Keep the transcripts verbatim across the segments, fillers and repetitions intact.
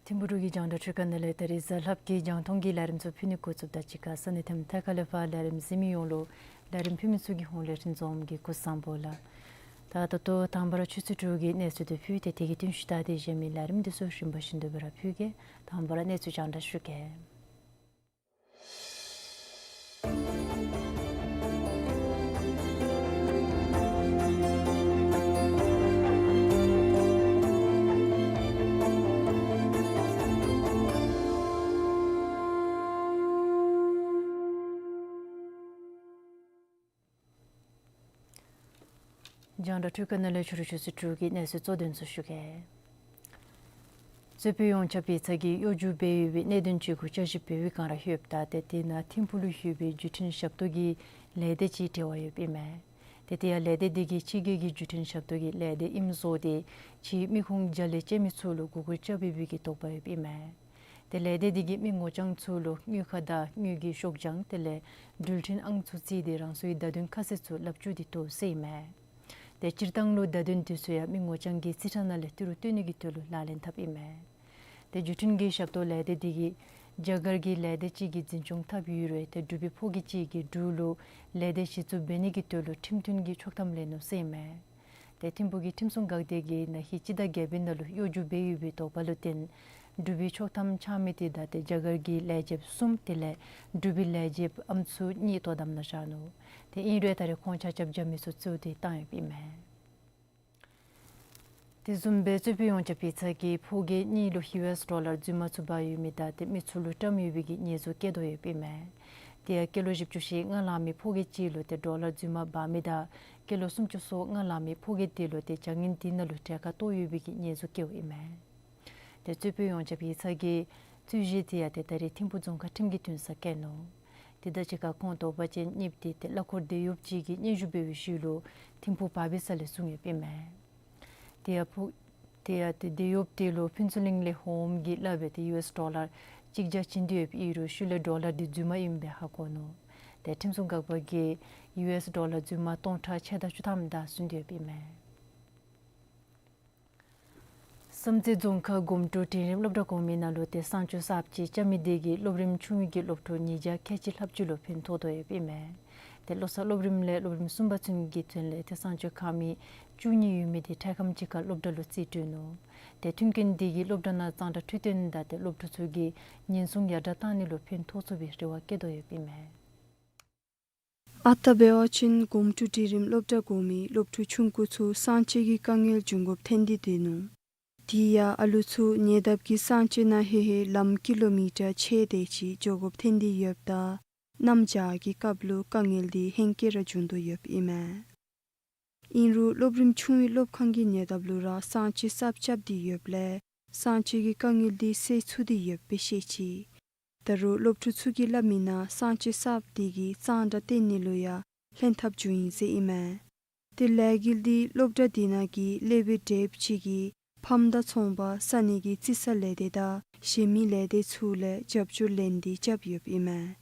ཐིམ་ཕུ་འབྲུག་གི་རྒྱང་བསྒྲགས་འཕྲུལ་ཁང་ནང་ལས་ད་རིས་གཟའ་ལྷགཔ་གི་རྒྱང་མཐོང་གི་ལས་རིམ་ཚུ་ཕུལ་ནི་འགོ་བཙུགསཔ་དང་གཅིག་ཁར་ས་གནས་ཐིམ་ཐ་ཁ་ལས་ཕར་ལས་རིམ་གཟིགས་མི་ཡོངས་ལུ་ལས་རིམ་ཕུལ་མི་ཚུ་གི་ཧོངས་ལས་རིན་འཛོམས་ཀྱིས་སྐུ་གཟུགས་བཟང་པོ་ལགས། ད་ད་ལྟོ་དང་པ་ར་ཆུ་ཚོད་དྲུག་གི་གནས་ཚུལ་འདི་ཕུལ་ཏེ་དེ་གི་རྟིང་ཤུལ་ད་དེ་གཞན་མི་ལས་རིམ་འདི་ཚུ་རིམ་པ་བཞིན་དུ་སྦེ་ར་ཕུལ་གེ། དང་པ་ར་གནས་ཚུལ་རྒྱང་བསྒྲགས་ཞུ་གེ། རྒྱང་བསྒྲགས་འཕྲུལ་ཁང་ནང་ལས་ཕྱི་རུ་ཆུ་ཚོད་དྲུག་གི་གནས་ཚུལ་གཙོ་དོན་ཚུ་ཞུ་གེ། རྩོད་དཔོན་ཡོངས་ཁྱབ་པའི་ཚབ་ཀྱིས་གཡོ་སྒྱུ་འབད་ཡོད་པའི་གནད་དོན་ཅིག་གུ་དཔྱད་ཞིབ་འབད་བའི་བསྒང་ར་ལྷོདཔ་ད་ཏེ་དེ་ནང་ཐིམ་ཕུག་ལུ་ཡོད་པའི་བརྒྱུད་འཕྲིན་ཞབས་ཏོག་གི་ལས་སྡེ་ཅིག་འབྲེལ་བ་ཡོདཔ་ཨིན་མས། ཏེ་དེ་ཡང་ལས་སྡེ་འདི་གིས་ཕྱི་རྒྱལ་གྱི་བརྒྱུད་འཕྲིན་ཞབས་ཏོག་གི་ལས་སྡེ་ཨིནམ་བཟོ་སྟེ་ཕྱིའི་མི་ཁུངས་རྒྱ་ལས་བཅར་མི་ཚུ་ལུ་མགུ་སྐོར་རྐྱབ་ཡོད་པའི་གི་དོགས་པ་ཡོདཔ་ཨིན་མས། ཏེ་ལས་སྡེ་འདི་གིས་མི་ངོ་རྐྱང་ཚུ་ལུ་དངུལ་ཁང་དང་དངུལ་གྱི་ཤོག་བྱང་དེ་ལས་འགྲུལ་འཕྲིན་ཨང་ཚུ་བརྩིས་ཏེ་རང་སོའི་བརྡ་དོན་ཁ་གསལ་ཚུ་སླབ་བཅུག་སྟེ་འདུག་ཟེར་ཨིན་མས། ཏེ་སྤྱིར་བཏང་ལུ་བརྡ་དོན་འདི་ཚུ་ཡང་མི་ངོ་རྐྱང་གི་རྩིས་ཁྲ་ནང་ལས་ཏི་རུ་བཏོན་ནི་གི་དོན་ལུ་ལག་ལེན་འཐབ་ཨིན་མས། ཏེ་བརྒྱུད་འཕྲིན་གྱི་ཞབས་ཏོག་ལས་སྡེ་འདི་གིས་རྒྱ་གར་གྱི་ལས་སྡེ་ཅིག་གིས་འཛིན་སྐྱོང་འཐབ་ཡོད་རུང་ཏེ་འབྲུག་པའི་ཕོ་སྐྱེས་ཅིག་གིས་འབྲུག་ལུ་ལས་སྡེ་གཞི་བཙུགས་འབད་ནི་གི་དོན་ལུ་ཁྲིམས་མཐུན་གྱི་ཆོག་ཐམ་ལེན་ནུག་ཟེར་ཨིན་མས། ཏེ་ཐིམ་ཕུག་གི་ཁྲིམས་སྲུང་འགག་སྡེ་གིས་ན་ཧིང་སྤྱི་ཟླ་བརྒྱད་པའི་ནང་ལུ་གཡོ་སྒྱུ་འབད་ཡོད་པའི་དོགས་པ་ལུ་བརྟེན་འབྲུག་པའི་ཆོག་ཐམ་འཆང་མི་དེ་དང་ཏེ་རྒྱ་གར་གྱི་ལས་བྱེདཔ་གསུམ་དེ་ལས་འབྲུག་པའི་ལས་བྱེདཔ་ཨམ་སྲུ་གཉིས་དོ་དམ་ནང་བཞག་ནུག། ཏེ་ཨིན་རུང་ད་རེས་ཁོང་ཆ་ཁྱབ་རྒྱ་མི་ཚུ་བཙུགས་ཏེ་བཏང་ཡོདཔ་ཨིན་མས། དེ་བཟུམ་སྦེ་རྩོད་དཔོན་ཡོངས་ཁྱབ་པའི་ཚབ་ཀྱིས་ཕོ་སྐྱེས་གཉིས་ལུ་ཡུ་ཨེས་ཌོ་ལར་རྫུན་མ་ཚུ་འབག་ཡོད་མི་དང་ཏེ་མི་ཚུ་ལུ་བཀྲམ་ཡོད་པའི་གི་ཉེས་འཛུགས་བཀལ་དོ་ཡོདཔ་ཨིན་མས། དེ་ཡང་སྐྱེས་ལོ་བཞི་བཅུ་ཞེ་ལྔ་ལང་མི་ཕོ་སྐྱེས་ཅིག་ལུ་ཏེ་ཌོ་ལར་རྫུན་མ་འབག་མི་དང་སྐྱེས་ལོ་སུམ་ཅུ་སོ་ལྔ་ལང་མི་ཕོ་སྐྱེས་དེ་ལུ་ཏེ་བྱ་ངན་དེ་ནང་ལུ་གྲལ་ཁར་གཏོགས་ཡོད་པའི་གི་ཉེས་འཛུགས་བཀལཝ་ཨིན་མས། ཏེ་རྩོད་དཔོན་ཡོངས་ཁྱབ་པའི་ཚབ་ཀྱིས་རྩོད་གཞི་དེ་ཡང་ཏེ་ད་རེས་ཐིམ་ཕུག་རྫོང་ཁག་ཁྲིམས་ཀྱི་འདུན་སར་བཀལ་ནུག། དེ་དང་གཅིག་ཁར་ཁོང་དོགས་པ་ཅན་གཉིས་དེ་ཏེ་གླ་འཁོར་དེད་གཡོགཔ་ཅིག་གིས་སྙན་ཞུ་འབད་བའི་ཤུལ་ལུ་ཐིམ་ཕུག་བར་པའི་ས་ལས་བཟུང་ཡོདཔ་ཨིན་མས། དེ་ཡང་ཕུག་དེ་ཡང་ཏེ་དེད་གཡོགཔ་དེ་ལུ་ཕུན་ཚོགས་གླིང་ལས་ཧོངས་ཀྱི་སླབ་སྦེ་ཏེ་ཡུ་ཨེས་ཌོ་ལར་གཅིག་བརྒྱ་བྱིན་ཏེ་ཡོདཔ་ཨིན་རུང་ཤུལ་ལས་ཌོ་ལར་དེ་རྫུན་མ་ཨིནམ་སྦེ་ཧ་གོ་ནུག། ཏེ་ཁྲིམས་སྲུང་འགག་པ་གིས་ཡུ་ཨེས་ཌོ་ལར་རྫུན་མ་སྟོང་ཕྲག་ཕྱེད་དང་བཅུ་ཐམ་དང་བཟུང་སྟེ་ཡོདཔ་ཨིན་མས། བསམ་རྩེ་རྫོང་ཁག་སྒོམ་ཕྲུག་འབྲིང་རིམ་སློབ་གྲྭ་གོང་མའི་ནང་ལུ་ཏེ་གསང་སྤྱོད་གསརཔ་ཅིག་རྐྱབ་མི་དེ་གིས་སློབ་རིམ་ཆུང་བའི་གི་སློབ་ཕྲུག་ཉིས་བརྒྱ་ཁལ་གཅིག་ལྷགཔ་ཅིག་ལུ་ཕན་ཐོགས་དོ་ཡོདཔ་ཨིན་མས། ཏེ་བློ་གསར་སློབ་རིམ་ལས་སློབ་རིམ་གསུམ་པ་ཚུན་གྱི་དོན་ལས་ཏེ་གསང་སྤྱོད་ཁ་མི་བཅུ་གཉིས་ཡོད་མི་དེ་འཕྲལ་ཁམས་ཅིག་ཁར་སློབ་གྲྭ་ལུ་རྩིས་སྤྲོད་ནུག། ཏེ་མཐུན་རྐྱེན་དེ་གིས་སློབ་གྲྭ་ནང་གཙང་སྦྲ་འཕྲོད་བསྟེན་དང་ཏེ་སློབ་ཕྲུག་ཚུ་གི་ཉེན་སྲུང་ཡར་དྲག་བཏང་ནི་ལུ་ཕན་ཐོགས་ཚུགས་པའི་རེ་བ་བསྐྱེད་དོ་ཡོདཔ་ཨིན་མས། ཨ་རྟག་འབད་བ་ཅིན་སྒོམ་ཕྲུག་འབྲིང་རིམ་སློབ་གྲྭ་གོང་མའི་སློབ་ཕྲུག་ཆུང་ཀུ་ཚུ་གསང་སྤྱོད་ཀྱི་དཀའ་ངལ་འབྱུང་དགོཔ་ཐོན་ཏེ་སྡོད་ནུག། དེ་ཡང་ཨ་ལུ་ཚུ་ཉེ་འདབས་ཀྱི་གསང་སྤྱོད་ནང་ལྷོད་ལྷོད་ལམ་ཀི་ལོ་མི་ཊར་ཕྱེད་དེ་ཅིག་འགྱོ་དགོཔ་ཐོན་ཏེ་ཡོདཔ་ད་གནམ་བྱཱར་གྱི་སྐབས་ལུ་དཀའ་ངལ་དེ་ཧེང་སྐལ་ར་འབྱུང་དོ་ཡོདཔ་ཨིན་མས། ཨིན་རུང་སློབ་རིམ་ཆུང་བའི་སློབ་ཁང་གི་ཉེ་འདབས་ལུ་ར་གསང་སྤྱོད་གསརཔ་རྐྱབ་སྟེ་ཡོདཔ་ལས་གསང་སྤྱོད་ཀྱི་དཀའ་ངལ་དེ་སེལ་ཚུགས་ཏེ་ཡོདཔ་སྦེ་བཤད་ཅི། ད་རུང་སློབ་ཕྲུག་ཚུ་གིས་སླབ་མིའི་ནང་གསང་སྤྱོད་གསརཔ་དེ་གིས་གཙང་སྦྲ་བསྟེན་ནི་ལུ་ཡང་ལྷན་ཐབས་བྱུང་ཡི་ཟེར་ཨིན་མས། ཏེ་ལས་འགུལ་འདི་སློབ་གྲྭ་འདི་ནང་གི་སློབ་དཔོན་གྲས་ཅིག་གིས་ཕམ་དང་ཚོང་པ་ས་གནས་ཀྱི་རྩིས་ས་ལས་སྡེ་དང་གཞན་མི་ལས་སྡེ་ཚུ་ལས་རྒྱབ་སྐྱོར་ལེན་ཏེ་རྐྱབ་ཡོདཔ་ཨིན་མས།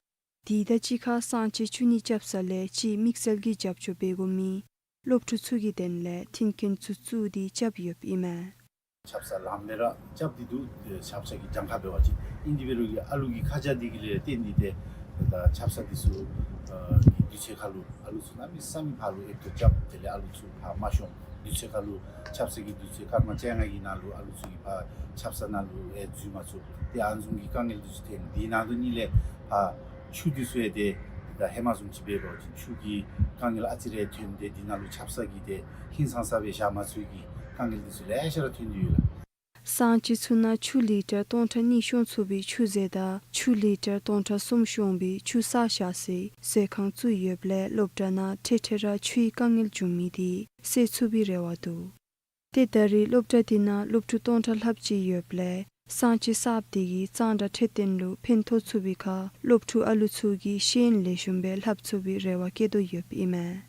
དེ་དང་གཅིག་ཁར་གསང་སྤྱོད་ཆུ་གནས་རྐྱབ་ས་ལས་ཅིག་དམིགས་བསལ་གྱི་རྒྱབ་སྐྱོར་འབད་དགོ་མི་སློབ་ཕྲུག་ཚུ་གི་དོན་ལས་མཐུན་རྐྱེན་ཚུ་བཙུགས་ཏེ་རྐྱབ་ཡོདཔ་ཨིན་མས། ཆབ་གསང་ལངམ་སྦེ་ར་རྐྱབ་སྟེ་འདུག། ཆབ་གསང་གི་གྱངས་ཁ་འབད་བ་ཅིན་ཨིན་དེ་འབད་རུང་ཨ་ལུ་གི་ཁ་རྒྱ་འདི་གིས་ལས་བརྟེན་ཏེ་ཏེ་ད་ཆབ་གསང་འདི་ཚུ་ཨ་གི་དུས་ཚོད་ཁར་ལུ་ཨ་ལུ་ཚུ་གནམ་མེད་ས་མེད་ཕར་ལུ་ཨེབ་སྟེ་རྐྱབ། དེ་ལས་ཨ་ལུ་ཚུ་ཕར་མ་ཤོང་། དུས་ཚོད་ཁར་ལུ་ཆབ་གསང་གི་དུས་ཚོད་སྐར་མ་བཅོ་ལྔ་གི་ནང་ལུ་ཨ་ལུ་ཚུ་གིས་ཕར་ཆབ་གསང་ནང་ལུ་ཨེ་འཛུལ་མ་ཚུགས། ཏེ་ཨ་ནི་བཟུམ་གྱི་དཀའ་ངལ་འདི་ཚུ་ཐོན། དེ་ནང་དུ་ནི་ལས་ཕར་ཆུ་འདི་ཚུ་ཡང་ཏེ་ད་ཧེ་མ་བཟུམ་ཅིག་འབད་བ་ཅིན་ཆུ་གི་དཀའ་ངལ་ཨ་ཙི་རེ་ཐོན། ཏེ་དེ་ནང་ལུ་ཆབ་གསང་གི་ཏེ་ཧིང་སངས་ས་སྦེ་བཞག་མ་ཚུགས་ཀྱི་དཀའ་ངལ་འདི་ཚུ་ལེ་ཤ་ར་ཐོན་ཏེ་ཡོད་ལགས། གསང་སྤྱོད་ཚུ་ནང་ཆུ་ལི་ཊར་སྟོང་ཕྲག་གཉིས་ཤོང་ཚུགས་པའི་ཆུ་མཛོད་དང་ཆུ་ལི་ཊར་སྟོང་ཕྲག་གསུམ་ཤོང་བའི་ཆུ་བསགས་བཞག་སའི་མཛོད་ཁང་བཙུགས་ཡོདཔ་ལས་སློབ་གྲྭ་ནང་ཐེངས་ཐེངས་ར་ཆུའི་དཀའ་ངལ་བྱུང་མི་དེ་སེལ་ཚུགས་པའི་རེ་བ་འདུག། ཏེ་ད་རེས་སློབ་གྲྭ་དེ་ནང་སློབ་ཕྲུག་སྟོང་ཕྲག་ལྷགཔ་ཅིག་ཡོདཔ་ལས་གསང་སྤྱོད་གསརཔ་དེ་གིས་གཙང་སྦྲ་འཕྲོད་བསྟེན་ལུ་ཕན་ཐོགས་ཚུགས་པའི་ཁར་སློབ་ཕྲུག་ཨ་ལུ་ཚུ་གིས་ཤེས་ཡོན་ལེགས་ཤོམ་སྦེ་ལྷབ་ཚུགས་པའི་རེ་བ་བསྐྱེད་དོ་ཡོདཔ་ཨིན་མས།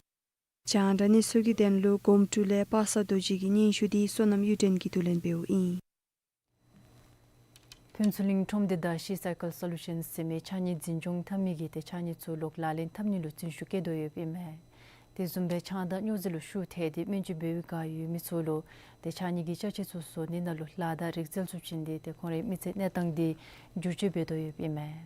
རྒྱང་བསྒྲགས་གནས་ཚུལ་གྱི་དོན་ལུ་གོམ་ཀྲུ་ལས་པ་སངས་རྡོ་རྗེ་གི་སྙན་ཞུ་འདི་བསོད་ནམས་གཡུ་སྒྲོན་གྱིས་བསྡུ་ལེན་འབདཝ་ཨིན། ཕུན་ཚོགས་གླིང་ཁྲོམ་སྡེ་དང་ཤིས་སའི་ཀལ་སོ་ལུ་ཤཱན་ཟེར་མི་ཕྱགས་སྙིགས་འཛིན་སྐྱོང་འཐབ་མི་གིས་ཏེ་ཕྱགས་སྙིགས་ཚུ་ལོག་ལག་ལེན་འཐབ་ནི་ལུ་བརྩོན་ཤུགས་བསྐྱེད་དོ་ཡོདཔ་ཨིན་མས། དེ་བཟུམ་སྦེ་ཆང་དང་སྨྱོ་རྫས་ལུ་ཤུགས་ཐལ་ཏེ་སྨན་བཅོས་འབད་བའི་བསྒང་ཡོད་མི་ཚུ་ལུ་ཏེ་ཕྱགས་སྙིགས་ཀྱི་ཅ་ཆས་ཚུ་བཟོ་ནི་ནང་ལུ་ལཱ་དང་རིག་རྩལ་ཚུ་བྱིན་ཏེ་ཏེ་ཁོང་རའི་མི་ཚེ་གནས་སྟངས་འདི་བསྒྱུར་བཅོས་འབད་དོ་ཡོདཔ་ཨིན་མས།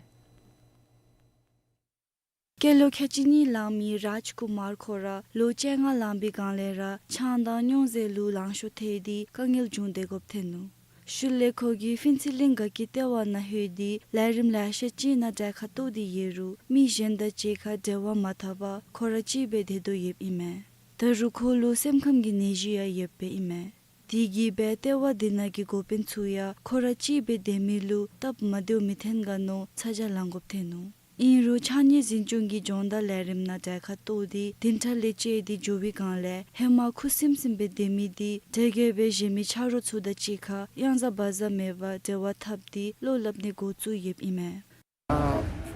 སྐྱེས་ལོ་ཁལ་གཅིག་གཉིས་ལང་མི་རཱཇ་ཀུ་མར་ཁོ་ར་ལོ་བཅོ་ལྔ་ལང་པའི་སྒང་ལས་ར་ཆང་དང་སྨྱོ་རྫས་ལུ་ལང་ཤོར་ཐལ་ཏེ་དཀའ་ངལ་བྱུང་སྡོད་དགོཔ་ཐོན་ནུག། ཤུལ་ལས་ཁོ་གིས་ཕུན་ཚོགས་གླིང་དགའ་སྐྱིད་ལྟེ་བ་ནང་ལྷོད་དེ་ལས་རིམ་ལེ་ཤ་ཅིག་ནང་གྲལ་ཁར་གཏོགས་ཏེ་ཡོད་རུང་མི་གཞན་དང་གཅིག་ཁར་འབྲེལ་བ་མ་འཐབ་པར་ཁོ་ར་གཅིག་སྦེ་སྡོད་དོ་ཡོདཔ་ཨིན་མས། ད་རུང་ཁོ་ལུ་སེམས་ཁམས་ཀྱི་ནད་གཞི་ཡང་ཡོདཔ་ཨིན་མས། དེ་གིས་སྦེ་ལྟེ་བ་དེ་ནང་གི་འགོ་དཔོན་ཚུ་ཡང་ཁོ་ར་གཅིག་སྦེ་སྡོད་མི་ལུ་སྟབས་མ་བདེཝ་མི་ཐོན་ག་མནོ་ཚ་གྱང་ལང་དགོཔ་ཐོན་ནུག། ཨིན་རུང་ཕྱགས་སྙིགས་འཛིན་སྐྱོང་གི་སྦྱོང་བརྡར་ལས་རིམ་ནང་གྲལ་ཁར་གཏོགས་ཏེ་བདུན་ཕྲག་ལས་བཅད་དེ་འགྱོ་བའི་སྒང་ལས་ཧེ་མ་ཁུ་སིམ་སིམ་སྦེ་སྡོད་མི་དེ་དེ་གིས་སྦེ་གཞན་མི་ཆ་རོགས་ཚུ་དང་གཅིག་ཁར་གཡང་ཟ་བག་ཟ་མེད་པར་འབྲེལ་བ་འཐབ་སྟེ་བློ་སླབ་ནི་འགོ་བཙུགས་ཡོདཔ་ཨིན་མས། ཨ་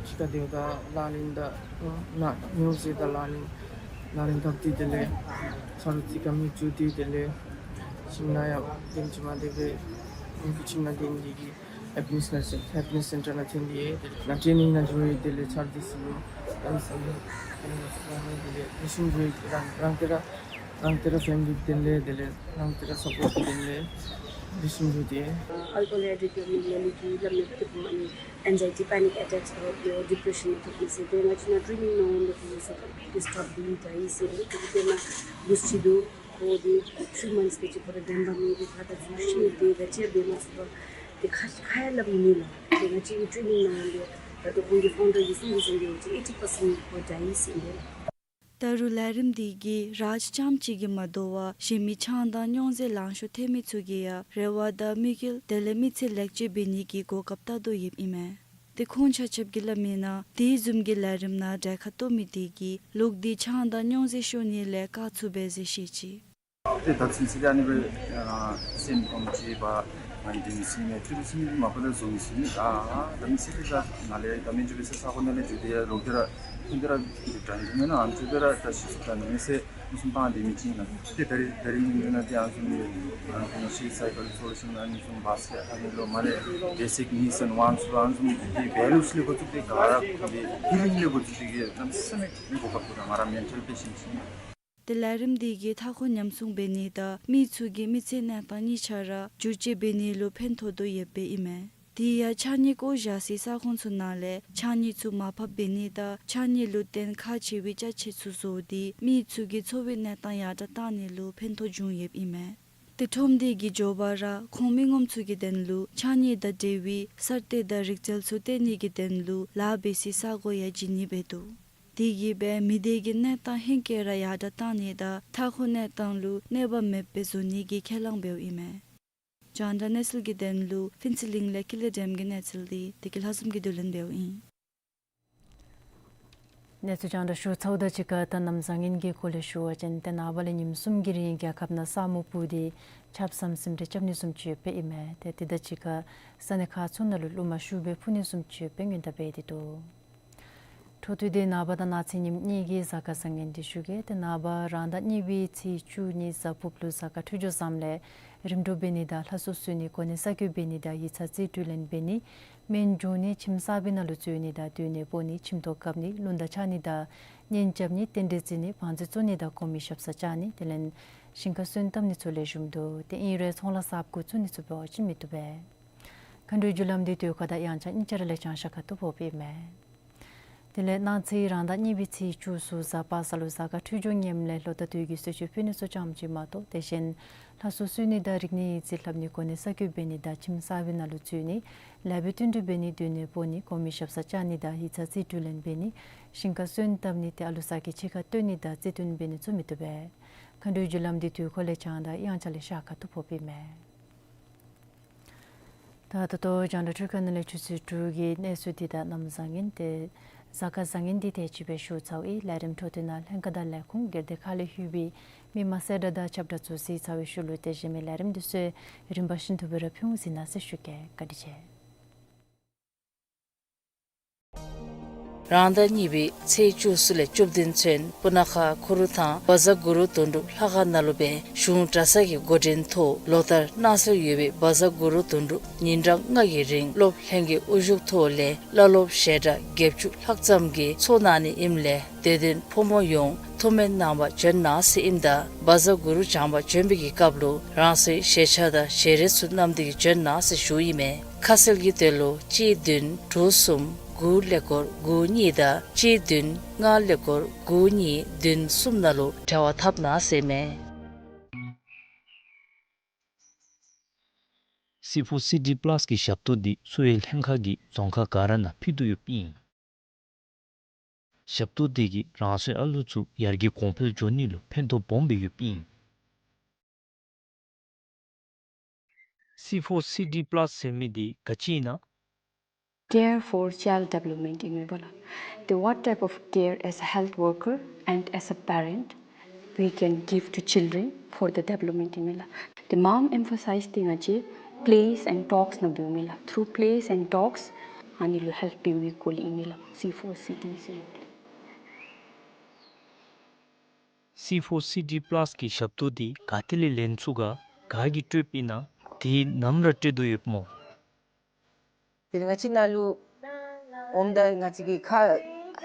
ཕྱི་ཁར་སྡོདཔ་ད་ལག་ལེན་དང་ཨ་ནཱ་སྨྱོ་རྫས་དང་ལག་ལེན་ལག་ལེན་འཐབ་སྟེ་དེ་ལས་ཆ་རོགས་རྩིས་ཁར་མི་བཅུག་སྟེ་དེ་ལས་ཁྱིམ་ནང་ཡང་དེམ་ཅིག་མ་སྡོད་པར་ཁོང་གི་ཁྱིམ་ནང་སྡོད་ནི་དེ་གིས་ཧེ་པི་ནེསི་ནར་སི་ཧེ་པི་ནེསི་སེན་ཊར་ནང་ཐོན་ཏེ་ཡོད། དེ་ལས་ནཱ་ཊེ་ནིང་ནང་འགྱོ་ཡི། དེ་ལས་ཆ་རོགས་འདི་ཚུ་ལུ་ཨ་ནི་ཚུ་ལུ་ཨ་ནི་ཚུ་ལུ་དེ་ལས་རེ་ཞིག་འགྱོ་ཡི། རང་རང་ཏེ་ར་རང་ཏེ་ར་ཕེ་མི་ལི་དེ་ལས་དེ་ལས་རང་ཏེ་ར་སཔོརཊ་དེ་ལས་རེ་ཞིག་འགྱོ་སྟེ། ཨལ་ཀོ་ཧོལ་ཨེ་ཌིགཊ་ཡོད་མི་ལས་ལུ་གི་ལམ་ནི་ཏེ་ཨ་ནི་ཨེང་ཛའི་ཊི་པེ་ནིག་ཨེ་ཊེཀསི་འབད་ཡོད། ཌི་པི་རེ་ཤཱན་ཡང་ཐོབ་ནི་ཟེར། ཏེ་ང་བཅས་ནཱ་ཊེ་ནིང་ནང་འོང་ལུ་ཏེ་ང་བཅས་ཀྱི་སི་ཊོབ་ལུ་ཡང་ད་ཡི་ཟེར། ཏེ་ཏེ་ནཱ་འགོ་ཁྲིད་དོ་ཁོ་དེ་ཐིརི་མནཐསི་སྦེ་ཅིག་ཁོ་ར་བདེན་པ་མེད་པའི་ཁ་ད་ཚུ་ཤི་ཏེ་ད་ཅི་འབད་མ་ཚུགས་པར་ཏེ་ཁ་ཁ་ཡང་སླབ་མི་ལགས། ཏེ་ང་བཅས་ཀྱི་ཊེ་ནིང་ནང་འོང་ལུ་ད་ལྟོ་ཁོང་གི་ཕའུན་ཌར་གྱིས་གསུངས་གསུངས་ཏེ་ཡོད་ཅི་ཨེ་ཊི་པར་སེནཊ་ཁོ་ད་ཡི་ཟེར་ཨིན་པས། ད་རུང་ལས་རིམ་འདི་གིས་རཱཇ་རྐྱངམ་གཅིག་གིས་མ་དོ་བར་གཞན་མི་ཆང་དང་སྨྱོ་རྫས་ལང་ཤོར་ཐལ་མི་ཚུ་གི་ཡང་རེ་བ་དང་དམིགས་ཡུལ་དེ་ལས་མི་ཚེ་ལེགས་བཅོས་འབད་ནི་གི་གོ་སྐབས་བལྟ་དོ་ཡོདཔ་ཨིན་མས། ཏེ་ཁོང་ཆ་ཁྱབ་ཀྱིས་སླབ་མིའི་ནང་དེ་བཟུམ་གྱི་ལས་རིམ་ནང་གྲལ་ཁར་གཏོགས་མི་དེ་གིས་ལོག་སྟེ་ཆང་དང་སྨྱོ་རྫས་ཤོར་ནི་ལས་བཀག་ཚུགས་པས་ཟེར་བཤད་ཅི། ཏེ་ད་ཚུན་ཚོད་ཨ་ནི་སྦེ་ཨ་སེམས་ཁོང་ཅིག་འབད་ང་འདི་མི་ཚེ་ནང་ཆུ་རུ་ཚུ་ནི་མ་པ་ད་བཟུང་ནི་ཚུ་ནི་ད་ད་མི་ཚེ་འདི་ད་ནཱ་ལས་ད་མི་འགྱོ་བའི་ས་ས་གོ་ནང་ལས་འགྱོ་སྟེ་ཡར་ལོག་སྟེ་ར་ཁོང་འདི་ར་འགྲན་བསྡུར་མེན་ན་ཨམ་ཅོག་སྦེ་ར་ད་ཤི་སོང་ད་མི་ཚེ་མི་སུམ་སྤང་སྟེ་མི་ཅིག་ཨིན་ན། ཏེ་ད་རིས་ད་རིས་ཉིན་ནང་ཏེ་ཨ་ནི་བཟུམ་སྦེ་ཨ་ནི་ཤིས་སའི་ཀལ་སོ་ལུ་ཤཱན་ཨ་ནི་བཟུམ་བཱས་ཨ་ནི་ལུ་མར་ལས་བེ་སིཀ་ནིཌསི་ཨེནཌ་ཝཱནཊསི་ལུ་ཨ་ནི་བཟུམ་ཏེ་བེ་ལུགས་ལས་འགོ་བཙུགས་ཏེ་ག་ར་ཏེ་ཧི་ལིང་ལས་འགོ་བཙུགས་ཏེ་གིས་གནམ་མེད་ས་མེད་གོ་སྐབས་ད་ང་ར་མེན་ཊལ་པེ་ཤེནཊ་ཅིག་ཨིན། ཏེ་ལས་རིམ་འདི་གིས་མཐའ་འཁོར་ཉམས་སྲུང་འབད་ནི་དང་མི་ཚུ་གི་མི་ཚེ་གནས་སྟངས་གཉིས་ཆ་ར་བསྒྱུར་བཅོས་འབད་ནི་ལུ་ཕན་ཐོགས་དོ་ཡོདཔ་ཨིན་མས། དེ་ཡང་ཕྱགས་སྙིགས་བཀོ་བཞག་སའི་ས་ཁོངས་ཚུ་ནང་ལས་ཕྱགས་སྙིགས་ཚུ་མར་ཕབ་འབད་ནི་དང་ཕྱགས་སྙིགས་ལུ་བརྟེན་ཁག་ཆེ་བའི་ཅ་ཆས་ཚུ་བཟོ་སྟེ་མི་ཚུ་གི་འཚོ་བའི་གནས་སྟངས་ཡར་དྲག་བཏང་ནི་ལུ་ཕན་ཐོགས་འབྱུང་ཡོདཔ་ཨིན་མས། ཏེ་ཁྲོམ་སྡེ་གི་མགྱོགས་པ་ར་ཁོང་མི་ངོམ་ཚུ་གི་དོན་ལུ་ཕྱགས་སྙིགས་དང་འབྲེལ་བའི་གསར་གཏོད་དང་རིག་རྩལ་ཚུ་སྟོན་ནི་གི་དོན་ལུ་ལཱ་འབད་སའི་ས་གོ་ཡང་བྱིན་ནི་འབད་དོ། དེ་གིས་སྦེ་མི་སྡེ་གི་གནས་སྟངས་ཧེང་སྐལ་ར་ཡར་དྲག་བཏང་ནི་དང་མཐའ་འཁོར་གནས་སྟངས་ལུ་གནོད་པ་མེདཔ་སྦེ་བཟོ་ནི་གི་ཁས་བླངས་འབདཝ་ཨིན་མས། རྒྱང་བསྒྲགས་གནས་ཚུལ་གྱི་དོན་ལུ་ཕུན་ཚོགས་གླིང་ལས་ཀུན་ལེགས་སྒྲོལམ་གྱི་གནས་ཚུལ་འདི་བདེ་སྐྱིད་ལྷ་འཛོམས་ཀྱིས་བསྡུ་ལེན་འབདཝ་ཨིན། གནས་ཚུལ་རྒྱང་བསྒྲགས་ཞུ་ཚརཝ་དང་གཅིག་ཁར་ད་གནམ་བཟང་ངན་གྱི་སྐོར་ལས་ཞུ་བ་ཅིན་ཏེ་ནངས་པ་ལས་ཉིནམ་གསུམ་གྱི་རིང་རྒྱལ་ཁབ་ནང་ས་སྨུག་སྤུབས་ཏེ་ཆརཔ་ཟམ་ཟིམ་རེ་རྐྱབ་ནི་བཟུམ་ཅིག་ཡོདཔ་ཨིན་མས། ཏེ་དེ་དང་གཅིག་ཁར་ས་གནས་ཁག་ཚུ་ནང་ལུ་རླུང་མ་ཤུགས་སྦེ་འཕུ་ནི་བཟུམ་ཅིག་ཡོདཔ་སྦེ་སྔོན་བརྡ་འབད་དེ་འདུག། འཕྲོ་མཐུད་དེ་ནངས་པ་དང་གནངས་ཚེ་ཉིནམ་གཉིས་ཀྱི་གཟའ་སྐར་བཟང་ངན་འདི་ཞུ་གེ། ཏེ་ནངས་པ་རང་ཟླ་གཉིས་པའི་ཚེས་བཅུ་ཉིན་གཟའ་ཕུརཔ་ལུ་གཟའ་སྐར་འཕྲོད་སྦྱོར་བཟངམ་ལས་རིམ་གྲོ་འབད་ནི་དང་ལྷ་གསོལ་གསོལ་ནི་གོ་གནས་གསར་བསྐོ་འབད་ནི་དང་ཡིག་ཚང་རྩིས་སྤྲོད་ལེན་འབད་ནི། སྨན་སྦྱོང་ནི་ཁྱིམ་གསརཔའི་ནང་ལུ་འཛུལ་ནི་དང་སྡོད་གནས་སྤོ་ནི་ཁྱིམ་ཐོག་བཀབ་ནི་རླུང་རྟ་འཕྱར་ནི་དང་གཉེན་རྐྱབ་ནི་རྟེན་འབྲེལ་བརྩི་ནི་བང་མཛོད་བཙུགས་ནི་དང་གོང་མའི་ཞབས་སར་བཅར་ནི་དེ་ལས་ཞིང་ཁར་སོན་བཏབ་ནི་ཚུ་ལེགས་ཤོམ་འདུག། ཏེ་ཨིན་རུང་ཚོང་ལཱ་གསརཔ་འགོ་བཙུགས་ནི་ཚུ་འབད་བ་ཅིན་མི་བཏུབ་པས། མཁའ་འགྲོའི་རྒྱུ་ལམ་འདི་དུས་འཁོར་དང་དབྱངས་འཆར་གཉིས་ཆ་ར་ལས་བྱང་ཤར་ཁ་ཐུག་ཕོགཔ་ཨིན་མས། དེ་ལས་གནངས་ཚེ་རང་ཟླ་གཉིས་པའི་ཚེས་བཅུ་གཟའ་པ་སངས་ལུ་གཟའ་སྐར་འཕྲོད་སྦྱོར་ངནམ་ལས་ལོ་ཟླ་དུས་ཀྱི་གསོལ་མཆོད་ཕུལ་ནི་ཚུ་ཙམ་ཅིག་མ་གཏོགས་དེ་བཞིན་ལྷ་གསོལ་གསོལ་ནི་དང་རིག་གནས་ཡིག་རྩིས་ལྷབ་ནི་གོ་གནས་གསར་བསྐོ་འབད་ནི་དང་ཁྱིམ་གསརཔའི་ནང་ལུ་འཛུལ་ནི་ལཱ་འབད་བསྟུན་གྲོས་འབད་ནི་སྡོད་གནས་སྤོ་ནི་གོང་མའི་ཞབས་སར་བཅར་ནི་དང་ཡིག་ཚང་རྩིས་སྤྲོད་ལེན་འབད་ནི་ཞིང་ཁར་སོན་བཏབ་ནི་ཏེ་ཨ་ལུ་ས་ཁྱི་ཕྱི་ཁར་སྟོན་ནི་དང་རྩིས་སྟོན་འབད་ནི་ཚུ་མི་བཏུབ་པས། མཁའ་འགྲོའི་རྒྱུ་ལམ་འདི་དུས་འཁོར་ལས་བྱང་དང་དབྱངས་འཆར་ལས་ཤར་ཁ་ཐུག་ཕོགཔ་ཨིན་མས། ད་ད་ལྟོ་རྒྱང་བསྒྲགས་འཕྲུལ་ཁང་ནང་ལས་ཆུ་ཚོད་དྲུག་གི་གནས་ཚུལ་འདི་དང་གནམ་བཟང་ངན་ཏེ་གཟའ་སྐར་བཟང་ངན་འདི་དེ་ཅིག་སྦེ་ཞུ་ཚརཝ་ཨིན། ལས་རིམ་འཕྲོ་མཐུད་ནང་ལྷན་ཁག་དང་ལས་ཁུངས་སྒེར་སྡེ་ཁག་ལས་ལྷོད་པའི་མི་མང་གསལ་བསྒྲགས་དང་ཁྱབ་བསྒྲགས་ཚུ་གཟིགས་ཚར་བའི་ཤུལ་ལུ་དེ་བཞིན་མི་ལས་རིམ་འདི་ཚུ་རིམ་པ་བཞིན་དུ་སྦེ་ར་ཕུལ་འོང་གཟིགས་གནང་ཟེར་ཞུ་གེ། བཀའ་དྲིན་ཆེ། རང་ཟླ་གཉིས་པའི་ཚེས་བཅུ་གསུམ་ལས་བཅུ་བདུན་ཚུན་སྤུ་ན་ཁ་ཁུ་རུ་ཐང་བཛྲ་གུ་རུ་དོན་གྲུབ་ལྷ་ཁང་ནང་ལུ་སྦེ་གཞུང་གྲྭ་ཚང་གི་འགོ་འདྲེན་ཐོག་ལོ་ལྟར་གནང་སྲོལ་ཡོད་པའི་བཛྲ་གུ་རུ་དོན་གྲུབ་ཉིན་གྲངས་ལྔ་གི་རིང་སློབ་ལྷན་རྒྱས་དབུ་བཞུགས་ཐོག་ལས་བླ་སློབ་ཞལ་གྲངས་བརྒྱད་ཅུ་ལྷག་ཙམ་གྱིས་ཚོགས་གནང་ནི་ཨིནམ་ལས་དད་ལྡན་ཕོ་མོ་ཡོངས་ཐུགས་སྨོན་གནང་བར་བྱོན་གནང་ཟེར་ཨིནམ་ད་བཛྲ་གུ་རུ་བགྱང་བར་བྱོན་པའི་གི་སྐབས་ལུ་རང་སོའི་ཞལ་ཆས་དང་ཞལ་རས་ཚུ་བསྣམས་ཏེ་གིས་བྱོན་གནང་ཟེར་ཞུཝ་ཨིན་མས། ཁ་གསལ་གྱི་དོན་ལུ་གཅིག་བདུན་དྲུག་གསུམ་དགུ་ཀླད་ཀོར་དགུ་གཉིས་དང་གཅིག་བདུན་ལྔ་ཀླད་ཀོར་དགུ་གཉིས་བདུན་གསུམ་ནང་ལུ་འབྲེལ་བ་འཐབ་གནང་ཟེར་མས། སི་ཕོར་སི་ཌི་པ་ལཱས་ཀྱི་ཞབས་ཏོག་འདི་གསོ་བའི་ལྷན་ཁག་གིས་རྫོང་ཁག་ག་ར་ནང་ཕུལ་དོ་ཡོདཔ་ཨིན། ཞབས་ཏོག་འདི་གིས་རང་སོའི་ཨ་ལུ་ཚུ་ཡར་རྒྱས་གོང་འཕེལ་འགྱོ་ནི་ལུ་ཕན་ཐོགས་སྦོམ་སྦེ་ཡོདཔ་ཨིན། སི་ཕོར་སི་ཌི་པ་ལཱས་ཟེར་མི་འདི་ག་ཅི་ཨིན་ན། Care for child development ཨིན་མས་པ་ལགས། The what type of care as a health worker and as a parent we can give to children for the development ཨིན་མས་ལགས། The mom emphasize འདི་ང་བཅས་plays and talks ནང་འབདཝ་ཨིན་མས་ལགས། Through plays and talks ཨ་ནི་ལུ་ཧེལཔ་འབད་བའི་སྐོར་ལས་ཨིན་མས་ལགས། སི་ཕོར་སི་ཌི་ཟེར། སི་ཕོར་སི་ཌི་པ་ལཱས་ཀྱི་ཞབས་ཏོག་འདི་ག་ཏེ་ལས་ལེན་ཚུགས་ག་ག་གིས་སྤྲོདཔ་ཨིན་ན། དེ་ནམ་ར་སྤྲོད་དོ་ཡོདཔ་སྨོ། དེ་ལས་ང་བཅས་ནང་ལུ་འོངམ་ད་ང་བཅས་ཀྱིས་ཁག་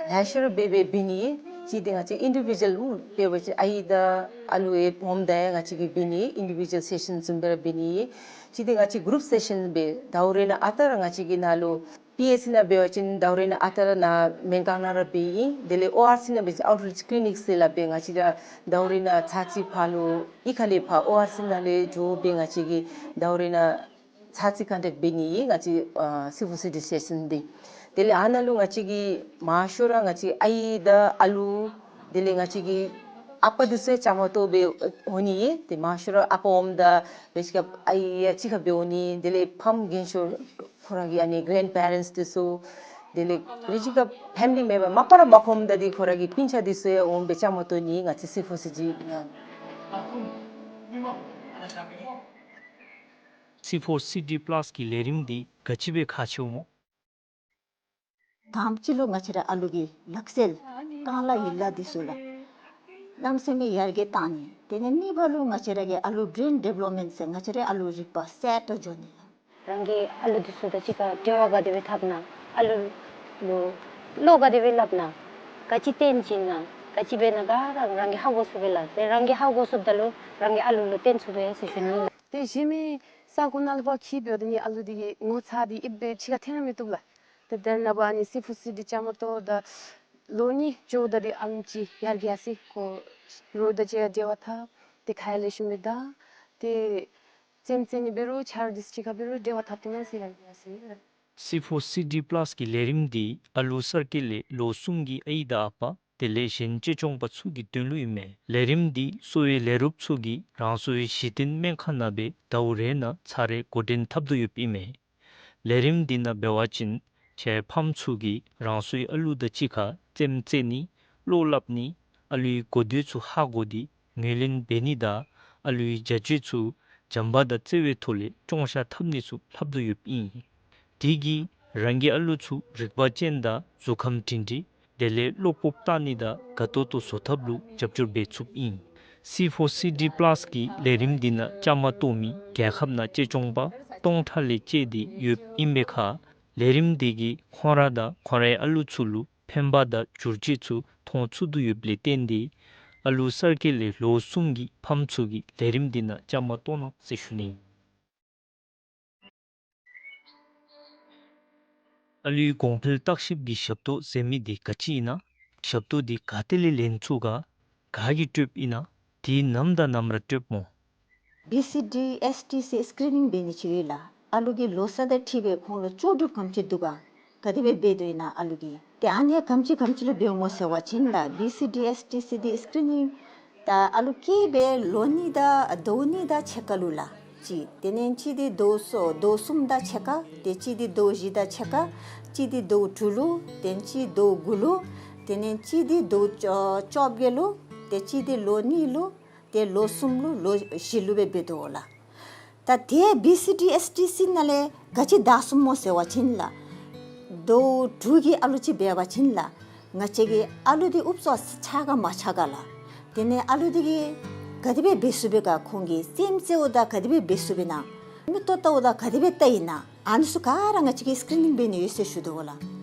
ལེ་ཤ་ར་འབད་འབད་འབད་ནི། གཅིག་འདི་ང་བཅས་ཨིན་ཌི་བི་ཇུ་ཝལ་འབད་བ་ཅིན་ཨའི་དང་ཨ་ལུ་ཡང་འོངམ་ད་ཡང་ང་བཅས་ཀྱིས་འབད་ནི། ཨིན་ཌི་བི་ཇུ་ཝལ་སེ་ཤཱན་བཟུམ་སྦེ་ར་འབད་ནི། གཅིག་འདི་ང་བཅས་གུ་རུབ་སེ་ཤཱན་སྦེ་ཟླཝ་རེ་ནང་ཨ་རྟག་ར་ང་བཅས་ཀྱི་ནང་ལུ་པི་ཨེཆ་སི་ནང་འབད་བ་ཅིན་ཟླཝ་རེ་ནང་ཨ་རྟག་ར་ནཱ་སྨན་ཁང་ནང་ར་འབད་ཨིན། དེ་ལས་ཨོ་ཨར་སི་ནང་འབད་བ་ཅིན་ཨའུཊ་རིཆ་ཀི་ལི་ནིཀ་ཟེར་སླབ་སྦེ་ང་བཅས་ར་ཟླཝ་རེ་ནང་ཚར་གཅིག་ཕར་ལུ་གཡུས་ཁ་ལས་ཕར་ཨོ་ཨར་སི་ནང་ལས་འགྱོ་སྦེ་ང་བཅས་ཀྱིས་ཟླཝ་རེ་ནང་ཚར་གཅིག་ཀོན་ཊེཀཊ་འབད་ནི་ཨིན་ང་བཅས་ཨ་སི་ཕོར་སི་ཌི་སེ་ཤཱན་འདི། དེ་ལས་ཨ་ནཱ་ལུ་ང་བཅས་ཀྱིས་མང་ཤོས་ར་ང་བཅས་ཨའི་དང་ཨ་ལུ་དེ་ལས་ང་བཅས་ཀྱི་ཨ་པ་འདི་ཚུ་བཅའ་མར་གཏོགས་སྦེ་འོང་ནི་ཨིན། ཏེ་མང་ཤོས་ར་ཨ་པ་འོངམ་ད་རེ་ཅིག་ཁར་ཨའི་ཡང་གཅིག་ཁར་སྦེ་འོང་ནི། དེ་ལས་ཕམ་རྒན་ཤོས་ཁོ་ར་གི་ཨ་ནི་གེ་རེནཌ་པེ་རེནཊསི་འདི་ཚུ་དེ་ལས་རེ་ཅིག་ཁར་ཕེ་མི་ལི་མེམ་བར་མ་པ་ར་མ་ཁོམ་ད་འདི་ཁོ་ར་གི་སྤུན་ཆ་འདི་ཚུ་ཡང་འོང་སྦེ་བཅའ་མར་གཏོགས་ནི་ཨིན་ང་བཅས་སི་ཕོར་སི་ཌི་ནང་། སི་ཕོར་སི་ཌི་པ་ལཱས་ཀྱི་ལས་རིམ་འདི་ག་ཅི་སྦེ་ཁག་ཆེཝ་སྨོ། དང་པ་ཅིག་ལུ་ང་བཅས་ར་ཨ་ལུ་གི་ལག་རྩལ་རྐང་ལག་ཡིག་ལགས་འདི་ཚུ་ལགས་གནམ་མེད་ས་མེད་ཡར་རྒྱས་བཏང་ནི། དེ་ལས་གཉིས་པ་ལུ་ང་བཅས་ར་གི་ཨ་ལུ་བི་རེན་ཌི་བེ་ལོབ་མེནཊ་ཟེར་ང་བཅས་ར་ཨ་ལུ་རིག་པ་གསརཔ་འགྱོ་ནི་ལགས། རང་གི་ཨ་ལུ་འདི་ཚུ་དང་གཅིག་ཁར་འབྲེལ་བ་ག་དེ་སྦེ་འཐབ་ན། ཨ་ལུ་ལུ་བློ་ག་དེ་སྦེ་སླབ་ན། ག་ཅི་སྟོན་བྱིན་ན། ག་ཅི་འབད་ན་ག་ར་རང་གིས་ཧ་གོ་ཚུགས་པས་ལགས། དེ་རང་གིས་ཧ་གོ་ཚུགསཔ་ད་ལུ་རང་གིས་ཨ་ལུ་ལུ་སྟོན་ཚུགས་པས་ཟེར་ཞུ་ནི་ལགས། ཏེ་གཞན་མི་ས་གོ་ནང་ལུ་ཕར་འཁྱིད་འབདཝ་ད་ནི་ཨ་ལུ་འདི་གི་ངོ་ཚ་འདི་ཨིབ་སྦེ་ཕྱི་ཁར་འཐོན་ར་མི་བཏུབ་ལགས། ཏེ་དེ་ནང་པ་ཨ་ནི་སི་ཕོར་སི་ཌི་བཅའ་མར་གཏོགས་ད་ལོ་གཉིས་འགྱོཝ་ད་འདི་ཨ་ལུ་ཅིག་ཡར་རྒྱས་སི་ཁོ་རོགས་དང་གཅིག་ཁར་འབྲེལ་བ་འཐབ་སྟེ་ཁ་ཡང་ལེགས་ཤོམ་སྦེ་བརྡ་ཏེ་རྩེདམོ་རྩེ་ནི་འབད་རུང་ཆ་རོགས་འདི་ཚུ་གཅིག་ཁར་འབད་རུང་འབྲེལ་བ་འཐབ་སྟེ་མ་ཚུགས་ཡར་རྒྱས་སི། སི་ཕོར་སི་ཌི་པ་ལཱས་ཀྱི་ལས་རིམ་འདི་ཨ་ལུ་གསར་སྐྱེས་ལས་ལོ་གསུམ་གྱི་ཨའི་དང་ཨ་པ་དེ་ལས་གཞན་གཅེས་སྐྱོང་པ་ཚུ་གི་དོན་ལུ་ཨིན་མས། ལས་རིམ་འདི་གསོ་བའི་ལས་རོགསཔ་ཚུ་གིས་རང་སོའི་གཞི་རྟེན་སྨན་ཁང་ནང་སྦེ་ཟླཝ་རེ་ནང་ཚར་རེ་འགོ་འདྲེན་འཐབ་དོ་ཡོདཔ་ཨིན་མས། ལས་རིམ་འདི་ནང་འབད་བ་ཅིན་ཁྱེད་ཕམ་ཚུ་གིས་རང་སོའི་ཨ་ལུ་དང་གཅིག་ཁར་རྩེདམོ་རྩེ་ནི་བློ་སླབ་ནི་ཨ་ལུའི་གོ་ཐོས་ཚུ་ཧ་གོ་སྟེ་ངོས་ལེན་འབད་ནི་དང་ཨ་ལུའི་བྱ་སྤྱོད་ཚུ་བྱམས་པ་དང་བརྩེ་བའི་ཐོག་ལས་སྐྱོང་བཤད་འཐབ་ནི་ཚུ་ལྷབ་དོ་ཡོདཔ་ཨིན། དེ་གིས་རང་གི་ཨ་ལུ་ཚུ་རིག་པ་ཅན་དང་གཟུགས་ཁམས་སྒྲིང་སྒྲིང་ དེ་ལས་བློ་སྤོབས་བཏང་ནི་དང་དགའ་ཏོག་ཏོ་བཟོ་ཐབས་ལུ་རྒྱབ་སྐྱོར་འབད་ཚུགསཔ་ཨིན། སི་ཕོར་སི་ཌི་པ་ལཱསི་གི་ལས་རིམ་འདི་ནང་བཅའ་མར་གཏོགས་མི་རྒྱལ་ཁབ་ནང་གཅེས་སྐྱོང་པ་སྟོང་ཕྲག་ལས་བཅད་དེ་ཡོདཔ་ཨིན་པའི་ཁར་ལས་རིམ་འདི་གིས་ཁོང་ར་དང་ཁོང་རའི་ཨ་ལུ་ཚུ་ལུ་ཕན་པ་དང་བསྒྱུར་བཅོས་ཚུ་མཐོང་ཚུགས་དོ་ཡོདཔ་ལས་བརྟེན་ཏེ་ཨ་ལུ་གསར་སྐྱེས་ལས་ལོ་གསུམ་གྱི་ཕམ་ཚུ་གིས་ལས་རིམ་འདི་ནང་བཅའ་མར་གཏོགས་གནང་ཟེར་ཞུ་ནི། ཨ་ལུའི་གོང་འཕེལ་བརྟག་ཞིབ་ཀྱི་ཞབས་ཏོག་ཟེར་མི་འདི་ག་ཅི་ཨིན་ན། ཞབས་ཏོག་འདི་ག་ཏེ་ལས་ལེན་ཚུགས་ག། ག་གིས་སྤྲོདཔ་ཨིན་ན། དེ་ནམ་དང་ནམ་ར་སྤྲོདཔ་སྨོ། བི་སི་ཌི་ཨེསི་ཊི་སི་སི་ཀི་རི་ནིང་འབད་ནི་ཅིག་ཡོད་ལགས། ཨ་ལུ་གི་ལོ་ཚད་དང་འཁྲིལ་སྦེ་ཁོང་ལུ་ལྕོགས་གྲུབ་ག་དེམ་ཅིག་འདུག་ག། ག་དེ་སྦེ་འབད་དོ་ཨིན་ན་ཨ་ལུ་གིས། ཏེ་ཨ་ནི་ག་དེམ་ཅིག་ག་དེམ་ཅིག་ལུ་འབདཝ་སྨོ་ཟེར་བ་ཅིན་ལགས་བི་སི་ཌི་ཨེསི་ཊི་སི་འདི་སི་ཀི་རི་ནིང་ད་ཨ་ལུ་སྐྱེས་སྦེ་ལོ་གཉིས་དང་ཟླཝ་གཉིས་དང་ཕྱེད་ཀ་ལུ་ལགས། གཅིག། དེ་ལས་གཅིག་འདི་ཟླཝ་གསུམ་ཟླཝ་གསུམ་དང་ཕྱེད་ཀ། ཏེ་གཅིག་འདི་ཟླཝ་བཞི་དང་ཕྱེད་ཀ། གཅིག་འདི་ཟླཝ་དྲུག་ལུ། ཏེ་གཅིག་ཟླཝ་དགུ་ལུ། དེ་ལས་གཅིག་འདི་ཟླཝ་བཅོ་བཅོ་བརྒྱད་ལུ། ཏེ་གཅིག་འདི་ལོ་གཉིས་ལུ། ཏེ་ལོ་གསུམ་ལུ་ལོ་བཞི་ལུ་སྦེ་འབད་དོ་ལགས། ད་དེ་བི་སི་ཌི་ཨེསི་ཊི་སི་ནང་ལས་ག་ཅི་བདའ་ཚུགསཔ་སྨོ་ཟེར་བ་ཅིན་ལགས། ཟླཝ་དྲུག་གི་ཨ་ལུ་ཅིག་འབད་བ་ཅིན་ལགས། ང་བཅས་ཀྱི་ཨ་ལུ་འདི་ཨུབ་ཙམ་ཆགས་ག་མ་ཆགས་ག་ལགས། དེ་ལས་ཨ་ལུ་འདི་གིས་ག་དེ་སྦེ་འབད་ཚུགས་པས་ག། ཁོང་གིས་རྩེདམོ་རྩེཝ་ད་ག་དེ་སྦེ་འབད་ཚུགས་པས་ན། མིག་ཏོ་བལྟཝ་ད་ག་དེ་སྦེ་བལྟ་ཡི་ན། ཨ་ནི་ཚུ་ག་ར་ང་བཅས་ཀྱིས་སི་ཀི་རི་ནིང་འབད་ནི་ཡོད་ཟེར་ཞུ་དོ་ལགས།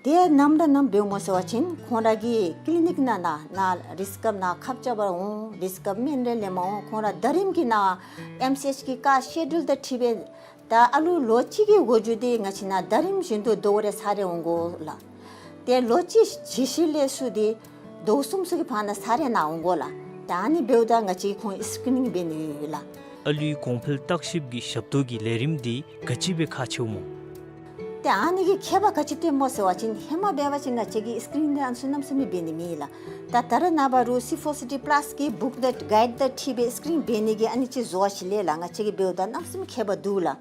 དེ་ནམ་ར་ནམ་འབདཝ་སྨོ་ཟེར་བ་ཅིན་ཁོང་ར་གི་ཀི་ལི་ནིཀ་ནང་ན་ན་རིགས་སྐབས་ནང་ཁབ་རྐྱབ་པར་འོང་། རིགས་སྐབས་སྨན་རེ་ལེནམ་འོང་། ཁོང་ར་ཟླ་རིམ་གྱི་ནང་ཨེམ་སི་ཨེཆ་གི་ཀ་སི་ཀེ་ཌུལ་དང་འཁྲིལ་སྦེ་ད་ཨ་ལུ་ལོ་གཅིག་གི་འགོ་མཇུག་འདི་ང་བཅས་ནང་ཟླ་རིམ་བཞིན་དུ་ཟླཝ་རེ་ཚར་རེ་འོང་དགོ་ལགས། ཏེ་ལོ་གཅིག་གི་ཤུལ་ལས་ཚུར་འདི་ཟླཝ་གསུམ་ཚུ་གི་བར་ན་ཚར་རེ་ནང་འོང་དགོ་ལགས། ད་ཨ་ནི་འབདཝ་ད་ང་བཅས་ཁོང་སི་ཀི་རི་ནིང་འབད་ནི་ཡོད་ལགས། ཨ་ལུའི་གོང་འཕེལ་བརྟག་ཞིབ་ཀྱི་ཞབས་ཏོག་གི་ལས་རིམ་འདི་ག་ཅི་སྦེ་ཁག་ཆེཝ་སྨོ། ཏེ་ཨ་ནི་གི་ཁྱད་པར་ག་ཅི་སྟོནམ་སྨོ་ཟེར་བ་ཅིན་ཧེ་མ་འབད་བ་ཅིན་ང་བཅས་ཀྱིས་སི་ཀི་རི་ནིང་འདི་ཨ་ནི་ཚུ་གནམ་མེད་ས་མེད་འབད་ནི་མེད་ལགས། ད་ད་རེས་ནངས་པ་རུང་སི་ཕོར་སི་ཌི་པ་ལཱསི་གི་བུཀ་དང་གའིཌ་དང་འཁྲིལ་སྦེ་སི་ཀི་རི་ནིང་འབད་ནི་གི་ཨ་ནི་ཅིག་བཟོ་བ་ཅིན་ལས་ལགས་ང་བཅས་ཀྱིས་འབདཝ་ད་གནམ་མེད་ས་མེད་ཁྱད་པར་འདུག་ལགས།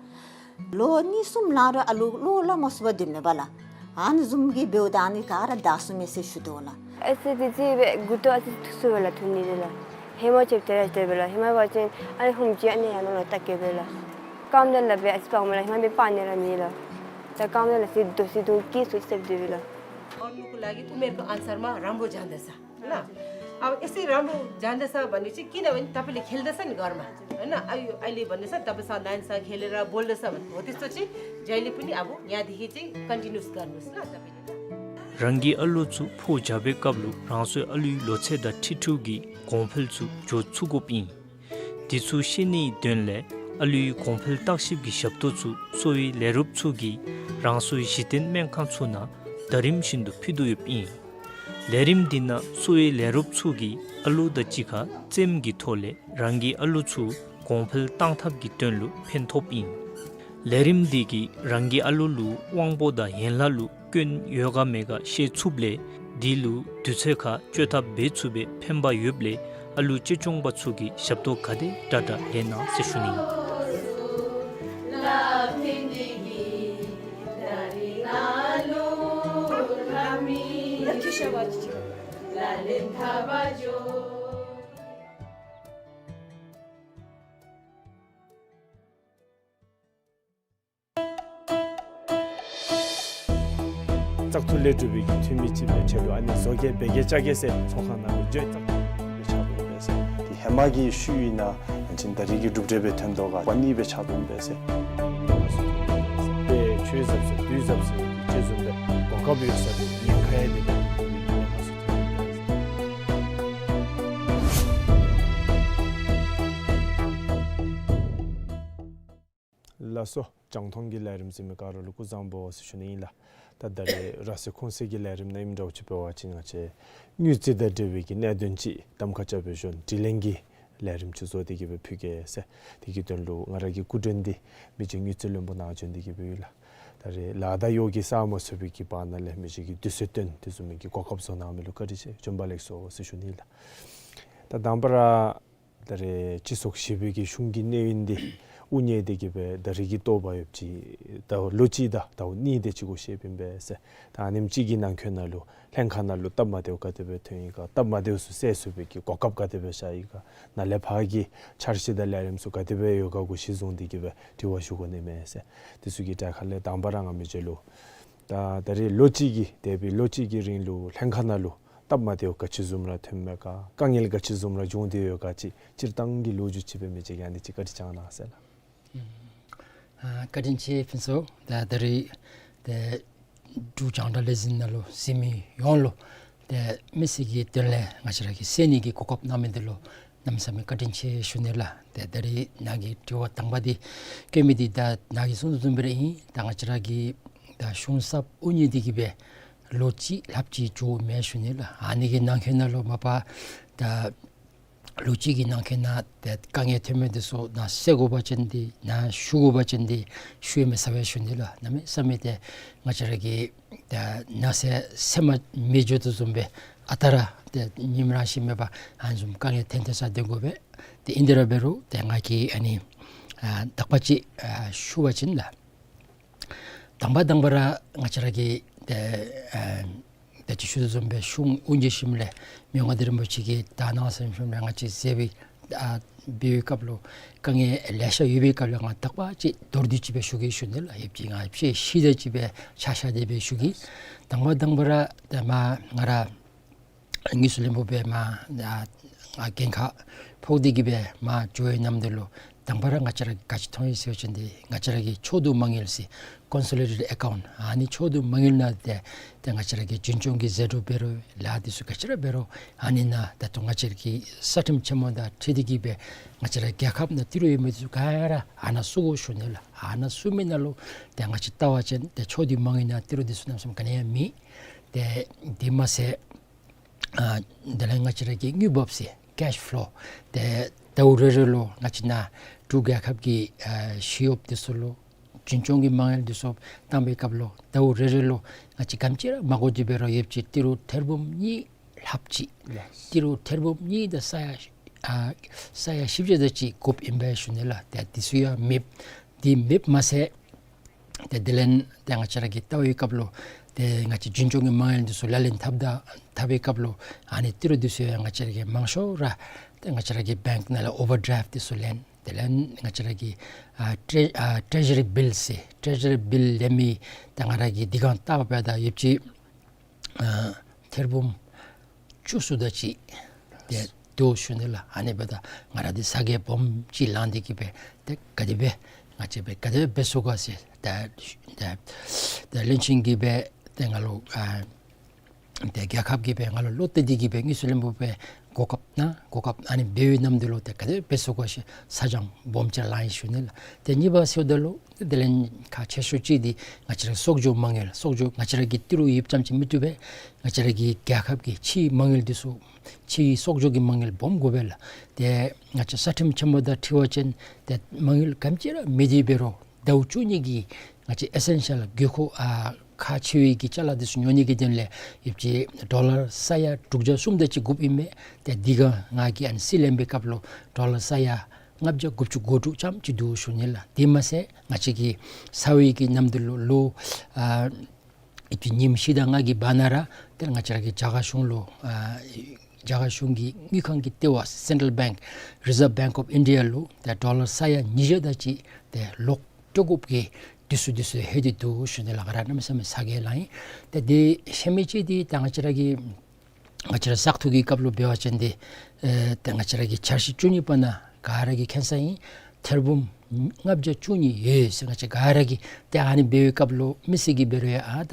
ལོ་གཉིས་གསུམ་ལང་རུང་ཨ་ལུ་བློ་སླབ་མ་ཚུགས་པར་སྡོདཔ་མས་པ་ལགས། ཨ་ནི་བཟུམ་གྱི་འབདཝ་ད་ཨ་ནི་ག་ར་བདའ་ཚུགས་མས་ཟེར་ཞུ་དོ་ལགས། ཨེ་སི་ཌི་སི་སྦེ་མགུ་ཏོ་ཨ་ཙི་ཐུག་སོང་པས་ལགས། ཐུག་ནི་འདི་ལགས། ཧེ་མ་ཅིག་ཏེ་ར་ཏེ་སྦེ་ལགས། ཧེ་མ་འབད་བ་ཅིན་ཨ་ནི་ཧུམ་ཅིག་ཨ་ནི་ཡར་ལོང་ལོང་བལྟ་གེ་སྦེ་ལགས། རྐངམ་དེ་ལག་པས་ཨ་ཙི་སྤརཝ་མས་ལགས། ཧེ་མ་འབད་སྤར་ནི་ར་མེད་ལགས། ད་རྐངམ་དེ་ལག་ཟི་དོ་ཟི་དོ་གིས་ཚུར་ཟེབ་སྡོད་པས་ལགས། और लोग को लगे उमेर को अनुसार मा राम्रो जाँदछ। होइन? अब यसै राम्रो जाँदछ भनेपछि किनभने तपाईँले खेल्दछ नि घरमा, होइन? अहिले, अहिले भन्दैछ, तपाईँ स-, नानीसँग खेलेर बोल्दछ भने हो त्यस्तो चाहिँ जहिले पनि अब यहाँदेखि चाहिँ कन्टिन्युस गर्नुहोस् ल तपाईँले ल। རང་གི་ཨ་ལུ་ཚུ་ཕོ་རྒྱས་པའི་སྐབས་ལུ་རང་སོའི་ཨ་ལུའི་ལོ་ཚད་དང་འཁྲིལ་འཁྲིལཝ་གི་གོང་འཕེལ་ཚུ་འགྱོ་ཚུགས་དགོཔ་ཨིན། དེ་ཚུ་ཤེས་ནིའི་དོན་ལས་ཨ་ལུའི་གོང་འཕེལ་བརྟག་ཞིབ་ཀྱི་ཞབས་ཏོག་ཚུ་གསོ་བའི་ལས་རོགསཔ་ཚུ་གིས་རང་སོའི་གཞི་རྟེན་སྨན་ཁང་ཚུ་ནང་ཟླ་རིམ་བཞིན་དུ་ཕུལ་དོ་ཡོདཔ་ཨིན། ལས་རིམ་འདི་ནང་གསོ་བའི་ལས་རོགསཔ་ཚུ་གིས་ཨ་ལུ་དང་གཅིག་ཁར་རྩེདམོ་གི་ཐོག་ལས་རང་གི་ཨ་ལུ་ཚུ་གོང་འཕེལ་གཏང་ཐབས་ཀྱི་དོན་ལུ་ཕན་ཐོགསཔ་ཨིན། ལས་རིམ་འདི་གིས་རང་གི་ཨ་ལུ་ལུ་དབང་པོ་དང་ཡན་ལག་ལུ་སྐྱོན་ཡོད་ག་མེད་ག་ཤེས་ཚུགསཔ་ལས་དེ་ལུ་དུས་ཚོད་ཁར་བཅོས་ཐབས་འབད་ཚུགས་པའི་ཕན་པ་ཡོདཔ་ལས་ཨ་ལུ་གཅེས་སྐྱོང་པ་ཚུ་གིས་ཞབས་ཏོག་ག་དེ་དྲག་དྲག་ལེན་གནང་ཟེར་ཞུ་ནི། བཙག་འཐུ་ལས་གྲུབ་པའི་གི་འཐུས་མི་ཅིག་སྦེ་ཆེ་ལུ་ཨ་ནི་བཟོ་གེ་འབད་གེ་བཅའ་གེ་ཟེར་ཚོང་ཁང་ནང་ལུ་འགྱོ་བཙག་འཐུ་ལས་ཆགས་འོང་པས་ཟེར། དེ་ཧེ་མ་གི་ཤུལ་ཨིན་ན་ཡང་ཅིན་ད་རེས་ཀྱི་གྲུབ་འབྲས་སྦེ་ཐོན་དོ་ག་པ་ནི་སྦེ་ཆགས་འོང་པས་ཟེར། དཔེ་ཆོས་ཟབ་ཟེར་དུས་ཟབ་ཟེར་ཅིག་བཟུམ་སྦེ་གོ་སྐབས་ཡོད་ས་དེ་ཉེན་ཁ་ཡང་དེ་ཉེན་ཁ་ཚུ་ཐོན་འོང་པས་ཟེར། ལགས་སོ། རྒྱང་མཐོང་གི་ལས་རིམ་གཟིགས་མི་ག་ར་ལུ་སྐུ་གཟུགས་བཟང་པོ་ཟེར་ཞུ་ནི་ཨིན་ལགས། ད་ད་རེས་ར་སེ་ཁུང་སི་གི་ལས་རིམ་ནང་ཨིནམ་འདྲཝ་ཅིག་འབད་བ་ཅིན་ང་བཅས་དངུལ་རྩིས་དང་འབྲེལ་བའི་གི་གནད་དོན་ཅིག་གདམ་ཁ་རྐྱབ་སྦེ་ཞུ་ནི་དྲི་ལན་གྱི་ལས་རིམ་ཅིག་བཟོ་སྟེ་གི་སྦེ་ཕུལ་གེ་ཟེར། དེ་གི་དོན་ལུ་ང་ར་གི་སྐུ་མགྲོན་འདི་མི་རྗེ་དངུལ་རྩིས་བློན་པོ་ནཱ་བྱོན་ཏེ་གི་སྦེ་ཡོད་ལགས། ད་རེས་ལཱ་དང་གཡོག་གི་ས་མ་ཚུགས་པའི་གི་བར་ན་ལས་མི་རྗེ་གིས་དུས་ཚོད་བཏོན་དེ་བཟུམ་མའི་གི་གོ་སྐབས་བཟོ་གནང་མི་ལུ་བཀའ་དྲིན་ཆེ། བྱོན་པ་ལེགས་སོ་ཟེར་ཞུ་ནི་ཨིན་ལགས། ད་དང་པ་ར་ད་རེས་སྤྱི་ཚོགས་ཞི་བའི་གི་གཞུང་གི་གནས་ཡུན་འདི་དབུ་བརྙེས་ཏེ་གི་སྦེ་ད་རེས་ཀྱི་ལྟོ་བ་ཡོདཔ་ཅིག་ཟླཝ་ལོ་གཅིག་དང་ཟླཝ་གཉིས་དེ་ཅིག་གུ་བཤདཔ་ཨིན་པས་ཟེར། ད་ཨ་ནེམ་ཅིག་གི་ནང་འཁོད་ནང་ལུ་ལྷན་ཁག་ནང་ལུ་སྟབས་མ་བདེཝ་ག་དེ་སྦེ་ཐོན་ཡི་ག། སྟབས་མ་བདེཝ་ཚུ་སེལ་ཚུགས་པའི་གི་གོ་སྐབས་ག་དེ་སྦེ་བཞག་ཡི་ག། ནཱ་ལས་ཕར་གྱི་འཆར་གཞི་དང་ལས་རིམ་ཚུ་ག་དེ་སྦེ་ཡོད་ག་གུ་གཞི་བཟུང་སྟེ་གི་སྦེ་དྲི་བ་ཞུ་དགོ་ནི་མས་ཟེར། དེ་ཚུ་གི་གྲལ་ཁ་ལས་དང་པ་ར་ང་མི་རྗེ་ལུ་ ད་ད་རེས་ལོ་གཅིག་གི་འདས་པའི་ལོ་གཅིག་གི་རིང་ལུ་ལྷན་ཁག་ནང་ལུ་སྟབས་མ་བདེཝ་ག་ཅི་བཟུམ་ར་ཐོནམ་མས་ག། དཀའ་ངལ་ག་ཅི་བཟུམ་ར་བྱུང་སྟེ་ཡོད་ག་ཅིག་སྤྱིར་བཏང་གི་ལོ་རྒྱུས་ཅིག་སྦེ་མི་ཅིག་གིས་ཨ་ནི་ཅིག་བཀའ་དྲིན་བསྐྱང་གནང་ཟེར་ལགས། ཨ་བཀའ་དྲིན་ཆེ་ཕུན་ཚོགས། ད་ད་རེས་ཏེ་འབྲུག་རྒྱང་བསྒྲགས་ལས་འཛིན་ནང་ལུ་གཟིགས་མི་ཡོངས་ལུ་ཏེ་མི་སེར་གྱི་དོན་ལས་ང་བཅས་ར་གིས་གསན་ནི་གི་གོ་སྐབས་གནང་མི་འདི་ལུ་གནམ་མེད་ས་མེད་བཀའ་དྲིན་ཆེ་ཞུ་ནི་ལགས། ཏེ་ད་རེས་ནཱ་གི་དྲི་བ་དང་པ་འདི་བཀོད་མི་འདི་ད་ནཱ་གིས་གསུངས་དོ་བཟུམ་སྦེ་ར་ཨིན། ད་ང་བཅས་ར་གི་ད་གཞུང་ཚབ་དབུ་བརྙེས་ཏེ་གི་སྦེ་ལོ་གཅིག་ལྷགཔ་ཅིག་འགྱོཝ་མས་ཞུ་ནི་ལགས། ཨ་ནི་གི་ནང་འཁོད་ནང་ལུ་མ་པ་ད་ལོ་གཅིག་གི་ནང་འཁོད་ནང་ཏེ་དཀའ་ངལ་ཐོན་མི་འདི་ཚུ་ནཱ་སེལ་དགོ་པ་ཅིན་འདི་ནཱ་ཞུ་དགོ་པ་ཅིན་འདི་ཞུ་ཡང་མི་ཚར་བས་ཞུ་ནི་ལགས། གནམ་མེད་ས་མེད་ཏེ་ང་བཅས་ར་གི་ད་ནཱ་ཟེར་ཟེར་མ་མི་འགྱོ་དོ་བཟུམ་སྦེ་ཨ་རྟག་ར་ཏེ་ཉིནམ་རང་བཞིན་མེད་པར་ཨ་ནི་བཟུམ་དཀའ་ངལ་ཐོན་ཐོན་ས་སྡོད་དགོ་པས། ཏེ་ཨིན་དེ་ར་འབད་རུང་ཏེ་ང་གིས་ཨ་ནི་ཨ་དག་པ་ཅིག་ཨ་ཞུ་བ་ཅིན་ལགས། དང་པ་དང་པ་ར་ང་བཅས་ར་གི་ཏེ་ཨ་ད་ཅི་ཞུ་དོ་བཟུམ་སྦེ་གཞུང་དབུ་འབྱེད་ཞིནམ་ལས་མི་དབང་མངའ་བདག་རིན་པོ་ཆེ་གིས་ད་གནང་ཟེར་ཞིནམ་ལས་ང་བཅས་ཟེར་བའི་ཨ་འབད་བའི་སྐབས་ལུ་དཀའ་ངལ་ལེ་ཤ་ཡོད་པའི་སྐབས་ལུ་ང་དག་པ་ཅིག་མདོར་བསྡུས་ཅིག་སྦེ་ཞུ་གེ་ཞུ་ནི་ལགས། ཡོདཔ་ཅིག་ང་ཕྱེད་ཤེས་ད་ཅིག་སྦེ་ཆ་ཤ་དེ་སྦེ་ཞུ་གེ། དང་པ་དང་པ་ར་ཏེ་མ་ང་ར་དངོས་སུ་ལྷན་པོ་སྦེ་མ་ཨ་ཨ་འགན་ཁག་ཕོག་སྟེ་གི་སྦེ་མ་འགྱོ་བའི་ནམ་དུས་ལུ་དང་པ་ར་ང་བཅས་ར་ག་ཅི་མཐོང་ཡི་ཟེར་བ་ཅིན་འདི་ང་བཅས་ར་གི་ཕྱོགས་བསྡུ་མ་དངུལ་ཟེར་ཀོན་སོ་ལི་ཌེཊ་ཨེ་ཀའུནཊ། ཨ་ནི་ཕྱོགས་བསྡུ་མ་དངུལ་ནང་ཏེ་ཏེ་ང་བཅས་ར་གི་རྒྱུན་སྐྱོང་གི་ཟད་འགྲོ་འབད་རུང་ལཱ་འདི་ཚུ་ག་ཅི་ར་འབད་རུང་ཨ་ནི་ནང་ད་ལྟོ་ང་བཅས་ར་གི་གསར་ཁྲིམས་ཆེན་མོ་དང་འཁྲིལ་ཏེ་གི་སྦེ་ང་བཅས་ར་རྒྱལ་ཁབ་ནང་ཏི་རུ་ཡོད་མི་འདི་ཚུ་ག་ར་ཨ་ནཱ་བཙུགས་དགོ་ཞུ་ནི་ལགས། ཨ་ནཱ་བཙུགས་མི་ནང་ལུ་ཏེ་ང་བཅས་བལྟ་བ་ཅིན་ཏེ་ཕྱོགས་བསྡུ་མ་དངུལ་ནང་ཏི་རུ་འདི་ཚུ་གནམ་མེད་ས་མེད་ག་ནི་ཡང་མེད། ཏེ་དེ་མ་ཚད་ཨ་དེ་ལས་ང་བཅས་ར་གི་དངུལ་འབབ་ཟེར་ཀེཤ་ཕློ་ཏེ་ཟླཝ་རེ་རེ་ལུ་ང་བཅས་ནཱ་འབྲུག་རྒྱལ་ཁབ་ཀྱི་ཨ་ཞི་གཡོགཔ་འདི་ཚུ་ལུ་རྒྱུན་སྐྱོང་གི་མ་དངུལ་འདི་ཚུ་བཏང་བའི་སྐབས་ལུ་ཟླཝ་རེ་རེ་ལུ་ང་བཅས་ག་དེམ་ཅིག་ར་མ་དགོ་དེ་འབད་རུང་ཡོདཔ་ཅིག་ཏི་རུ་ཐེར་འབུམ་གཉིས་ལྷགཔ་ཅིག། ལགས། ཏི་རུ་ཐེར་འབུམ་གཉིས་དང་ས་ཡ་ཨ་ས་ཡ་བཞི་བརྒྱ་དེ་ཅིག་དགོཔ་ཨིན་པས་ཞུ་ནི་ལགས། ཏེ་འདི་ཚུ་ཡང་མེདཔ་འདི་མེདཔ་མ་ཚད་ཏེ་དེ་ལས་ཏེ་ང་བཅས་ར་གིས་བལྟ་བའི་སྐབས་ལུ་ཏེ་ང་བཅས་རྒྱུན་སྐྱོང་གི་མ་དངུལ་འདི་ཚུ་ལག་ལེན་འཐབ་ད་འཐབ་པའི་སྐབས་ལུ་ཨ་ནི་ཏི་རུ་འདི་ཚུ་ཡང་ང་བཅས་ར་གིས་མང་ཤོས་ར་ཏེ་ང་བཅས་ར་གི་བེངཀ་ནང་ལས་ཨོ་ཝར་ཌྲའིབ་འདི་ཚུ་ལེན། དེ་ལས་ང་བཅས་ར་གི་ཨ་ཊེ་ཨ་ཊེ་ཟུ་རི་བིལ་ཟེར་ཊེ་ཟུ་རི་བིལ་ལེན་མི་ཏེ་ང་ར་གིས་འདི་གང་བལྟ་བ་འབདཝ་ད་ཡོདཔ་ཅིག་ཨ་ཐེར་འབུམ་བཅུ་གསུམ་དེ་ཅིག་ཏེ་འདུག་ཞུ་ནི་ལགས། ཨ་ནི་འབདཝ་ད་ང་ར་འདི་ཚ་གྱང་སྦོམ་ཅིག་ལང་སྟེ་གི་སྦེ་ཏེ་ག་དེ་སྦེ་ང་བཅས་སྦེ་ག་དེ་སྦེ་འབད་ཚུགས་ག་ཟེར་ཏེ་ཏེ་ཏེ་བློན་ཆེན་གྱིས་སྦེ་ཏེ་ང་ལུ་ཨ་ཏེ་རྒྱལ་ཁབ་ཀྱིས་སྦེ་ང་ལུ་བློ་གཏད་དེ་གི་སྦེ་དངོས་སུ་ལྷན་པོ་སྦེ་གོ་སྐབས་གནང་། གོ་སྐབས་ཨ་ནི་འབད་བའི་ནམ་དུས་ལུ་ཏེ་ག་དེ་སྦེ་འབད་ཚུགས་ག་ཟེར་ཚ་གྱང་སྦོམ་ཅིག་ལང་ཡི་ཞུ་ནི་ལགས། ཏེ་གཉིས་པ་ཟེརཝ་ད་ལུ་དེ་ལས་ཁག་ཆེ་ཤོས་ཅིག་འདི་ང་བཅས་ར་གསོག་འཇོག་མ་དངུལ་གསོག་འཇོག་ང་བཅས་ར་གི་ཏི་རུ་ཡོདཔ་ཙམ་ཅིག་མི་བཏུབ་པས། ང་བཅས་ར་གི་རྒྱལ་ཁབ་ཀྱི་ཕྱིའི་མ་དངུལ་འདི་ཚུ་ཕྱིའི་གསོག་འཇོག་གི་མ་དངུལ་སྦོམ་དགོ་པས་ལགས། ཏེ་ང་བཅས་གསར་ཁྲིམས་ཆེན་མོ་དང་འཁྲིལ་བ་ཅིན་ཏེ་མ་དངུལ་ག་དེམ་ཅིག་ར་མེད་དེ་འབད་རུང་ཟླཝ་བཅུ་གཉིས་ཀྱི་ང་བཅས་ཨི་སེན་ཤལ་དགོས་མཁོ་ཨ་ཁག་ཆེ་བའི་གི་ཅ་ལ་འདི་ཚུ་ཉོ་ནི་གི་དོན་ལས་ཡོདཔ་ཅིག་ཌོ་ལར་ས་ཡ་དྲུག་བརྒྱ་གསུམ་དེ་ཅིག་དགོཔ་ཨིན་མས། ཏེ་འདི་གང་ང་གིས་ཨ་ནི་རྩིས་ལེན་པའི་སྐབས་ལུ་ཌོ་ལར་ས་ཡ་ལྔ་བརྒྱ་དགུ་བཅུ་གོ་དྲུག་ཙམ་ཅིག་འདུག་ཞུ་ནི་ལགས། དེ་མ་ཚད་ང་བཅས་ཀྱི་ཚ་བའི་གི་ནམ་དུས་ལུ་ལོ་ཨ་ཨེ་ཏེ་ཉིནམ་བཞི་དང་ལྔ་གི་བར་ན་ར་ཏེ་ང་བཅས་ར་གི་རྒྱ་གར་གཞུང་ལུ་ཨ་རྒྱ་གར་གཞུང་གི་དངུལ་ཁང་གི་ལྟེ་བ་སེན་ཊྲལ་བེངཀ་རི་ཛརབ་བེངཀ་ཨོཕ་ཨིན་ཌི་ཡ་ལུ་ཏེ་ཌོ་ལར་ས་ཡ་ཉིས་བརྒྱ་དེ་ཅིག་ཏེ་ལོག་སྤྲོད་དགོཔ་གི་དུས་ཚོད་འདི་ཚུ་ལྷོད་དེ་འདུག་ཞུ་ནི་ལགས། ང་ར་གནམ་མེད་ས་མེད་ཚ་གྱང་ལང་ཡི། ཏེ་དེ་ཤེས་མི་ཅིག་འདི་ད་ང་བཅས་ར་གི་ང་བཅས་ར་བཙག་འཐུ་གི་སྐབས་ལུ་འབད་བ་ཅིན་འདི་ཨེ་ཏེ་ང་བཅས་ར་གི་འཆར་གཞི་བཅུ་གཉིས་པ་ནང་ག་ར་གིས་མཁྱེན་ས་ཨིན། ཐེར་འབུམ་ལྔ་བརྒྱ་བཅུ་གཉིས་ཡོད་ཟེར། ང་བཅས་ག་ར་གིས་ཏེ་ཨ་ནི་འབད་བའི་སྐབས་ལུ་མི་སེར་གྱིས་འབད་རུང་ཡང་ཨ་ད་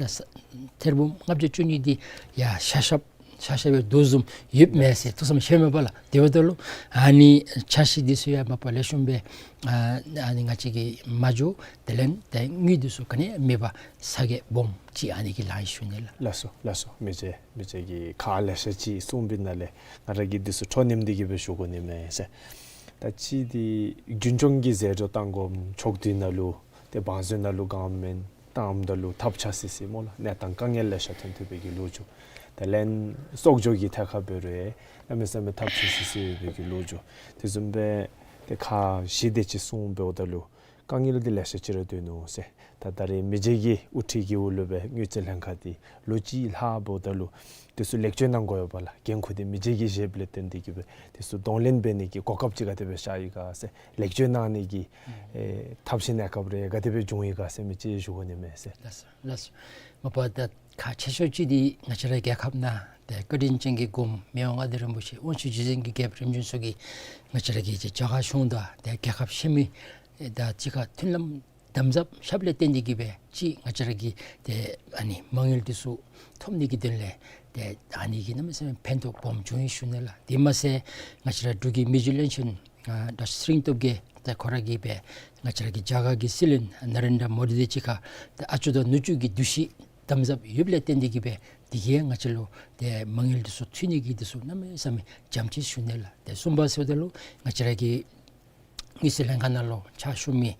ཐེར་འབུམ་ལྔ་བརྒྱ་བཅུ་གཉིས་འདི་ཡ་ཤ་ཤ་ཤ་ཤ་སྦེ་དོ་བཟུམ་ཡོདཔ་མས་ཟེར་ཐུགས་བསམ་བཞེས་མས་པ་ལགས། དེ་འབདཝ་ད་ལུ་ཨ་ནི་འཆར་གཞི་འདི་ཚུ་ཡང་མ་པ་ལེགས་ཤོམ་སྦེ་ཨ་ཨ་ནི་ང་བཅས་ཀྱིས་མ་འགྱོ། དེ་ལས་ཏེ་དངུལ་འདི་ཚུ་ག་ནི་ཡང་མེད་པར་ཚ་གྱང་སྦོམ་ཅིག་ཨ་ནི་གིས་ལང་ཡི་ཞུ་ནི་ལགས། ལགས་སོ་ལགས་སོ། མི་རྗེ་མི་རྗེ་གིས་ཁག་ལེ་ཤ་ཅིག་གསུངས་པའི་ནང་ལས་ང་ར་གིས་འདི་ཚུ་འཕྲོ་མཉམ་འདི་གིས་སྦེ་ཞུ་དགོ་ནི་མས་ཟེར། ད་ཅི་འདི་རྒྱུན་སྐྱོང་གི་ཟད་འགྲོ་བཏང་དགོཔ་ཕྱོགས་བསྡུའི་ནང་ལུ་ཏེ་བང་མཛོད་ནང་ལུ་གང་མེན་བཏངམ་ད་ལུ་ཐབས་ཆག་སི་སི་སྨོ་ལགས། གནས་སྟངས་དཀའ་ངལ་ལེ་ཤ་ཐོན་ཐོན་པའི་གི་ལོ་རྒྱུས། དེ་ལས་གསོག་འཇོག་གི་ཐད་ཁར་འབད་རུང་གནམ་མེད་ས་མེད་ཐབས་ཆག་སི་སི་ཡོད་པའི་གི་ལོ་རྒྱུས། དེ་བཟུམ་སྦེ་ཏེ་ཁག་བཞི་དེ་ཅིག་གསུངས་འབདཝ་ད་ལུ་ དཀའ་ངལ་འདི་ལེ་ཤ་ཅིག་ར་འདུག་ནུག་ཟེར། ད་ད་རེས་མི་རྗེ་གི་དབུ་ཁྲིད་ཀྱི་འོག་ལུ་སྦེ་དངུལ་རྩིས་ལྷན་ཁག་འདི་ལོ་གཅིག་ལྷགཔ་ད་ལུ་དེ་ཚུ་ལེགས་བཅོས་གནང་དགོ་པས་ལགས། འགན་ཁུར་འདི་མི་རྗེ་གིས་བཞེསཔ་ལས་བརྟེན་ཏེ་གིས་སྦེ་དེ་ཚུ་གདོང་ལེན་འབད་ནི་གི་གོ་སྐབས་ཅིག་ག་དེ་སྦེ་ཤར་ཡི་ག་ཟེར། ལེགས་བཅོས་གནང་ནི་གི་ཨེ་ཐབས་ཤེས་གནས་སྐབས་རེ་ག་དེ་སྦེ་བྱུང་ཡི་ག་ཟེར་མི་ཅིག་ཞུ་དགོ་ནི་མས་ཟེར། ལགས་སོ། ལགས་སོ། མ་པ་ད་ཁག་ཆེ་ཤོས་ཅིག་འདི་ང་བཅས་ར་རྒྱལ་ཁབ་ནང་ཏེ་བཀའ་དྲིན་ཅན་གྱི་སྒོམ་མི་དབང་མངའ་བདག་རིན་པོ་ཆེ་དབང་ཕྱུག་རྗེས་བཟུང་གི་རྒྱལཔོ་རིམ་བྱོན་ཚུ་གིས་ང་བཅས་ར་གི་རྒྱ་གར་གཞུང་དང་ཏེ་རྒྱལ་ཁབ་ཕྱི་མི་དང་གཅིག་ཁར་མཐུན་ལམ་དམ་ཟབ་ཤརཝ་ལས་བརྟེན་ཏེ་གིས་སྦེ་ཅིག་ང་བཅས་ར་གི་ཏེ་ཨ་ནི་མ་དངུལ་འདི་ཚུ་ཐོབ་ནི་གི་དོན་ལས་ཏེ་ཨ་ནི་གིས་གནམ་མེད་ས་མེད་ཕན་ཐོགས་སྦོམ་བྱུང་ཡི་ཞུ་ནི་ལགས། དེ་མ་ཚད་ང་བཅས་ར་འབྲུག་གི་མི་རྗེ་བློན་ཆེན་ཨ་དྲག་ཤོས་ཚེ་རིང་སྟོབས་རྒྱས་ཏེ་ཁོ་ར་གིས་སྦེ་ང་བཅས་ར་གི་རྒྱ་གར་གྱི་སྲིད་བློན་ན་རེན་དྲ་མོ་དི་དང་གཅིག་ཁར་ཏེ་ཨ་ཅོ་དང་ནུ་གཅུང་གི་འདུ་ཤེས་དམ་ཟབ་ཡོདཔ་ལས་བརྟེན་ཏེ་གིས་སྦེ་དེ་གིས་ང་བཅས་ལུ་ཏེ་མ་དངུལ་འདི་ཚུ་ཚུད་ནི་གི་འདི་ཚུ་གནམ་མེད་ས་མེད་འཇམ་ཅིག་ཞུ་ནི་ལགས། ཏེ་གསུམ་པ་ཟེརཝ་ད་ལུ་ང་བཅས་ར་གི་དངུལ་རྩིས་ལྷན་ཁག་ནང་ལུ་ཕྱག་ཞུ་མི་ང་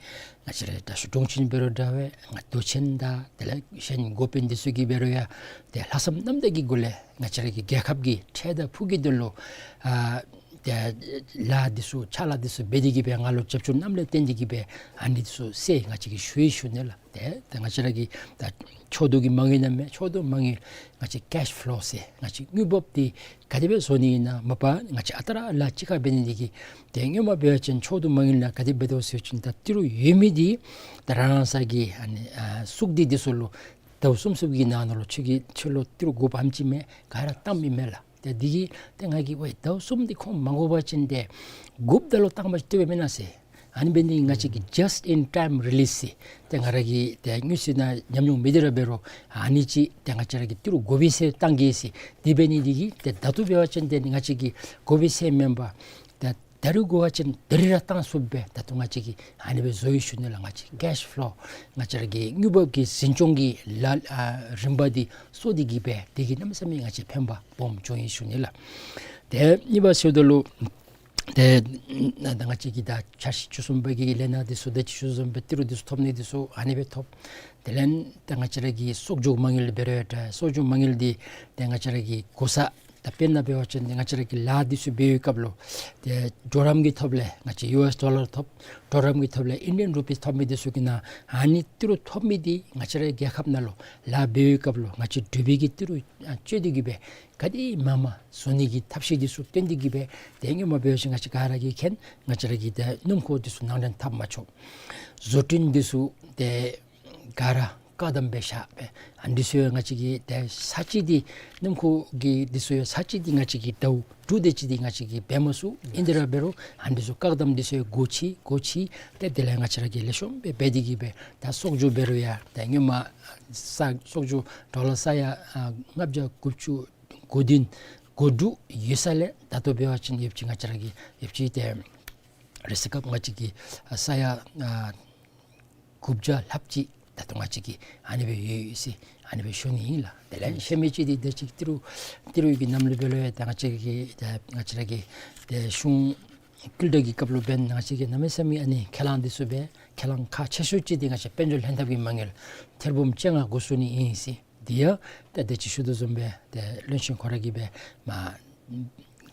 བཅས་ར་དྲག་ཤོས་དྲུང་ཆེན་འབད་རུང་འདྲ་བས་ང་མདོ་ཆེན་དང་དེ་ལས་གཞན་འགོ་དཔོན་འདི་ཚུ་གིས་འབད་རུང་ཡང་ཏེ་ལྷག་བསམ་རྣམ་དག་གི་སྒོ་ལས་ང་བཅས་ར་གི་རྒྱལ་ཁབ་ཀྱི་འཕྲལ་དང་ཕུགས་ཀྱི་དོན་ལུ་ཨ་ཏེ་ལཱ་འདི་ཚུ་ཕྱག་ལཱ་འདི་ཚུ་འབད་དེ་གིས་སྦེ་ང་ལུ་རྒྱབ་སྐྱོར་གནངམ་ལས་བརྟེན་ཏེ་གིས་སྦེ་ཨ་ནི་འདི་ཚུ་སེལ་ང་བཅས་ཀྱིས་ཞུ་ཡི་ཞུ་ནི་ལགས། ཏེ་ཏེ་ང་བཅས་ར་གི་ད་ཕྱོགས་བསྡུ་གི་མ་དངུལ་ནང་མས། ཕྱོགས་བསྡུ་མ་དངུལ་ང་བཅས་ཀེཤ་ཕློ་ཟེར་ང་བཅས་དངུལ་འབབ་འདི་ག་དེ་སྦེ་བཟོ་ནི་ཨིན་ན། མ་པ་ང་བཅས་ཨ་རྟག་ར་ལཱ་གཅིག་ཁར་འབད་ནི་འདི་གིས་ཏེ་སྔོན་མ་འབད་བ་ཅིན་ཕྱོགས་བསྡུ་མ་དངུལ་ནང་ག་དེ་འབད་དོ་ཟེར་བ་ཅིན་ད་ཏི་རུ་ཡོད་མི་འདི་ད་རང་རང་སོ་གི་ཨ་ནི་ཨ་སོག་སྡེ་འདི་ཚུ་ལུ་ཟླཝ་གསུམ་གསུམ་གྱི་ནང་ན་ལུ་ཁྱོད་ཀྱིས་ཁྱོད་ལུ་ཏི་རུ་དགོཔ་ཨིནམ་ཅིག་མས་ག་ར་བཏངམ་ཨིན་མས་ལགས། ཏེ་འདི་གིས་ཏེ་ང་གིས་ཝའི་ཟླཝ་གསུམ་འདི་ཁོང་མ་དགོ་པ་ཅིན་ཏེ་དགོཔ་ད་ལུ་བཏང་པ་ཅིན་བཏུབ་པས་མེན་ན་ཟེར། ཨ་ནི་འབད་ནི་ང་བཅས་ཀྱིས་just in time release ཟེར་ཏེ་ང་ར་གིས་ཏེ་དངུལ་རྩིས་ནང་ཉམས་མྱོང་མེད་དེ་ར་འབད་རུང་ཨ་ནི་ཅིག་ཏེ་ང་བཅས་ར་གིས་ཏི་རུ་དགོ་པའི་ཚེ་བཏང་གེ་ཟེར། དེ་འབད་ནི་འདི་གིས་ཏེ་ད་ལྟོ་འབད་བ་ཅིན་ཏེ་ང་བཅས་ཀྱིས་དགོ་པའི་ཚེ་མེན་པར་ཏེ་ད་རིས་དགོ་པ་ཅིན་ད་རིས་ར་བཏང་ཚུགསཔ་སྦེ་ད་ལྟོ་ང་བཅས་ཀྱིས་ཨ་ནི་སྦེ་བཟོ་ཡི་ཞུ་ནི་ལགས། ང་བཅས་ཀེཤ་ཕློ་ང་བཅས་ར་གི་དངུལ་འབབ་ཀྱི་འཛིན་སྐྱོང་གི་ལཱ་ཨ་རིམ་པ་འདི་སོར་ཏེ་གིས་སྦེ་དེ་གིས་གནམ་མེད་ས་མེད་ང་བཅས་ཕན་པ་སྦོམ་བྱུང་ཡི་ཞུ་ནི་ལགས། ཏེ་གཉིས་པ་ཟེརཝ་ད་ལུ་ཏེ་ད་ང་བཅས་ཀྱི་ད་འཆར་གཞི་བཅུ་གསུམ་པ་གི་ལས་སྣ་འདི་ཚུ་ད་ཅི་ཞུ་བཟུམ་སྦེ་ཏི་རུ་འདི་ཚུ་ཐོབ་ནི་འདི་ཚུ་ཨ་ནི་སྦེ་ཐོབ། དེ་ལས་ད་ང་བཅས་ར་གི་གསོག་འཇོག་མ་དངུལ་འབད་རུང་ཡང་ད་གསོག་འཇོག་མ་དངུལ་འདི་ཏེ་ང་བཅས་ར་གི་གོ་ས་ད་དཔེར་ན་འབད་བ་ཅིན་ཏེ་ང་བཅས་ར་གི་ལཱ་འདི་ཚུ་འབད་བའི་སྐབས་ལུ་ཏེ་གྲོགས་རམ་གྱི་ཐོག་ལས་ང་བཅས་ཡུ་ཨེསི་ཌོ་ལར་ཐོབ། གྲོགས་རམ་གྱི་ཐོག་ལས་ཨིན་ཌི་ཡན་རུ་པིས་ཐོབ་མི་འདི་ཚུ་གི་ནང་ཨ་ནི་ཏི་རུ་ཐོབ་མི་འདི་ང་བཅས་ར་རྒྱལ་ཁབ་ནང་ལུ་ལཱ་འབད་བའི་སྐབས་ལུ་ང་བཅས་འབྲུག་པའི་གི་ཏི་རུ་ཨ་སྤྱོད་དེ་གིས་སྦེ་ག་དེ་མང་མང་བཟོ་ནི་གི་ཐབས་ཤེས་འདི་ཚུ་བཏོན་ཏེ་གིས་སྦེ་ཏེ་སྔོན་མ་འབད་བ་ཅིན་ང་བཅས་ག་ར་གིས་མཁྱེན། ང་བཅས་ར་གི་ཏེ་སྣུམ་འཁོར་འདི་ཚུ་ནང་འདྲེན་འཐབ་མ་ཆོག། བཟོ་སྐྲུན་འདི་ཚུ་ཏེ་ག་ར་བཀག་དམ་སྦེ་བཞག་སྦེ་ཨ་འདི་ཚུ་ཡང་ང་བཅས་ཀྱིས་ཏེ་ས་ཅིག་འདི་སྣུམ་འཁོར་གྱི་འདི་ཚུ་ཡང་ས་ཅིག་འདི་ང་བཅས་ཀྱིས་ཟླཝ་དྲུག་དེ་ཅིག་འདི་ང་བཅས་ཀྱིས་འབད་མ་ཚུགས། ཨིན་དེ་ར་འབད་རུང་ཨ་འདི་ཚུ་བཀག་དམ་འདི་ཚུ་ཡང་འགོ་ཁྲིད་འགོ་ཁྲིད་ཏེ་དེ་ལས་ང་བཅས་ར་གིས་ལེགས་ཤོམ་སྦེ་འབད་དེ་གིས་སྦེ་ད་གསོག་འཇོག་འབད་རུང་ཡང་ད་སྔོན་མ་ས་གསོག་འཇོག་ཌོ་ལར་ས་ཡ་ཨ་ལྔ་བརྒྱ་དགུ་བཅུ་གོ་བདུན་གོ་དྲུག་ཡོད་ས་ལས་ད་ལྟོ་འབད་བ་ཅིན་ཡོདཔ་ཅིག་ང་བཅས་ར་གི་ཡོདཔ་ཅིག་ཏེ་རེས་སྐབས་ང་བཅས་ཀྱི་ས་ཡ་ཨ་དགུ་བརྒྱ་ལྷགཔ་ཅིག་ད་ལྟོ་ང་བཅས་ཀྱིས་ཨ་ནི་སྦེ་ཡོད་ཡོད་ཟེར་ཨ་ནི་སྦེ་ཞུ་ནི་ཨིན་ལགས། དེ་ལས་ཤེས་མི་ཅིག་འདི་ད་ཅི་ཏི་རུ་ཏི་རུ་གི་ནང་ལུ་འབད་རུང་ཡང་ད་ང་བཅས་ཀྱི་ད་ང་བཅས་ར་གི་ཏེ་གཞུང་བསྐུལ་བསྒྲགས་ཀྱི་སྐབས་ལུ་འབདན་ང་བཅས་ཀྱིས་གནམ་མེད་ས་མེད་ཨ་ནི་ཁས་བླངས་འདི་ཚུ་འབད་ཁས་བླངས་ཁག་ཆེ་ཤོས་ཅིག་འདི་ང་བཅས་དཔལ་འབྱོར་ལྷན་ཐབས་ཀྱི་མ་དངུལ་ཐེར་འབུམ་བཅོ་ལྔ་འགོ་བཙུགས་ནི་ཨིན་ཟེར། འདི་ཡང་ད་དེ་ཅིག་ཞུ་དོ་བཟུམ་སྦེ་ཏེ་བློན་ཆེན་ཁོ་ར་གིས་སྦེ་མ་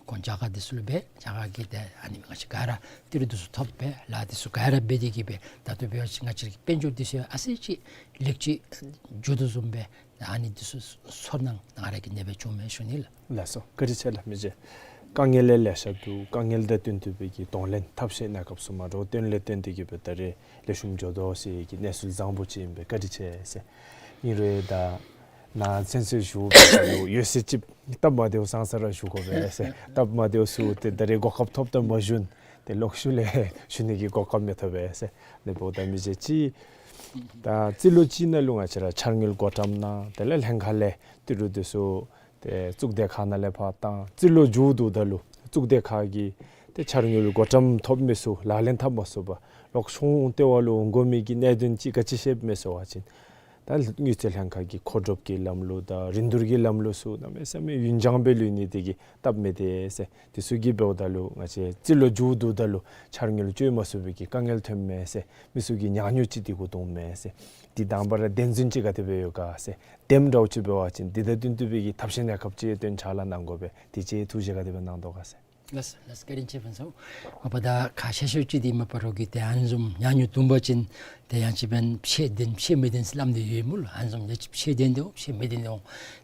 ཁོང་རྒྱ་གར་འདི་ཚུ་ལུ་སྦེ་རྒྱ་གར་གྱི་ཏེ་ཨ་ནི་ང་བཅས་ག་ར་ཏི་རུ་འདི་ཚུ་ཐོབ་སྦེ་ལཱ་འདི་ཚུ་ག་ར་འབད་དེ་གིས་སྦེ་ད་ལྟོ་འབད་བ་ཅིན་ང་བཅས་ཀྱི་དཔལ་འབྱོར་འདི་ཚུ་ཡང་ཨ་ཙི་ཅིག་ལེགས་ཅིག་འགྱོ་དོ་བཟུམ་སྦེ་ཨ་ནི་འདི་ཚུ་ཚོར་སྣང་ང་ར་གིས་ཨ་ནི་སྦེ་བྱུངམ་མས་ཞུ་ནི་ལགས། ལགས་སོ། བཀའ་དྲིན་ཆེ་ལགས་མི་རྗེ། དཀའ་ངལ་ལེ་ཤ་འདུག། དཀའ་ངལ་དང་བསྟུན་ཐུབ་པའི་གི་གདོང་ལེན་ཐབས་ཤེས་གནས་སྐབས་སུ་མ་འདྲཝ་བཏོན་ལས་བརྟེན་ཏེ་གིས་སྦེ་ད་རེས་ལེགས་ཤོམ་འགྱོ་དོ་ཟེར་གྱི་གནས་ཚུལ་བཟང་པོ་ཅིག་ཨིན་པས། བཀའ་དྲིན་ཆེ་ཟེར། ཨིན་རུང་ད་ནཱ་ཚུན་ཚོད་ཞུ་བའི་ཡོད་ཟེར་ཅིག་སྟབས་མ་བདེཝ་སང་ས་ར་ཞུ་དགོ་པས་ཟེར། སྟབས་མ་བདེཝ་ཚུ་ཏེ་ད་རེས་གོ་སྐབས་ཐོབ་སྟེ་མ་ཞུ་ན་ཏེ་ལོག་ཤུལ་ལས་ཞུ་ནི་གི་གོ་སྐབས་མི་ཐོབ་པས་ཟེར། ལེགས་པོ་ད་མི་རྗེ་ཅིག་ད་རྩིས་ལོ་གཅིག་ནང་ལུ་ང་བཅས་ར་འཆར་དངུལ་བགོ་བཀྲམ་གནང་དེ་ལས་ལྷན་ཁག་ལས་ཏི་རུ་འདི་ཚུ་ཏེ་གཙུག་སྡེ་ཁག་ནང་ལས་ཕར་བཏང་། རྩིས་ལོ་མཇུག་བསྡུཝ་ད་ལུ་གཙུག་སྡེ་ཁག་གིས་ཏེ་འཆར་དངུལ་བགོ་བཀྲམ་ཐོབ་མི་ཚུ་ལག་ལེན་འཐབ་མ་ཚུགས་པར་ལོག་ཤོང་སྟེ་བ་ལུ་འོང་དགོ་མི་གི་གནད་དོན་ཅིག་ག་ཅི་ཤེས་མས་ཟེར་བ་ཅིན་ད་དངུལ་རྩིས་ལྷན་ཁག་གི་མཁོ་སྒྲུབ་ཀྱི་ལམ་ལུགས་དང་རིན་བསྡུར་གྱི་ལམ་ལུགས་ཚུ་གནམ་མེད་ས་མེད་ཡུན་འགྱངས་སྦེ་ལུས་ནི་དེ་གིས་སྟབས་མི་བདེ་ཟེར། དེ་ཚུ་གིས་འབདཝ་ད་ལུ་ང་བཅས་རྩིས་ལོ་མཇུག་བསྡུཝ་ད་ལུ་འཆར་དངུལ་སྤྱོད་མ་ཚུགས་པའི་གི་དཀའ་ངལ་ཐོན་མས་ཟེར། མི་ཚུ་གིས་ཉག་ཉོག་ཅིག་འདི་གུ་བཏུབ་མས་ཟེར། འདི་དང་པ་ར་བདེན་རྫུན་ཅིག་ག་དེ་སྦེ་ཡོད་ག་ཟེར། བདེནམ་འདྲཝ་ཅིག་འབད་བ་ཅིན་འདི་དང་བསྟུན་ཐུབ་པའི་གི་ཐབས་ཤེས་གནས་སྐབས་ཅིག་སྟོན་ཕྱག་ལཱ་གནང་དགོ་པས། དེ་ཅིག་ཐུགས་བཞེད་ག་དེ་སྦེ་གནང་དོ་ག་ཟེར། ལགས་ལགས། བཀའ་དྲིན་ཆེ་ཕུན་ཚོགས། མ་པ་ད་ཁ་ཤས་ཤོས་ཅིག་འདི་མ་པ་རོགས་ཀྱིས་ཏེ་ཨ་ནི་བཟུམ་ཉག་ཉོག་བཏུབ་པ་ཅིན་ཏེ་ཡང་ཅིན་ཕྱེད་བདེན་ཕྱེད་མི་བདེན་ཟེར་སླབ་སྟེ་ཡོད་སྨོ་ལགས། ཨ་ནི་བཟུམ་ཡང་ཅིན་ཕྱེད་བདེན་འདུག་ཕྱེད་མི་བདེན་འདུག།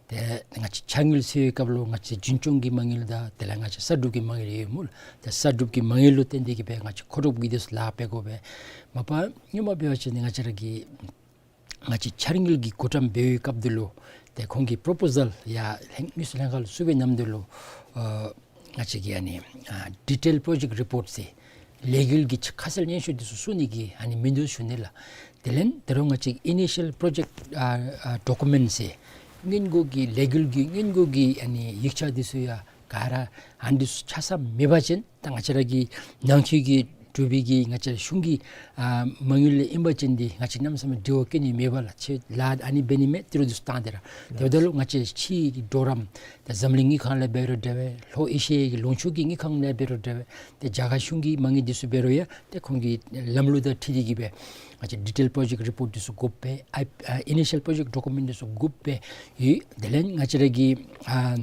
ཏེ་ང་བཅས་འཆར་དངུལ་ཟེར་བའི་སྐབས་ལུ་ང་བཅས་རྒྱུན་སྐྱོང་གི་མ་དངུལ་དང་དེ་ལས་ང་བཅས་གསར་སྒྲུབ་ཀྱི་མ་དངུལ་ཡོད་སྨོ་ལགས། ཏེ་གསར་སྒྲུབ་ཀྱི་མ་དངུལ་ལུ་བརྟེན་ཏེ་གིས་སྦེ་ང་བཅས་མཁོ་སྒྲུབ་ཀྱི་དེ་ཚུ་ལཱ་འབད་དགོ་པས། མ་པ་སྔོན་མ་འབད་བ་ཅིན་ང་བཅས་ར་གི་ང་བཅས་འཆར་དངུལ་གྱི་བགོ་བཀྲམ་འབད་བའི་སྐབས་འདི་ལུ་ཏེ་ཁོང་གིས་པོརོ་པོ་ཟཱལ་ཡར་ལྷན་དངུལ་རྩིས་ལྷན་ཁག་ལུ་བཙུགས་པའི་ནམ་དུས་ལུ་ཨ་ང་བཅས་ཀྱིས་ཨ་ནི་ཨ་ཌི་ཊེལ་པོརོ་ཇེཀཊ་རི་པོརཊ་ཟེར་ལས་འགུལ་གྱི་ཁ་གསལ་སྙན་ཞུ་འདི་ཚུ་བཙུགས་ནི་གི་ཨ་ནི་མིན་འདུག་ཞུ་ནི་ལགས། དེ་ལས་ད་རུང་ང་བཅས་ཨི་ནི་ཤཱལ་པོརོ་ཇེཀཊ་ཨ་ཨ་ཌོ་ཀུ་མེནཊ་ཟེར་སྔོན་འགོག་གི་ལས་འགུལ་གྱི་སྔོན་འགོག་གི་ཨ་ནི་ཡིག་ཆ་འདི་ཚུ་ཡང་ག་ར་ཨ་ནི་འདི་ཚུ་ཆ་ཚང་མེད་པ་ཅིན་ད་ང་བཅས་ར་གི་ནང་འཁོད་ཀྱི་འབྲུག་པའི་གི་ང་བཅས་ར་གཞུང་གི་ཨ་མ་དངུལ་ལས་ཨིན་པ་ཅིན་འདི་ང་བཅས་གནམ་མེད་ས་མེད་འབྲེལ་བ་བཀལ་ནི་མེད་པས་ལགས། ཁྱོད་ལཱ་ཨ་ནི་འབད་ནི་མས་ཏི་རུ་འདི་ཚུ་བཏང་སྟེ་ར། དེ་འབདཝ་ད་ལུ་ང་བཅས་ཕྱིའི་གི་གྲོགས་རམ་ད་འཛམ་གླིང་དངུལ་ཁང་ལས་འབད་རུང་འདྲ་བས། ལྷོ་ཨེ་ཤི་ཡའི་གི་ལུང་ཕྱོགས་ཀྱི་དངུལ་ཁང་ལས་འབད་རུང་འདྲ་བས། ཏེ་རྒྱ་གར་གཞུང་གི་མ་དངུལ་འདི་ཚུ་འབད་རུང་ཡང་ཏེ་ཁོང་གི་ལམ་ལུགས་དང་འཁྲིལ་ཏེ་གིས་སྦེ་ང་བཅས་ཌི་ཊེལ་པོརོ་ཇེཀཊ་རི་པོརཊ་འདི་ཚུ་དགོཔ་སྦེ་ཨ་ཨ་ཨི་ནི་ཤཱལ་པོརོ་ཇེཀཊ་ཌོ་ཀུ་མེནཊ་འདི་ཚུ་དགོཔ་སྦེ་ཡོད། དེ་ལས་ང་བཅས་ར་གི་ཨ་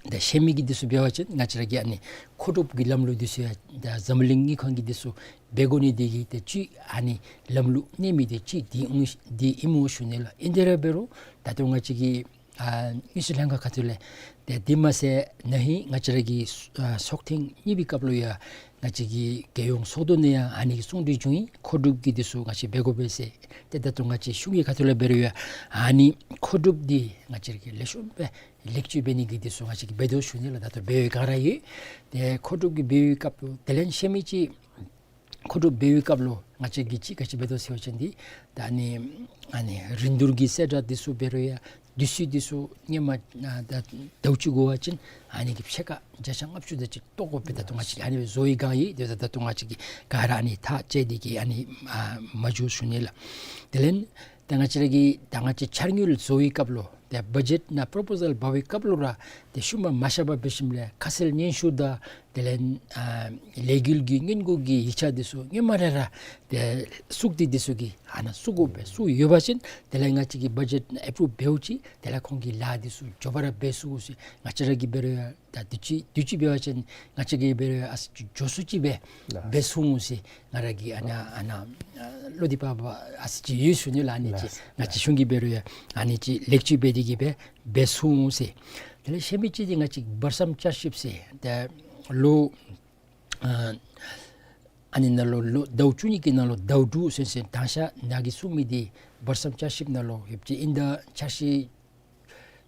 ད་ཤེས་མི་གི་འདི་ཚུ་འབད་བ་ཅིན་ང་བཅས་ར་གི་ཨ་ནི་མཁོ་སྒྲུབ་ཀྱི་ལམ་ལུགས་འདི་ཚུ་ཡང་ད་འཛམ་གླིང་དངུལ་ཁང་གི་འདི་ཚུ་འབད་དགོ་ནི་འདི་གིས་ཏེ་ཅིག་ཨ་ནི་ལམ་ལུགས་གནས་མི་འདི་ཅིག་འདི་ཨིན་འདི་ཨིན་སྨོ་ཞུ་ནི་ལགས། ཨིན་དེ་ར་འབད་རུང་ད་ལྟོ་ང་བཅས་ཀྱི་ཨ་དངུལ་རྩིས་ལྷན་ཁག་ཁ་ཐུག་ལས་ཏེ་འདི་མ་ཚད་ན་ཧིང་ང་བཅས་ར་གི་ཨ་ཚོགས་ཐེངས་གཉིས་པའི་སྐབས་ལུ་ཡང་ང་བཅས་ཀྱི་རྒྱལ་ཡོངས་ཚོགས་འདུ་ནང་ཡང་ཨ་ནི་གི་གསུང་གྲོས་བྱུང་ཡི། མཁོ་སྒྲུབ་ཀྱི་འདི་ཚུ་ང་བཅས་འབད་དགོ་པས་ཟེར། ཏེ་ད་ལྟོ་ང་བཅས་གཞུང་གི་ཁ་ཐུག་ལས་འབད་རུང་ཡང་ཨ་ནི་མཁོ་སྒྲུབ་འདི་ང་བཅས་ཀྱིས་ལེགས་ཤོམ་སྦེ་ལེགས་བཅོས་འབད་ནི་གི་འདི་ཚུ་ང་བཅས་ཀྱིས་འབད་དོ་ཞུ་ནི་ལགས། ད་ལྟོ་འབད་བའི་སྒང་ར་ཡོད། ཏེ་མཁོ་སྒྲུབ་ཀྱི་འབད་བའི་སྐབས་ལུ་དེ་ལས་ཤེས་མི་ཅིག་མཁོ་སྒྲུབ་འབད་བའི་སྐབས་ལུ་ང་བཅས་ཀྱིས་ཅིག་ག་ཅི་འབད་དོ་ཟེར་བ་ཅིན་འདི་ད་ཨ་ནི་ཨ་ནི་རིན་བསྡུར་གྱི་གསལ་བསྒྲགས་འདི་ཚུ་འབད་རུང་ཡང་དུས་ཚོད་འདི་ཚུ་སྔོན་མ་ཨ་ད་ཟླཝ་གཅིག་འགོར་བ་ཅིན་ཨ་ནི་གི་ཕྱེད་ཀ་བརྒྱ་ཆ་ལྔ་བཅུ་དེ་ཅིག་བཏོག་དགོ་པས། ད་ལྟོ་ང་བཅས་ཀྱིས་ཨ་ནི་བཟོ་བའི་སྒང་ཡོད། ཏེ་ད་ལྟོ་ང་བཅས་ཀྱིས་ག་ར་ཨ་ནི་ཐག་བཅད་དེ་གིས་ཨ་ནི་ཨ་མ་འགྱོ་ཞུ་ནི་ལགས། དེ་ལས་ད་ང་བཅས་ར་གི་ད་ང་བཅས་འཆར་དངུལ་བཟོ་བའི་སྐབས་ལུ་ཏེ་བ་ཇེཊ་ནང་པོརོ་པོ་ཟཱལ་འབག་པའི་སྐབས་ལུ་ར་ཏེ་ཤུལ་མ་མ་ཤར་བར་འབད་ཞིནམ་ལས་ཁ་གསལ་སྙན་ཞུ་དང་དེ་ལས་ཨ་ལས་འགུལ་གྱི་སྔོན་འགོག་གི་ཡིག་ཆ་འདི་ཚུ་སྔོན་མ་ར་ར་ཏེ་བཙུགས་ཏེ་འདི་ཚུ་གི་ཨ་ནཱ་བཙུགས་དགོ་པས། བཙུགས་ཡོད་པ་ཅིན་དེ་ལས་ང་བཅས་ཀྱིས་བ་ཇེཊ་ནང་ཨེ་པུ་རུབ་འབདཝ་ཅིག་དེ་ལས་ཁོང་གིས་ལཱ་འདི་ཚུ་མགྱོགས་པ་ར་འབད་ཚུགས་ཟེར། ང་བཅས་ར་གིས་འབད་རུང་ཡང་ད་དུས་ཅི་དུས་ཅི་འབད་བ་ཅིན་ང་བཅས་ཀྱིས་འབད་རུང་ཡང་ཨ་ཙི་ཅིག་མགྱོགས་སུ་ཅིག་སྦེ་ལགས། འབད་ཚུགས་འོང་ཟེར། ང་ར་གིས་ཨ་ནཱ་ཨ་ནཱ་ཨ་བློ་འདི་པ་པ་ཨ་ཙི་ཅིག་ཡོད་ཞུ་ནི་ལགས། ཨ་ནི་ཅིག་ལགས། ང་བཅས་གཞུང་གིས་འབད་རུང་ཡང་ཨ་ནི་ཅིག་ལེགས་བཅོས་འབད་དེ་གིས་སྦེ་འབད་ཚུགས་འོང་ཟེར། དེ་ལས་ཤེས་མི་ཅིག་འདི་ང་བཅས་བར་མཚམས་བསྐྱར་ཞིབ་ཟེར་ཏེ་ལོ་ཨ་ཨ་ནི་ནང་ལུ་ལོ་ཟླཝ་བཅུ་གཉིས་ཀྱི་ནང་ལུ་ཟླཝ་དྲུག་ཟེར་ཟེར་དང་ཤ་ནཱ་གིས་གསུངས་མི་འདི་བར་མཚམས་བསྐྱར་ཞིབ་ནང་ལུ་ཡོདཔ་ཅིག་ཨིན། ད་འཆར་གཞི་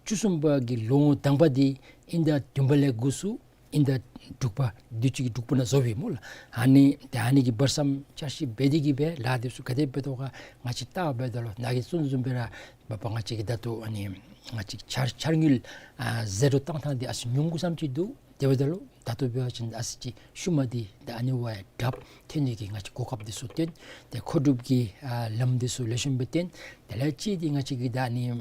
བཅུ་གསུམ་པ་གི་ལོ་ངོ་དང་པ་འདི་ཨིན་ཟླ་བདུན་པ་ལས་འགོ་བཙུགས་ཨིན་ཟླ་དྲུག་པ་དུས་ཅི་གི་དྲུག་པ་ནང་བཟོ་བའི་སྨོ་ལགས། ཨ་ནི་ཏེ་ཨ་ནི་གི་བར་མཚམས་བསྐྱར་ཞིབ་འབད་དེ་གིས་སྦེ་ལཱ་འདི་ཚུ་ག་དེ་འབད་དོ་ག་ང་བཅས་བལྟ་བར་འབདཝ་ད་ལུ་ནཱ་གིས་གསུངས་བཟུམ་སྦེ་ར་མ་པ་ང་བཅས་ཀྱིས་ད་ལྟོ་ཨ་ནི་ང་བཅས་འཆར་འཆར་དངུལ་ཨ་ཟད་འགྲོ་བཏང་ཐངས་འདི་ཨ་ཙི་ཉུང་ཀུ་ཙམ་ཅིག་འདུག། དེ་འབདཝ་ད་ལུ་ད་ལྟོ་འབད་བ་ཅིན་ཨ་ཙི་ཅིག་ཤུལ་མ་འདི་ད་ཨ་ནི་བ་དྲགཔ་ཐོན་ནི་གི་ང་བཅས་གོ་སྐབས་འདི་ཚུ་བཏོན། ཏེ་མཁོ་སྒྲུབ་ཀྱི་ཨ་ལམ་འདི་ཚུ་ལེགས་ཤོམ་སྦེ་བཏོན། དེ་ལས་གཅིག་འདི་ང་བཅས་ཀྱིས་ད་ཨ་ནི་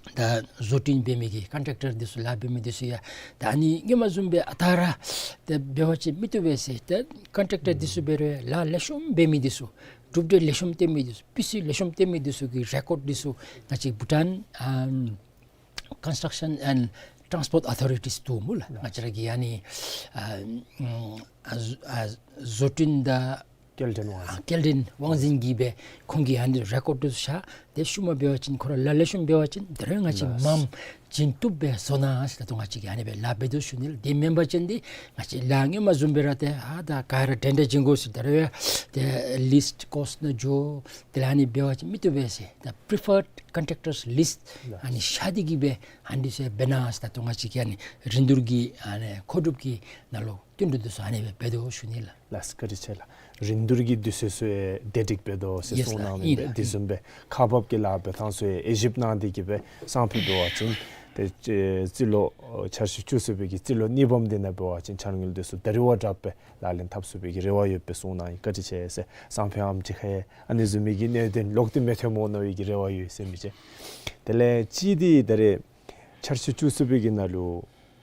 ད་བཟོ་སྐྲུན་འབད་མི་གི་ཀོན་ཊེཀ་ཊར་འདི་ཚུ་ལཱ་འབད་མི་འདི་ཚུ་ཡང་ད་ཨ་ནི་སྔོན་མ་བཟུམ་སྦེ་ཨ་རྟག་ར་ཏེ་འབད་བ་ཅིན་མི་བཏུབ་པས་ཟེར། ཏེ་ཀོན་ཊེཀ་ཊར་འདི་ཚུ་འབད་རུང་ལཱ་ལེགས་ཤོམ་འབད་མི་འདི་ཚུ་གྲུབ་འབྲས་ལེགས་ཤོམ་བཏོན་མི་འདི་ཚུ་སྤུས་ཚད་ལེགས་ཤོམ་བཏོན་མི་འདི་ཚུ་གི་རེ་ཀོཌ་འདི་ཚུ་ང་བཅས་བྷུ་ཊཱན་ཨམ་ཀོན་སི་ཊྲག་ཤཱན་ཨེནཌ་ཊཱནསི་པོརཊ་ཨོ་ཐོ་རི་ཊིས་འདུག་སྨོ་ལགས། ང་བཅས་ར་གི་ཨ་ནི་ཨ་ཨ་ཨ་བཟོ་སྐྲུན་དང་སྐྱེལ་འདྲེན་དབང་འཛིན། ཨ་སྐྱེལ་འདྲེན་དབང་འཛིན་གྱིས་སྦེ་ཁོང་གིས་ཨ་ནི་རེ་ཀོཌ་འདི་ཚུ་བཞག། ཏེ་ཤུལ་མ་འབད་བ་ཅིན་ཁོ་ར་ལཱ་ལེགས་ཤོམ་འབད་བ་ཅིན་དེ་རུང་ང་བཅས་ལགས། མངམ་བྱིན་བཏུབ་སྦེ་བཟོ་གནང་ཟེར་ད་ལྟོ་ང་བཅས་ཀྱིས་ཨ་ནི་སྦེ་ལཱ་འབད་དོ་ཞུ་ནི་ལགས། དེ་མེན་པ་ཅིན་འདི་ང་བཅས་ལཱ་སྔོན་མ་བཟུམ་སྦེ་ར་ཏེ་ཨ་ད་ག་ར་འདྲན་འདྲ་བྱིན་དགོ་ཟེར་ད་རུང་ཡང་ཏེ་ལིསཊ་ཀོསཊ་ནང་འགྱོ། དེ་ལས་ཨ་ནི་འབད་བ་ཅིན་མི་བཏུབ་པས་ཟེར། ད་པི་རི་ཕརཌ་ཀོན་ཊེཀ་ཊརསི་ལིསཊ་ལགས། ཨ་ནི་བཞག་སྟེ་གིས་སྦེ་ཨ་ནི་ཚུ་འབད་གནང་ཟེར་ད་ལྟོ་ང་བཅས་ཀྱིས་ཨ་ནི་རིན་བསྡུར་གྱི་ཨ་ནི་མཁོ་སྒྲུབ་ཀྱི་ནང་ལུ་བསྟུན་གྲོས་འདི་ཚུ་ཨ་ནི་སྦེ་འབད་དོ་ཞུ་ནི་ལགས། ལགས་བཀའ་དྲིན་ཆེ་ལགས། རིན་བསྡུར་གྱི་དུས་ཚོད་ཚུ་ཡང་བདེ་སྒྲིག་འབད་དོ་ཟེར་ཡེས་གསུངས་ལགས། གནང་མི་ཨིན་ལགས། དེ་ཨིན། བཟུམ་སྦེ་ཁག་འབག་གི་ལཱ་འབད་ཐངས་ཚུ་ཡང་དབྱེ་ཞིབ་གནང་སྟེ་གིས་སྦེ་སང་ཕོད་འབད་བ་ཅིན་ཏེ་རྩིས་ལོ་འཆར་གཞི་བཅུ་གསུམ་པའི་གི་རྩིས་ལོ་གཉིས་པམ་འདི་ནང་འབད་བ་ཅིན་འཆར་དངུལ་འདི་ཚུ་ད་རིས་བ་དྲགཔ་སྦེ་ལག་ལེན་འཐབ་ཚུགས་པའི་གི་རེ་བ་ཡོད་པའི་གསུངས་གནང་ཡི། བཀའ་དྲིན་ཆེ་ཟེར། སང་ཕོད་ཨམ་ཅིག་ཁར་ཡང་ཨ་ནི་བཟུམ་མའི་གི་གནད་དོན་ལོག་སྟེ་མི་ཐོནམ་འོང་མནོ་བའི་གི་རེ་བ་ཡོད་ཟེར་མི་ཅིག། དེ་ལས་གཅིག་འདི་ད་རེས་འཆར་གཞི་བཅུ་གསུམ་པའི་གི་ནང་ལུ་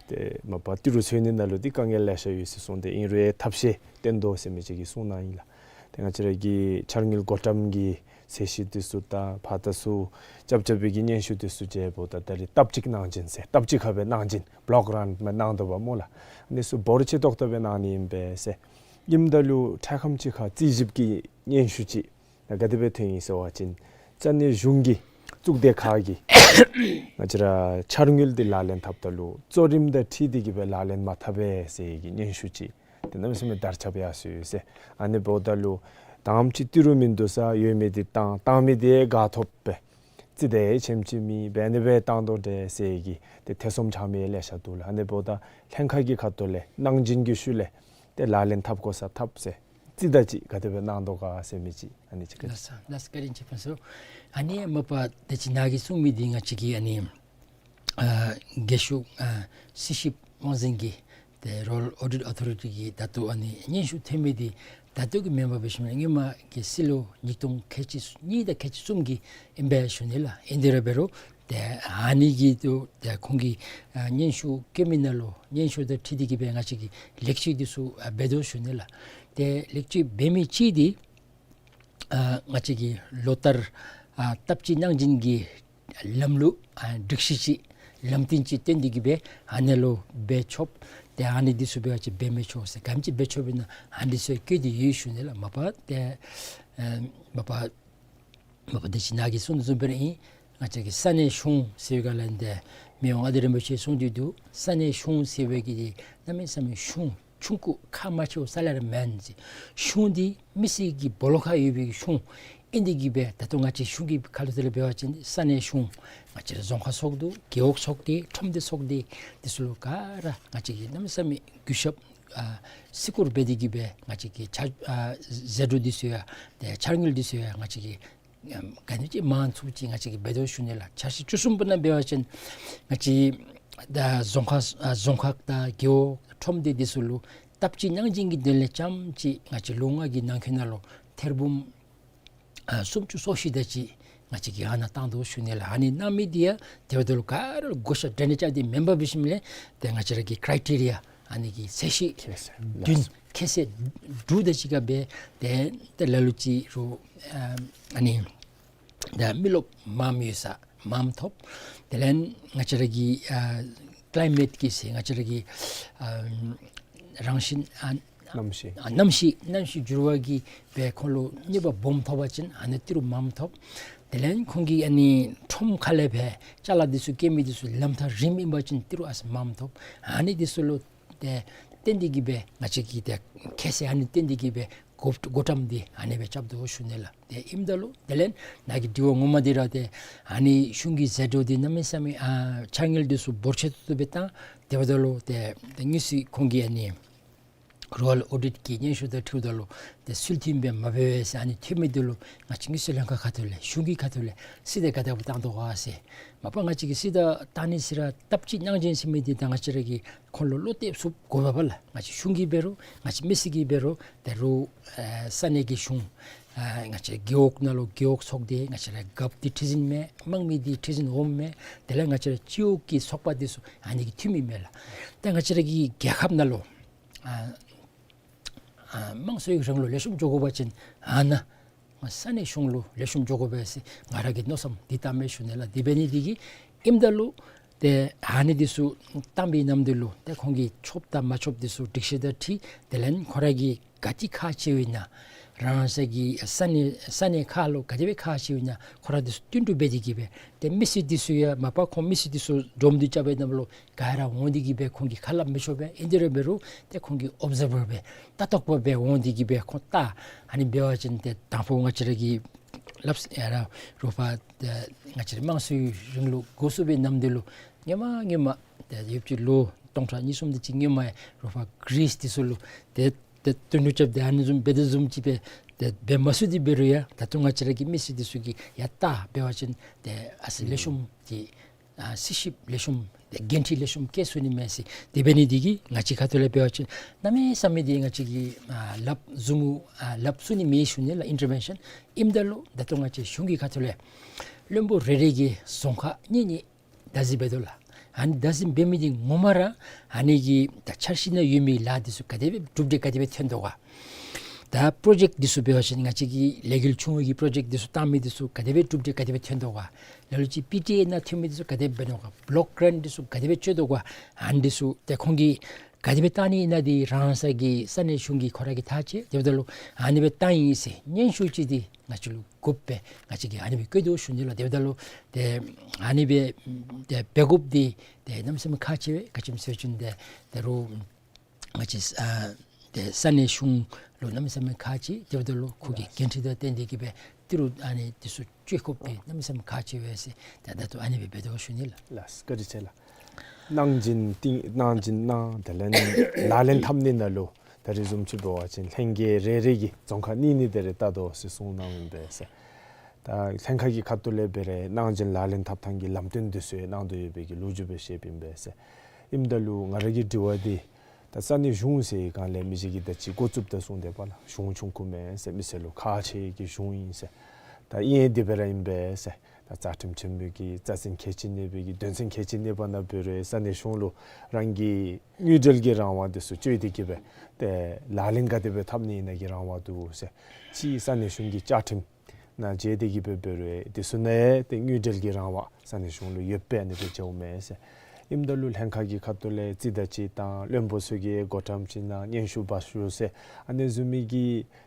ཏེ་མ་པ་ཏི་རུ་འཚོལ་ནི་ནང་ལུ་འདི་དཀའ་ངལ་ལེ་ཤ་ཡོད་ཟེར་གསུངས་ཏེ་ཨིན་རུང་ཐབས་ཤེས་བཏོན་དོ་ཟེར་མི་ཅིག་གིས་གསུངས་གནང་ཡི་ལགས། ཏེ་ང་བཅས་ར་གི་འཆར་དངུལ་བགོ་བཀྲམ་གྱི་ཚད་གཞི་འདི་ཚུ་དང་ཕར་ད་ཚུ་རྐྱབ་རྐྱབ་པའི་གི་སྙན་ཞུ་འདི་ཚུ་ཅིག་འབདཝ་ད་ད་རིས་ལྟབ་གཅིག་གནང་སྦྱིན་ཟེར་ལྟབ་གཅིག་ཁར་སྦེ་གནང་སྦྱིན་བློཀ་གྲངས་མ་གནང་དོ་བ་སྨོ་ལགས། འདི་ཚུ་འབོར་ཆེ་ཏོག་ཏོ་སྦེ་གནང་ནི་ཨིན་པས་ཟེར། ཨིནམ་ད་ལུ་འཕྲལ་ཁམས་ཅིག་ཁར་རྩིས་ཞིབ་ཀྱི་སྙན་ཞུ་ཅིག་ད་ག་དེ་སྦེ་ཐོན་ཡི་ཟེར་བ་ཅིན་ས་གནས་གཞུང་གི་གཙུག་སྡེ་ཁག་གིས་ང་བཅས་ར་འཆར་དངུལ་འདི་ལག་ལེན་འཐབ་ད་ལུ་གཙོ་རིམ་དང་འཁྲིལ་ཏེ་གི་སྦེ་ལག་ལེན་མ་འཐབ་པས་ཟེར་གྱི་སྙན་ཞུ་ཅིག་ཏེ་གནམ་མེད་ས་མེད་དར་ཁྱབ་ཡར་སོང་ཡི་ཟེར། ཨ་ནི་འབདཝ་ད་ལུ་དང་པ་ཅིག་ཏི་རུ་མིན་འདུག་ས་ཡོད་མི་འདི་བཏང་བཏང་མི་འདི་དགའ་ཐོབ་སྦེ་རྩིས་དེ་ཆེམ་ཅིག་མེད་པར་ཨ་ནི་སྦེ་བཏང་དོ་འདྲས་ཟེར་གྱི་ཏེ་ཐེ་ཚོམ་ཆགས་མི་ལེ་ཤ་འདུག་ལགས། ཨ་ནི་འབདཝ་ད་ལྷན་ཁག་གི་ཁ་ཐུག་ལས་གནང་སྦྱིན་གྱི་ཤུལ་ལས་ཏེ་ལག་ལེན་འཐབ་དགོ་ས་འཐབ་ཟེར་རྩིས་ད་ཅིག་ག་དེ་སྦེ་གནང་དོ་ག་ཟེར་མི་ཅིག་ཨ་ནི་ཅིག་བཀའ་དྲིན་ལགས་སོ། ལགས་སོ། བཀའ་དྲིན་ཆེ་ཕུན་ཚོགས། ཨ་ནི་མ་པ་དེ་ཅིག་ནཱ་གིས་གསུངས་མི་འདི་ང་བཅས་ཀྱི་ཨ་ནི་ཨ་རྒྱལ་གཞུང་ཨ་རྩིས་ཞིབ་དབང་འཛིན་གྱི་ཏེ་རོ་ཡལ་ཨོ་ཌིཊ་ཨོ་ཐོ་རི་ཊི་གི་ད་ལྟོ་ཨ་ནི་སྙན་ཞུ་ཐོན་མི་འདི་ད་ལྟོ་གི་མེམ་བར་འབད་ཞིནམ་ལས་སྔོན་མ་གི་སྲིད་ལོ་ཉིས་སྟོང་ཁལ་གཅིག་གཉིས་དང་ཁལ་གཅིག་གསུམ་གྱི་ཨིན་པས་ཞུ་ནི་ལགས། ཨིན་དེ་ར་འབད་རུང་ཏེ་ཨ་ནི་གི་ཏེ་ཁོང་གིས་ཨ་སྙན་ཞུ་བཀོད་མི་ནང་ལུ་སྙན་ཞུ་དང་འཁྲིལ་ཏེ་གི་སྦེ་ང་བཅས་ཀྱིས་ལེགས་བཅོས་འདི་ཚུ་ཨ་འབད་དོ་ཞུ་ནི་ལགས། ཏེ་ལེགས་བཅོས་འབད་མི་ཅིག་འདི་ཨ་ང་བཅས་ཀྱིས་ལོ་ལྟར་ཨ་ལྟབ་གཅིག་གནང་སྦྱིན་གྱི་ལམ་ལུགས་ཨ་སྒྲིག་གཞི་ཅིག་ལམ་སྟོན་ཅིག་བཏོན་ཏེ་གི་སྦེ་ཨ་ནི་ལུ་འབད་ཆོགཔ་ཏེ་ཨ་ནི་འདི་ཚུ་འབད་བ་ཅིན་འབད་མི་ཆོག་ཟེར་ག་དེམ་ཅིག་འབད་ཆོགཔ་ཨིན་ན་ཨ་ནི་འདི་ཚུ་བཀོད་དེ་ཡོད་ཞུ་ནི་ལགས། མ་པ་ཏེ་ཨ་མ་པ་མ་པ་དེ་ཅིག་ནཱ་གིས་གསུངས་དོ་བཟུམ་སྦེ་ར་ཨིན། ང་བཅས་ཀྱི་ས་གནས་གཞུང་ཟེར་བའི་སྒང་ལས་ཏེ་མི་དབང་མངའ་བདག་རིན་པོ་ཆེ་གསུངས་ཏེ་འདུག། ས་གནས་གཞུང་ཟེར་བའི་གི་འདི་གནམ་མེད་ས་མེད་གཞུང་ཆུང་ཀུ་ཁག་མ་ཆེཝ་རྩ་ལས་ར་མེན་ཟེར། གཞུང་འདི་མི་སེར་གྱི་སྦོ་ལོགས་ཁར་ཡོད་པའི་གཞུང་ཨིན་ཏེ་གི་སྦེ་ད་ལྟོ་ང་བཅས་གཞུང་གི་ཁ་ཐུག་ལས་འབད་བ་ཅིན་ས་གནས་གཞུང་ང་བཅས་ར་རྫོང་ཁག་ཚོགས་འདུ་རྒེད་འོག་ཚོགས་སྡེ་ཁྲོམ་སྡེ་ཚོགས་སྡེ་འདི་ཚུ་ལུ་ག་ར་ང་བཅས་ཀྱིས་གནམ་མེད་ས་མེད་གུས་ཞབས་ཨ་བརྩི་བཀུར་འབད་དེ་གི་སྦེ་ང་བཅས་ཀྱི་ཆ་ཨ་ཟད་འགྲོ་འདི་ཚུ་ཡང་ཏེ་འཆར་དངུལ་འདི་ཚུ་ཡང་ང་བཅས་ཀྱིས་ཨམ་ག་དེམ་ཅིག་མང་ཚུགས་ཅིག་ང་བཅས་ཀྱིས་འབད་དོ་ཞུ་ནི་ལགས། འཆར་གཞི་བཅུ་གསུམ་པ་ནང་འབད་བ་ཅིན་ང་བཅས་ད་རྫོང་ཁག་ཨ་རྫོང་ཁག་དང་རྒེད་འོག་ཁྲོམ་སྡེ་འདི་ཚུ་ལུ་ལྟབ་གཅིག་གནང་སྦྱིན་གྱི་དོན་ལས་རྐྱངམ་ཅིག་ང་བཅས་ལོ་ལྔ་གི་ནང་འཁོད་ནང་ལུ་ཐེར་འབུམ་ཨ་སུམ་ཅུ་སོ་བཞི་དེ་ཅིག་ང་བཅས་ཀྱིས་ཨ་ནཱ་བཏང་དོ་ཞུ་ནི་ལགས། ཨ་ནི་གནང་མི་འདི་ཡང་དེ་འབདཝ་ད་ལུ་ག་ར་ལུ་བགོ་བཤའ་འདྲ་མིན་རྐྱབ་སྟེ་མེན་པར་འབད་ཞིནམ་ལས་ཏེ་ང་བཅས་ར་གི་ཀྲའི་ཊི་རི་ཡ་ཨ་ནི་གི་ཚད་གཞི་ཁྱད་བསད་བདུན་ཁྱད་བསད་དྲུག་དེ་ཅིག་ཁར་སྦེ་ཏེ་ཏེ་ལ་ལུ་ཅིག་རུང་ཨ་ཨ་ནི་ད་མི་རློབས་མངམ་ཡོད་ས་མངམ་ཐོབ། དེ་ལས་ང་བཅས་ར་གི་ཨ་ཀི་ལའི་མེཊ་ཀྱི་ཟེར་ང་བཅས་ར་གི་ཨ་རང་བཞིན་ཨ་གནམ་གཤིས། ཨ་གནམ་གཤིས་གནམ་གཤིས་འགྱུར་བ་གིས་སྦེ་ཁོང་ལུ་གནོད་པ་སྦོམ་ཐོབ་པ་ཅིན་ཨ་ནི་ཏི་རུ་མངམ་ཐོབ། དེ་ལས་ཁོང་གི་ཨ་ནི་ཁྲོམ་ཁ་ལས་སྦེ་ཅ་ལ་འདི་ཚུ་སྐྱེལ་མི་འདི་ཚུ་ལམ་ཐག་རིངམོ་ཨིན་པ་ཅིན་ཏི་རུ་ཨ་ཙི་མངམ་ཐོབ། ཨ་ནི་འདི་ཚུ་ལུ་ཏེ་བརྟེན་ཏེ་གི་སྦེ་ང་བཅས་ཀྱིས་ཏེ་ཁྱད་བསད་ཨ་ནི་བརྟེན་ཏེ་གི་སྦེ་བགོ་བགོ་བཀྲམ་འདི་ཨ་ནི་སྦེ་རྐྱབ་དོ་ཞུ་ནི་ལགས། ཏེ་ཨིནམ་ད་ལུ་དེ་ལས་ནཱ་གི་དྲི་བ་ངོ་མ་འདི་ར་ཏེ་ཨ་ནི་གཞུང་གི་ཟད་འགྲོ་འདི་གནམ་མེད་ས་མེད་ཨ་འཆར་དངུལ་འདི་ཚུ་འབོར་ཆེ་ཏོག་ཏོ་སྦེ་བཏང་། དེ་འབདཝ་ད་ལུ་ཏེ་ཏེ་དངོས་སུ་ཁོང་གིས་ཨ་ནི་རོ་ཡལ་ཨོ་ཌིཊ་ཀྱི་སྙན་ཞུ་དང་འཁྲིལཝ་ད་ལུ་ཏེ་ཚུལ་མཐུན་སྦེ་མ་འབད་བས་ཟེར་ཨ་ནི་ཐོན་མི་འདི་ལུ་ང་བཅས་དངུལ་རྩིས་ལྷན་ཁག་ཁ་ཐུག་ལས་གཞུང་གི་ཁ་ཐུག་ལས་རྩིས་དེ་ག་དེ་སྦེ་བཏང་དོ་ག་ཟེར། མ་པ་ང་བཅས་ཀྱིས་རྩིས་དང་བཏང་ནི་ཟེར་ར་ལྟབ་གཅིག་གནང་སྦྱིན་ཟེར་མི་འདི་ད་ང་བཅས་ར་གིས་ཁོང་ལུ་བློ་གཏད་ཚུགསཔ་དགོ་པས་ལགས། ང་བཅས་གཞུང་གིས་འབད་རུང་ང་བཅས་མི་སེར་གྱིས་འབད་རུང་ད་རུང་ཨེ་ས་གནས་ཀྱི་གཞུང་ཨེ་ང་བཅས་རྒེད་འོག་ནང་ལུ་རྒེད་འོག་ཚོགས་སྡེ་ང་བཅས་ར་རྒཔོ་འདི་ཁྲི་འཛིན་མས། དམངས་མི་འདི་ཁྲི་འཛིན་འོགམ་མས། དེ་ལས་ང་བཅས་ར་སྤྱི་འོག་གི་ཚོགས་པ་འདི་ཚུ་ཨ་ནི་གི་འཐུས་མི་མས་ལགས། ད་ང་བཅས་ར་གི་རྒྱལ་ཁབ་ནང་ལུ་ཨ་ཨ་དམངས་གཙོའི་རིང་ལུགས་ལེགས་ཤོམ་འགྱོ་དགོ་པ་ཅིན་ཨ་ནཱ་ས་གནས་གཞུང་ལུ་ལེགས་ཤོམ་འགྱོ་དགོ་པས་ཟེར་ང་ར་གི་མནོ་བསམ་འདི་བཏངམ་མས་ཞུ་ནི་ལགས། དེ་འབད་ནི་འདི་གིས་ཨིནམ་ད་ལུ་ཏེ་ཨ་ནི་འདི་ཚུ་བཏང་པའི་ནམ་དུས་ལུ་ཏེ་ཁོང་གིས་ཆོགཔ་དང་མ་ཆོགཔ་འདི་ཚུ་སྒྲིག་གཞི་དང་འཁྲིལ་དེ་ལས་ཁོ་ར་གིས་ག་ཅི་ཁག་ཆེཝ་ཨིན་ན་རང་སོའི་གི་ས་གནས་ས་གནས་ཁག་ལུ་ག་དེ་སྦེ་ཁག་ཆེཝ་ཨིན་ན་ཁོ་ར་འདི་ཚུ་བསྟུན་གྲོས་འབད་དེ་གི་སྦེ་ཏེ་མི་སེར་འདི་ཚུ་ཡང་མ་པ་ཁོང་མི་སེར་འདི་ཚུ་འདྲོག་སྡོད་རྐྱབ་པའི་ནམ་ལུ་ག་ར་འོང་སྟེ་གི་སྦེ་ཁོང་གིས་ཁ་སླབ་མི་ཆོག་པས། ཨིན་དེ་ར་འབད་རུང་ཏེ་ཁོང་གིས་ཨོབ་ཛར་བར་སྦེ་ལྟ་རྟོགཔ་སྦེ་འོང་སྟེ་གི་སྦེ་ཁོང་ལྟ། ཨ་ནི་འབད་བ་ཅིན་ཏེ་དང་ཕུ་ང་བཅས་ར་གི་སླབ་ཡ་ར་རོགས་པ་ཏེ་ང་བཅས་ར་དམངས་གཙོའི་རིང་ལུགས་འགོ་བཙུགས་པའི་ནམ་དུས་ལུ་སྔོན་མ་སྔོན་མ་ཏེ་ཡོདཔ་ཅིག་ལོ་སྟོང་ཕྲག་གཉིས་གསུམ་དེ་ཅིག་སྔོན་མ་རོགས་པ་གྲིསི་འདི་ཚུ་ལུ་ཏེ་ཏེ་བསྟུན་གྲོས་རྐྱབ་སྟེ་ཨ་ནི་བཟུམ་འབད་དོ་བཟུམ་ཅིག་སྦེ་ཏེ་འབད་མ་ཚུགས་ཏེ་འབད་རུང་ཡང་ད་ལྟོ་ང་བཅས་ར་གི་མི་སེར་འདི་ཚུ་གིས་ཡང་ལྟ་འབད་བ་ཅིན་ཏེ་ཨ་ཙི་ལེགས་ཤོམ་གྱི་ཨ་རྩིས་ཞིབ་ལེགས་ཤོམ་ཏེ་འགན་འཁྲི་ལེགས་ཤོམ་བཀལ་ཚུགས་ནི་མས་ཟེར། དེ་འབད་ནི་འདི་གིས་ང་བཅས་ཁ་ཐུག་ལས་འབད་བ་ཅིན་གནམ་མེད་ས་མེད་འདི་ང་བཅས་ཀྱིས་ཨ་སླབ་ཚུགས་མི་ཨ་སླབ་ཚུགས་ནི་མེད་ཞུ་ནི་ལགས། ཨིན་ཊར་བེན་ཤཱན་ཨིནམ་ད་ལུ་ད་ལྟོ་ང་བཅས་གཞུང་གི་ཁ་ཐུག་ལས་བློན་པོ་རེ་རེ་གིས་རྫོང་ཁག་གཉིས་གཉིས་བདག་འཛིན་འབད་དོ་ལགས། ཨ་ནི་བདག་འཛིན་འབད་མི་འདི་ངོ་མ་ར་ཨ་ནི་གི་ད་འཆར་གཞི་ནང་ཡོད་མི་ལཱ་འདི་ཚུ་ག་དེ་སྦེ་གྲུབ་འབྲས་ག་དེ་སྦེ་ཐོན་དོ་ག། ད་པྲོ་ཇེཀཊ་འདི་ཚུ་འབད་བ་ཅིན་ང་བཅས་ཀྱི་ལས་འགུལ་ཆུང་བའི་གི་པྲོ་ཇེཀཊ་འདི་ཚུ་བཏང་མི་འདི་ཚུ་ག་དེ་སྦེ་གྲུབ་འབྲས་ག་དེ་སྦེ་ཐོན་དོ་ག། ལ་ལུ་ཅིག་པི་ཊི་ཨེ་ནང་ཐོན་མི་འདི་ཚུ་ག་དེ་སྦེ་འབད་ནོ་ག། བློཀ་གྲན་འདི་ཚུ་ག་དེ་སྦེ་བཙུགས་དོ་ག། ཨ་ནི་འདི་ཚུ་ཏེ་ཁོང་གིས་ག་དེ་སྦེ་བཏང་ནི་ཨིན་ན་འདི་རང་སོའི་གི་ས་གནས་གཞུང་གིས་ཁོ་ར་གིས་ཐག་བཅད། དེ་འབདཝ་ད་ལུ་ཨ་ནི་སྦེ་བཏང་ཡི་ཟེར་སྙན་ཞུ་ཅིག་འདི་ང་བཅས་ལུ་དགོཔ་སྦེ་ང་བཅས་ཀྱིས་ཨ་ནི་སྦེ་བཀོད་དོ་ཞུ་ནི་ལགས། དེ་འབདཝ་ད་ལུ་ཏེ་ཨ་ནི་སྦེ་ཏེ་འབད་དགོཔ་འདི་ཏེ་གནམ་མེད་ས་མེད་ཁག་ཆེ་བས། ག་ཅི་སྨོ་ཟེར་བ་ཅིན་ཏེ་ད་རུང་ང་བཅས་ཨ་ཏེ་ས་གནས་གཞུང་ལུ་གནམ་མེད་ས་མེད་ཁག་ཆེ། དེ་འབདཝ་ད་ལུ་ཁོ་གི་འགན་འཁྲི་དང་བསྟུན་ཏེ་གིས་སྦེ་ཏི་རུ་ཨ་ནི་འདི་ཚུ་བཅོ་དགོཔ་འདི་གནམ་མེད་ས་མེད་ཁག་ཆེ་བས་ཟེར་ད་ད་ལྟོ་ཨ་ནི་སྦེ་འབད་དོ་ཞུ་ནི་ལགས། ལགས་སོ། བཀའ་དྲིན་ཆེ་ལགས། གནང་སྦྱིན་བཏང་གནང་སྦྱིན་གནང་། དེ་ལས་ལག་ལེན་འཐབ་ནི་ནང་ལུ་ད་རེས་བཟུམ་ཅིག་འབད་བ་ཅིན་ལྷན་རྒྱས་རེ་རེ་གིས་རྫོང་ཁག་གཉིས་གཉིས་དེ་རེ་བལྟ་དོ་ཟེར་གསུངས་གནང་ཡི་པས་ཟེར། ད་ལྷན་ཁག་གི་ཁ་ཐུག་ལས་འབད་རུང་གནང་སྦྱིན་ལག་ལེན་འཐབ་ཐངས་ཀྱི་ལམ་སྟོན་འདི་ཚུ་གནང་དོ་ཡོད་པའི་གི་ལོ་རྒྱུས་སྦེ་བཤདཔ་ཨིན་པས་ཟེར། ཨིནམ་ད་ལུ་ང་ར་གི་དྲི་བ་འདི་ད་ས་གནས་གཞུང་ཟེར་བའི་སྒང་ལས་མི་ཅིག་གིས་ད་ཅི་འགོ་བཙུགསཔ་ད་གསུངས་དེས་པ་ལགས། གཞུང་ཆུང་ཀུ་མེན་ཟེར། མི་སེར་ལུ་ཁག་ཆེ་གི་གཞུང་ཨིན་ཟེར། ད་ཨིན་དེ་སྦེ་ར་ཨིན་པས་ཟེར། ད་རྩ་ཁྲིམས་ཆེན་མོ་གི་རྩ་ཚན་གལ་ཆེ་ནི་སྦེ་གི་དོན་ཚན་གལ་ཆེ་ནི་སྦེ་ནང་འབད་རུང་ས་གནས་གཞུང་ལུ་རང་གི་དངུལ་འབྲེལ་གྱི་རང་དབང་འདི་ཚུ་སྤྱོད་དེ་གིས་སྦེ་ཏེ་ལག་ལེན་ག་དེ་སྦེ་འཐབ་ནི་ཨིན་ན་གི་རང་དབང་འདུག་ཟེར། གཅིག་ས་གནས་གཞུང་གི་བཅའ་ཁྲིམས་ནང་འབྱེད་དེ་གིས་སྦེ་འབད་རུང་འདི་ཚུ་ནང་ཏེ་དངུལ་འབྲེལ་གྱི་རང་དབང་ས་གནས་གཞུང་ལུ་ཡོདཔ་སྦེ་ཨ་ནི་སྦེ་འགྱོཝ་མས་ཟེར། ཨིནམ་ད་ལུ་ལྷན་ཁག་གི་ཁ་ཐུག་ལས་རྩིས་དང་རྩིས་གཏང་བློན་པོ་ཚུ་གིས་བགོ་བཀྲམ་ཅིག་གནང་སྙན་ཞུ་འབག་ཞུ་ཟེར་ཨ་ནི་བཟུམ་མའི་གི་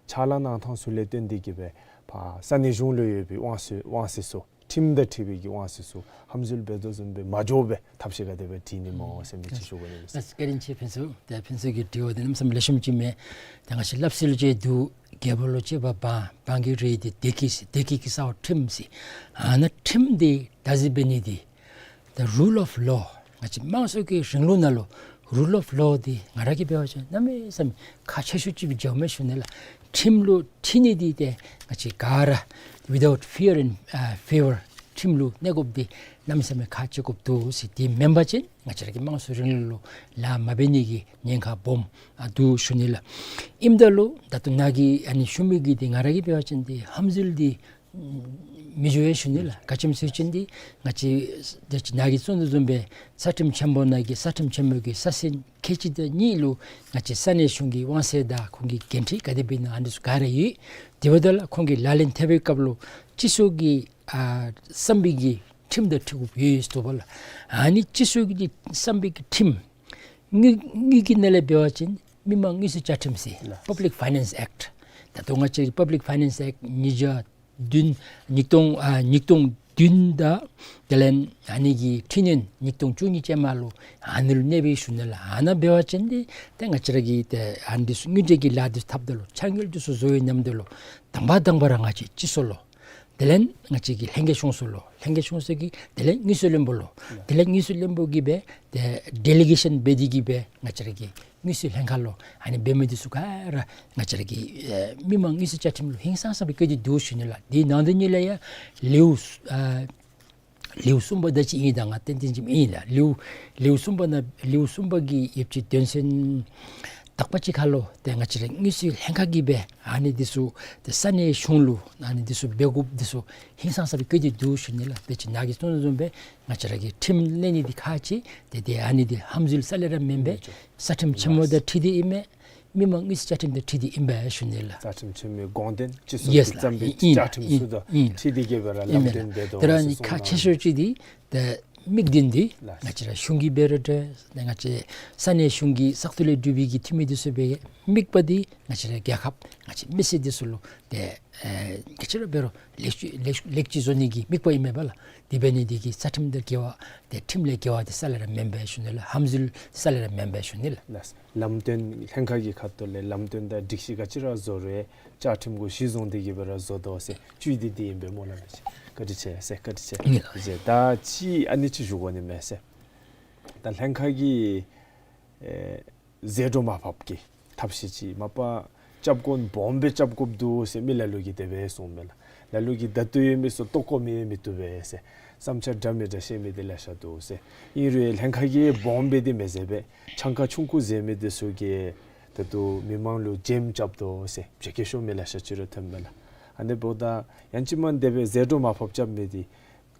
ཕྱག་ལཱ་གནང་ཐངས་ཚུ་ལས་བརྟེན་ཏེ་གིས་སྦེ་ཕར་ས་གནས་གཞུང་ལུ་ཡོད་པའི་དབང་ཚད་དབང་ཚད་ཚུ་ཁྲིམས་དང་འཁྲིལ་བའི་གི་དབང་ཚད་ཚུ་ཧམ་འཛུལ་འབད་དོ་བཟུམ་སྦེ་མ་འགྱོ་བའི་ཐབས་ཤེས་ག་དེ་སྦེ་བྱིན་ནི་སྨོ་ཟེར་མི་ཅིག་ཞུ་དགོ་ནི་མས། ལགས་སོ། བཀའ་དྲིན་ཆེ་ཕུན་ཚོགས། ཏེ་ཕུན་ཚོགས་ཀྱི་དྲི་བ་འདི་གནམ་མེད་ས་མེད་ལེགས་ཤོམ་ཅིག་མས། ཏེ་ང་བཅས་སླབ་སྲོལ་ཅིག་འདུག། རྒྱལ་པོ་ལུ་གཅེས་པར་འབངས། འབངས་ཀྱི་རེ་འདོད་བདེ་སྐྱིད་བདེ་སྐྱིད་ཀྱི་ས་འོག་ཁྲིམས་ཟེར། ཨ་ནཱ་ཁྲིམས་འདི་བདག་འཛིན་འབད་ནི་འདི་ད་རུལ་ཨོཕ་ལོ་ང་བཅས་དམངས་གཙོ་གི་རིང་ལུགས་ནང་ལུ་རུལ་ཨོཕ་ལོ་འདི་ང་ར་གིས་འབད་བ་ཅིན་གནམ་མེད་ས་མེད་ཁག་ཆེ་ཤོས་ཅིག་སྦེ་འགྱོཝ་མས་ཞུ་ནི་ལགས། ཁྲིམས་ལུ་ཁྲིད་ནི་འདི་ཏེ་ང་བཅས་ག་ར་without fear and ཨ་favor ཁྲིམས་ལུ་གནས་དགོཔ་འདི་གནམ་མེད་ས་མེད་ཁག་ཆེ་དགོཔ་འདུག་ཟེར། དེ་མེན་པ་ཅིན་ང་བཅས་ར་གི་དམངས་གཙོའི་རིང་ལུགས་ལུ་ལཱ་མ་འབད་ནི་གི་ཉེན་ཁ་སྦོམ་ཨ་འདུག་ཞུ་ནི་ལགས། ཨིནམ་ད་ལུ་ད་ལྟོ་ནཱ་གིས་ཨ་ནི་ཞུ་མི་གི་འདི་ང་ར་གིས་འབད་བ་ཅིན་འདི་ཧམ་འཛུལ་འདི་མི་འགྱོ་བས་ཞུ་ནི་ལགས། ག་ཅི་སྨོ་ཟེར་བ་ཅིན་འདི་ང་བཅས་ད་ཅི་ནཱ་གིས་གསུངས་དོ་བཟུམ་སྦེ་རྩ་ཁྲིམས་ཆེན་པོ་ནང་གི་རྩ་ཁྲིམས་ཆེན་མོ་གི་རྩ་ཚན་ཁལ་གཅིག་དང་གཉིས་ལུ་ང་བཅས་ས་གནས་གཞུང་གི་དབང་ཚད་དང་ཁོང་གི་འགན་འཁྲི་ག་དེ་སྦེ་ཨིན་ན་ཨ་ནི་ཚུ་ག་ར་ཡོད། དེ་འབདཝ་ད་ལུ་ཁོང་གིས་ལག་ལེན་འཐབ་པའི་སྐབས་ལུ་སྤྱི་ཚོགས་ཀྱི་ཨ་བསམ་པའི་གི་ཁྲིམས་དང་འཁྲིལ་དགོཔ་ཡོད་ཡོདཔ་ལགས། ཨ་ནི་སྤྱི་ཚོགས་ཀྱི་བསམ་པའི་གི་ཁྲིམས་དངུལ་དངུལ་གྱི་ནང་ལས་འབད་བ་ཅིན་མི་དམངས་དངུལ་རྩིས་བཅའ་ཁྲིམས་ཟེར་ལགས། Public Finance Act། ད་ལྟོ་ང་བཅས་Public Finance Act ཉིས་བརྒྱ་བདུན་ཉིས་སྟོང་ཨ་ཉིས་སྟོང་བདུན་དང་དེ་ལས་ཨ་ནི་གི་འཕྲི་སྣོན་ཉིས་སྟོང་བཅུ་གཉིས་ཅན་མ་ལུ་ཨ་ནི་ལུ་གནས་པའི་ཞུ་ནི་ལགས། ཨ་ནཱ་འབད་བ་ཅིན་འདི་ཏེ་ང་བཅས་ར་གི་ཏེ་ཨ་ནི་འདི་ཚུ་དངུལ་འབྲེལ་གྱི་ལཱ་འདི་ཚུ་འཐབ་ད་ལུ་ཕྱག་དངུལ་འདི་ཚུ་བཟོ་བའི་མཉམ་དུ་ལུ་དང་པ་དང་པ་ར་ང་བཅས་སྤྱི་ཚོགས་ལུ་དེ་ལས་ང་བཅས་ཀྱི་ལྷན་རྒྱས་གཞུང་ཚོགས་ལུ་ལྷན་རྒྱས་གཞུང་ཚོགས་ཀྱིས་དེ་ལས་དངུལ་རྩིས་བློན་པོ་ལུ་དེ་ལས་དངུལ་རྩིས་བློན་པོ་གིས་སྦེ་ཏེ་ཌེ་ལི་གེ་ཤཱན་འབད་དེ་གིས་སྦེ་ང་བཅས་ར་གི་དངུལ་རྩིས་ལྷན་ཁག་ལུ་ཨ་ནི་འབད་མི་འདི་ཚུ་ག་ར་ང་བཅས་ར་གི་ཨེ་མི་དམངས་དངུལ་རྩིས་བཅའ་ཁྲིམས་ལུ་ཧིང་སངས་ས་སྦེ་བཀོད་དེ་འདུག་ཞུ་ནི་ལགས། དེ་ནང་དོན་ཉིད་ལས་ཡང་ལེའུ་ཨ་ལེའུ་གསུམ་པ་དེ་ཅིག་ཨིན། ད་ང་ཏན་ཏན་ཅིག་ཨིན་ལགས། ལེའུ་ལེའུ་གསུམ་པ་ནང་ལེའུ་གསུམ་པ་གི་ཡོདཔ་ཅིག་དོན་ཚན་དག་པ་ཅིག་ཁར་ལུ་ཏེ་ང་བཅས་ར་དངུལ་རྩིས་ལྷན་ཁག་གིས་སྦེ་ཨ་ནི་འདི་ཚུ་ཏེ་ས་གནས་གཞུང་ལུ་ཨ་ནི་འདི་ཚུ་འབད་དགོཔ་འདི་ཚུ་ཧིང་སངས་ས་སྦེ་བཀོད་དེ་འདུག་ཞུ་ནི་ལགས། དེ་ཅིག་ནཱ་གིས་གསུངས་དོ་བཟུམ་སྦེ་ང་བཅས་ར་གི་ཁྲིམས་ལེན་ནི་འདི་ཁག་ཆེ། ཏེ་ཏེ་ཨ་ནི་འདི་ཧམ་འཛུལ་རྩ་ལས་ར་མེན་པས། རྩ་ཁྲིམས་ཆེན་མོ་དང་འཁྲིལ་ཏེ་ཨིན་མས། མི་དམངས་དངུལ་རྩིས་བཅའ་ཁྲིམས་དང་འཁྲིལ་ཏེ་ཨིན་པས་ཞུ་ནི་ལགས། རྩ་ཁྲིམས་ཆེན་མོའི་དགོངས་དོན་སྤྱི་ཚོགས་ཡེས་ཀྱི་ལགས། བསམ་པའི་ཨིན་བཅའ་ཁྲིམས་ཨིན་ཚུ་དང་ཨིན་འཁྲིལ་ཏེ་གིས་སྦེ་ར་ཨིན་ལམ་སྟོན་འབད་དོ་ཟེར་གསུངས་གནང་། ད་ར་ཨ་ནི་ཁག་ཆེ་ཤོས་ཅིག་འདི་ཏེ་དམིགས་དོན་འདི་ལགས། ང་བཅས་ར་གཞུང་གིས་འབད་རུང་འདྲ་ང་བཅས་ས་གནས་གཞུང་གི་ས་ཁུལ་ལས་གྲུབ་པའི་གི་འཐུས་མི་འདི་ཚུ་འབད་དམིགས་པ་འདི་ང་བཅས་ར་རྒྱལ་ཁབ་ང་བཅས་མི་སེར་འདི་ཚུ་ལུ་ཏེ་ཨེ་ག་ཅི་ར་འབད་རུང་ལེགས་ཤོས་ལེགས་ལེགས་ཅིག་བཟོ་ནི་གི་དམིགས་པ་ཨིན་མས་པ་ལགས། དེ་འབད་ནི་འདི་གིས་རྩ་ཁྲིམས་དང་འགལ་བ་ཏེ་ཁྲིམས་ལས་འགལ་བ་འདི་རྩ་ལས་ར་མེན་པས་ཞུ་ནི་ལགས། ཧམ་འཛུལ་རྩ་ལས་ར་མེན་པས་ཞུ་ནི་ལགས། ལགས། ལམ་སྟོན་ལྷན་ཁག་གི་ཁ་ཐུག་ལས་ལམ་སྟོན་དང་སྒྲིག་གཞི་ག་ཅི་ར་བཟོ་རུང་བཅའ་ཁྲིམས་གུ་གཞི་བཟུང་སྟེ་གིས་སྦེ་ར་བཟོ་དོ་ཟེར་བཅུད་འདི་འདི་ཨིན་པས་སྨོ་ལགས། བཀའ་དྲིན་ཆེ་ཟེར། བཀའ་དྲིན་ཆེ། ཨིན་ལགས། ཟེར་ད་ཅི་ཨ་ནི་ཅིག་ཞུ་དགོ་ནི་མས་ཟེར། ད་ལྷན་ཁག་གིས་ཨེ་ཟད་འགྲོ་མར་ཕབ་ཀྱི་ཐབས་ཤེས་ཅིག་མ་པ་སྐྱབས་མགོན་སྦོམ་སྦེ་རྐྱབ་དགོཔ་འདུག་ཟེར་མི་ལ་ལུ་གིས་དེ་སྦེ་གསུངམ་མས་ལགས། ལ་ལུ་གིས་ད་ལྟོ་ཡོད་མི་ཚུ་ལྟོ་བཀོ་མི་མི་བཏུབ་པས་ཟེར་བསམ་འཆར་འདྲ་མི་འདྲ་བཤད་མི་འདི་ལེ་ཤ་འདུག་ཟེར། ཨིན་རུང་ལྷན་ཁག་གིས་སྦོམ་སྦེ་འདི་མི་ཟེར་བས། ཆང་ཁ་ཆུང་ཀུ་ཟེར་མི་འདི་ཚུ་གིས་ད་ལྟོ་མི་མང་ལུ་འཇིམ་རྐྱབ་དོ་ཟེར་བྱེད་སྐད་ཤོར་མི་ལེ་ཤ་ཅིག་ར་ཐོནམ་མས་ལགས། ཨ་ནི་འབདཝ་ད་ཡང་ཅིན་མ་དེ་སྦེ་ཟད་འགྲོ་མར་ཕབ་རྐྱབ་མི་འདི་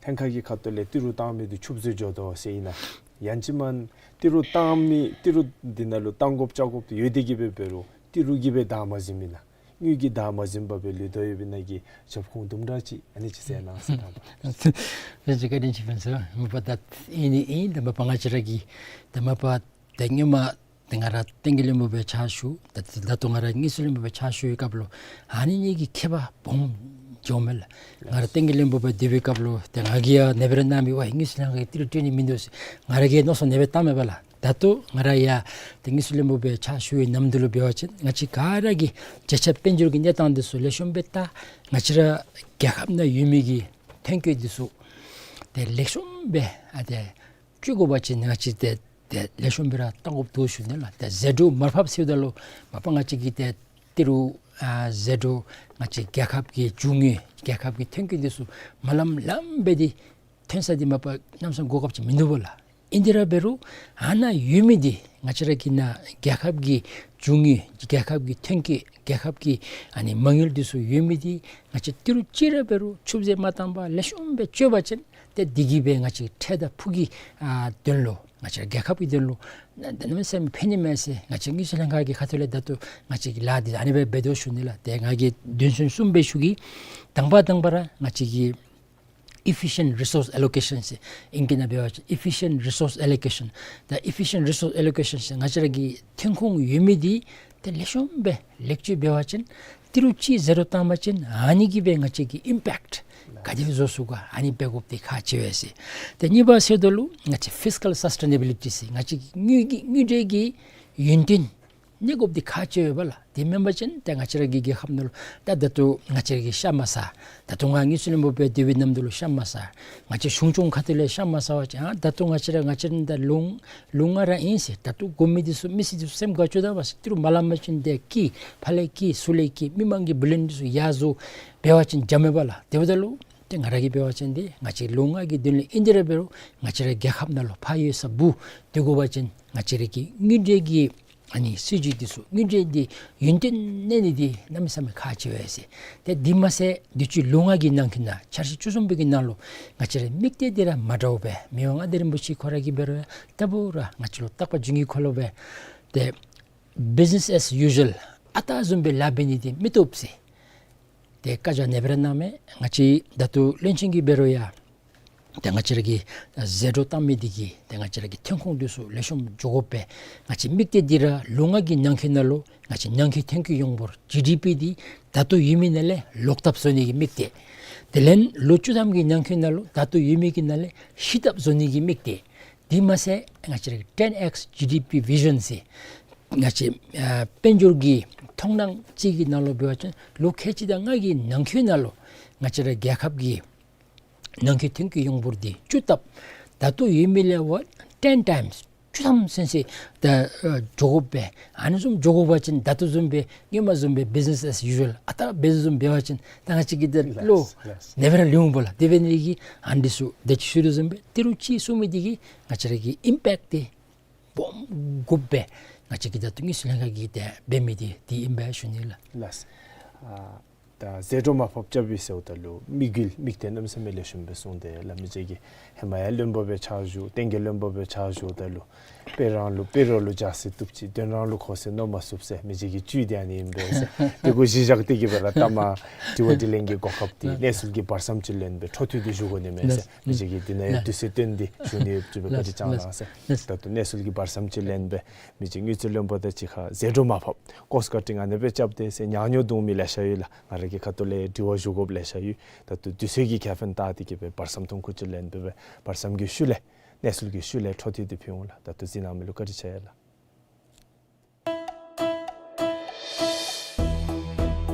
ལྷན་ཁག་གི་ཁ་ཐུག་ལས་ཏི་རུ་བཏང་མི་འདི་ཆུད་ཟོས་འགྱོ་དོ་ཟེར་ཨིན་ན། ཡང་ཅིན་མ་ཏི་རུ་བཏང་མི་ཏི་རུ་འདི་ནང་ལུ་བཏང་དགོཔ་རྐྱབ་དགོཔ་འདི་ཡོད་དེ་གིས་སྦེ་འབད་རུང་ཏི་རུ་གིས་སྦེ་བདའ་མ་ཟུན་མི་ན། དངུལ་གྱིས་བདག་མ་ཟིན་པར་སྦེ་ལུས་དོ་ཡོདཔ་ཨིན་ན་གི་ཞབས་ཁུངས་དུམ་གྲ་ཅིག་ཨ་ནི་ཅིག་ཟེར་གནང་ཟེར་དྲང་པ། ལགས་སོ། བཀའ་དྲིན་ཆེ་ཕུན་ཚོགས། མ་པ་ད་ཨིན་ནི་ཨིན། ད་མ་པ་ང་བཅས་ར་གི་ད་མ་པ་ད་སྔོན་མ་ཏེ་ང་ར་བསྟན་རྒྱས་བློན་པོ་སྦེ་ཕྱག་ཞུ། ད་ད་ལྟོ་ང་ར་དངུལ་རྩིས་བློན་པོ་སྦེ་ཕྱག་ཞུ་བའི་སྐབས་ལུ་ཨ་ནི་གཉིས་ཀྱི་ཁྱད་པར་སྦོམ་འགྱོཝ་མས་ལགས། ང་ར་བསྟན་རྒྱས་བློན་པོ་སྦེ་སྡོད་པའི་སྐབས་ལུ་ཏེ་ང་གིས་ཡང་ནེ་སྦེ་ར་གནང་མི་ཝའི་དངུལ་རྩིས་ལྷན་ཁག་གིས་ཏི་རུ་སྤྲོད་ནི་མིན་འདུག་ཟེར་ང་ར་གིས་མནོ་བསམ་ནེ་སྦེ་བཏངམ་མས་པ་ལགས། ད་ལྟོ་ང་ར་ཡང་ཏེ་དངུལ་རྩིས་བློན་པོ་སྦེ་ཕྱག་ཞུ་བའི་གནམ་དུས་ལུ་འབད་བ་ཅིན་ང་བཅས་ག་ར་གིས་བརྒྱ་ཆ་དཔལ་འབྱོར་གྱི་གནས་སྟངས་འདི་ཚུ་ལེགས་ཤོམ་སྦེ་བལྟ། ང་བཅས་ར་རྒྱལ་ཁབ་ནང་ཡོད་མི་གི་ཐོན་སྐྱེད་འདི་ཚུ་ཏེ་ལེགས་ཤོམ་སྦེ་ཨ་ཏེ་སྤྱོད་དགོ་པ་ཅིན་ང་བཅས་ཏེ་ཏེ་ལེགས་ཤོམ་སྦེ་ར་བཏང་དགོཔ་འདུག་ཞུ་ནི་ལགས། ཏེ་ཟད་འགྲོ་མར་ཕབ་ཟེརཝ་ད་ལུ་མ་པ་ང་བཅས་ཀྱིས་ཏེ་ཏི་རུ་ཨ་ཟད་འགྲོ་ང་བཅས་རྒྱལ་ཁབ་ཀྱི་རྒྱུ་དངོས་རྒྱལ་ཁབ་ཀྱི་ཐོན་སྐྱེད་འདི་ཚུ་མ་ལངམ་ལངམ་སྦེ་འདི་ཐོན་ས་འདི་མ་པ་གནམ་ས་གོ་སྐབས་ཅིག་མིན་འདུག་པ་ལགས། ཨིན་དེ་ར་འབད་རུང་ཨ་ནཱ་ཡོད་མི་འདི་ང་བཅས་ར་གི་ནཱ་རྒྱལ་ཁབ་ཀྱི་རྒྱུ་དངོས་རྒྱལ་ཁབ་ཀྱི་ཐོན་སྐྱེད་རྒྱལ་ཁབ་ཀྱི་ཨ་ནི་མ་དངུལ་འདི་ཚུ་ཡོད་མི་འདི་ང་བཅས་ཏི་རུ་ཅིག་ར་འབད་རུང་ཆུད་ཟད་མ་བཏང་པར་ལེགས་ཤོམ་སྦེ་སྤྱོད་པ་ཅིན་ཏེ་འདི་གིས་སྦེ་ང་བཅས་འཕྲལ་དང་ཕུགས་ཀྱི་ཨ་དོན་ལུ་ང་བཅས་རྒྱལ་ཁབ་ཀྱི་དོན་ལུ་ན་གནམ་མེད་ས་མེད་ཕན་ནི་མས་ཟེར་ང་བཅས་དངུལ་རྩིས་ལྷན་ཁག་གི་ཁ་ཐུག་ལས་ད་ལྟོ་ང་བཅས་ཀྱིས་ལཱ་འདི་ཨ་ནི་སྦེ་འབད་དོ་ཞུ་ནི་ལགས། ཏེ་ང་གིས་དོན་ཚན་གསུམ་སྦེ་ཞུ་གེ། དང་པ་དང་པ་ར་ང་བཅས་ཀྱི་efficient resource allocation ཟེར་ཨིང་སྐད་ནང་འབད་བ་ཅིན་efficient resource allocation། ད་efficient resource allocation ཟེར་ང་བཅས་ར་གི་ཐོན་ཁུངས་ཡོད་མི་འདི་ཏེ་ལེགས་ཤོམ་སྦེ་ལེགས་བཅོས་འབད་བ་ཅིན་ཏི་རུ་ཅིག་ཟད་འགྲོ་བཏང་པ་ཅིན་ཨ་ནི་གིས་སྦེ་ང་བཅས་ཀྱི་ཨིམ་པེཀཊ་ག་དེ་སྦེ་བཟོ་ཚུགས་ག་ཨ་ནི་འབད་དགོཔ་འདི་ཁག་ཆེ་བས་ཟེར། ཏེ་གཉིས་པ་ཟེརཝ་ད་ལུ་ང་བཅས་fiscal sustainability ཟེར་ང་བཅས་ཀྱི་དངུལ་གྱི་དངུལ་འབྲེལ་གྱི་ཡུན་བརྟན་གནས་དགོཔ་འདི་ཁག་ཆེ་བས་པ་ལགས། དེ་མེན་པ་ཅིན་ཏེ་ང་བཅས་ར་གི་རྒྱལ་ཁབ་ནང་ལུ་ད་ད་ལྟོ་ང་བཅས་ར་གི་ཤ་མ་ཟ། ད་ལྟོ་ང་དངུལ་རྩིས་བློན་པོ་སྦེ་སྡོད་པའི་གནམ་དུས་ལུ་ཤ་མ་ཟ། ང་བཅས་གཞུང་སྐྱོང་ཁ་ཐུག་ལས་ཤ་མ་ཟ་བ་ཅིན་ཨ་ད་ལྟོ་ང་བཅས་ར་ང་བཅས་ར་ད་ལོང་ལོང་ང་ར་ཨིན་ཟེར། ད་ལྟོ་དགོ་མི་འདི་ཚུ་མི་སེར་འདི་ཚུ་སེམས་དགའ་བཅུག་ད་པ་ཟེར། ཏི་རུ་མ་ལང་པ་ཅིན་ཏེ་སྐྱིད་ཕར་ལས་སྐྱིད་ཚུར་ལས་སྐྱིད་མི་མང་གི་བུ་ལོན་འདི་ཚུ་ཡར་བཟོ་འབད་བ་ཅིན་འཇམ་མས་པ་ལགས། དེ་འབདཝ་ད་ལུ་ཏེ་ང་ར་གིས་འབད་བ་ཅིན་འདི་ང་བཅས་ལོང་ང་གི་དོན་ལུ་ཨིན་དེ་ར་འབད་རུང་ང་བཅས་ར་རྒྱལ་ཁབ་ནང་ལུ་ཕར་ཡོད་ས་བུ་སྡོད་དགོ་པ་ཅིན་ང་བཅས་ར་གི་དངུལ་འབྲེལ་གྱི་ཨ་ནི་སྲིད་བྱུས་འདི་ཚུ་དངུལ་འབྲེལ་འདི་ཡུན་བརྟན་གནས་ནི་འདི་གནམ་མེད་ས་མེད་ཁག་ཆེ་བས་ཟེར། ཏེ་འདི་མ་ཚད་དུས་ཅི་ལོང་ང་གི་ནང་འཁོད་ནང་འཆར་གཞི་བཅུ་གསུམ་པའི་གི་ནང་ལུ་ང་བཅས་ར་དམིགས་གཏད་འདི་ར་མ་འདྲཝ་སྦེ་མི་དབང་མངའ་བདག་རིན་པོ་ཆེ་ཁོ་ར་གིས་འབད་རུང་ཡང་ད་འབད་རུང་ང་བཅས་ལུ་རྟག་པར་བྱིན་གྱིས་ཁོ་ལོ་སྦེ་ཏེ་business as usual ཨ་རྟག་བཟུམ་སྦེ་ལཱ་འབད་ནི་འདི་མི་བཏུབ་ཟེར། ཏེ་བཀའ་རྒྱ་ནེ་སྦེ་ར་གནངམ་མས། ང་བཅས་ད་ལྟོ་བློན་ཆེན་གྱིས་འབད་རུང་ཡང་ཏེ་ང་བཅས་ར་གི་ཟད་འགྲོ་བཏང་མི་འདི་གིས་ཏེ་ང་བཅས་ར་གི་ཐོན་ཁུངས་འདི་ཚུ་ལེགས་ཤོམ་འགྱོ་དགོ་པས། ང་བཅས་དམིགས་གཏད་འདི་ར་ལོང་ང་གི་ནང་འཁོད་ནང་ལུ་ང་བཅས་ནང་འཁོད་ཐོན་སྐྱེད་ཡོངས་འབོར་ཇི་ཌི་པི་འདི་ད་ལྟོ་ཡོད་མི་ནང་ལས་ལོག་ཐབས་བཟོ་ནི་གི་དམིགས་གཏད། དེ་ལས་ལོ་བཅུ་ཐམ་གྱི་ནང་འཁོད་ནང་ལུ་ད་ལྟོ་ཡོད་མི་གི་ནང་ལས་བཞི་ཐབས་བཟོ་ནི་གི་དམིགས་གཏད། དེ་མ་ཚད་ང་བཅས་ར་གི་ten X G D P vision ཟེར་ང་བཅས་ཨ་དཔལ་འབྱོར་གྱི་མཐོང་སྣང་ཅིག་གི་ནང་ལུ་འབད་བ་ཅིན་ལོ་ཁལ་གཅིག་དང་ལྔ་གི་ནང་འཁོད་ནང་ལུ་ང་བཅས་ར་རྒྱལ་ཁབ་ཀྱི་ནང་འཁོད་ཐོན་སྐྱེད་ཡོངས་འབོར་འདི་བཅུ་ཐབས་ད་ལྟོ་ཡོད་མི་ལས་ཝ་ten times བཅུ་ཐམ་ཚུན་ཚོད་ད་ཨ་འགྱོ་དགོ་པས། ཨ་ནི་བཟུམ་འགྱོ་དགོ་པ་ཅིན་ད་ལྟོ་བཟུམ་སྦེ་སྔོན་མ་བཟུམ་སྦེ་business as usual ཨ་རྟག་འབད་བཟུམ་འབད་བ་ཅིན་ད་ང་བཅས་ཀྱི་ད་ལོ་ལགས་ལགས། ནེ་སྦེ་ར་ལུས་འོང་པ་ལགས། དེ་འབད་ནི་གིས་ཨ་ནི་ཚུ་ད་ཅི་ཞུ་དོ་བཟུམ་སྦེ་ཏི་རུ་ཅིག་གསུང་མི་འདི་གིས་ང་བཅས་ར་གི་ཨིམ་པེཀཊ་འདི་སྦོམ་དགོཔ་སྦེ་ང་བཅས་ཀྱིས་ད་ལྟོ་དངུལ་རྩིས་ལྷན་ཁག་གིས་ཏེ་འབད་མི་འདི་འདི་ཨིན་པས་ཞུ་ནི་ལགས། ལགས། ཨ་ད་ཟད་འགྲོ་མར་ཕབ་རྐྱབ་པའི་ཟེརཝ་ད་ལུ་དམིགས་ཡུལ་དམིགས་གཏད་གནམ་མེད་ས་མེད་ལེགས་ཤོམ་སྦེ་གསུངས་ཏེ་ལགས། མི་རྗེ་གིས་ཧེ་མ་ཡང་བློན་པོ་སྦེ་ཕྱག་ཞུ་བསྟན་རྒྱས་བློན་པོ་སྦེ་ཕྱག་ཞུཝ་ད་ལུ་དཔེ་རང་ལུ་དཔེ་རོགས་ལུ་འཇགས་ཟེར་བཏུབ་ཅིག་དོན་རང་ལུ་གོ་ཟེར་མནོ་མ་ཚུགས་ཟེར་མི་རྗེ་གི་བཅུད་འདི་ཨ་ནི་ཨིན་པས་ཟེར། དེ་གུ་གཞི་བཞག་སྟེ་གིས་སྦེ་ར་ད་མ་དྲི་བ་དྲིས་ལན་གྱི་གོ་སྐབས་འདི་གནས་ཚུལ་གྱི་བར་མཚམས་ཅིག་ལེན་སྦེ་འཕྲོ་མཐུད་དེ་ཞུ་དགོ་ནི་མས་ཟེར་མི་རྗེ་གིས་འདི་ནང་ཡང་དུས་ཚོད་བཏོན་ཏེ་ཞུ་ནི་ཡོདཔ་ཅིག་སྦེ་བཀའ་དྲིན་བསྐྱང་གནང་ཟེར། ད་ལྟོ་གནས་ཚུལ་གྱི་བར་མཚམས་ཅིག་ལེན་སྦེ་མི་རྗེ་དངུལ་རྩིས་བློན་པོ་དང་གཅིག་ཁར་ཟད་འགྲོ་མར་ཕབ་ཀོསཊ་ཀཊ་ཨ་ནི་སྦེ་རྐྱབ་སྟེ་ཟེར་ཉག་ཉོག་འདུག་མི་ལེ་ཤ་ཡོད་ལགས། ང་ར་གི་ཁ་ཐུག་ལས་དྲི་བ་ཞུ་དགོཔ་ལེ་ཤ་ཡོད། ད་ལྟོ་དུས་ཚོད་ཀྱི་ཁེ་ཕན་བལྟ་སྟེ་གིས་སྦེ་བར་མཚམས་ཐུང་ཀུ་ཅིག་ལེན་སྦེ་བར་མཚམས་ཀྱི་ཤུལ་ལས་གནས་ཚུལ་གྱི་ཤུལ་ལས་འཕྲོ་མཐུད་དེ་ཕུལ་འོང་ལགས། ད་ལྟོ་གཟིགས་གནང་མི་ལུ་བཀའ་དྲིན་ཆེ་ལགས།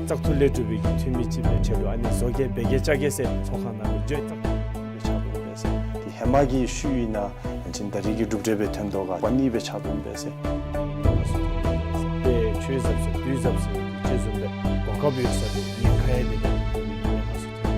བཙག་འཐུ་ལས་གྲུབ་པའི་འཐུས་མི་ཅིག་སྦེ་ཆེ་ལུ་ཨ་ནི་བཟོ་གེ་འབད་གེ་བཅའ་གེ་ཟེར་ཚོགས་ཁང་ནང་ལུ་བརྗོད་བཙག་འཐུ་ལས་ཕྱག་དཔེ་འབད་ཟེར། དེ་ཧེ་མ་གི་ཤུལ་ཨིན་ན་ཡང་ཅིན་ད་རེས་ཀྱི་གྲུབ་འབྲས་སྦེ་ཐོན་དོ་ག་པ་ནི་སྦེ་ཕྱག་དཔེ་འབད་ཟེར། དཔེ་ཆོས་ཟབ་ཟེར་དུས་ཟབ་ཟེར་ཅིག་བཟུམ་སྦེ་གོ་སྐབས་ཡོད་ས་སྦེ་ཉེན་ཁ་ཡང་མེད་པའི་ཐོག་ལུ་ཡོད་ནི་ཁ་གསོ་ཐོན་འབད་ཟེར།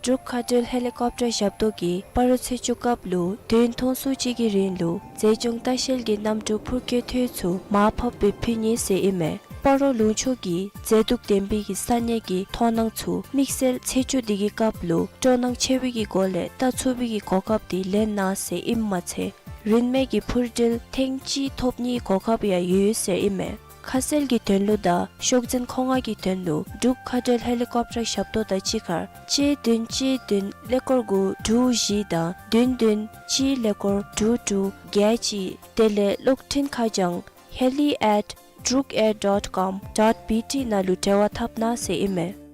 འབྲུག་མཁའ་འགྲུལ་ཧེ་ལི་ཀོབ་ཊར་ཞབས་ཏོག་གིས་སྤ་རོ་ཚེས་བཅུ་སྐབས་ལུ་བདུན་ཐུང་སུ་ཅིག་གི་རིང་ལུ་མཛེས་ལྗོངས་ལྟ་བཤལ་གྱི་གནམ་གྲུ་འཕུར་སྐྱོད་ཐེངས་ཚུ་མར་ཕབ་སྦེ་ཕུལ་ནི་ཟེར་ཨིན་མས། སྤ་རོ་ལུང་ཕྱོགས་ཀྱི་མཛེས་སྡུག་ལྡན་པའི་གི་ས་གནས་ཀྱི་མཐོང་སྣང་ཚུ་དམིགས་བསལ་ཚེས་བཅུ་འདི་གི་སྐབས་ལུ་སྤྲོ་སྣང་ཆེ་བའི་གི་སྒོ་ལས་བལྟ་ཚུགས་པའི་གི་གོ་སྐབས་འདི་ལེན་གནང་ཟེར་ཨིནམ་མ་ཚད་རིན་མེད་ཀྱི་འཕུར་འགྲུལ་ཐེངས་གཅིག་ཐོབ་ནིའི་གོ་སྐབས་ཡང་ཡོད་ཟེར་ཨིན་མས། ཁ་གསལ་གྱི་དོན་ལུ་དང་ཤོག་འཛིན་མཁོ་མངགས་ཀྱི་དོན་ལུ་འབྲུག་མཁའ་འགྲུལ་ཧེ་ལི་ཀོབ་ཊར་ཞབས་ཏོག་དང་གཅིག་ཁར་གཅིག་བདུན་གཅིག་བདུན་ཀླད་ཀོར་དགུ་དྲུག་བཞི་དང་བདུན་བདུན་གཅིག་ཀླད་ཀོར་དྲུག་དྲུག་བརྒྱད་གཅིག་དེ་ལས་གློག་འཕྲིན་ཁ་བྱང་heli at drukair dot com dot B T ནང་ལུ་འབྲེལ་བ་འཐབ་གནང་ཟེར་ཨིན་མས།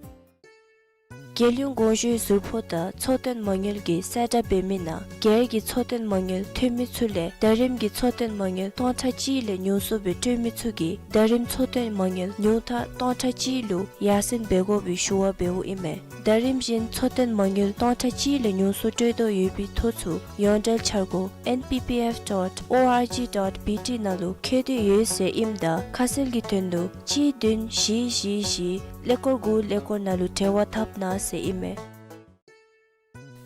རྒྱལ་ཡོངས་གོང་ཞུས་ཟུར་ཕོགས་དང་འཚོ་རྟེན་མ་དངུལ་གྱིས་གསལ་བསྒྲགས་འབད་མི་ནང་སྒེར་གྱི་འཚོ་རྟེན་མ་དངུལ་ཐོན་མི་ཚུ་ལས་ཟླ་རིམ་གྱི་འཚོ་རྟེན་མ་དངུལ་སྟོང་ཕྲག་གཅིག་ལས་ཉུང་སུ་སྦེ་སྤྲོད་མི་ཚུ་གིས་ཟླ་རིམ་འཚོ་རྟེན་མ་དངུལ་ཉུང་མཐའ་སྟོང་ཕྲག་གཅིག་ལུ་ཡར་སེང་འབད་དགོ་པའི་ཞུ་བ་འབདཝ་ཨིན་མས། ཟླ་རིམ་བཞིན་འཚོ་རྟེན་མ་དངུལ་སྟོང་ཕྲག་གཅིག་ལས་ཉུང་སུ་སྤྲོད་དོ་ཡོད་པའི་ཐོ་ཚུ་ཡོངས་འབྲེལ་འཆར་སྒོ་N P P F dot O R G dot B T ནང་ལུ་བཀོད་དེ་ཡོད་ཟེར་ཨིནམ་ད་ཁ་གསལ་གྱི་དོན་ལུ་གཅིག་བདུན་བཞི་བཞི་བཞི་ཀླད་ཀོར་དགུ་ཀླད་ཀོར་ནང་ལུ་འབྲེལ་བ་འཐབ་གནང་ཟེར་ཨིན་མས།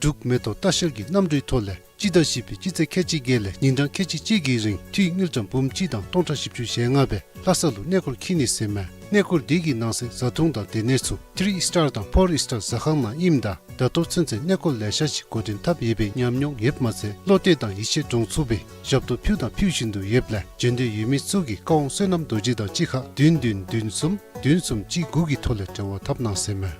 འབྲུག་མེ་ཏོག་ལྟ་བཤལ་གྱི་གནམ་གྲུའི་ཐོག་ལས་སྤྱི་ཟླ་བཞི་པའི་སྤྱི་ཚེས་ཁལ་གཅིག་བརྒྱད་ལས་ཉིན་གྲངས་ཁལ་གཅིག་གཅིག་གི་རིང་འཐུས་དངུལ་ཀྲམ་འབུམ་གཅིག་དང་སྟོང་ཕྲག་བཞི་བཅུ་ཞེ་ལྔ་སྦེ་ལྷ་ས་ལུ་གནས་སྐོར་འཁྱིད་ནི་ཟེར་མས། གནས་སྐོར་འདི་གི་ནང་གསེས་བཟའ་འཐུང་དང་སྡོད་གནས་ཚུ་ཐི་རི་སི་ཊར་དང་ཕོར་སི་ཊར་ཟ་ཁང་ནང་ཨིནམ་ད་ད་ལྟོ་ཚུན་ཚོད་གནས་སྐོར་ལེ་ཤ་ཅིག་འགོ་འདྲེན་འཐབ་ཡོད་པའི་ཉམས་མྱོང་ཡོདཔ་མ་ཚད་བློ་གཏད་དང་ཡིད་ཆེས་འདྲོངས་ཚུགས་པའི་ཞབས་ཏོག་ཕུལ་དང་ཕུལ་བཞིན་དུ་ཡོདཔ་ལས་འབྱོན་འདོད་ཡོད་མི་ཚུ་གིས་བཀའ་དབང་བསོད་ནམས་རྡོ་རྗེ་དང་གཅིག་ཁར་བདུན་བདུན་བདུན་གསུམ་བདུན་གསུམ་གཅིག་དགུ་གི་ཐོག་ལས་འབྲེལ་བ་འཐབ་གནང་ཟེར་མས།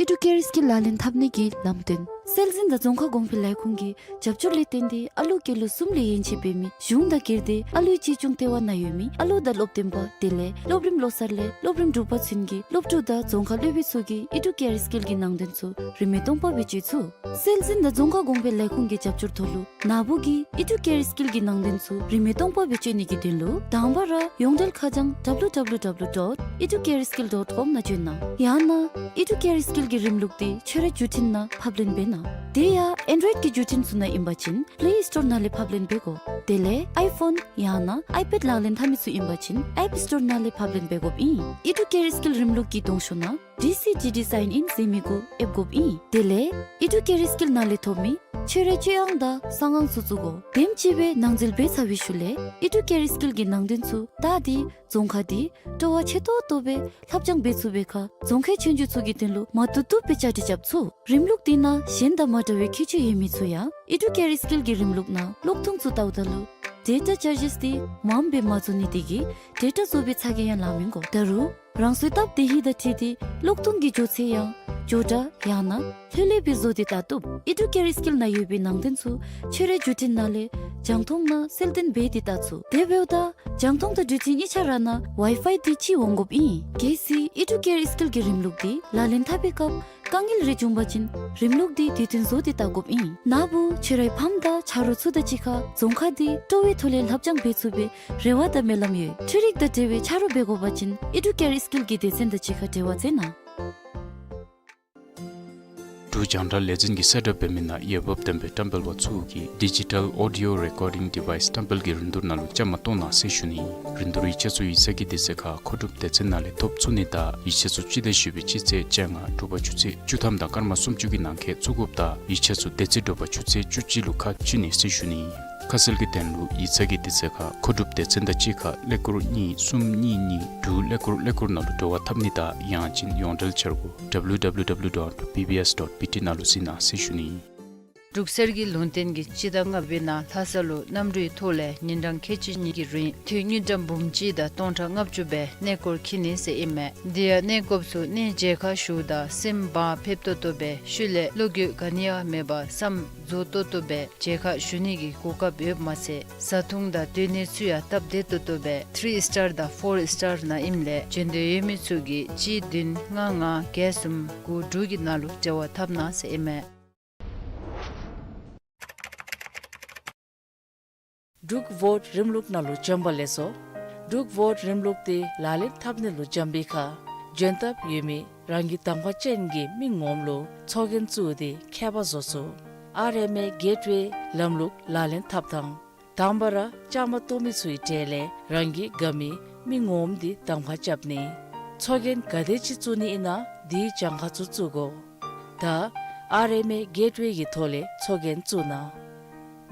ཨི་ཌུ་ཀེ་རི་སི་ཀིལ་ལག་ལེན་འཐབ་ནི་གི་ལམ་སྟོན། སྲོལ་འཛིན་དང་རྫོང་ཁ་གོང་འཕེལ་ལས་ཁུངས་ཀྱི་རྒྱབ་སྐྱོར་ལས་བརྟེན་ཏེ་ཨ་ལུ་སྐྱེས་ལོ་གསུམ་ལས་ཡན་ཆད་འབད་མི་གཞུང་དང་སྒེར་སྡེ་ཨ་ལུའི་གཅེས་སྐྱོང་ལྟེ་བ་ནང་ཡོད་མི་ཨ་ལུ་དང་སློབ་སྟོན་པ་དེ་ལས་སློབ་རིམ་བློ་གསར་ལས་སློབ་རིམ་དྲུག་པ་ཚུན་གྱི་སློབ་ཕྲུག་དང་རྫོང་ཁ་སློབ་དཔོན་ཚུ་གིས་ཨི་ཌུ་ཀེ་རི་སི་ཀིལ་གྱི་ནང་དོན་ཚུ་རིན་མེད་སྟོང་པ་སྦེ་སྤྱོད་ཚུགས། སྲོལ་འཛིན་དང་རྫོང་ཁ་གོང་འཕེལ་ལས་ཁུངས་ཀྱི་རྒྱབ་སྐྱོར་ཐོག་ལུ་ནཱ་བུ་གིས་ཨི་ཌུ་ཀེ་རི་སི་ཀིལ་གྱི་ནང་དོན་ཚུ་རིན་མེད་སྟོང་པ་སྦེ་སྤྱོད་ནི་གི་དོན་ལུ་དང་པ་ར་ཡོངས་འབྲེལ་ཁ་བྱང་W W W dot educareskill dot com ནང་བྱོན་གནང་། ཡང་ན་ཨི་ཌུ་ཀེ་རི་སི་ཀིལ་གྱི་རིམ་ལུགས་འདི་ཁྱོད་རའི་བརྒྱུད་འཕྲིན་ནང་ཕབ་ལེན་འབད་གནང་། དེ་ཡང་ཨེན་ཌོ་རོའིཌ་ཀྱི་བརྒྱུད་འཕྲིན་ཚུ་ནང་ཨིན་པ་ཅིན་པླེ་སི་ཊོར་ནང་ལས་ཕབ་ལེན་འབད་དགོ། དེ་ལས་ཨའི་ཕོན་ཡང་ན་ཨའི་པེཌ་ལག་ལེན་འཐབ་མི་ཚུ་ཨིན་པ་ཅིན་ཨེཔ་སི་ཊོར་ནང་ལས་ཕབ་ལེན་འབད་དགོཔ་ཨིན། ཨི་ཌུ་ཀེ་རི་སི་ཀིལ་རིམ་ལུགས་ཀྱི་གདོང་ཤོག་ནང་ཌི་སི་ཌི་ཌི་སའིན་ཨིན་ཟེར་མི་གུ་ཨེབ་དགོཔ་ཨིན། དེ་ལས་ཨི་ཌུ་ཀེ་རི་སི་ཀིལ་ནང་ལས་ཐོབ་མི་ཁྱོད་རའི་སྤྱོད་ཨང་དང་གསང་ཨང་ཚུ་བཙུགས་དགོ། དེམ་ཅིག་སྦེ་ནང་འཛུལ་འབད་ཚར་བའི་ཤུལ་ལས་ཨི་ཌུ་ཀེ་རི་སི་ཀིལ་གྱི་ནང་དོན་ཚུ་ད་འདི་རྫོང་ཁ་འདི་སྤྲོ་བ་ཆེ་ཏོག་ཏོ་སྦེ་ལྷབ་སྦྱང་འབད་ཚུགས་པའི་ཁར་རྫོང་ཁའི་ཆོས་རྒྱུགས་ཚུ་གི་དོན་ལུ་མ་བཏུབ་བཏུབ་སྦེ་བཅའ་སྒྲིག་རྐྱབ་ཚུགས། རིམ་ལུགས་འདི་ནང་གཞན་དང་མ་འདྲ་བའི་ཁྱད་ཆོས་ཡོད་མི་ཚུ་ཡང་ཨི་ཌུ་ཀེ་རི་སི་ཀིལ་གྱི་རིམ་ལུགས་ནང་གློག་ཐུང་ཚུ་བལྟཝ་ད་ལུ་ཌེ་ཊ་ཅར་ཇེས་འདི་མངམ་སྦེ་མ་བཟོ་ནི་དེ་གིས་ཌེ་ཊ་བཟོ་བའི་ཚ་གྱང་ཡང་ལང་མི་དགོ། ད་རུང་རང་སོའི་སྟབས་བདེ་ཧིང་དང་འཁྲིལ་ཏེ་གློག་ཐུང་གི་འགྱོ་ཚད་ཡང་འགྱོ་དྲགས་ཡང་ན་ལྷོད་ལྷོད་སྦེ་བཟོ་སྟེ་བལྟ་བཏུབ། ཨི་ཌུ་ཀེ་རི་སི་ཀིལ་ནང་ཡོད་པའི་ནང་དོན་ཚུ་ཁྱོད་རའི་བརྒྱུད་འཕྲིན་ནང་ལས་རྒྱང་མཐོང་ནང་གསལ་སྟོན་འབད་དེ་བལྟ་ཚུགས། དེ་འབདཝ་ད་རྒྱང་མཐོང་དང་བརྒྱུད་འཕྲིན་གཉིས་ཆ་ར་ནང་ཝའི་ཕའི་འདི་གཅིག་འོང་དགོཔ་ཨིན། གལ་སྲིད་ཨི་ཌུ་ཀེ་རི་སི་ཀིལ་གྱི་རིམ་ལུགས་འདི་ལག་ལེན་འཐབ་པའི་སྐབས་དཀའ་ངལ་རེ་བྱུང་པ་ཅིན་རིམ་ལུགས་འདི་དུས་མཐུན་བཟོ་སྟེ་བལྟ་དགོཔ་ཨིན། ནཱ་བུ་ཁྱོད་རའི་ཕམ་དང་ཆ་རོགས་ཚུ་དང་གཅིག་ཁར་རྫོང་ཁ་འདི་སྤྲོ་བའི་ཐོག་ལས་ལྷབ་སྦྱང་འབད་ཚུགས་པའི་རེ་བ་དང་སྨོན་ལམ་ཡོད། འཕྲུལ་རིག་དང་འབྲེལ་བའི་ཆ་རོགས་འབད་དགོ་པ་ཅིན་ཨི་ཌུ་ཀེ་རི་སི་ཀིལ་གྱི་སྡེ་ཚན་དང་གཅིག་ཁར་འབྲེལ་བ་མཛད་གནང་། འབྲུག་རྒྱང་བསྒྲགས་ལས་འཛིན་གྱིས་གསལ་བསྒྲགས་འབད་མི་ནང་འོས་འབབ་ལྡན་པའི་བཀྲམ་སྤེལ་པ་ཚུ་གིས་ཌི་ཇི་ཊལ་ཨོ་ཌི་ཡོ་རེ་ཀོར་ཌིང་ཌི་ཝའིས་བཀྲམ་སྤེལ་གྱི་རིན་བསྡུར་ནང་ལུ་བཅའ་མར་གཏོགས་གནང་ཟེར་ཞུ་ནི། རིན་བསྡུར་ཡིག་ཆ་ཚུ་ཡིག་ཚང་གི་དུས་ཚོད་ཁར་མཁོ་སྒྲུབ་སྡེ་ཚན་ནང་ལས་ཐོབ་ཚུགས་ནི་དང་ཡིག་ཆ་ཚུ་སྤྱི་ཟླ་བཞི་པའི་སྤྱི་ཚེས་བཅོ་ལྔ་དྲོ་པ་ཆུ་ཚོད་བཅུ་ཐམ་དང་སྐར་མ་སུམ་ཅུ་གི་ནང་འཁོད་བཙུགས་དགོཔ་དང་ཡིག་ཆ་ཚུ་དེ་ཚེ་དྲོ་པ་ཆུ་ཚོད་བཅུ་གཅིག་ལུ་ཁ་ཕྱེ་ནི་ཟེར་ཞུ་ནི། ཁ་གསལ་གྱི་དོན་ལུ་ཡིག་ཚང་གི་དུས་ཚོད་ཁར་མཁོ་སྒྲུབ་སྡེ་ཚན་དང་གཅིག་ཁར་ཀླད་ཀོར་གཉིས་གསུམ་གཉིས་གཉིས་དྲུག་ཀླད་ཀོར་ཀླད་ཀོར་ནང་ལུ་འབྲེལ་བ་འཐབ་ནི་དང་ཡང་ཅིན་ཡོངས་འབྲེལ་འཆར་སྒོ་W W W dot B B S dot B T ནང་ལུ་གཟིགས་གནང་ཟེར་ཞུ་ནི། འབྲུག་གསེར་གྱི་ལུང་བསྟན་གྱིས་སྤྱི་ཟླ་ལྔ་པའི་ནང་ལྷ་ས་ལུ་གནམ་གྲུའི་ཐོག་ལས་ཉིན་གྲངས་ཁལ་གཅིག་གཉིས་ཀྱི་རིང་འཐུས་དངུལ་ཀྲམ་འབུམ་གཅིག་དང་སྟོང་ཕྲག་ལྔ་བཅུ་སྦེ་གནས་སྐོར་འཁྱིད་ནི་ཟེར་ཨིན་མས། དེ་ཡང་གནས་སྐོརཔ་ཚུ་གནས་མཇལ་ཁ་ཞུཝ་ད་སེམས་བག་ཕེབས་ཏོག་ཏོ་སྦེ་ཤུལ་ལས་བློ་འགྱོད་ག་ནི་ཡང་མེད་པར་བསམ་རྫོགས་ཏོག་ཏོ་སྦེ་མཇལ་ཁ་ཞུ་ནི་གི་གོ་སྐབས་ཡོདཔ་མ་ཚད་བཟའ་འཐུང་དང་སྡོད་གནས་ཚུ་ཡང་སྟབས་བདེ་ཏོག་ཏོ་སྦེ་ཐི་རི་སི་ཊར་དང་ཕོར་སི་ཊར་ནང་ཨིནམ་ལས་འབྱོན་འདོད་ཡོད་མི་ཚུ་གིས་གཅིག་བདུན་ལྔ་ལྔ་བརྒྱད་གསུམ་དགུ་དྲུག་གི་ནང་ལུ་འབྲེལ་བ་འཐབ་གནང་ཟེར་ཨིན་མས། འབྲུག་བོཊ་རིམ་ལུགས་ནང་ལུ་བྱོན་པ་ལེགས་སོ། འབྲུག་བོཊ་རིམ་ལུགས་འདི་ལག་ལེན་འཐབ་ནི་ལུ་བྱོན་པའི་ཁར་འབྱོན་ཐབས་ཡོད་མི་རང་གི་གདམ་ཁ་ཅན་གྱི་མི་ངོམ་ལུ་ཚོགས་རྒྱན་བཙུགས་ཏེ་ཁྱད་པར་བཟོ་ཚུགས། ཨར་ཨེམ་ཨེ་གེཊ་ཝེ་ལམ་ལུགས་ལག་ལེན་འཐབ་དང་། དང་པ་ར་བཅའ་མར་གཏོགས་མི་ཚུའི་གྲས་ལས་རང་གི་དགའ་མི་མི་ངོམ་འདི་གདམ་ཁ་རྐྱབ་ནི། ཚོགས་རྒྱན་ག་དེ་ཅིག་བཙུགས་ནི་ཨིན་ན་དེའི་གྱངས་ཁ་ཚུ་བཙུགས་དགོ། ད་ཨར་ཨེམ་ཨེ་གེཊ་ཝེ་གི་ཐོག་ལས་ཚོགས་རྒྱན་བཙུགས་གནང་།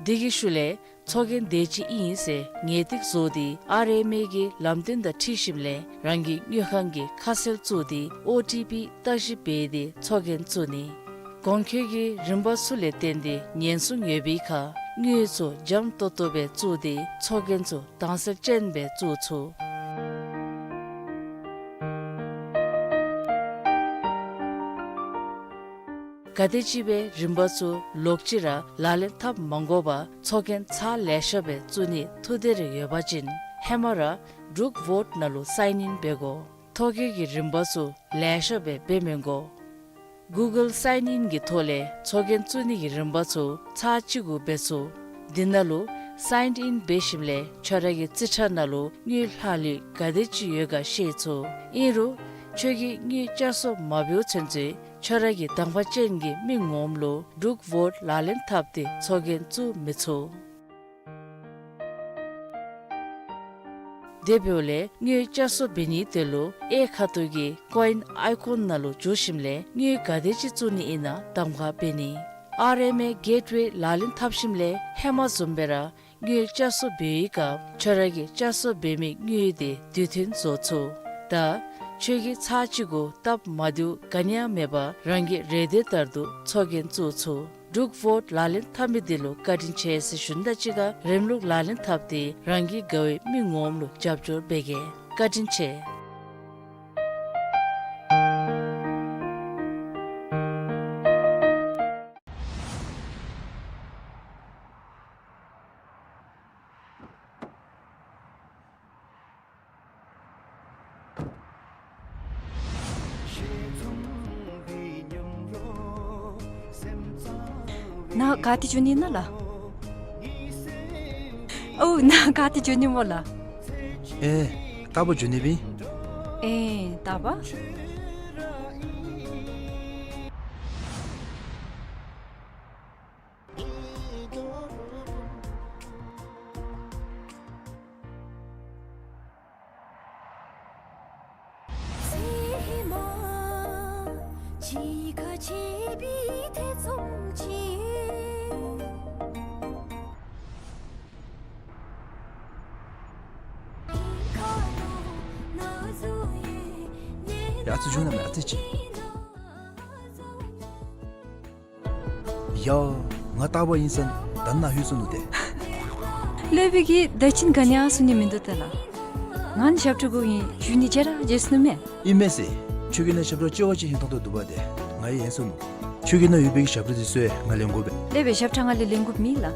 དེ་གི་ཤུལ་ལས་ ཚོགས་རྒྱན་དེ་ཅིག་ཨིན་ཟེར་ངེས་ཏིག་བཟོ་སྟེ་ཨར་ཨེམ་ཨེ་གི་ལམ་སྟོན་དང་འཁྲིལ་ཞིནམ་ལས་རང་གི་དངུལ་ཁང་གི་ཁ་གསལ་བཙུགས་ཏེ་ཨོ་ཊི་པི་བརྟག་ཞིབ་འབད་དེ་ཚོགས་རྒྱན་བཙུགས་ནི། གོང་འཁོད་ཀྱི་རིམ་པ་ཚུ་ལས་བརྟེན་ཏེ་ཉེན་སྲུང་ཡོད་པའི་ཁར་དངུལ་ཚུ་འཇམ་ཏོང་ཏོ་སྦེ་བཙུགས་ཏེ་ཚོགས་རྒྱན་ཚུ་དྭངས་གསལ་ཅན་སྦེ་བཙུགས་ཚུགས། ག་དེ་ཅིག་སྦེ་རིམ་པ་ཚུ་ལོག་ཅི་ར་ལག་ལེན་འཐབ་མ་དགོ་པར་ཚོགས་རྒྱན་ཚར་ལེ་ཤ་སྦེ་བཙུགས་ནི་ཐུགས་འདོད་རེ་ཡོད་པ་ཅིན་ཧེ་མ་ར་འབྲུག་ཝོཊ་ནང་ལུ་སའིན་ཨིན་འབད་དགོ། ཐོ་བཀོད་ཀྱི་རིམ་པ་ཚུ་ལེ་ཤ་སྦེ་འབད་མི་དགོ། གུ་གཱལ་སའིན་ཨིན་གྱི་ཐོག་ལས་ཚོགས་རྒྱན་བཙུགས་ནི་གི་རིམ་པ་ཚུ་ཚར་གཅིག་གུ་འབད་ཚུགས། འདི་ནང་ལུ་སའིན་ཨིན་འབད་ཞིནམ་ལས་ཁྱོད་ར་གི་རྩིས་ཁྲ་ནང་ལུ་དངུལ་ལྷག་ལུས་ག་དེ་ཅིག་ཡོད་ག་ཤེས་ཚུགས། ཨིན་རུང་ཁྱོད་ཀྱིས་དངུལ་བསྐྱར་གསོ་མ་འབདཝ་ཚུན་ཚོད་ཁྱོད་ར་གི་དང་པ་ཅན་གྱི་མི་ངོམ་ལུ་འབྲུག་ཝོཊ་ལག་ལེན་འཐབ་སྟེ་ཚོགས་རྒྱན་བཙུགས་མི་ཚུགས། དེ་འབདཝ་ལས་དངུལ་བསྐྱར་གསོ་འབད་ནི་དེ་ལུ་གཡས་ཁ་ཐུག་གི་ཀོ་ཨིན་ཨའི་ཀོན་ནང་ལུ་འཛུལ་ཞིནམ་ལས་དངུལ་ག་དེ་ཅིག་བཙུགས་ནི་ཨིན་ན་གདམ་ཁ་འབད་ནི། ཨར་ཨེམ་ཨེ་གེཊ་ཝེ་ལག་ལེན་འཐབ་ཞིནམ་ལས་ཧེ་མ་བཟུམ་སྦེ་ར་དངུལ་བསྐྱར་གསོ་འབད་བའི་སྐབས་ཁྱོད་ར་གི་བསྐྱར་གསོ་འབད་མི་དངུལ་དེ་དུས་མཐུན་བཟོ་ཚུགས། ད་ཁྱོད་ཀྱིས་ཚར་གཅིག་གུ་སྟབས་མ་བདེཝ་ག་ནི་ཡང་མེད་པར་རང་གི་རེ་འདོད་ལྟར་དུ་ཚོགས་རྒྱན་བཙུགས་ཚུགས། འབྲུག་ཝོཊ་ལག་ལེན་འཐབ་མི་དེ་ལུ་བཀའ་དྲིན་ཆེ་ཟེར་ཞུ་ནི་དང་གཅིག་ཁར་རིམ་ལུགས་ལག་ལེན་འཐབ་སྟེ་རང་གི་དགའ་བའི་མི་ངོམ་ལུ་རྒྱབ་སྐྱོར་འབད་གེ། བཀའ་དྲིན་ཆེ། ནཱ་ག་ཏེ་འགྱོ་ནི་ཨིན་ན་ལགས། ཨོ་ནཱ་ག་ཏེ་འགྱོ་ནི་སྨོ་ལགས། ཨེ་རྟ་པ་འགྱོ་ནི་སྦེ། ཨེ་རྟ་པ། ཡ་ཙི་བྱུང་ན་མེད་ཨ་ཙི་ཅིག། ཡ། ང་རྟ་པ་ཨིན་ས་ད་ནཱ་ལྷོད་སོ་ནུག་ཏེ། ལྷོད་པའི་གི་ད་ཅི་ག་ནི་ཡང་གསུང་ནི་མིན་འདུག་ཏེ་ལགས། ང་ནི་ཞབས་ཁྲ་གུ་ཨིན། བཞུགས་ནི་བརྗེད་ར་བརྗེད་སོ་ནུག་མས། ཨིན་མས་ཟེར། ཁྱོད་ཀྱི་ནང་ཞབས་ཁྲ་ལྕི་བ་ཅིག་ཧན་ཏོང་ཏོ་འདུག་པ་ཏེ། ང་ཡང་ཧན་སོ་ནུག། ཁྱོད་ཀྱི་ནང་ཡོད་པའི་གི་ཞབས་ཁྲ་དེ་ཚུ་ཡང་ང་ལེན་དགོ་པས། ལྷོད་པའི་ཞབས་ཁྲ་ང་ལས་ལེན་དགོཔ་མེད་ལགས།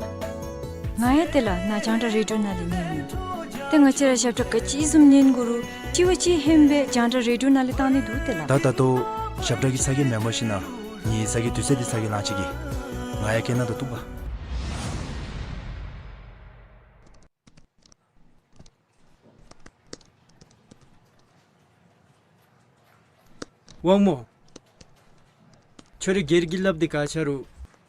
ང་ཡང་ཏེ་ལགས་ནཱ་རྒྱང་བསྒྲགས་རེ་ཌིའོ་ནང་ལས་ཉན་ནི། ཏེ་ང་བཅས་ར་ཞབས་ཁྲ་ག་ཅི་བཟུམ་ཉན་དགོ་རུང་ལྕི་བ་ཅིག་ཧན་སྦེ་རྒྱང་བསྒྲགས་རེ་ཌིའོ་ནང་ལས་བཏང་ནི་འདུག་ཏེ་ལགས། ད་ད་ལྟོ་ཞབས་ཁྲ་གི་ཚ་གྱང་མེན་པར་ཞིན་ན་ངེའི་ཚ་གྱང་དུས་ཚོད་འདི་ཚ་གྱང་ལང་ཅི་གི། ང་ཡང་སྐད་ནང་དུ་གཏུགས་པ། དབང་མོ། ཁྱོད་ར་སྒེར་གྱི་སླབ་སྟེ་ག་ཅི་རུང་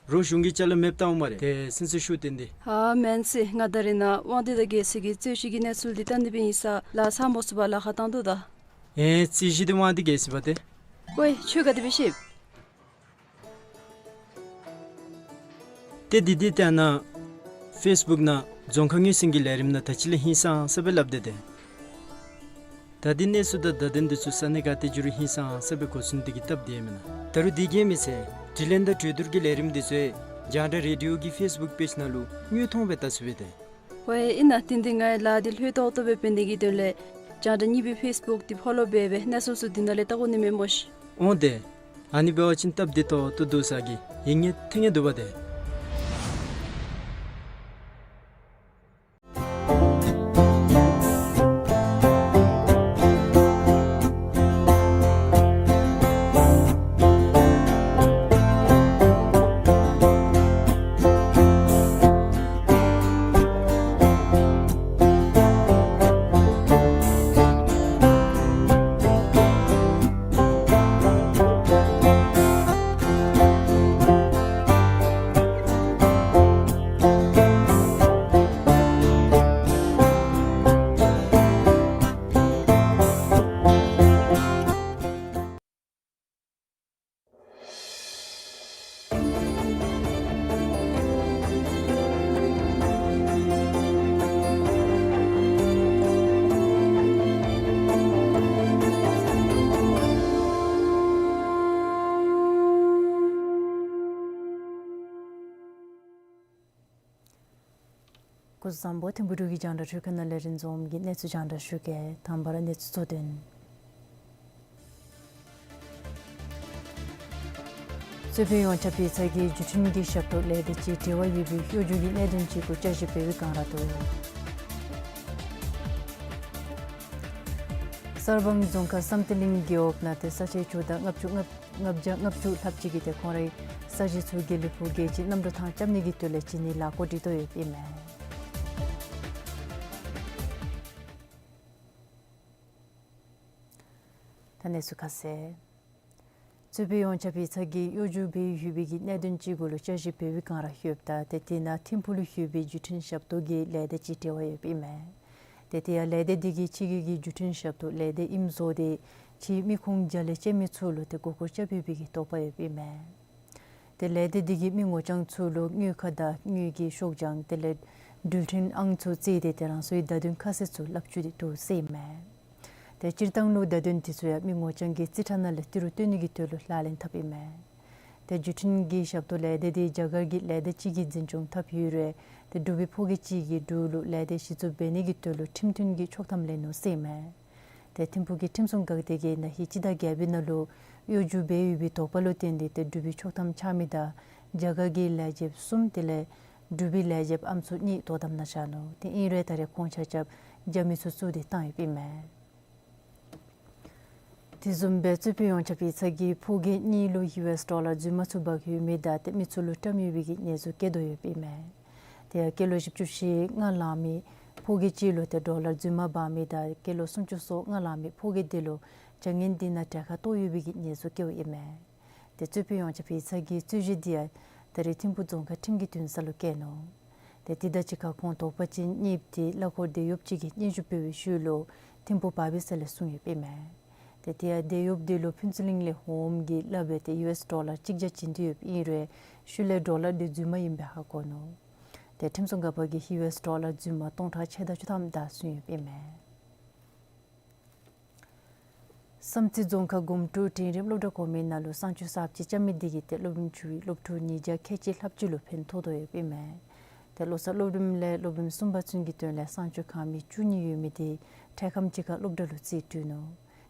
རོགས་གཞུང་གི་ཅ་ལ་མེདཔ་བཏང་འོང་སྨ་རེ། ཏེ་སེམས་ཚུ་ཤུགས་བཏོན་ཏེ། ཨ་མེན་ཟེར། ང་ད་རེས་ནཱ་དབང་འདུས་དང་རྒྱལ་སྲས་ཀྱི་རྩོད་གཞི་གི་གནས་ཚུལ་འདི་བལྟ་ནི་སྦེ་ཨིན་ས་ལགས། ཚ་མོ་སུ་བ་ལཱ་ཁག་བཏང་དོ་ད། ཨེ་རྩོད་གཞི་འདི་དབང་འདུས་རྒྱལ་སྲས་པ་ཏེ། ཝའི་ཁྱོད་ག་དེ་སྦེ་ཤེས། ཏེ་འདི་འདི་ཏེ་ཨ་ནཱ་ཕེསི་བུཀ་ནང་རྫོང་ཁ་དངུལ་སེང་གི་ལས་རིམ་ནང་ད་ཅི་ལས་ཧིང་སངས་ས་སྦེ་སླབ་སྟེ་ཏེ། ད་འདི་གནས་ཚུལ་དང་བརྡ་དོན་འདི་ཚུ་ས་གནས་ག་ཏེ་འགྱོ་རུང་ཧིང་སངས་ས་སྦེ་གོ་ཚུགས་ནི་དེ་གིས་སྟབས་བདེ་མེན་ན། ད་རུང་འདི་གིས་མི་ཚད་དྲི་ལན་དང་གྲོས་བསྡུར་གྱི་ལས་རིམ་འདི་ཚུ་རྒྱང་བསྒྲགས་རེ་ཌིའོ་གི་ཕེསི་བུཀ་པེཇ་ནང་ལུ་དངོས་མཐོང་སྦེ་བལྟ་ཚུགས་པས་ཏེ། ཝའི་ཨིན་ན་ཏེ་འདི་ངེའི་ལཱ་འདི་ལྷོད་ཏོག་ཏོ་སྦེ་འབད་ནི་གི་དོན་ལས་རྒྱང་བསྒྲགས་གཉིས་པའི་ཕེསི་བུཀ་འདི་ཕོ་ལོ་འབད་སྦེ་གནས་ཚུལ་ཚུ་འདི་ནང་ལས་བལྟ་དགོ་ནི་མས་སྨོ་ཤིག། འོང་ཏེ། ཨ་ནི་འབད་བ་ཅིན་སྟབས་བདེ་ཏོག་ཏོ་འདུག་ས་གི་ཡིད་ངེས་ཐིང་ངེས་འདུག་པ་ཏེ། སྐུ་གཟུགས་བཟང་པོ། ཐིམ་ཕུག་འབྲུག་གི་རྒྱང་བསྒྲགས་ཁང་ནང་ལས་རིན་འཛོམས་ཀྱིས་གནས་ཚུལ་རྒྱང་བསྒྲགས་ཞུ་གེ། དང་པ་ར་གནས་ཚུལ་གཙོ་དོན། གཙོས་པའི་ཡོངས་ཁྱབ་པའི་ཚབ་ཀྱིས་བརྒྱུད་འཕྲིན་གྱི་ཞབས་ཏོག་ལས་སྡེ་ཅིག་འབྲེལ་བ་ཡོད་པའི་གཡོ་སྒྱུ་གི་གནད་དོན་ཅིག་གུ་དཔྱད་ཞིབ་འབད་བའི་བསྒང་ར་འདུག། གསར་སྤང་རྫོང་ཁག་བསམ་གཏན་གླིང་རྒེད་འོག་ནང་ཏེ་ས་ཆའི་ཇོ་བདག་ལྔ་བཅུ་ལྔ་བརྒྱ་ལྔ་བཅུ་ལྷགཔ་ཅིག་གིས་ཏེ་ཁོང་རའི་ས་གཞི་ཚུ་དགེ་ལེགས་ཕུག་རྒྱལ་སྤྱིའི་གནམ་གྲུ་ཐང་རྐྱབ་ནི་གི་དོན་ལས་བྱིན་ནིའི་ལས་འགུལ་སྒྲིག་དོ་ཡོདཔ་ཨིན་མས། ད་གནས་ཚུལ་ཁ་གསལ། གཙོས་པའི་ཡོངས་ཁྱབ་པའི་ཚབ་ཀྱིས་གཡོ་སྒྱུ་འབད་ཡོད་པའི་གི་གནད་དོན་ཅིག་གུ་ལུ་དཔྱད་ཞིབ་འབད་བའི་བསྒང་ར་ཡོདཔ་ད་ཏེ་དེ་ནང་ཐིམ་ཕུག་ལུ་ཡོད་པའི་བརྒྱུད་འཕྲིན་ཞབས་ཏོག་གི་ལས་སྡེ་ཅིག་འབྲེལ་བ་ཡོདཔ་ཨིན་མས། ཏེ་དེ་ཡང་ལས་སྡེ་དེ་གིས་ཕྱི་རྒྱལ་གྱི་བརྒྱུད་འཕྲིན་ཞབས་ཏོག་ལས་སྡེ་ཨིནམ་བཟོ་སྟེ་ཕྱིའི་མི་ཁུངས་རྒྱ་ལས་བཅད་མི་ཚུ་ལུ་ཏེ་མགུ་སྐོར་རྐྱབ་ཡོད་པའི་གི་དོགས་པ་ཡོདཔ་ཨིན་མས། ཏེ་ལས་སྡེ་དེ་གིས་མི་ངོ་རྐྱང་ཚུ་ལུ་དངུལ་ཁང་དང་དངུལ་གྱི་ཤོག་བྱང་དེ་ལས་འགྲུལ་འཕྲིན་ཨང་ཚུ་བརྩིས་ཏེ་ཏེ་རང་སོའི་བརྡ་དོན་ཁ་གསལ་ཚུ་སླབ་བཅུག་སྟེ་འདུག་ཟེར་ཨིན་མས། ཏེ་སྤྱིར་བཏང་ལུ་བརྡ་དོན་དེ་ཚུ་ཡང་མི་ངོ་རྐྱང་གི་རྩིས་ཁྲ་ནང་ལས་ཏི་རུ་བཏོན་ནི་གི་དོན་ལུ་ལག་ལེན་འཐབ་ཨིན་མས། ཏེ་བརྒྱུད་འཕྲིན་གྱི་ཞབས་ཏོག་ལས་སྡེ་དེ་རྒྱ་གར་གྱི་ལས་སྡེ་ཅིག་གིས་འཛིན་སྐྱོང་འཐབ་ཡོད་རུང་ཏེ་འབྲུག་པའི་ཕོ་སྐྱེས་ཅིག་གིས་འབྲུག་ལུ་ལས་སྡེ་གཞི་བཙུགས་འབད་ནི་གི་དོན་ལུ་ཁྲིམས་མཐུན་གྱི་ཆོག་ཐམ་ལེན་ནུག་ཟེར་ཨིན་མས། ཏེ་ཐིམ་ཕུག་གི་ཁྲིམས་སྲུང་འགག་སྡེ་གིས་ན་ཧིང་སྤྱི་ཟླ་བརྒྱད་པའི་ནང་ལུ་གཡོ་སྒྱུ་འབད་ཡོད་པའི་དོགས་པ་ལུ་བརྟེན་ཏེ་ཏེ་འབྲུག་པའི་ཆོག་ཐམ་འཆང་མི་དང་རྒྱ་གར་གྱི་ལས་བྱེདཔ་གསུམ་དེ་ལས་འབྲུག་པའི་ལས་བྱེདཔ་ཨམ་སྲུ་གཉིས་དོ་དམ་ནང་བཞག་ནུག། ཏེ་ཨིན་རུང་ད་རེས་ཁོང་ཆ་ཁྱབ་རྒྱ་མི་ཚུ་བཙུགས་ཏེ་བཏང་ཡོདཔ་ཨིན་མས། དེ་བཟུམ་སྦེ་གཙོས་པའི་ཡོངས་ཁྱབ་པའི་ཚབ་ཀྱིས་ཕོ་སྐྱེས་གཉིས་ལུ་ཡུ་ཨེསི་ཌོ་ལར་རྫུན་མ་ཚུ་འབག་ཡོད་མི་དང་ཏེ་མི་ཚུ་ལུ་བཀྲམ་ཡོད་པའི་གི་ཉེས་འཛུགས་བཀལ་དོ་ཡོདཔ་ཨིན་མས། དེ་ཡང་སྐྱེས་ལོ་བཞི་བཅུ་ཞེ་ལྔ་ལང་མི་ཕོ་སྐྱེས་ཅིག་ལུ་ཏེ་ཌོ་ལར་རྫུན་མ་འབག་མི་དང་སྐྱེས་ལོ་སུམ་ཅུ་སོ་ལྔ་ལང་མི་ཕོ་སྐྱེས་དེ་ལུ་བྱ་ངན་དེ་ནང་གྲལ་ཁར་གཏོགས་ཡོད་པའི་གི་ཉེས་འཛུགས་བཀལཝ་ཨིན་མས། ཏེ་གཙོས་པའི་ཡོངས་ཁྱབ་པའི་ཚབ་ཀྱིས་རྩོད་གཞི་དེ་ཡང་ད་རེས་ཐིམ་ཕུག་རྫོང་ཁག་ཁྲིམས་ཀྱི་འདུན་ས་ལུ་བཀལ་ནུག། ཏེ་དེ་དང་གཅིག་ཁར་ཁོང་དོགས་པ་ཅན་གཉིསཔོ་དེ་གླ་འཁོར་འདེད་གཡོགཔ་ཅིག་གིས་སྙན་ཞུ་འབད་བའི་ཤུལ་ལུ་ཐིམ་ཕུག་བར་པའི་ས་ལས་བཟུང་ཡོདཔ་ཨིན་མས། ཏེ་དེ་ཡང་འདེད་གཡོགཔ་དེ་ལུ་ཕུན་ཚོགས་གླིང་ལས་འོངམ་གིས་སླབ་སྦེ་ཏེ་ཡུ་ཨེསི་ཌོ་ལར་གཅིག་བརྒྱ་བྱིན་དོ་ཡོདཔ་ཨིན་རུང་ཤུལ་ལས་ཌོ་ལར་དེ་རྫུན་མ་ཨིན་པའི་ཧ་གོ་ནུག། ཏེ་ཁྲིམས་སྲུང་འགག་པ་གིས་ཡུ་ཨེསི་ཌོ་ལར་རྫུན་མ་སྟོང་ཕྲག་ཕྱེད་དང་བཅུ་ཐམ་བདའ་བཟུང་ཡོདཔ་ཨིན་མས། བསམ་རྩེ་རྫོང་ཁག་སྒོམ་ཀྲོའུ་འབྲིང་རིམ་སློབ་གྲྭ་གོང་མའི་ནང་ལུ་གསང་སྤྱོད་གསརཔ་ཅིག་རྐྱབ་མི་དེ་གིས་ཏེ་སློབ་རིམ་བཅུའི་སློབ་ཕྲུག་ཉིས་བརྒྱ་ཁལ་གཅིག་ལྷགཔ་ཅིག་ལུ་ཕན་ཐོགས་དོ་ཡོདཔ་ཨིན་མས། ཏེ་བློ་གསར་སློབ་རིམ་ལས་སློབ་རིམ་གསུམ་པ་ཚུན་གྱི་དོན་ལས་གསང་སྤྱོད་ཁང་མིག་བཅུ་གཉིས་ཡོད་མི་དེ་འཕྲལ་ཁམས་ཅིག་ཁར་སློབ་གྲྭ་ལུ་རྩིས་སྤྲོད་ནུག།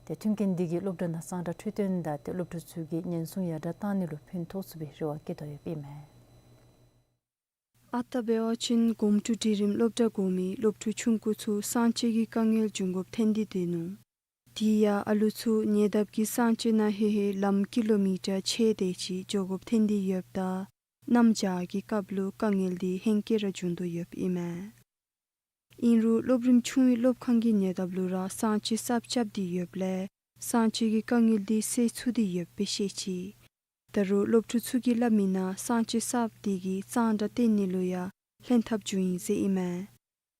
ཏེ་མཐུན་རྐྱེན་དེ་གིས་སློབ་གྲྭ་ནང་གཙང་སྦྲ་འཕྲོད་བསྟེན་དང་ཏེ་སློབ་ཕྲུག་ཚུ་གི་ཉེན་སྲུང་ཡར་དྲག་གཏང་ནི་ལུ་ཕན་ཐོགས་ཚུགས་པའི་རེ་བ་བསྐྱེད་དོ་ཡོདཔ་ཨིན་མས། ཨ་རྟག་འབད་བ་ཅིན་སྒོམ་ཀྲོའུ་འབྲིང་རིམ་སློབ་གྲྭ་གོང་མའི་སློབ་ཕྲུག་ཆུང་ཀུ་ཚུ་གསང་སྤྱོད་ཀྱི་དཀའ་ངལ་འབྱུང་དགོཔ་ཐོན་ཏེ་སྡོད་ནུག། དེ་ཡང་ཨ་ལུ་ཚུ་ཉེ་འདབས་ཀྱི་གསང་སྤྱོད་ནང་ལྷོད་ལྷོད་ལམ་ཀི་ལོ་མི་ཊར་ཕྱེད་དེ་ཅིག་འགྱོ་དགོཔ་ཐོན་ཏེ་ཡོདཔ་ད་གནམ་བྱཱར་གྱི་སྐབས་ལུ་དཀའ་ངལ་དེ་ཧེང་སྐལ་ར་འབྱུང་དོ་ཡོདཔ་ཨིན་མས། ཨིན་རུང་སློབ་རིམ་ཆུང་བའི་སློབ་ཁང་གི་ཉེ་འདབས་ལུ་ར་གསང་སྤྱོད་གསརཔ་རྐྱབ་སྟེ་ཡོདཔ་ལས་གསང་སྤྱོད་ཀྱི་དཀའ་ངལ་དེ་སེལ་ཚུགས་ཏེ་ཡོདཔ་སྦེ་བཤད་ཅི། ད་རུང་སློབ་ཕྲུག་ཚུ་གིས་སླབ་མིའི་ནང་གསང་སྤྱོད་གསརཔ་དེ་གིས་གཙང་སྦྲ་བསྟེན་ནི་ལུ་ཡང་ལྷན་ཐབས་འབྱུང་ཡི་ཟེར་ཨིན་མས།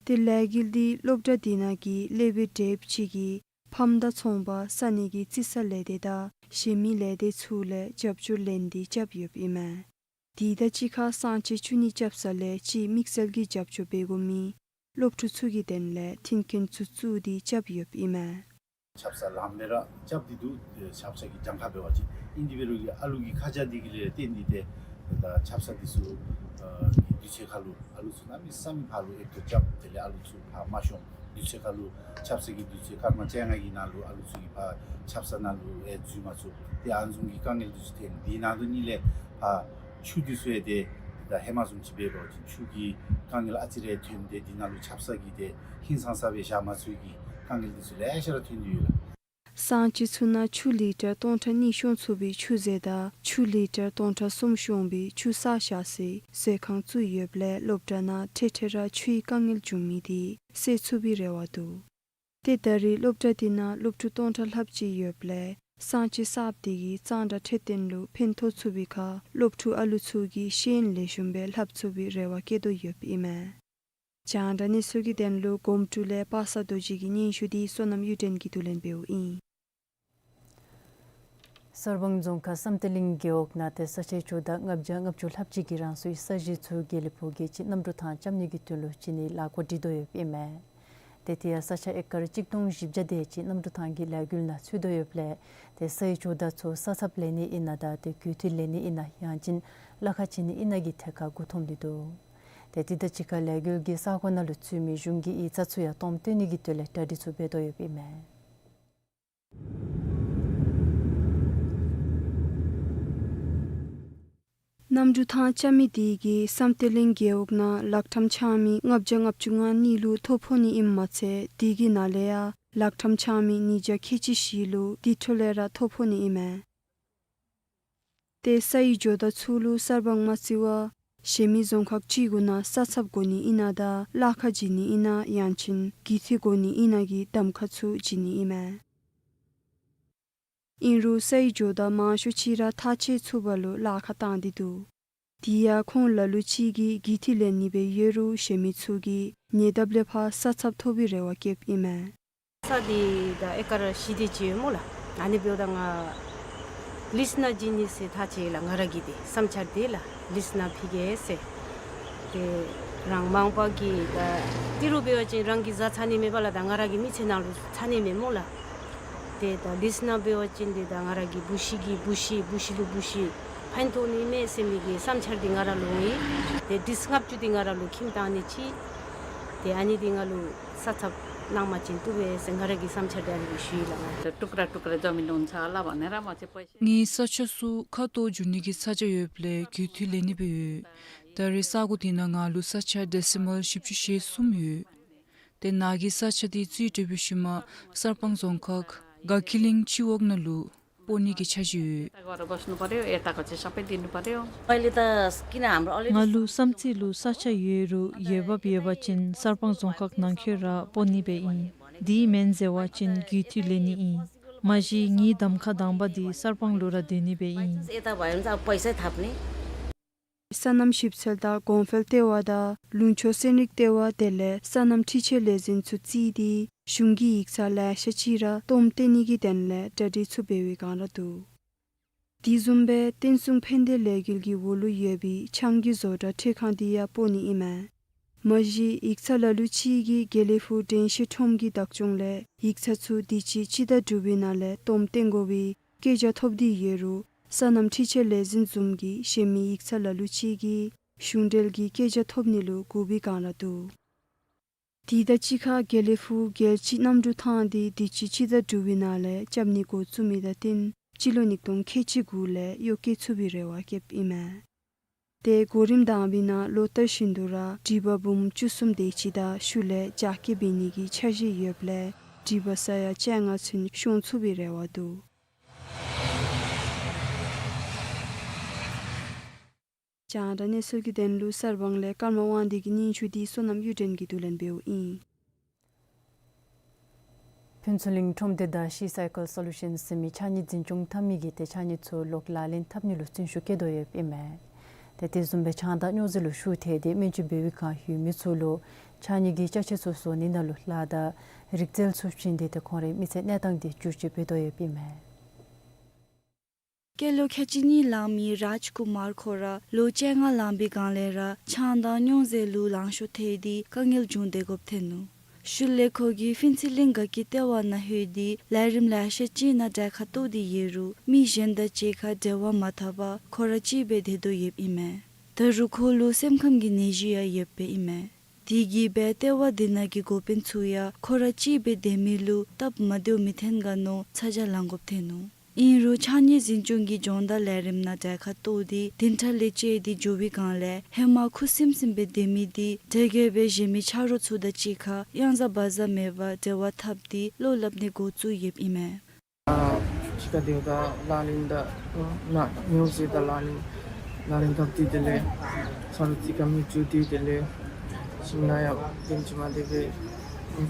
ཏེ་ལས་འགུལ་དེ་སློབ་གྲྭ་དེ་ནང་གི་སློབ་དཔོན་བགྲེསཔ་ཅིག་གིས་ཕམ་དང་ཚོང་པ་ས་གནས་ཀྱི་རྩིས་ས་ལས་སྡེ་དང་གཞན་མི་ལས་སྡེ་ཚུ་ལས་རྒྱབ་སྐྱོར་ལེན་ཏེ་རྐྱབ་ཡོདཔ་ཨིན་མས། དེ་དང་གཅིག་ཁར་གསང་སྤྱོད་བཅུ་གཉིས་རྐྱབ་ས་ལས་གཅིག་དམིགས་བསལ་གྱི་རྒྱབ་སྐྱོར་འབད་དགོ་མི་སློབ་ཕྲུག་ཚུ་གི་དོན་ལས་མཐུན་རྐྱེན་ཚུ་བཙུགས་ཏེ་རྐྱབ་ཡོདཔ་ཨིན་མས། ཆབ་གསང་ལངམ་སྦེ་ར་རྐྱབ་སྟེ་འདུག། ཆབ་གསང་གི་གྱངས་ཁ་འབད་བ་ཅིན་ཨིན་དེ་འབད་རུང་ཨ་ལུ་གི་ཁ་རྒྱ་དེ་གི་ལས་བརྟེན་ཏེ་ཏེ་ད་ཆབ་གསང་དེ་ཚུ་ཨ་དུས་ཚོད་ཁར་ལུ་ཨ་ལུ་ཚུ་གནམ་མེད་ས་མེད་ཕར་ལུ་ཨེབ་སྟེ་རྐྱབ། དེ་ལས་ཨ་ལུ་ཚུ་ཕར་མ་ཤོང་། དུས་ཚོད་ཁར་ལུ་ཆབ་གསང་གི་དུས་ཚོད་སྐར་མ་བཅོ་ལྔ་གི་ནང་ལུ་ཨ་ལུ་ཚུ་གིས་ཕར་ཆབ་གསང་ནང་ལུ་ཨེ་འཛུལ་མ་ཚུགས། ཏེ་ཨ་ནི་བཟུམ་གྱི་དཀའ་ངལ་དེ་ཚུ་ཐོན། དེ་ནང་དོ་ནི་ལས་ཕར་ཆུ་དེ་ཚུ་ཡང་ཏེ་ད་ཧེ་མ་བཟུམ་ཅིག་འབད་བ་ཅིན་ཆུ་གི་དཀའ་ངལ་ཨ་ཙི་རེ་ཐོན། ཏེ་དེ་ནང་ལུ་ཆབ་གསང་གིས་ཏེ་ཧིང་སངས་ས་སྦེ་བཞག་མ་ཚུགས་ཀྱི་དཀའ་ངལ་དེ་ཚུ་ལེ་ཤ་ར་ཐོན་ཏེ་ཡོད་ལགས། གསང་སྤྱོད་ཚུ་ནང་ཆུ་ལི་ཊར་སྟོང་ཕྲག་གཉིས་ཤོང་ཚུགས་པའི་ཆུ་མཛོད་དང་ཆུ་ལི་ཊར་སྟོང་ཕྲག་གསུམ་ཤོང་པའི་ཆུ་བསགས་བཞག་སའི་མཛོད་ཁང་བཙུགས་ཡོདཔ་ལས་སློབ་གྲྭ་ནང་ཐེངས་ཐེངས་ར་ཆུའི་དཀའ་ངལ་འབྱུང་མི་དེ་སེལ་ཚུགས་པའི་རེ་བ་འདུག། ཏེ་ད་རེས་སློབ་གྲྭ་དེ་ནང་སློབ་ཕྲུག་སྟོང་ཕྲག་ལྷགཔ་ཅིག་ཡོདཔ་ལས་གསང་སྤྱོད་གསརཔ་དེ་གིས་གཙང་སྦྲ་འཕྲོད་བསྟེན་ལུ་ཕན་ཐོགས་ཚུགས་པའི་ཁར་སློབ་ཕྲུག་ཨ་ལུ་ཚུ་གིས་ཤེས་ཡོན་ལེགས་ཤོམ་སྦེ་ལྷབ་ཚུགས་པའི་རེ་བ་བསྐྱེད་དོ་ཡོདཔ་ཨིན་མས། རྒྱང་བསྒྲགས་གནས་ཚུལ་གྱི་དོན་ལུ་སྒོམ་ཀྲོའུ་ལས་པ་སངས་རྡོ་རྗེ་གི་སྙན་ཞུ་དེ་བསོད་ནམས་གཡུ་སྒྲོན་གྱིས་བསྡུ་ལེན་འབདཝ་ཨིན། གསར་སྤང་རྫོང་ཁག་བསམ་གཏན་གླིང་རྒེད་འོག་ནང་ཏེ་ས་ཆའི་ཇོ་བདག་ལྔ་བརྒྱ་ལྔ་བཅུ་ལྷགཔ་ཅིག་གིས་རང་སོའི་ས་གཞི་ཚུ་དགེ་ལེགས་ཕུག་རྒྱལ་སྤྱིའི་གནམ་གྲུ་ཐང་རྐྱབ་ནི་གི་དོན་ལུ་བྱིན་ནིའི་ལས་འགུལ་སྒྲིག་དོ་ཡོདཔ་ཨིན་མས། ཏེ་དེ་ཡང་ས་ཆ་ཨེ་ཀར་གཅིག་སྟོང་བཞི་བརྒྱ་དེ་ཅིག་གནམ་གྲུ་ཐང་གི་ལས་འགུལ་ནང་ཚུད་དོ་ཡོདཔ་ལས་ཏེ་སའི་ཇོ་བདག་ཚུ་ས་ཚབ་ལེན་ནི་ཨིན་ན་དང་ཏེ་གུས་བཏུད་ལེན་ནི་ཨིན་ན་ཡང་ཅིན་གླ་ཁར་བྱིན་ནི་ཨིན་ན་གི་ཐད་ཁར་མགུ་འཐོམས་ཏེ་འདུག། ཏེ་དེ་དང་གཅིག་ཁར་ལས་འགུལ་གྱི་ས་གོ་ནང་ལུ་ཚུད་མི་གཞུང་གི་ཡིག་ཚང་ཚུ་ཡང་སྟོངམ་བཏོན་ནི་གི་དོན་ལས་གྲ་སྒྲིག་ཚུ་འབད་དོ་ཡོདཔ་ཨིན་མས། གནམ་གྲུ་ཐང་རྐྱབ་མི་དེ་གིས་བསམ་གཏན་གླིང་རྒེད་འོག་ནང་ལག་ཁྲམ་འཆང་མི་ལྔ་བརྒྱ་ལྔ་བཅུ་ང་གཉིས་ལུ་ཐོ་ཕོག་ནི་ཨིནམ་མ་ཚད་དེ་གི་ནང་ལས་ཡང་ལག་ཁྲམ་འཆང་མི་ཉིས་བརྒྱ་ཁལ་གཅིག་བཞི་ལུ་དེ་འཕྲོ་ལས་ར་ཐོ་ཕོག་ནི་ཨིན་མས། ཏེ་སའི་ཇོ་བདག་ཚུ་ལུ་གསར་སྤང་མ་བརྩི་བར་གཞན་མི་རྫོང་ཁག་ཅིག་གུ་ནང་ས་ཚབ་དགོ་ནི་ཨིན་ན་དང་གླ་ཁར་བྱིན་ནི་ཨིན་ན་ཡང་ཅིན་གྱི་ཐི་དགོ་ནི་ཨིན་ན་གི་གདམ་ཁ་ཚུ་བྱིན་ནི་ཨིན་མས། ཨིན་རུང་སའི་ཇོ་བདག་མང་ཤོས་ཅིག་ར་ཐག་བཅད་ཚུགས་པ་ལུ་གླ་ཁར་བཏང་སྟེ་འདུག། དེ་ཡང་ཁོང་ལ་ལུ་ཅིག་གིས་གྱི་ཐི་ལེན་ནི་སྦེ་ཡོད་རུང་གཞན་མི་ཚུ་གིས་ཉེ་འདབས་ལས་ཕར་ས་ཚབ་ཐོབ་པའི་རེ་བ་བསྐྱེདཔ་ཨིན་མས། ས་འདི་ད་ཨེ་ཀར་བཞི་དེ་ཅིག་ཡོད་སྨོ་ལགས། ཨ་ནི་འབདཝ་ད་ང་ལིསི་ནང་བྱིན་ནི་ཟེར་ཐག་བཅད་ཡི་ལགས། ང་ར་གི་འདི་བསམ་འཆར་འདི་ལགས་ལིསི་ནང་ཕུལ་གེ་ཟེར། ཏེ་རང་མང་པ་གིས་ད་ཏི་རུ་འབད་བ་ཅིན་རང་གི་བཟའ་ཚང་ནི་མེད་པ་ལགས། ད་ང་ར་གི་མི་ཚེ་ནང་ལུ་ཚང་ནི་མེད་སྨོ་ལགས། ཏེ་ད་ལིསི་ནང་འབད་བ་ཅིན་འདི་ད་ང་ར་གི་བུ་གཞི་གི་བུ་གཞི་བུ་གཞི་ལུ་བུ་གཞི་ཕན་ཐོགས་ནི་མས་ཟེར་མི་གི་བསམ་འཆར་འདི་ང་ར་ལུ་འོང་ཡི། ཏེ་ཏི་རུ་ལྔ་བཅུ་འདི་ང་ར་ལུ་ཁྱིམ་བཏང་ནི་ཅིག། ཏེ་ཨ་ནི་འདི་ང་ལུ་ས་ཚབ་གནང་པ་ཅིན་བཏུབ་པས་ཟེར་ང་ར་གི་བསམ་འཆར་འདི་ཨ་ནི་སྦེ་ཞུ་ཡི་ལགས། ང་ཏུཀ་ར་ཏུཀ་ར་འཛོམས་མི་ནང་ཚ་ལ་བ་ནེ་ར་མ་ཚེ་པ་ཤེ། ངེའི་ས་ཆ་ཚུ་ཁ་གཏོར་འགྱོ་ནི་གི་ས་ཆ་ཡོདཔ་ལས་གྱི་ཐི་ལེན་ནི་སྦེ་ཡོད། ད་རེས་ས་གོ་དེ་ནང་ང་ལུ་ས་ཆ་ཌེ་སི་མཱལ་བཞི་བཅུ་ཞེ་གསུམ་ཡོད། ཏེ་ནཱ་གི་ས་ཆ་འདི་རྩིས་སྤྲོད་པའི་ཤུལ་མ་གསར་སྤང་རྫོང་ཁག་དགའ་སྐྱིད་གླིང་སྤྱི་འོག་ནང་ལུ་སྤོ་ནི་གི་འཆར་གཞི་ཡོད། ང་ལུ་བསམ་རྩེ་ལུ་ས་ཆ་ཡོད་རུང་ཡོད་བབ་ཡོད་པ་ཅིན་གསར་སྤང་རྫོང་ཁག་ནང་འཁོད་ར་སྤོ་ནི་སྦེ་ཨིན། དེ་མེན་ཟེར་བ་ཅིན་གྱི་ཐི་ལེན་ནི་ཨིན། མ་གཞི་ངེའི་གདམ་ཁ་དང་པ་འདི་གསར་སྤང་ལུ་ར་སྡོད་ནི་སྦེ་ཨིན། སོ་ནམ་ཞིབ་འཚོལ་དང་གོང་འཕེལ་ལྟེ་བ་དང་ལུང་ཕྱོགས་ཚན་རིག་ལྟེ་བ་དེ་ལས་སོ་ནམ་འཕྲུལ་ཆས་ལས་འཛིན་ཚུ་བརྩིས་ཏེ་གཞུང་གི་ཡིག་ཚང་ལེ་ཤ་ཅིག་ར་སྟོངམ་བཏོན་ནི་གི་དོན་ལས་གྲ་སྒྲིག་ཚུ་འབད་བའི་བསྒང་ར་འདུག། དེ་བཟུམ་སྦེ་བསྟན་སྲུང་ཕན་བདེ་ལས་འགུལ་གྱི་འོག་ལུ་ཡོད་པའི་ཆང་གི་བཟོ་གྲྭ་འཕྲུལ་ཁང་འདི་ཡང་སྤོ་ནི་ཨིན་མས། མ་གཞི་ཡིག་ཚང་ལ་ལུ་ཅིག་གིས་དགེ་ལེགས་ཕུག་དྲན་ཤེས་ཁྲོམ་གྱི་བདག་སྐྱོང་ལས་ཡིག་ཚང་ཚུ་དུས་ཅི་སྤྱི་ཟླ་དྲུག་པའི་ནང་ལས་སྟོངམ་བཏོན་དགོ་པའི་སྐད་ཆ་ཐོབ་སྟེ་ཡོད་རུང་སོ་ནམ་འཕྲུལ་ཆས་ལས་འཛིན་བཟུམ་གྱི་གཞན་མི་ཡིག་ཚང་ལ་ལུ་ཅིག་གིས་གཞུང་འབྲེལ་གྱི་སྐད་ཆ་ཐོབ་ནི་ལུ་སྒུག་པའི་བསྒང་ར་འདུག། དེ་དང་གཅིག་ཁར་དགེ་ལེགས་ཕུག་རྒྱལ་སྤྱི་གནམ་གྲུ་ཐང་འདི་དུས་ཅི་སྤྱི་ཟླ་དྲུག་པའི་ནང་ལས་རྐྱབ་ནི་འགོ་བཙུགས་མི་དང་བསྟུན་སྤྱི་ལོ་ཉིས་སྟོང་ཁལ་གཅིག་གུ་ལས་གཡོག་བཀོལ་ཚུགས་པའི་རེ་བ་བསྐྱེདཔ་ཨིན་མས། ཏེ་གོ་རིམ་དང་པའི་ནང་ལོ་ལྟར་བཞིན་དུ་ར་སྒྲིག་པ་འབུམ་བཅུ་གསུམ་དེ་ཅིག་དང་ཤུལ་ལས་རྒྱ་སྐྱེད་འབད་ནི་གི་འཆར་གཞི་ཡོདཔ་ལས་སྒྲིག་པ་ས་ཡ་བཅོ་ལྔ་ཚུན་ཤོང་ཚུགས་པའི་རེ་བ་འདུག། རྒྱང་བསྒྲགས་གནས་ཚུལ་གྱི་དོན་ལུ་གསར་སྤང་ལས་ཀརྨ་དབང་འདུས་ཀྱི་སྙན་ཞུ་འདི་བསོད་ནམས་གཡུ་སྒྲོན་གྱིས་བསྡུ་ལེན་འབདཝ་ཨིན། ཕུན་ཚོགས་གླིང་ཁྲོམ་སྡེ་དང་ཤི་སའི་ཀལ་སོ་ལུ་ཤཱན་ཟེར་མི་ཕྱགས་སྙིགས་འཛིན་སྐྱོང་འཐབ་མི་གིས་ཏེ་ཕྱགས་སྙིགས་ཚུ་ལོག་ལག་ལེན་འཐབ་ནི་ལུ་བརྩོན་ཤུགས་བསྐྱེད་དོ་ཡོདཔ་ཨིན་མས། ཏེ་དེ་བཟུམ་སྦེ་ཆང་དང་སྨྱོ་རྫས་ལུ་ཤུགས་ཐལ་ཏེ་སྨན་བཅོས་འབད་བའི་བསྒང་ཡོད་མི་ཚུ་ལུ་ཕྱགས་སྙིགས་ཀྱི་ཅ་ཆས་ཚུ་བཟོ་ནི་ནང་ལུ་ལྷག་དང་རིག་རྩལ་ཚུ་བྱིན་ཏེ་ཏེ་ཁོང་རའི་མི་ཚེ་གནས་སྟངས་འདི་བསྒྱུར་བཅོས་འབད་དོ་ཡོདཔ་ཨིན་མས། སྐྱེས་ལོ་ཁལ་གཅིག་གཉིས་ལང་མི་རཱཇ་ཀུ་མར་ཁོ་ར་ལོ་བཅོ་ལྔ་ལང་པའི་བསྒང་ལས་ར་ཆང་དང་སྨྱོ་རྫས་ལུ་ལང་ཤོར་ཐལ་ཏེ་དཀའ་ངལ་བྱུང་སྡོད་དགོཔ་ཐོན་ནུག། ཤུལ་ལས་ཁོ་གིས་ཕུན་ཚོགས་གླིང་དགའ་སྐྱིད་ལྟེ་བ་ནང་ལྷོད་དེ་ལས་རིམ་ལེ་ཤ་ཅིག་ནང་གྲལ་ཁར་གཏོགས་ཏེ་ཡོད་རུང་མི་གཞན་དང་གཅིག་ཁར་འབྲེལ་བ་མ་འཐབ་པར་ཁོ་ར་གཅིག་སྦེ་སྡོད་དོ་ཡོདཔ་ཨིན་མས། ད་རུང་ཁོ་ལུ་སེམས་ཁམས་ཀྱི་ནད་གཞི་ཡང་ཡོདཔ་ཨིན་མས། དེ་གིས་སྦེ་ལྟེ་བ་དེ་ནང་གི་འགོ་དཔོན་ཚུ་ཡང་ཁོ་ར་གཅིག་སྦེ་སྡོད་མི་ལུ་སྟབས་མ་བདེཝ་མི་འཐོན་ག་མནོ་ཚ་གྱང་ལང་དགོཔ་ཐོན་ནུག། ཨིན་རུང་ཕྱགས་སྙིགས་འཛིན་སྐྱོང་གི་སྦྱོང་བརྡར་ལས་རིམ་ནང་གྲལ་ཁར་གཏོགས་ཏེ་བདུན་ཕྲག་ལས་བཅད་དེ་འགྱོ་བའི་བསྒང་ལས་ཧེ་མ་ཁུ་སིམ་སིམ་སྦེ་སྡོད་མི་འདི་དེ་གིས་སྦེ་གཞན་མི་ཆ་རོགས་ཚུ་དང་གཅིག་ཁར་གཡང་ཟ་བག་ཟ་མེད་པར་འབྲེལ་བ་འཐབ་སྟེ་བློ་སླབ་ནི་འགོ་བཙུགས་ཡོདཔ་ཨིན་མས། ཨ་ཕྱི་ཁར་སྡོདཔ་ད་ལག་ལེན་དང་ཨ་ནཱ་སྨྱོ་རྫས་དང་ལག་ལེན་ལག་ལེན་འཐབ་སྟེ་དེ་ལས་ཆ་རོགས་ཚུ་ག་མི་བཅུག་སྟེ་དེ་ལས་ཁྱིམ་ནང་ཡང་ཁྱིམ་ནང་སྡོད་པའི་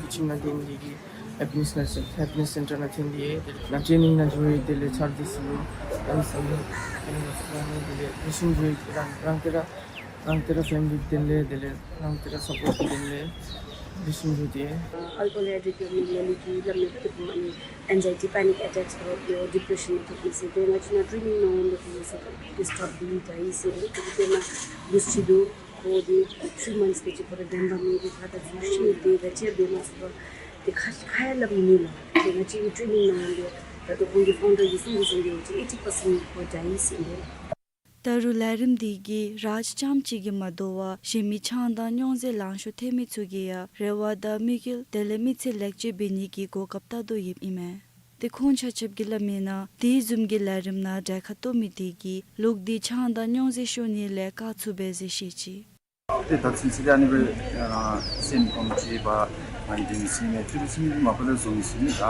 ཁྱིམ་ནང་སྡོད་མི་གི་ཧེ་པི་ནེསི་ནང་ཧེ་པི་ནེསི་སེན་ཊར་ནང་ཐོན་ཏེ་དེ་ལས་ནཱ་ཊེ་ནིང་ནང་འགྱོ་ཡི། དེ་ལས་ཆ་རོགས་ཚུ་ཨ་ནི་ཚུ་ཨ་ནི་ཚུ་ཨ་ནི་དེ་ལས་རེ་ཤིམ་འགྱོ་ཡི། རང་རང་ཏེ་ར་རང་ཏེ་ར་ཕེ་མི་ལི་དེ་ལས་དེ་ལས་རང་ཏེ་ར་སཔོརཊ་དེ་ལས་རེ་ཤིམ་འགྱོ་སྟེ། ཨལ་ཀོ་ཧོལ་ཨེ་ཌིགཊ་ཡོད་མི་ལས་ལུ་གི་ལམ་ནི་ཏེ་ཕུ་མ་ནི་ཨེང་ཛའི་ཊི་པེ་ནིག་ཨེ་ཊེཀསི་འབད་ཡོད། ཌི་པི་རེ་ཤཱན་ནང་ཐོབ་མི་ཟེར་ཏེ་ང་བཅས་ནཱ་ཊེ་ནིང་ནང་འོང་ཏེ་ཕུ་མི་ཟེར་ཏེ་ཌིསི་ཊརབ་འདི་འདྲ་ཨིན་ཟེར་ཏེ་དེ་ནང་འདུས་ཅི་འདུག། ཁོ་འདི་ཐིརི་མནཐསི་དེ་ཅིག་ཁོ་ར་བདེན་པ་མེད་པའི་ཁ་ད་ཚུ་ཤི་སྟེ་ད་ཅི་འབད་མ་ཚུགས་པར་ཏེ་ཁ་ཁ་ཡང་སླབ་མི་ལགས། ཏེ་ང་བཅས་ཀྱི་ཊེ་ནིང་ནང་འོང་སྟེ་ད་ལྟོ་ཁོང་གི་ཕའུན་ཌར་གྱིས་གསུང་གི་གསུང་གི་འོང་སྟེ་ཨེ་ཊི་པར་སེནཊ་ཁོ་འདྲ་ཨིན་ཟེར་ཏེ། ད་རུང་ལས་རིམ་འདི་གིས་རཱཇ་རྐྱངམ་གཅིག་གིས་མ་དོ་བར་གཞན་མི་ཆང་དང་སྨྱོ་རྫས་ལང་ཤོར་ཐོན་མི་ཚུ་གི་ཡང་རེ་བ་དང་དམིགས་ཡུལ་དེ་ལས་མི་ཚེ་ལེགས་བཅོས་འབད་ནི་གི་གོ་སྐབས་བལྟ་དོ་ཡོདཔ་ཨིན་མས། ཏེ་ཁོང་ཆ་ཁྱབ་ཀྱིས་སླབ་མིའི་ནང་དེ་བཟུམ་གྱི་ལས་རིམ་ནང་གྲལ་ཁར་གཏོགས་མི་དེ་གིས་ལོག་སྟེ་ཆང་དང་སྨྱོ་རྫས་ཤོར་ནི་ལས་བཀག་ཚུགས་པས་ཟེར་བཤད་ཅི། ཏེ་ད་ཚུན་ཚོད་ཨ་ནི་སྦེ་ཨ་སེམས་ཁོང་ཅིག་འབད་ང་གིས་འདི་ནི་ཟེར་མི་ཅིག་རུང་ཟེར་མི་མ་པ་ལས་བཟོ་མི་ཟེར་མི་ད་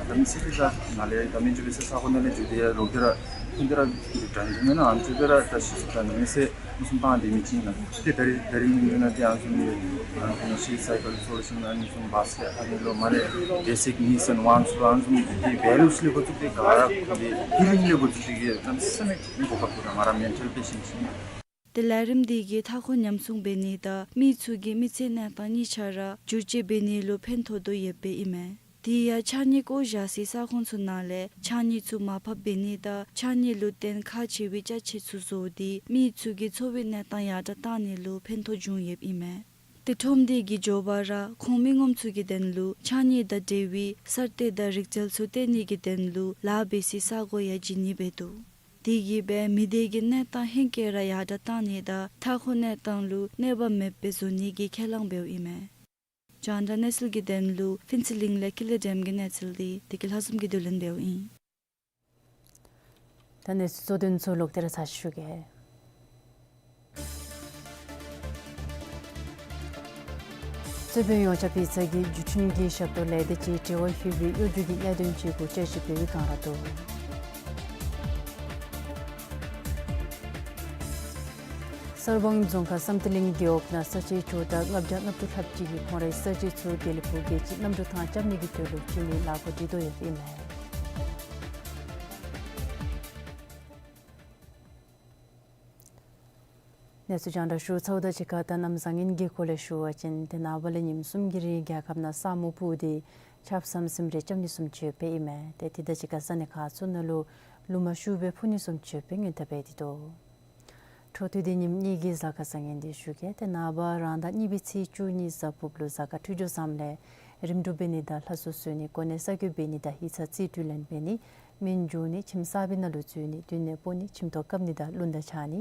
ད་མི་ཚེ་འདི་ད་ནཱ་ལས་ད་མི་འགྱོ་བའི་ས་ས་གོ་ནང་ལས་འགྱོ་སྟེ་ཡང་ལོག་སྟེ་ར་ཁོང་དེ་ར་འགྱོ་དྲག་ནི་མེན་ན། ཨ་ནི་ཚུ་དེ་ར་ད་ཤི་སོང་ད་ནི་མི་ཚེ་ཨ་ནི་བཟུམ་སྤང་སྡོད་མི་ཅིག་ཨིན་ན། ཏེ་ད་རིས་ད་རིས་ངོས་ནས་ཏེ་ཨ་ནི་བཟུམ་ཨ་ནི་བཟུམ་ཤི་སའི་ཀལ་སོ་ལུ་ཤིང་ཨ་ནི་བཟུམ་བཱས་ཀེཊ་ཨ་ནི་ལུ་མ་ལས་བེ་སིཀ་ནིཌསི་ཨེནཌ་ཝཱནཊསི་ལུ་ཨ་ནི་བཟུམ་ཏེ་བེ་ལུས་ལས་འགོ་བཙུགས་ཏེ་ག་ར་ཁོང་གི་ཧི་ལིང་ལས་འགོ་བཙུགས་ཏེ་གི་གནམ་མེད་ས་མེད་གོ་སྐབས་ད་ང་ར་མེན་ཊལ་པེ་ཤེནཊ་ཨིན། ཏེ་ལས་རིམ་འདི་གིས་མཐའ་འཁོར་ཉམས་སྲུང་འབད་ནི་དང་མི་ཚུ་གི་མི་ཚེ་གནས་སྟངས་གཉིས་ཆ་ར་བསྒྱུར་བཅོས་འབད་ནི་ལུ་ཕན་ཐོགས་དོ་ཡོདཔ་ཨིན་མས། དེ་ཡང་ཕྱགས་སྙིགས་བཀོ་བཞག་སའི་ས་ཁོངས་ཚུ་ནང་ལས་ཕྱགས་སྙིགས་ཚུ་མར་ཕབ་འབད་ནི་དང་ཕྱགས་སྙིགས་ལུ་བརྟེན་ཁག་ཆེ་བའི་ཅ་ཆས་ཚུ་བཟོ་སྟེ་མི་ཚུ་གི་འཚོ་བའི་གནས་སྟངས་ཡར་དྲགས་བཏང་ནི་ལུ་ཕན་ཐོགས་འབྱུང་ཡོདཔ་ཨིན་མས། ཏེ་ཁྲོམ་སྡེ་གི་མགྱོགས་པ་ར་ཁོང་མི་ངོམ་ཚུ་གི་དོན་ལུ་ཕྱགས་སྙིགས་དང་འབྲེལ་བའི་གསར་གཏོད་དང་རིག་རྩལ་ཚུ་སྟོན་ནི་གི་དོན་ལུ་ལཱ་འབད་སའི་ས་གོ་ཡང་བྱིན་ནི་འབད་དོ། དེ་གིས་སྦེ་མི་སྡེ་གི་གནས་སྟངས་ཧེང་སྐལ་ར་ཡར་དྲགས་བཏང་ནི་དང་མཐའ་འཁོར་གནས་སྟངས་ལུ་གནོད་པ་མེདཔ་སྦེ་བཟོ་ནི་གི་ཁས་བླངས་འབདཝ་ཨིན་མས། རྒྱང་བསྒྲགས་གནས་ཚུལ་གྱི་དོན་ལུ་ཕུན་ཚོགས་གླིང་ལས་ཀུན་ལེགས་སྒྲོལམ་གྱི་གནས་ཚུལ་འདི་བདེ་སྐྱིད་ལྷ་འཛོམས་ཀྱིས་བསྡུ་ལེན་འབདཝ་ཨིན། ད་གནས་ཚུལ་གཙོ་དོན་ཚུ་ལོག་སྟེ་ར་ཚར་ཞུ་གེ། རྩོད་དཔོན་ཡོངས་ཁྱབ་ཡིག་ཚང་གིས་བརྒྱུད་འཕྲིན་གྱི་ཞབས་ཏོག་ལས་སྡེ་ཅིག་དྲི་བ་ཞུ་བའི་གཡོ་སྒྱུ་གི་གནད་དོན་ཅིག་གུ་དཔྱད་ཞིབ་འབད་བའི་བསྒང་ར་འདུག། གསར་སྤང་རྫོང་ཁག་བསམ་གཏན་གླིང་རྒེད་འོག་ནང་ས་བྱི་ཅུང་རྟ་ལྔ་བརྒྱ་ལྔ་བཅུ་ལྷགཔ་ཅིག་གིས་ཁོང་རའི་ས་བྱི་ཚུ་དགེ་ལེགས་ཕུག་རྒྱལ་སྤྱིའི་གནམ་གྲུ་ཐང་རྐྱབ་ནི་གི་དོན་ལུ་ཁྱིམ་ནས་ལཱ་འགོ་སྒྲིག་དོ་ཡོདཔ་ཨིན་མས། གནས་ཚུལ་རྒྱང་བསྒྲགས་ཞུ་ཚརཝ་དང་གཅིག་ཁར་ད་གནམ་བཟང་ངན་གྱི་སྐོར་ལས་ཞུ་བ་ཅིན་ཏེ་ནངས་པ་ལས་ཉིནམ་གསུམ་གྱི་རིང་རྒྱལ་ཁབ་ནང་ས་སྨུག་སྤུབས་ཏེ་ཆརཔ་ཟམ་ཟིམ་རེ་རྐྱབ་ནི་བཟུམ་ཅིག་ཡོདཔ་ཨིན་མས། ཏེ་དེ་དང་གཅིག་ཁར་ས་གནས་ཁག་ཚུ་ནང་ལུ་ལུ་མ་ཤུགས་སྦེ་འཕུ་ནི་བཟུམ་ཅིག་ཡོདཔ་སྔོན་བརྡ་འབད་དེ་འདུག། འཕྲོ་མཐུད་དེ་ཉིནམ་གཉིས་ཀྱི་གཟའ་སྐར་བཟང་ངན་འདི་ཞུ་གེ། ཏེ་ནངས་པ་རང་ཟླ་གཉིས་པའི་ཚེས་བཅུ་གཉིས་གཟའ་ཕུརཔ་ལུ་གཟའ་སྐར་འཕྲོད་སྦྱོར་བཟངམ་ལས་རིམ་གྲོ་འབད་ནི་དང་ལྷ་གསོལ་གསོལ་ནི་གོ་གནས་གསར་བསྐོ་འབད་ནི་དང་ཡིག་ཚང་རྩིས་སྤྲོད་ལེན་འབད་ནི་སྨན་སྦྱོང་ནི་ཁྱིམ་གསར་པའི་ནང་ལུ་འཛུལ་ནི་སྡོད་གནས་སྤོ་ནི་ཁྱིམ་ཐོག་བཀབ་ནི་དང་རླུང་རྟ་འཕྱར་ནི་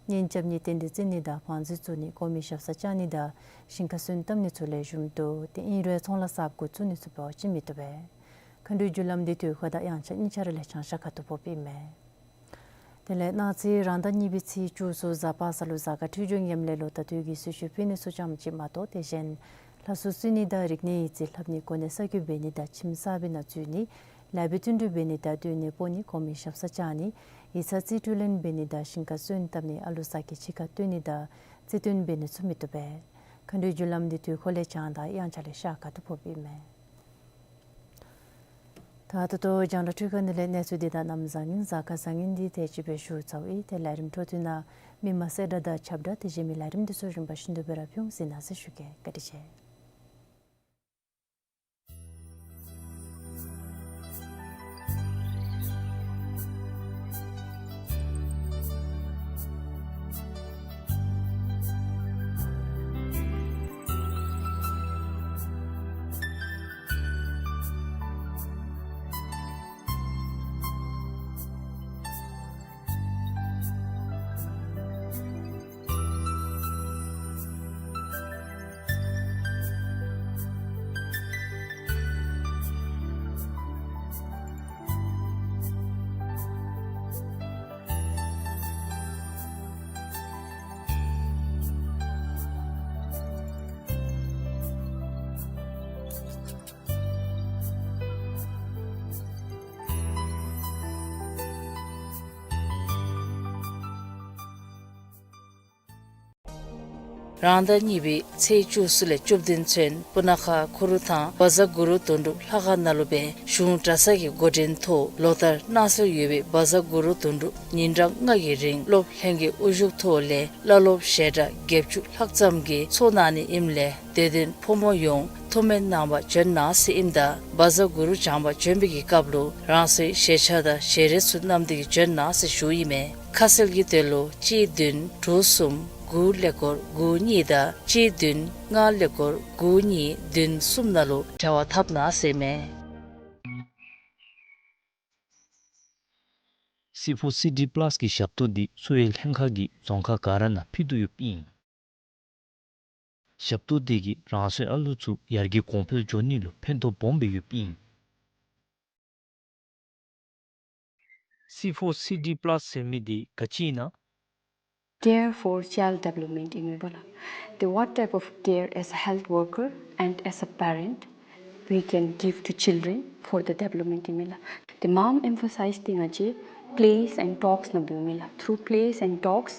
གཉེན་རྐྱབ་ནི་རྟེན་འབྲེལ་བརྩི་ནི་དང་བང་མཛོད་བཙུགས་ནི་གོང་མའི་ཞབས་སར་བཅར་ནི་དང་ཞིང་ཁར་སོན་བཏབ་ནི་ཚུ་ལེགས་ཤོམ་འདུག། ཏེ་ཨིན་རུང་ཚོང་ལཱ་གསརཔ་འགོ་བཙུགས་ནི་ཚུ་འབད་བ་ཅིན་མི་བཏུབ་པས། མཁའ་འགྲོའི་རྒྱུ་ལམ་འདི་དུས་ཁ་དང་དབྱངས་འཆར་གཉིས་ཆ་ར་ལས་བྱང་ཤར་ཁ་ཐུག་ཕོགཔ་ཨིན་མས། དེ་ལས་གནངས་ཚེ་རང་ཟླ་གཉིས་པའི་ཚེས་བཅུ་གསུམ་གཟའ་པ་སངས་ལུ་གཟའ་སྐར་འཕྲོད་སྦྱོར་ངནམ་ལས་ལོ་ཟླ་སྟོད་ཀྱི་གསོལ་མཆོད་ཕུལ་ནི་ཚུ་ཙམ་ཅིག་མ་གཏོགས་ཏེ་གཞན་ལྷ་གསོལ་གསོལ་ནི་དང་རིག་གནས་ཡིག་རྩིས་ལྷབ་ནི་གོ་གནས་གསར་བསྐོ་འབད་ནི་དང་ཁྱིམ་གསར་པའི་ནང་འཛུལ་ནི་ལཱ་འབད་བསྟུན་གྲོས་འབད་ནི་དང་སྡོད་གནས་སྤོ་ནི་གོང་མའི་ཞབས་སར་བཅར་ནི་ཡིག་ཚང་རྩིས་སྤྲོད་ལེན་འབད་ནི་དང་ཞིང་ཁར་སོན་བཏབ་ནི་ཨ་ལུ་ཟ་སྐྱེས་ཕྱི་ཁར་བཏོན་ནི་དང་རྩིས་སྟོན་འབད་ནི་ཚུ་མི་བཏུབ་པས། མཁའ་འགྲོའི་རྒྱུ་ལམ་འདི་དུས་ཁ་ལས་བྱང་དང་དབྱངས་འཆར་ལས་ཤར་ཁ་ཐུག་ཕོགཔ་ཨིན་མས། ད་ད་ལྟོ་རྒྱང་བསྒྲགས་འཕྲུལ་ཁང་འདི་ལས་གནས་ཚུལ་འདི་དང་གནམ་བཟང་ངན་གཟའ་སྐར་བཟང་ངན་འདི་དེ་ཅིག་སྦེ་ཞུ་ཚརཝ་ཨིན། ཏེ་ལས་རིམ་འཕྲོ་མཐུད་ནང་མི་མང་གསལ་བསྒྲགས་དང་ཁྱབ་བསྒྲགས་དེ་བཞིན་མི་ལས་རིམ་འདི་ཚུ་རིམ་པ་བཞིན་དུ་སྦེ་ར་ཕུལ་འོང་ཟེར་གནང་ཟེར་ཞུ་གེ། བཀའ་དྲིན་ཆེ། རང་ཟླ་གཉིས་པའི་ཚེས་བཅུ་གསུམ་ལས་བཅུ་བདུན་ཚུན་སྤུ་ན་ཁ་ཁུ་རུ་ཐང་བཛྲ་གུ་རུ་དོན་གྲུབ་ལྷ་ཁང་ནང་ལུ་སྦེ་གཞུང་གྲྭ་ཚང་གི་འགོ་འདྲེན་ཐོག་ལོ་ལྟར་གནང་སྲོལ་ཡོད་པའི་བཛྲ་གུ་རུ་དོན་གྲུབ་ཉིན་གྲངས་ལྔ་གི་རིང་སློབ་ལྷན་རྒྱས་དབུ་བཞུགས་ཐོག་ལས་བླ་སློབ་ཞལ་གྲངས་བརྒྱད་ཅུ་ལྷག་ཙམ་གྱིས་ཚོགས་གནང་ནི་ཨིནམ་ལས་དད་ལྡན་ཕོ་མོ་ཡོངས་ཐུགས་སྨོན་གནང་བར་བྱོན་གནང་ཟེར་ཨིནམ་ད་བཛྲ་གུ་རུ་བགྱང་བར་བྱོན་པའི་གི་སྐབས་ལུ་རང་སོའི་ཞལ་ཆས་དང་ཞལ་རས་ཚུ་བསྣམས་ཏེ་གིས་བྱོན་གནང་ཟེར་ཞུཝ་ཨིན་མས། ཁ་གསལ་གྱི་དོན་ལུ་གཅིག་བདུན་དྲུག་གསུམ་དགུ་ཀླད་ཀོར་དགུ་གཉིས་དང་གཅིག་བདུན་ལྔ་ཀླད་ཀོར་དགུ་གཉིས་བདུན་གསུམ་ནང་ལུ་འབྲེལ་བ་འཐབ་གནང་ཟེར་མས། སི་ཕོར་སི་ཌི་པ་ལཱསི་གི་ཞབས་ཏོག་འདི་གསོ་བའི་ལྷན་ཁག་གིས་རྫོང་ཁག་ག་ར་ནང་ཕུལ་དོ་ཡོདཔ་ཨིན། ཞབས་ཏོག་འདི་གིས་རང་སོའི་ཨ་ལུ་ཚུ་ཡར་རྒྱས་གོང་འཕེལ་འགྱོ་ནི་ལུ་ཕན་ཐོགས་སྦོམ་སྦེ་ཡོདཔ་ཨིན། སི་ཕོར་སི་ཌི་པ་ལཱསི་ཟེར་མི་འདི་ག་ཅི་ཨིན་ན། Care for child development ཨིན་མས་པ་ལགས། The what type of care as a health worker and as a parent we can give to children for the development ཨིན་མས་ལགས། The mom emphasize ཏེ་ང་བཅས་plays and talks ནང་འབདཝ་ཨིན་མས་ལགས། Through plays and talks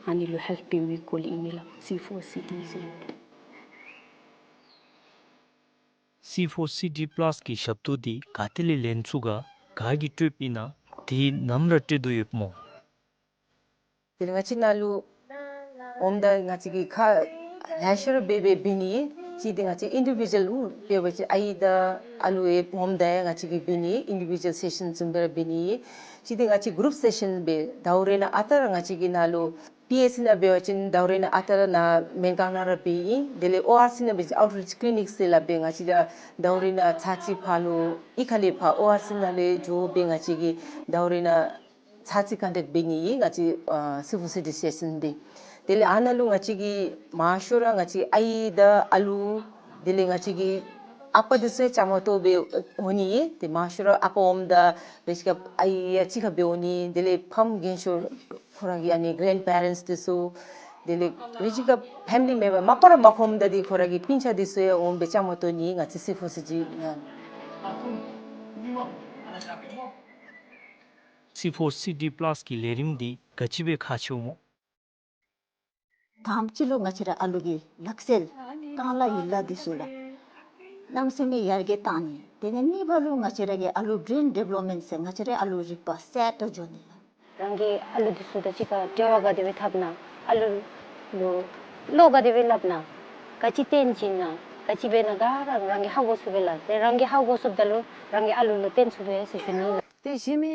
ཨ་ནི་ལུ་ཧེལཔ་འབད་བའི་སྐོར་ལས་ཨིན་མས་ལགས། སི་ཕོར་སི་ཌི་ཟེར་མི་འདི། སི་ཕོར་སི་ཌི་པ་ལཱསི་གི་ཞབས་ཏོག་འདི་ག་ཏེ་ལས་ལེན་ཚུགས་ག། ག་གིས་སྤྲོདཔ་ཨིན་ན། དེ་ནམ་ར་སྤྲོད་དོ་ཡོདཔ་སྨོ། དེ་ལས་ང་བཅས་ནཱ་ལུ་འོངམ་ད་ང་བཅས་ཀྱིས་ཁ་ལེ་ཤ་ར་འབད་འབད་འབད་ནི་ཨིན། གཅིག་འདི་ང་བཅས་ཨིན་ཌི་བི་ཌུ་ཨལ་འབད་བ་ཅིན་ཨའི་དང་ཨ་ལུ་ཡང་འོངམ་ད་ཡང་ང་བཅས་ཀྱིས་འབད་ནི་ཨིན། ཨིན་ཌི་བི་ཌུ་ཨལ་སེ་ཤཱན་བཟུམ་སྦེ་ར་འབད་ནི་ཨིན། གཅིག་འདི་ང་བཅས་གུ་རུབ་སེ་ཤཱན་སྦེ་ཟླཝ་རེ་ནང་ཨ་རྟག་ར་ང་བཅས་ཀྱིས་ནཱ་ལུ་པི་ཨེཆ་སི་ནང་འབད་བ་ཅིན་ཟླཝ་རེ་ནང་ཨ་རྟག་ར་ནཱ་སྨན་ཁང་ནང་ར་འབད་ཨིན། དེ་ལས་ཨོ་ཨར་སི་ནང་འབད་བ་ཅིན་ཨའུཊ་རིཆ་ཀི་ལི་ནིཀ་ཟེར་སླབ་སྦེ་ང་བཅས་ར་ཟླཝ་རེ་ནང་ཚར་གཅིག་ཕར་ལུ་གཡུས་ཁ་ལས་ཕར་ཨོ་ཨར་སི་ནང་ལས་འགྱོ་སྦེ་ང་བཅས་ཀྱིས་ཟླཝ་རེ་ནང་ཚར་གཅིག་ཀོན་ཊེཀཊ་འབད་ནི་ཨིན། ང་བཅས་ཨ་སི་ཕོར་སི་ཌི་སེ་ཤཱན་འདི། དེ་ལས་ཨ་ནཱ་ལུ་ང་བཅས་ཀྱིས་མང་ཤོས་ར་ང་བཅས་ཨའི་དང་ཨ་ལུ་དེ་ལས་ང་བཅས་ཀྱི་ཨ་པ་འདི་ཚུ་ཡང་བཅའ་མར་གཏོགས་སྦེ་འོང་ནི་ཨིན། ཏེ་མང་ཤོས་ར་ཨ་པ་འོངམ་ད་རེ་ཅིག་ཁར་ཨའི་ཡང་གཅིག་ཁར་སྦེ་འོང་ནི། དེ་ལས་ཕམ་རྒན་ཤོས་ཁོ་ར་གི་ཨ་ནི་གེ་རེནཌ་པེ་རེནཊསི་འདི་ཚུ་དེ་ལས་རེ་ཅིག་ཁར་ཕེ་མི་ལི་མེམ་བར་མ་པ་ར་མ་ཁོམ་ད་འདི་ཁོ་ར་གི་སྤུན་ཆ་འདི་ཚུ་ཡང་འོང་སྦེ་བཅའ་མར་གཏོགས་ནི་ཨིན། ང་བཅས་སི་ཕོར་སི་ཌི་ནང་། སི་ཕོར་སི་ཌི་པ་ལཱསི་གི་ལས་རིམ་འདི་ག་ཅི་སྦེ་ཁག་ཆེཝ་སྨོ། དང་པ་ཅིག་ལུ་ང་བཅས་ར་ཨ་ལུ་གི་ལག་རྩལ་རྐང་ལག་ཡན་ལག་འདི་ཚུ་ལགས་གནམ་མེད་ས་མེད་ཡར་རྒྱས་བཏང་ནི། དེ་ལས་གཉིས་པ་ལུ་ང་བཅས་ར་གི་ཨ་ལུ་བི་རེན་ཌི་བེ་ལོབ་མེནཊ་ཟེར་ང་བཅས་ར་ཨ་ལུ་རིག་པ་སེཊ་འགྱོ་ནི་ལགས། རང་གི་ཨ་ལུ་འདི་ཚུ་དང་གཅིག་ཁར་འབྲེལ་བ་ག་དེ་སྦེ་འཐབ་ན། ཨ་ལུ་ལུ་བློ་ག་དེ་སྦེ་སླབ་ན། ག་ཅི་སྟོན་བྱིན་ན། ག་ཅི་འབད་ན་ག་ར་རང་གིས་ཧ་གོ་ཚུགས་པས་ལགས། ཏེ་རང་གིས་ཧ་གོ་ཚུགསཔ་ད་ལུ་རང་གི་ཨ་ལུ་ལུ་སྟོན་ཚུགས་པས་ཟེར་ཞུ་ནི་ལགས། ཏེ་གཞན་མི་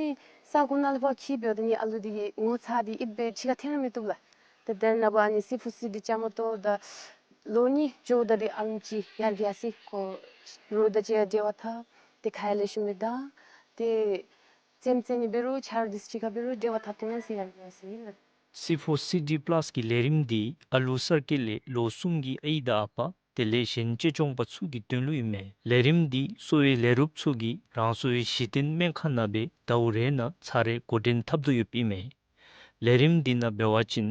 ས་གོ་ནང་ལས་ཕར་འཁྱིད་འབདཝ་ད་ནི་ཨ་ལུ་འདི་གི་ངོ་ཚ་འདི་ཨིན་པས་ཕྱི་ཁར་འཐོན་ར་མི་བཏུབ་ལགས། ཏེ་དེ་ནང་ཕར་ཨ་ནི་སི་ཕོར་སི་ཌི་བཅའ་མར་གཏོགས་ད་ལོ་གཉིས་འགྱོཝ་ད་འདི་ཨ་ལུ་ཅིག་ཡར་རྒྱས་སི་ཁོ་རོགས་དང་གཅིག་ཁར་འབྲེལ་བ་འཐབ། ཏེ་ཁ་ཡང་ལེགས་ཤོམ་སྦེ་བརྡ། ཏེ་རྩེདམོ་རྩེ་ནི་འབད་རུང་ཆ་རོགས་འདི་ཚུ་གཅིག་ཁར་འབད་རུང་འབྲེལ་བ་འཐབ་སྟེ་ནང་ཟེར་ཡར་རྒྱས་སི་ལགས། སི་ཕོར་སི་ཌི་པ་ལཱསི་གི་ལས་རིམ་འདི་ཨ་ལུ་གསར་སྐྱེས་ལས་ལོ་གསུམ་གྱི་ཨའི་དང་ཨ་པ་དེ་ལས་གཞན་གཅེས་སྐྱོང་པ་ཚུ་གི་དོན་ལུ་ཨིན་མས། ལས་རིམ་འདི་གསོ་བའི་ལས་རོགསཔ་ཚུ་གིས་རང་སོའི་གཞི་རྟེན་སྨན་ཁང་ནང་སྦེ་ཟླཝ་རེ་ནང་ཚར་རེ་འགོ་འདྲེན་འཐབ་དོ་ཡོདཔ་ཨིན་མས། ལས་རིམ་འདི་ནང་འབད་བ་ཅིན་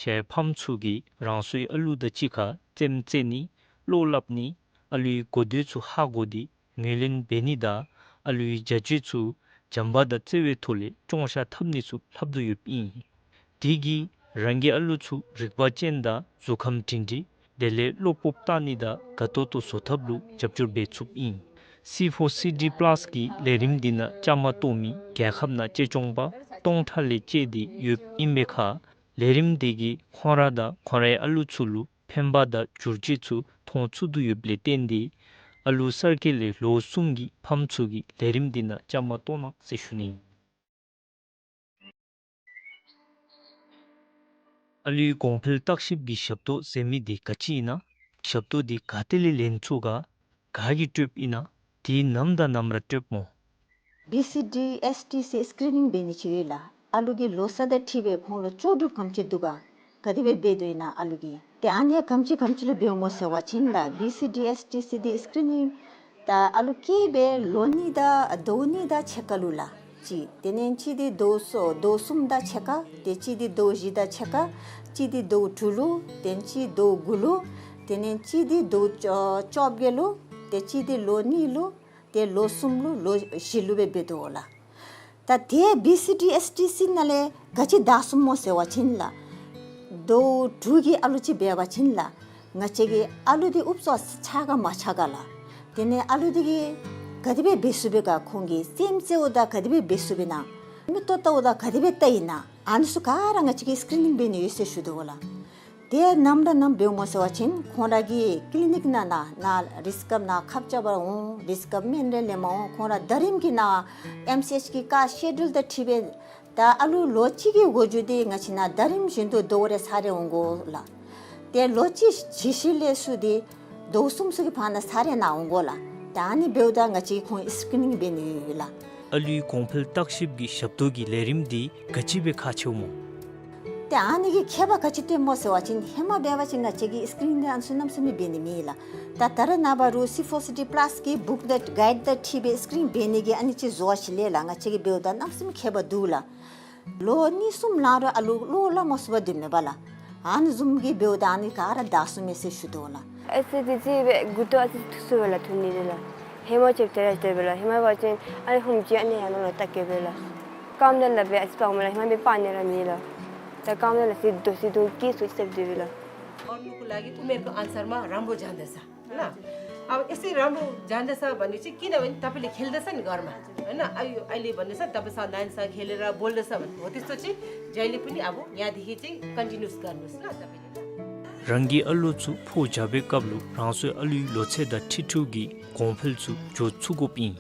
ཁྱེད་ཕམ་ཚུ་གིས་རང་སོའི་ཨ་ལུ་དང་གཅིག་ཁར་རྩེདམོ་རྩེ་ནི་བློ་སླབ་ནི་ཨ་ལུའི་གོ་ཐོས་ཚུ་ཧ་གོ་སྟེ་ངོས་ལེན་འབད་ནི་དང་ཨ་ལུའི་བྱ་སྤྱོད་ཚུ་བྱམས་པ་དང་བརྩེ་བའི་ཐོག་ལས་ཅོང་ཤ་འཐབ་ནི་ཚུ་ལྷབ་དོ་ཡོདཔ་ཨིན། དེ་གིས་རང་གི་ཨ་ལུ་ཚུ་རིག་པ་ཅན་དང་གཟུགས་ཁམས་སྒྲིང་སྒྲིང་དེ་ལས་བློ་སྤོབས་བཏང་ནི་དང་དགའ་ཏོག་ཏོ་བཟོ་ཐབས་ལུ་རྒྱབ་སྐྱོར་འབད་ཚུགསཔ་ཨིན། སི་ཕོར་སི་ཌི་པ་ལཱསི་གི་ལས་རིམ་འདི་ནང་བཅའ་མར་གཏོགས་མི་རྒྱལ་ཁབ་ནང་གཅེས་སྐྱོང་པ་སྟོང་ཕྲག་ལས་བཅད་དེ་ཡོདཔ་ཨིན་པའི་ཁར་ལས་རིམ་འདི་གིས་ཁོང་ར་དང་ཁོང་རའི་ཨ་ལུ་ཚུ་ལུ་ཕན་པ་དང་བསྒྱུར་བཅོས་ཚུ་མཐོང་ཚུགས་དོ་ཡོདཔ་ལས་བརྟེན་ཏེ་ཨ་ལུ་གསར་སྐྱེས་ལས་ལོ་གསུམ་གྱི་ཕམ་ཚུ་གིས་ལས་རིམ་འདི་ནང་བཅའ་མར་གཏོགས་གནང་ཟེར་ཞུ་ནི། ཨ་ལུའི་གོང་འཕེལ་བརྟག་ཞིབ་ཀྱི་ཞབས་ཏོག་ཟེར་མི་འདི་ག་ཅི་ཨིན་ན། ཞབས་ཏོག་འདི་ག་ཏེ་ལས་ལེན་ཚུགས་ག། ག་གིས་སྤྲོདཔ་ཨིན་ན། དེ་ནམ་དང་ནམ་ར་སྤྲོདཔ་སྨོ། བི་སི་ཌི་ཨེསི་ཊི་སི་སི་ཀི་རི་ནིང་འབད་ནི་ཅིག་ཡོད་ལགས། ཨ་ལུ་གི་ལོ་ས་དང་འཁྲིལ་སྦེ་ཁོང་ལུ་ལྕོགས་གྲུབ་ག་དེམ་ཅིག་འདུག་ག། ག་དེ་སྦེ་འབད་དོ་ཨིན་ན་ཨ་ལུ་གིས། ཏེ་ཨ་ནི་ག་དེམ་ཅིག་ག་དེམ་ཅིག་ལུ་འབདཝ་སྨོ་ཟེར་བ་ཅིན་ལགས་བི་སི་ཌི་ཨེསི་ཊི་སི་འདི་སི་ཀི་རི་ནིང་ད་ཨ་ལུ་སྐྱེས་སྦེ་ལོ་གཉིས་དང་ཟླཝ་གཉིས་དང་ཕྱེད་ཀ་ལུ་ལགས་གཅིག། དེ་ལས་གཅིག་འདི་ཟླཝ་གསུམ་ཟླཝ་གསུམ་དང་ཕྱེད་ཀ། ཏེ་གཅིག་འདི་ཟླཝ་བཞི་དང་ཕྱེད་ཀ། གཅིག་འདི་ཟླཝ་དྲུག་ལུ། ཏེ་གཅིག་ཟླཝ་དགུ་ལུ། དེ་ལས་གཅིག་འདི་ཟླཝ་བཅོ་བཅོ་བརྒྱད་ལུ། ཏེ་གཅིག་འདི་ལོ་གཉིས་ལུ། ཏེ་ལོ་གསུམ་ལུ་ལོ་བཞི་ལུ་སྦེ་འབད་དོ་ལགས། ད་དེ་བི་སི་ཌི་ཨེསི་ཊི་སི་ནང་ལས་ག་ཅི་དྲག་སོང་སྨོ་ཟེར་བ་ཅིན་ལགས། ཟླཝ་དྲུག་གི་ཨ་ལུ་ཅིག་འབད་བ་ཅིན་ལགས། ང་བཅས་ཀྱི་ཨ་ལུ་འདི་ཨུབ་ཙམ་ཆགས་ག་མ་ཆགས་ག་ལགས། དེ་ལས་ཨ་ལུ་འདི་གིས་ག་དེ་སྦེ་འབད་ཚུགས་པས་ག། ཁོང་གིས་རྩེདམོ་རྩེཝ་ད་ག་དེ་སྦེ་འབད་ཚུགས་པས་ན། མིག་ཏོ་བལྟཝ་ད་ག་དེ་སྦེ་བལྟ་ཡི་ན། ཨ་ནི་ཚུ་ག་ར་ང་བཅས་ཀྱིས་སི་ཀི་རི་ནིང་འབད་ནི་ཡོད་ཟེར་ཞུ་དོ་ལགས། དེ་ནམ་ར་ནམ་འབདཝ་སྨོ་ཟེར་བ་ཅིན་ཁོང་ར་གི་ཀི་ལི་ནིཀ་ནང་ན་ན་རི་སི་ཀབ་ནང་ཁབ་རྐྱབ་པར་འོང་། རི་སི་ཀབ་སྨན་རེ་ལེན་པར་འོང་། ཁོང་ར་ཟླ་རིམ་གྱི་ནང་ཨེམ་སི་ཨེཆ་གི་ཀ་སི་ཀེ་ཌུལ་དང་འཁྲིལ་སྦེ་ད་ཨ་ལུ་ལོ་གཅིག་གི་འགོ་འགྱུར་འདི་ང་བཅས་ནང་ཟླ་རིམ་བཞིན་དུ་ཟླཝ་རེ་ཚར་རེ་འོང་དགོ་ལགས། ཏེ་ལོ་གཅིག་གཞི་ལས་ཚུར་འདི་ཟླཝ་གསུམ་ཚུ་གི་བར་ན་ཚར་རེ་ནང་འོང་དགོ་ལགས། ད་ཨ་ནི་འབདཝ་ད་ང་བཅས་ཁོང་སི་ཀི་རི་ནིང་འབད་ནི་ཡོད་ལགས། ཨ་ལུའི་གོང་འཕེལ་བརྟག་ཞིབ་ཀྱི་ཞབས་ཏོག་གི་ལས་རིམ་འདི་ག་ཅི་སྦེ་ཁག་ཆེཝ་སྨོ། ཏེ་ཨ་ནི་གི་ཁྱད་པར་ག་ཅི་སྟོནམ་སྨོ་ཟེར་བ་ཅིན་ཧེ་མ་འབད་བ་ཅིན་ང་བཅས་ཀྱིས་སི་ཀི་རིན་འདི་ཨ་ནི་ཚུ་གནམ་མེད་ས་མེད་འབད་ནི་མེད་ལགས། ད་ད་རེས་ནངས་པ་རུང་སི་ཕོར་སི་ཌི་པ་ལཱས་ཀྱི་བུཀ་དང་གའིཌ་དང་འཁྲིལ་སྦེ་སི་ཀི་རིན་འབད་ནི་གི་ཨ་ནི་ཅིག་བཟོ་བ་ཅིག་ལས་ལགས། ང་བཅས་ཀྱིས་འབདཝ་ད་གནམ་མེད་ས་མེད་ཁྱད་པར་འདུག་ལགས། ལོ་གཉིས་གསུམ་ལང་རུང་ཨ་ལུ་བློ་སླབ་མ་ཚུགས་པར་སྡོདཔ་མས་པ་ལགས། ཨ་ནི་བཟུམ་གྱི་འབདཝ་ད་ཨ་ནི་ག་ར་དག་སོང་མས་ཟེར་ཞུ་དོ་ལགས། ཨེ་སི་དེ་ཅིག་སྦེ་མགུ་ཏོ་ཨ་ཙི་ཐུག་སོང་པས་ལགས། ཐུག་ནི་དེ་ལགས། ཧེ་མ་ཅིག་དེ་ར་དེ་སྦེ་ལགས། ཧེ་མ་འབད་བ་ཅིན་ཨ་ནི་ཧུམ་ཅིག་ཨ་ནི་ཡར་ནང་ལུ་བལྟ་གེ་པས་ལགས། རྐངམ་དེ་ལགས་སྦེ་ཨ་ཙི་སྤར་མས་ལགས། ཧེ་མ་འབད་སྤར་ནི་ར་མེད་ལགས། ད་རྐངམ་དེ་ལགས་ཟེར་དོ་ཟེར་དོ་སྐྱེས་སོ་ཅིག་སྦེ་སྡོད་པས་ལགས། और लोग लागि उमेरको अनुसारमा राम्रो जाँदछ। ल, अब यसै राम्रो जाँदछ भने चाहिँ, किनभने तपाईँले खेल्दछ नि घरमा, होइन? अहिले, अहिले भन्दैछ, तपाईँ स-, नानीसँग खेलेर बोल्दछ भने हो, त्यस्तो चाहिँ जहिले पनि अब यहाँदेखि चाहिँ कन्टिन्युस गर्नुहोस् ल तपाईँले। རང་གི་ཨ་ལོ་ཚུ་ཕོ་རྒྱས་པའི་སྐབས་ལུ་རང་སོའི་ཨ་ལུའི་ལོ་ཚད་དང་འཁྲིལ་འཁྲིལཝ་གི་གོང་འཕེལ་ཚུ་འགྱོ་ཚུགས་དགོཔ་ཨིན།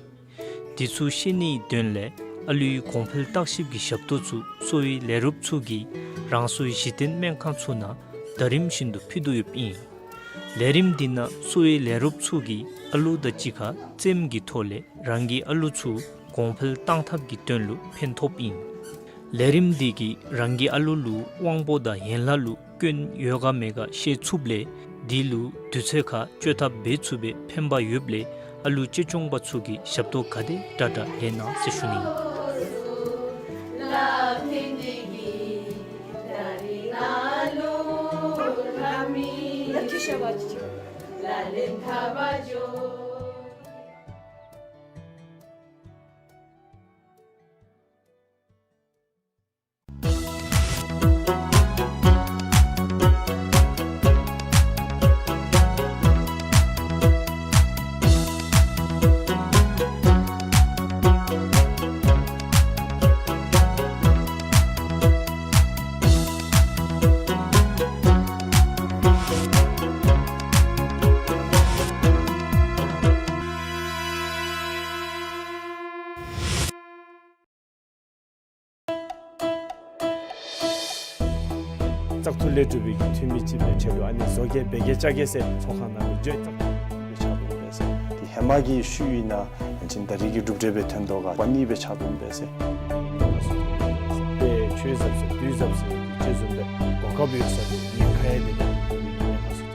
དེ་ཚུ་ཤེས་ནིའི་དོན་ལས་ཨ་ལུའི་གོང་འཕེལ་བརྟག་ཞིབ་ཀྱི་ཞབས་ཏོག་ཚུ་གསོ་བའི་ལས་རོགསཔ་ཚུ་གིས་རང་སོའི་གཞི་རྟེན་སྨན་ཁང་ཚུ་ནང་ཟླ་རིམ་བཞིན་དུ་ཕུལ་དོ་ཡོདཔ་ཨིན། ལས་རིམ་འདི་ནང་གསོ་བའི་ལས་རོགསཔ་ཚུ་གིས་ཨ་ལོ་དང་གཅིག་ཁར་རྩེདམོ་གི་ཐོག་ལས་རང་གི་ཨ་ལོ་ཚུ་གོང་འཕེལ་གཏང་ཐབས་ཀྱི་དོན་ལུ་ཕན་ཐོགསཔ་ཨིན། ལས་རིམ་འདི་གིས་རང་གི་ཨ་ལོ་ལུ་དབང་པོ་དང་ཡན་ལག་ལུ་སྐྱོན་ཡོད་ག་མེད་ག་ཤེས་ཚུགསཔ་ལས་དེ་ལུ་དུས་ཚོད་ཁར་བཅོས་ཐབས་འབད་ཚུགས་པའི་ཕན་པ་ཡོདཔ་ལས་ཨ་ལོ་གཅེས་སྐྱོང་པ་ཚུ་གིས་ཞབས་ཏོག་ག་དེ་དྲག་དྲག་ལེན་གནང་ཟེར་ཞུ་ནི། བཙག་འཐུ་ལས་གྲུབ་པའི་འཐུས་མི་ཅིག་སྦེ་ཆ་ལུ་ཨ་ནི་བཟོ་གེ་འབད་གེ་རྐྱབ་གེ་ཟེར་ཚོགས་ཁང་ནང་ལུ་འགྱོ་བཙག་འཐུ་སྦེ་ཆགས་འདུག་པས་ཟེར། དེ་ཧེ་མ་གི་ཤུལ་ཨིན་ན་ཡང་ཅིན་ད་རེས་ཀྱི་གྲུབ་འབྲས་སྦེ་ཐོན་དོ་ག་པ་ནི་སྦེ་ཆགས་འདུག་པས་ཟེར། དཔེ་ཆོས་ཟབ་ཟེར་དུས་ཟབ་ཟེར་ཅིག་བཟུམ་སྦེ་གོ་སྐབས་ཡོད་ས་དེ་ཉེན་ཁ་ཡང་མེད་པའི་ཐོག་ལུ་ཡོད་པས་ཟེར།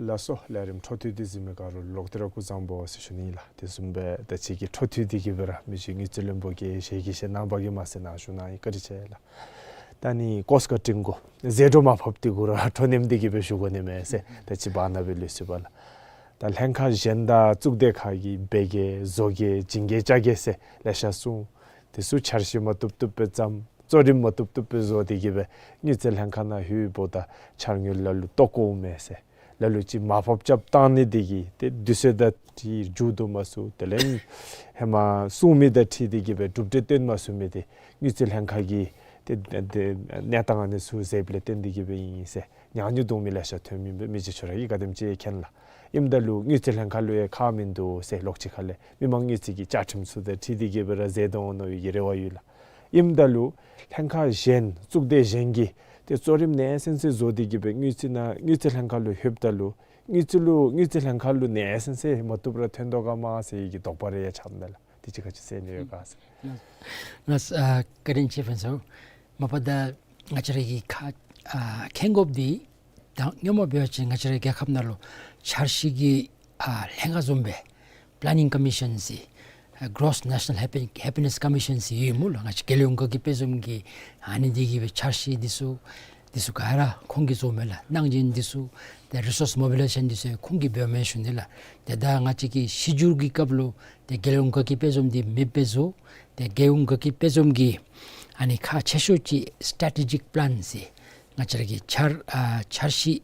ལགས་སོ། ལས་རིམ་འཕྲོ་མཐུད་དེ་གཟིགས་མི་ག་ར་ལུ་ལོག་སྟེ་ར་སྐུ་གཟུགས་བཟང་པོ་ཟེར་ཞུ་ནི་ལགས། དེ་བཟུམ་སྦེ་ད་ཅི་གི་འཕྲོ་མཐུད་དེ་གི་སྦེ་ར་མི་རྗེ་དངུལ་རྩིས་བློན་པོ་གིས་ཞལ་གྱིས་བཞེས་གནང་བ་གིས་མ་ཚད་གནང་ཞུ་གནང་ཡི། བཀའ་དྲིན་ཆེ་ལགས། ད་ནི་ཀོས་ཀ་ཏིང་གུ་ཟད་འགྲོ་མར་ཕབ་སྟེ་གུ་ར་འཕྲོ་མཉམ་དེ་གི་སྦེ་ཞུ་དགོ་ནི་མས་ཟེར་ད་ཅི་བར་ན་སྦེ་ལུས་སོ་པས་ལགས། ད་ལྷན་ཁག་གཞན་དང་གཙུག་སྡེ་ཁག་གིས་འབད་གེ་བཟོ་གེ་བྱིན་གེ་རྐྱབ་གེ་ཟེར་ལེ་ཤ་གསུངས། དེ་ཚུ་འཆར་གཞི་མ་བཏུབ་བཏུབ་སྦེ་བརྩམས། གཙོ་རིམ་མ་བཏུབ་བཏུབ་སྦེ་བཟོ་སྟེ་གི་སྦེ་དངུལ་རྩིས་ལྷན་ཁག་ནང་ལྷོདཔ་ད་འཆར་དངུལ་ལ་ལུ་བཏོག་དགོ་མས་ཟེར། ལ་ལུ་ཅིག་མར་ཕབ་རྐྱབ་བཏང་ནི་དེ་གིས་ཏེ་དུས་ཚོད་དང་འཁྲིལ་མཇུག་བསྡུ་མ་ཚུགས། དེ་ལས་ཧེ་མ་གསུངས་མི་དང་འཁྲིལ་ཏེ་གི་སྦེ་གྲུབ་འབྲས་སྟོན་མ་ཚུགས་མི་དེ་དངུལ་རྩིས་ལྷན་ཁག་གི་ཏེ་ཏེ་གནས་སྟངས་ཨ་ནི་ཚུ་གཟིགསཔ་ལས་བརྟེན་ཏེ་གི་སྦེ་ཨིན་ཟེར་ཉག་ཉོག་འདུག་མི་ལེ་ཤ་ཐོན་མི་སྦེ་མི་རྗེ་ཁྱོད་ར་གིས་ག་དེམ་ཅིག་མཁྱེན་ལགས། ཨིནམ་ད་ལུ་དངུལ་རྩིས་ལྷན་ཁག་ལུ་ཡང་ཁག་མིན་འདུག་ཟེར་ལོག་ཅིག་ཁ་ལས་མི་མང་དངུལ་རྩིས་ཀྱི་བཅའ་ཁྲིམས་ཚུ་དང་འཁྲིལ་ཏེ་གི་སྦེ་ར་མཛད་དོ་འོང་མནོ་བའི་གི་རེ་བ་ཡོད་ལགས། ཨིནམ་ད་ལུ་ལྷན་ཁག་གཞན་གཙུག་སྡེ་གཞན་གྱིས་ཏེ་གཙོ་རིམ་ནེ་སན་སེ་བཟོ་སྟེ་གི་སྦེ་དངུལ་རྩིས་ནང་དངུལ་རྩིས་ལྷན་ཁག་ལུ་ལྷོདཔ་ད་ལུ་དངུལ་རྩིས་ལུ་དངུལ་རྩིས་ལྷན་ཁག་ལུ་ནེ་སན་སེ་མ་བཏུབ་ར་ཐོན་དོ་ག་མས་ཟེར་བའི་གི་དོགས་པ་རེ་ཡང་ཆགསཔ་མས་ལགས། དེ་ཅིག་ག་ཅི་ཟེར་ནི་ཡོད་ག་ཟེར། ལགས་ལགས། ཨ་བཀའ་དྲིན་ཆེ་ཕུན་ཚོགས། མ་པ་ད་ང་བཅས་ར་གི་ཁ་ཨ་མཁྱེན་དགོཔ་འདི་ད་སྔོན་མ་འབད་བ་ཅིན་ང་བཅས་ར་རྒྱལ་ཁབ་ནང་ལུ་འཆར་གཞི་གི་ཨ་ལྷན་ཁག་བཟུམ་སྦེ་པ་ལེ་ནིང་ཀོ་མི་ཤཱན་ཟེར་ཨ་གྲོས་ནེ་ཤ་ནཱལ་ཧེ་པི་ཧེ་པི་ནེསི་ཀོ་མི་ཤཱན་ཟེར་ཡོད་སྨོ་ལགས། ང་བཅས་རྒྱལ་ཡོངས་དགའ་སྐྱིད་དཔལ་འཛོམས་ཀྱི་ཨ་ནི་དེ་གི་སྦེ་འཆར་གཞི་འདི་ཚུ་འདི་ཚུ་ག་ར་ཁོང་གིས་བཟོཝ་མས་ལགས། གནང་སྦྱིན་འདི་ཚུ་ཏེ་རི་སོརསི་མོ་བི་ལི་ཛེ་ཤཱན་འདི་ཚུ་ཁོང་གིས་འབདཝ་མས་ཞུ་ནི་ལགས། ཏེ་ད་ང་བཅས་ཀྱི་གཞི་འགྱུར་གྱི་སྐབས་ལུ་ཏེ་རྒྱལ་ཡོངས་དགའ་སྐྱིད་དཔལ་འཛོམས་འདི་མེདཔ་སྦེ་བཟོ། ཏེ་རྒྱལ་ཡོངས་དགའ་སྐྱིད་དཔལ་འཛོམས་ཀྱི་ཨ་ནི་ཁག་ཆེ་ཤོས་ཅིག་སི་ཊེ་ཊེ་ཇིག་པ་ལེན་ཟེར་ང་བཅས་ར་གི་འཆར་ཨ་འཆར་གཞི་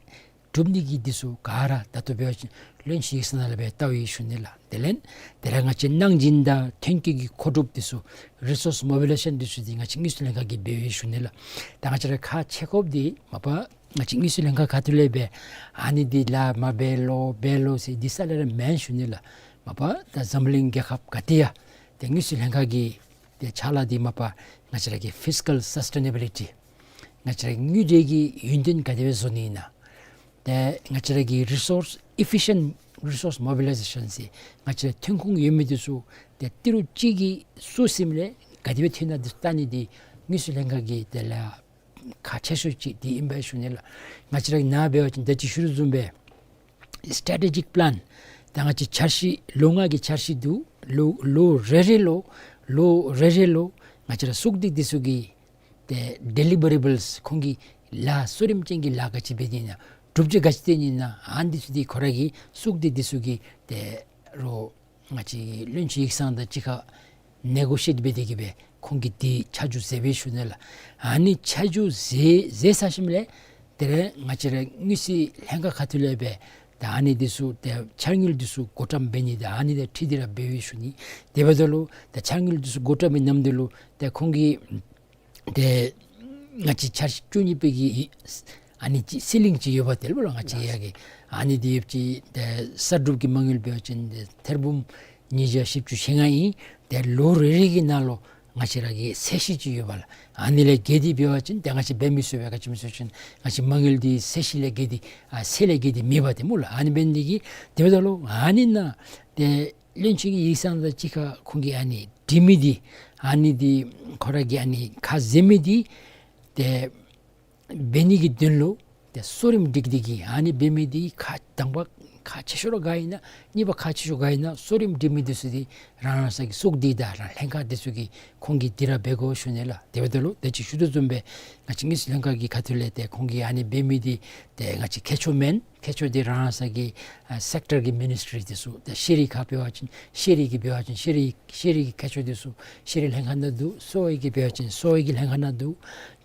གྲུབ་ནི་གི་འདི་ཚུ་ག་ར་ད་ལྟོ་འབད་བ་ཅིན་བློན་ཞིག་གི་ས་ནང་ལས་སྦེ་བལྟ་བའི་ཞུ་ནི་ལགས། དེ་ལས་དེ་ར་ང་བཅས་གནང་སྦྱིན་དང་ཐོན་སྐྱེད་ཀྱི་མཁོ་སྒྲུབ་འདི་ཚུ་རི་སོརསི་མོ་བི་ལི་ཛེ་ཤཱན་འདི་ཚུ་འདི་ང་བཅས་དངུལ་རྩིས་ལྷན་ཁག་གིས་འབད་བའི་ཞུ་ནི་ལགས། ད་ང་བཅས་ར་ཁག་ཆེ་དགོཔ་འདི་མ་པ་ང་བཅས་དངུལ་རྩིས་ལྷན་ཁག་ཁ་ཐུག་ལས་སྦེ་ཨ་ནི་འདི་ལཱ་མ་འབད་ལོ་འབད་ལོ་ཟེར་འདི་ས་ལས་ར་མེན་ཞུ་ནི་ལགས། མ་པ་ད་འཛམ་གླིང་རྒྱལ་ཁབ་ག་ཏེ་ཡང་ཏེ་དངུལ་རྩིས་ལྷན་ཁག་གི་ཏེ་ཕྱག་ལཱ་འདི་མ་པ་ང་བཅས་ར་གི་ཕིས་ཀཱལ་སཱསི་ཊེ་ནེ་བི་ལི་ཊི་ང་བཅས་ར་དངུལ་འབྲེལ་གྱི་ཡུན་བརྟན་ག་དེ་སྦེ་བཟོ་ནི་ཨིན་ན། ཏེ་ང་བཅས་ར་གི་རི་སོརསི་ཨི་ཕི་ཤཱན་རི་སོརསི་མོ་བི་ལའི་ཟེ་ཤཱན་ཟེར་ང་བཅས་ར་ཐོན་ཁུངས་ཡོད་མི་འདི་ཚུ་ཏེ་ཏི་རུ་གཅིག་གིས་སུ་ཟིམ་ལས་ག་དེ་སྦེ་ཐོན་ན་འདི་ལྟ་ནི་འདི་དངུལ་རྩིས་ལྷན་ཁག་གི་དེ་ལས་ཁག་ཆེ་ཤོས་ཅིག་འདི་ཨིན་པས་ཞུ་ནི་ལགས། ང་བཅས་ར་གི་ནཱ་འབད་བ་ཅིན་ད་ཅི་ཞུ་དོ་བཟུམ་སྦེ་སི་ཊེ་ཊེ་ཇིག་པི་ལཱན་ད་ང་བཅས་འཆར་གཞི་ལོ་ལྔ་གི་འཆར་གཞི་འདུག། ལོ་ལོ་རེ་རེ་ལུ་ལོ་རེ་རེ་ལུ་ང་བཅས་ར་གཙུག་སྡེ་འདི་ཚུ་གི་ཏེ་ཌེ་ལི་བར་ཨེ་བཱལསི་ཁོང་གི་ལཱ་གཙོ་རིམ་ཅན་གྱི་ལཱ་ག་ཅི་འབད་ནི་ཨིན་ན་གྲུབ་འབྲས་ག་ཅི་བཏོན་ནི་ཨིན་ན་ཨ་ནི་འདི་ཚུ་འདི་ཁོ་ར་གི་གཙུག་སྡེ་འདི་ཚུ་གིས་ཏེ་རོགས་ང་བཅས་བློན་ཆེན་ཡིག་ཚང་དང་གཅིག་ཁར་ནེ་གོ་ཤི་ཨེཊ་འབད་དེ་གིས་སྦེ་ཁོང་གིས་འདི་ཆ་འཇོག་མཛད་པས་ཞུ་ནི་ལགས། ཨ་ནི་ཆ་འཇོག་མཛད་མཛད་ཚར་ཞིནམ་ལས་དེ་ལས་ང་བཅས་ར་དངུལ་རྩིས་ལྷན་ཁག་ཁ་ཐུག་ལས་སྦེ་ད་ཨ་ནི་འདི་ཚུ་ཏེ་འཆར་དངུལ་འདི་ཚུ་བགོ་བཀྲམ་འབད་ནི་ད་ཨ་ནི་དང་འཁྲིལ་ཏེ་ར་འབད་བས་ཞུ་ནི། དེ་འབདཝ་ད་ལུ་ད་འཆར་དངུལ་འདི་ཚུ་བགོ་བཀྲམ་པའི་ནམ་དུས་ལུ་ཏེ་ཁོང་གིས་ཏེ་ང་བཅས་འཆར་གཞི་བཅུ་གཉིས་པའི་གི་ཨ་ནི་ཅིག་སི་ལིང་ཅིག་ཡོད་པ་དེ་ལུ་ང་བཅས་ཡ་གི་ཨ་ནི་འདི་ཡོདཔ་ཅིག་ཏེ་གསར་སྒྲུབ་ཀྱི་མ་དངུལ་འབད་བ་ཅིན་ཏེ་ཐེར་འབུམ་ཉིས་བརྒྱ་བཞི་བཅུ་ཞེ་ལྔ་ཨིན། ཏེ་ལོ་རེ་རེ་གི་ནང་ལུ་ང་བཅས་ར་གི་ཚད་གཞི་ཅིག་ཡོད་པ་ལགས། ཨ་ནི་ལས་བརྒལ་ཏེ་འབད་བ་ཅིན་ཏེ་ང་བཅས་འབད་མི་ཚུགས་པས། ག་ཅི་སྨོ་ཟེར་བ་ཅིན་ང་བཅས་མ་དངུལ་འདི་ཚད་གཞི་ལས་བརྒལ་ཏེ་ཨ་ཚད་ལས་བརྒལ་ཏེ་མེད་པ་དེ་སྨོ་ལགས། ཨ་ནི་འབད་ནི་འདི་གིས་དེ་འབདཝ་ད་ལུ་ཨ་ནི་ནང་ཏེ་བློན་ཆེན་གྱི་ཡིག་ཚང་དང་གཅིག་ཁར་ཁོང་གིས་ཨ་ནི་འབྲི་མི་འདི་ཨ་ནི་འདི་ཁོ་ར་གིས་ཨ་ནི་ཁ་འཛེམ་མི་འདི་ཏེ་འབད་ནི་གི་དོན་ལུ་ཏེ་གཙོ་རིམ་སྒྲིག་སྟེ་གིས་ཨ་ནི་འབད་མི་འདི་ཁག་དང་པ་ཁག་ཆེ་ཤོས་ར་ག་ཨིན་ན་གཉིས་པ་ཁག་ཆེ་ཤོས་ག་ཨིན་ན་གཙོ་རིམ་སྒྲིག་མི་འདི་ཚུ་འདི་རང་རང་སོའི་གི་གཙུག་སྡེ་དང་རང་ལྷན་ཁག་འདི་ཚུ་གིས་ཁོང་གིས་འདི་ར་འབད་དགོ་ཞུ་ནི་ལགས། དེ་འབདཝ་ད་ལུ་ད་ཅི་ཞུ་དོ་བཟུམ་སྦེ་ང་བཅས་དངུལ་རྩིས་ལྷན་ཁག་གི་ཁ་ཐུག་ལས་ཏེ་ཁོང་གིས་ཨ་ནི་འབད་མི་འདི་ཏེ་ང་བཅས་མཁས་མཆོག་མེན། མཁས་མཆོག་འདི་རང་རང་སོའི་གི་ཨ་སེཀ་ཊར་གི་མི་ནིས་ཊི་རི་འདི་ཚུ་ཏེ་ཤེས་རིག་ཁ་འབད་བ་ཅིན་ཤེས་རིག་གི་འབད་བ་ཅིན་ཤེས་རིག་ཤེས་རིག་གི་མཁས་མཆོག་འདི་ཚུ་ཤེས་རིག་ལྷན་ཁག་ནང་འདུག། གསོ་བའི་གི་འབད་བ་ཅིན་གསོ་བའི་གི་ལྷན་ཁག་ནང་འདུག།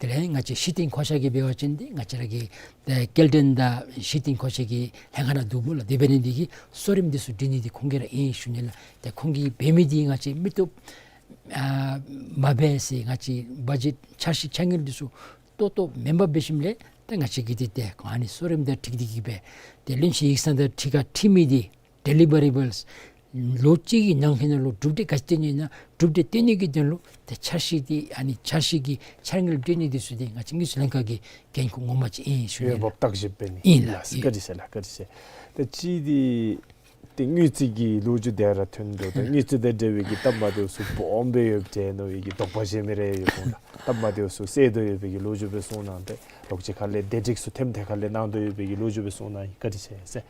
དེ་ལས་ང་བཅས་ཞི་བརྟན་མཁོ་ཆས་ཀྱི་འབད་བ་ཅིན་འདི་ང་བཅས་ར་གི་ཏེ་སྐྱེལ་འདྲེན་དང་ཞི་བརྟན་མཁོ་ཆས་ཀྱི་ལྷན་ཁག་ནང་འདུག་སྨོ་ལགས། དེ་འབད་ནི་འདི་གིས་གཙོ་རིམ་འདི་ཚུ་སྒྲིག་ནི་འདི་ཁོང་གིས་ར་ཨིན་ཞུ་ནི་ལགས། ཏེ་ཁོང་གིས་འབད་མི་འདི་ང་བཅས་མི་བཏུབ་ཨ་མ་འབད་ཟེར་ང་བཅས་བ་ཇེཊ་འཆར་གཞི་འཆར་དངུལ་འདི་ཚུ་ཏོག་ཏོ་མེན་པར་འབད་ཞིནམ་ལས་ཏེ་ང་བཅས་ཀྱིས་འདི་ཏེ་ཨ་ནི་གཙོ་རིམ་དང་འཁྲིལ་ཏེ་གིས་སྦེ་ཏེ་བློན་ཆེན་ཡིག་ཚང་དང་གཅིག་ཁར་འཁྲིལ་མི་འདི་ཌེ་ལི་བར་ཨེ་བཱལསི་ལོ་གཅིག་གི་ནང་འཁོད་ནང་ལུ་གྲུབ་འབྲས་ག་ཅི་བཏོན་ནི་ཨིན་ན་གྲུབ་འབྲས་བཏོན་ནི་གི་དོན་ལུ་ཏེ་འཆར་གཞི་འདི་ཨ་ནི་འཆར་གཞི་གི་འཆར་དངུལ་སྤྲོད་ནི་འདི་ཚུ་འདི་ང་བཅས་དངུལ་རྩིས་ལྷན་ཁག་གི་འགན་ཁུར་ངོ་མ་ཅིག་ཨིན་ཞུ་ནི་ལགས། འོས་འབབ་བརྟག་ཞིབ་འབད་ནི་ཨིན་ལགས། ཨིན། བཀའ་དྲིན་ཆེ་ལགས། བཀའ་དྲིན་ཆེ། ད་ཅི་འདི་ཏེ་དངུལ་རྩིས་ཀྱི་ལོ་རྒྱུས་འདི་ར་ཐོན་དོ། ད་དངུལ་རྩིས་དང་འབྲེལ་བའི་གི་སྟབས་མ་བདེཝ་ཚུ་སྦོམ་སྦེ་ཡོདཔ་འདྲས་མནོ་བའི་གི་དོགས་པ་བཞེས་མི་རེ་ཡོད་འོང་ལགས། སྟབས་མ་བདེཝ་ཚུ་སེལ་དོ་ཡོད་པའི་གི་ལོ་རྒྱུས་སྦེ་གསུང་གནང་སྟེ་ལོག་ཅིག་ཁ་ལས་བདེ་སྒྲིག་ཚུ་ཐེམ་ཐེ་ཁ་ལས་གནང་དོ་ཡོད་པའི་གི་ལོ་རྒྱུས་སྦེ་གསུང་གནང་ཡི། བཀའ་དྲིན་ཆེ་ཟེར།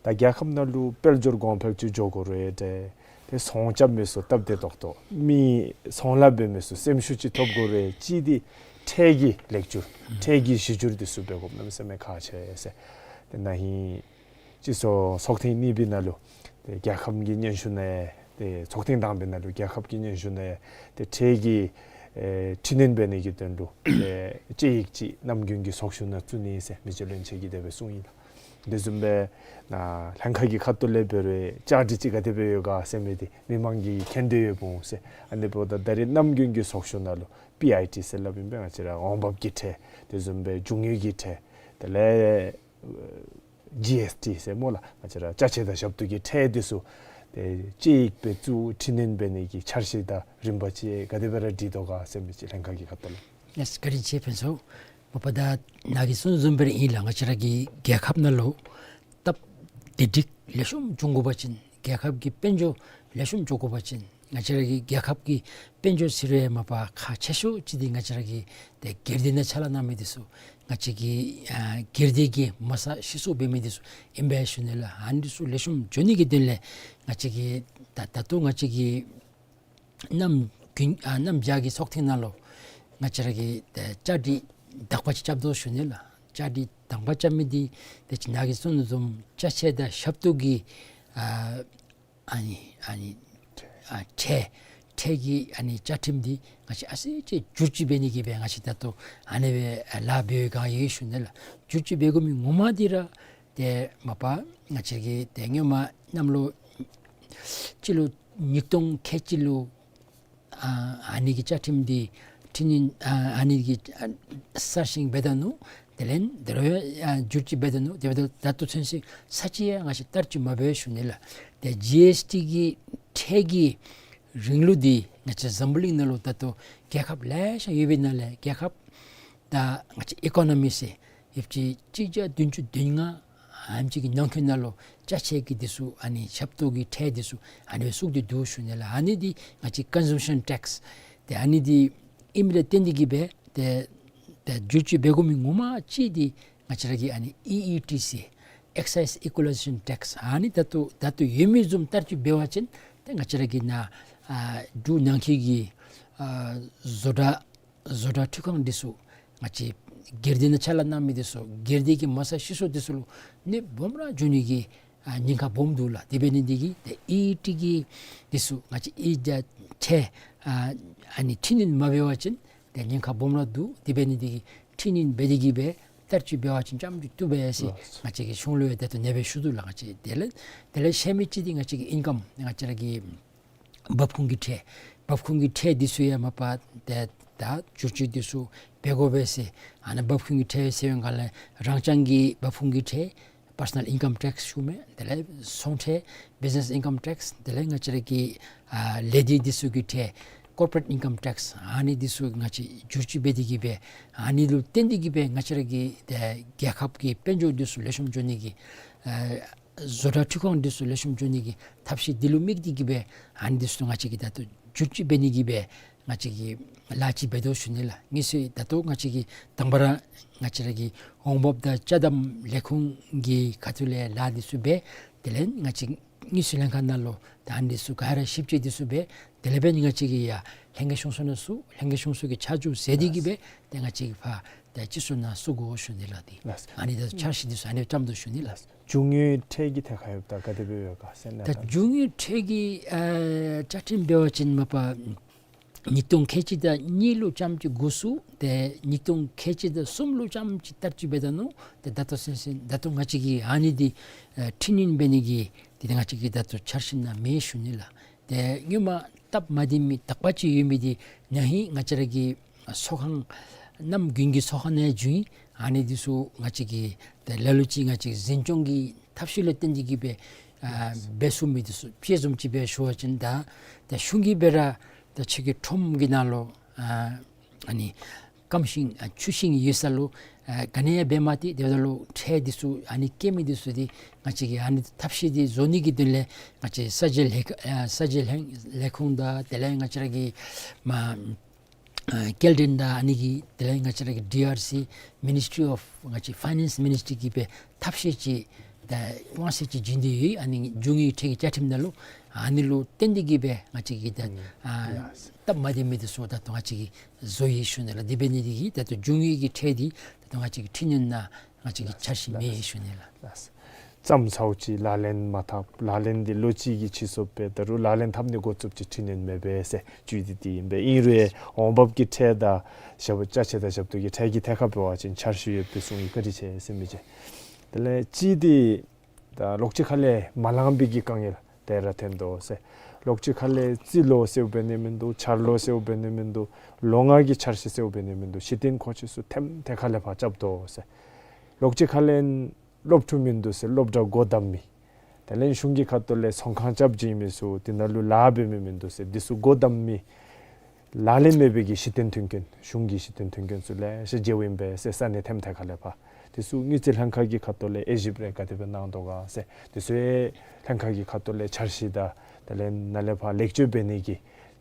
ད་རྒྱལ་ཁབ་ནང་ལུ་དཔལ་འབྱོར་གོང་འཕེལ་ཅིག་འགྱོ་དགོ་རུང་འདྲས་ཏེ་ཚོང་རྐྱབ་མི་ཚུ་སྟབས་བདེ་ཏོག་ཏོ་མི་ཚོང་ལཱ་འབད་མི་ཚུ་སེམས་ཤུགས་ཅིག་ཐོབ་དགོ་རུང་ཅིག་འདི་ཁྲལ་གྱི་ལེགས་བསྒྱུར་ཁྲལ་གྱི་གཞི་བསྒྱུར་འདི་ཚུ་འབད་དགོཔ་གནམ་མེད་ས་མེད་ཁག་ཆེ་ཟེར། ཏེ་ན་ཧིང་སྤྱི་ཚོགས་ཚོགས་ཐེངས་གཉིས་པའི་ནང་ལུ་ཏེ་རྒྱལ་ཁབ་ཀྱི་སྙན་ཞུ་ནང་ཏེ་ཚོགས་ཐེངས་དང་པའི་ནང་ལུ་རྒྱལ་ཁབ་ཀྱི་སྙན་ཞུ་ནང་ཏེ་ཁྲལ་གྱི་ཨེ་འཕྲི་སྣོན་འབད་ནི་གི་དོན་ལུ་ཏེ་དཔྱད་ཡིག་ཅིག་ནམ་རྒྱུན་གྱི་ཚོགས་ཞུགས་ནང་བཙུགས་ནི་ཟེར་མི་རྗེ་བློན་ཆེན་གྱིས་དེ་སྦེ་གསུངས་ཡི་ལགས། དེ་བཟུམ་སྦེ་ནཱ་ལྷན་ཁག་གི་ཁ་ཐུག་ལས་འབད་རུང་བཅའ་སྒྲིག་ཅིག་ག་དེ་སྦེ་ཡོད་ག་ཟེར་མི་འདི་མི་མང་གིས་མཁྱེན་དོ་ཡོདཔ་འོང་ཟེར། ཨ་ནི་འབདཝ་ད་ད་རེས་ནམ་རྒྱུན་གྱི་ཚོགས་ཞུགས་ནང་ལུ་པི་ཨའི་ཊི་ཟེར་སླབ་ཨིན་པས། ང་བཅས་ར་འོང་འབབ་ཀྱི་ཁྲལ་དེ་བཟུམ་སྦེ་རྒྱུ་དངོས་ཀྱི་ཁྲལ་དེ་ལས་ཇི་ཨེསི་ཊི་ཟེར་སྨོ་ལགས། ང་བཅས་ར་ཅ་ཆས་དང་ཞབས་ཏོག་གི་ཁྲལ་འདི་ཚུ་ཏེ་དཔྱད་ཡིག་སྦེ་བཙུགས་འཕྲི་སྣོན་འབད་ནི་གི་འཆར་གཞི་དང་རིམ་པ་ཅིག་ག་དེ་སྦེ་ར་སྒྲིག་དོ་ག་ཟེར་མི་ཅིག་ལྷན་ཁག་གི་ཁ་ཐུག་ལས། ལགས་བཀའ་དྲིན་ཆེ་ཕུན་ཚོགས། མ་པ་ད་ནཱ་གིས་གསུངས་བཟུམ་སྦེ་ར་ཨིན་ལགས། ང་བཅས་ར་གི་རྒྱལ་ཁབ་ནང་ལུ་སྟབས་བདེ་སྒྲིག་ལེགས་ཤོམ་འབྱུང་དགོ་པ་ཅིན་རྒྱལ་ཁབ་ཀྱི་དཔལ་འབྱོར་ལེགས་ཤོམ་འགྱོ་དགོ་པ་ཅིན་ང་བཅས་ར་གི་རྒྱལ་ཁབ་ཀྱི་དཔལ་འབྱོར་ཟེར་རུང་མ་པ་ཁག་ཆེ་ཤོས་ཅིག་འདི་ང་བཅས་ར་གི་ཏེ་སྒེར་སྡེ་ནང་ཕྱག་ལཱ་གནང་མི་འདི་ཚུ་ང་བཅས་ཀྱི་ཨ་སྒེར་སྡེ་གི་མ་རྩ་གཞི་བཙུགས་འབད་མི་འདི་ཚུ་ཨིན་པས་ཞུ་ནི་ལགས། ཨ་ནི་འདི་ཚུ་ལེགས་ཤོམ་འགྱོ་ནི་གི་དོན་ལས་ང་བཅས་ཀྱི་ད་ད་ལྟོ་ང་བཅས་ཀྱི་གནམ་དགུན་ཨ་གནམ་བྱཱར་གྱི་ཚོགས་ཐེངས་ནང་ལུ་ང་བཅས་ར་གིས་ཏེ་བཅའ་སྒྲིག་དག་པ་ཅིག་རྐྱབ་དོ་ཞུ་ནི་ལགས། བཅའ་སྒྲིག་དང་པ་རྐྱབ་མི་འདི་ཏེ་ཅིག་ནཱ་གིས་གསུངས་དོ་བཟུམ་ཅ་ཆས་དང་ཞབས་ཏོག་གི་ཨ་ཨ་ནི་ཨ་ནི་ཨ་ཁྲལ་ཁྲལ་གྱི་ཨ་ནི་བཅའ་ཁྲིམས་འདི་ང་བཅས་ཨ་ཙི་ཅིག་བསྒྱུར་བཅོས་འབད་ནི་གི་སྦེ་ང་བཅས་ད་ལྟོ་ཨ་ནི་སྦེ་ལཱ་འབད་བའི་བསྒང་ཡོད་ཞུ་ནི་ལགས། བསྒྱུར་བཅོས་འབད་དགོ་མི་ངོ་མ་འདི་ར་ཏེ་མ་པ་ང་བཅས་ཀྱིས་ཏེ་སྔོན་མ་གནམ་ལོ་སྤྱི་ལོ་ཉིས་སྟོང་ཁལ་གཅིག་ལུ་ཨ་ཨ་ནི་གི་བཅའ་ཁྲིམས་འདི་འཕྲི་སྣོན་ཨ་ཨ་ནི་གི་ཨ་གསར་བཞེངས་འབད་ད་ནུག། དེ་ལས་དེ་རུ་ཨ་བསྒྱུར་བཅོས་འབད་ད་ནུག། དེ་འབདཝ་ད་ད་ལྟོ་ཚུན་ཚོད་ས་ཅིག་ཡང་ང་བཅས་བསྟར་བཅོས་མ་འབད་ཞུ་ནི་ལགས། ཏེ་ཇི་ཨེསི་ཊི་གི་ཁྲལ་གྱི་རིང་ལུགས་འདི་ང་བཅས་འཛམ་བུ་གླིང་ནང་ལུ་ད་ལྟོ་རྒྱལ་ཁབ་ལེ་ཤ་ཡོད་པའི་ནང་ལས་རྒྱལ་ཁབ་ད་ང་བཅས་ཨི་ཀོ་ནོ་མི་ཟེར་ཡོདཔ་ཅིག་གཅིག་བརྒྱ་བདུན་ཅུ་དོན་ལྔ་ ཨ་ནེམ་ཅིག་གི་ནང་འཁོད་ནང་ལུ་ཅ་ཆས་ཀྱི་འདི་ཚུ་ཨ་ནི་ཞབས་ཏོག་གི་ཁྲལ་འདི་ཚུ་ཨ་ནི་སྦེ་བཙུགས་ཏེ་འདུག་ཞུ་ནི་ལགས། ཨ་ནི་འདི་ང་བཅས་ཀོན་སུམ་ཤཱན་ཊེགསི་ཏེ་ཨ་ནི་འདི་ཨིནམ་ལས་བརྟེན་ཏེ་གིས་སྦེ་ཏེ་ཏེ་བསྒྱུར་བཅོས་འབད་དགོ་མི་ངོ་མ་ཅིག་འདི་ང་བཅས་ར་གི་ཨ་ནི་ཨི་ཨི་ཊི་སི་ཨེག་སའིཛ་ཨི་ཀུ་ལའི་ཟེ་ཤཱན་ཊེགསི་ཨ་ནི་ད་ལྟོ་ད་ལྟོ་ཡོད་མི་བཟུམ་བསྟར་སྤྱོད་འབད་བ་ཅིན་ཏེ་ང་བཅས་ར་གི་ནཱ་ཨ་འབྲུག་ནང་འཁོད་ཀྱི་ཨ་བཟོ་གྲྭ་བཟོ་གྲྭ་འཕྲུལ་ཁང་འདི་ཚུ་ང་བཅས་སྒེར་སྡེ་ནང་ཕྱག་ལཱ་གནང་མི་འདི་ཚུ་སྒེར་སྡེ་གི་མ་རྩ་ཞིག་སོགས་འདི་ཚུ་ལུ་གནོདཔ་སྦོམ་ར་འགྱོ་ནི་གི་ཨ་ཉེན་ཁ་སྦོམ་འདུག་ལགས། དེ་འབད་ནི་འདི་གིས་ཏེ་ཨི་ཨི་ཊི་གི་འདི་ཚུ་ང་བཅས་ཨི་ཊི་ཁྲལ་ཨ་ཨ་ནི་ཁྲིམས་ནན་མ་འབད་བ་ཅིན་ཏེ་ཉེན་ཁ་སྦོམ་ར་འདུག། དེ་འབད་ནི་འདི་གིས་ཁྲིམས་ནན་འབད་དེ་གིས་སྦེ་བསྟར་སྤྱོད་འབད་བ་ཅིན་ཙམ་ཅིག་བཏུབ་པས་ཟེར་ལགས། ང་བཅས་ཀྱིས་གཞུང་ལུ་ཡང་ད་ལྟོ་ནན་སྦེ་ཞུ་དོ་ལགས། ང་བཅས་དེ་ལས་དེ་ལས་ཤེས་མི་ཅིག་འདི་ང་བཅས་ཀྱི་ཨིན་ཀམ་ང་བཅས་ར་གི་འབབ་ཁུངས་ཀྱི་ཁྲལ་འབབ་ཁུངས་ཀྱི་ཁྲལ་འདི་ཚུ་ཡང་མ་པ་ཏེ་ད་བསྒྱུར་བཅོས་འདི་ཚུ་འབད་དགོ་པས་ཟེར། ཨ་ནི་འབབ་ཁུངས་ཀྱི་ཁྲལ་ཟེར་བའི་སྒང་ལས་རང་རྐྱང་གི་འབབ་ཁུངས་ཀྱི་ཁྲལ་པར་སོ་ནཱལ་ཨིན་ཀམ་ཊེགསི་ཞུ་མི་དེ་ལས་ཚོང་ཁྲལ་བིཛ་ནེསི་ཨིན་ཀམ་ཊེགསི་དེ་ལས་ང་བཅས་ར་གི་ཨ་ལས་སྡེ་འདི་ཚུ་གི་ཁྲལ་ཀོར་པོ་རེཊ་ཨིན་ཀམ་ཊེགསི་ཨ་ནི་འདི་ཚུ་ང་བཅས་བསྒྱུར་བཅོས་འབད་དེ་གིས་སྦེ་ཨ་ནི་ལུ་བརྟེན་ཏེ་གིས་སྦེ་ང་བཅས་ར་གི་ཏེ་རྒྱལ་ཁབ་ཀྱི་དཔལ་འབྱོར་འདི་ཚུ་ལེགས་ཤོམ་འགྱོ་ནི་གི་ཨ་བཟོ་གྲྭ་འཕྲུལ་ཁང་འདི་ཚུ་ལེགས་ཤོམ་འགྱོ་ནི་གི་ཐབས་ཤེས་འདི་ལུ་དམིགས་ཏེ་གིས་སྦེ་ཨ་ནི་འདི་ཚུ་ང་བཅས་ཀྱིས་ད་ལྟོ་བསྒྱུར་བཅོས་འབད་ནི་གིས་སྦེ་ང་བཅས་ཀྱིས་ལཱ་ཅིག་འབད་དོ་ཞུ་ནི་ལགས། ངེས་སུ་ད་ལྟོ་ང་བཅས་ཀྱིས་དང་པ་ར་ང་བཅས་ར་གི་འོང་འབབ་དང་ཅ་དམ་ལས་ཁུངས་ཀྱི་ཁ་ཐུག་ལས་ལཱ་འདི་ཚུ་འབད། དེ་ལས་ང་བཅས་དངུལ་རྩིས་ལྷན་ཁག་ནང་ལུ་ད་ཨ་ནི་འདི་ཚུ་ག་ར་ཞིབ་དཔྱད་འདི་ཚུ་འབད། དེ་ལས་འབད་ནི་ང་བཅས་ཀྱིས་ཡང་ལྷན་རྒྱས་གཞུང་ཚོགས་ནང་བཙུགས། ལྷན་རྒྱས་གཞུང་ཚོགས་ཀྱིས་ཆ་འཇོག་མཛད་དེ་གིས་སྦེ་ཏེ་ང་བཅས་ཀྱིས་ཕར་ཏེ་སྤྱི་ཚོགས་ནང་བཙུགས་དགོ་ཞུ་ནི་ལགས། ཏེ་ལགས། ཨ་ནི་ད་འཆར་གཞི་འདི་ཚུ་ཨ་ནི་བརྩམ་དོ་ཞུ་ནི་ལགས། རྒྱུ་དངོས་ཁྲལ་གྱི་ཐད་ཁར་ཡོདཔ་ད་ག་དེ་སྦེ་ཡོད་ག་ཟེར་ན། ད་རྒྱུ་དངོས་ཁྲལ་གྱི་ཨ་བཅའ་ཁྲིམས་འབད་བ་ཅིན་མ་པ་ཉིས་སྟོང་ཁལ་གཅིག་དང་གཉིས་ལུ་ཙམ་ཅིག་འགོ་བཙུགས་ཏེ་ཉིས་སྟོང་ཁལ་གཅིག་དང་གསུམ་ལུ་ཙམ་ཅིག་བསྟར་སྤྱོད་འབད་ད་ནུག། ཏེ་ད་ལྟོ་ཚུན་ཚོད་ད་ལྟོ་ང་བཅས་ཀྱིས་ཨ་ནི་འདི་ཨ་ཁྲིམས་ནན་འབད་ནི་གི་འདི་ང་བཅས་ཀྱི་ད་ལྟོ་འཆར་གཞི་ནང་མེད་ཞུ་ནི་ལགས། ཏེ་སྔོན་མ་སྟབས་མ་བདེ་མི་དག་པ་ཅིག་ཡོད་མི་འདི་ན་ཧིང་ང་བཅས་ར་གི་ཚོགས་ཁང་གནམ་དགུན་གྱི་ཚོགས་ཁང་ནང་བྱོན། ཨ་ནི་འདི་ཚུ་ང་བཅས་ཀྱིས་ཏེ་ལ་ལུ་ཅིག་ང་བཅས་འཛིན་སྐྱོང་གི་ཐབས་ཤེས་ལུ་བརྟེན་ཏེ་གིས་སྦེ་ཨ་འབད་ཚུགས་མི་འདི་ཚུ་དཔྱེ་བཟུམ་ཅིག་སྦེ་ཞུ་བ་ཅིན་ད་ད་གཞུང་གིས་འབད་ར་ད་ཁྱོད་ཀྱི་ཁྲོམ་གྱི་ནང་ལུ་ཨ་ཨ་ནི་སྐམ་ཤིང་ཨ་ཆུ་ཤིང་ཡོད་ས་ལུ་ཨ་ག་ནི་ཡང་འབད་མ་སྟེར། དེ་འབདཝ་ད་ལུ་ཁྲལ་འདི་ཚུ་ཨ་ནི་བཀལ་མི་འདི་ཚུ་འདི་ང་བཅས་ཀྱིས་ཨ་ནི་ཐབས་ཤེས་འདི་བཟོ་ནི་གི་དོན་ལས་ང་བཅས་ས་འཇལ་ལྷན་ཨ་ས་འཇལ་ལྷན་ལས་ཁུངས་དང་དེ་ལས་ང་བཅས་ར་གི་མ་ཨ་སྐྱེལ་འདྲེན་དང་ཨ་ནི་གི་དེ་ལས་ང་བཅས་ར་གི་ཌི་ཨར་སི་མི་ནིསི་ཊི་རི་ཨོཕ་ང་བཅས་ཕའི་ནེནསི་མི་ནིསི་ཊི་གིས་སྦེ་ཐབས་ཤེས་ཅིག་ད་དབང་ཚད་ཅིག་བྱིན་ཏེ་ཡོད། ཨ་ནི་རྒྱུ་དངོས་ཁྲལ་གྱི་བཅའ་ཁྲིམས་ནང་ལུ་ཨ་ནི་ལུ་བརྟེན་ཏེ་གིས་སྦེ་ང་བཅས་ཀྱིས་ད་ཨ་སྟབས་མ་བདེ་མི་འདི་ཚུ་ད་ལྟོ་ང་བཅས་ཀྱིས་བཟོ་ཡི་ཞུ་ནི་ལགས། དེ་འབད་ནི་འདི་གིས་ད་ལྟོ་རྒྱུ་དངོས་ཀྱི་ཁྲལ་འདི་ད་ལྟོ་ང་བཅས་ཀྱི་ཁྲིམས་ནན་ནང་ང་བཅས་ཀྱི་འཆར་གཞི་མེད་ཞུ་ནི་ལགས། ལགས། ཙམ་ཚརཝ་ཅིག་ལག་ལེན་མ་འཐབ། ལག་ལེན་འདི་ལོ་གཅིག་གི་ཕྱིས་སོ་པས། ད་རུང་ལག་ལེན་འཐབ་ནི་འགོ་བཙུགསཔ་ཅིག་ཁྲིམས་ནན་མེད་པས་ཟེར་བརྗོད་དེ་འདི་ཨིན་པས། ཨིན་རུང་འོང་འབབ་ཀྱི་ཁྲལ་དང་ཞབས་ཅ་ཆས་དང་ཞབས་ཏོག་གི་ཁྲལ་གྱི་ཐད་ཁར་འབད་བ་ཅིན་འཆར་གཞི་ཡོད་པའི་གསུང་ཡི་བཀའ་དྲིན་ཆེ་ཟེར་མི་ཅིག། དེ་ལས་གཅིག་འདི་ད་ལོགས་ཅིག་ཁ་ལས་མ་ལང་པའི་གི་དཀའ་ངལ་དེ་ར་ཐོན་དོ་ཟེར། ལོགས་ཅིག་ཁ་ལས་རྩིས་ལོ་ཟེརཝ་འབད་ནི་མིན་འདུག། འཆར་ལོ་ཟེརཝ་འབད་ནི་མིན་འདུག། ལོ་ལྔ་གི་འཆར་གཞི་ཟེརཝ་འབད་ནི་མིན་འདུག། གཞི་རྟེན་མཁོ་ཆས་ཚུ་ཐེམ་ཐད་ཁ་ལས་ཕར་རྐྱབ་དོ་ཟེར། ལོགས་ཅིག་ཁ་ལས་སློབ་ཕྲུག་མིན་འདུག་ཟེར་སློབ་གྲྭ་སྒོ་བསྡམ་མི། དེ་ལས་གཞུང་གི་ཁ་ཐུག་ལས་ཚོང་ཁང་རྐྱབ་བྱིན་མི་ཚུ་དེ་ནང་ལུ་ལཱ་འབད་མི་མིན་འདུག་ཟེར། འདི་ཚུ་སྒོ་བསྡམ་མི་ལག་ལེན་མེད་པའི་གི་གཞི་རྟེན་མཐུན་རྐྱེན་གཞུང་གི་གཞི་རྟེན་མཐུན་རྐྱེན་ཚུ་ལེ་ཤ་འཇལཝ་ཨིན་པས་ཟེར། ས་གནས་ཐེམ་ཐད་ཁ་ལས་ཕར་འདི་ཚུ་དངུལ་རྩིས་ལྷན་ཁག་གི་ཁ་ཐུག་ལས་དབྱེ་ཞིབ་རེ་ག་དེ་སྦེ་གནང་དོ་ག་ཟེར། འདི་ཚུ་ལྷན་ཁག་གི་ཁ་ཐུག་ལས་འཆར་གཞི་དང་དེ་ལས་ནཱ་ལས་ཕར་ལེགས་བཅོས་འབད་ནི་གི་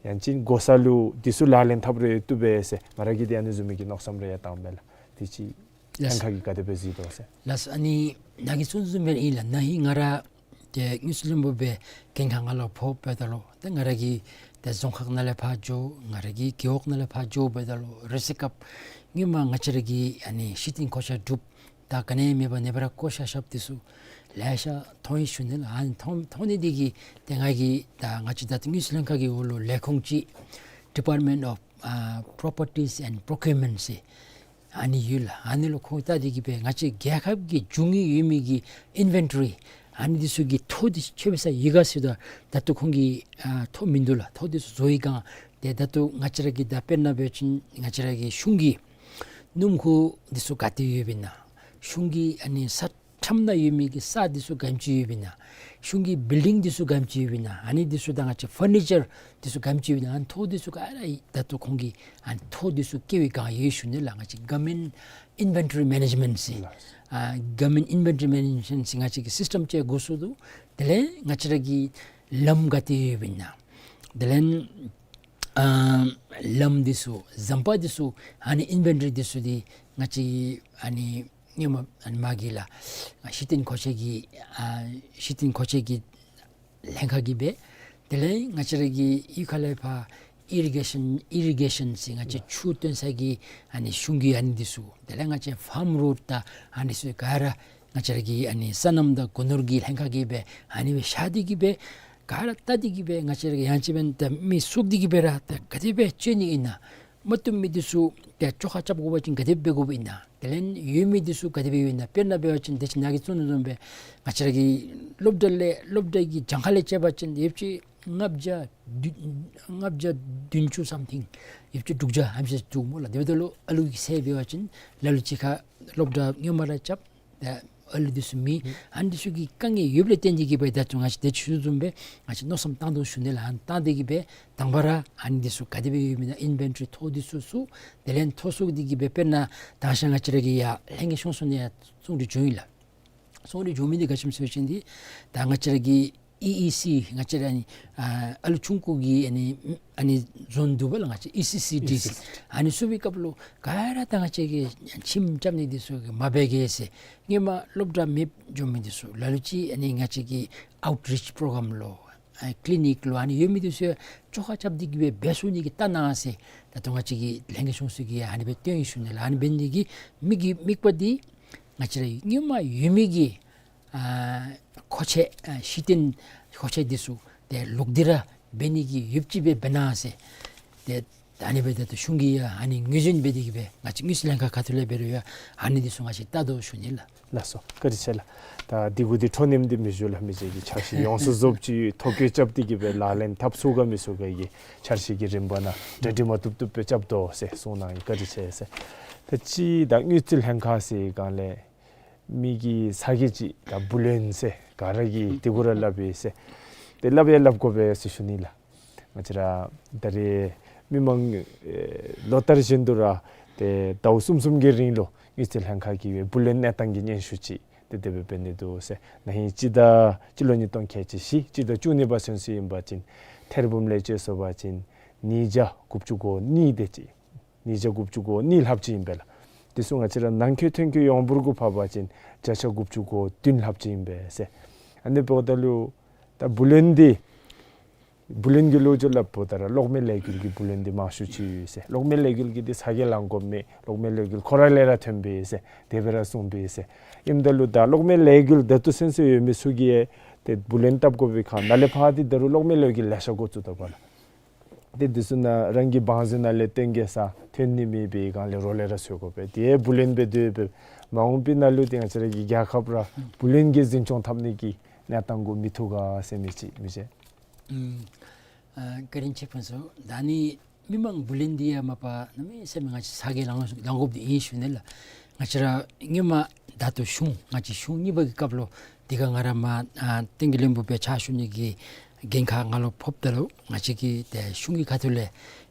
ཡང་ཅིན་འགོ་ས་ལུ་འདི་ཚུ་ལག་ལེན་འཐབ་རུང་བཏུབ་པས་ཟེར་ང་ར་གིས་འདི་ཨ་ནི་བཟུམ་མའི་གི་མནོ་བསམ་རེ་ཡང་བཏངམ་མས་ལགས། དེ་ཅིག་ལགས། ལྷན་ཁག་གིས་ག་དེ་སྦེ་གཟིགས་དོ་ཟེར། ལགས་སོ། ཨ་ནི་ནཱ་གིས་གསུངས་བཟུམ་སྦེ་ཨིན་ལགས། ན་ཧིང་ང་ར་ཏེ་དངུལ་རྩིས་བློན་པོ་སྦེ་འགན་ཁག་ནང་ལུ་ཕོགཔ་ད་ལུ་ཏེ་ང་ར་གིས་ཏེ་རྫོང་ཁག་ནང་ལས་ཕར་འགྱོ། ང་ར་གིས་རྒེད་འོག་ནང་ལས་ཕར་འགྱོཝ་ད་ལུ་རེས་སྐབས་སྔོན་མ་ང་བཅས་ར་གི་ཨ་ནི་གཞི་རྟེན་མཁོ་ཆས་གྲུབ་ད་ག་ནི་ཡང་མེད་པར་ནེ་པ་ར་བཀོ་བཞག་བཞགཔ་འདི་ཚུ་ལེ་ཤ་མཐོང་ཡི་ཞུ་ནི་ལགས། ཨ་ནི་མཐོང་མཐོང་ནི་འདི་གིས་ཏེ་ང་གིས་ད་ང་བཅས་ད་ལྟོ་དངུལ་རྩིས་ལྷན་ཁག་གི་འོག་ལུ་ལས་ཁུངས་ཅིག་Department of ཨ་Properties and Procurement ཟེར་ཨ་ནི་ཡོད་ལགས། ཨ་ནི་ལུ་ཁོང་བལྟ་སྟེ་གིས་སྦེ་ང་བཅས་རྒྱལ་ཁབ་ཀྱི་རྒྱུ་དངོས་ཡོད་མི་གི་ཨིན་ཝེན་ཊོ་རི་ཨ་ནི་འདི་ཚུ་གི་ཐོ་འདི་ཚུ་ཁྱད་པར་ས་ཡོད་ག་ཟེརཝ་ད་ད་ལྟོ་ཁོང་གིས་ཨ་ཐོ་མིན་འདུག་ལགས། ཐོ་འདི་ཚུ་བཟོ་བའི་སྒང་ཏེ་ད་ལྟོ་ང་བཅས་ར་གི་ད་དཔེར་ན་འབད་བ་ཅིན་ང་བཅས་ར་གི་གཞུང་གི་སྣུམ་འཁོར་འདི་ཚུ་ག་ཏེ་ཡོདཔ་ཨིན་ན། གཞུང་གི་ཨ་ནི་ས་ ཁྲམ་ནང་ཡོད་མི་གི་ས་འདི་ཚུ་ག་དེམ་ཅིག་ཡོདཔ་ཨིན་ན། གཞུང་གི་བིལ་ཌིང་འདི་ཚུ་ག་དེམ་ཅིག་ཡོདཔ་ཨིན་ན། ཨ་ནི་འདི་ཚུ་དང་ང་བཅས་ཕར་ནི་ཅར་འདི་ཚུ་ག་དེམ་ཅིག་ཡོདཔ་ཨིན་ན། ཨ་ནི་ཐོ་འདི་ཚུ་ག་ར་ད་ལྟོ་ཁོང་གིས་ཨ་ནི་ཐོ་འདི་ཚུ་བཀལ་བའི་སྒང་ཡོད་ཞུ་ནི་ལགས། ང་བཅས་གོ་ཝར་མེནཊ་ཨིན་ཝེན་ཊ་རི་མེ་ནེཇ་མེནཊ་ཟེར། ལགས། ཨ་གོ་ཝར་མེནཊ་ཨིན་ཝེན་ཊ་རི་མེ་ནེཇ་མེནཊ་ཟེར་ང་བཅས་ཀྱི་སིསི་ཊམ་ཅིག་འགོ་བཙུགས་འདུག། དེ་ལས་ང་བཅས་ར་གི་ལམ་ག་དེ་ཡོདཔ་ཨིན་ན། དེ་ལས་ཨ་ལམ་འདི་ཚུ་ཟམ་པ་འདི་ཚུ་ཨ་ནི་ཨིན་ཝེན་ཊ་རི་འདི་ཚུ་འདི་ང་བཅས་ཨ་ནི་སྔོན་མ་ཨ་ནི་མ་གི་ལགས་ཨ་གཞི་རྟེན་མཁོ་ཆས་ཀྱི་ཨ་གཞི་རྟེན་མཁོ་ཆས་ཀྱི་ལྷན་ཁག་གིས་སྦེ། དེ་ལས་ང་བཅས་ར་གི་གཡུས་ཁ་ལས་ཕར་ཨི་རི་གེ་ཤཱན་ཨི་རི་གེ་ཤཱན་ཟེར་ང་བཅས་ཆུ་བཏོན་ས་གི་ཨ་ནི་གཞུང་གི་ཨ་ནི་འདི་ཚུ། དེ་ལས་ང་བཅས་ཕཱམ་རོཌ་དང་ཨ་ནི་ཚུ་ག་ར་ང་བཅས་ར་གི་ཨ་ནི་སོ་ནམ་དང་སྒོ་ནོར་གྱི་ལྷན་ཁག་གིས་སྦེ་ཨ་ནི་སྦེ་བཞག་སྟེ་གི་སྦེ་ག་ར་བལྟ་སྟེ་གི་སྦེ་ང་བཅས་ར་གི་ཡང་ཅིན་འབདན་ད་མི་བཙུགས་ཏེ་གི་སྦེ་ར་ད་ག་དེ་སྦེ་སྤྱོད་ནི་ཨིན་ན། མ་བཏུབ་མི་འདི་ཚུ་ཏེ་བཅོ་ཁ་རྐྱབ་དགོ་པ་ཅིན་ག་དེ་སྦེ་འབད་དགོཔ་ཨིན་ན། དེ་ལས་ཡོད་མི་འདི་ཚུ་ག་དེ་སྦེ་ཡོད་ན། དཔེར་ན་འབད་བ་ཅིན་དེ་ཅིག་ནཱ་གིས་གསུངས་དོ་བཟུམ་སྦེ་ང་བཅས་ར་གི་སློབ་གྲྭ་ལས་སློབ་གྲྭ་གི་གྱངས་ཁ་ལས་བཅད་པ་ཅིན་ཡོདཔ་ཅིག་ལྔ་བརྒྱ་བདུན་ལྔ་བརྒྱ་བདུན་ཅུ་སམ་ཐིང་ཡོདཔ་ཅིག་དྲུག་བརྒྱ་ཨ་ནེམ་ཅིག་འདུག་སྨོ་ལགས། དེ་འབདཝ་ད་ལུ་ཨ་ལུ་གི་ཚད་འབད་བ་ཅིན་ལ་ལུ་ཅིག་ཁར་སློབ་གྲྭ་སྔོན་མ་ར་རྐྱབ། ད་ཨ་ལུ་འདི་ཚུ་མེད། ཨ་ནི་འདི་ཚུ་གི་དཀའ་ངལ་ཡོདཔ་ལས་བརྟེན་ཏེ་གི་སྦེ་ད་ལྟོ་ང་བཅས་དེ་ཅིག་ཞུ་དོ་བཟུམ་སྦེ་ང་བཅས་མནོ་བསམ་བཏང་དོ་ཞུ་ནི་ལགས། ཨ་ནི་བཏང་སྟེ་གི་སྦེ་དང་པ་ར་ཨ་ནི་འདི་ཚུ་ག་དེ་སྦེ་ཡོདཔ་ཨིན་ན་ཨིན་ཝེན་ཊ་རི་ཐོ་འདི་ཚུ་བཙུགས། དེ་ལས་ཐོ་བཙུགས་ཏེ་གི་སྦེ་དཔེར་ན་ད་ཞག་ང་བཅས་ར་གི་ཡར་ལྷན་རྒྱས་གཞུང་གསུམ་ནང་ཡང་གསུང་སྟེ་བྱོན་ཡི་ལགས། གསུང་སྟེ་བྱོན་མི་འདི་ག་ཅི་སྨོ་ཟེར་བ་ཅིན་འདི་ད་ང་བཅས་ར་གི་ཨི་ཨི་སི་ང་བཅས་ར་ཨ་ནི་ཨ་ཨ་ལུ་ཆུང་ཀུ་གི་ཨ་ནི་ཨ་ནི་ཛོན་འདུག་པ་ལགས། ང་བཅས་ཨི་སི་སི་ཌི་ཟེར། ཨི་སི་སི་ཌི། ཨ་ནི་བཙུགས་པའི་སྐབས་ལུ་ག་ར་ད་ང་བཅས་ཀྱི་ཁྱིམ་རྐྱབ་ནི་འདི་ཚུ་གིས་མ་འབད་གེ་ཟེར། སྔོན་མ་སློབ་གྲྭ་མེདཔ་འགྱོ་མི་འདི་ཚུ་ལ་ལུ་ཅིག་ཨ་ནི་ང་བཅས་ཀྱི་ཨའུཊ་རིཆ་པོ་རོ་གརམ་ལུ་ཨ་ཀི་ལི་ནིཀ་ལུ་ཨ་ནི་ཡོད་མི་འདི་ཚུ་བཅོ་ཁ་རྐྱབ་སྟེ་གི་སྦེ་འབད་ཚུགས་ནི་གི་ལྟ་གནང་ཟེར། ད་ལྟོ་ང་བཅས་ཀྱི་ལྷན་རྒྱས་གཞུང་ཚུ་གིས་ཨ་ནི་སྦེ་སྟོན་ཡི་ཞུ་ནི་ལགས། ཨ་ནི་འབད་ནི་གི་དམིགས་ཀྱི་དམིགས་པ་འདི་ང་བཅས་ར་སྔོན་མ་ཡོད་མི་གི་ཨ་མཁོ་ཆས་ཨ་གཞི་རྟེན་མཁོ་ཆས་འདི་ཚུ་ཏེ་ལོག་སྟེ་ར་འབད་ནི་གི་ཡོདཔ་ཅིག་སྦེ་འབད་གནང་ཟེར། ཏེ་ད་ཨ་ནི་སྦེ་ད་ལྟོ་གཞུང་གིས་ཡང་ཨ་ནི་ངོས་འཛིན་འབད་དེ་གི་སྦེ་ང་བཅས་དངུལ་རྩིས་ལྷན་ཁག་ཁ་ཐུག་ལས་འབད་རུང་ཡང་ཨ་ནི་འདི་ཚུ་ང་བཅས་བལྟ་དོ་ཞུ་ནི་ལགས། ལགས་སོ། བཀའ་དྲིན་ཆེ་ལགས། ད་འདི་གུ་འདི་འཕྲོ་མཉམ་འདི་མི་བཞུགས་ལགས། མི་རྗེ་གིས་འཆར་གཞི་ཡོངས་སུ་རྫོགསཔ་ཅིག་ཐོ་བཀོད་རྐྱབ་སྟེ་གི་སྦེ་ལག་ལེན་འཐབ་ཚུགས་ག་མི་ཚུགས་ག་གི་འཆར་གཞི་གི་རིམ་པ་ནང་གྲ་སྒྲིག་མ་བཏུབ་བཏུབ་སྦེ་རྐྱབ་དོ་ཟེར་གསུངས་གནང་ཡི། བཀའ་དྲིན་ཆེ་ཟེར། ད་ཅི་ད་དངུལ་རྩིས་ལྷན་ཁག་ཟེར་བའི་སྒང་ལས་མི་གི་ས་དགེ་ཅིག་ད་བུ་ལོན་ཟེར་ག་ར་གིས་དེ་གུ་ར་སླབ་ཨིན་ཟེར། ཏེ་སླབ་ཡང་སླབ་དགོ་པས་ཟེར་ཞུ་ནི་ལགས། ང་བཅས་ར་ད་རེས་མི་མང་ཨེ་ལོ་ལྟར་བཞིན་དུ་ར་ཏེ་ཟླཝ་གསུམ་གསུམ་གྱི་རིང་ལུ་དངུལ་རྩིས་ལྷན་ཁག་གིས་བུ་ལོན་གནས་སྟངས་ཀྱི་སྙན་ཞུ་ཅིག་ཏེ་དེ་སྦེ་འབད་ནི་འདུག་ཟེར། ན་ཧིང་སྤྱི་ཟླ་སྤྱི་ལོ་ཉིས་སྟོང་ཁལ་གཅིག་བཞི་སྤྱི་ཟླ་བཅུ་གཉིས་པ་ཚུན་ཚོད་ཨིན་པ་ཅིན་ཐེར་འབུམ་ལས་བཅད་སོང་པ་ཅིན་ཉིས་བརྒྱ་དགུ་བཅུ་གོ་གཉིས་དེ་ཅིག། ཉིས་བརྒྱ་དགུ་བཅུ་གོ་གཉིས་ལྷགཔ་ཅིག་ཨིན་པས་ལགས། དེ་ཚུ་ང་བཅས་ར་ནང་འཁོད་ཐོན་འཁོད་ཡོངས་འབོར་གུ་ཕབ་པ་ཅིན་བརྒྱ་ཆ་དགུ་བཅུ་གོ་བདུན་ལྷགཔ་ཅིག་ཨིན་པས་ཟེར། ཨ་ནི་འབདཝ་ད་ལུ་ད་བུ་ལོན་འདི་བུ་ལོན་གྱི་ལོ་རྒྱུས་སླབ་འབདཝ་ད་ར་གློག་མེ་ལས་འགུལ་གྱི་བུ་ལོན་འདི་མང་ཤོས་ཅིག་ཡོད་ཟེར། གློག་མེ་ལས་འགུལ་གྱི་འདི་ས་གིས་ལང་དགོཔ་མེད། གློག་མེ་ལས་འགུལ་ཁོ་ར་ལས་ར་ཐོན་པས་ཟེར་དེ་སྦེ་ར་གསུངས་པས་ཟེར། ཨིནམ་ད་ལུ་ད་གློག་མེ་ལས་འགུལ་ད་ལྟོ་ཚུན་ཚོད་ཡོད་མི་ཚུ་གིས་ཡང་ཏེ་བུ་ལོན་བཏབ་དགོ་པའི་ཁར་ནཱ་ལས་ཕར་འདི་ད་རུང་གློག་མེ་ལས་འགུལ་ལེ་ཤ་འགོ་བཙུགས་ད་པ་ལགས། ཏེ་འདི་ཚུ་ནང་རང་གི་བང་མཛོད་ནང་ལས་བཏོན་གེ་ཟེར་ཐོན་ནི་མེད་པའི་སྒང་ལས་རོགས་ལས་ར་འཚོལ་དགོ་པས། དེ་བུ་ལོན་སྦེ་སྡོད་པས། མ་འོངས་པའི་ནང་ལུ་ཏེ་ང་བཅས་ར་གི་རྒྱལ་ཁབ་ར་བུ་ལོན་གྱིས་འཛིན་སྐྱོང་འཐབ་ནི་གི་གནས་སྟངས་གུ་མི་ཐུག་ག་ཟེར་མི་ཅིག་མི་རྗེ། ཨུམ། ཨ་བཀའ་དྲིན་ཆེ་ཕུན་ཚོགས། ད་ཨ་ནི་མི་མང་བུ་ལོན་འདི་ཡང་མ་པ་གནམ་མེད་ས་མེད་ང་བཅས་ས་གིས་ལང་ལང་དགོཔ་འདི་ཨིན་ཞུ་ནི་ལགས། ང་བཅས་ར་སྔོན་མ་ད་ལྟོ་གཞུང་ང་བཅས་གཞུང་གཉིས་པ་གི་སྐབས་ལུ་དེ་ཁར་ང་ར་མར་ཨ་བསྟན་རྒྱས་བློན་པོ་སྦེ་ཕྱག་ཞུ་ནི་གི་འགན་ཁག་ང་ལུ་ཕོགཔ་ད་ལུ་ང་བཅས་ཀྱིས་ཏེ་གཞུང་གི་ཁ་ཐུག་ལས་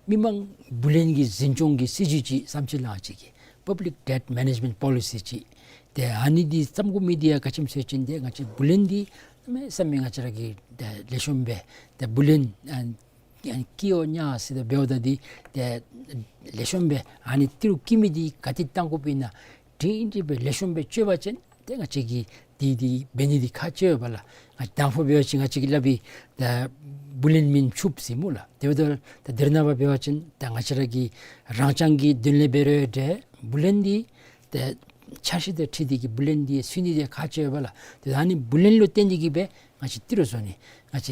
མི་མང་བུ་ལོན་གྱི་འཛིན་སྐྱོང་གི་སྲིད་བྱུས་ཅིག་བརྩམས་ཅི་ལགས། ང་བཅས་ཀྱིས་Public Debt Management Policy ཅིག། ཏེ་ཨ་ནི་འདི་བརྩམ་དགོ་མི་འདི་ཡང་ག་ཅི་སྨོ་ཟེར་བ་ཅིན་ཏེ་ང་བཅས་བུ་ལོན་འདི་གནམ་མེད་ས་མེད་ང་བཅས་ར་གིས་ཏེ་ལེགས་ཤོམ་སྦེ་ཏེ་བུ་ལོན་ཨ་ཀྱི་ཨོ་ཉ་ཟེར་ཏེ་འབདཝ་ད་འདི་ཏེ་ལེགས་ཤོམ་སྦེ་ཨ་ནི་ཏི་རུ་བཀྱེ་མི་འདི་ག་ཏེ་བཏང་དགོཔ་ཨིན་ན་སྒྲིང་སྒྲི་སྦེ་ལེགས་ཤོམ་སྦེ་བཅོས་པ་ཅིན་ཏེ་ང་བཅས་ཀྱིས་འདི་འདི་འབད་ནི་འདི་ཁག་ཆེ་བས་ལགས། ང་བཅས་དང་ཕུ་འབད་བ་ཅིན་ང་བཅས་ཀྱིས་སླབ་པའི་ད་བུ་ལོན་མེན་ཕྱུགཔོ་ཟེར་སྨོ་ལགས། དེ་འབདཝ་ད་ད་དེ་ནང་འབད་བ་ཅིན་ད་ང་བཅས་ར་གི་རང་རྐྱང་གི་དོན་ལས་འབད་རུང་འདྲ་བུ་ལོན་འདི་ཏེ་འཆར་གཞི་དང་འཁྲིལ་ཏེ་གི་བུ་ལོན་འདི་ཚུད་ནི་འདི་ཁག་ཆེ་བས་ལགས། ཏེ་ཨ་ནི་བུ་ལོན་ལུ་བརྟེན་ཏེ་གི་སྦེ་ང་བཅས་ཏི་རུ་བཟོ་ནི། ང་བཅས་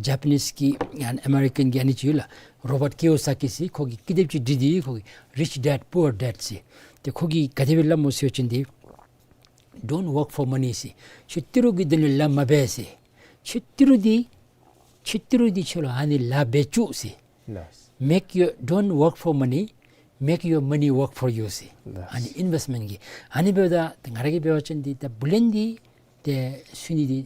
ཇ་པ་ནིས་ཀྱི་ཡང་ཨ་མེ་རི་ཀཱན་གྱི་ཨ་ནི་ཅིག་ཡོད་ལགས། རོ་བཊ་ཀི་ཡོ་ས་ཀི་ཟེར། ཁོ་གིས་ཀི་དེབ་ཅིག་བྲིས་ཏེ་ཁོ་གིས་Rich Dad Poor Dad ཟེར། ཏེ་ཁོ་གིས་ག་དེ་སྦེ་སླབ་སྨོ་ཟེར་བ་ཅིན་འདི་Don't work for money ཟེར། ཁྱོད་ཏི་རུ་གི་དོན་ལུ་ལཱ་མ་འབད་ཟེར། ཁྱོད་ཏི་རུ་འདི་ཁྱོད་ཏི་རུ་འདི་ཁྱོད་ལུ་ཨ་ནི་ལཱ་འབད་བཅུག་ཟེར། ལགས། Make your, don't work for money, make your money work for you ཟེར། ལགས། ཨ་ནི་ཨིན་ཝེསཊ་མེནཊ་གི། ཨ་ནི་འབདཝ་ད་ང་ར་གིས་འབད་བ་ཅིན་འདི་ད་བུ་ལོན་འདི་ ཏེ་ཚུད་ནི་འདི་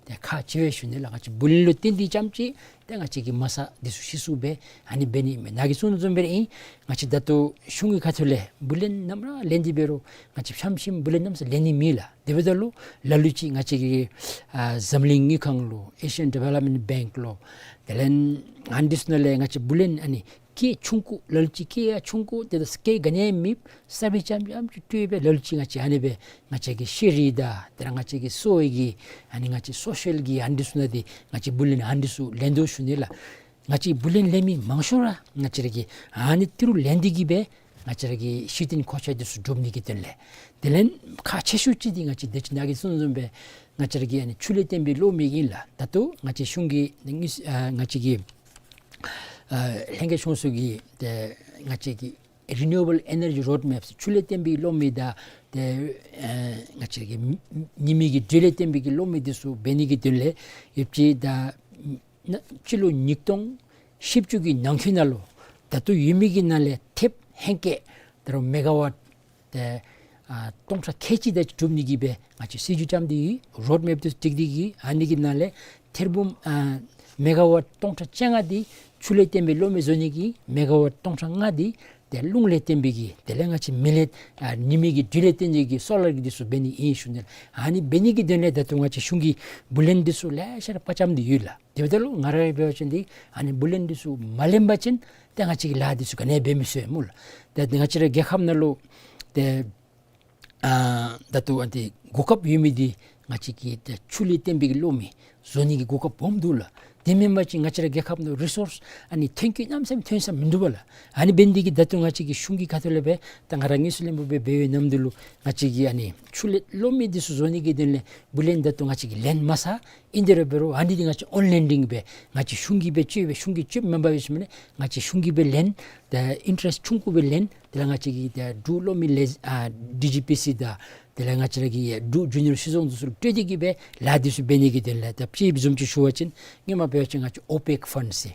ཏེ་ཁག་ཆེ་བས་ཞུ་ནི་ལགས། ང་བཅས་བུ་ལོན་ལུ་བརྟེན་ཏེ་རྐྱངམ་ཅིག་ཏེ་ང་བཅས་ཀྱི་མ་རྩ་འདི་ཚུ་ཤི་སོང་སྦེ་ཨ་ནི་འབད་ནི་མས། ནཱ་གིས་གསུངས་དོ་བཟུམ་སྦེ་ར་ཨིན། ང་བཅས་ད་ལྟོ་གཞུང་གི་ཁ་ཐུག་ལས་བུ་ལོན་ནམ་ར་ལེན་ཏེ་འབད་རུང་ང་བཅས་ཕྱམ་ཤིམ་བུ་ལོན་ནམ་ས་ལེན་ནི་མེད་ལགས། དེ་འབདཝ་ད་ལུ་ལ་ལུ་ཅིག་ང་བཅས་ཀྱི་ཨ་འཛམ་གླིང་དངུལ་ཁང་ལུ་Asian Development Bank ལུ་དེ་ལས་ཨ་ནི་འདི་ཚུ་ནང་ལས་ང་བཅས་བུ་ལོན་ཨ་ནི་སྐད་ཆུང་ཀུ་ལ་ལུ་ཅིག་སྐད་ཡང་ཆུང་ཀུ་ཏེ་ད་སྐད་ག་ནི་ཡང་མེདཔ་གསརཔ་རྐྱངམ་རྐྱངམ་ཅིག་སྤྲོད་སྦེ་ལ་ལུ་ཅིག་ང་བཅས་ཨ་ནི་སྦེ་ང་བཅས་ཀྱི་ཤེས་རིག་དང་དེ་ལས་ང་བཅས་ཀྱི་གསོ་བའི་གི་ཨ་ནི་ང་བཅས་སོ་ཤལ་གྱི་ཨ་ནི་འདི་ཚུ་ནང་འདི་ང་བཅས་བུ་ལོན་ཨ་ནི་འདི་ཚུ་ལེན་དོ་ཞུ་ནི་ལགས། ང་བཅས་བུ་ལོན་ལེན་མི་མང་ཤོས་ར་ང་བཅས་ར་གི་ཨ་ནི་ཏི་རུ་ལེན་ཏེ་གིས་སྦེ་ང་བཅས་ར་གི་གཞི་རྟེན་མཁོ་ཆས་འདི་ཚུ་སྒྲུབ་ནི་གི་དོན་ལས། དེ་ལས་ཁག་ཆེ་ཤོས་ཅིག་འདི་ང་བཅས་དེ་ཅིག་ནཱ་གིས་གསུངས་དོ་བཟུམ་སྦེ་ང་བཅས་ར་གི་ཨ་ནི་ཆུ་ལས་བརྟེན་པའི་གློག་མེ་ཨིན་ལགས། ད་ལྟོ་ང་བཅས་གཞུང་གི་ཨ་ང་བཅས་ཀྱི་ཨ་ལྷན་རྒྱས་ཆུང་ཚོགས་ཀྱི་ཏེ་ང་བཅས་ཀྱི་Renewable Energy Roadmap ཆུ་ལས་བརྟེན་པའི་གློག་མེ་དང་ཏེ་ཨ་ང་བཅས་ཀྱི་ཉི་མའི་གི་དྲོད་ལས་བརྟེན་པའི་གི་གློག་མེ་འདི་ཚུ་འབད་ནི་གི་དོན་ལས་ཡོདཔ་ཅིག་ད་ན་སྤྱི་ལོ་ཉིས་སྟོང་བཞི་བཅུ་གི་ནང་འཁོད་ནང་ལུ་ད་ལྟོ་ཡོད་མི་གི་ནང་ལས་ཐེབས་ཧེང་སྐལ་ད་རུང་མེ་ག་ཝཊ་ཏེ་ཨ་སྟོང་ཕྲག་ཁལ་གཅིག་དེ་ཅིག་སྒྲུབ་ནི་གི་སྦེ་ང་བཅས་སྲིད་བྱུས་བརྩམས་ཏེ་ཡོད། རོཌ་མེཔ་འདི་བསྒྲིགས་ཏེ་གིས་ཨ་ནི་གི་ནང་ལས་ཐེར་འབུམ་ཨ་མེ་ག་ཝཊ་སྟོང་ཕྲག་བཅོ་ལྔ་འདི་ཆུ་ལས་བརྟེན་པའི་གློག་མེ་བཟོ་ནི་གི་མེ་ག་ཝཊ་སྟོང་ཕྲག་ལྔ་འདི་ཏེ་རླུང་ལས་བརྟེན་པའི་གི་དེ་ལས་ང་བཅས་མེ་ལས་ཨ་ཉི་མའི་གི་དྲོད་ལས་བརྟེན་ཏེ་གིས་སོ་ལར་གྱི་འདི་ཚུ་འབད་ནི་ཨིན་ཞུ་ནི། ཨ་ནི་འབད་ནི་གི་དོན་ལས་ད་ལྟོ་ང་བཅས་གཞུང་གིས་བུ་ལོན་འདི་ཚུ་ལེ་ཤ་ར་དཔའ་བཅམ་སྟེ་ཡོད་ལགས། དེ་འབདཝ་ད་ལུ་ང་ར་འབད་བ་ཅིན་འདི་ཨ་ནི་བུ་ལོན་འདི་ཚུ་མ་ལེན་པ་ཅིན་ཏེ་ང་བཅས་ཀྱིས་ལཱ་འདི་ཚུ་ག་ནི་ཡང་འབད་མི་ཚུགས་པས་སྨོ་ལགས། ཏེ་ང་བཅས་ར་རྒྱལ་ཁབ་ནང་ལུ་ཏེ་ཨ་ད་ལྟོ་ཨ་ནི་གོ་སྐབས་ཡོད་མི་འདི་ང་བཅས་ཀྱི་ཏེ་ཆུ་ལས་བརྟེན་པའི་གློག་མེ་བཟོ་ནི་གི་གོ་སྐབས་སྦོམ་འདུག་ལགས། དེ་མེན་པ་ཅིན་ང་བཅས་ར་རྒྱལ་ཁབ་ནང་རི་སོརསི་ཨ་ནི་ཐོན་སྐྱེད་གནམ་མེད་ས་མེད་ཐོན་ས་མིན་འདུག་པ་ལགས། ཨ་ནི་འབད་ནི་འདི་གིས་ད་ལྟོ་ང་བཅས་ཀྱི་གཞུང་གི་ཁ་ཐུག་ལས་སྦེ་ད་ང་ར་དངོས་སུ་ལས་སྦོམ་སྦེ་འབད་བའི་ནམ་དུས་ལུ་ང་བཅས་ཀྱི་ཨ་ནི་ཆུ་ལས་གློག་མེ་འདི་ཚུ་བཟོ་ནི་གི་དོན་ལས་བུ་ལོན་ད་ལྟོ་ང་བཅས་ཀྱིས་ལེན་མ་ཚར། ཨིན་དེ་ར་འབད་རུང་ཨ་ནི་འདི་ང་བཅས་ཨོན་ལེན་ཌིང་སྦེ་ང་བཅས་གཞུང་གིས་སྦེ་སྤྱོད་སྦེ་གཞུང་གིས་སྤྱོད་མེན་པ་འབད་ཞིནམ་ལས་ང་བཅས་གཞུང་གིས་སྦེ་ལེན། ཏེ་ཨིན་ཊ་རེསཊ་ཆུང་ཀུ་སྦེ་ལེན། དེ་ལས་ང་བཅས་ཀྱིས་ཏེ་འབྲུག་གློག་མེ་ལས་ཨ་ཌི་ཇི་པི་སི་དང་དེ་ལས་ང་བཅས་ར་གི་འབྲུག་ཇུ་ནི་ཡར་སྲིད་ཚོགས་འདི་ཚུ་ལུ་སྤྲོད་དེ་གིས་སྦེ་ལཱ་འདི་ཚུ་འབད་ནི་གི་དོན་ལས། ད་ཅིག་བཟུམ་ཅིག་ཞུ་བ་ཅིན་སྔོན་མ་འབད་བ་ཅིན་ང་བཅས་ཨོ་པེཀ་ཕཱནཌ་ཟེར་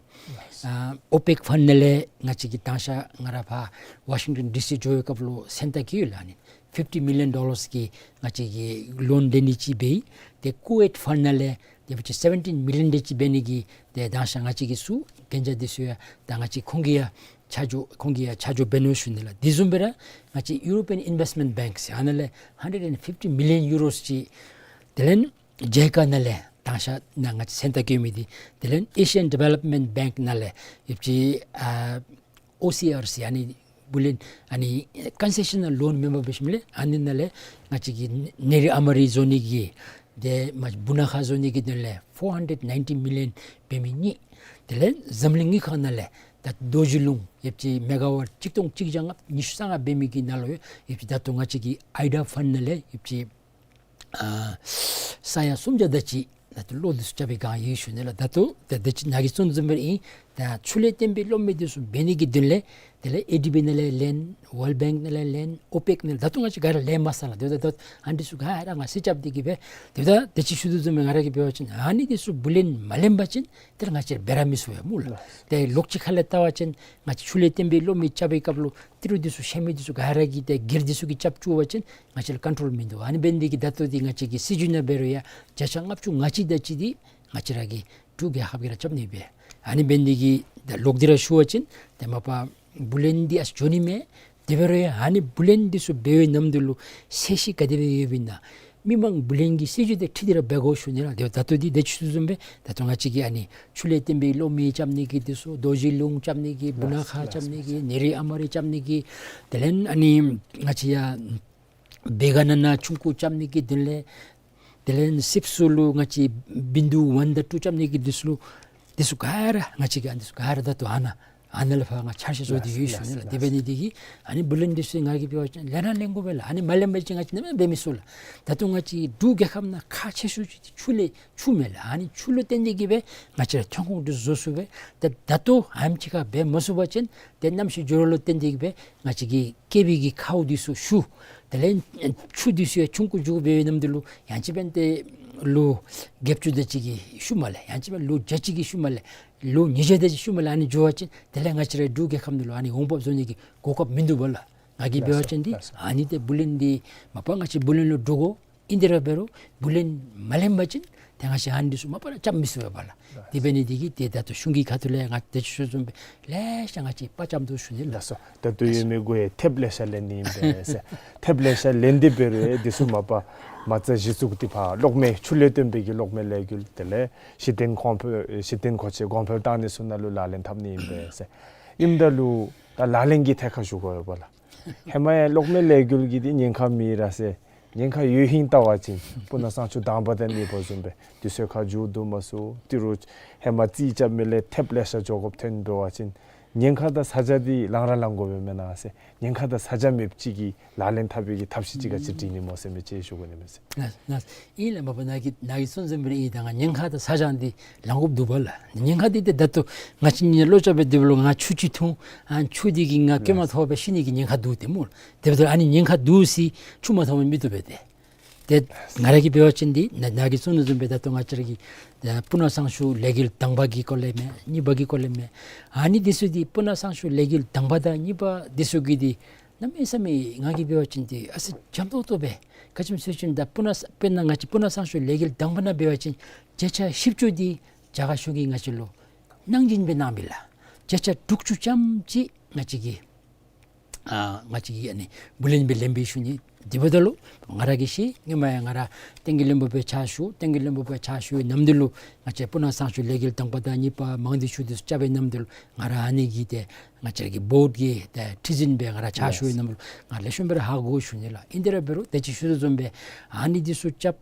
ཨ་ཨོ་པེཀ་ཕཱནཌ་ནང་ལས་ང་བཅས་ཀྱིས་དང་ཤ་ང་ར་ཕར་ཝ་ཤིང་ཊོན་ཌི་སི་འགྱོ་བའི་སྐབས་ལུ་མཚན་རྟགས་བཀོད་ཡོད་ལགས། ཨ་ནི་ཕིཕ་ཊི་མི་ལི་ཡོན་ཌོ་ལརསི་གི་ང་བཅས་ཀྱིས་ལོན་ལེན་ནི་ཅིག་འབད་ཡི། ཏེ་ཀུ་ཝེཊ་ཕཱནཌ་ནང་ལས་ཏེ་ཕལ་ཆེར་སེ་བེན་ཊིན་མི་ལི་ཡོན་དེ་ཅིག་འབད་ནི་གི་ཏེ་དང་ཤ་ང་བཅས་ཀྱིས་ཚུ་གན་རྒྱ་འདི་ཚུ་ཡང་ད་ང་བཅས་ཁོང་གིས་ཡང་ཆ་འཇོག་ཁོང་གིས་ཡང་ཆ་འཇོག་འབད་ནུག་ཞུ་ནི་ལགས། དེ་བཟུམ་སྦེ་ར་ང་བཅས་ཡུ་རོ་པི་ཡཱན་ཨིན་ཝེསཊ་མེནཊ་བེངཀ་ཟེར་ཨ་ནཱ་ལས་ཧན་ཌེཌ་ཨེནཌ་ཕིཕ་ཊི་མི་ལི་ཡོན་ཡུ་རོསི་ཅིག། དེ་ལས་ཇའི་ཀ་ནང་ལས་དང་ཤ་ནཱ་ང་བཅས་མཚན་རྟགས་བཀོད་མི་འདི། དེ་ལས་ཨེ་ཤི་ཡཱན་ཌི་ཝེ་ལོབ་མེནཊ་བེངཀ་ནང་ལས་ཡོདཔ་ཅིག་ཨ་ཨོ་སི་ཨར་སི་ཨ་ནི་བུ་ལོན་ཨ་ནི་ཀོན་སེ་ཤ་ནཱལ་ལོན་མེན་པ་འབད་ཞིནམ་ལས་ཨ་ནི་ནང་ལས་ང་བཅས་ཀྱིས་ནེ་རི་ཨ་མ་རི་བཟོ་ནི་གི་ཏེ་མ་སྦུག་ན་ཁ་བཟོ་ནི་གི་དོན་ལས་ཕོར་ཧན་ཌེཌ་ནའིན་ཊི་མི་ལི་ཡོན་འབད་མི་གཉིས། དེ་ལས་འཛམ་གླིང་དངུལ་ཁང་ནང་ལས་ད་རྡོ་རྗེ་ལུང་ཡོདཔ་ཅིག་མེ་ག་ཝཊ་གཅིག་སྟོང་གཅིག་བརྒྱ་ལྔ་ཉི་ཤུ་རྩ་ལྔ་འབད་མི་གི་ནང་ལུ་ཡོདཔ་ཅིག་ད་ལྟོ་ང་བཅས་ཀྱི་ཨའི་ཌི་ཡ་ཕཱནཌ་ནང་ལས་ཡོདཔ་ཅིག་ཨ་ས་ཡ་སུམ་བརྒྱ་དེ་ཅིག་ད་ལྟོ་གློག་འདི་ཚུ་རྐྱབ་པའི་སྒང་ཡོད་ཞུ་ནི་ལགས། ད་ལྟོ་ཏེ་དེ་ཅིག་ནཱ་གིས་གསུངས་དོ་བཟུམ་སྦེ་ཨིན། ད་ཆུ་ལས་བརྟེན་པའི་གློག་མེ་འདི་ཚུ་འབད་ནི་གི་དོན་ལས་དེ་ལས་ཨེ་ཌི་བི་ནང་ལས་ལེན། ཝཱརལཌ་བེངཀ་ནང་ལས་ལེན། ཨོ་པེཀ་ནང་ལས། ད་ལྟོ་ང་བཅས་ག་ར་ལེན་མ་ཚར་ལགས། དེ་ད་ལྟོ་ཨ་ནི་འདི་ཚུ་ག་ར་ང་བསུ་རྐྱབ་སྟེ་གིས་སྦེ་དེ་ད་དེ་ཅིག་ཞུ་དོ་བཟུམ་སྦེ་ང་ར་གིས་འབད་བ་ཅིན་ཨ་ནི་འདི་ཚུ་བུ་ལོན་མ་ལེན་པ་ཅིན་དེ་ལས་ང་བཅས་འབད་ར་མི་ཚུགས་པས་སྨོ་ལགས། ཏེ་ལོགས་ཅིག་ཁ་ལས་བལྟ་བ་ཅིན་ང་བཅས་ཆུ་ལས་བརྟེན་པའི་གློག་མེ་རྐྱབ་པའི་སྐབས་ལུ་ཏི་རུ་འདི་ཚུ་བཤལ་མི་འདི་ཚུ་ག་ར་གིས་ཏེ་སྒེར་འདི་ཚུ་གིས་རྐྱབ་བཅུག་པ་ཅིན་ང་བཅས་ལུ་ཀོན་ཊོལ་མིན་འདུག། ཨ་ནི་འབད་ནི་འདི་གིས་ད་ལྟོ་འདི་ང་བཅས་ཀྱི་སྲིད་བྱུས་ནང་འབད་རུང་ཡང་བརྒྱ་ཆ་ལྔ་བཅུ་ང་གཅིག་དེ་ཅིག་འདི་ང་བཅས་ར་གི་འབྲུག་རྒྱལ་ཁབ་ཀྱིས་ར་རྐྱབ་ནི་སྦེ། ཨ་ནི་འབད་ནི་འདི་གིས་ད་ལོག་སྟེ་ར་ཞུ་བ་ཅིན་ཏེ་མ་པ་བུ་ལོན་འདི་ཨ་ཙི་འགྱོ་ནི་མས། དེ་འབད་རུང་ཡང་ཨ་ནི་བུ་ལོན་འདི་ཚུ་འབད་བའི་ནམ་དུས་ལུ་ཚད་གཞི་ག་དེ་སྦེ་ཡོདཔ་ཨིན་ན། མི་མང་བུ་ལོན་གྱི་སྲིད་བྱུས་དེ་འཁྲིལ་ཏེ་ར་འབད་དགོ་ཞུ་ནི་ལགས། དེ་ད་ལྟོ་འདི་དེ་ཅིག་ཞུ་དོ་བཟུམ་སྦེ་ད་ལྟོ་ང་བཅས་ཀྱི་ཨ་ནི་ཆུ་ལས་བརྟེན་པའི་གློག་མེ་རྐྱབ་ནི་གི་འདི་ཚུ་རྡོ་རྗེ་ལུང་རྐྱབ་ནི་གི་སྦུག་ན་ཁ་རྐྱབ་ནི་གི་ནེ་རི་ཨ་མ་རི་རྐྱབ་ནི་གི་དེ་ལས་ཨ་ནི་ང་བཅས་ཡ་བེ་ག་ན་ན་ཆུང་ཀུ་རྐྱབ་ནི་གི་དོན་ལས་དེ་ལས་སིབ་སུ་ལུ་ང་བཅས་བིན་དུ་ཝན་དང་ཊུ་རྐྱབ་ནི་གི་འདི་ཚུ་ལུ་འདི་ཚུ་ག་ར་ང་བཅས་ཀྱིས་ཨ་འདི་ཚུ་ག་ར་ད་ལྟོ་ཨ་ནཱ་ཨ་ནཱ་ལས་ཕར་ང་འཆར་གཞི་བཟོ་སྟེ་ཡོད་ཞུ་ནི་ལགས། དེ་འབད་ནི་འདི་གིས་ཨ་ནི་བུ་ལོན་འདི་ཚུ་ང་གིས་འབད་བ་ཅིན་ལེན་ར་ལེན་དགོ་པས་ལགས། ཨ་ནི་མ་ལེན་པ་ཅིན་ང་བཅས་ནམ་ཡང་འབད་མི་ཚུགས་ལགས། ད་ལྟོ་ང་བཅས་འབྲུག་རྒྱལ་ཁབ་ནང་ཁག་ཆེ་ཤོས་ཅིག་ཆུ་ལས་ཆུ་མས་ལགས། ཨ་ནི་ཆུ་ལུ་བརྟེན་ཏེ་གིས་སྦེ་ང་བཅས་ར་ཐོན་ཁུངས་འདི་བཟོ་ཚུགས་པས། ད་ད་ལྟོ་ཨ་ནེམ་ཅིག་ཁར་འབད་མ་ཚུགས་པ་ཅིན་ཏེ་གནམ་གཤིས་འགྱུར་བ་ལུ་བརྟེན་ཏེ་གིས་སྦེ་ང་བཅས་ཀྱི་སྐྱེ་བའི་གི་ཁཝ་འདི་ཚུ་ཤུགས་དེ་ལས་ཆུ་འདི་ཚུ་ཡང་ཆུང་ཀུ་འགྱོ་འབད་བའི་ནམ་དུས་ལུ་ཡང་ཅིན་འབདན་ཏེ་ལོ་བརྒྱད་ཅུ་དེ་ཅིག་གི་ཤུལ་མ་ལས་ཡང་ཅིན་འབདན་ལོ་བརྒྱ་ཅིག་གི་ཤུལ་མ་ལས་ལོ་ཉིས་བརྒྱ་དེ་ཅིག་ཤུལ་མ་ལས་ཨ་ནི་འགྱོ་བ་ཅིན་དེ་ལས་ང་བཅས་ར་འབྲུག་རྒྱལ་ཁབ་ནང་ལུ་ཨ་ནི་འོང་འབབ་བཟོ་ནི་གི་གོ་སྐབས་མིན་འདུག་པ་ལགས། ང་གིས་འབད་བ་ཅིན་འདི་ཨ་ནི་ཏེ་བུ་ལོན་འདི་མ་པ་ང་བཅས་བུ་ལོན་ལུ་འདྲོག་དགོ། ཨིན་དེ་ར་འབད་རུང་བུ་ལོན་མ་ལེན་པ་ཅིན་ཏེ་ང་བཅས་ཨ་ནི་འདི་ཚུ་མ་པ་ར་རྐྱབ་མི་ཚུགས་པས་ལགས། དེ་འབད་ནི་འདི་གིས་ཏེ་ད་ལྟོ་གཞུང་གི་ཁ་ཐུག་ལས་ང་བཅས་ཞུ་བཟུམ་སྦེ་ལེ་ཤ་ང་བཅས་དཔའ་བཅམ་དོ་ཞུ་ནི་ལགས། ལགས་སོ། ད་ལྟོ་ཡོད་མི་གུ་ཡང་ཐེབས་ལེ་ཤ་ལེན་ནི་ཨིན་པས་ཟེར། ཐེབས་ལེ་ཤ་ལེན་ཏེ་འབད་རུང་ཡང་འདི་ཚུ་མ་པ་མ་རྩ་གཞི་བཙུགས་ཏེ་ཕར་གློག་མེ་ཆུ་ལས་བཏོན་པའི་གི་གློག་མེ་ལས་འགུལ་དེ་ལས་གཞི་རྟེན་གོང་འཕེལ་གཞི་རྟེན་མཁོ་ཆས་གོང་འཕེལ་བཏང་ནི་ཚུ་ནང་ལུ་ལག་ལེན་འཐབ་ནི་ཨིན་པས་ཟེར། ཨིནམ་ད་ལུ་ད་ལག་ལེན་གྱི་ཐད་ཁར་ཞུ་དགོ་པས་ལགས། ཧེ་མ་ཡང་གློག་མེ་ལས་འགུལ་གྱི་འདི་ཉེན་ཁ་མེད་ར་ཟེར། ཉེན་ཁ་ཡོད་ཧིང་བལྟ་བ་ཅིན་སྤུ་ན་གཙང་ཆུ་དང་པ་དང་གཉིས་པ་བཟུམ་སྦེ་དུས་ཚོད་ཁར་མཇུག་བསྡུ་མ་ཚུགས། ཏི་རུ་ཧེ་མ་རྩིས་རྐྱབ་མི་ལས་ཐེབས་ལེ་ཤ་འགྱོ་དགོཔ་ཐོན་འབད་བ་ཅིན་ཉེན་ཁ་དང་ས་ཆ་འདི་ལང་ར་ལང་དགོ་པས་མེན་ན་ཟེར། ཉེན་ཁ་དང་ས་ཆ་མེདཔ་ཅིག་གི་ལག་ལེན་འཐབ་པའི་གི་ཐབས་ཤེས་ཅིག་ག་ཅི་སྒྲིག་ནི་སྨོ་ཟེར་མི་ཅིག་ཞུ་དགོ་ནི་མས་ཟེར། ལགས་ལགས། ཨིན་ལགས། མ་པ་ནཱ་གི་ནཱ་གི་གསུང་བཟུམ་སྦེ་ར་ཨིན། ད་ང་ཉེན་ཁ་དང་ས་ཆ་འདི་ལང་དགོཔ་འདུག་པ་ལགས། ཉེན་ཁ་འདི་ཏེ་ད་ལྟོ་ང་བཅས་གཉིས་བློ་རྐྱབ་སྦེ་སྡོདཔ་ལུ་ང་ཆུ་ཅིག་འཐུང་ཨ་ཆུ་འདི་གིས་ང་སྐྱོན་མ་ཐོབ་པར་ཤི་ནི་གི་ཉེན་ཁ་འདུག་ཏེ་སྨོ། དེ་འབདཝ་ད་ཨ་ནི་ཉེན་ཁ་འདུག་ཟེར་ཆུ་མ་འཐུང་བར་མི་བཏུབ་པས་ཏེ། ཏེ་ང་ར་གིས་འབད་བ་ཅིན་འདི་ནཱ་ནཱ་གིས་གསུང་ནི་བཟུམ་སྦེ་ད་ལྟོ་ང་བཅས་ར་གི་ཨ་སྤུ་ན་གཙང་ཆུ་ལས་འགུལ་དང་པ་གི་སྐོར་ལས་མེན་གཉིས་པ་གི་སྐོར་ལས་མེན། ཨ་ནི་འདི་ཚུ་འདི་སྤུ་ན་གཙང་ཆུ་ལས་འགུལ་དང་པ་དང་གཉིས་པ་འདི་ཚུ་གི་འདི་གནམ་མེད་ས་མེད་ང་གིས་འབད་བ་ཅིན་འདི་ཨ་ཙི་འཇམ་ཏོག་ཏོ་སྦེ། ག་ཅི་སྨོ་ཟེར་བ་ཅིན་ད་སྤུ་ན་དཔེར་ན་ང་བཅས་སྤུ་ན་གཙང་ཆུ་ལས་འགུལ་དང་པ་ནང་འབད་བ་ཅིན་བརྒྱ་ཆ་བཞི་བཅུ་འདི་རྒྱ་གར་གཞུང་གིས་ང་བཅས་ལུ་གནང་སྦྱིན་སྦེ་གནང་མི་ལགས། བརྒྱ་ཆ་དྲུག་ཅུ་ཙམ་ཅིག་ང་བཅས་ཀྱིས་ཨ་ང་བཅས་ཀྱིས་ཨ་ནི་བུ་ལོན་སྦེ་ལེན་པས་ཞུ་ནི། དེ་འབདཝ་ད་ལུ་ང་ར་གིས་ཤེས། སྔོན་མ་ཡང་ང་ར་བསྟན་རྒྱས་བློན་པོ་སྦེ་ཕྱག་ཞུ། བསྟན་རྒྱས་བློན་པོ་སྦེ་ཕྱག་ཞུ་བའི་ནམ་དུས་ལུ་ང་བཅས་སྤུ་ན་གཙང་ཆུ་ལས་འགུལ་དང་པ་དང་གཉིས་པ་མང་སྡེ་ཆུ་འདི་ཚུ་རྐྱབ་པའི་ནམ་དུས་ལུ་ང་ར་ཨ་ནི་གི་ཏེ་ང་བཅས་ར་གི་བོརཌ་ཀྱི་ཏེ་ཁྲི་འཛིན་སྦེ་ང་ར་ཕྱག་ཞུ་བའི་ནམ་ལུ་ང་ལེགས་ཤོམ་སྦེ་ར་ཧ་གོ་ཞུ་ནི་ལགས། ཨིན་དེ་ར་འབད་རུང་ད་ཅི་ཞུ་དོ་བཟུམ་སྦེ་ཨ་ནི་འདི་ཚུ་རྐྱབ་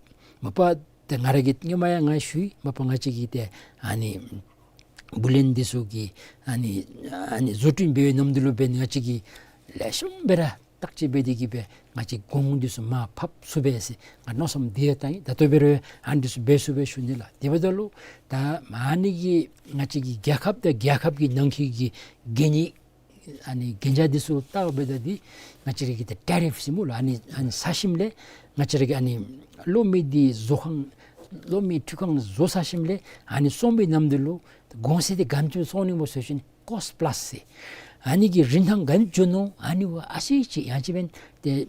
མ་པ་ཏེ་ང་ར་གིས་སྔོན་མ་ཡང་ང་ཞུ་ཡི། མ་པ་ང་བཅས་ཀྱིས་ཏེ་ཨ་ནི་བུ་ལོན་འདི་ཚུ་གི་ཨ་ནི་ཨ་ནི་བཟོ་སྐྲུན་འབད་བའི་ནམ་དུས་ལུ་འབད་ང་བཅས་ཀྱིས་ལེགས་ཤོམ་སྦེ་ར་བརྟག་དཔྱད་འབད་དེ་གིས་སྦེ་ང་བཅས་གོང་འདི་ཚུ་མར་ཕབ་ཚུགས་པས་ཟེར་ང་མནོ་བསམ་འདི་ཡང་བཏང་ཡི། ད་ལྟོ་འབད་རུང་ཨ་ནི་འདི་ཚུ་འབད་ཚུགས་པས་ཞུ་ནི་ལགས། དེ་འབདཝ་ད་ལུ་ད་ཨ་ནི་གི་ང་བཅས་ཀྱི་རྒྱལ་ཁབ་དང་རྒྱལ་ཁབ་ཀྱི་ནང་འཁོད་ཀྱི་གན་ཡིག་ཨ་ནི་གན་རྒྱ་འདི་ཚུ་བལྟཝ་ད་འདི་ང་བཅས་ར་གི་ཏེ་ཊེ་རིཕ་ཟེར་སྨོ་ལགས། ཨ་ནི་ཨ་ནི་ཟ་ཞིནམ་ལས་ང་བཅས་ར་གི་ཨ་ནི་གློག་མེ་འདི་བཟོ་ཁང་གློག་མེ་འཕྲུལ་ཁང་བཟོ་ཚར་ཞིནམ་ལས་ཨ་ནི་བཙོང་པའི་ནམ་དུས་ལུ་གོང་ཚད་འདི་ག་དེམ་ཅིག་བཙོང་ནི་སྨོ་ཟེར་བ་ཅིན་ཀོསཊ་པླསི་ཟེར། ཨ་ནི་གི་རིན་ཐང་ག་དེམ་ཅིག་འགྱོ་ནུག། ཨ་ནི་བ་ཨ་ཙི་ཅིག་ཡང་ཅིན་འབདན་ཏེ་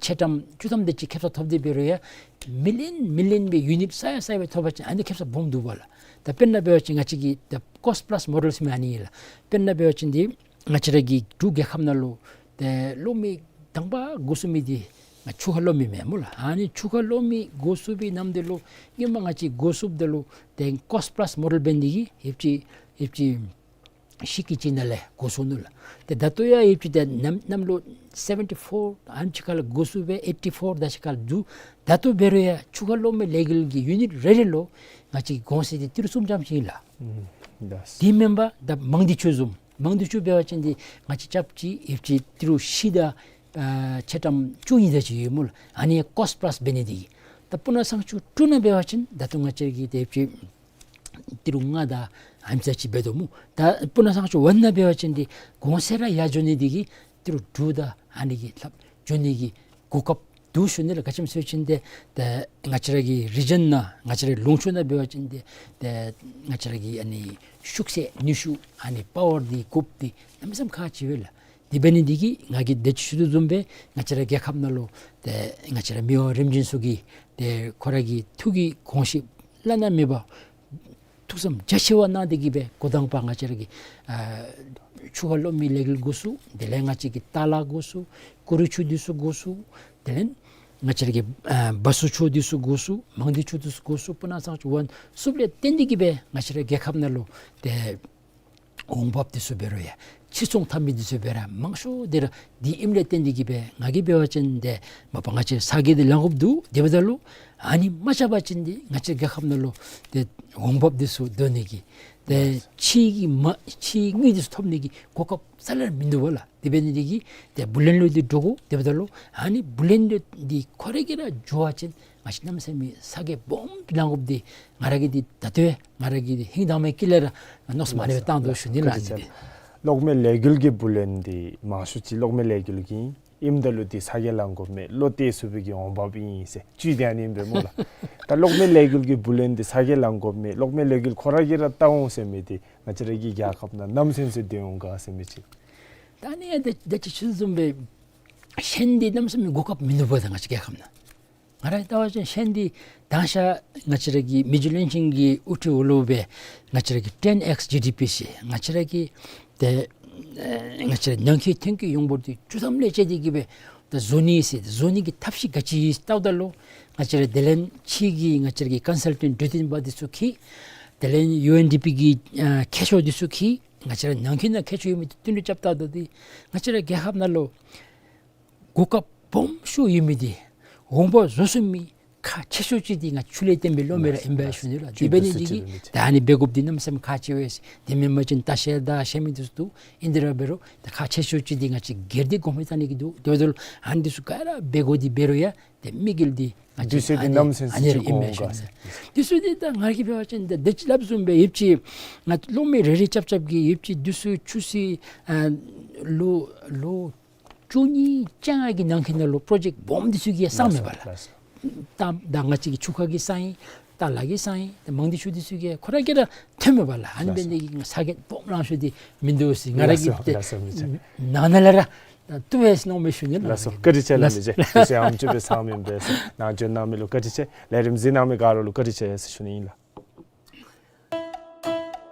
ཕྱེད་ཀྲམ་བཅུ་ཐམ་དེ་ཅིག་ཁེབ་ས་ཐོབ་སྟེ་འབད་རུང་ཡང་མི་ལི་ཡོན་མི་ལི་ཡོན་སྦེ་ཡུ་ནིཊ་ས་ཡ་ས་ཡ་སྦེ་ཐོབ་པ་ཅིན་ཨ་ནི་ཁེབ་ས་སྦོམ་འདུག་པ་ལགས། ད་དཔེར་ན་འབད་བ་ཅིན་ང་བཅས་ཀྱི་ད་ཀོསཊ་པླསི་མོ་ཌེལ་ཟེར་མི་ཨ་ནི་ཨིན་ལགས། དཔེར་ན་འབད་བ་ཅིན་འདི་ང་བཅས་ར་གི་འབྲུག་རྒྱལ་ཁབ་ནང་ལུ་ཏེ་གློག་མེ་དང་པ་འགོ་བཙུགས་མི་འདི་ང་ཆུ་ཁ་གློག་མེ་མེན་སྨོ་ལགས། ཨ་ནི་ཆུ་ཁ་གློག་མེ་འགོ་བཙུགས་པའི་ནམ་དུས་ལུ་སྔོན་མ་ང་བཅས་འགོ་བཙུགསཔ་ད་ལུ་ཏེ་ཀོསཊ་པླསི་མོ་ཌེལ་འབད་ནི་འདི་གིས་ཡོདཔ་ཅིག་ཡོདཔ་ཅིག་ཤིང་གི་ཅིག་ནང་ལས་འགོ་བཙུགས་ནུག་ལགས། ཏེ་ད་ལྟོ་ཡང་ཡོདཔ་ཅིག་ཏེ་གནམ་གནམ་ལོ་སེ་བེན་ཊི་ཕོར་ཨ་ནི་ཅིག་ཁར་ལས་འགོ་བཙུགས་སྦེ་ཨེ་ཊི་ཕོར་ད་ཅིག་ཁར་ལས་འདུག། ད་ལྟོ་འབད་རུང་ཡང་ཆུ་ཁ་གློག་མེ་ལས་འགུལ་གྱི་ཡུ་ནིཊ་རེ་རེ་ལུ་ང་བཅས་ཀྱི་གོང་ཚད་འདི་ཏི་རུ་གསུམ་ཙམ་ཅིག་ཨིན་ལགས། ཨུམ་ལགས། དེ་མེན་པར་ད་མང་སྡེ་ཆུ་བཟུམ་མང་སྡེ་ཆུ་འབད་བ་ཅིན་འདི་ང་བཅས་རྐྱབ་ཅིག་ཡོདཔ་ཅིག་ཏི་རུ་བཞི་དང་ཨ་ཕྱེད་ཀྲམ་བཅུ་གཉིས་དེ་ཅིག་ཡོད་སྨོ་ལགས། ཨ་ནི་ཀོསཊ་པླསི་འབད་ནི་འདི་གིས། ད་སྤུ་ན་གཙང་ཆུ་དྲུག་ནང་འབད་བ་ཅིན་ད་ལྟོ་ང་བཅས་ཀྱི་ཏེ་ཡོདཔ་ཅིག་ཏི་རུ་ལྔ་དང་ཨ་ནི་ཙམ་ཅིག་འབད་དོ་སྨོ། ད་སྤུ་ན་གཙང་ཆུ་ཝན་ནང་འབད་བ་ཅིན་འདི་གོང་ཚད་ར་ཡར་འགྱོ་ནི་འདི་གིས་ཏི་རུ་དྲུག་དང་ཨ་ནི་གི་ལྷགཔ་འགྱོ་ནི་གི་གོ་སྐབས་འདུག་ཞུ་ནི་ལགས། ག་ཅི་སྨོ་ཟེར་བ་ཅིན་ཏེ་ཏེ་ང་བཅས་ར་གི་རི་ཇན་ནང་ང་བཅས་ར་ལུང་ཕྱོགས་ནང་འབད་བ་ཅིན་ཏེ་ཏེ་ང་བཅས་ར་གི་ཨ་ནི་ཤུགས་ཚད་ནུས་ཤུགས་ཨ་ནི་པ་ཝར་འདི་དགོཔ་འདི་གནམ་མེད་ས་མེད་ཁག་ཆེ་བས་ལགས། དེ་འབད་ནི་འདི་གིས་ང་གིས་ད་ཅི་ཞུ་དོ་བཟུམ་སྦེ་ང་བཅས་ར་རྒྱལ་ཁབ་ནང་ལུ་ཏེ་ང་བཅས་ར་མི་དབང་རིམ་བྱོན་ཚུ་གིས་ཏེ་ཁོ་ར་གི་ཐུགས་ཀྱི་དགོངས་གཞི་བླ་ན་མེད་པ་ཐུགས་བསམ་རྒྱ་ཆེ་བ་གནང་སྟེ་གིས་སྦེ་འགོ་དང་པ་ང་བཅས་ར་གི་ཨ་ཆུ་ཁ་གློག་མེ་ལས་འགུལ་འགོ་བཙུགས། དེ་ལས་ང་བཅས་ཀྱི་ཏ་ལ་འགོ་བཙུགས། ཀུ་རི་ཆུ་འདི་ཚུ་འགོ་བཙུགས། དེ་ལས་ང་བཅས་ར་གི་ཨ་བ་སུ་ཆུ་འདི་ཚུ་འགོ་བཙུགས། མང་སྡེ་ཆུ་འདི་ཚུ་འགོ་བཙུགས། སྤུ་ན་གཙང་ཆུ་ཝན་བཙུགསཔ་ལས་བརྟེན་ཏེ་གིས་སྦེ་ང་བཅས་ར་རྒྱལ་ཁབ་ནང་ལུ་ཏེ་འོང་འབབ་འདི་ཚུ་འབད་རུང་ཡང་ཕྱིར་ཚོང་འཐབ་མི་འདི་ཚུ་འབད་རུང་མང་ཤོས་འདི་ར་འདི་ཨིནམ་ལས་བརྟེན་ཏེ་གིས་སྦེ་ང་གིས་འབད་བ་ཅིན་ཏེ་མ་པ་ང་བཅས་ས་གོ་འདི་ལང་དགོཔ་འདུག། དེ་འབདཝ་ད་ལུ་ཨ་ནི་མ་རྐྱབ་པ་ཅིན་འདི་ང་བཅས་རྒྱལ་ཁབ་ནང་ལུ་ཏེ་འོང་འབབ་འདི་ཚུ་འདོད་ནི་གི་ཏེ་ཕྱིའི་གི་མ་ཕྱིའི་དངུལ་འདི་ཚུ་ཐོབ་ནི་གི་གོ་སྐབས་རྩ་ལས་མིན་འདུག་པ་ལགས། དེ་འབད་ནི་འདི་གིས་ཏེ་བུ་ལོན་ལུ་འདི་འདྲོག་དགོ། དེ་འབདཝ་ད་ལུ་ཨ་ནི་བུ་ལོན་འདི་ཁོ་ར་གིས་ར་འགྱོ་བ་ཅིན་ང་བཅས་གནམ་མེད་ས་མེད་ས་གོ་སྦོམ་ལང་དགོཔ་འདི་ང་ར་གིས་འདི་ད་ལྟོ་ང་ར་གི་འདི་ཧིང་དྭངས་མའི་དཀྱིལ་ལས་ར་མནོ་བསམ་ཨ་ནི་སྦེ་བཏང་དོ་ཞུ་ནི་ལགས། ཨ་ནི་འདི་གློག་མེ་ལས་འགུལ་གྱི་བུ་ལོན་འདི་མང་ཤོས་ཅིག་གློག་མེ་ལས་འགུལ་གྱི་ཨིནམ་ད་ལུ་འདི་ས་གོ་ལང་དགོཔ་མེད། བློ་གཏད་ཚུགས་པའི་གི་འོང་འབབ་ཨིན་ཟེར་བཅུད་འདི་ཨ་ནི་ཨིན་པས་སྨོ་ལགས། ད་གློག་མེ་ལས་འགུལ་གྱི་བུ་ལོན་འདི་ས་གོ་ལང་དགོཔ་མེད། གློག་མེ་ལས་འགུལ་ཁོ་ར་གིས་ར་བལྟ་འོང་ཟེར་མི་འདི་ང་བཅས་ར་གི་རྒྱལ་ཁབ་ནང་ནམ་ཚུན་ཚོད་སྡོད་འོང་ག་ཟེར་མི་ཅིག། ད་ཨ་ནི་ཡང་ད་ད་ཅི་ཞུ་བཟུམ་སྦེ་ཤན་འདི་གནམ་མེད་ས་མེད་གོ་སྐབས་མིན་འདུག་པ། ད་ང་བཅས་རྒྱལ་ཁབ་ནང་ ང་ར་ལྟ་བ་ཅིན་ཤེས་ནི་འདི་དང་ཤ་ང་བཅས་ར་གི་མི་རྗེ་བློན་ཆེན་གྱི་དབུ་ཁྲིད་འོག་ལུ་སྦེ་ང་བཅས་ར་གི་ten X G D P ཟེར་ང་བཅས་ར་གི་ཏེ་ཨེ་ང་བཅས་ར་ནང་འཁོད་ཐོན་སྐྱེད་ཡོངས་འབོར་འདི་བཅུ་ཐམ་ལས་བཅད་དེ་གི་སྦེ་ད་བཟོ་ནི་ཟེར་བཟོ་ནི་གི་ཐབས་ཤེས་ག་ཅི་ཡོད་ལྟཝ་ད་ལུ་ང་བཅས་ར་དེ་ལས་ཕྱི་གི་ང་བཅས་ར་གི་ཀོན་སཱལ་ཊེནཊ་འབྲེལ་ཡོད་པ་འདི་ཚུ་འཁྱིད། དེ་ལས་ཡུ་ཨེན་ཌི་པི་གི་ཨ་མཁས་མཆོག་འདི་ཚུ་འཁྱིད། ང་བཅས་ར་ནང་འཁོད་ནང་མཁས་མཆོག་ཡོད་མི་འདི་བསྟུན་གྲོས་རྐྱབ་ད་ད་འདི་ང་བཅས་ར་རྒྱལ་ཁབ་ནང་ལུ་གོ་སྐབས་སྦོམ་ཤོས་ཡོད་མི་འདི་འོང་འབབ་བཟོ་ཚུགས་མི་ཁག་ཆེ་ཤོས་ཅིག་འདི་ང་ཆུ་ལས་བཏོན་པའི་གློག་མེ་ར་ཨིན་པས་ཞུ་ནི་ལགས། དེ་འབད་ནི་འདི་གིས་ད་ཨ་ནི་འབད་དགོཔ་འདི་གནམ་མེད་ས་མེད་ཁག་ཆེ་བས། དེ་མེན་པ་ཅིན་ལྟ་བཤལ་དང་བཤལ་མི་འདི་ཚུ་འདུག། ཨིན་ཏེ་ར་འབད་རུང་ད་ཁག་ཆེ་ཤོས་ཅིག་འདི་ང་བཅས་སྒེར་སྡེ་གོང་འཕེལ་བཏང་ནི་གི་འདུག། དེ་འབདཝ་ད་ལུ་ཨ་ནི་འདི་ཚུ་ག་ར་འབད་དགོ་འདི་འབད་རུང་ཡ་ཏེ་དམིགས་ཡུལ་འདི་ང་བཅས་དུས་ཚོད་འདི་ཨ་ནི་གནམ་མེད་ས་མེད་ཨ་ནི་ཅིག་ཨིན་མས་ཞུ་ནི། དུས་ཚོད་འདི་ད་ང་གིས་འབད་བ་ཅིན་ད་དེ་ཅིག་སླབ་བཟུམ་སྦེ་ཡོདཔ་ཅིག་ང་གློག་མེ་རེ་རེ་རྐྱབ་རྐྱབ་གི་ཡོདཔ་ཅིག་དུས་ཚོད་ཆུ་ཚོད་ཨ་ལོ་ལོ་བཅུ་གཉིས་བཅོ་ལྔ་གི་ནང་འཁོད་ནང་ལུ་པྲོ་ཇེཀཊ་སྦོམ་འདི་ཚུ་གི་བསགས་མེད་པ་ལགས། ད་ད་ང་བཅས་ཀྱི་ཆུ་ཁ་གི་བསགས་ཡི། ད་ལ་གི་བསགས་ཡི། ད་མང་སྡེ་ཆུ་འདི་ཚུ་གི་ཁོ་ར་གིས་ར་ཐོན་མེད་པ་ལགས། ཨ་ནི་འབད་ནི་འདི་གིས་ང་ས་གོ་སྦོམ་ལང་ཤོས་འདི་མིན་འདུག་ཟེར་ང་ར་གིས་ཏེ་ནང་ན་ལས་ར་བཏུབ་པས་མནོཝ་མས་ཞུ་ནི་ལགས། ལགས་སོ། བཀའ་དྲིན་ཆེ་ལགས། མི་རྗེ་དུས་ཚོད་ཨ་ནེམ་ཅིག་སྦེ་ཚང་མི་འབད་ཟེར་ནཱ་བྱོན་གནང་མི་ལུ་བཀའ་དྲིན་ཆེ། ལས་རིམ་གཟིགས་གནང་མི་ག་ར་ལུ་བཀའ་དྲིན་ཆེ་ཟེར་ཞུ་ནི་ཨིན་ལགས།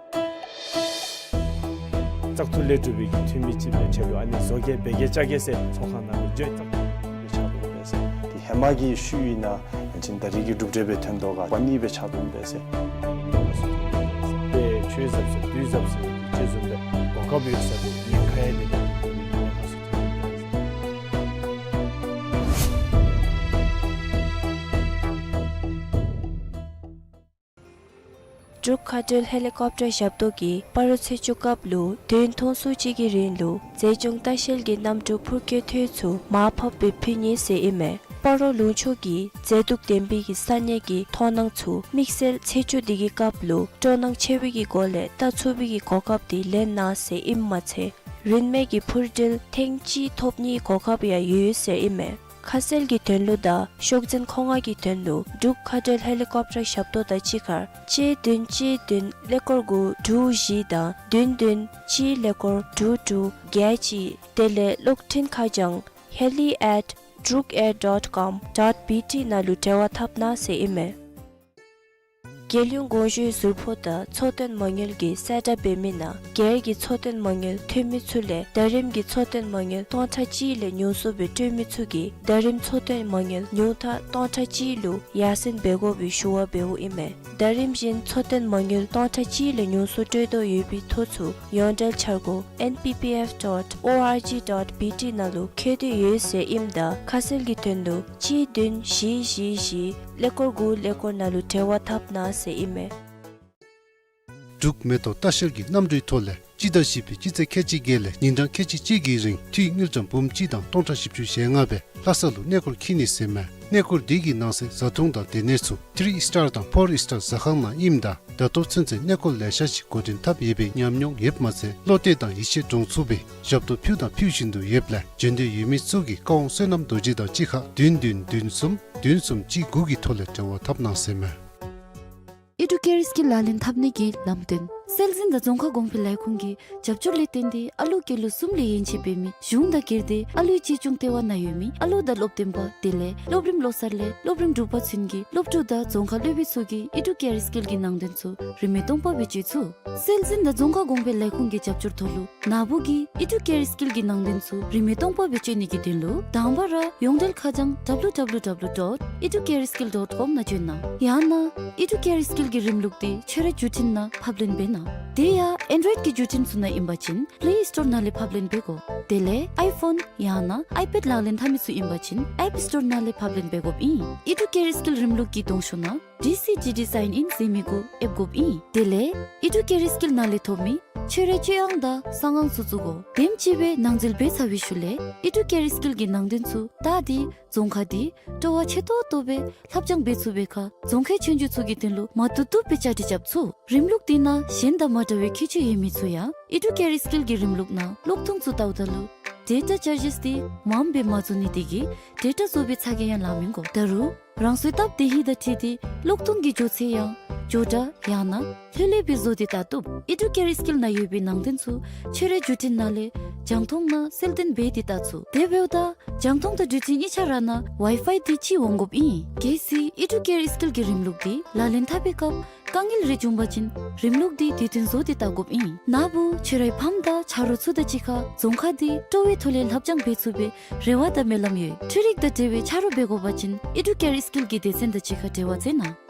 བཙག་འཐུ་ལས་གྲུབ་པའི་གི་འཐུས་མི་ཅིག་སྦེ་ཆ་ལུ་ཨ་ནི་བཟོ་གེ་འབད་གེ་རྐྱབ་གེ་ཟེར་ཚོགས་ཁང་ནང་ལུ་བརྗོད་བཙག་འཐུ་ལས་ཆགས་འདུག་པས་ཟེར། དེ་ཧེ་མ་གི་ཤུལ་ཨིན་ན་ཡང་ཅིན་ད་རེས་ཀྱི་གྲུབ་འབྲས་སྦེ་ཐོན་དོ་ག་པ་ནི་སྦེ་ཆགས་འདུག་པས་ཟེར། དེ་ཆོས་ཟབ་ཟེར་དུས་ཟབ་ཟེར་ཅིག་བཟུམ་སྦེ་གོ་སྐབས་ཡོད་ས་དེ་ཉེན་ཁ་ཡང་མེད་པ་ཉེན་ཁ་སུ་ཐོན་མེད་པས་ཟེར། འབྲུག་མཁའ་འགྲུལ་ཧེ་ལི་ཀོབ་ཊར་ཞབས་ཏོག་གིས་སྤ་རོ་ཚེས་བཅུ་སྐབས་ལུ་བདུན་ཐུང་སུ་ཅིག་གི་རིང་ལུ་མཛེས་ལྗོངས་ལྟ་བཤལ་གྱི་གནམ་གྲུ་འཕུར་སྐྱོད་ཐེངས་ཚུ་མར་ཕབ་སྦེ་ཕུལ་ནི་ཟེར་ཨིན་མས། སྤ་རོ་ལུང་ཕྱོགས་ཀྱི་མཛེས་སྡུག་ལྡན་པའི་གི་ས་གནས་ཀྱི་མཐོང་སྣང་ཚུ་དམིགས་བསལ་ཚེས་བཅུ་འདི་གི་སྐབས་ལུ་སྤྲོ་སྣང་ཆེ་བའི་གི་སྒོ་ལས་ལྟ་ཚུགས་པའི་གི་གོ་སྐབས་འདི་ལེན་གནང་ཟེར་ཨིནམ་མ་ཚད་རིན་མེད་ཀྱི་འཕུར་འགྲུལ་ཐེངས་གཅིག་ཐོབ་ནིའི་གོ་སྐབས་ཡང་ཡོད་ཟེར་ཨིན་མས། ཁ་གསལ་གྱི་དོན་ལུ་དང་ཤོག་འཛིན་མཁོ་མངགས་ཀྱི་དོན་ལུ་འབྲུག་མཁའ་འགྲུལ་ཧེ་ལི་ཀོབ་ཊར་ཞབས་ཏོག་དང་གཅིག་ཁར་གཅིག་བདུན་གཅིག་བདུན་ཀླད་ཀོར་དགུ་དྲུག་བཞི་དང་བདུན་བདུན་གཅིག་ཀླད་ཀོར་དྲུག་དྲུག་བརྒྱད་གཅིག། དེ་ལས་གློག་འཕྲིན་ཁ་བྱང་heli at drukair dot com dot B T ནང་ལུ་འབྲེལ་བ་འཐབ་གནང་ཟེར་ཨིན་མས། རྒྱལ་ཡོངས་གོང་ཞུའི་ཟུར་ཕོགས་དང་འཚོ་རྟེན་མ་དངུལ་གྱི་གསལ་བསྒྲགས་འབད་མི་ནང་སྒེར་གྱི་འཚོ་རྟེན་མ་དངུལ་ཐོན་མི་ཚུ་ལས་ཟླ་རིམ་གྱི་འཚོ་རྟེན་མ་དངུལ་སྟོང་ཕྲག་གཅིག་ལས་ཉུང་སུ་སྦེ་སྤྲོད་མི་ཚུ་གིས་ཟླ་རིམ་འཚོ་རྟེན་མ་དངུལ་ཉུང་མཐའ་སྟོང་ཕྲག་གཅིག་ལུ་ཡར་སེང་འབད་དགོ་པའི་ཞུ་བ་འབདཝ་ཨིན་མས། ཟླ་རིམ་བཞིན་འཚོ་རྟེན་མ་དངུལ་སྟོང་ཕྲག་གཅིག་ལས་ཉུང་སུ་སྤྲོད་དོ་ཡོད་པའི་ཐོ་ཚུ་ཡོངས་འབྲེལ་འཆར་སྒོ་N P P F dot O R G dot B T ནང་ལུ་བཀོད་དེ་ཡོད་ཟེར་ཨིནམ་ད་ཁ་གསལ་གྱི་དོན་ལུ་གཅིག་བདུན་བཞི་བཞི་བཞི་ཀླད་ཀོར་དགུ་ཀླད་ཀོར་ནང་ལུ་འབྲེལ་བ་འཐབ་གནང་ཟེར་ཨིན་མས། འབྲུག་མེ་ཏོག་ལྟ་བཤལ་གྱི་གནམ་གྲུའི་ཐོག་ལས་སྤྱི་ཟླ་བཞི་པའི་སྤྱི་ཚེས་ཁལ་གཅིག་བརྒྱད་ལས་ཉིན་གྲངས་ཁལ་གཅིག་གཅིག་གི་རིང་འཐུས་དངུལ་ཀྲམ་འབུམ་གཅིག་དང་སྟོང་ཕྲག་བཞི་བཅུ་ཞེ་ལྔ་སྦེ་ལྷ་ས་ལུ་གནས་སྐོར་འཁྱིད་ནི་ཟེར་མས། གནས་སྐོར་འདི་གི་ནང་གསེས་བཟའ་འཐུང་དང་སྡོད་གནས་ཚུ་ཐི་རི་ཨིས་ཊར་དང་ཕོར་ཨིས་ཊར་ཟ་ཁང་ནང་ཨིནམ་ད་ད་ལྟོ་ཚུན་ཚོད་གནས་སྐོར་ལེ་ཤ་ཅིག་འགོ་འདྲེན་འཐབ་ཡོད་པའི་ཉམས་མྱོང་ཡོདཔ་མ་ཚད་བློ་གཏད་དང་ཡིད་ཆེས་འདྲོངས་ཚུགས་པའི་ཞབས་ཏོག་ཕུལ་དང་ཕུལ་བཞིན་དུ་ཡོདཔ་ལས་འབྱོན་འདོད་ཡོད་མི་ཚུ་གིས་བཀའ་དབང་བསོད་ནམས་རྡོ་རྗེ་དང་གཅིག་ཁར་བདུན་བདུན་བདུན་གསུམ་བདུན་གསུམ་གཅིག་དགུ་གི་ཐོག་ལས་འབྲེལ་བ་འཐབ་གནང་ཟེར་མས། ཨི་ཌུ་ཀེར་སི་ཀིལ་ལག་ལེན་འཐབ་ནི་གི་ལམ་སྟོན། སྲོལ་འཛིན་དང་རྫོང་ཁ་གོང་འཕེལ་ལས་ཁུངས་ཀྱི་རྒྱབ་སྐྱོར་ལས་བརྟེན་ཏེ་ཨ་ལུ་སྐྱེས་ལོ་གསུམ་ལས་ཡན་ཆད་འབད་མི་གཞུང་དང་སྒེར་སྡེ་ཨ་ལུའི་གཅེས་སྐྱོང་ལྟེ་བ་ནང་ཡོད་མི་ཨ་ལུ་དང་སློབ་སྟོན་པ་དེ་ལས་སློབ་རིམ་བློ་གསར་ལས་སློབ་རིམ་དྲུག་པ་ཚུན་གྱི་སློབ་ཕྲུག་དང་རྫོང་ཁ་སློབ་དཔོན་ཚུ་གིས་ཨི་ཌུ་ཀེར་སི་ཀིལ་གྱི་ནང་དོན་ཚུ་རིན་མེད་སྟོང་པ་སྦེ་སྤྱོད་ཚུགས། སྲོལ་འཛིན་དང་རྫོང་ཁ་གོང་འཕེལ་ལས་ཁུངས་ཀྱི་རྒྱབ་སྐྱོར་ཐོག་ལུ་ནཱ་བུ་གིས་ཨི་ཌུ་ཀེར་སི་ཀིལ་གྱི་ནང་དོན་ཚུ་རིན་མེད་སྟོང་པ་སྦེ་སྤྱོད་ནི་གི་དོན་ལུ་དང་པ་ར་ཡོངས་འབྲེལ་ཁ་བྱང་W W W dot educareskill dot com ནང་བྱོན་གནང་། ཡང་ན་ཨི་ཌུ་ཀེར་སི་ཀིལ་གྱི་རིམ་ལུགས་འདི་ཁྱོད་རའི་བརྒྱུད་འཕྲིན་ནང་ཕབ་ལེན་འབད་གནང་། དེ་ཡང་ཨེན་ཌོ་རོའིཌ་ཀྱི་བརྒྱུད་འཕྲིན་ཚུ་ནང་ཨིན་པ་ཅིན་པླེ་སི་ཊོར་ནང་ལས་ཕབ་ལེན་འབད་དགོ། དེ་ལས་ཨའི་ཕོན་ཡང་ན་ཨའི་པེཌ་ལག་ལེན་འཐབ་མི་ཚུ་ཨིན་པ་ཅིན་ཨེཔ་སི་ཊོར་ནང་ལས་ཕབ་ལེན་འབད་དགོཔ་ཨིན། ཨི་ཌུ་ཀེར་སི་ཀིལ་རིམ་ལུགས་ཀྱི་གདོང་ཤོག་ནང་D C G D sign in ཟེར་མི་གུ་ཨེབ་དགོཔ་ཨིན། དེ་ལས་ཨི་ཌུ་ཀེར་སི་ཀིལ་ནང་ལས་ཐོབ་མི་ཁྱོད་རའི་སྤྱོད་དབང་དང་གསང་དབང་ཚུ་བཙུགས་དགོ། དེམ་ཅིག་སྦེ་ནང་འཛུལ་འབད་ཚར་བའི་ཤུལ་ལས་ཨི་ཌུ་ཀེར་སི་ཀིལ་གྱི་ནང་དོན་ཚུ་བལྟ་སྟེ་རྫོང་ཁ་འདི་སྤྲོ་བ་ཆེ་ཏོག་ཏོ་སྦེ་ལྷབ་སྦྱང་འབད་ཚུགས་པའི་ཁར་རྫོང་ཁའི་ཆོས་རྒྱུགས་ཚུ་གི་དོན་ལུ་མ་བཏུབ་བཏུབ་སྦེ་བཅའ་སྒྲིག་རྐྱབ་ཚུགས། རིམ་ལུགས་འདི་ནང་གཞན་དང་མ་འདྲ་བའི་ཁྱད་ཆོས་ཡོད་མི་ཚུ་ཡང་ཨི་ཌུ་ཀེར་སི་ཀིལ་གྱི་རིམ་ལུགས་ནང་ཀློག་ཐུང་ཚུ་བལྟཝ་ད་ལུ་ཌེ་ཊ་ཅར་ཇེསི་འདི་མངམ་སྦེ་མ་བཙུགས་ནི་དེ་གིས་ཌེ་ཊ་བཙུགས་པའི་ཚ་གྱང་ཡང་ལང་མི་དགོ། ད་རུང་རང་སོའི་སྟབས་བདེ་ཧིང་དང་འཁྲིལ་ཏེ་ཀློག་ཐུང་གི་མགྱོགས་ཚད་ཡང་ བརྗོད་སྒྲ་ཡང་ན་ལྷོད་ལྷོདཔ་སྦེ་བཟོ་སྟེ་བལྟ་བཏུབ། ཨེ་ཌུ་ཀེར་སི་ཀིལ་ནང་ཡོད་པའི་ནང་དོན་ཚུ་ཁྱོད་རའི་བརྒྱུད་འཕྲིན་ནང་ལས་རྒྱང་མཐོང་ནང་གསལ་སྟོན་འབད་དེ་བལྟ་ཚུགས། དེ་འབདཝ་ད་རྒྱང་མཐོང་དང་བརྒྱུད་འཕྲིན་གཉིས་ཆ་ར་ནང་ཝའི་ཕའི་འདི་ཅིག་འོང་དགོཔ་ཨིན། གལ་སྲིད་ཨེ་ཌུ་ཀེར་སི་ཀིལ་གྱི་རིམ་ལུགས་འདི་ལག་ལེན་འཐབ་པའི་སྐབས་དཀའ་ངལ་རེ་བྱུང་པ་ཅིན་རིམ་ལུགས་འདི་དུས་མཐུན་བཟོ་སྟེ་བལྟ་དགོཔ་ཨིན། ན་བུ་ཁྱོད་རའི་ཕམ་དང་ཆ་རོགས་ཚུ་དང་གཅིག་ཁར་རྫོང་ཁ་འདི་སྤྲོ་བའི་ཐོག་ལས་ལྷབ་སྦྱང་འབད་ཚུགས་པའི་རེ་བ་དང་སྨོན་ལམ་ཡོད། འཕྲུལ་རིག་དང་འབྲེལ་བའི་ཆ་རོགས་འབད་དགོ་པ་ཅིན་ཨེ་ཌུ་ཀེར་སི་ཀིལ་གྱི་སྡེ་ཚན་དང་གཅིག་ཁར་འབྲེལ་བ་མཛད་གནང་།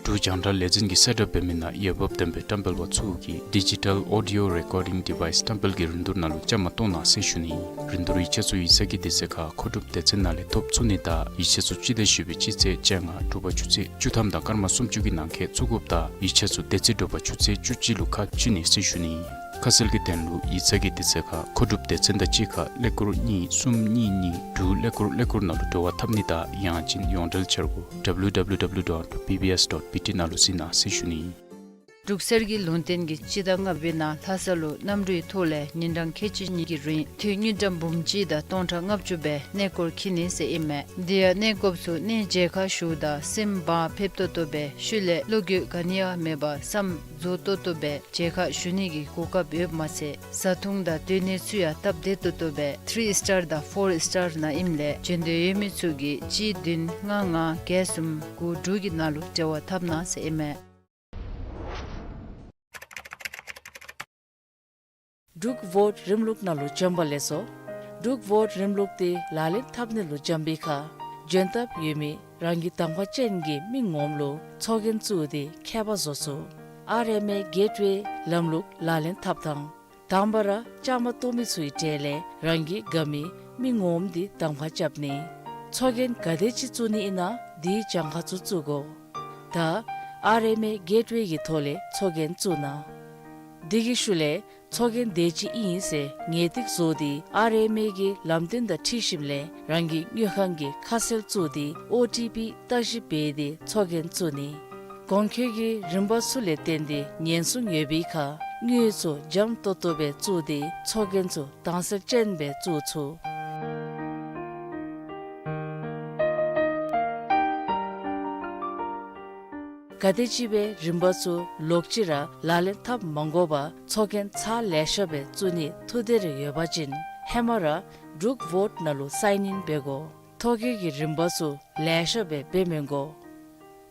འབྲུག་རྒྱང་བསྒྲགས་ལས་འཛིན་གྱིས་གསལ་བསྒྲགས་འབད་མི་ནང་འོས་འབབ་ལྡན་པའི་བཀྲམ་སྤེལ་པ་ཚུ་གིས་ཌི་ཇི་ཊལ་ཨོ་ཌི་ཡོ་རེ་ཀོར་ཌིང་ཌི་ཝའི་སི་བཀྲམ་སྤེལ་གྱི་རིན་བསྡུར་ནང་ལུ་བཅའ་མར་གཏོགས་གནང་ཟེར་ཞུ་ནི། རིན་བསྡུར་ཡིག་ཆ་ཚུ་ཡིག་ཚང་གི་དུས་ཚོད་ཁར་མཁོ་སྒྲུབ་སྡེ་ཚན་ནང་ལས་ཐོབ་ཚུགས་ནི་དང་ཡིག་ཆ་ཚུ་སྤྱི་ཟླ་བཞི་པའི་སྤྱི་ཚེས་བཅོ་ལྔ་དྲོ་པ་ཆུ་ཚོད་བཅུ་ཐམ་དང་སྐར་མ་སུམ་ཅུ་གི་ནང་འཁོད་བཙུགས་དགོཔ་དང་ཡིག་ཆ་ཚུ་དེ་ཚེ་དྲོ་པ་ཆུ་ཚོད་བཅུ་གཅིག་ལུ་ཁ་ཕྱེ་ནི་ཟེར་ཞུ་ནི། ཁ་གསལ་གྱི་དོན་ལུ་ཡིག་ཚང་གི་དུས་ཚོད་ཁར་མཁོ་སྒྲུབ་སྡེ་ཚན་དང་གཅིག་ཁར་ཀླད་ཀོར་གཉིས་གསུམ་གཉིས་གཉིས་དྲུག་ཀླད་ཀོར་ཀླད་ཀོར་ནང་ལུ་འབྲེལ་བ་འཐབ་ནི་དང་ཡང་ཅིན་ཡོངས་འབྲེལ་འཆར་སྒོ་ཌབ་ལིའུ་ཌབ་ལིའུ་ཌབ་ལིའུ་ཌོཊ་བི་བི་ཨེསི་ཌོཊ་བི་ཊི་ནང་ལུ་གཟིགས་གནང་ཟེར་ཞུ་ནི། འབྲུག་གསེར་གྱི་ལུང་བསྟན་གྱིས་སྤྱི་ཟླ་ལྔ་པའི་ནང་ལྷ་ས་ལུ་གནམ་གྲུའི་ཐོག་ལས་ཉིན་གྲངས་ཁལ་གཅིག་གཉིས་ཀྱི་རིང་ཐོན་དངུལ་ཀྲམ་འབུམ་གཅིག་དང་སྟོང་ཕྲག་ལྔ་བཅུ་སྦེ་གནས་སྐོར་འཁྱིད་ནི་ཟེར་ཨིན་མས། དེ་ཡང་གནས་སྐོརཔ་ཚུ་གནས་མཇལ་ཁ་ཞུཝ་ད་སེམས་བག་ཕེབས་ཏོག་ཏོ་སྦེ་ཤུལ་ལས་བློ་འགྱོད་ག་ནི་ཡང་མེད་པར་བསམ་རྫོགས་ཏོག་ཏོ་སྦེ་མཇལ་ཁ་ཞུ་ནི་གི་གོ་སྐབས་ཡོདཔ་མ་ཚད་བཟའ་འཐུང་དང་སྡོད་གནས་ཚུ་ཡང་སྟབས་བདེ་ཏོག་ཏོ་སྦེ་ཐི་རི་སི་ཊར་དང་ཕོར་སི་ཊར་ནང་ཨིནམ་ལས་འབྱོན་འདོད་ཡོད་མི་ཚུ་གིས་གཅིག་བདུན་ལྔ་ལྔ་བརྒྱད་གསུམ་དགུ་དྲུག་གི་ནང་ལུ་འབྲེལ་བ་འཐབ་གནང་ཟེར་ཨིན་མས། འབྲུག་བོཊ་རིམ་ལུགས་ནང་ལུ་བྱོན་པ་ལེགས་སོ། འབྲུག་བོཊ་རིམ་ལུགས་འདི་ལག་ལེན་འཐབ་ནི་ལུ་འབྱོན་པའི་ཁར་འབྱོན་ཐབས་ཡོད་མི་རང་གི་གདམ་ཁ་ཅན་གྱི་མི་ངོམ་ལུ་ཚོགས་རྒྱན་བཙུགས་ཏེ་ཁྱད་པར་བཟོ་ཚུགས། ཨར་ཨེམ་ཨེ་གེཊ་ཝེ་ལམ་ལུགས་ལག་ལེན་འཐབ་ཐངས། དང་པ་ར་བཅའ་མར་གཏོགས་མི་ཚུའི་གྲས་ལས་རང་གི་དགའ་མི་མི་ངོམ་འདི་གདམ་ཁ་རྐྱབ་ནི། ཚོགས་རྒྱན་ག་དེ་ཅིག་བཙུགས་ནི་ཨིན་ན་དེའི་གྱངས་ཁ་ཚུ་བཙུགས་དགོ། ད་ཨར་ཨེམ་ཨེ་གེཊ་ཝེ་གི་ཐོག་ལས་ཚོགས་རྒྱན་བཙུགས་གནང་། དེ་གི་ཤུལ་ལས་ཚོགས་རྒྱན་དེ་ཅིག་ཨིན་ཟེར་ངེས་ཏིག་བཟོ་སྟེ་ཨར་ཨེམ་ཨེ་གི་ལམ་སྟོན་དང་འཁྲིལ་ཞིནམ་ལས་རང་གི་དངུལ་ཁང་གི་ཁ་གསལ་བཙུགས་ཏེ་ཨོ་ཊི་པི་བརྟག་ཞིབ་འབད་དེ་ཚོགས་རྒྱན་བཙུགས་ནི། གོང་འཁོད་ཀྱི་རིམ་པ་ཚུ་ལས་བརྟེན་ཏེ་ཉེན་སྲུང་ཡོད་པའི་ཁར་དངུལ་ཚུ་འཇམ་ཏོག་ཏོ་སྦེ་བཙུགས་ཏེ་ཚོགས་རྒྱན་ཚུ་དྭངས་གསལ་ཅན་སྦེ་བཙུགས་ཚུགས། ག་དེམ་ཅིག་སྦེ་རིམ་པ་ཚུ་ལོག་ཅི་ར་ལག་ལེན་འཐབ་མ་དགོ་པར་ཚོགས་རྒྱན་ཚར་ལེ་ཤ་སྦེ་བཙུགས་ནི་ཐུགས་འདོད་རེ་ཡོད་པ་ཅིན་ཧེ་མ་ར་འབྲུག་བོཊ་ནང་ལུ་སའིན་ཨིན་འབད་དགོ། ཐོ་བཀོད་ཀྱི་རིམ་པ་ཚུ་ལེ་ཤ་སྦེ་འབད་མི་དགོ།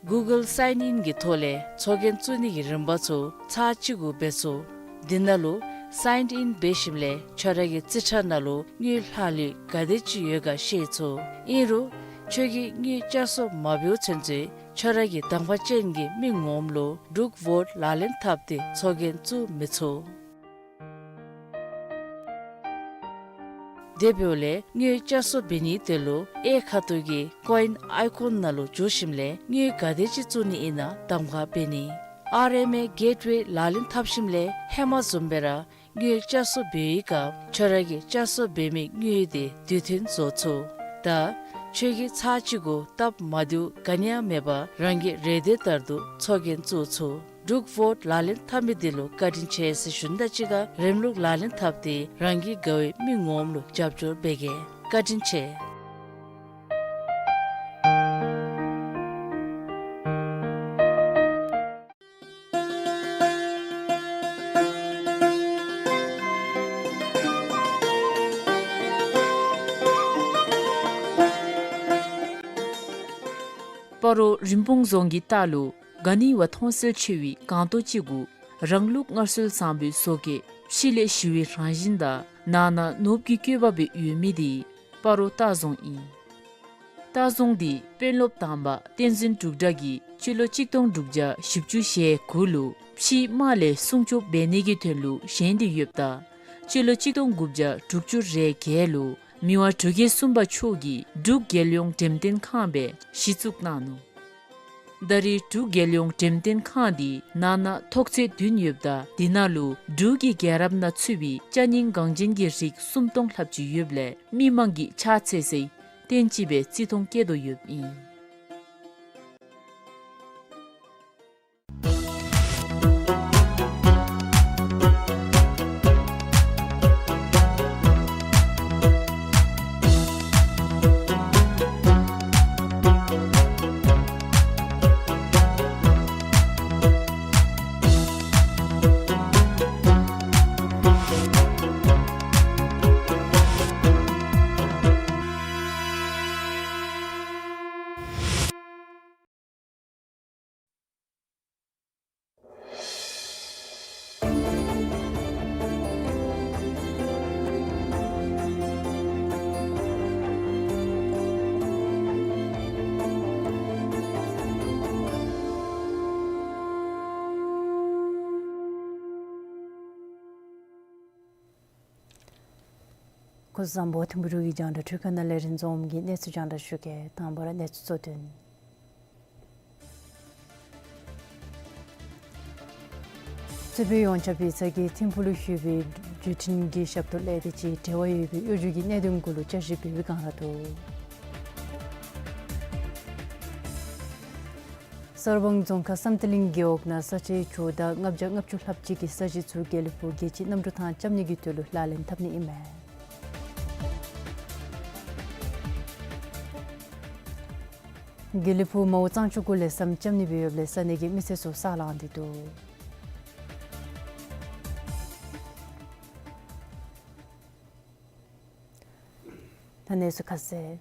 གུ་གཱལ་སའིན་ཨིན་གྱི་ཐོག་ལས་ཚོགས་རྒྱན་བཙུགས་ནི་གི་རིམ་པ་ཚུ་ཚར་གཅིག་གུ་འབད་ཚུགས། དེ་ནང་ལུ་སའིན་ཨིན་འབད་ཞིནམ་ལས་ཁྱོད་ར་གི་རྩིས་ཁྲ་ནང་ལུ་དངུལ་ལྷག་ལུས་ག་དེ་ཅིག་ཡོད་ག་ཤེས་ཚུགས། ཨིན་རུང་ཁྱོད་ཀྱིས་དངུལ་བསྐྱར་གསོ་མ་འབདཝ་ཚུན་ཚོད་ཁྱོད་ར་གི་གདམ་ཁ་ཅན་གྱི་མི་ངོམ་ལུ་འབྲུག་བོཊ་ལག་ལེན་འཐབ་སྟེ་ཚོགས་རྒྱན་བཙུགས་མི་ཚུགས། དེ་འབདཝ་ལས་དངུལ་བསྐྱར་གསོ་འབད་ནིའི་དོན་ལུ་གཡས་ཁ་ཐུག་གི་ཀོ་ཨིན་ཨའི་ཀོན་ནང་ལུ་འཛུལ་ཞིནམ་ལས་དངུལ་ག་དེ་ཅིག་བཙུགས་ནི་ཨིན་ན་གདམ་ཁ་འབད་ནི། ཨར་ཨེམ་ཨེ་གེཊ་ཝེ་ལག་ལེན་འཐབ་ཞིནམ་ལས་ཧེ་མ་བཟུམ་སྦེ་ར་དངུལ་བསྐྱར་གསོ་འབད་བའི་སྐབས་ཁྱོད་ར་གིས་བསྐྱར་གསོ་འབད་མི་དངུལ་དེ་དུས་མཐུན་བཟོ་ཚུགས། ད་ཁྱོད་ཀྱིས་ཚར་གཅིག་གུ་སྟབས་མ་བདེཝ་ག་ནི་ཡང་མེད་པར་རང་གི་རེ་འདོད་ལྟར་དུ་ཚོགས་རྒྱན་བཙུགས་ཚུགས། འབྲུག་བོཊ་ལག་ལེན་འཐབ་མི་འདི་ལུ་བཀའ་དྲིན་ཆེ་ཟེར་ཞུ་ནི་དང་གཅིག་ཁར་རིམ་ལུགས་ལག་ལེན་འཐབ་སྟེ་རང་གི་དགའ་བའི་མི་ངོམ་ལུ་རྒྱབ་སྐྱོར་འབད་གེ། བཀའ་དྲིན་ཆེ། སྤ་རོ་རིན་སྤུངས་རྫོང་གི་ལྟག་ལུ་ག་ནི་བ་མཐོང་གསལ་ཆེ་བའི་སྒང་ཏོག་ཅིག་གུ་རང་ལུགས་སྔར་སྲོལ་བཟང་པོའི་བཟོ་བཀོད་ཕྱི་ལས་ཞི་བའི་རང་བཞིན་དང་ནང་ན་ནོར་བུ་གི་བཀོད་པ་སྦེ་ཡོད་མི་དེ་སྤ་རོ་ལྟ་རྫོང་ཨིན། ལྟ་རྫོང་འདི་དཔོན་སློབ་དང་པ་བསྟན་འཛིན་འབྲུག་གྲགས་ཀྱིས་སྤྱི་ལོ་གཅིག་སྟོང་དྲུག་བརྒྱ་བཞི་བཅུ་ཞེ་དགུ་ལུ་ཕྱིའི་དམག་ལས་སྲུང་སྐྱོབ་འབད་ནི་གི་དོན་ལུ་བཞེངས་ཏེ་ཡོདཔ་ད་སྤྱི་ལོ་གཅིག་སྟོང་དགུ་བརྒྱ་དྲུག་ཅུ་རེ་བརྒྱད་ལུ་མི་དབང་འབྲུག་རྒྱལ་གསུམ་པ་མཆོག་གིས་འབྲུག་རྒྱལ་ཡོངས་འགྲེམས་སྟོན་ཁང་སྦེ་གཞི་བཙུགས་གནང་ནུག། ད་རེས་འབྲུག་རྒྱལ་ཡོངས་འགྲེམས་སྟོན་ཁང་འདི་ནང་ན་ཐོག་ཚད་བདུན་ཡོདཔ་ད་དེ་ནང་ལུ་འབྲུག་གི་རྒྱལ་རབས་ནང་ཚུད་པའི་ཅ་རྙིང་འགངས་ཅན་གྱི་རིགས་སུམ་སྟོང་ལྷགཔ་ཅིག་ཡོདཔ་ལས་མི་མང་གིས་ཕྱག་འཚལ་སའི་རྟེན་ཅིག་སྦེ་བརྩི་མཐོང་བསྐྱེད་དོ་ཡོདཔ་ཨིན། སྐུ་གཟུགས་བཟང་པོ། ཐིམ་ཕུ་རུ་གི་རྒྱང་བསྒྲགས་འཕྲུལ་ཁང་ནང་ལས་རིན་འཛོམས་ཀྱིས་གནས་ཚུལ་རྒྱང་བསྒྲགས་ཞུ་གེ། དང་པ་ར་གནས་ཚུལ་གཙོ་དོན། གཙོས་པའི་ཡོངས་ཁྱབ་པའི་ཚབ་ཀྱིས་ཐིམ་ཕུ་ལུ་ཞུགས་པའི་བརྒྱུད་འཕྲིན་གྱི་ཞབས་ཏོག་ལས་སྡེ་ཅིག་འབྲེལ་བ་ཡོད་པའི་གཡོ་སྒྱུ་གི་གནད་དོན་གུ་ལུ་བསྐྱར་ཞིབ་འབད་བའི་སྒང་ར་འདུག། གསར་སྤང་རྫོང་ཁག་བསམ་གཏན་གླིང་རྒེད་འོག་ནང་ས་ཆའི་ཇོ་བདག་ལྔ་བརྒྱ་ལྔ་བཅུ་ལྷགཔ་ཅིག་གིས་ས་གཞི་ཚུ་དགེ་ལེགས་ཕུག་རྒྱལ་སྤྱིའི་གནམ་གྲུ་ཐང་རྐྱབ་ནི་གི་དོན་ལུ་ལག་ལེན་འཐབ་ནི་ཨིན་མས། དགེ་ལེགས་ཕུག་མའོ་གཙང་ཆུ་གུ་ལས་ཟམ་རྐྱབ་ནི་སྦེ་ཡོདཔ་ལས་ས་གནས་ཀྱི་མི་སེར་ཚུ་སག་ལངས་ཏེ་འདུག། ད་གནས་ཚུལ་ཁ་གསལ།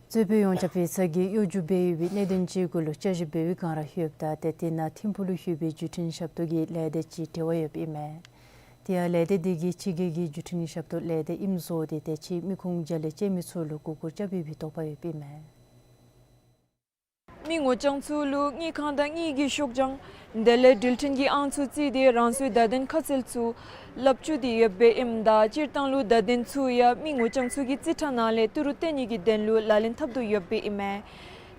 གཙོས་པའི་ཡོངས་ཁྱབ་པའི་ཚབ་ཀྱིས་གཡོ་སྒྱུ་འབད་ཡོད་པའི་གནད་དོན་ཅིག་གུ་ལུ་བསྐྱར་ཞིབ་འབད་བའི་སྒང་ར་ལྷོདཔ་ད་ཏེ་དེ་ནང་ཐིམ་ཕུ་ལུ་ཞུགས་པའི་བརྒྱུད་འཕྲིན་ཞབས་ཏོག་གི་ལས་སྡེ་ཅིག་འབྲེལ་བ་ཡོདཔ་ཨིན་མས། དེ་ཡང་ལས་སྡེ་དེ་གིས་ཕྱི་རྒྱལ་གྱི་བརྒྱུད་འཕྲིན་ཞབས་ཏོག་ལས་སྡེ་ཨིནམ་བཟོ་སྟེ་ཏེ་ཕྱིའི་མི་ཁུངས་རྒྱ་ལས་སྐྱེལ་མི་ཚུ་ལུ་མགུ་སྐོར་རྐྱབ་ཡོད་པའི་དོགས་པ་ཡོདཔ་ཨིན་མས། མི་ངོ་རྐྱང་ཚུ་ལུ་དངུལ་ཁང་དང་དངུལ་གྱི་ཤོག་བྱང་དེ་ལས་འགྲུལ་འཕྲིན་གྱི་ཨང་ཚུ་བརྩིས་ཏེ་རང་སོའི་བརྡ་དོན་ཁ་གསལ་ཚུ་ལགཔ་བཙུགས་ཏེ་ཡོདཔ་ཨིནམ་ད་སྤྱིར་བཏང་ལུ་བརྡ་དོན་ཚུ་ཡང་མི་ངོ་རྐྱང་ཚུ་གི་རྩིས་ཁྲ་ནང་ལས་ཏི་རུ་སྟོན་ནི་གི་དོན་ལུ་ལག་ལེན་འཐབ་དོ་ཡོདཔ་ཨིན་མས།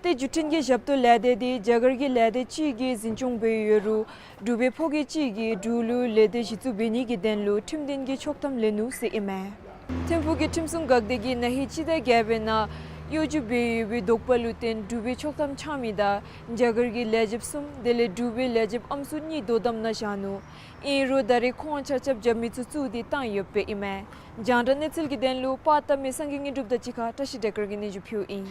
ཏེ་བརྒྱུད་འཕྲིན་གྱི་ཞབས་ཏོག་ལས་སྡེ་དེ་རྒྱ་གར་གྱི་ལས་སྡེ་ཅིག་གིས་འཛིན་སྐྱོང་འབད་ཡོད་རུང་འབྲུག་པའི་ཕོ་སྐྱེས་ཅིག་གིས་འབྲུག་ལུ་ལས་སྡེ་གཞི་བཙུགས་འབད་ནི་གི་དོན་ལུ་ཁྲིམས་དོན་གྱི་ཆོག་ཐམ་ལེན་ནུག་ཟེར་ཨིན་མས། ཐིམ་ཕུག་གི་ཁྲིམས་སྲུང་འགག་སྡེ་གིས་ན་ཧིང་སྤྱི་ཟླ་བརྒྱད་པའི་ནང་གཡོ་སྒྱུ་འབད་ཡོད་པའི་དོགས་པ་ལུ་བརྟེན་འབྲུག་པའི་ཆོག་ཐམ་འཆང་མི་དང་རྒྱ་གར་གྱི་ལས་བྱེདཔ་གསུམ་དེ་ལས་འབྲུག་པའི་ལས་བྱེདཔ་ཨམ་སྲུ་གཉིས་དོ་དམ་ནང་བཞག་ནུག། ཨིན་རུང་ད་རེས་ཁོང་ཆ་ཁྱབ་རྒྱབ་མི་ཚུ་བཙུགས་ཏེ་བཏང་ཡོདཔ་ཨིན་མས། རྒྱང་བསྒྲགས་གནས་ཚུལ་གྱི་དོན་ལུ་པར་བཏབ་མི་སངས་རྒྱས་དངོས་གྲུབ་དང་གཅིག་ཁར་བཀྲ་ཤིས་སྒྲོལ་དཀར་གྱིས་སྙན་ཞུ་ཕུལཝ་ཨིན།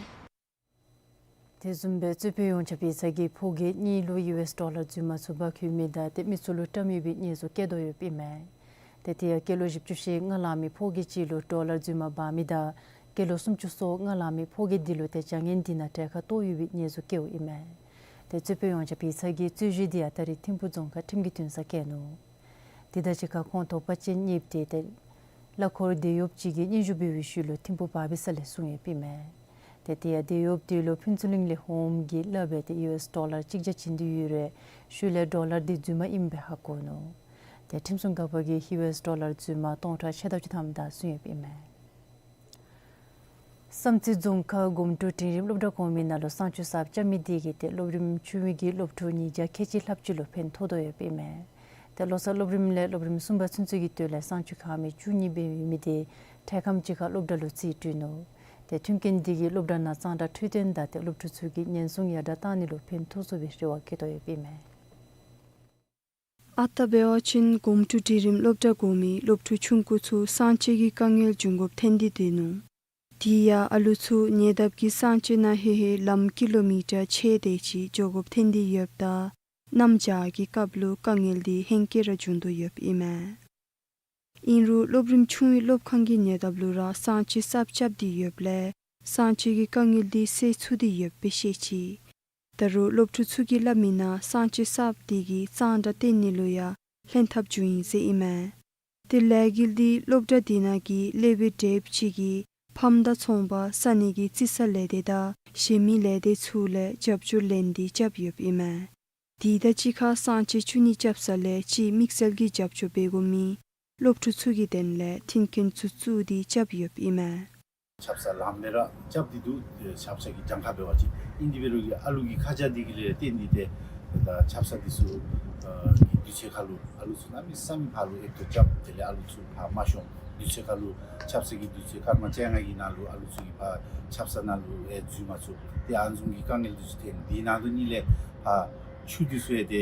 དེ་བཟུམ་སྦེ་གཙོས་པའི་ཡོངས་ཁྱབ་པའི་ཚབ་ཀྱིས་ཕོ་སྐྱེས་གཉིས་ལུ་ཡུ་ཨེསི་ཌོ་ལར་རྫུན་མ་ཚུ་འབག་འཁྱིད་མི་དང་ཏེ་མི་ཚུ་ལུ་བཀྲམ་ཡོད་པའི་གནས་ཚུལ་བཀོད་དོ་ཡོདཔ་ཨིན་མས། ཏེ་དེ་ཡང་སྐྱེས་ལོ་བཞི་བཅུ་ཞེ་ལྔ་ལང་མི་ཕོ་སྐྱེས་ཅིག་ལུ་ཌོ་ལར་རྫུན་མ་འབག་མི་དང་སྐྱེས་ལོ་སུམ་ཅུ་སོ་ལྔ་ལང་མི་ཕོ་སྐྱེས་དེ་ལུ་ཏེ་བྱ་ངན་དེ་ནང་གྲལ་ཁར་གཏོགས་ཡོད་པའི་གནས་ཚུལ་བཀོདཔ་ཨིན་མས། ཏེ་གཙོས་པའི་ཡོངས་ཁྱབ་པའི་ཚབ་ཀྱིས་རྩོད་གཞི་དེ་ཡང་ད་རེས་ཐིམ་ཕུག་རྫོང་ཁག་ཁྲིམས་ཀྱི་འདུན་སར་བཀལ་ནུག། དེ་དང་གཅིག་ཁར་ཁོང་དོགས་པ་ཅན་གཉིསཔོ་དེ་ཏེ་གླ་འཁོར་དེད་གཡོགཔ་ཅིག་གིས་སྙན་ཞུ་འབད་བའི་ཤུལ་ལུ་ཐིམ་ཕུག་བར་པའི་ས་ལས་བཟུང་ཡོདཔ་ཨིན་མས། ཏེ་དེ་ཡང་དེད་གཡོགཔ་དེ་ལུ་ཕུན་ཚོགས་གླིང་ལས་ཧོངས་ཀྱི་གླ་སྦེ་ཏེ་ཡུ་ཨེསི་ཌོ་ལར་གཅིག་བརྒྱ་བྱིན་ཏེ་ཡོད་རུང་ཤུལ་ལས་ཌོ་ལར་དེ་རྫུན་མ་ཨིནམ་སྦེ་ཧ་གོ་ནུག། ཏེ་ཁྲིམས་སྲུང་འགག་པ་གིས་ཡུ་ཨེསི་ཌོ་ལར་རྫུན་མ་སྟོང་ཕྲག་ཕྱེད་དང་བཅུ་ཐམ་དང་བཟུང་ཡོདཔ་ཨིན་མས། བསམ་རྩེ་རྫོང་ཁག་སྒོམ་ཀྲུ་འབྲིང་རིམ་སློབ་གྲྭ་གོང་མའི་ནང་ལུ་གསང་སྤྱོད་གསརཔ་རྐྱབ་མི་དེ་གིས་ཏེ་སློབ་རིམ་ཆུང་བའི་གི་སློབ་ཕྲུག་ཉིས་བརྒྱ་ཁལ་གཅིག་ལྷགཔ་ཅིག་ལུ་ཕན་ཐོགས་དོ་ཡོདཔ་ཨིན་མས། ཏེ་བློ་གསར་སློབ་རིམ་ལས་སློབ་རིམ་གསུམ་པ་ཚུན་ཚོད་ཀྱི་དོན་ལས་གསང་སྤྱོད་ཁང་མིག་བཅུ་གཉིས་འབད་མི་དེ་འཕྲལ་ཁམས་ཅིག་ཁར་སློབ་གྲྭ་ལུ་རྩིས་སྤྲོད་ནུག། ཏེ་མཐུན་རྐྱེན་དེ་གིས་སློབ་གྲྭ་ནང་གཙང་སྦྲ་འཕྲོད་བསྟེན་དང་ཏེ་སློབ་ཕྲུག་ཚུ་གི་ཉེན་སྲུང་ཡར་དྲག་བཏང་ནི་ལུ་ཕན་ཐོགས་ཚུགས་པའི་རེ་བ་བསྐྱེད་དོ་ཡོདཔ་ཨིན་མས། ཨ་རྟག་འབད་བ་ཅིན་སྒོམ་ཀྲུ་འབྲིང་རིམ་སློབ་གྲྭ་གོང་མའི་སློབ་ཕྲུག་ཆུང་ཀུ་ཚུ་གསང་སྤྱོད་ཀྱི་དཀའ་ངལ་འབྱུང་དགོཔ་ཐོན་ཏེ་སྡོད་ནུག། དེ་ཡང་ཨ་ལུ་ཚུ་ཉེ་འདབས་ཀྱི་གསང་སྤྱོད་ནང་ལྷོད་ལྷོད་ལམ་ཀི་ལོ་མི་ཊར་ཕྱེད་དེ་ཅིག་འགྱོ་དགོཔ་ཐོན་ཏེ་ཡོདཔ་ད་གནམ་བྱཱར་གྱི་སྐབས་ལུ་དཀའ་ངལ་དེ་ཧེང་སྐལ་ར་འབྱུང་དོ་ཡོདཔ་ཨིན་མས། ཨིན་རུང་སློབ་རིམ་ཆུང་བའི་སློབ་ཁང་གི་ཉེ་འདབས་ལུ་ར་གསང་སྤྱོད་གསརཔ་རྐྱབ་སྟེ་ཡོདཔ་ལས་གསང་སྤྱོད་ཀྱི་དཀའ་ངལ་དེ་སེལ་ཚུགས་ཏེ་ཡོདཔ་སྦེ་བཤད་ཅི། ད་རུང་སློབ་ཕྲུག་ཚུ་གིས་སླབ་མིའི་ནང་གསང་སྤྱོད་གསརཔ་དེ་གིས་གཙང་སྦྲ་བསྟེན་ནི་ལུ་ཡང་ལྷན་ཐབས་བྱུང་ཡི་ཟེར་ཨིན་མས། ཏེ་ལས་འགུལ་དེ་སློབ་གྲྭ་དེ་ནང་གི་སློབ་དཔོན་བགྲེསཔ་ཅིག་གིས་ཕམ་དང་ཚོང་པ་ས་གནས་ཀྱི་རྩིས་ས་ལས་སྡེ་དང་གཞན་མི་ལས་སྡེ་ཚུ་ལས་རྒྱབ་སྐྱོར་ལེན་ཏེ་རྐྱབ་ཡོདཔ་ཨིན་མས། དེ་དང་གཅིག་ཁར་གསང་སྤྱོད་བཅུད་སྣོན་རྐྱབ་ས་ལས་སྤྱིར་དམིགས་བསལ་གྱི་རྒྱབ་སྐྱོར་འབད་དགོ་མི་སློབ་ཕྲུག་ཚུ་གི་དོན་ལས་མཐུན་རྐྱེན་ཚུ་བཙུགས་ཏེ་རྐྱབ་ཡོདཔ་ཨིན་མས། ཆབ་གསང་ལངམ་སྦེ་ར་རྐྱབ་སྟེ་འདུག། ཆབ་གསང་གི་གྱངས་ཁ་འབད་བ་ཅིན་ཨིན་དེ་འབད་རུང་ཨ་ལུ་གི་ཁ་རྒྱ་དེ་གི་ལས་བརྟེན་ཏེ་ཏེ་ད་ཆབ་གསང་དེ་ཚུ་ཨ་གི་དུས་ཚོད་ཁར་ལུ་ཨ་ལུ་ཚུ་གནམ་མེད་ས་མེད་ཕར་ལུ་ཨེབ་ཏོ་རྐྱབ། དེ་ལས་ཨ་ལུ་ཚུ་ཕར་མ་ཤོང་། དུས་ཚོད་ཁར་ལུ་ཆབ་གསང་གི་དུས་ཚོད་སྐར་མ་བཅོ་ལྔ་གི་ནང་ལུ་ཨ་ལུ་ཚུ་གིས་ཕར་ཆབ་གསང་ནང་ལུ་ཨེ་འཛུལ་མ་ཚུགས། ཏེ་ཨ་ནི་བཟུམ་གྱི་དཀའ་ངལ་དེ་ཚུ་ཐོན། དེ་ནང་དོ་ནི་ལས་ཕར་ཆུ་དེ་ཚུ་ཡང་ཏེ་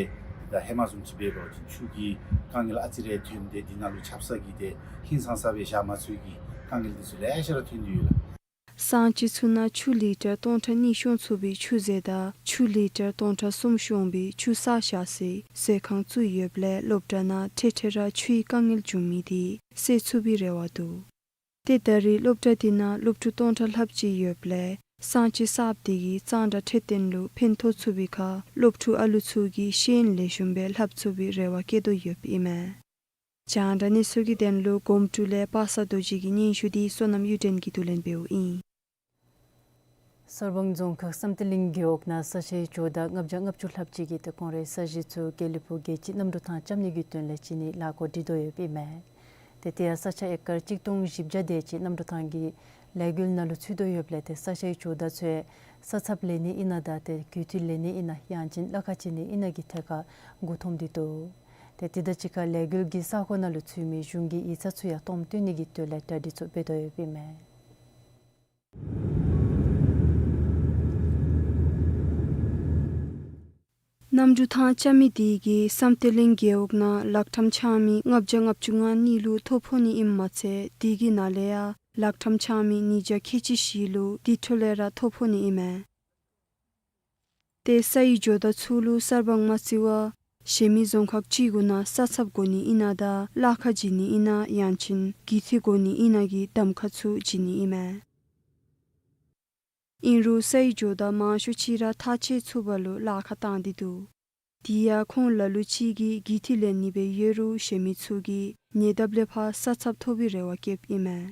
ད་ཧེ་མ་བཟུམ་ཅིག་འབད་བ་ཅིན་ཆུ་གི་དཀའ་ངལ་ཨ་ཙི་རེ་ཐོན། ཏེ་དེ་ནང་ལུ་ཆབ་གསང་གི་ཏེ་ཧིང་སངས་ས་སྦེ་བཞག་མ་ཚུགས་ཀྱི་དཀའ་ངལ་དེ་ཚུ་ལེ་ཤ་ར་ཐོན་ཏེ་ཡོད་ལགས། གསང་སྤྱོད་ཚུ་ནང་ཆུ་ལི་ཊར་སྟོང་ཕྲག་གཉིས་སྐྱོང་ཚུགས་པའི་ཆུ་མཛོད་དང་ཆུ་ལི་ཊར་སྟོང་ཕྲག་གསུམ་སྐྱོང་པའི་ཆུ་བསགས་བཞག་སའི་མཛོད་ཁང་བཙུགས་ཡོདཔ་ལས་སློབ་གྲྭ་ནང་འཕྲལ་འཕྲལ་ར་ཆུའི་དཀའ་ངལ་འབྱུང་མི་དེ་སེལ་ཚུགས་པའི་རེ་བ་འདུག། ཏེ་ད་རེས་སློབ་གྲྭ་དེ་ནང་སློབ་ཕྲུག་སྟོང་ཕྲག་ལྷགཔ་ཅིག་ཡོདཔ་ལས་གསང་སྤྱོད་གསརཔ་དེ་གིས་གཙང་སྦྲ་འཕྲོད་བསྟེན་ལུ་ཕན་ཐོགས་ཚུགས་པའི་ཁར་སློབ་ཕྲུག་ཨ་ལུ་ཚུ་གིས་ཤེས་ཡོན་ལེགས་ཤོམ་སྦེ་ལྷབ་ཚུགས་པའི་རེ་བ་བསྐྱེད་དོ་ཡོདཔ་ཨིན་མས། རྒྱང་བསྒྲགས་གནས་ཚུལ་གྱི་དོན་ལུ་སྒོམ་ཀྲུ་ལས་པ་སངས་རྡོ་རྗེ་གི་སྙན་ཞུ་དེ་བསོད་ནམས་གཡུ་སྒྲོན་གྱིས་བསྡུ་ལེན་འབདཝ་ཨིན། གསར་སྤང་རྫོང་ཁག་བསམ་གཏན་གླིང་རྒེད་འོག་ནང་ས་ཆའི་ཇོ་བདག་ལྔ་བརྒྱ་ལྔ་བཅུ་ལྷགཔ་ཅིག་གིས་ཏེ་ཁོང་རའི་ས་གཞི་ཚུ་དགེ་ལེགས་ཕུག་རྒྱལ་སྤྱིའི་གནམ་གྲུ་ཐང་རྐྱབ་ནི་གི་དོན་ལས་བྱིན་ནིའི་ལས་འགུལ་སྒྲིག་དོ་ཡོདཔ་ཨིན་མས། ཏེ་དེ་ཡང་ས་ཆ་ཨེ་ཀར་གཅིག་སྟོང་བཞི་བརྒྱ་དེ་ཅིག་གནམ་གྲུ་ཐང་གི་ལས་འགུལ་ནང་ལུ་ཚུད་དོ་ཡོདཔ་ལས་ཏེ་ས་ཆའི་ཇོ་བདག་ཚུ་ཡང་ས་ཚབ་ལེན་ནི་ཨིན་ན་དང་ཏེ་རྒུད་འཐུས་ལེན་ནི་ཨིན་ན་ཡང་ཅིན་གླ་ཁར་བྱིན་ནི་ཨིན་ན་གི་ཐད་ཁར་མགུ་འཐོམས་ཏེ་འདུག། ཏེ་དེ་དང་གཅིག་ཁར་ལས་འགུལ་གྱི་ས་ཁོངས་ནང་ལུ་ཚུད་མི་གཞུང་གི་ཡིག་ཚང་ཚུ་ཡང་སྟོངམ་བཏོན་ནི་གི་དོན་ལས་གྲ་སྒྲིག་ཚུ་འབད་དོ་ཡོདཔ་ཨིན་མས། གནམ་གྲུ་ཐང་རྐྱབ་མི་དེ་གིས་བསམ་གཏན་གླིང་རྒེད་འོག་ནང་ལག་ཁྲམ་འཆང་མི་ལྔ་བརྒྱ་ལྔ་བཅུ་ང་གཉིས་ལུ་ཐོ་ཕོག་ནི་ཨིནམ་མ་ཚད་དེ་གི་ནང་ལས་ཡང་ལག་ཁྲམ་འཆང་མི་ཉིས་བརྒྱ་ཁལ་གཅིག་བཞི་ལུ་དེ་འཕྲོ་ལས་ར་ཐོ་ཕོག་ནི་ཨིན་མས། ཏེ་སའི་ཇོ་བདག་ཚུ་ལུ་གསར་སྤང་མ་བརྩི་བར་གཞན་མི་རྫོང་ཁག་ཅིག་གུ་ནང་ས་ཚབ་དགོ་ནི་ཨིན་ན་དང་གླ་ཁར་བྱིན་ནི་ཨིན་ན་ཡང་ཅིན་རྒུད་འཐུས་དགོ་ནི་ཨིན་ན་གི་གདམ་ཁ་ཚུ་བྱིན་ནི་ཨིན་མས། ཨིན་རུང་སའི་ཇོ་བདག་མང་ཤོས་ཅིག་ར་ཐག་བཅད་ཚུགས་པ་ལུ་གླ་ཁར་བཏང་སྟེ་འདུག། དེ་ཡང་ཁོང་ལ་ལུ་ཅིག་གིས་རྒུད་འཐུས་ལེན་ནི་སྦེ་ཡོད་རུང་གཞན་མི་ཚུ་གིས་ཉེ་འདབས་ལས་ཕར་ས་ཚབ་ཐོབ་པའི་རེ་བ་བསྐྱེདཔ་ཨིན་མས།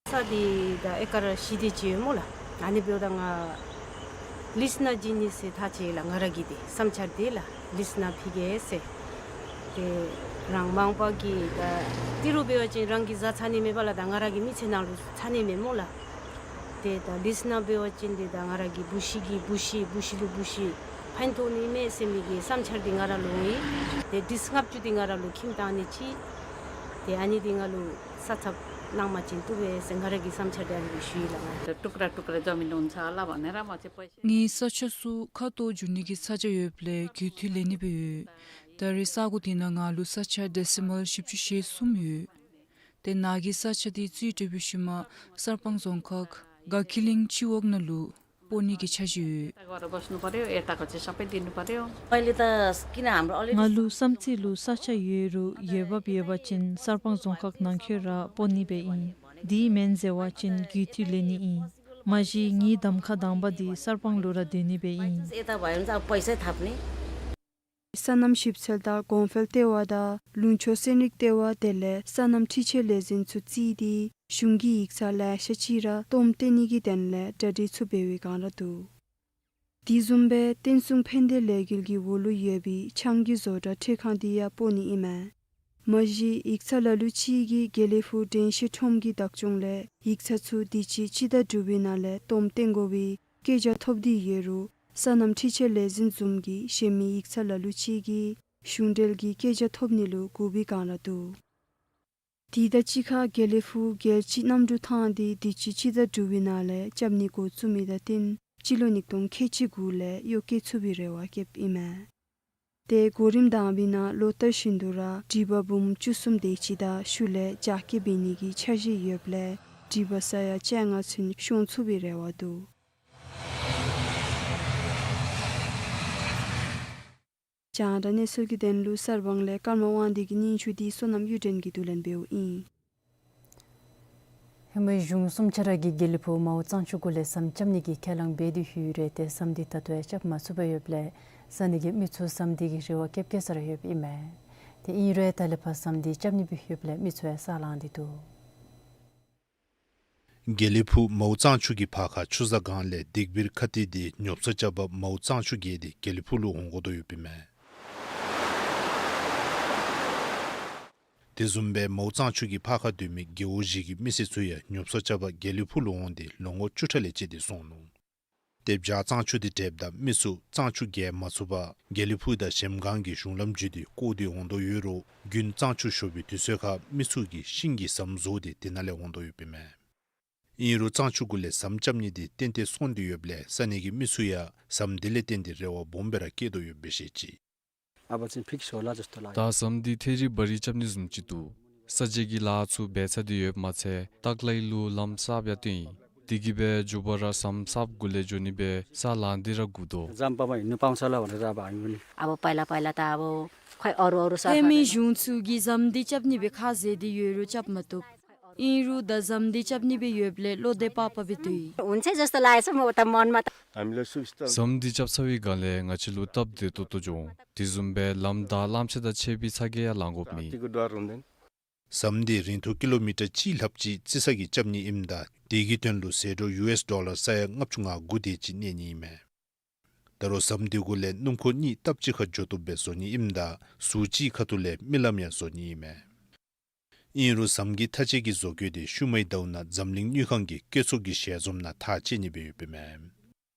ས་འདི་ད་ཨེ་ཀར་བཞི་དེ་ཅིག་ཡོད་སྨོ་ལགས། ཨ་ནི་འབདཝ་ད་ང་ལིསི་ནང་བྱིན་ནི་ཟེར་ཐག་བཅད་ལགས། ང་ར་གི་འདི་བསམ་འཆར་འདི་ལགས། ལིསི་ནང་ཕུལ་གེ་ཟེར། ཏེ་རང་མང་པ་གིས་ད་ཏི་རུ་འབད་བ་ཅིན་རང་གི་བཟའ་ཚང་ནི་མེད་པ་ལགས། ད་ང་ར་གི་མི་ཚེ་ནང་ལུ་ཚང་ནི་མེད་སྨོ་ལགས། ཏེ་ད་ལིསི་ནང་འབད་བ་ཅིན་འདི་ད་ང་ར་གི་བུ་གཞི་གི་བུ་གཞི་བུ་གཞི་ལུ་བུ་གཞི་ཕན་ཐོགས་ནི་མས་ཟེར་མི་གི་བསམ་འཆར་འདི་ང་ར་ལུ་འོང་ཡི། ཏེ་ཏི་རུ་ལྔ་བཅུ་འདི་ང་ར་ལུ་ཁྱིམ་བཏང་ནི་ཅིག། ཏེ་ཨ་ནི་འདི་ང་ལུ་ས་ཚབ་གནང་བ་ཅིན་བཏུབ་པས་ཟེར་ང་ར་གི་བསམ་འཆར་འདི་ཨ་ནི་སྦེ་ཞུ་ཡི་ལགས། ང་ཏུ་ཀྲ་ཀྲུ་ཀྲ་ཛ་མི་ནུན་ཚ་ལ་བ་ནེ་ར་མ་ཚེ་པ་ཤི། ངེའི་ས་ཆ་ཚུ་ཁ་ཐོག་འགྱོ་ནི་གི་ས་ཆ་ཡོདཔ་ལས་རྒུད་འཐུས་ལེན་ནི་སྦེ་ཡོད། ད་རེས་ས་གོ་དེ་ནང་ང་ལུ་ས་ཆ་ཌེ་སི་མཱལ་བཞི་བཅུ་ཞེ་གསུམ་ཡོད། ཏེ་ནཱ་གི་ས་ཆ་དེ་རྩིས་སྤྲོད་པའི་ཤུལ་མ་གསར་སྤང་རྫོང་ཁག་དགའ་སྐྱིད་གླིང་སྤྱི་འོག་ནང་ལུ་སྤོ་ནི་གི་འཆར་གཞི་ཡོད། ང་ལུ་བསམ་རྩེ་ལུ་ས་ཆ་ཡོད་རུང་འོས་འབབ་ཡོད་པ་ཅིན་གསར་སྤང་རྫོང་ཁག་ནང་འཁོད་ར་སྤོ་ནི་སྦེ་ཨིན། དེ་མེན་ཟེར་བ་ཅིན་རྒུད་འཐུས་ལེན་ནི་ཨིན། མ་གཞི་ངེའི་གདམ་ཁ་དང་པ་འདི་གསར་སྤང་ལུ་ར་སྡོད་ནི་སྦེ་ཨིན། སོ་ནམ་ཞིབ་འཚོལ་དང་གོང་འཕེལ་ལྟེ་བ་དང་ལུང་ཕྱོགས་ཚན་རིག་ལྟེ་བ་དེ་ལས་སོ་ནམ་འཕྲུལ་ཆས་ལས་འཛིན་ཚུ་བརྩིས་ཏེ་གཞུང་གི་ཡིག་ཚང་ལེ་ཤ་ཅིག་ར་སྟོངམ་བཏོན་ནི་གི་དོན་ལས་གྲ་སྒྲིག་ཚུ་འབད་བའི་བསྒང་ར་འདུག། དེ་བཟུམ་སྦེ་བསྟན་སྲུང་ཕན་བདེ་ལས་འགུལ་གྱི་འོག་ལུ་ཡོད་པའི་ཆང་གི་བཟོ་གྲྭ་འཕྲུལ་ཁང་འདི་ཡང་སྤོ་ནི་ཨིན་མས། མ་གཞི་ཡིག་ཚང་ལ་ལུ་ཅིག་གིས་དགེ་ལེགས་ཕུག་དྲན་ཤེས་ཁྲོམ་གྱི་བདག་སྐྱོང་ལས་ཡིག་ཚང་ཚུ་དུས་ཅི་སྤྱི་ཟླ་དྲུག་པའི་ནང་ལས་སྟོངམ་བཏོན་དགོ་པའི་བཀོད་རྒྱ་ཐོབ་སྟེ་ཡོད་རུང་སོ་ནམ་འཕྲུལ་ཆས་ལས་འཛིན་བཟུམ་གྱིས་གཞན་མི་ཡིག་ཚང་ལ་ལུ་ཅིག་གིས་གཞུང་འབྲེལ་གྱི་བཀོད་རྒྱ་ཐོབ་ནི་ལུ་སྒུག་པའི་བསྒང་ར་འདུག། དེ་དང་གཅིག་ཁར་དགེ་ལེགས་ཕུག་རྒྱལ་སྤྱི་གནམ་གྲུ་ཐང་འདི་དུས་ཅི་སྤྱི་ཟླ་དྲུག་པའི་ནང་ལས་རྐྱབ་ནི་འགོ་བཙུགས་མི་དང་བསྟུན་སྤྱི་ལོ་ཉིས་སྟོང་ཁལ་གཅིག་དགུ་ལས་གཡོག་བཀོལ་ཚུགས་པའི་རེ་བ་བསྐྱེདཔ་ཨིན་མས། ཏེ་གོ་རིམ་དང་པའི་ནང་ལོ་ལྟར་བཞིན་དུ་ར་སྒྲིག་པ་འབུམ་བཅུ་གསུམ་དེ་ཅིག་དང་ཤུལ་ལས་རྒྱ་སྐྱེད་འབད་ནི་གི་འཆར་གཞི་ཡོདཔ་ལས་སྒྲིག་པ་ས་ཡ་བཅོ་ལྔ་ཚུན་ཤོང་ཚུགས་པའི་རེ་བ་འདུག། རྒྱང་བསྒྲགས་གནས་ཚུལ་གྱི་དོན་ལུ་གསར་སྤང་ལས་ཀརྨ་དབང་འདུས་ཀྱི་སྙན་ཞུ་འདི་བསོད་ནམས་གཡུ་སྒྲོན་གྱིས་བསྡུ་ལེན་འབདཝ་ཨིན། ཧེ་མའི་གཞུང་གསུམ་ཆ་ར་གིས་དགེ་ལེགས་ཕུག་མའོ་གཙང་ཆུ་གུ་ལས་ཟམ་རྐྱབ་ནི་གི་ཁས་བླངས་འབད་དེ་ཡོད་རུང་ཏེ་ཟམ་འདི་ད་ལྟོ་ཡང་རྐྱབ་མ་ཚུགས་པར་ཡོདཔ་ལས་ས་གནས་ཀྱི་མི་ཚུ་ཟམ་འདི་གི་རེ་བ་བསྐྱེད་བསྐྱེད་ས་ར་ཡོདཔ་ཨིན་མས། ཏེ་ཨིན་རུང་ད་ལས་ཕར་ཟམ་འདི་རྐྱབ་ནི་སྦེ་ཡོདཔ་ལས་མི་ཚུ་ཡང་ས་ལངས་ཏེ་འདུག། དགེ་ལེགས་ཕུག་མའོ་གཙང་ཆུ་གི་ཕར་ཁ་ཆུ་གཟར་སྒང་ལས་སྡིག་སྤྱོད་ཁ་ཐིག་འདི་ཉོ་ཚོང་རྐྱབ་པར་མའོ་གཙང་ཆུ་བརྒལ་ཏེ་དགེ་ལེགས་ཕུག་ལུ་འོང་དགོ་དོ་ཡོདཔ་ཨིན་མས། དེ་བཟུམ་སྦེ་མའོ་གཙང་ཆུ་གི་ཕར་ཁ་སྡོད་མི་རྒེད་འོག་བཞི་གི་མི་སེར་ཚུ་ཡང་ཉོ་ཚོང་རྐྱབ་པར་དགེ་ལེགས་ཕུག་ལུ་འོང་སྟེ་ལོ་ངོ་བཅུ་ཕྲག་ལས་བཅད་དེ་སོང་ནུག། ཏེ་བྱཱར་གཙང་ཆུ་འདི་འདྲེསཔ་ད་མི་ཚུ་གཙང་ཆུ་བརྒལ་མ་ཚུགས་པར་དགེ་ལེགས་ཕུག་དང་གཞལམ་སྒང་གི་གཞུང་ལམ་བརྒྱུད་དེ་བཀོ་སྟེ་འོང་དོ་ཡོད་རུང་དགུན་གཙང་ཆུ་ཞོ་བའི་དུས་ཚོད་ཁར་མི་ཚུ་གིས་ཤིང་གི་ཟམ་བཟོ་སྟེ་དེ་ནང་ལས་འོང་དོ་ཡོདཔ་ཨིན་མས། ཨིན་རུང་གཙང་ཆུ་གུ་ལས་ཟམ་རྐྱབ་ནི་འདི་ཏན་ཏན་སོང་སྟེ་ཡོདཔ་ལས་ས་གནས་ཀྱི་མི་ཚུ་ཡང་ཟམ་འདི་ལས་བརྟེན་ཏེ་རེ་བ་སྦོམ་སྦེ་ར་བསྐྱེད་དོ་ཡོདཔ་སྦེ་བཤད་ཅི། ད་ཟམ་འདི་ཐད་རི་བ་རི་རྐྱབ་ནི་བཟུམ་ཅིག་འདུག། ས་འཇལ་གྱི་ལཱ་ཚུ་འབད་ཚར་ཏེ་ཡོདཔ་མ་ཚད་སྟག་ལའི་ལུ་ལམ་གསརཔ་ཡང་བཏོན་ཡི། དེ་གིས་སྦེ་མགྱོགས་པ་ར་ཟམ་གསརཔ་གུ་ལས་འགྱོ་ནི་སྦེ་ས་ལང་སྟེ་ར་སྒུག་དོ། ཨ་བོ་པ་ལ་པ་ལ་ད་ཨ་བོ་ཁོ་ཨོ་རོ་ཨོ་རོ་ས་ཧེ་མའི་གཞུང་ཚུ་གིས་ཟམ་འདི་རྐྱབ་ནི་སྦེ་ཁ་བཟེད་དེ་ཡོད་རུང་རྐྱབ་མ་བཏུབ། ཨིན་རུང་ད་ཟམ་འདི་རྐྱབ་ནི་སྦེ་ཡོདཔ་ལས་བློ་བདེ་པག་པ་སྦེ་སྡོད་ཡི། ཟམ་འདི་རྐྱབ་ཚར་བའི་སྒང་ལས་ང་བཅས་ལུ་སྟབས་བདེ་ཏོག་ཏོ་འགྱོ་འོང་། དེ་བཟུམ་སྦེ་ལམ་བདའ་གླངམོ་ཆེ་དང་ཕྱད་པའི་ཚ་གྱང་ཡང་ལང་དགོཔ་མེད། ཟམ་འདི་རིང་ཐུང་ཀི་ལོ་མི་ཊར་གཅིག་ལྷགཔ་ཅིག་རྩི་ས་གིས་རྐྱབ་ནི་ཨིནམ་ད་དེ་གི་དོན་ལུ་ཟད་འགྲོ་ཡུ་ཨེསི་ཌོ་ལར་ས་ཡ་ལྔ་བཅུ་ང་དགུ་དེ་ཅིག་གནས་ནི་ཨིན་མས། ད་རུང་ཟམ་འདི་གུ་ལས་སྣུམ་འཁོར་གཉིས་སྟབས་གཅིག་ཁར་འགྱོ་བཏུབ་སྦེ་བཟོ་ནི་ཨིནམ་ད་ཟུར་གཅིག་ཁ་ཐུག་ལས་རྨི་ལམ་ཡང་བཟོ་ནི་ཨིན་མས། ཨིན་རུང་ཟམ་གྱི་མཐའ་དཔྱད་ཀྱི་བཟོ་བཀོད་དེ་ཤུལ་མའི་ཟླཝ་ནང་འཛམ་གླིང་དངུལ་ཁང་གི་བཀོད་ཚོགས་ཀྱི་ཞལ་འཛོམས་ནང་ཐག་བཅད་ནི་སྦེ་ཡོདཔ་ཨིན་མས།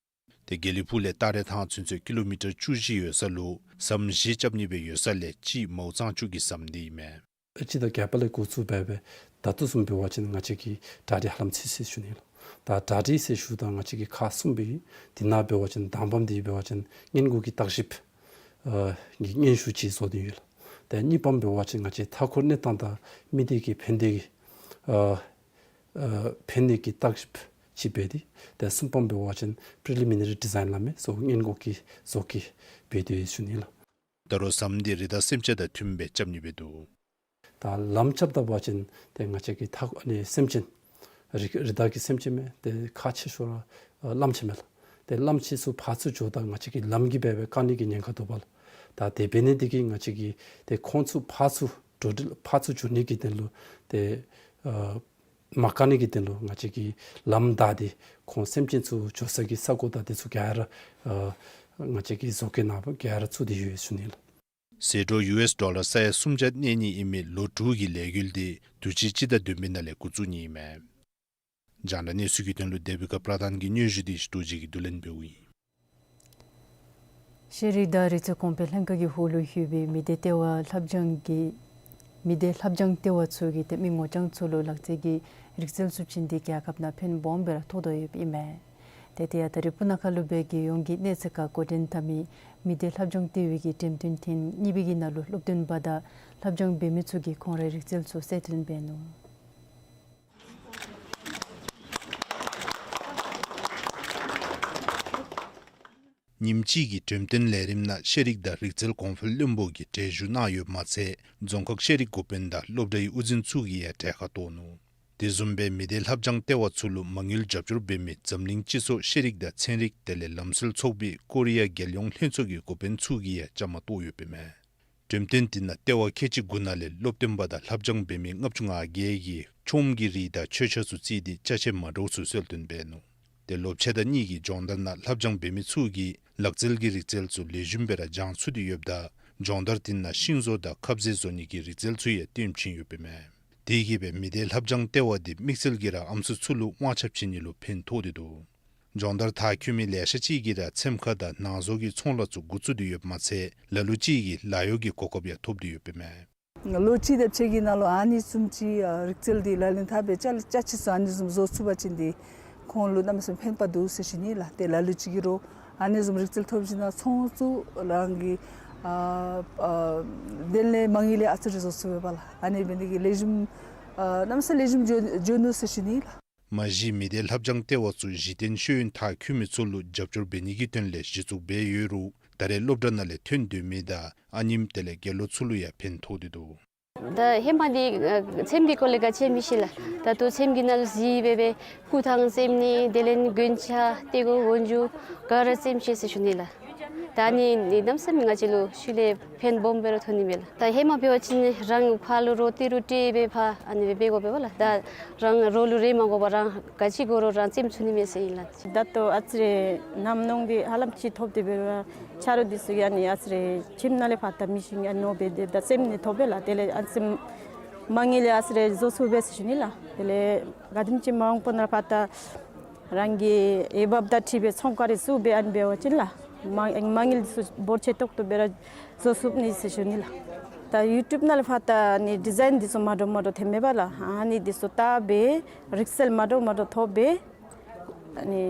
དེ་དགེ་ལེགས་ཕུག་ལས་ཏ་རེ་ཐང་ཚུན་ཚོད་ཀི་ལོ་མི་ཊར་བཅུ་བཞི་ཡོད་ས་ལུ་ཟམ་བཞི་རྐྱབ་ནི་སྦེ་ཡོད་ས་ལས་གཅིག་མའོ་ཙང་ཅུ་གི་ཟམ་དེ་ཨིན་མས། སྤྱི་ཟླ་བརྒྱད་པ་ལས་འགོ་བཙུགས་འབད་བའི་ད་ལྟོ་བཟུམ་འབད་བ་ཅིན་ང་བཅས་ཀྱིས་གྲ་སྒྲིག་ཧ་ལམ་ཚར་ཚར་ཞུ་ནི་ལགས། ད་གྲ་སྒྲིག་ཟེར་ཞུཝ་ད་ང་བཅས་ཀྱིས་ཁག་གསུམ་སྦེ་ཨིན། དེ་ནང་འབད་བ་ཅིན་དང་པམ་འདི་འབད་བ་ཅིན་སྔོན་འགོག་གི་བརྟག་ཞིབ་ཨ་གི་སྙན་ཞུ་ཅིག་བཟོ་ནི་ཡོད་ལགས། ཏེ་གཉིས་པམ་འབད་བ་ཅིན་ང་བཅས་མཐའ་འཁོར་གནས་སྟངས་དང་མི་སྡེ་གི་ཕན་བདེ་གི་ཨ་ཨ་ཕན་ནི་གི་བརྟག་ཞིབ་ཅིག་འབད་དེ། ཏེ་གསུམ་པམ་འབད་བ་ཅིན་པི་རི་ལི་མི་ནེ་རི་ཌི་ཛའིན་སླབ་མི་ཚུ་སྔོན་འགོག་གི་བཟོ་བཀོད་འབད་དེ་ཡོད་ཟེར་ཞུ་ནི་ལགས། ད་རུང་ཟམ་འདི་རི་དྭགས་སེམས་ཅན་དང་མཐུནམ་སྦེ་རྐྱབ་ནི་སྦེ་འདུག། ད་ལམ་རྐྱབ་ད་པ་ཅིན་ཏེ་ང་བཅས་ཀྱིས་ཐག་ཨ་ནི་སེམས་ཅན་རི་རི་དྭགས་ཀྱི་སེམས་ཅན་མས། ཏེ་ཁག་ཆེ་ཤོས་ར་ཨ་གླངམོ་ཆེ་མས་ལགས། ཏེ་གླངམོ་ཆེ་ཚུ་ཕར་ཚུར་འགྱོཝ་ད་ང་བཅས་ཀྱིས་ལམ་གྱི་འབད་བའི་བཀག་ནི་གི་ཉེན་ཁ་འདུག་པ་ལགས། ད་དེ་འབད་ནི་དེ་གིས་ང་བཅས་ཀྱིས་ཏེ་ཁོང་ཚུ་ཕར་ཚུར་འགྲོ་འགྲུལ་ཕར་ཚུར་འགྱོ་ནི་གི་དོན་ལུ་ཏེ་ཨ་མ་བཀག་ནི་གི་དོན་ལུ་ང་བཅས་ཀྱིས་ལམ་བདའ་སྟེ་ཁོང་སེམས་ཅན་ཚུ་འགྱོ་ས་གི་ས་གོ་དང་དེ་ཚུ་ག་ར་ཨ་ང་བཅས་ཀྱིས་བཟོ་བཀོད་ནང་ག་ར་བཙུགས་ཏེ་ཡོད་ཟེར་ཞུ་ནི་ལགས། ཟད་འགྲོ་ཡུ་ཨེསི་ཌོ་ལར་ས་ཡ་སུམ་བརྒྱ་གནས་ནི་ཨིན་མི་ལོ་དྲུག་གི་ལས་འགུལ་འདི་དུས་ཅི་སྤྱི་ཟླ་བདུན་པའི་ནང་ལས་འགོ་བཙུགས་ནི་ཨིན་མས། རྒྱང་བསྒྲགས་གནས་ཚུལ་གྱི་དོན་ལུ་དེ་བི་ཀ་པྲ་དཱན་གྱི་སྙན་ཞུ་འདི་རྡོ་རྗེ་གིས་བསྡུ་ལེན་འབདཝ་ཨིན། ཤེས་རིག་དང་རིག་རྩལ་གོང་འཕེལ་ལྷན་ཁག་གི་འོག་ལུ་ཡོད་པའི་མི་སྡེ་ལྟེ་བ་ལྷབ་སྦྱང་གི་མི་སྡེ་ལྷབ་སྦྱང་ལྟེ་བ་ཚུ་གིས་ཏེ་མི་ངོ་རྐྱང་ཚུ་ལུ་ལག་རྩལ་གྱི་རིག་རྩལ་ཚུ་བྱིན་ཏེ་རྒྱལ་ཁབ་ནང་ཕན་སྦོམ་སྦེ་ར་ཐོགས་དོ་ཡོདཔ་ཨིན་མས། ཏེ་དེ་ཡང་ད་རེས་སྤུ་ན་ཁ་ལུ་འབད་བའི་རྒྱལ་ཡོངས་ཀྱི་གནས་ཚད་ཁར་འགོ་འདྲེན་འཐབ་མི་མི་སྡེ་ལྷབ་སྦྱང་ལྟེ་བའི་གི་འགྲེམས་སྟོན་ཐེངས་གཉིས་པའི་གི་ནང་ལུ་སློབ་སྟོན་པ་དང་ལྷབ་སྦྱང་འབད་མི་ཚུ་གིས་ཁོང་རའི་རིག་རྩལ་ཚུ་གསལ་སྟོན་འབད་ནུག། ཉིནམ་གཅིག་གི་འགྲེམས་སྟོན་ལས་རིམ་ནང་ཤེས་རིག་དང་རིག་རྩལ་གོང་འཕེལ་བློན་པོ་གིས་གྲལ་བཞུགས་གནང་ཡོདཔ་མ་ཚད་རྫོང་ཁག་ཤེས་རིག་འགོ་དཔོན་དང་སློབ་གྲྭའི་དབུ་འཛིན་ཚུ་གིས་ཡང་གྲལ་ཁར་གཏོགས་ནུག། དེ་བཟུམ་སྦེ་མི་སྡེ་ལྷབ་སྦྱང་ལྟེ་བ་ཚུ་ལུ་མ་དངུལ་རྒྱབ་སྐྱོར་འབད་མི་འཛམ་གླིང་སྤྱི་ཚོགས་ཤེས་རིག་དང་ཚན་རིག་དེ་ལས་ལམ་སྲོལ་ཚོགས་པའི་ཀོ་རི་ཡ་རྒྱལ་ཡོངས་ལྷན་ཚོགས་ཀྱི་འགོ་དཔོན་ཚུ་གིས་ཡང་བཅའ་མར་གཏོགས་ཡོདཔ་ཨིན་མས། འགྲེམས་སྟོན་དེ་ནང་ལྟེ་བ་ཁལ་གཅིག་དགུ་ནང་ལས་སློབ་སྟོན་པ་དང་ལྷབ་སྦྱང་འབད་མི་ལྔ་བཅུ་ང་བརྒྱད་ཀྱིས་ཆོས་ཀྱི་རིགས་དང་ཆོས་ཆས་ཚུ་བརྩིས་ཏེ་ཅ་ཆས་མ་འདྲཝ་ཚུ་གསོལ་སྟོན་འབད་ནུག། དེ་སློབ་ཆེན་དང་གཉིས་ཀྱི་སྦྱོང་བརྡར་ནང་ལྷབ་སྦྱང་འབད་མི་ཚུ་གིས་ལག་རྩལ་གྱི་རིག་རྩལ་ཚུ་ལེགས་ཤོམ་སྦེ་ར་སྦྱང་ཚུགས་ཏེ་ཡོདཔ་ད་སྦྱོང་བརྡར་དེ་ནང་ཤིང་བཟོ་དང་ཁ་ཟས་བཟོ་ནི་གི་རིག་རྩལ་ཚུ་ཡང་སྟོན་བྱིན་ཡོདཔ་ཨིན་མས། དེ་གིས་སྦེ་མི་སྡེ་ལྷབ་སྦྱང་ལྟེ་བ་འདི་དམིགས་བསལ་གྱིས་ར་ཨམ་སྲུ་ཚུ་ལུ་དབང་ཆ་བྱིན་ནི་ལུ་ཕན་ཐོགས་ཏེ་འདུག། སྦྱོང་བརྡར་མཐར་འཁྱོལ་མི་ལེ་ཤ་ཅིག་གིས་ར་ཚེམ་ཁ་དང་ནང་བཟོ་གི་ཚོང་ལཱ་ཚུ་འགོ་བཙུགས་ཏེ་ཡོདཔ་མ་ཚད་ལ་ལུ་ཅིག་གིས་ལཱ་གཡོག་གི་གོ་སྐབས་ཡང་ཐོབ་སྟེ་ཡོདཔ་ཨིན་མས། ལོ་གཅིག་དེ་ཅིག་གི་ནང་ལུ་ཨ་ནི་བཟུམ་ཅིག་ཨ་རིག་རྩལ་འདི་ལག་ལེན་འཐབ་སྦེ་ཅ་ལ་ཅ་ཆས་ཚུ་ཨ་ནི་བཟུམ་བཟོ་ཚུགས་པ་ཅིན་འདི་ཁོང་ལུ་གནམ་མེད་ས་མེད་ཕན་པ་འདུག་ཟེར་ཞུ་ནི་ལགས། ཏེ་ལ་ལུ་ཅིག་གིས་རོགས་ཨ་ནི་བཟུམ་རིག་རྩལ་ཐོབ་ཞིནམ་ཚོང་ཚུ་རང་གི་ཨ་ཨ་དེ་ལས་མ་དངུལ་ལས་ཨ་ཙི་རེ་བཟོ་ཚུགས་པས་པ་ལགས། ཨ་ནི་འབད་ནི་དེ་གིས་ལེགས་ཤོམ་ཨ་གནམ་མེད་ས་མེད་ལེགས་ཤོམ་འགྱོ་འགྱོ་ནུག་ཟེར་ཞུ་ནི་ལགས། མ་གཞི་མི་སྡེ་ལྷབ་སྦྱང་ལྟེ་བ་ཚུ་གཞི་རྟེན་ཤེས་ཡོན་མཐར་འཁྱོལ་མི་ཚུ་ལུ་རྒྱབ་སྐྱོར་འབད་ནི་གི་དོན་ལས་གཞི་བཙུགས་འབད་ཡོད་རུང་ད་རེས་སློབ་གྲྭ་ནང་ལས་ཐོན་སྡོད་མི་དང་ཨ་ནེམོ་དེ་ལས་དགེ་སློང་ཚུ་ལུ་ཡང་ཕན་ཐོགས་ཏེ་འདུག། ད་ཧེ་མ་འདི་ཨ་ཚེམ་གྱི་སྐོར་ལས་ག་ཅི་ཡང་མི་ཤེས་ལགས། ད་ལྟོ་ཚེམ་གྱི་ནང་ལུ་གཟིགས་སྦེ་སྦེ་སྐུ་ཐང་བཙེམ་ནི་དེ་ལས་གོན་ཆས་ཏེ་གོ་འོག་འཇུག་ག་ར་བཙེམ་ཤེས་ཟེར་ཞུ་ནི་ལགས། ད་ཨ་ནི་འདི་གནམ་མེད་ས་མེད་ང་བཅས་ལུ་ཤུལ་ལས་ཕན་སྦོམ་སྦེ་ར་ཐོན་ནི་མས་ལགས། ད་ཧེ་མ་འབད་བ་ཅིན་རང་ཕར་ལུ་རོགས་ཏི་རུ་སྤྲོད་སྦེ་ཕར་ཨ་ནི་སྦེ་འབད་དགོ་པས་པ་ལགས། ད་རང་རོགས་ལུ་རེ་མ་དགོ་པར་རང་ག་ཅི་དགོ་རུང་རང་བཙེམ་ཚུགས་ནི་མས་ཟེར་ཨིན་ལགས། ད་ལྟོ་ཨ་ཙི་རེ་ཉམས་མྱོང་འདི་ཧ་ལམ་ཅིག་ཐོབ་སྟེ་འབད་རུང་ཆ་རོགས་འདི་ཚུ་གིས་ཨ་ནི་ཨ་ཙི་རེ་ཁྱིམ་ནང་ལས་ཕར་ད་མི་ཤེས་ནི་ཨ་ནི་འབད་དེ་ད་བཙེམ་ནི་ཐོབ་པས་ལགས། དེ་ལས་ཨ་ཙི་མ་དངུལ་ལས་ཨ་ཙི་རེ་བཟོ་ཚུགས་པས་ཟེར་ཞུ་ནི་ལགས། དེ་ལས་ག་དེམ་ཅིག་མ་འོངས་པ་ནང་ཕར་ད་རང་གི་འོས་འབབ་དང་འཁྲིལ་སྦེ་ཚོང་ཁང་རེ་བཙུགས་སྦེ་ཨ་ནི་འབད་བ་ཅིན་ལགས། མ་མ་དངུལ་འདི་ཚུ་འབོར་ཆེ་ཏོག་ཏོ་སྦེ་ར་བཟོ་ཚུགས་ནི་ཟེར་ཞུ་ནི་ལགས། ད་ཡུ་ཊུབ་ནང་ལས་ཕར་ད་ཨ་ནི་ཌི་ཛའིན་འདི་ཚུ་མ་འདྲཝ་མ་འདྲཝ་ཐོནམ་མས་པ་ལགས། ཨ་ནི་འདི་ཚུ་བལྟ་སྦེ་རིག་རྩལ་མ་འདྲཝ་མ་འདྲཝ་ཐོབ་སྦེ་ཨ་ནི་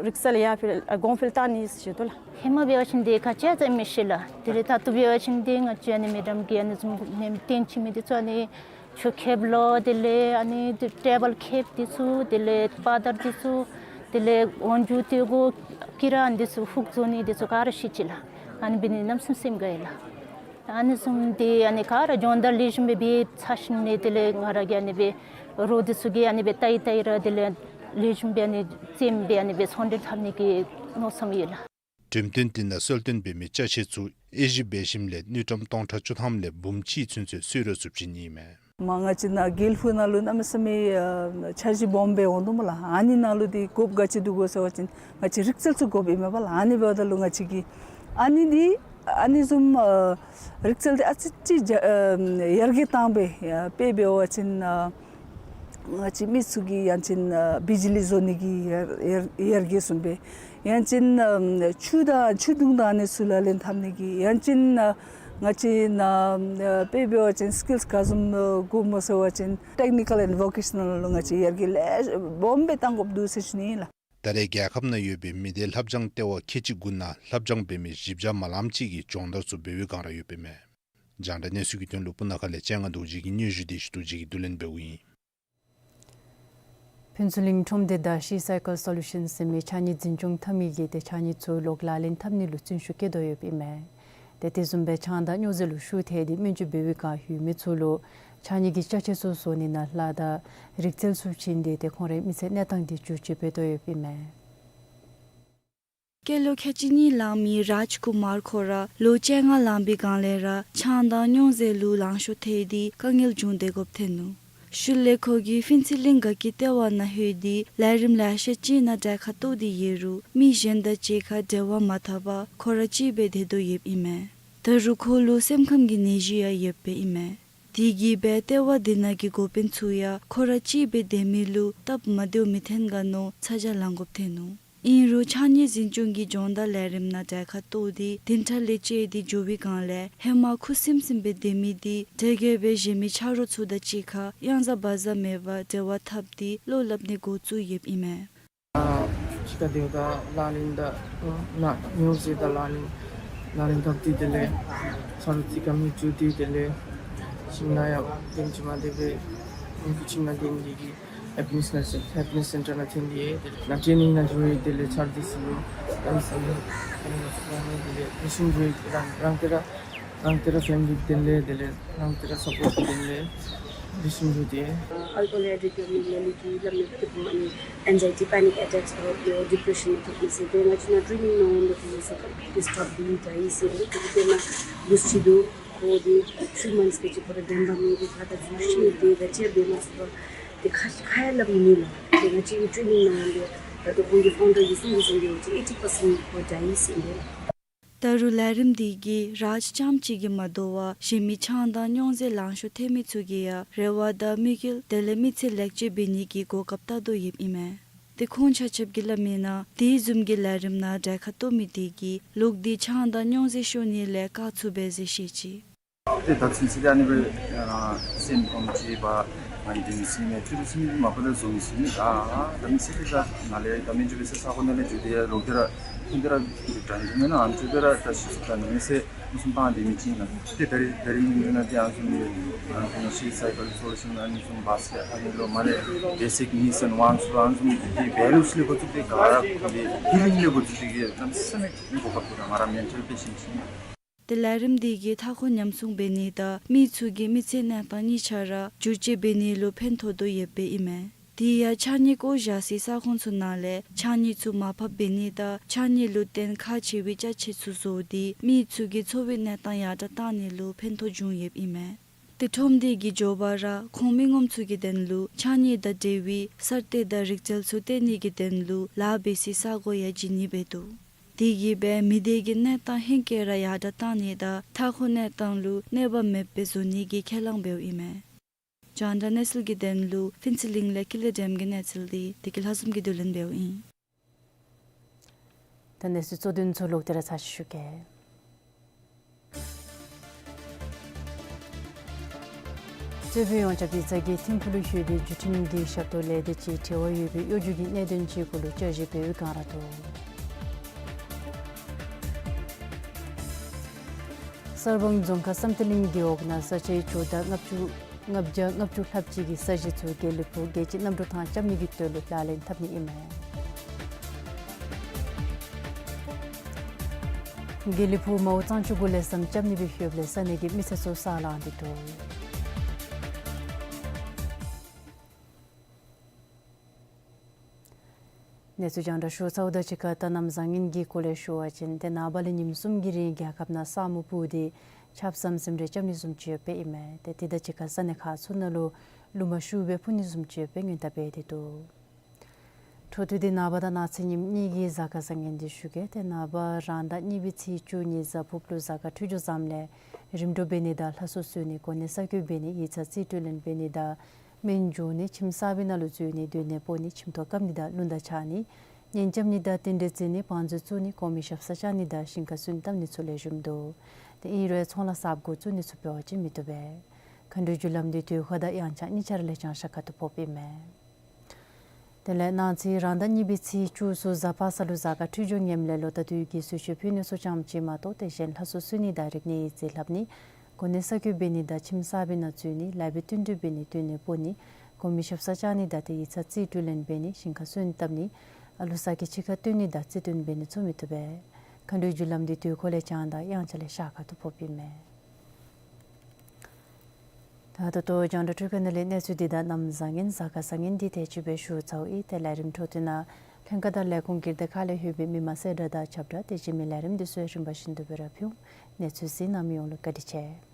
རིག་རྩལ་ཡར་འཕེལ་ཨ་གོང་འཕེལ་བཏང་ནི་ཟེར་ཞུ་དོ་ལགས། ཧེ་མ་འབད་བ་ཅིན་འདི་ག་ཅི་ཡང་བཙེམ་མི་ཤེས་ལགས། དེ་ལས་ད་ལྟོ་འབད་བ་ཅིན་འདི་ང་བཅས་ཨ་ནི་མེ་ཌམ་གྱིས་ཨ་ནི་བཟུམ་ནེམ་སྟོན་བྱིན་མི་འདི་ཚུ་ཨ་ནི་ཆུ་ཁེབས་ལོ་དེ་ལས་ཨ་ནི་ཏེ་ཊེ་བཱལ་ཁེབས་འདི་ཚུ་དེ་ལས་པར་དར་འདི་ཚུ་དེ་ལས་འོག་འཇུག་ཏེ་གོ་ཀི་ར་འདི་ཚུ་ཧུག་བཟོ་ནི་འདི་ཚུ་ག་ར་ཤེས་ཅི་ལགས། ཨ་ནི་འབད་ནི་གནམ་མེད་ས་མེད་སེམས་དགའ་ཡི་ལགས། ཨ་ནི་བཟུམ་འདི་ཨ་ནི་ག་ར་སྦྱོང་བརྡར་ལེགས་ཤོམ་སྦེ་འབད་ཚར་ཞིནམ་ལས་དེ་ལས་ང་ར་གིས་ཨ་ནི་སྦེ་རོགས་འདི་ཚུ་གིས་ཨ་ནི་སྦེ་བལྟ་ཡི་བལྟ་ཡི་ར་དེ་ལས་ལེགས་ཤོམ་སྦེ་ཨ་ནི་བཙེམ་སྦེ་ཨ་ནི་སྦེ་ཚོང་འབྲེལ་འཐབ་ནི་གི་མནོ་བསམ་ཡོད་ལགས། འགྲེམས་སྟོན་དེ་ནང་གསོལ་སྟོན་འབད་མི་ཅ་ཆས་ཚུ་དབྱེ་ཞིབ་འབད་ཞིནམ་ལས་དངུལ་ཀྲམ་སྟོང་ཕྲག་བཅུ་ཐམ་ལས་འབུམ་གཅིག་ཚུན་ཚོད་གསོལ་རས་ཚུ་བྱིན་ནི་ཨིན་མས། མ་ང་བཅས་ནཱ་དགེ་ལེགས་ཕུག་ནང་ལུ་གནམ་མེད་ས་མེད་ཨ་འཆར་གཞི་སྦོམ་སྦེ་འོང་དོ་སྨོ་ལགས། ཨ་ནི་ནང་ལུ་འདི་དགོཔ་ག་ཅི་འདུག་གོ་ཟེར་བ་ཅིན་ང་བཅས་རིག་རྩལ་ཚུ་དགོཔ་ཨིན་མས་པ་ལགས། ཨ་ནི་འབདཝ་ད་ལུ་ང་བཅས་ཀྱིས་ཨ་ནི་འདི་ ཨ་ནི་བཟུམ་ཨ་རིག་རྩལ་འདི་ཨ་ཙི་ཅིག་ཡར་རྒྱས་བཏང་སྦེ་ཡ་དཔེ་འབད་བ་ཅིན་ཨ་ང་བཅས་མི་ཚུ་གི་ཡང་ཅིན་ཨ་བི་ཇི་ལི་བཟོ་ནི་གི་ཡར་ཡར་ཡར་རྒྱས་བཟུམ་སྦེ། ཡང་ཅིན་ཨ་ཆུ་དང་ཆུ་དུང་དང་ཨ་ནི་ཚུ་ལག་ལེན་འཐབ་ནི་གི། ཡང་ཅིན་ཨ་ང་བཅས་ཨ་དཔེ་འབད་བ་ཅིན་སི་ཀིལསི་ག་བཟུམ་ཨ་དགོཔ་སྨོ་ཟེར་བ་ཅིན་ཊེཀ་ནི་ཀཱལ་ཨེནཌ་ཝོ་ཀེ་ཤ་ནཱལ་ལུ་ང་བཅས་ཡར་རྒྱས་ལེ་ཤ་སྦོམ་སྦེ་བཏང་དགོཔ་འདུག་ཟེར་ཞུ་ནི་ཨིན་ལགས། ད་རེས་རྒྱལ་ཁབ་ནང་ཡོད་པའི་མི་སྡེ་ལྷབ་སྦྱང་ལྟེ་བ་ཁལ་གཅིག་དགུ་ནང་ལྷབ་སྦྱང་འབད་མི་བཞི་བརྒྱ་མ་ལངམ་ཅིག་གིས་སྦྱོང་བརྡར་ཚུ་འབད་བའི་བསྒང་ར་ཡོདཔ་ཨིན་མས། རྒྱང་བསྒྲགས་གནས་ཚུལ་གྱི་དོན་ལུ་སྤུ་ན་ཁ་ལས་ལྕང་ང་རྡོ་རྗེ་གི་སྙན་ཞུ་དེ་ཞུ་དོ་ཅིག་གིས་བསྡུ་ལེན་འབདཝ་ཨིན། ཕུན་ཚོགས་གླིང་ཁྲོམ་སྡེ་དང་ཤི་སའི་ཀལ་སོ་ལུ་ཤཱན་ཟེར་མི་ཕྱགས་སྙིགས་འཛིན་སྐྱོང་འཐབ་མི་གིས་ཏེ་ཕྱགས་སྙིགས་ཚུ་ལོག་ལག་ལེན་འཐབ་ནི་ལུ་བརྩོན་ཤུགས་བསྐྱེད་དོ་ཡོདཔ་ཨིན་མས། ཏེ་དེ་བཟུམ་སྦེ་ཆང་དང་སྨྱོ་རྫས་ལུ་ཤུགས་བཏེགས་ཏེ་སྨན་བཅོས་འབད་བའི་བསྒང་ཡོད་མི་ཚུ་ལུ་ཕྱགས་སྙིགས་ཀྱི་ཅ་ཆས་ཚུ་བཟོ་ནི་ནང་ལྷ་དང་རིག་རྩལ་ཚུ་བྱིན་ཏེ་ཏེ་ཁོང་རའི་མི་ཚེ་གནས་སྟངས་འདི་བསྒྱུར་བཅོས་འབད་དོ་ཡོདཔ་ཨིན་མས། སྐྱེས་ལོ་ཁལ་གཅིག་གཉིས་ལང་མི་རཱཇ་ཀུ་མར་ཁོ་ར་ལོ་བཅོ་ལྔ་ལང་པའི་བསྒང་ལས་ར་ཆང་དང་སྨྱོ་རྫས་ལུ་ལང་ཤོར་ཐལ་ཏེ་དཀའ་ངལ་བྱུང་སྟེ་དགོཔ་ཐོན་ནུག། ཤུལ་ལས་ཁོ་གིས་ཕུན་ཚོགས་གླིང་དགའ་སྐྱིད་ལྟེ་བ་ནང་ལྷོད་དེ་ལས་རིམ་ལེ་ཤ་ཅིག་ནང་གྲལ་ཁར་གཏོགས་ཏེ་ཡོད་རུང་མི་གཞན་དང་གཅིག་ཁར་འབྲེལ་བ་མ་འཐབ་པར་ཁོ་ར་གཅིག་སྦེ་སྡོད་དོ་ཡོདཔ་ཨིན་མས། ད་རུང་ཁོ་ལུ་སེམས་ཁམས་ཀྱི་ནད་གཞི་ཡང་ཡོདཔ་ཨིན་མས། དེ་གིས་སྦེ་ལྟེ་བ་དེ་ནང་གི་འགོ་དཔོན་ཚུ་ཡང་ཁོ་ར་གཅིག་སྦེ་སྡོད་མི་ལུ་སྟབས་མ་བདེཝ་མི་ཐོན་ག་མནོ་ཚ་གྱང་ལང་དགོཔ་ཐོན་ནུག། ཨིན་རུང་ཕྱགས་སྙིགས་འཛིན་སྐྱོང་གི་སྦྱོང་བརྡར་ལས་རིམ་ནང་གྲལ་ཁར་གཏོགས་ཏེ་བདུན་ཕྲག་ལས་བཅད་དེ་འགྱོ་བའི་བསྒང་ལས་ཧེ་མ་ཁུ་སིམ་སིམ་སྦེ་སྡོད་མི་དེ་དེ་གིས་སྦེ་གཞན་མི་ཆ་རོགས་ཚུ་དང་གཅིག་ཁར་གཡང་ཟ་བག་ཟ་མེད་པར་འབྲེལ་བ་འཐབ་སྟེ་བློ་སླབ་ནི་འགོ་བཙུགས་ཡོདཔ་ཨིན་མས། ཕྱི་ཁར་སྡོདཔ་ད་ལག་ལེན་དང་ནང་སྨྱོ་རྫས་དང་ལག་ལེན་ལག་ལེན་འཐབ་སྟེ་དེ་ལས་ཆ་རོགས་ཚུ་ག་མི་བཅུག་སྟེ་དེ་ལས་ཁྱིམ་ནང་ཡང་ལྟདམོ་བྱིན་མ་སྟེར་བར་ཁྱིམ་ནང་སྡོད་ནི་དེ་གིས་ཧེ་པི་ནེསི་ནང་ཧེ་པི་ནེསི་སེན་ཊར་ནང་འཐོན་ཏེ་དེ་ལས་ནང་ཊེ་ནིང་ནང་འགྱོ་ཡི། དེ་ལས་ཆ་རོགས་ཚུ་ལུ་ཌེན་སི་ཨ་ནི་ཨ་ནི་དེ་ལས་རི་ཤུན་རེ་རང་རང་ཏེ་ར་རང་ཏེ་ར་ཕེ་མི་ལི་གི་དོན་ལས་དེ་ལས་རང་ཏེ་ར་སཔོརཊ་གི་དོན་ལས་རི་ཤུན་རེ་དེ། ཨལ་ཀོ་ཧོལ་ཨེ་ཌིགཊ་ཡོད་མི་ལས་ལུ་གི་ལམ་ནི་ཏེ་བུ་མ་ནི་ཨེང་ཛའི་ཊི་པེ་ནིག་ཨེ་ཊེཀསི་ཡོད། ཌི་པེ་རེ་ཤཱན་ཐོབ་ནི་ཟེར་དེ་ང་བཅས་ནང་ཊེ་ནིང་ནང་འོང་དོ་ཁོང་ཚུ་ཀམ་པི་ལིཊ་ཌིསི་ཊོརབ་འདི་འདྲ་ཨིན་ཟེར་དེ་དེ་ནང་ལུས་ཅི་དོ། ཁོ་དེ་ཐིརི་མནཐསི་དེ་ཅིག་ཁོ་ར་བདེན་པ་མེད་དེ་ཁ་ད་ཚུ་ཤི་ནི་དེ་ད་ཅི་འབད་མ་ཚུགས་པར་དེ་ཁ་ཁ་ཡང་སླབ་མི་ནུས་ལགས། དེ་ང་བཅས་ཀྱི་ཊེ་ནིང་ནང་འོང་དེ་ད་ལྟོ་ཁོང་གི་ཕའུན་ཌར་གྱིས་གསུང་གི་གསུང་གི་ང་བཅས་ཨེ་ཊི་པར་སེནཊ་ཁོ་འདྲ་ཨིན་ཟེར་དེ། ད་རུང་ལས་རིམ་འདི་གིས་རཱཇ་རྐྱངམ་གཅིག་གིས་མ་དོ་བར་གཞན་མི་ཆང་དང་སྨྱོ་རྫས་ལང་ཤོར་ཐལ་མི་ཚུ་གི་ཡང་རེ་བ་དང་དམིགས་ཡུལ་དེ་ལས་མི་ཚེ་ལེགས་བཅོས་འབད་ནི་གི་གོ་སྐབས་བལྟ་དོ་ཡོདཔ་ཨིན་མས། དེ་ཁོང་ཆ་ཁྱབ་ཀྱིས་སླབ་མིའི་ནང་དེ་བཟུམ་གྱི་ལས་རིམ་ནང་གྲལ་ཁར་གཏོགས་མི་དེ་གིས་ལོག་སྟེ་ཆང་དང་སྨྱོ་རྫས་ཤོར་ནི་ལས་བཀག་ཚུགས་པས་ཟེར་བཤད་ཅི། ཏེ་ད་ཚུན་ཚོད་ཨ་ནི་སྦེ་ཨ་སེམས་ཁོང་ཅིག་འབད་ང་ཡི་དེ་མི་ཚེ་མེད་ཚུལ་ཚུལ་མ་པ་ད་བཟོ་མི་ཚུགས་ནི། ད་ད་མི་ཚེ་འདི་ད་ནཱ་ལས་ད་མི་འགྱོ་བའི་ས་ས་གོ་ནང་ལས་འགྱོ་སྟེ་ཡང་ལོག་སྟེ་ར་ཁོང་དེ་ར་དྲན་དྲན་མེན་ན་ཨམ་ཅོག་དེ་ར་ད་ཤི་སོཔ་ད་ནི་མི་ཚེ་མི་ཚུགས་པ་དེ་མི་ཅིག་ཨིན་ན། ཏེ་ད་རིས་ད་རིས་ཉིནམ་ནང་ཏེ་ཨ་ནི་བཟུམ་ཨ་ནི་བཟུམ་ཤི་སའི་ཀལ་སོ་ལུ་ཤཱན་ཨ་ནི་བཟུམ་བཱས་ཨ་ནི་ལུ་མར་ལས་བེ་སིཀ་ནིཌསི་ཨེནཌ་ཝཱནཊསི་ལུ་ཨ་ནི་བཟུམ་དེ་བེ་ལུགས་ལས་འགོ་བཙུགས་ཏེ་ག་ར་ཁོང་དེ་ཧི་ལིང་ལས་འགོ་བཙུགས་ཏེ་གི་གནམ་མེད་ས་མེད་གོ་སྐབས་ཏེ་ང་ར་མེན་ཊལ་པེ་ཤེནཊ་ཅིག་ཨིན། ཏེ་ལས་རིམ་འདི་གིས་མཐའ་འཁོར་ཉམས་སྲུང་འབད་ནི་དང་མི་ཚུ་གི་མི་ཚེ་གནས་སྟངས་གཉིས་ཆ་ར་བསྒྱུར་བཅོས་འབད་ནི་ལུ་ཕན་ཐོགས་དོ་ཡོདཔ་ཨིན་མས། དེ་ཡང་ཕྱགས་སྙིགས་བཀོ་བཞག་སའི་ས་ཁོངས་ཚུ་ནང་ལས་ཕྱགས་སྙིགས་ཚུ་མར་ཕབ་འབད་ནི་དང་ཕྱགས་སྙིགས་ལུ་བརྟེན་ཁག་ཆེ་བའི་ཅ་ཆས་ཚུ་བཟོ་སྟེ་མི་ཚུ་གི་འཚོ་བའི་གནས་སྟངས་ཡར་དྲགས་གཏང་ནི་ལུ་ཕན་ཐོགས་འབྱུང་ཡོདཔ་ཨིན་མས། ཏེ་ཁྲོམ་སྡེ་གི་མགྱོགས་པ་ར་ཁོང་མི་ངོམ་ཚུ་གི་དོན་ལུ་ཕྱགས་སྙིགས་དང་འབྲེལ་བའི་གསར་གཏོད་དང་རིག་རྩལ་ཚུ་སྟོན་ནི་གི་དོན་ལུ་ལཱ་འབད་སའི་ས་གོ་ཡང་བྱིན་ནི་འབད་དོ། དེ་གིས་སྦེ་མི་སྡེ་གི་གནས་སྟངས་ཧེང་སྐལ་ར་ཡར་དྲགས་གཏང་ནི་དང་མཐའ་འཁོར་གནས་སྟངས་ལུ་གནོད་པ་མེདཔ་སྦེ་བཟོ་ནི་གི་ཁས་བླངས་འབདཝ་ཨིན་མས། རྒྱང་བསྒྲགས་གནས་ཚུལ་གྱི་དོན་ལུ་ཕུན་ཚོགས་གླིང་ལས་ཀུན་ལེགས་སྒྲོལམ་གྱི་གནས་ཚུལ་འདི་བདེ་སྐྱིད་ལྷ་འཛོམས་ཀྱིས་བསྡུ་ལེན་འབདཝ་ཨིན། ད་གནས་ཚུལ་གཙོ་དོན་ཚུ་ལོག་སྟེ་ར་ཚར་ཅིག་ཞུ་གེ། གཙོས་པའི་ཡོངས་ཁྱབ་ཀྱི་ཚ་གྱང་ཐིམ་ཕུག་ལུ་ཡོད་པའི་བརྒྱུད་འཕྲིན་གྱི་ཞབས་ཏོག་ལས་སྡེ་ཅིག་འབྲེལ་བ་ཡོད་པའི་གཡོ་སྒྱུ་གི་གནད་དོན་ཅིག་གུ་ལུ་བསྐྱར་ཞིབ་འབད་བའི་བསྒང་ར་འདུག། གསར་སྤང་རྫོང་ཁག་བསམ་གཏན་གླིང་གི་འོག་ནང་ས་ཆའི་ཆུ་དར་ལྔ་བཅུ་ལྔ་བརྒྱ་ལྔ་བཅུ་ལྷགཔ་ཅིག་གི་ས་གཞི་ཚུ་དགེ་ལེགས་ཕུག་རྒྱལ་སྤྱིའི་གནམ་གྲུ་ཐང་རྐྱབ་ནི་གི་དོན་ལུ་ལག་ལེན་འཐབ་ནི་ཨིན་མས། དགེ་ལེགས་ཕུག་མའོ་གཙང་ཆུ་གུ་ལས་ཟམ་རྐྱབ་ནི་སྦེ་ཡོདཔ་ལས་ས་གནས་ཀྱི་མི་སེར་ཚུ་ས་ལང་སྟེ་འདུག། གནས་ཚུལ་རྒྱང་བསྒྲགས་ཞུ་ཚརཝ་དང་གཅིག་ཁར་ད་གནམ་བཟང་ངན་གྱི་སྐོར་ལས་ཞུ་བ་ཅིན་ཏེ་ནངས་པ་ལས་ཉིནམ་གསུམ་གྱི་རིང་རྒྱལ་ཁབ་ནང་ས་སྨུག་སྤུབས་ཏེ་ཆརཔ་ཟམ་ཟིམ་རེ་རྐྱབ་ནི་བཟུམ་ཅིག་ཡོདཔ་ཨིན་མས། ཏེ་དེ་དང་གཅིག་ཁར་ས་གནས་ཁག་ཚུ་ནང་ལུ་རླུང་མ་ཤུགས་སྦེ་ཕུ་ནི་བཟུམ་ཅིག་ཡོདཔ་སྦེ་སྔོན་བརྡ་འབད་དེ་འདུག། ལོ་དུས་འདི་ནངས་པ་དང་གནངས་ཚེ་ཉིནམ་གཉིས་ཀྱི་གཟའ་སྐར་བཟང་ངན་འདི་ཞུ་གེ། ཏེ་ནངས་པ་རང་ཟླ་གཉིས་པའི་ཚེས་བཅུ་གཉིས་གཟའ་ཕུར་བུ་ལུ་གཟའ་སྐར་འཕྲོད་སྦྱོར་བཟངམ་ལས་རིམ་གྲོ་འབད་ནི་དང་ལྷ་གསོལ་གསོལ་ནི་གོ་གནས་གསར་བསྐོ་འབད་ནི་ཡིག་ཚང་རྩིས་སྤྲོད་ལེན་འབད་ནི་དང་སྨན་འཇུ་ནི་ཁྱིམ་གསར་པའི་ནང་ལུ་འཛུལ་ནི་སྡོད་གནས་སྤོ་ནི་ཁྱིམ་ཐོག་བཀབ་ནི་དང་རླུང་རྟ་འཕྱར་ནི་གཉེན་རྐྱབ་ནི་དང་རྟེན་འབྲེལ་བརྩི་ནི་བང་མཛོད་བཙུགས་ནི་གོང་མའི་ཞབས་སར་བཅར་ནི་དང་ཞིང་ཁར་སོན་བཏབ་ནི་ཚུ་ལེགས་ཤོམ་འདུག། ཏེ་ཨིན་རུང་ཚོང་ལཱ་གསརཔ་འགོ་བཙུགས་ནི་ཚུ་འབད་བ་ཅིན་མི་བཏུབ་པས། མཁའ་འགྲོའི་རྒྱུ་ལམ་འདི་དུས་འཁོར་དང་དབྱངས་འཆར་གཉིས་ཆ་ར་ལས་བྱང་ཤར་ཁ་ཐུག་ཕོགཔ་ཨིན་མས། དེ་ལས་གནངས་ཚེ་རང་ཟླ་གཉིས་པའི་ཚེས་བཅུ་གསུམ་གཟའ་པ་སངས་ལུ་གཟའ་སྐར་འཕྲོད་སྦྱོར་ངནམ་ལས་ལོ་ཟླ་དུས་ཀྱི་གསོལ་མཆོད་ཕུལ་ནི་ཚུ་ཙམ་ཅིག་མ་གཏོགས་ཏེ་གཞན་ལྷ་གསོལ་གསོལ་ནི་དང་རིག་གནས་ཡིག་རྩིས་ལྷབ་ནི་གོ་གནས་གསར་བསྐོ་འབད་ནི་དང་ཁྱིམ་གསར་པའི་ནང་འཛུལ་ནི་ལཱ་འབད་བསྟུན་གྲོས་འབད་ནི་སྡོད་གནས་སྤོ་ནི་གོང་མའི་ཞབས་སར་བཅར་ནི་དང་ཏེ་ཡིག་ཚང་རྩིས་སྤྲོད་ལེན་འབད་ནི་ཞིང་ཁར་སོན་བཏབ་ནི་ཨ་ལུ་ས་ཀྱི་ཕྱི་ཁར་བཏོན་ནི་དང་རྩིས་སྟོན་འབད་ནི་ཚུ་མི་བཏུབ་པས། མཁའ་འགྲོའི་རྒྱུ་ལམ་འདི་དུས་འཁོར་ལས་བྱང་དང་དབྱངས་འཆར་ལས་ཤར་ཁ་ཐུག་ཕོགཔ་ཨིན་མས། ད་ད་ལྟོ་རྒྱང་བསྒྲགས་སྒྲིག་ཁང་ནང་ལས་གནས་ཚུལ་འདི་དང་གནམ་བཟང་ངན་གཟའ་སྐར་བཟང་ངན་འདི་དེ་ཅིག་སྦེ་ཞུ་ཚརཝ་ཨིན། ཏེ་ལས་རིམ་འཕྲོ་མཐུད་ནང་ལྷན་ཁག་དང་ལས་ཁུངས་སྒེར་སྡེ་ཁག་ལས་ལྷོད་པའི་མི་མང་གསལ་བསྒྲགས་དང་ཁྱབ་བསྒྲགས་དེ་བཞིན་མི་ལས་རིམ་འདི་ཚུ་ཡང་རིམ་པ་བཞིན་དུ་སྦེ་ར་ཕུལ་འོང་། གནས་ཚུལ་གཟིགས་གནང་མི་ཡོངས་ལུ་བཀའ་དྲིན་ཆེ།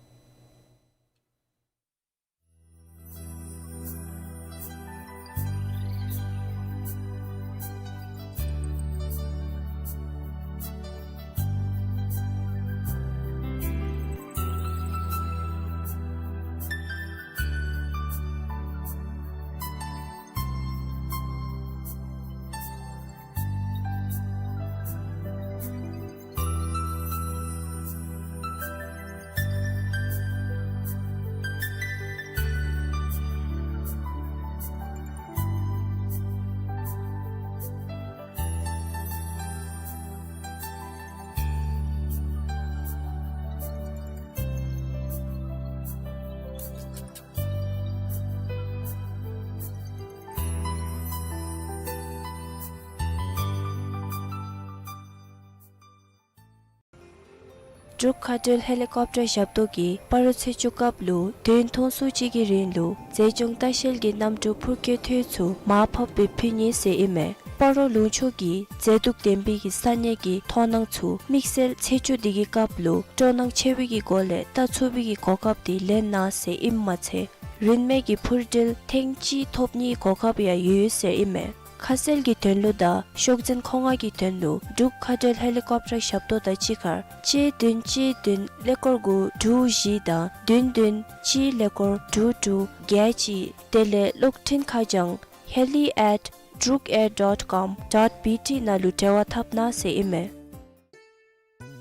འབྲུག་མཁའ་འགྲུལ་ཧེ་ལི་ཀོབ་ཊར་ཞབས་ཏོག་གིས་སྤ་རོ་ཚེས་བཅུ་སྐབས་ལུ་དོན་ཐུང་སུ་ཅིག་གི་རིང་ལུ་མཛེས་ལྗོངས་ལྟ་བཤལ་གྱི་གནམ་གྲུ་འཕུར་སྐྱོད་འཐུས་ཚུ་མར་ཕབ་སྦེ་ཕུལ་ནི་ཟེར་ཨིན་མས། སྤ་རོ་ལུང་ཕྱོགས་ཀྱི་མཛེས་སྡུག་ལྡན་པའི་གི་ས་གནས་ཀྱི་མཐོང་སྣང་ཚུ་དམིགས་བསལ་ཚེས་བཅུ་འདི་གི་སྐབས་ལུ་སྤྲོ་སྣང་ཆེ་བའི་གི་སྒོ་ལས་ལྟ་ཚུགས་པའི་གི་གོ་སྐབས་འདི་ལེན་གནང་ཟེར་ཨིནམ་མ་ཚད་རིན་མེད་ཀྱི་འཕུར་འགྲུལ་ཐེངས་གཅིག་ཐོབ་ནིའི་གོ་སྐབས་ཡང་ཡོད་ཟེར་ཨིན་མས། ཁ་གསལ་གྱི་དོན་ལུ་དང་ཤོག་འཛིན་མཁོ་མངགས་ཀྱི་དོན་ལུ་འབྲུག་མཁའ་འགྲུལ་ཧེ་ལི་ཀོབ་ཊར་ཞབས་ཏོག་དང་གཅིག་ཁར་གཅིག་བདུན་གཅིག་བདུན་ཀླད་ཀོར་དགུ་དྲུག་བཞི་དང་བདུན་བདུན་གཅིག་ཀླད་ཀོར་དྲུག་དྲུག་བརྒྱད་གཅིག། དེ་ལས་གློག་འཕྲིན་ཁ་བྱང་heli at drukair dot com dot B T ནང་ལུ་འབྲེལ་བ་འཐབ་གནང་ཟེར་ཨིན་མས།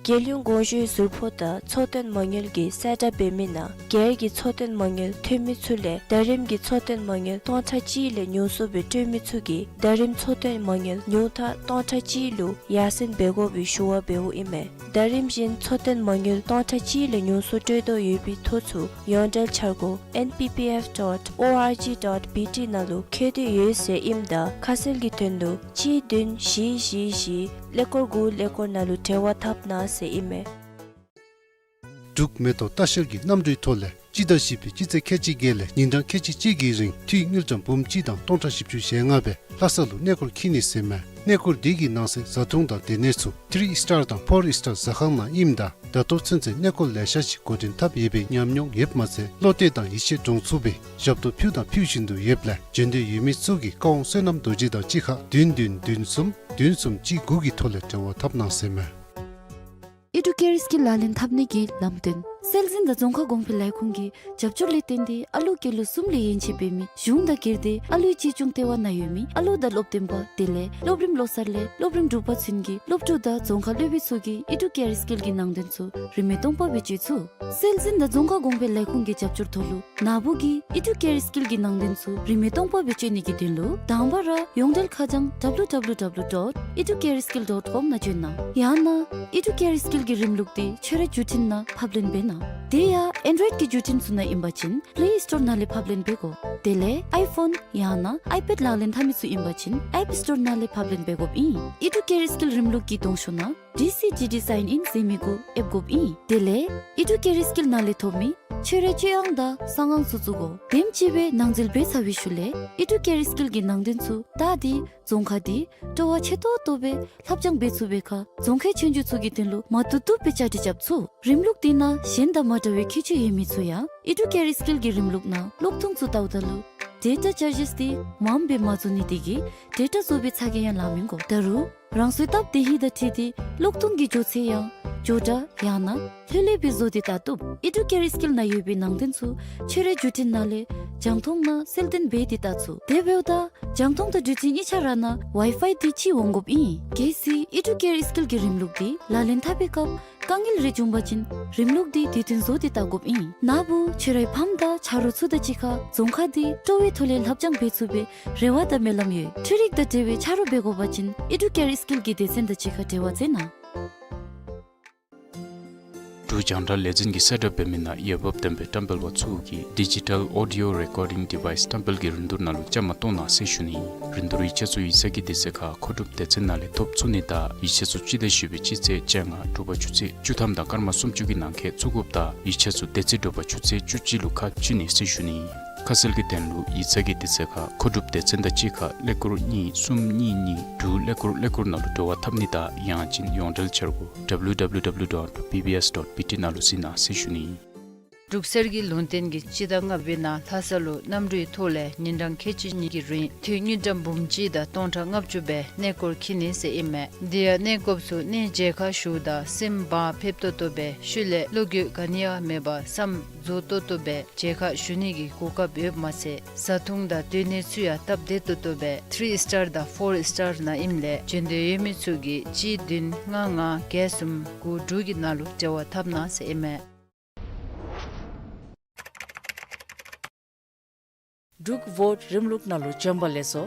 རྒྱལ་ཡོངས་གོང་ཞུའི་ཟུར་ཕོགས་དང་འཚོ་རྟེན་མ་དངུལ་གྱིས་གསལ་བསྒྲགས་འབད་མི་ནང་སྒེར་གྱི་འཚོ་རྟེན་མ་དངུལ་ཐོན་མི་ཚུ་ལས་ཟླ་རིམ་གྱི་འཚོ་རྟེན་མ་དངུལ་སྟོང་ཕྲག་གཅིག་ལས་ཉུང་སུ་སྦེ་སྤྲོད་མི་ཚུ་གིས་ཟླ་རིམ་འཚོ་རྟེན་མ་དངུལ་ཉུང་མཐའ་སྟོང་ཕྲག་གཅིག་ལུ་ཡར་སེང་འབད་དགོ་པའི་ཞུ་བ་འབདཝ་ཨིན་མས། ཟླ་རིམ་བཞིན་འཚོ་རྟེན་མ་དངུལ་སྟོང་ཕྲག་གཅིག་ལས་ཉུང་སུ་སྤྲོད་དོ་ཡོད་པའི་ཐོ་ཚུ་ཡོངས་འབྲེལ་འཆར་སྒོ་N P P F dot O R G dot B T ནང་ལུ་བཀོད་དེ་ཡོད་ཟེར་ཨིནམ་ད་ཁ་གསལ་གྱི་དོན་ལུ་གཅིག་བདུན་བཞི་བཞི་བཞི་ཀླད་ཀོར་དགུ་ཀླད་ཀོར་ནང་ལུ་འབྲེལ་བ་འཐབ་གནང་ཟེར་ཨིན་མས། འབྲུག་མེ་ཏོག་ལྟ་བཤལ་གྱི་གནམ་གྲུའི་ཐོག་ལས་སྤྱི་ཟླ་བཞི་པའི་སྤྱི་ཚེས་ཁལ་གཅིག་བརྒྱད་ལས་ཉིན་གྲངས་ཁལ་གཅིག་གཅིག་གི་རིང་འཐུས་དངུལ་ཀྲམ་འབུམ་གཅིག་དང་སྟོང་ཕྲག་བཞི་བཅུ་ཞེ་ལྔ་སྦེ་ལྷ་ས་ལུ་གནས་སྐོར་འཁྱིད་ནི་ཟེར་མས། གནས་སྐོར་འདི་གི་ནང་གསེས་བཟའ་འཐུང་དང་སྡོད་གནས་ཚུ་ཐིརི་ཨིས་ཊར་དང་ཕོར་ཨིས་ཊར་ཟ་ཁང་ནང་ཨིནམ་ད་ད་ལྟོ་ཚུན་ཚོད་གནས་སྐོར་ལེ་ཤ་ཅིག་འགོ་འདྲེན་འཐབ་ཡོད་པའི་ཉམས་མྱོང་ཡོདཔ་མ་ཚད་བློ་གཏད་དང་ཡིད་ཆེས་འདྲོངས་ཚུགས་པའི་ཞབས་ཏོག་ཕུལ་དང་ཕུལ་བཞིན་དུ་ཡོདཔ་ལས་འབྱོན་འདོད་ཡོད་མི་ཚུ་གིས་བཀའ་དབང་བསོད་ནམས་རྡོ་རྗེ་དང་གཅིག་ཁར་བདུན་བདུན་བདུན་གསུམ་བདུན་གསུམ་གཅིག་དགུ་གི་ཐོག་ལས་འབྲེལ་བ་འཐབ་གནང་ཟེར་མས། ཨི་ཌུ་ཀེར་སི་ཀིལ་ལག་ལེན་འཐབ་ནི་གི་ལམ་སྟོན། སྲོལ་འཛིན་དང་རྫོང་ཁ་གོང་འཕེལ་ལས་ཁུངས་ཀྱི་རྒྱབ་སྐྱོར་ལས་བརྟེན་ཏེ་ཨ་ལུ་སྐྱེས་ལོ་གསུམ་ལས་ཡན་ཆད་འབད་མི་གཞུང་དང་སྒེར་སྡེ་ཨ་ལུའི་གཅེས་སྐྱོང་ལྟེ་བ་ནང་ཡོད་མི་ཨ་ལུ་དང་སློབ་སྟོན་པ་དེ་ལས་སློབ་རིམ་བློ་གསར་ལས་སློབ་རིམ་དྲུག་པ་ཚུན་གྱི་སློབ་ཕྲུག་དང་རྫོང་ཁ་སློབ་དཔོན་ཚུ་གིས་ཨི་ཌུ་ཀེར་སི་ཀིལ་གྱི་ནང་དོན་ཚུ་རིན་མེད་སྟོང་པ་སྦེ་སྤྱོད་ཚུགས། སྲོལ་འཛིན་དང་རྫོང་ཁ་གོང་འཕེལ་ལས་ཁུངས་ཀྱི་རྒྱབ་སྐྱོར་ཐོག་ལུ་ན་བུ་གིས་ཨི་ཌུ་ཀེར་སི་ཀིལ་གྱི་ནང་དོན་ཚུ་རིན་མེད་སྟོང་པ་སྦེ་སྤྱོད་ནི་གི་དོན་ལུ་དང་པ་ར་ཡོངས་འབྲེལ་ཁ་བྱང་W W W dot educareskill dot com ནང་བྱོན་གནང་། ཡང་ན་ཨི་ཌུ་ཀེར་སི་ཀིལ་གྱི་རིམ་ལུགས་འདི་ཁྱོད་རའི་བརྒྱུད་འཕྲིན་ནང་ཕབ་ལེན་འབད་གནང་། དེ་ཡང་ཨེན་ཌོ་རོའིཌ་ཀྱི་བརྒྱུད་འཕྲིན་ཚུ་ནང་ཨིན་པ་ཅིན་པེ་ལེ་སི་ཊོར་ནང་ལས་ཕབ་ལེན་འབད་དགོ། དེ་ལས་ཨའི་ཕོན་ཡང་ན་ཨའི་པེཌ་ལག་ལེན་འཐབ་མི་ཚུ་ཨིན་པ་ཅིན་ཨེཔ་སི་ཊོར་ནང་ལས་ཕབ་ལེན་འབད་དགོཔ་ཨིན། ཨི་ཌུ་ཀེར་སི་ཀིལ་རིམ་ལུགས་ཀྱི་གདོང་ཤོག་ནང་ཌི་སི་ཇི་ཌི་སའིན་ཨིན་ཟེར་མི་གུ་ཨེབ་དགོཔ་ཨིན། དེ་ལས་ཨི་ཌུ་ཀེར་སི་ཀིལ་ནང་ལས་ཐོབ་མི་ཁྱོད་རའི་སྤྱོད་དབང་དང་གསང་དབང་ཚུ་བཙུགས་དགོ། དེམ་ཅིག་སྦེ་ནང་འཛུལ་འབད་ཚར་བའི་ཤུལ་ལས་ཨི་ཌུ་ཀེར་སི་ཀིལ་གྱི་ནང་དོན་ཚུ་ད་འདི་རྫོང་ཁ་འདི་སྤྲོ་བ་ཆེ་ཏོག་ཏོ་སྦེ་ལྷབ་སྦྱང་འབད་ཚུགས་པའི་ཁར་རྫོང་ཁའི་ཆོས་རྒྱུགས་ཚུ་གི་དོན་ལུ་མ་བཏུབ་བཏུབ་སྦེ་བཅའ་སྒྲིག་རྐྱབ་ཚུགས། རིམ་ལུགས་འདི་ནང་གཞན་དང་མ་འདྲ་བའི་ཁྱད་ཆོས་ཡོད་མི་ཚུ་ཡང་ཨི་ཌུ་ཀེར་སི་ཀིལ་གྱི་རིམ་ལུགས་ནང་ཀློག་ཐུང་ཚུ་བལྟཝ་ད་ལུ་ ཌེ་ཊ་ཅར་ཇིས་འདི་མངམ་སྦེ་མ་བཟོ་ནི་དེ་གིས་ཌེ་ཊ་བཟོ་བའི་ཚ་གྱང་ཡང་ལང་མི་དགོ། ད་རུང་རང་སོའི་སྟབས་བདེ་ཧིང་དང་འཁྲིལ་ཏེ་གློག་ཐོག་གི་མགྱོགས་ཚད་ཡང་མགྱོགས་དྲགས་ཡང་ན་ལྷོད་ལྷོད་སྦེ་བཟོ་སྟེ་བལྟ་བཏུབ། ཨི་ཌུ་ཀེར་སི་ཀིལ་ནང་ཡོད་པའི་ནང་རྟེན་ཚུ་ཁྱོད་རའི་བརྒྱུད་འཕྲིན་ནང་ལས་རྒྱང་མཐོང་ནང་གསལ་སྟོན་འབད་དེ་བལྟ་ཚུགས། དེ་འབདཝ་ད་རྒྱང་མཐོང་དང་བརྒྱུད་འཕྲིན་གཉིས་ཆ་ར་ནང་ཝའི་ཕའི་འདི་གཅིག་འོང་དགོཔ་ཨིན། གལ་སྲིད་ཨི་ཌུ་ཀེར་སི་ཀིལ་གྱི་རིམ་ལུགས་འདི་ལག་ལེན་འཐབ་པའི་སྐབས་དཀའ་ངལ་རེ་བྱུང་པ་ཅིན་རིམ་ལུགས་འདི་དུས་མཐུན་བཟོ་སྟེ་བལྟ་དགོཔ་ཨིན། ན་བུ་ཁྱོད་རའི་ཕམ་དང་ཆ་རོགས་ཚུ་དང་གཅིག་ཁར་རྫོང་ཁ་འདི་སྤྲོ་བའི་ཐོག་ལས་ལྷབ་སྦྱང་འབད་ཚུགས་པའི་རེ་བ་དང་སྨོན་ལམ་ཡོད། འཕྲུལ་རིག་དང་འབྲེལ་བའི་ཆ་རོགས་འབད་དགོ་པ་ཅིན་ཨི་ཌུ་ཀེར་སི་ཀིལ་གྱི་སྡེ་ཚན་དང་གཅིག་ཁར་འབྲེལ་བ་མཛད་གནང་། འབྲུག་རྒྱང་བསྒྲགས་ལས་འཛིན་གྱིས་གསལ་བསྒྲགས་འབད་མི་ནང་འོས་འབབ་ལྡན་པའི་བཀྲམ་སྤེལ་པ་ཚུ་གིས་ཌི་ཇི་ཊལ་ཨོ་ཌི་ཡོ་རེ་ཀོར་ཌིང་ཌི་ཝའི་སི་བཀྲམ་སྤེལ་གྱི་རིན་བསྡུར་ནང་ལུ་བཅའ་མར་གཏོགས་གནང་ཟེར་ཞུ་ནི། རིན་བསྡུར་ཡིག་ཆ་ཚུ་ཡིག་ཚང་གི་དུས་ཚོད་ཁར་མཁོ་སྒྲུབ་སྡེ་ཚན་ནང་ལས་ཐོབ་ཚུགས་ནི་དང་ཡིག་ཆ་ཚུ་སྤྱི་ཟླ་བཞི་པའི་སྤྱི་ཚེས་བཅོ་ལྔ་དྲོ་པ་ཆུ་ཚོད་བཅུ་ཐམ་དང་སྐར་མ་སུམ་ཅུ་གི་ནང་འཁོད་བཙུགས་དགོཔ་དང་ཡིག་ཆ་ཚུ་དེ་ཚེ་དྲོ་པ་ཆུ་ཚོད་བཅུ་གཅིག་ལུ་ཁ་ཕྱེ་ནི་ཟེར་ཞུ་ནི། ཁ་གསལ་གྱི་དོན་ལུ་ཡིག་ཚང་གི་དུས་ཚོད་ཁར་མཁོ་སྒྲུབ་སྡེ་ཚན་དང་གཅིག་ཁར་ཀླད་ཀོར་གཉིས་གསུམ་གཉིས་གཉིས་དྲུག་ཀླད་ཀོར་ཀླད་ཀོར་ནང་ལུ་འབྲེལ་བ་འཐབ་ནི་དང་ཡང་ཅིན་ཡོངས་འབྲེལ་འཆར་སྒོ་ཌབ་ལུ་ཌབ་ལུ་ཌབ་ལུ་ཌོཊ་བི་བི་ཨེསི་ཌོཊ་བི་ཊི་ནང་ལུ་གཟིགས་གནང་ཟེར་ཞུ་ནི། འབྲུག་གསེར་གྱི་ལུང་བསྟན་གྱིས་སྤྱི་ཟླ་ལྔ་པའི་ནང་ལྷ་ས་ལུ་གནམ་གྲུའི་ཐོག་ལས་ཉིན་གྲངས་ཁལ་གཅིག་གཉིས་ཀྱི་རིང་དངུལ་ཀྲམ་འབུམ་གཅིག་དང་སྟོང་ཕྲག་ལྔ་བཅུ་སྦེ་གནས་སྐོར་འཁྱིད་ནི་ཟེར་ཨིན་མས། དེ་ཡང་གནས་སྐོརཔ་ཚུ་གནས་མཇལ་ཁ་ཞུཝ་ད་སེམས་བག་ཕེབས་ཏོག་ཏོ་སྦེ་ཤུལ་ལས་བློ་འགྱོད་ག་ནི་ཡང་མེད་པར་བསམ་རྫོགས་ཏོག་ཏོ་སྦེ་མཇལ་ཁ་ཞུ་ནི་གི་གོ་སྐབས་ཡོདཔ་མ་ཚད་བཟའ་འཐུང་དང་སྡོད་གནས་ཚུ་ཡང་སྟབས་བདེ་ཏོག་ཏོ་སྦེ་ཐི་རི་སི་ཊར་དང་ཕོར་སི་ཊར་ནང་ཨིནམ་ལས་བྱོན་འདོད་ཡོད་མི་ཚུ་གིས་གཅིག་བདུན་ལྔ་ལྔ་བརྒྱད་གསུམ་དགུ་དྲུག་གི་ནང་ལུ་འབྲེལ་བ་འཐབ་གནང་ཟེར་ཨིན་མས། འབྲུག་བོཊ་རིམ་ལུགས་ནང་ལུ་འཛོམས་པ་ལེགས་སོ།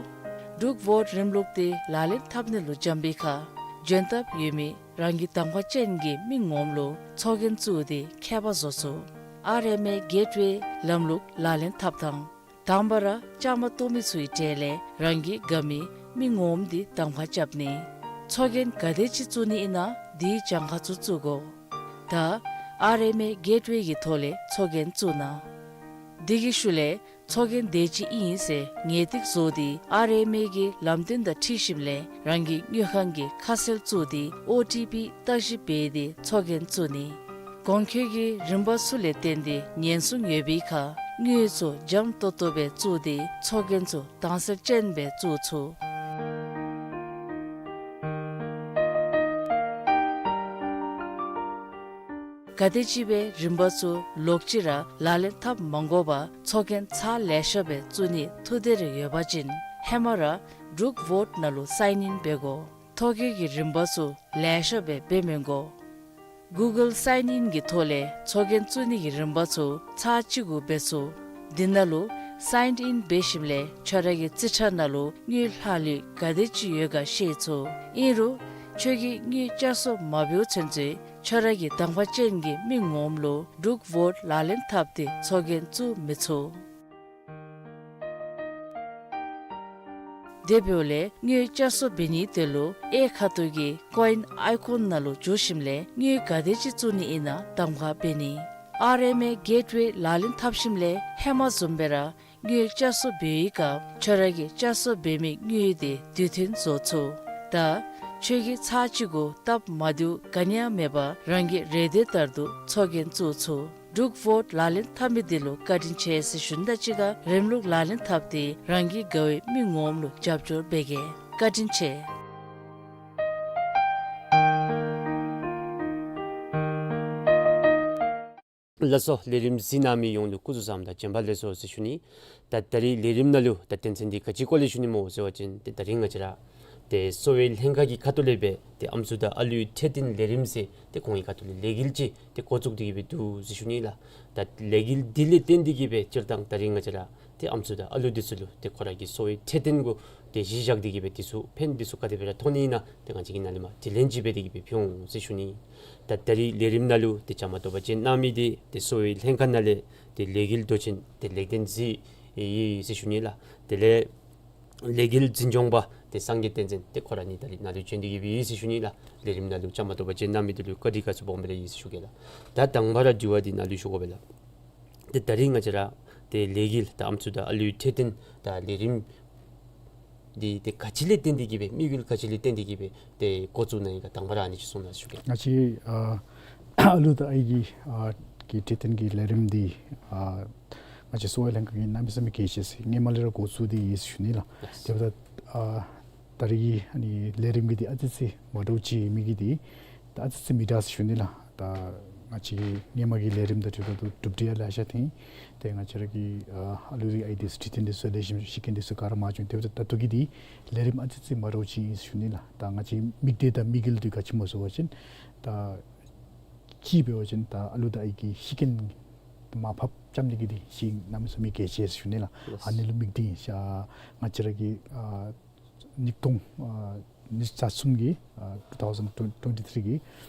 འབྲུག་བོཊ་རིམ་ལུགས་འདི་ལག་ལེན་འཐབ་ནི་ལུ་འཛོམས་པའི་ཁར་འབྱོན་ཐབས་ཡོད་མི་རང་གི་གདམ་ཁ་ཅན་གྱི་མི་ངོམ་ལུ་ཚོགས་རྒྱན་བཙུགས་ཏེ་ཁྱད་པར་བཟོ་ཚུགས། ཨར་ཨེམ་ཨེ་གེཊ་ཝེ་ལམ་ལུགས་ལག་ལེན་འཐབ་ཐངས། དང་པ་ར་བཅའ་མར་གཏོགས་མི་ཚུའི་གྲས་ལས་རང་གི་དགའ་མི་མི་ངོམ་འདི་གདམ་ཁ་རྐྱབ་ནི། ཚོགས་རྒྱན་ག་དེ་ཅིག་བཙུགས་ནི་ཨིན་ན་དེའི་གྱངས་ཁ་ཚུ་བཙུགས་དགོ། ད་ཨར་ཨེམ་ཨེ་གེཊ་ཝེ་གི་ཐོག་ལས་ཚོགས་རྒྱན་བཙུགས་གནང་། དེ་གི་ཤུལ་ལས་ཚོགས་རྒྱན་དེ་ཅིག་ཨིན་ཟེར་ངེས་ཏིག་བཟོ་སྟེ་ཨར་ཨེམ་ཨེ་གི་ལམ་སྟོན་དང་འཁྲིལ་ཞིནམ་ལས་རང་གི་དངུལ་ཁང་གི་ཁ་གསལ་བཙུགས་ཏེ་ཨོ་ཊི་པི་བརྟག་ཞིབ་འབད་དེ་ཚོགས་རྒྱན་བཙུགས་ནི། གོང་འཁོད་ཀྱི་རིམ་པ་ཚུ་ལས་བརྟེན་ཏེ་ཉེན་སྲུང་ཡོད་པའི་ཁར་དངུལ་ཚུ་འཇམ་ཏོག་ཏོ་སྦེ་བཙུགས་ཏེ་ཚོགས་རྒྱན་ཚུ་དྭངས་གསལ་ཅན་སྦེ་བཙུགས་ཚུགས། ག་དེམ་ཅིག་སྦེ་རིམ་པ་ཚུ་ལོག་ཅི་ར་ལག་ལེན་འཐབ་མ་དགོ་པར་ཚོགས་རྒྱན་ཚར་ལེ་ཤ་སྦེ་བཙུགས་ནི་ཐུགས་འདོད་རེ་ཡོད་པ་ཅིན་ཧེ་མ་ར་འབྲུག་བོཊ་ནང་ལུ་སའིན་ཨིན་འབད་དགོ། ཐོ་བཀོད་ཀྱི་རིམ་པ་ཚུ་ལེ་ཤ་སྦེ་འབད་མི་དགོ། གུ་གཱལ་སའིན་ཨིན་གྱི་ཐོག་ལས་ཚོགས་རྒྱན་བཙུགས་ནི་གི་རིམ་པ་ཚུ་ཚར་གཅིག་གུ་འབད་ཚུགས། དེ་ནང་ལུ་སའིན་ཨིན་འབད་ཞིནམ་ལས་ཁྱོད་ར་གི་རྩིས་ཁྲ་ནང་ལུ་དངུལ་ལྷག་ལུས་ག་དེ་ཅིག་ཡོད་ག་ཤེས་ཚུགས། ཨིན་རུང་ཁྱོད་ཀྱིས་དངུལ་བསྐྱར་གསོ་མ་འབདཝ་ཚུན་ཚོད་ཁྱོད་ར་གི་གདམ་ཁ་ཅན་གྱི་མི་ངོམ་ལུ་འབྲུག་བོཊ་ལག་ལེན་འཐབ་སྟེ་ཚོགས་རྒྱན་བཙུགས་མི་ཚུགས། དེ་འབདཝ་ལས་དངུལ་བསྐྱར་གསོ་འབད་ནིའི་དོན་ལུ་གཡས་ཁ་ཐུག་གི་ཀོ་ཨིན་ཨའི་ཀོན་ནང་ལུ་འཛུལ་ཞིནམ་ལས་དངུལ་ག་དེ་ཅིག་བཙུགས་ནི་ཨིན་ན་གདམ་ཁ་འབད་ནི། ཨར་ཨེམ་ཨེ་གེཊ་ཝེ་ལག་ལེན་འཐབ་ཞིནམ་ལས་ཧེ་མ་བཟུམ་སྦེ་ར་དངུལ་བསྐྱར་གསོ་འབད་བའི་སྐབས་ཁྱོད་ར་གིས་བསྐྱར་གསོ་འབད་མི་དངུལ་དེ་དུས་མཐུན་བཟོ་ཚུགས། ད་ཁྱོད་ཀྱིས་ཚར་གཅིག་གུ་སྟབས་མ་བདེཝ་ག་ནི་ཡང་མེད་པར་རང་གི་རེ་འདོད་ལྟར་དུ་ཚོགས་རྒྱན་བཙུགས་ཚུགས། འབྲུག་བོཊ་ལག་ལེན་འཐབ་མི་འདི་ལུ་བཀའ་དྲིན་ཆེ་ཟེར་ཞུ་ནི་དང་གཅིག་ཁར་རིམ་ལུགས་ལག་ལེན་འཐབ་སྟེ་རང་གི་དགའ་བའི་མི་ངོམ་ལུ་རྒྱབ་སྐྱོར་འབད་གེ། བཀའ་དྲིན་ཆེ། ལགས་སོ། ལས་རིམ་གཟིགས་གནང་མི་ཡོངས་ལུ་སྐུ་གཟུགས་བཟང་དང་བྱོན་པ་ལེགས་སོ་ཟེར་ཞུ་ནི། ད་ད་རིས་ལས་རིམ་ནང་ལུ་ད་དོན་ཚན་འདི་ག་ཅི་སྐོར་ལས་ཞུ་ནི་སྨོ་ཟེར་བ་ཅིན་ཏེ་ད་རིས་ང་བཅས་ར་ཏེ་གསོ་བའི་ལྷན་ཁག་གི་ཁ་ཐུག་ལས་སྦེ་ཏེ་ཨམ་སྲུ་དང་ཨ་ལུའི་འཕྲོད་བསྟེན་ལས་རིམ་ཟེར་ཏེ་ཁོང་གི་ཁ་ཐུག་ལས་ལས་འགུལ་ཅིག་ཏེ་འགོ་བཙུགས་ཏེ་གི་སྦེ་འདུག་ཟེར་ཞུ་ནི་ལགས། ད་ལས་འགུལ་འདི་ལས་བརྟེན་ཏེ་གི་སྦེ་སྤྱིར་བཏང་ད་རིས་ང་བཅས་ར་ཏེ་ཨམ་སྲུ་དང་ཨ་ལུ་འདི་ཚུ་ལུ་ཏེ་ཁོ་ར་གི་གསོ་བའི་འཕྲོད་བསྟེན་གུ་ཏེ་གཞི་བཞག་སྟེ་གི་སྦེ་འདི་ཚུ་ཕན་འདི་ཚུ་ག་དེ་སྦེ་ར་ཐོགས་ནི་ཨིན་ན་ཏེ་ང་བཅས་ཀྱིས་ནཱ་ལས་མར་དྲི་ལན་ཅིག་འབད་དེ་གི་སྦེ་ཕུལ་འོང་ཟེར་ཞུ་ནི། ད་ད་རིས་ལས་རིམ་ནང་ལུ་ཏེ་བཅའ་མར་གཏོགས་པ་ཅིན་གནང་མི་འདི་ཏེ་གསོ་བའི་ལྷན་ཁག་ནང་ལས་ཏེ་ལས་འགུལ་མདོ་ཆེན་ཏེ་ལེགས་ལྡན་གཟིགས་ཡོད་ཟེར་ཞུ་ནི་ལགས། དེ་ལས་ལས་འགུལ་འཛིན་སྐྱོང་པ་ཏེ་སངས་རྒྱས་བསྟན་འཛིན་ཏེ་ཁོ་ར་ནི་ད་རིས་ནཱ་ལུ་བྱོན་ཏེ་གི་སྦེ་ཡོད་ཟེར་ཞུ་ནི་ལགས། ལས་རིམ་ནང་ལུ་བཅའ་མར་གཏོགས་པ་ཅིན་གནང་མི་འདི་ལུ་བཀའ་དྲིན་དགའ་ཚོར་སྦོམ་སྦེ་ར་ཡོད་ཟེར་ཞུ་གེ་ལགས། ད་དང་པ་ར་དྲི་བ་འདི་ནཱ་ལུ་ཞུ་དགོ་པས་ལགས། ཏེ་ད་རིས་ང་བཅས་ར་ཏེ་ལས་འགུལ་ད་ཨམ་སྲུ་དང་ཨ་ལུའི་འཕྲོད་བསྟེན་ད་ལས་རིམ་འདི་ཏེ་ག་ཅི་ལས་བརྟེན་ཏེ་གི་སྦེ་དམིགས་ཡུལ་ག་ཅི་ལས་བརྟེན་ཏེ་གི་སྦེ་ཏེ་འགོ་བཙུགས་གནང་ཡི་ག་དང་པ་ར་ཨ་ནི་ཅིག་གསུང་གནང་ཟེར་ཞུ་གེ། ང་བཅས་ཨ་ཨ་ལུ་དང་ཨའི་གི་ཨ་གི་འཕྲོད་བསྟེན་གྱི་ལས་རིམ་འདི་ཨ་ ང་བཅས་གསོ་བ་ལྷན་ཁག་གིས་གནམ་མེད་ས་མེད་གལ་ཆེ་ཟེར་སྔོན་མ་ལས་ར་འགོ་བཙུགས་ཏེ་ཡོད་ཟེར་ཞུ་ནི་ལགས། དེ་འབདཝ་ད་ཨ་ད་རེས་ཀྱི་ཨ་ནི་ལས་རིམ་གྱི་འདི་ཨ་ཙི་ཙི་མ་འདྲཝ་ཅིག་མེད་ཀྱི་འདི་ད་ཨ་ཙི་ཙི་མི་འདྲ་ཟེར་ཞུ་ནི་ལགས། ད་ང་བཅས་ཀྱི་སྔོན་མ་གི་ལས་རིམ་དང་འཁྲིལཝ་ད་གྲུབ་འབྲས་ཡང་ལེ་ཤ་ཐོན། ཏེ་ང་བཅས་ར་གི་ཨ་ཨ་ལུ་རེ་ཨའི་འདི་ཚུ་ཁྲིད་རྟེན་འདི་ཚུ་ལེགས་ཤོམ་ཤི་རྐྱེན་འདི་ཚུ་ག་ར་མ་བྱུང་། དེ་འབདཝ་ད་ད་ལྟོ་གི་འདི་ལས་རིམ་ཨ་ཙི་ཙི་མ་འདྲཝ་ཅིག་ཨིན་ཟེར་ཞུ་ནི་ལགས། ད་ང་བཅས་མིག་ལྟོས་དང་དམིགས་ཡུལ་འདི་ག་ཅི་སྨོ་ཟེར་བ་ཅིན་ད་གཅིག་འབད་བ་ཅིན་ད་ཨ་ལུ་དང་ཨའི་གི་ཤི་རྐྱེན་མར་ཕབ་རྐྱབ་ནི་གི་འདི་ཅིག་གནམ་མེད་ས་མེད་གལ་ཆེ་ཟེར་ཞུ་ནི་ལགས། ལགས། ཨ་ནི་ལུ་དམིགས་ཏེ་ཨིན་ཤག། ང་བཅས་ར་གི་ཨ་ཉིས་སྟོང་ཨ་ཉི་ཤུ་རྩ་གསུམ་གྱི་ཨ་two thousand twenty-three གྱི་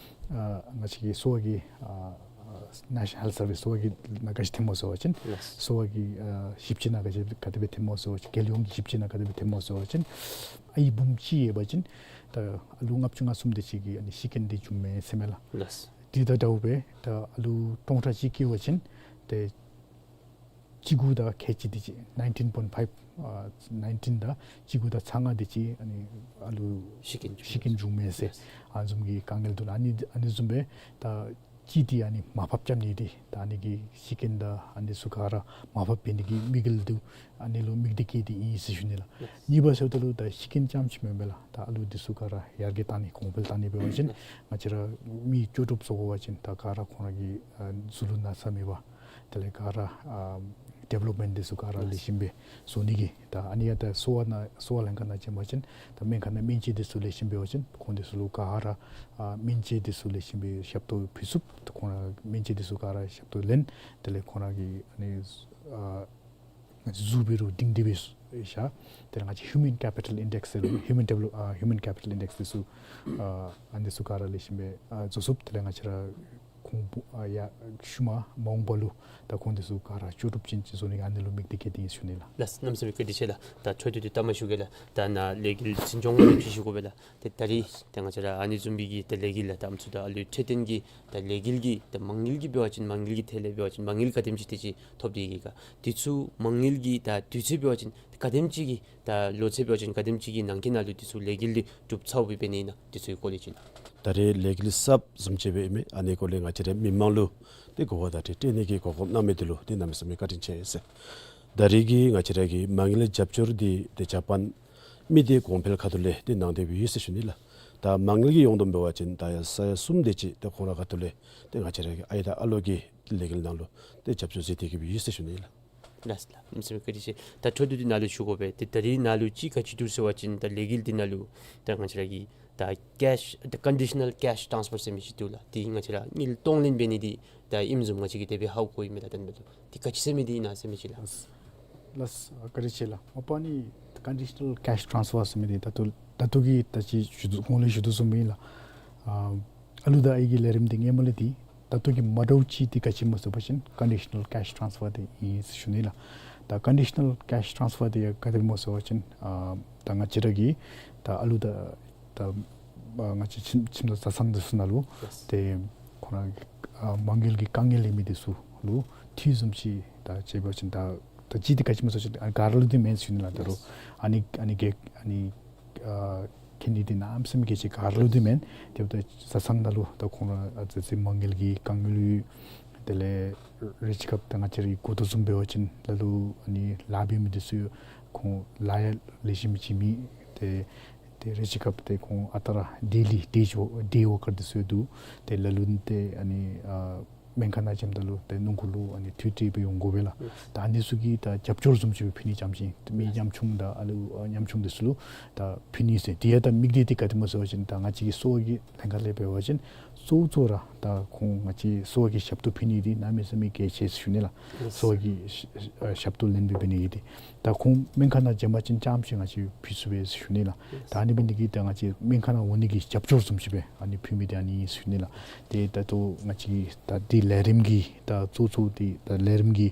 ཨ་ང་བཅས་ཀྱི་གསོ་བ་གི་ཨ་National Health Service གསོ་བ་གི་ནང་ག་ཅི་ཐོནམ་སྨོ་ཟེར་བ་ཅིན་ལགས། གསོ་བ་གི་ཨ་ཞིབ་དཔྱད་ནང་ག་ཅི་ག་དེ་སྦེ་ཐོནམ་སྨོ་ཟེར་བ་ཅིན་རྒྱལ་ཡོངས་ཀྱི་ཞིབ་དཔྱད་ནང་ག་དེ་སྦེ་ཐོནམ་སྨོ་ཟེར་བ་ཅིན་ཨའི་འབུམ་གཅིག་ཡོད་པ་ཅིན་ད་ཨ་ལུ་ལྔ་བཅུ་ང་གསུམ་དེ་ཅིག་གི་ཨ་ནི་ཤི་རྐྱེན་འདི་བྱུངམ་མས་ཟེར་མས་ལགས། ལགས། དེ་དང་འདྲཝ་སྦེ་ད་ཨ་ལུ་སྟོང་ཕྲག་གཅིག་སྐྱེ་བ་ཅིན་ཏེ་བཅུ་དགུ་དང་ཁལ་གཅིག་དེ་ཅིག་nineteen point five ཨ་nineteen དང་བཅུ་དགུ་དང་ཚག་ལྔ་དེ་ཅིག་ཨ་ནི་ཨ་ལུ་ཤི་རྐྱེན་ཤི་རྐྱེན་བྱུངམ་མས་ཟེར། ཨ་བཟུམ་གྱི་དཀའ་ངལ་འདུག་ལགས། ཨ་ནི་ཨ་ནི་བཟུམ་སྦེ་ད་གཅིག་འདི་ཨ་ནི་མར་ཕབ་རྐྱབ་ནི་འདི་ད་ཨ་ནི་གི་ཤི་རྐྱེན་དང་ཨ་ནི་ཚུ་ག་ར་མར་ཕབ་འབད་ནི་གི་དམིགས་ཡུལ་འདི་ཨ་ནི་ལུ་དམིགས་ཏེ་བསྐྱེད་དེ་ཨིན་ཟེར་ཞུ་ནི་ལགས། གཉིས་པ་ཟེརཝ་ད་ལུ་ད་ཤི་རྐྱེན་རྐྱངམ་ཅིག་མེན་པས་ལགས། ད་ཨ་ལུ་འདི་ཚུ་ག་ར་ཡར་རྒྱས་གཏང་ནི་གོང་འཕེལ་གཏང་ནི་འབད་བ་ཅིན་ང་བཅས་ར་མི་ལྕོགས་གྲུབ་བཟོ་དགོ་པ་ཅིན་ད་ག་ར་ཁོང་ར་གི་ཨ་གཟུགས་ལུ་ན་ཚ་མེད་པར་དེ་ལས་ག་ར་ཨ་ཌི་ཝེ་ལོབ་མེནཊ་འདི་ཚུ་ག་ར་ལེགས་ཤོམ་སྦེ་བཟོ་ནི་གི་ད་ཨ་ནི་ཡང་ད་གསོ་བ་ནང་གསོ་བ་ལྷན་ཁག་ནང་བྱོན་པ་ཅིན་ད་སྨན་ཁང་ནང་སྨན་དཔྱད་འདི་ཚུ་ལེགས་ཤོམ་འབད་བ་ཅིན་ཁོང་འདི་ཚུ་ལུ་ག་ར་ཨ་སྨན་དཔྱད་འདི་ཚུ་ལེགས་ཤོམ་སྦེ་ཞབས་ཏོག་ཕུལ་ཚུགས། ད་ཁོང་ར་སྨན་དཔྱད་འདི་ཚུ་ག་ར་ཞབས་ཏོག་ལེན། དེ་ལས་ཁོང་ར་གི་ཨ་ནི་ཨ་ང་བཅས་གཟུགས་འབད་རུང་སྒྲིང་སྒྲི་སྦེ་བཞག། དེ་ལས་ང་བཅས་Human Capital Index ཟེར་རུང་Human Develop ཨ་Human Capital Index འདི་ཚུ་ཨ་ཨ་ནི་ཚུ་ག་ར་ལེགས་ཤོམ་སྦེ་ཨ་བཟོ་ཚུགས། དེ་ལས་ང་བཅས་ར་ཁོང་བུ་ཨ་ཡ་ཤུལ་མ་མ་འོངས་པ་ལུ་ད་ཁོང་འདི་ཚུ་ག་ར་ལྕོགས་གྲུབ་ཅན་ཅིག་བཟོ་ནི་གི་ཨ་ནི་ལུ་དམིགས་ཏེ་བསྐྱེད་དེ་ཨིན་ཟེར་ཞུ་ནི་ལགས། ལགས། གནམ་མེད་ས་མེད་བཀའ་དྲིན་ཆེ་ལགས། ད་འཕྲོ་མཐུད་དེ་ལྟ་མ་ཞུ་གེ་ལགས། ད་ནཱ་ལས་འགུལ་འཛིན་སྐྱོང་ལུ་ཕྱི་ཞུ་དགོ་པས་ལགས། ཏེ་ད་རིས་ཏེ་ང་བཅས་ར་ཨ་ནི་བཟུམ་མའི་གི་ཏེ་ལས་འགུལ་ལགས་ད་ཨམ་སྲུ་དང་ཨ་ལུའི་འཕྲོད་བསྟེན་གྱི་ད་ལས་འགུལ་གྱི་ད་མ་དངུལ་གྱི་འབད་བ་ཅིན་མ་དངུལ་གྱི་ཐད་ལས་འབད་བ་ཅིན་མ་དངུལ་ག་དེམ་ཅིག་དེ་ཅིག་ཐོབ་སྟེ་ཡོད་ག། དེ་ཚུ་མ་དངུལ་གྱི་ད་དུས་ཚོད་འབད་བ་ཅིན་ག་དེམ་ཅིག་གི་ད་ལོ་ཚད་འབད་བ་ཅིན་ག་དེམ་ཅིག་གི་ནང་འཁོད་ནང་ལུ་དེ་ཚུ་ལས་འགུལ་འདི་གྲུབ་ཚརཝ་སྦེ་འབད་ནི་ཨིན་ན་དེ་ཚུ་གི་སྐོར་ལས་ཅིག་ལགས། ད་རེས་ལས་འགུལ་གསརཔ་བཟུམ་ཅིག་སྦེ་ཨིན་མས། ཨ་ནི་སྐོར་ལས་ང་བཅས་ར་མི་མང་ལུ་ཏེ་གོ་བ་བརྡ་སྤྲོད་སྤྲོད་ནི་གི་གོ་སྐབས་གནང་མི་འདི་ལུ་ཏེ་གནམ་མེད་ས་མེད་བཀའ་དྲིན་ཆེ་ཟེར། ད་རེས་ཀྱི་ང་བཅས་ར་གི་མ་དངུལ་རྒྱབ་སྐྱོར་འདི་ཏེ་ཇ་པཱན་མི་སྡེ་གོང་འཕེལ་ཁ་ཐུག་ལས་ཏེ་གནང་སྟེ་སྦེ་ཡོད་ཟེར་ཞུ་ནི་ལགས། ད་མ་དངུལ་གྱི་ཡོངས་བསྡོམས་འབད་བ་ཅིན་ད་ཡ་ས་ཡ་གསུམ་དེ་ཅིག་ཏེ་ཁོང་ར་ཁ་ཐུག་ལས་ཏེ་ང་བཅས་ར་གི་ཨའི་དང་ཨ་ལོ་གི་ལས་འགུལ་ནང་ལུ་ཏེ་རྒྱབ་སྐྱོར་མཛད་དེ་གི་སྦེ་ཡོད་ཟེར་ཞུ་ནི་ལགས། ལགས་ལགས། གནམ་མེད་ས་མེད་བཀའ་དྲིན་ཆེ། ད་འཕྲོ་མཐུད་དེ་ནཱ་ལུ་ཞུ་དགོ་པས། ཏེ་ད་རིས་ནཱ་ལུ་ཅིག་ག་ཅི་འདུག་ཟེར་བ་ཅིན་ད་ལས་འགུལ་འདི་ནང་ལུ་ད་ང་བཅས་ར་གི་ད་cash ད་conditional cash transfer ཟེར་མི་ཅིག་འདུག་ལགས། ཏེ་ང་བཅས་ར་དངུལ་གཏོང་ལེན་འབད་ནི་འདི་ད་ཨིནམ་བཟུམ་ང་བཅས་ཀྱིས་དེ་སྦེ་ཧ་གོ་ཡི་མས་ལགས། ད་ནཱ་ལུ་ཏེ་ག་ཅི་ཟེར་མི་འདི་ཨིན་ན་ཟེར་མི་ཅིག་ལགས། ལགས་བཀའ་དྲིན་ཆེ་ལགས། མ་པ་ནི་conditional cash transfer ཟེར་མི་འདི་ད་ལྟོ་ད་ལྟོ་གི་ད་ཅི་ཞུ་དོ་གོང་ལས་ཞུ་དོ་བཟུམ་སྦེ་ཨིན་ལགས། ཨ་ཨ་ལུ་དང་ཨའི་གི་ལས་རིམ་འདི་སྔོན་མ་ལས་འདི་ད་ལྟོ་གི་མ་འདྲཝ་ཅིག་འདི་ག་ཅི་སྨོ་ཟེར་བ་ཅིན་conditional cash transfer འདི་ཨིན་ཟེར་ཞུ་ནི་ལགས། ད་conditional cash transfer འདི་ཡང་ག་དེ་སྨོ་ཟེར་བ་ཅིན་ཨ་ད་ང་བཅས་ར་གི་ད་ཨ་ལུ་དང་ད་ཨ་ང་བཅས་ཁྱིམ་ཁྱིམ་ཚང་བཟའ་ཚང་འདི་ཚུ་ནང་ལུ་ཏེ་ཁོང་ར་གི་ཨ་མ་དངུལ་གྱི་དཀའ་ངལ་ཡོད་མི་འདི་ཚུ་ལུ་འཐུས་བཟུམ་ཅིག་ད་བྱས་པ་ཅིན་ད་ད་ཅི་འདི་ག་ཅི་སྨོ་ཟེར་བ་ཅིན་ཨ་ག་ར་ལུ་འདི་མེན་ཟེར་ཞུ་ནི་ལགས། ད་རུང་ཨ་ནི་ཨ་ནི་གེ་ཨ་ནི་ཨ་ཁེ་ནི་འདི་གནམ་མེད་ས་མེད་གལ་ཆེ། ག་ར་ལུ་འདི་མེན། དེ་འབདཝ་ད་བཟའ་ཚང་ནང་ལུ་ད་ཁོང་ར་ཨ་ཙི་ཙི་མ་དངུལ་གྱི་དཀའ་ངལ་ཡོད། དེ་ལས་རེ་ཅིག་སྐབས་ད་ང་བཅས་ར་གི་གོ་བརྡ་བཟུམ་འབད་བ་ཅིན་ལ་ལུ་ཨ་ནི་ལཱ་འབད་མི་འདི་ཚུ་ཁོང་ལཱ་ཡང་ལེགས་ཤོམ་ཅིག་མེད། ཏེ་ཏེ་རེ་ཅིག་སྐབས་ཏེ་ཁོང་ཨ་རྟག་ར་ཌེ་ལི་ཌེ་ཝར་ཌེ་ཝར་ཀར་འདི་ཚུ་འདུག། ཏེ་ལ་ལུ་ཏེ་ཨ་ནི་ཨ་སྨན་ཁང་ནང་བྱོནམ་ད་ལུ་ཏེ་སྣུམ་འཁོར་ལུ་ཨ་ནི་ཐུག་སྟེ་སྦེ་འོང་དགོ་པས་ལགས། ད་ཨ་ནི་ཚུ་གི་ད་རྒྱབ་སྐྱོར་བཟུམ་ཅིག་སྦེ་ཕུལ་ནི་རྐྱངམ་ཅིག་ཏེ་མི་ཉམ་ཆུང་དང་ཨ་ལུ་ཨ་ཉམ་ཆུང་འདི་ཚུ་ལུ་ད་ཕུལ་ནི་ཟེར། དེ་ཡང་ད་དམིགས་གཏད་འདི་ག་དེ་སྨོ་ཟེར་བ་ཅིན་ད་ང་བཅས་ཀྱི་གསོ་བ་གི་ལྷན་ཁག་ལས་འབད་བ་ཅིན་གཙོ་བོ་གཙོ་བོ་ར་ད་ཁོང་ང་བཅས་གསོ་བ་གི་ཞབས་ཏོག་ཕུལ་ནི་འདི་གནམ་མེད་ས་མེད་གལ་ཆེ་ཟེར་ཞུ་ནི་ལགས། གསོ་བ་གི་ཞབས་ཏོག་ལེན་སྦེ་འབད་ནི་འདི་ད་ཁོང་སྨན་ཁང་ནང་བྱོན་པ་ཅིན་རྐྱངམ་ཅིག་ང་བཅས་ཕུལ་ཚུགས་པས་ཟེར་ཞུ་ནི་ལགས། ད་ཨ་ནི་འབད་ནི་འདི་གིས་ད་ང་བཅས་སྨན་ཁང་ནང་འོང་ནི་གི་རྒྱབ་སྐྱོར་བཟུམ་ཅིག་སྦེ་ཨ་ནི་ཕུལ་མི་འདི་ཨ་ནི་ཨིན་ཟེར་ཞུ་ནི་ལགས། ཏེ་ད་ལྟོ་ང་བཅས་ཀྱི་ད་འདི་ལས་རིམ་གྱི་ད་གཙོ་གཙོ་འདི་ད་ལས་རིམ་གྱི་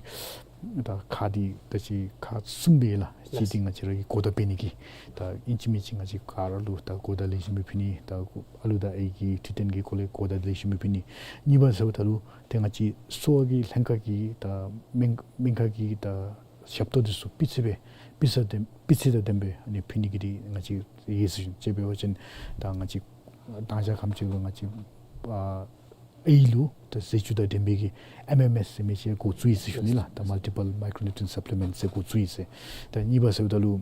ད་ཁག་འདི་ད་ཅི་ཁག་གསུམ་སྦེ་ལགས། གཅིག་འདི་ང་བཅས་ར་གི་གོ་བརྡ་སྤེལ་ནི་གི་ད་ཨིན་ཅི་མིན་ཅི་ང་བཅས་ག་ར་ལུ་ད་གོ་བརྡ་ལེགས་ཤོམ་སྦེ་ཕུལ་ནི། ད་ཨ་ལུ་དང་ཨའི་གི་འཕྲོད་བསྟེན་གྱི་སྐོར་ལས་གོ་བརྡ་ལེགས་ཤོམ་སྦེ་ཕུལ་ནི། གཉིས་པ་ཟེརཝ་ད་ལུ་ཏེ་ང་བཅས་གསོ་བ་གི་ལྷན་ཁག་གི་ད་སྨན་སྨན་ཁང་གི་ད་ཞབས་ཏོག་འདི་ཚུ་སྤུས་ཚད་སྦེ་སྤུས་ཚད་ལྡན་སྤུས་ཚད་དང་ལྡནམ་སྦེ་ཨ་ནི་ཕུལ་ནི་གི་འདི་ང་བཅས་ཡོད་ཟེར་ཞུ་ནི། དཔེ་འབད་བ་ཅིན་ད་ང་བཅས་དང་ཞག་ཁམས་ཅིག་ལུ་ང་བཅས་ཨ་ ཨའི་ལུ་ད་ཟས་བཅུད་དང་ལྡན་པའི་གི་ཨེམ་ཨེམ་ཨེསི་ཟེར་མི་ཅིག་འགོ་བཙུགས་ཡི་ཟེར་ཞུ་ནི་ལགས། ད་མལ་ཊི་པཱལ་མའི་ཀྲོ་ནིའུ་ཊི་རིནཊ་སབ་ལི་མེནཊ་ཟེར་འགོ་བཙུགས་ཡི་ཟེར། ད་གཉིས་པ་ཟེརཝ་ད་ལུ་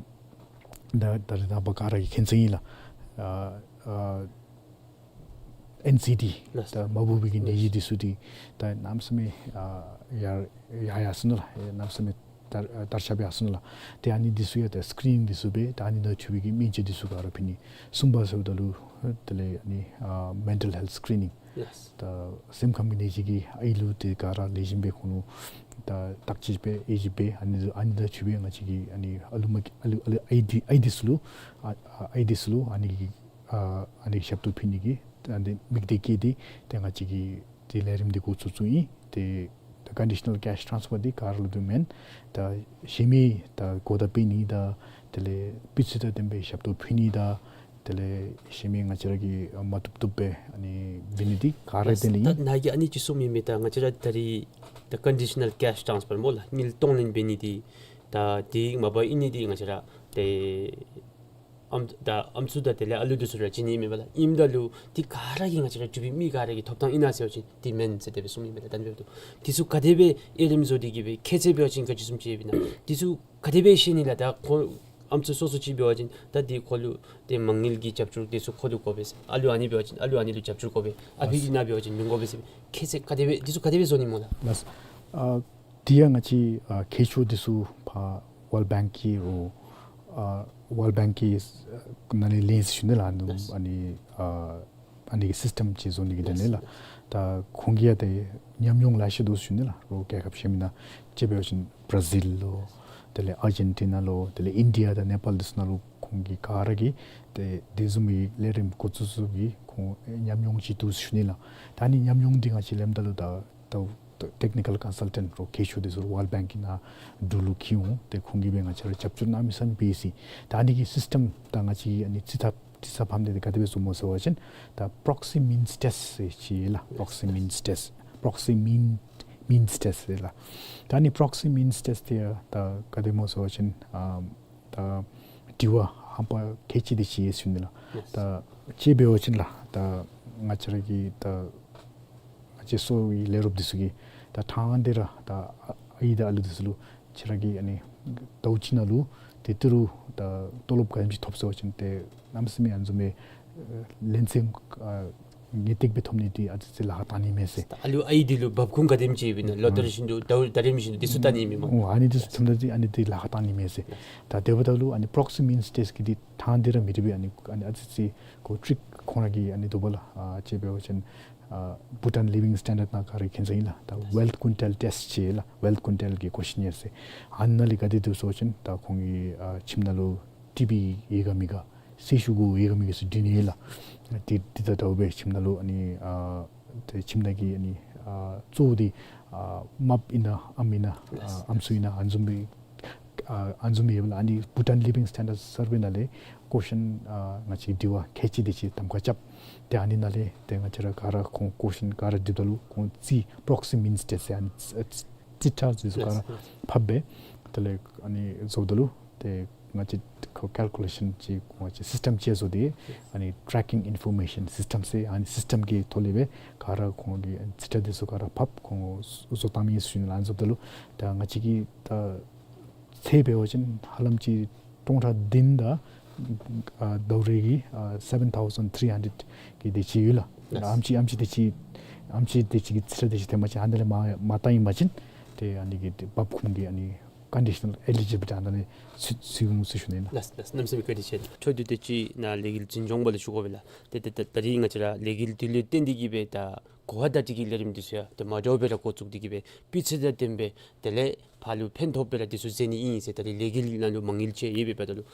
ད་ད་རེས་ནངས་པ་ག་ར་གིས་མཁྱེན་གསལ་ཨིན་ལགས། ཨ་ཨ་ཨེན་སི་ཌི་ལགས། ད་མ་བུ་སྦེ་གི་ནད་གཞི་འདི་ཚུ་འདི་ད་གནམ་མེད་ས་མེད་ཨ་ཡར་ཡར་ཡར་སོང་ནུག་ལགས། གནམ་མེད་ས་མེད་དར་ཨ་དར་ཁྱབ་ཡར་སོང་ནུག་ལགས། ཏེ་ཨ་ནི་འདི་ཚུ་ཡང་ད་སི་ཀི་རི་ནིང་འདི་ཚུ་འབད་ད་ཨ་ནི་ནང་འཁོད་པའི་གི་སྨན་བཅོས་འདི་ཚུ་ག་ར་ཕུལ་ནི། གསུམ་པ་ཟེརཝ་ད་ལུ་དེ་ལས་ཨ་ནི་ཨ་མེན་ཊལ་ཧེལཐ་སི་ཀི་རི་ནིང་ལགས། ད་སེམས་ཁམས་ཀྱི་ནད་གཞི་གིས་ཨའི་ལུ་ཏེ་ག་ར་ལེགས་ཤོམ་སྦེ་ཁོང་ལུ་ད་བརྟག་དཔྱད་འབད་དབྱེ་ཞིབ་འབད་ཨ་ནི་ཨ་ནི་ནང་འཁོད་པའི་ང་བཅས་ཀྱི་ཨ་ནི་ཨ་ལུ་མ་ཨ་ལུ་ཨ་ལུ་ཨའི་འདི་ཨའི་འདི་ཚུ་ལུ་ཨ་ཨ་ཨའི་འདི་ཚུ་ལུ་ཨ་ནི་གི་ཨ་ཨ་ནི་ཞབས་ཏོག་ཕུལ་ནི་གི་ཨ་ནི་དམིགས་གཏད་བསྐྱེད་དེ་ཏེ་ང་བཅས་ཀྱིས་ཏེ་ལས་རིམ་འདི་འགོ་བཙུགས་བཙུགསཔ་ཨིན། ཏེ་ད་ཀོན་ཌི་ཤ་ནཱལ་ཀེཤ་ཊཱནསི་ཕར་འདི་ག་ར་ལུ་འདི་མེན། ད་གཞན་མི་ད་གོ་བརྡ་སྤེལ་ནི་དང་དེ་ལས་སྤུས་ཚད་དང་ལྡན་པའི་ཞབས་ཏོག་ཕུལ་ནི་དང་དེ་ལས་གཞན་མི་ང་བཅས་ར་གིས་མ་བཏུབ་བཏུབ་སྦེ་ཨ་ནི་འབད་ནི་འདི་ག་ར་ཏེ་ལས་ད་ཨིན། ནཱ་གིས་ཨ་ནི་ཅིག་གསུངས་མི་མེན་ན། ད་ང་བཅས་ར་ད་རེས་ད་ཀོན་ཌི་ཤ་ནཱལ་ཀེཤ་ཊཱནསི་ཕར་སྨོ་ལགས། དངུལ་གཏོང་ལེན་འབད་ནི་འདི་ད་དེ་མ་པ་ཨིན་ནི་འདི་ང་བཅས་ར་ཏེ་ཨམ་ད་ཨམ་སྲུ་དང་དེ་ལས་ཨ་ལུ་འདི་ཚུ་ར་བྱིན་ནི་མེན་པ་ལགས། ཨིནམ་ད་ལུ་འདི་ག་ར་གིས་ང་བཅས་ར་འབྲུག་པའི་མི་ག་ར་གི་ཐོབ་ཐང་ཨིན་ན་ཟེར་བ་ཅིན་འདི་མེན་ཟེར་དེ་སྦེ་གསུངས་མི་མེན་ན། ད་འབདཝ་ད་འདི་ཚུ་ག་དེ་སྦེ་དབྱེ་རིམ་བཟོ་སྟེ་གི་སྦེ་ཁྱད་ཚད་འབད་བ་ཅིན་ག་ཅི་བཟུམ་ཅིག་ཡོདཔ་ཨིན་ན། འདི་ཚུ་ག་དེ་སྦེ་ཤེས་ནི་ལགས། ད་ཁོ་ཨམ་སྲུ་སོ་སོ་ཅིག་འབད་བ་ཅིན་ད་འདི་ཁོ་ལུ་ཏེ་མ་དངུལ་གྱི་རྒྱབ་སྐྱོར་འདི་ཚུ་ཁོ་ལུ་དགོ་པས་ཟེར། ཨ་ལུ་ཨ་ནི་འབད་བ་ཅིན་ཨ་ལུ་ཨ་ནི་ལུ་རྒྱབ་སྐྱོར་དགོ་པས། ཨ་ཕི་ཨིན་ན་འབད་བ་ཅིན་མི་དགོ་པས་ཟེར་ཁྱད་ཚད་ག་དེ་སྦེ་འདི་ཚུ་ག་དེ་སྦེ་བཟོ་ནི་སྨོ་ལགས། ལགས། ཨ་དེ་ཡང་ང་བཅས་ཨ་ཁྱད་ཆོས་འདི་ཚུ་ཕར་ཝཱལཌ་བེངཀ་གི་རོགས་ཨ་ཝཱལཌ་བེངཀ་གི་ནང་ལས་ལེན་ཟེར་ཞུ་ནི་ལགས། ཨ་ནི་ཨ་ནི་ཨ་ནི་གི་སིསི་ཊེམ་ཅིག་བཟོ་ནི་གི་དོན་ལས་ལགས། ད་ཁོང་གིས་ཡང་ཏེ་ཉམས་མྱོང་ལེ་ཤ་འདུག་ཟེར་ཞུ་ནི་ལགས། རོགས་རྒྱལ་ཁབ་གཞན་མི་ནང་དཔྱེ་འབད་བ་ཅིན་བར་ཛིལ་ལོ་དེ་ལས་ཨར་ཇེན་ཊི་ན་ལོ་དེ་ལས་ཨིན་ཌི་ཡ་དང་ནེ་པཱལ་འདི་ཚུ་ནང་ལུ་ཁོང་གིས་ག་ར་གིས་ཏེ་དེ་བཟུམ་མའི་ལས་རིམ་འགོ་བཙུགས་བཙུགསཔ་གི་ཁོང་ཉམས་མྱོང་ཅིག་འདུག་ཟེར་ཞུ་ནི་ལགས། ད་ཨ་ནི་ཉམས་མྱོང་འདི་ང་བཅས་ལེནམ་ད་ལུ་ད་ད་ད་ཊེག་ནི་ཀཱལ་ཀོན་སཱལ་ཊེནཊ་རོགས་ཁྱད་ཆོས་འདི་ཚུ་ཝཱལཌ་བེངཀ་གི་ནང་འབྲུག་ལུ་འཁྱིད་འོང་། ཏེ་ཁོང་གིས་སྦེ་ང་བཅས་ར་རྒྱབ་སྐྱོར་གནམ་མེད་ས་མེད་འབད་ཡི་ཟེར། ད་ཨ་ནི་གི་སིསི་ཊེམ་ད་ང་བཅས་ཨ་ནི་རྩིས་ཐབས་རྩིས་ཚད་ཕམ་འདི་ག་དེ་སྦེ་བཟོཝ་སྨོ་ཟེར་བ་ཅིན་ད་པྲོག་སི་མིནསི་ཊེསཊ་ཟེར་ཅིག་ཡོད་ལགས། པྲོག་སི་མིནསི་ཊེསཊ་པྲོག་སི་མིན་མིནསི་ཊེསཊ་ཟེར་ལགས། ད་ཨ་ནི་པྲོག་སི་མིནསི་ཊེསཊ་འདི་ཡང་ད་ག་དེ་སྨོ་ཟེར་བ་ཅིན་ཨ་ད་དྲི་བ་ཧམ་པ་ཁལ་གཅིག་དེ་ཅིག་ཡོད་ཟེར་ཞུ་ནི་ལགས། ད་དཔྱེ་འབད་བ་ཅིན་ལགས། ད་ང་བཅས་ར་གི་ད་ང་བཅས་གསོ་བའི་ལས་རོགསཔ་འདི་ཚུ་གིས་ད་ཐང་འདི་ར་ད་ཨའི་དང་ཨ་ལུ་འདི་ཚུ་ལུ་ཁྱེད་ར་གིས་ཨ་ནི་ཟླཝ་གཅིག་ནང་ལུ་ཏེ་ཏི་རུ་ད་ཏོ་ལོབ་ག་དེམ་ཅིག་ཐོབ་ཟེར་བ་ཅིན་ཏེ་གནམ་མེད་ས་མེད་ཨ་ནི་བཟུམ་མའི་ཨ་ལན་ཚྭ་ཨ་ངེས་ཏིག་སྦེ་ཐོབ་ནི་འདི་ཨ་ཙི་ཙི་ལཱ་ཁག་བཏང་ནི་མས་ཟེར། ད་ཨ་ལུ་ཨའི་འདི་ལུ་འབབ་ཁུངས་ག་དེམ་ཅིག་ཡོདཔ་ཨིན་ན། ལོ་ཨ་ལྟར་བཞིན་དུ་ཟླཝ་ཟླ་རིམ་བཞིན་དུ་འདི་ཚུ་བལྟ་ནི་མས་སྨོ། ཨོ་ཨ་ནི་འདི་ཚུ་ཐམ་ད་ཅིག་ཨ་ནི་འདི་ལཱ་ཁག་བཏང་ནི་མས་ཟེར། ད་དེ་འབདཝ་ད་ལུ་ཨ་ནི་པྲོག་སི་མིནསི་ཊེསཊ་གི་འདི་ཐང་འདི་ར་མི་འདྲ་བའི་ཨ་ནི་ཨ་ནི་ཨ་ཙི་ཙི་ཁོ་ཊིག་ཁོང་ར་གི་ཨ་ནི་འདུག་པ་ལགས། ཨ་དཔྱེ་འབད་བ་ཅིན་ཨ་བྷུ་ཊཱན་ལི་བིང་སི་ཊེན་ཌརཌ་ནང་ག་ར་མཁྱེན་གསལ་ཨིན་ལགས། ད་ཝེལཐ་ཀུན་ཊལ་ཊེསཊ་ཟེར་ལགས། ཝེལཐ་ཀུན་ཊལ་གྱི་ཀོ་ཤེ་ནེར་ཟེར། ཨ་ནཱ་ལས་ག་དེ་འདུག་ཟེར་བ་ཅིན་ད་ཁོང་གི་ཨ་ཁྱིམ་ནང་ལུ་ཊི་བི་ཡོད་ག་མེད་ག་སེར་ཤུགས་ཡོད་ག་མེད་ག་ཟེར་འདྲི་ནི་ལགས། དེ་དེ་དང་འདྲཝ་སྦེ་ཁྱིམ་ནང་ལུ་ཨ་ནི་ཨ་ཏེ་ཁྱིམ་ནང་གི་ཨ་ནི་ཨ་གཙོ་བོ་འདི་ཨ་རྨགཔ་ཨིན་ན་ཨམ་ཨིན་ན་ཨ་ཨམ་སྲུ་ཨིན་ན་ཨ་ནི་བཟུམ་སྦེ་ཨ་ཨ་ནི་བཟུམ་ཡོདཔ་ལགས། ཨ་ནི་བྷུ་ཊཱན་ལི་བིང་སི་ཊེན་ཌརཌ་སར་ཝེ་ནང་ལས་ཀོ་ཤཱན་ཨ་ང་བཅས་དྲི་བ་ཁལ་གཅིག་དེ་ཅིག་གདམ་ཁ་རྐྱབ། ཏེ་ཨ་ནི་ནང་ལས་ཏེ་ང་བཅས་ར་ག་ར་ཁོང་ཀོ་ཤཱན་ག་ར་དྲིཝ་ད་ལུ་ཁོང་རྩིས་པྲོག་སི་མིནསི་ཊེསཊ་ཟེར་ཨ་ནི་རྩིས་ཁྲ་འདི་ཚུ་ག་ར་ཕབ་སྦེ་དེ་ལས་ཨ་ནི་བཟོཝ་ད་ལུ་ཏེ་ང་བཅས་ཁོ་ཀཱལ་ཀུ་ལེ་ཤཱན་ཅིག་ང་བཅས་སིསི་ཊེམ་ཅིག་བཟོ་སྟེ་ཨ་ནི་ཊེག་ཀིང་ཨིན་ཕོར་མེ་ཤཱན་སིསི་ཊེམ་ཟེར་ཨ་ནི་སིསི་ཊེམ་གི་ཐོག་ལས་སྦེ་ག་ར་ཁོང་གི་རྩིས་ཁྲ་འདི་ཚུ་ག་ར་ཕབ་ཁོང་བཟོ་བཏང་མི་ཨིན་ཟེར་ཞུ་ནི་ལགས། ཨ་ནི་བཟོཝ་ད་ལུ་ད་ང་བཅས་ཀྱི་ད་ཚད་འབད་བ་ཅིན་ཧ་ལམ་ཅིག་སྟོང་ཕྲག་བདུན་དང་ཨ་ཟླཝ་རེ་གི་ཨ་སེ་བེན་ཐའུ་ཟེན་ཐི་རི་ཧན་ཌེཌ་གི་དེ་ཅིག་ཡོད་ལགས། ལགས། ཨམ་ཅིག་ཨམ་ཅིག་དེ་ཅིག་ཨམ་ཅིག་དེ་ཅིག་གི་རྩིས་ཁྲ་དེ་ཅིག་ཐོན་པ་ཅིན་ཨ་ནཱ་ལས་མར་མར་བཏང་ཡི་པ་ཅིན་ཏེ་ཨ་ནི་གི་འབབ་ཁུངས་ཀྱི་ཨ་ནི་ཀོན་ཌི་ཤ་ནཱལ་ཨེ་ལི་ཇི་བི་ལི་ཊི་ཨ་ནཱ་ལས་ཚུད་ཚུད་འོང་ཟེར་ཞུ་ནི་ལགས། ལགས་ལགས། གནམ་མེད་ས་མེད་བཀའ་དྲིན་ཆེ་ལགས། འཕྲོ་མཐུད་དེ་ཅིག་ནཱ་ལས་འགུལ་འཛིན་སྐྱོང་པ་ལུ་ཞུ་དགོ་པས་ལགས། ཏེ་ཏེ་ཏེ་ད་རིས་ང་བཅས་ར་ལས་འགུལ་འདི་ལུ་བརྟེན་ཏེ་གི་སྦེ་ད་གོ་བ་བརྡ་སྤྲོད་ཀྱི་ལས་རིམ་འདི་ཚུ་ཡང་ཏེ་མ་འདྲཝ་སྦེ་ར་འགོ་བཙུགས་ཏེ་གི་སྦེ་སྤུས་ཚད་དང་ལྡན་པའི་དེ་ལས་ཕར་ལུ་ཕན་ཐོགས་པའི་ར་འདི་ཚུ་མཛད་ནི་ཨིན་ཟེར། ད་རིས་ལས་འགུལ་ནང་ལུ་མ་དངུལ་ཅིག་ཡོདཔ་འབདཝ་ད་ལུ་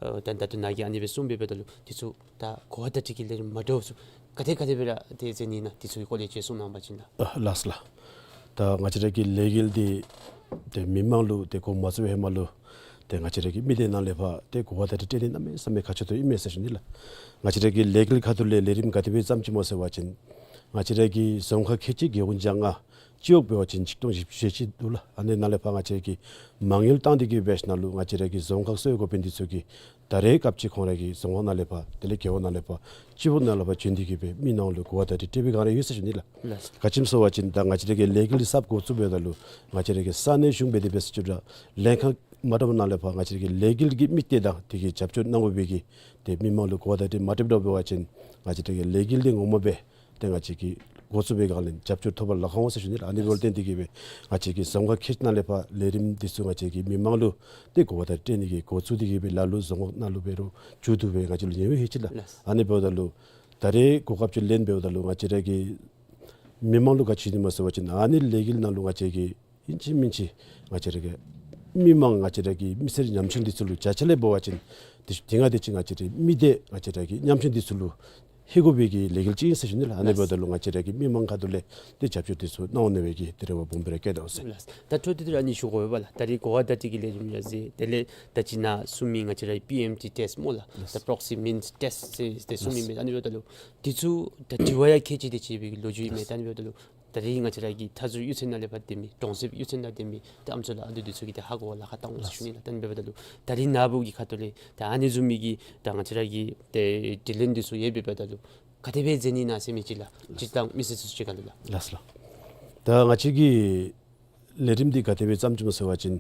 ཨ་ད་ད་ལྟོ་ནཱ་གིས་ཨ་ནི་སྦེ་གསུངས་པའི་འབདཝ་ད་ལུ་འདི་ཚུ་ད་གོ་བ་བརྡ་སྤྲོད་ཀྱི་ལས་རིམ་མ་འདྲཝ་ཚུ་ག་དེ་ག་དེ་སྦེ་ར་ཏེ་མཛད་ནི་ཨིན་ན་འདི་ཚུ་གི་སྐོར་ལས་ཅིག་གསུང་གནང་བ་ཅིན་ལགས། ཨ་ལགས་ལགས། ད་ང་བཅས་ར་གི་ལས་འགུལ་འདི་ཏེ་མི་མང་ལུ་ཏེ་འགོ་མ་བཙུགས་པའི་ཧེ་མ་ལུ་ཏེ་ང་བཅས་ར་གི་མི་སྡེ་ནང་ལས་ཕར་ཏེ་གོ་བ་བརྡ་སྤྲོད་འབད་ནི་གནམ་མེད་ས་མེད་ཁག་ཆེ་ཏོག་ཏོ་ཨིན་མས་ཟེར་ཞུ་ནི་ལགས། ང་བཅས་ར་གི་ལས་འགུལ་ཁ་ཐུག་ལས་ལས་རིམ་ག་དེ་སྦེ་བརྩམས་ཅི་སྨོ་ཟེར་བ་ཅིན་ང་བཅས་ར་གི་རྫོང་ཁག་ཁལ་གཅིག་རྒེད་འོག་བརྒྱ་ལྔ་ སྤྱི་འོག་འབད་བ་ཅིན་ཆིག་སྟོང་བཞི་བཅུ་ཞེ་གཅིག་འདུག་ལགས། ཨ་ནི་ནང་ལས་ཕར་ང་བཅས་ཀྱིས་མ་དངུལ་བཏང་སྟེ་གི་འབད་ཞིནམ་ལས་ང་བཅས་ར་གི་རྫོང་ཁག་གསོ་བའི་འགོ་དཔོན་འདི་ཚུ་གིས་ད་རེས་སྐབས་ཅིག་ཁོང་ར་གི་རྫོང་ཁག་ནང་ལས་ཕར་དེ་ལས་རྒེད་འོག་ནང་ལས་ཕར་སྤྱི་འོག་ནང་ལས་ཕར་བྱོན་ཏེ་གི་སྦེ་མི་ནང་ལུ་གོ་བ་བརྡ་སྤྲོད་སྤྲོད་པའི་སྒང་ར་ཡོད་ཟེར་ཞུ་ནི་ལགས། ལགས། ག་ཅི་སྨོ་ཟེར་བ་ཅིན་ད་ང་བཅས་ར་གི་ལས་འགུལ་འདི་གསརཔ་འགོ་བཙུགས་འབདཝ་ད་ལུ་ང་བཅས་ར་གི་ས་གནས་གཞུང་འབད་དེ་འབད་ས་ཅིག་ར་ལྷན་ཁག་མ་འདྲཝ་ནང་ལས་ཕར་ང་བཅས་ར་གི་ལས་འགུལ་གྱི་དམིགས་གཏད་དང་དེ་གི་རྒྱབ་སྐྱོར་གནང་དགོ་པའི་གི་ཏེ་མི་མང་ལུ་གོ་བ་བརྡ་སྤྲོད་མ་སྤྲོདཔ་འབད་བ་ཅིན་ང་བཅས་ར་གི་ལས་འགུལ་འདི་ངོ་མ་སྦེ་ཏེ་ང་བཅས་ཀྱིས་འགོ་བཙུགས་པའི་སྒང་ལས་རྒྱབ་སྐྱོར་ཐོབ་པར་ལཱ་ཁག་འོང་ཟེར་ཞུ་ནི་ལགས། ཨ་ནི་འབདཝ་ལས་བརྟེན་ཏེ་གི་སྦེ་ང་བཅས་ཀྱི་རྫོང་ཁག་ཁལ་གཅིག་ནང་ལས་ཕར་ལས་རིམ་འདི་ཚུ་ང་བཅས་ཀྱིས་མི་མང་ལུ་ཏེ་གོ་བ་བརྡ་སྤྲོད་ནི་གི་འགོ་བཙུགས་ཏེ་གི་སྦེ་ལ་ལུ་རྫོང་ཁག་ནང་ལུ་འབད་རུང་མཇུག་བསྡུ་སྦེ་ང་བཅས་ལུ་ཉེ་བའི་ཧེ་ཅི་ལགས། ལགས། ཨ་ནི་འབདཝ་ད་ལུ་ད་རེས་གོ་སྐབས་ཅིག་ལེན་འབདཝ་ད་ལུ་ང་བཅས་ར་གི་མི་མང་ལུ་ག་ཅི་ཞུ་ནི་སྨོ་ཟེར་བ་ཅིན་ཨ་ནི་ལས་འགུལ་ནང་ལུ་ང་བཅས་ཀྱིས་ཨིན་ཅི་མིན་ཅི་ང་བཅས་ར་གི་མི་མང་ང་བཅས་ར་གི་མི་སེར་ཉམ་ཆུང་འདི་ཚུ་ལུ་བརྒྱ་ཆ་ལས་འབད་བ་ཅིན་དེ་དེ་སྔ་དེ་ཅིག་ང་བཅས་ར་མི་སྡེ་ང་བཅས་ར་གི་ཉམ་ཆུང་འདི་ཚུ་ལུ་ལྷོད་དགོ་པའི་གི་ལས་འགུལ་ཅིག་ཨིན་ཟེར་ཞུ་ནི་ལགས། ཨ་ནི་འབདཝ་ད་ལུ་ང་བཅས་ར་གི་མི་མང་ཁ་ཐུག་ལས་ཏེ་རྒྱབ་སྐྱོར་འདི་ཚུ་གནང་འོང་ནི་སྦེ་གི་ཏེ་རེ་བ་སྦོམ་སྦེ་ར་བསྐྱེད་དོ་ཟེར། ལགས། ད་འཕྲོ་མཐུད་དེ་ར་ཨ་ནི་ཞུ་དགོ་པས་ལགས། ད་རེས་གོ་བ་བརྡ་སྤྲོད་ཀྱི་ལས་རིམ་ཡང་མཛད། དེ་ལས་ད་ཅི་ནཱ་གསུངས་མི་ང་བཅས་ར་པི་ཨེམ་ཊི་ཊེསཊ་སྨོ་ལགས། ད་པྲོག་སི་མིནསི་ཊེསཊ་ཟེར་ཏེ་གསུངས་མི་མས། ཨ་ནི་འབདཝ་ད་ལུ་དེ་ཚུ་ད་དྲི་བ་ཡང་ཁལ་གཅིག་དེ་ཅིག་སྦེ་གི་ལོ་རྒྱུས་ཨིན་མས། ད་ཨ་ནི་འབདཝ་ད་ལུ་ད་རེས་ང་བཅས་ར་གི་མཐའ་ཟུར་གཡུས་ཚན་ནང་ལས་ཕར་སྡོད་མི་གྲོང་གསེབ་གཡུས་ཚན་ནང་སྡོད་མི་ཏེ་ཨམ་སྲུ་ལགས་ཨ་ནི་འདི་ཚུ་གིས་ཏེ་ཧ་གོ་བར་ལཱ་ཁག་བཏང་འོང་ཟེར་ཞུ་ནི་ལགས། ད་ཨ་ནི་འབདཝ་ད་ལུ་ད་རེས་ནཱ་བུ་གི་ཁ་ཐུག་ལས་ད་ཨ་ནི་བཟུམ་མའི་གི་ད་ང་བཅས་ར་གི་ཏེ་དྲི་ལན་འདི་ཚུ་ཡོདཔ་འབདཝ་ད་ལུ་ག་དེ་སྦེ་མཛད་ནི་ཨིན་ན་ཟེར་མི་ཅིག་ལགས། སྤྱིར་བཏང་མི་སེར་ཚུ་གཅིག་ཁར་ལུ་ལགས། ལགས་སོ་ལགས། ད་ང་བཅས་ཀྱི་ལས་རིམ་འདི་ག་དེ་སྦེ་བརྩམས་ཅི་སྨོ་ཟེར་བ་ཅིན་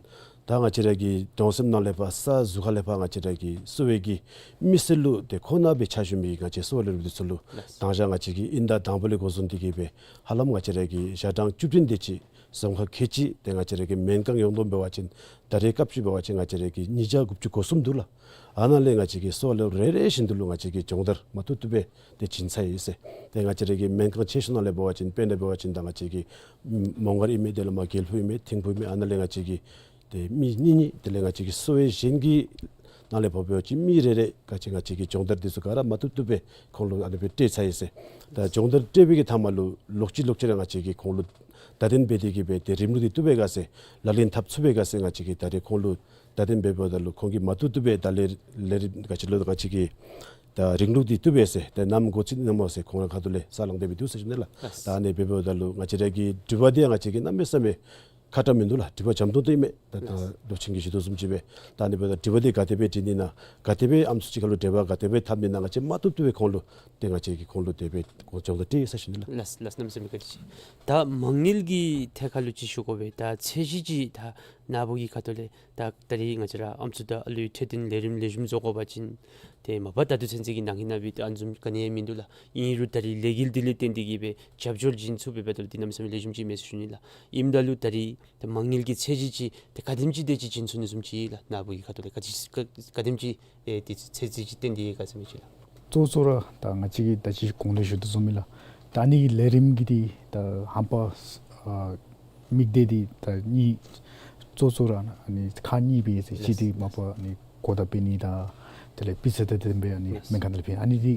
ད་ང་བཅས་ར་གི་གྲོང་གསེབ་ནང་ལས་ཕར་ས་ཟུར་ཁ་ལས་ཕར་ང་བཅས་ར་གི་གསོ་བའི་གི་མི་སེར་ལུ་ཏེ་ཁོང་ནང་སྦེ་ཕྱག་ཞུ་མི་ང་བཅས་གསོ་བ་ལས་རིམ་འདི་ཚུ་ལུ་ལགས། དང་ཞག་ང་བཅས་ཀྱིས་དབྱིན་ཟླ་དང་པོ་ལས་འགོ་བཟུང་སྟེ་གི་སྦེ་ཧ་ལམ་ང་བཅས་ར་གི་ཞག་གྲངས་བཅུ་བདུན་དེ་ཅིག་རྫོང་ཁག་ཁལ་གཅིག་ཏེ་ང་བཅས་ར་གི་སྨན་ཁང་ཡོངས་བསྡོམས་འབད་བ་ཅིན་ད་རེས་སྐབས་ཅིག་འབད་བ་ཅིན་ང་བཅས་ར་གི་ཉིས་བརྒྱ་དགུ་བཅུ་གོ་གསུམ་འདུག་ལགས། ཨ་ནཱ་ལས་ང་བཅས་ཀྱིས་གསོ་བ་ལས་རེ་རེ་བཞིན་དུ་ལུ་ང་བཅས་ཀྱིས་སྦྱོང་བརྡར་མ་བཏུབ་བཏུབ་སྦེ་ཏེ་བྱིན་ཚར་ཡི་ཟེར། ཏེ་ང་བཅས་ར་གི་སྨན་ཁང་ཆེ་ཤོས་ནང་ལས་འབད་བ་ཅིན་དཔེར་ན་འབད་བ་ཅིན་ད་ང་བཅས་ཀྱི་མོང་སྒར་ཨིན་མས། དེ་ལས་མར་དགེ་ལེགས་ཕུག་ཨིན་མས། ཐིམ་ཕུག་ཨིན་མས། ཨ་ནཱ་ལས་ང་བཅས་ཀྱིས་ཏེ་མི་གཉིས་གཉིས་དེ་ལས་ང་བཅས་ཀྱི་གསོ་བའི་གཞན་གྱི་ནང་ལས་འབད་བ་ཅིན་མི་རེ་རེ་ག་ཅི་ང་བཅས་ཀྱིས་སྦྱོང་བརྡར་འདི་ཚུ་ག་ར་མ་བཏུབ་བཏུབ་སྦེ་ཁོང་ལུ་ཨ་ནི་སྦེ་སྤྲོད་ཚར་ཡི་ཟེར། ད་སྦྱོང་བརྡར་སྤྲོད་པའི་གི་མཐའ་མ་ལུ་ལོག་ཅི་ལོག་ཅི་ར་ང་བཅས་ཀྱིས་ཁོང་ལུ་བརྡ་དོན་འབད་དེ་གི་སྦེ་ཏེ་རིམ་ལུགས་འདི་བཏུབ་པའི་སྒང་ཟེར་ལག་ལེན་འཐབ་ཚུགས་པའི་སྒང་ཟེར་ང་བཅས་ཀྱིས་ད་རེས་ཁོང་ལུ་བརྡ་དོན་འབད་འབདཝ་ད་ལུ་ཁོང་གིས་མ་བཏུབ་བཏུབ་སྦེ་ད་ལས་ལས་རིམ་ག་ཅི་ལོ་ང་བཅས་ཀྱིས་ད་རིམ་ལུགས་འདི་བཏུབ་པས་ཟེར་ཏེ་ནམ་འགོ་བཙུགས་ནི་ཨིན་ན་སྨོ་ཟེར་ཁོང་ར་ཁ་ཐུག་ལས་ས་ལང་སྟེ་སྦེ་འདུག་ཟེར་ཞུ་ནི་ལགས། ལགས། ད་ཨ་ནི་སྦེ་འབདཝ་ད་ལུ་ང་བཅས་ར་གི་དྲི་བ་འདི་ཡང་ང་བཅས་ཀྱིས་གནམ་མེད་ས་མེད་ཁག་དྲགས་མིན་འདུག་ལགས། དྲི་བ་འཇམ་ཏོང་ཏོ་ཨིན་མས། ད་ད་ལོ་ཆེན་གྱིས་ཞུ་དོ་བཟུམ་ཅིག་སྦེ་ད་ཨ་ནི་འབདཝ་ད་དྲི་བ་འདི་ག་དེ་སྦེ་དྲི་ནི་ཨིན་ན་ག་དེ་སྦེ་ཨམ་སྲུ་གཅིག་ཁར་ལུ་འབྲེལ་བ་ག་དེ་སྦེ་འཐབ་ནི་ཨིན་ན་ང་བཅས་མ་བཏུབ་བཏུབ་སྦེ་ཁོང་ལུ་ཏེ་ང་བཅས་ཀྱིས་ཁོང་ལུ་དེ་སྦེ་ཁོང་སྦྱོང་བརྡར་སྤྲོད་ཡི་ཟེར་ཞུ་ནི་ལགས། ལགས་ལགས། གནམ་མེད་ས་མེད་བཀའ་དྲིན་ཆེ། ད་མ་དངུལ་གྱི་ཐད་ཁར་ལུ་ཅིག་ཞུ་དགོ་པས། ད་ཚད་གཞི་ཅིག་ད་ནཱ་བུ་གི་ཁ་ཐུག་ལས་ད་ད་རེས་ང་བཅས་ར་ཨམ་སྲུ་དང་ཨ་ལུའི་འཕྲོད་བསྟེན་ལས་རིམ་ལེགས་ཤོམ་བཟོ་དགོ་པ་ཅིན་ཏེ་མ་པ་ད་ལྟོ་ཚུན་ཚོད་ཀྱི་ནང་གི་ནང་སྦེ་ཏེ་ཨ་ནི་བཟུམ་ག་ནི་ཡང་མིན་འདུག་ལགས། ཨིན་རུང་ད་རེས་ལས་འགུལ་འདི་ལས་བརྟེན་ཏེ་གི་སྦེ་རྒྱབ་སྐྱོར་བྱིན་ཚུགསཔ་འབདཝ་ད་ལུ་འདི་གནམ་མེད་ས་མེད་ལེགས་ཤོམ་ཅིག་མས་ཟེར་ཞུ་ནི་ལགས། ཨིནམ་ད་ལུ་ད་རེས་ད་མ་དངུལ་གྱི་ཚད་གཞི་ཅིག་ཏེ་ག་དེམ་ཅིག་དེ་ཅིག་བྱིན་ཚུགས་ནི་བཟུམ་ཅིག་ལགས། ནཱ་བུ་གི་ཁ་ཐུག་ལས་ག་ཅི་ག་ག་དེམ་ཅིག་ཨེ་ཏེ་ཚད་གཞི་ཅིག་བཏོན་ཏེ་ཡོད་ག་ཟེར་མི་ཅིག་ལགས། གཙོ་གཙོ་ར་ད་ང་བཅས་ཀྱིས་ད་ཅི་གོང་ལས་ཞུ་དོ་བཟུམ་སྦེ་ལགས། ད་ཨ་ནི་ལས་རིམ་གྱི་འདི་ད་ཧམ་པ་ཨ་དམིགས་གཏད་འདི་ད་གཉིས་གཙོ་གཙོ་ར་ཨ་ནི་ཁག་གཉིས་སྦེ་ཟེར། གཅིག་འདི་མ་པ་ཨ་ནི་གོ་བརྡ་སྤེལ་ནི་དང་དེ་ལས་སྤུས་ཚད་དང་ལྡནམ་སྦེ་ཨ་ནི་སྨན་ཁང་ནང་ལས་ཕུལ་ཨ་ནི་འདི་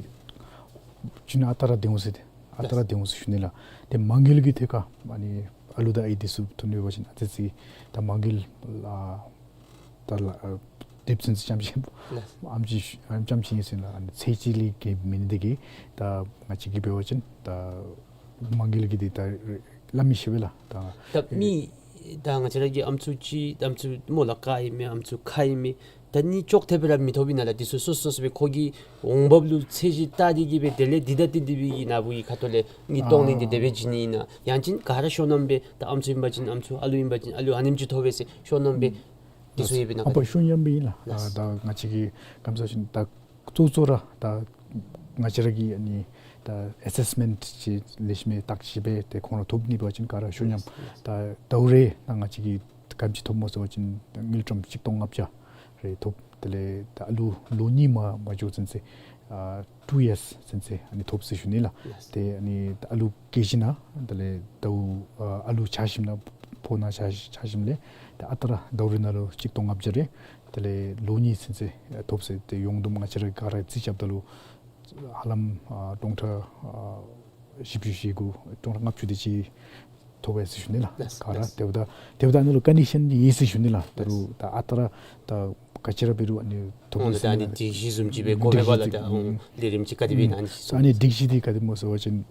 ཅིག་ནང་ཨ་རྟག་ར་སྡོད་འོང་ཟེར་ཏེ་ཨ་རྟག་ར་སྡོད་འོང་ཟེར་ཞུ་ནི་ལགས། ཏེ་མ་དངུལ་གྱི་ཐད་ཁར་ཨ་ནི་ཨ་ལུ་དང་ཨའི་འདི་ཚུ་ཐོན་འབད་བ་ཅིན་ཨ་ཙི་ཙི་ད་མ་དངུལ་ཨ་ད་ལགས་ཨ་དེབ་ཚུན་ཚོད་རྐྱངམ་ཅིག་ལགས། ཨམ་ཅིག་ཨམ་རྐྱངམ་ཅིག་ཨིན་ཟེར་ལགས། ཨ་ནི་ཚད་གཞི་ལས་བརྒལ་མེན་ནི་དེ་གིས་ད་ང་བཅས་ཀྱིས་འབད་བ་ཅིན་ད་མ་དངུལ་གྱི་འདི་ད་སླབ་མི་ཤེས་པས་ལགས། ད་ད་མི་ད་ང་བཅས་ར་གི་ཨམ་སྲུ་ཅིག་ཨམ་སྲུ་མོ་ལ་ཀ་ཨིན་མས། ཨམ་སྲུ་ཁ་ཨིན་མས། ད་ཨ་ནི་ཅོག་འཐདཔ་སྦེ་ར་མི་ཐོབ་ཨིན་ན་ལགས། འདི་ཚུ་སོ་སོ་སོ་སྦེ་ཁོ་གི་འོང་འབབ་ལུ་ཚད་གཞི་བལྟ་སྟེ་གི་སྦེ་དེ་ལས་འདི་ད་ཏེ་འདི་སྦེ་གི་ནཱ་བུ་གི་ཁ་ཐུག་ལས་དངུལ་གཏོང་ནི་འདི་དེ་སྦེ་བྱིན་ནི་ཨིན་ན་ཡང་ཅིན་ག་ར་ཤོ་ནམ་སྦེ་ད་ཨམ་སྲུ་ཨིན་པ་ཅིན་ཨམ་སྲུ་ཨ་ལུ་ཨིན་པ་ཅིན་ཨ་ལུ་ཨ་ནེམ་ཅིག་ཐོབ་པས་ཟེར་ཤོ་ནམ་སྦེ་འདི་ཚུ་ཡོད་པས་ན། ཨ་པ་ཤོ་ནམ་སྦེ་ཨིན་ལགས། ལགས། ད་ང་བཅས་ཀྱིས་ག་ཅི་སྨོ་ཟེར་བ་ཅིན་ད་གཙོ་གཙོ་ར་ད་ང་བཅས་ར་གིས་ཨ་ནི་ད་ཨེ་སེསི་མེནཊི་ཅིག་ལེགས་ཤོམ་སྦེ་བརྟག་ཞིབ་འབད་དེ་ཁོང་ར་ཐོབ་ནི་འབད་བ་ཅིན་ག་ར་ཤོ་ནམ། ད་ཟླཝ་རེ་ད་ང་བཅས་ཀྱིས་ག་དེམ་ཅིག་ཐོབ་སྨོ་ཟེར་བ་ཅིན་ད་དངུལ་ཀྲམ་ཆིག་སྟོང་ལྔ་བརྒྱ་རེ་ཐོབ། དེ་ལས་ད་ཨ་ལུ་ལོ་གཉིས་མ་མ་འགྱོ་ཚུན་ཚོད་ཨ་ཊུ་ཡརསི་ཚུན་ཚོད་ཨ་ནི་ཐོབ་ཟེར་ཞུ་ནི་ལགས། ལགས། ཏེ་ཨ་ནི་ད་ཨ་ལུ་སྐྱེས་ཞིནམ་དེ་ལས་ཟླཝ་ཨ་ཨ་ལུ་ཆགས་ཞིནམ་ཕོ་ནང་ཆགས་ཆགས་ཞིནམ་ལས་ད་ཨ་རྟག་ར་ཟླཝ་རེ་ནང་ལུ་ཆིག་སྟོང་ལྔ་བརྒྱ་རེ་དེ་ལས་ལོ་གཉིས་ཚུན་ཚོད་ཐོབ་ཟེར། ཏེ་ཡོངས་བསྡོམས་ང་བཅས་ར་ག་ར་རྩིས་རྐྱབ་ད་ལུ་ཧ་ལམ་ཨ་སྟོང་ཕྲག་ཨ་བཞི་བཅུ་ཞེ་དགུ་སྟོང་ཕྲག་ལྔ་བཅུ་དེ་ཅིག་ཐོབ་པས་ཟེར་ཞུ་ནི་ལགས། ལགས། ག་ར་ལགས། དེ་འབདཝ་ད་དེ་འབདཝ་ད་ཨ་ནི་ལུ་ཀོན་ཌི་ཤཱན་འདི་ཡོད་ཟེར་ཞུ་ནི་ལགས། ད་རུང་ད་ཨ་རྟག་ར་ད་ག་ཅི་ར་འབད་རུང་ཨ་ནི་ཐོབ་ཨོ་ཟེར་ད་ཨ་ནི་ནི་ལགས། སྒྲིག་གཞི་བཟུམ་ཅིག་སྦེ་དགོ་པས་ལགས། ད་ཨོ་ལས་རིམ་ཅིག་ག་དེ་སྦེ་ཨིན་ན་ཨ་ནི་སྒྲིག་གཞི་འདི་ག་དེ་སྨོ་ཟེར་བ་ཅིན་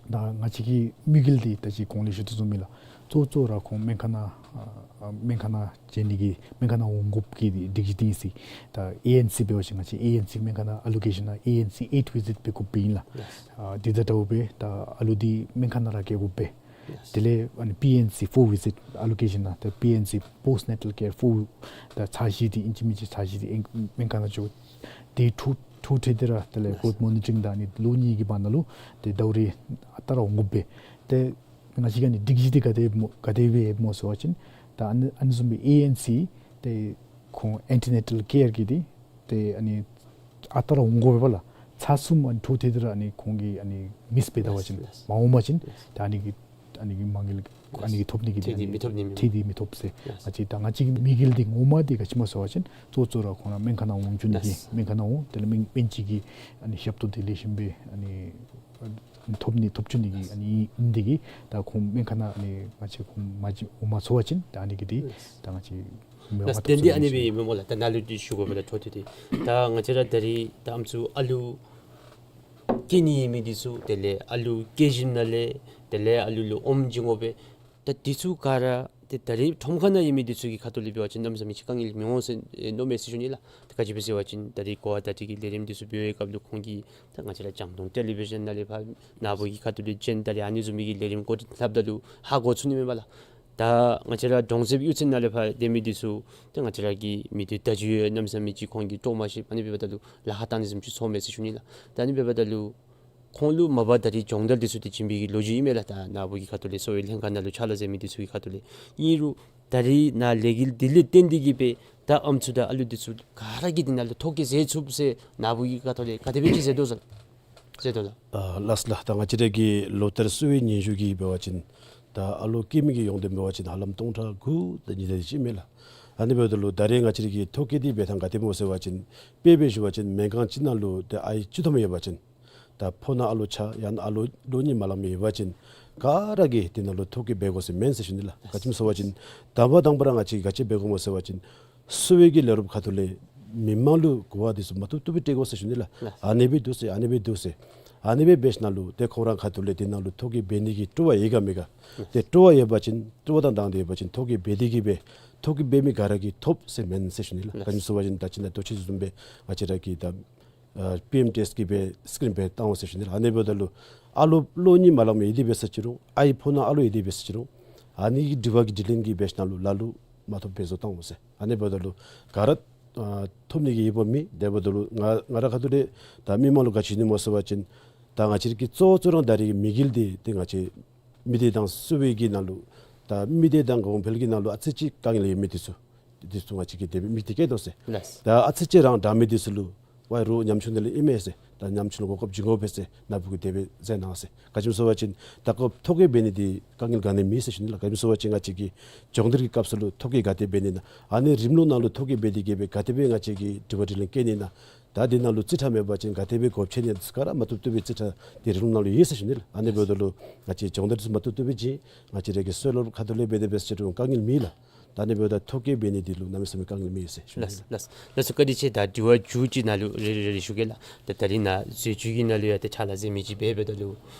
ད་ང་བཅས་ཀྱི་དམིགས་ཡུལ་འདི་ད་ཅི་གོང་ལས་ཞུ་དོ་བཟུམ་ཨིན་ལགས། གཙོ་གཙོ་ར་ཁོང་སྨན་ཁང་ནང་ཨ་ཨ་སྨན་ཁང་ནང་བྱོན་ནི་གི་སྨན་ཁང་ནང་འོང་དགོཔ་གི་སྒྲིག་གཞི་འདི་ཨིན་ཟེར། ད་ཨེ་ཨེན་སི་འབད་བ་ཅིན་ང་བཅས་ཨེ་ཨེན་སི་སྨན་ཁང་ནང་ཨ་ལོ་ཀེ་ཤཱན་ནང་ཨེ་ཨེན་སི་ཨེཊ་བི་ཟིཊ་འབད་དགོཔ་ཨིན་ལགས། ལགས། ཨ་དེ་དང་འདྲཝ་སྦེ་ད་ཨ་ལུ་འདི་སྨན་ཁང་ནང་ར་བསྐྱལ་དགོ་པས། ལགས། དེ་ལས་ཨ་ནི་པི་ཨེན་སི་ཕོར་བི་ཟིཊ་ཨ་ལོ་ཀེ་ཤཱན་ནང་ད་པི་ཨེན་སི་པོསཊ་ནེ་ཊཱལ་ཀེར་ཕོར་ད་ཚར་བཞི་འདི་ཨིན་ཅི་མིན་ཅི་ཚར་བཞི་འདི་ཨིན་སྨན་ཁང་ནང་འགྱོ། དེ་ཐོ་ཐོ་བཀྲམ་སྟེ་ར་དེ་ལས་ལགས། ཀོརོཊ་མོ་ནི་ཊ་རིང་དང་ཨ་ནི་ལོ་གཉིས་ཀྱི་བར་ན་ལུ་ཏེ་ཟླཝ་རེ་ཨ་རྟག་ར་འོང་དགོ་པས། ཏེ་ང་བཅས་ཀྱི་ཨ་ནི་སྒྲིག་གཞི་འདི་ག་དེ་སྨོ་ག་དེ་སྦེ་སྨོ་ཟེར་བ་ཅིན་ད་ཨ་ནི་ཨ་ནི་བཟུམ་སྦེ་ཨེ་ཨེན་སི་ཏེ་ཁོང་ཨེན་ཊི་ནེ་ཊཱལ་ཀེར་གྱི་འདི་ཏེ་ཨ་ནི་ཨ་རྟག་ར་འོང་དགོ་པས་ལགས། ཚར་གསུམ་ཨ་ནི་ཐོ་བཀྲམ་སྟེ་ར་ཨ་ནི་ཁོང་གིས་ཨ་ནི་མིསི་འབད་ད་པ་ཅིན་ལགས། མ་འོང་པ་ཅིན་ལགས། ད་ཨ་ནི་གི་ཨ་ནི་གི་མ་དངུལ་ཨ་ནི་གི་ཐོབ་ནི་གི་ཏེ་ཨ་ནི་མི་ཐོབ་ནི་མེད། ཏེ་མི་ཐོབ་ཟེར། ལགས། ང་བཅས་ད་ང་བཅས་ཀྱི་དམིགས་ཡུལ་འདི་ངོ་མ་འདི་ག་ཅི་སྨོ་ཟེར་བ་ཅིན་གཙོ་གཙོ་ར་ཁོང་ར་སྨན་ཁང་ནང་འོང་བཅུག་ནི་གི། ལགས། སྨན་ཁང་ནང་འོང་དེ་ལས་སྨན་སྨན་བཅོས་ཀྱི་ཨ་ནི་ཞབས་ཏོག་འདི་ལེགས་ཤོམ་སྦེ་ཨ་ནི་ཐོབ་ནི་ཐོབ་བཅུག་ནི་གི། ལགས། ཨ་ནི་ཨིན་ནི་འདི་གིས་ད་ཁོང་སྨན་ཁང་ནང་ཨ་ནི་ང་བཅས་ཁོང་མ་བཅོ་འོང་མ་ཚུགས་པ་ཅིན་ད་ཨ་ནི་གི་འདི། ལགས། ད་ང་བཅས་མེད་པ་ལགས། མ་ཐོབ་དེ་འདི་ཟེར་ཨ་ནི་ཞུ་ནི་སྦེ་ཨིན་སྨོ་ལགས། ད་ནཱ་ལུ་འདི་ཞུ་དགོ་པས་ལགས། ཐོ་བཀྲམ་འདི་ད་ང་བཅས་ར་ད་རིས་ད་ཨམ་སྲུ་ཨ་ལུ་སྐྱེ་ནི་ཡོད་མི་འདི་ཚུ་དེ་ལས་ཨ་ལུ་སྐྱེ་ཞིནམ་ལས་དེ་ལས་ཨ་ལུ་ལུ་ཨོམ་བྱིན་དགོ་པས། ད་འདི་ཚུ་ག་ར་ཏེ་ད་རིས་ཁྲོམ་ཁ་ནང་ཡོད་མི་འདི་ཚུ་གི་ཁ་ཐུག་ལས་འབད་བ་ཅིན་གནམ་མེད་ས་མེད་ཅིག་དཀའ་ངལ་མི་འོང་ཟེར་ཨེ་མནོཝ་མས་ཟེར་ཞུ་ནི་ལགས། ད་ག་ཅི་སྦེ་ཟེར་བ་ཅིན་ད་རིས་གོ་བ་བརྡ་སྤྲོད་ཀྱི་ལས་རིམ་འདི་ཚུ་འབད་བའི་སྐབས་ལུ་ཁོང་གིས་ད་ང་བཅས་ར་རྒྱང་མཐོང་ཊེ་ལི་བི་ཤཱན་ནང་ལས་ཕར་ནཱ་བུ་གི་ཁ་ཐུག་ལས་བྱོན་ད་རིས་ཨ་ནི་བཟུམ་མའི་གི་ལས་རིམ་འགོ་འདྲེན་འཐབ་ད་ལུ་ཧ་གོ་ཚུགས་ནི་མས་པ་ལགས། ད་ང་བཅས་ར་གྲོང་གསེབ་གཡུས་ཚན་ནང་ལས་ཕར་སྡོད་མི་འདི་ཚུ་ད་ང་བཅས་ར་གི་མི་སྡེ་བརྡ་བརྒྱུད་ཡང་གནམ་མེད་ས་མེད་ཅིག་ཁོང་གིས་དཀྲོག་མ་ཤེསཔ། ཨ་ནི་འབདཝ་ད་ལུ་ལཱ་ཁག་བཏང་ནི་བཟུམ་ཅིག་སོང་མས་ཟེར་ཞུ་ནི་ལགས། ད་ཨ་ནི་འབདཝ་ད་ལུ་ཁོང་ལུ་མ་པ་ད་རིས་སྦྱོང་བརྡར་འདི་ཚུ་ཏེ་བྱིན་པའི་གི་ལོ་རྒྱུས་ཨིན་མས་ལགས། ད་ནཱ་བུ་གི་ཁ་ཐུག་ལས་གསོ་བའི་ལྷན་ཁག་ནང་ལུ་ཕྱག་ལཱ་མཛད་མི་འདི་ཚུ་གི་ཁ་ཐུག་ལས། ཨིན་རུང་ད་རིས་ནཱ་ལས་འགུལ་འདི་ལས་བརྟེན་ཏེ་གིས་སྦེ་ད་ཨམ་སྲུ་དང་ཨ་ལུ་འདི་ཚུ་ག་ར་གིས་འདི་ནང་ལུ་ཐོ་བཀོད་མཛད་ཚུགས་ཟེར་ནཱ་བུ་གི་ཁ་ཐུག་ལས་ག་དེ་སྦེ་ཅིག་མཛད་དོ་ཟེར་ཟེར་དོ་ལགས། ཨ་ལགས་ལགས། ད་ང་བཅས་ར་གི་ལོ་ལྟར་གསོ་བའི་སྙན་ཞུ་གི་འབད་བ་ཅིན་ད་ཨ་ལོ་སྐྱེ་མི་གི་ཡོངས་འདེམས་འབད་བ་ཅིན་ཧ་ལམ་སྟོང་ཕྲག་དགུ་དང་ཉིས་བརྒྱ་དེ་ཅིག་མས་ལགས། ཨ་ནི་འབདཝ་ད་ལུ་ད་རིས་ང་བཅས་ར་གི་ཐོ་བཀོད་འདི་འབད་ཐངས་ག་དེ་སྨོ་ཟེར་བ་ཅིན་དཔེ་འབད་ཞུ་བ་ཅིན་སྨན་ཁང་ཅིག་ནང་ལུ་ཏེ་ཨའི་བཅུ་ཐམ་ཡོད་པ་ཅིན་ད་ཕོ་ནང་ཨ་ལོ་ཆ་ཡང་ན་ཨ་ལོ་ལོ་གཉིས་མ་ལང་མི་ཡོད་པ་ཅིན་ག་ར་གིས་འདི་ནང་ལུ་ཐོ་བཀོད་འབད་དགོ་ཟེར་མེན་ཟེར་ཞུ་ནི་ལགས། ག་ཅི་སྨོ་ཟེར་བ་ཅིན་དང་པ་དང་པ་ར་ང་བཅས་ག་ཅི་འབད་དགོཔ་སྨོ་ཟེར་བ་ཅིན་གསོ་བའི་གི་ལས་རོགསཔ་ཁ་ཐུག་ལས་མི་མང་ལུ་གོ་བ་འདི་ཚུ་མ་བཏུབ་བཏུབ་སྦེ་སྤྲོད་དགོ་ཟེར་ཞུ་ནི་ལགས། ལགས། ཨ་ནི་སྦེ་འདུག་ཟེར་ཨ་ནི་སྦེ་འདུག་ཟེར། ཨ་ནི་སྦེ་འབད་ཞིནམ་ལས་ཏེ་ཁོང་ར་ཁ་ཐུག་ལས་འདི་ནང་ལུ་ཐོ་བཀོད་འབད་ནི་གི་སྤྲོ་བ་ཡོད་ག་མེད་ག། ལགས། ཏེ་སྤྲོ་བ་ཡོད་པ་ཅིན་སྤྲོ་བ་དང་དང་འདོད་ཡོད་པ་ཅིན་ཐོ་བཀོད་འབད་དེ་གིས་སྦེ་ཐོ་བཀོད་འབད་མི་ག་ར་གིས་ཐོབ་ཟེར་མེན་ཟེར་ཞུ་ནི་ལགས། ལགས། ག་ཅི་སྨོ་ཟེར་བ་ཅིན་ད་ཅི་ནཱ་ཐོ་ཅི་བཟུམ་སྦེ་ང་བཅས་ར་གི་ད་ཨ་པི་ཨེམ་ཊི་ཨེསི་གི་སྦེ་སི་ཀི་རིན་སྦེ་བཏང་འོང་ཟེར་ཞུ་ནི་ལགས། ཨ་ནི་འབདཝ་ད་ལུ་ཨ་ལོ་ལོ་གཉིས་མ་ལང་མི་ཡོད་དེ་འབད་ས་ཅི་རུང་ཨའི་ཕོ་ནང་ཨ་ལོ་ཡོད་དེ་འབད་ས་ཅི་རུང་ཨ་ནི་གི་དྲི་བ་གི་དྲིས་ལན་གྱི་འབད་ཞིནམ་ལུ་ལ་ལུ་མ་ཐོབ་འབད་བཟོ་བཏང་འོང་ཟེར། ཨ་ནི་འབདཝ་ད་ལུ་ག་ར་ཨ་ཐོབ་ནི་གི་ཡོདཔ་མེད། དེ་འབདཝ་ད་ལུ་ང་ང་ར་ཁ་ཐུག་ལས་ད་མི་མང་ལུ་ག་ཅི་ཞུ་ནི་སྨོ་ཟེར་བ་ཅིན་ད་ང་བཅས་ར་གི་གཙོ་བོ་གཙོ་རང་ད་རིས་ཀྱི་དམིགས་ཡུལ་འདི་ཏེ་ང་བཅས་མི་སྡེ་དང་གསོ་བའི་གི་ནང་ལུ་ད་མི་སྡེ་དང་གོང་འཕེལ་གྱི་ནང་ལུ་ཨ་ཙི་ཅིག་དཀའ་ངལ་ཡོད་མི་འདི་ཚུ་འདི་ཚུ་ང་བཅས་ཀྱིས་དེ་སྦེ་དམིགས་གཏད་བསྐྱེད་དོ་ཟེར། ལགས། ད་ཨ་ཙི་ཅིག་རང་དྲག་མི་འདི་ཚུ་ལུ་ཝའི་རོགས་ཉམ་ཆུང་འདི་ལས་ཨིན་མས་ཟེར། ད་ཉམ་ཆུང་ལུ་གོ་སྐབས་བྱིན་དགོ་པས་ཟེར་ནཱ་བུ་གིས་དེ་སྦེ་མཛད་གནང་ཟེར། ག་ཅི་སྨོ་ཟེར་བ་ཅིན་ད་ཁོ་ཐོ་བཀོད་འབད་ནི་འདི་དཀའ་ངལ་ག་ནི་མེད་ཟེར་ཞུ་ནི་ལགས། ག་ཅི་སྨོ་ཟེར་བ་ཅིན་ང་བཅས་ཀྱི་སྦྱོང་བརྡར་གྱི་སྐབས་སུ་ལུ་ཐོ་བཀོད་ག་དེ་འབད་ནི་ན་ཨ་ནི་རིམ་ལུགས་ནང་ལུ་ཐོ་བཀོད་འབད་དེ་གིས་སྦེ་ག་དེ་སྦེ་ང་བཅས་ཀྱིས་དྲི་བ་དྲིས་ལན་བཀོད་ནི་ན་ད་འདི་ནང་ལུ་རྩིས་ཁྲ་མེད་པ་ཅིན་ག་དེ་སྦེ་གོ་ཆོད་ནི་ཚུ་ག་ར་མ་བཏུབ་བཏུབ་སྦེ་རྩིས་ཁྲ་འདི་རིམ་ལུགས་ནང་ལུ་ཡོད་ཟེར་ཞུ་ནི་ལགས། ཨ་ནི་འབདཝ་ད་ལུ་ང་བཅས་སྦྱོང་བརྡར་འདི་ཚུ་མ་བཏུབ་བཏུབ་སྦེ་བྱིན། ང་བཅས་ར་གི་གསོ་ལུགས་ཁ་ཐུག་ལས་འབད་དེ་འབད་ས་ཅི་རུང་དཀའ་ངལ་མེད་ལགས། ད་ཨ་ནི་འབདཝ་ད་ཐོ་བཀོད་འབད་ནི་འདི་ལུ་གནམ་མེད་ས་མེད་དཀའ་ངལ་མེད་ཟེར་ཞུ་ནི་ལགས། ལགས་ལགས། ལགས་སོ། བཀའ་དྲིན་ཆེ། ད་དྲི་བ་མཇུག་ཅིག་ནང་ལུ་རེ་རེ་རེ་རེ་ཞུ་གེ་ལགས། ད་ད་རིས་ནཱ་ཟས་བཅུད་ཀྱི་ནང་ལུ་ཡང་ཏེ་ཕྱག་ལཱ་མཛད་མི་ཅིག་འབད་འབདཝ་ད་ལུ་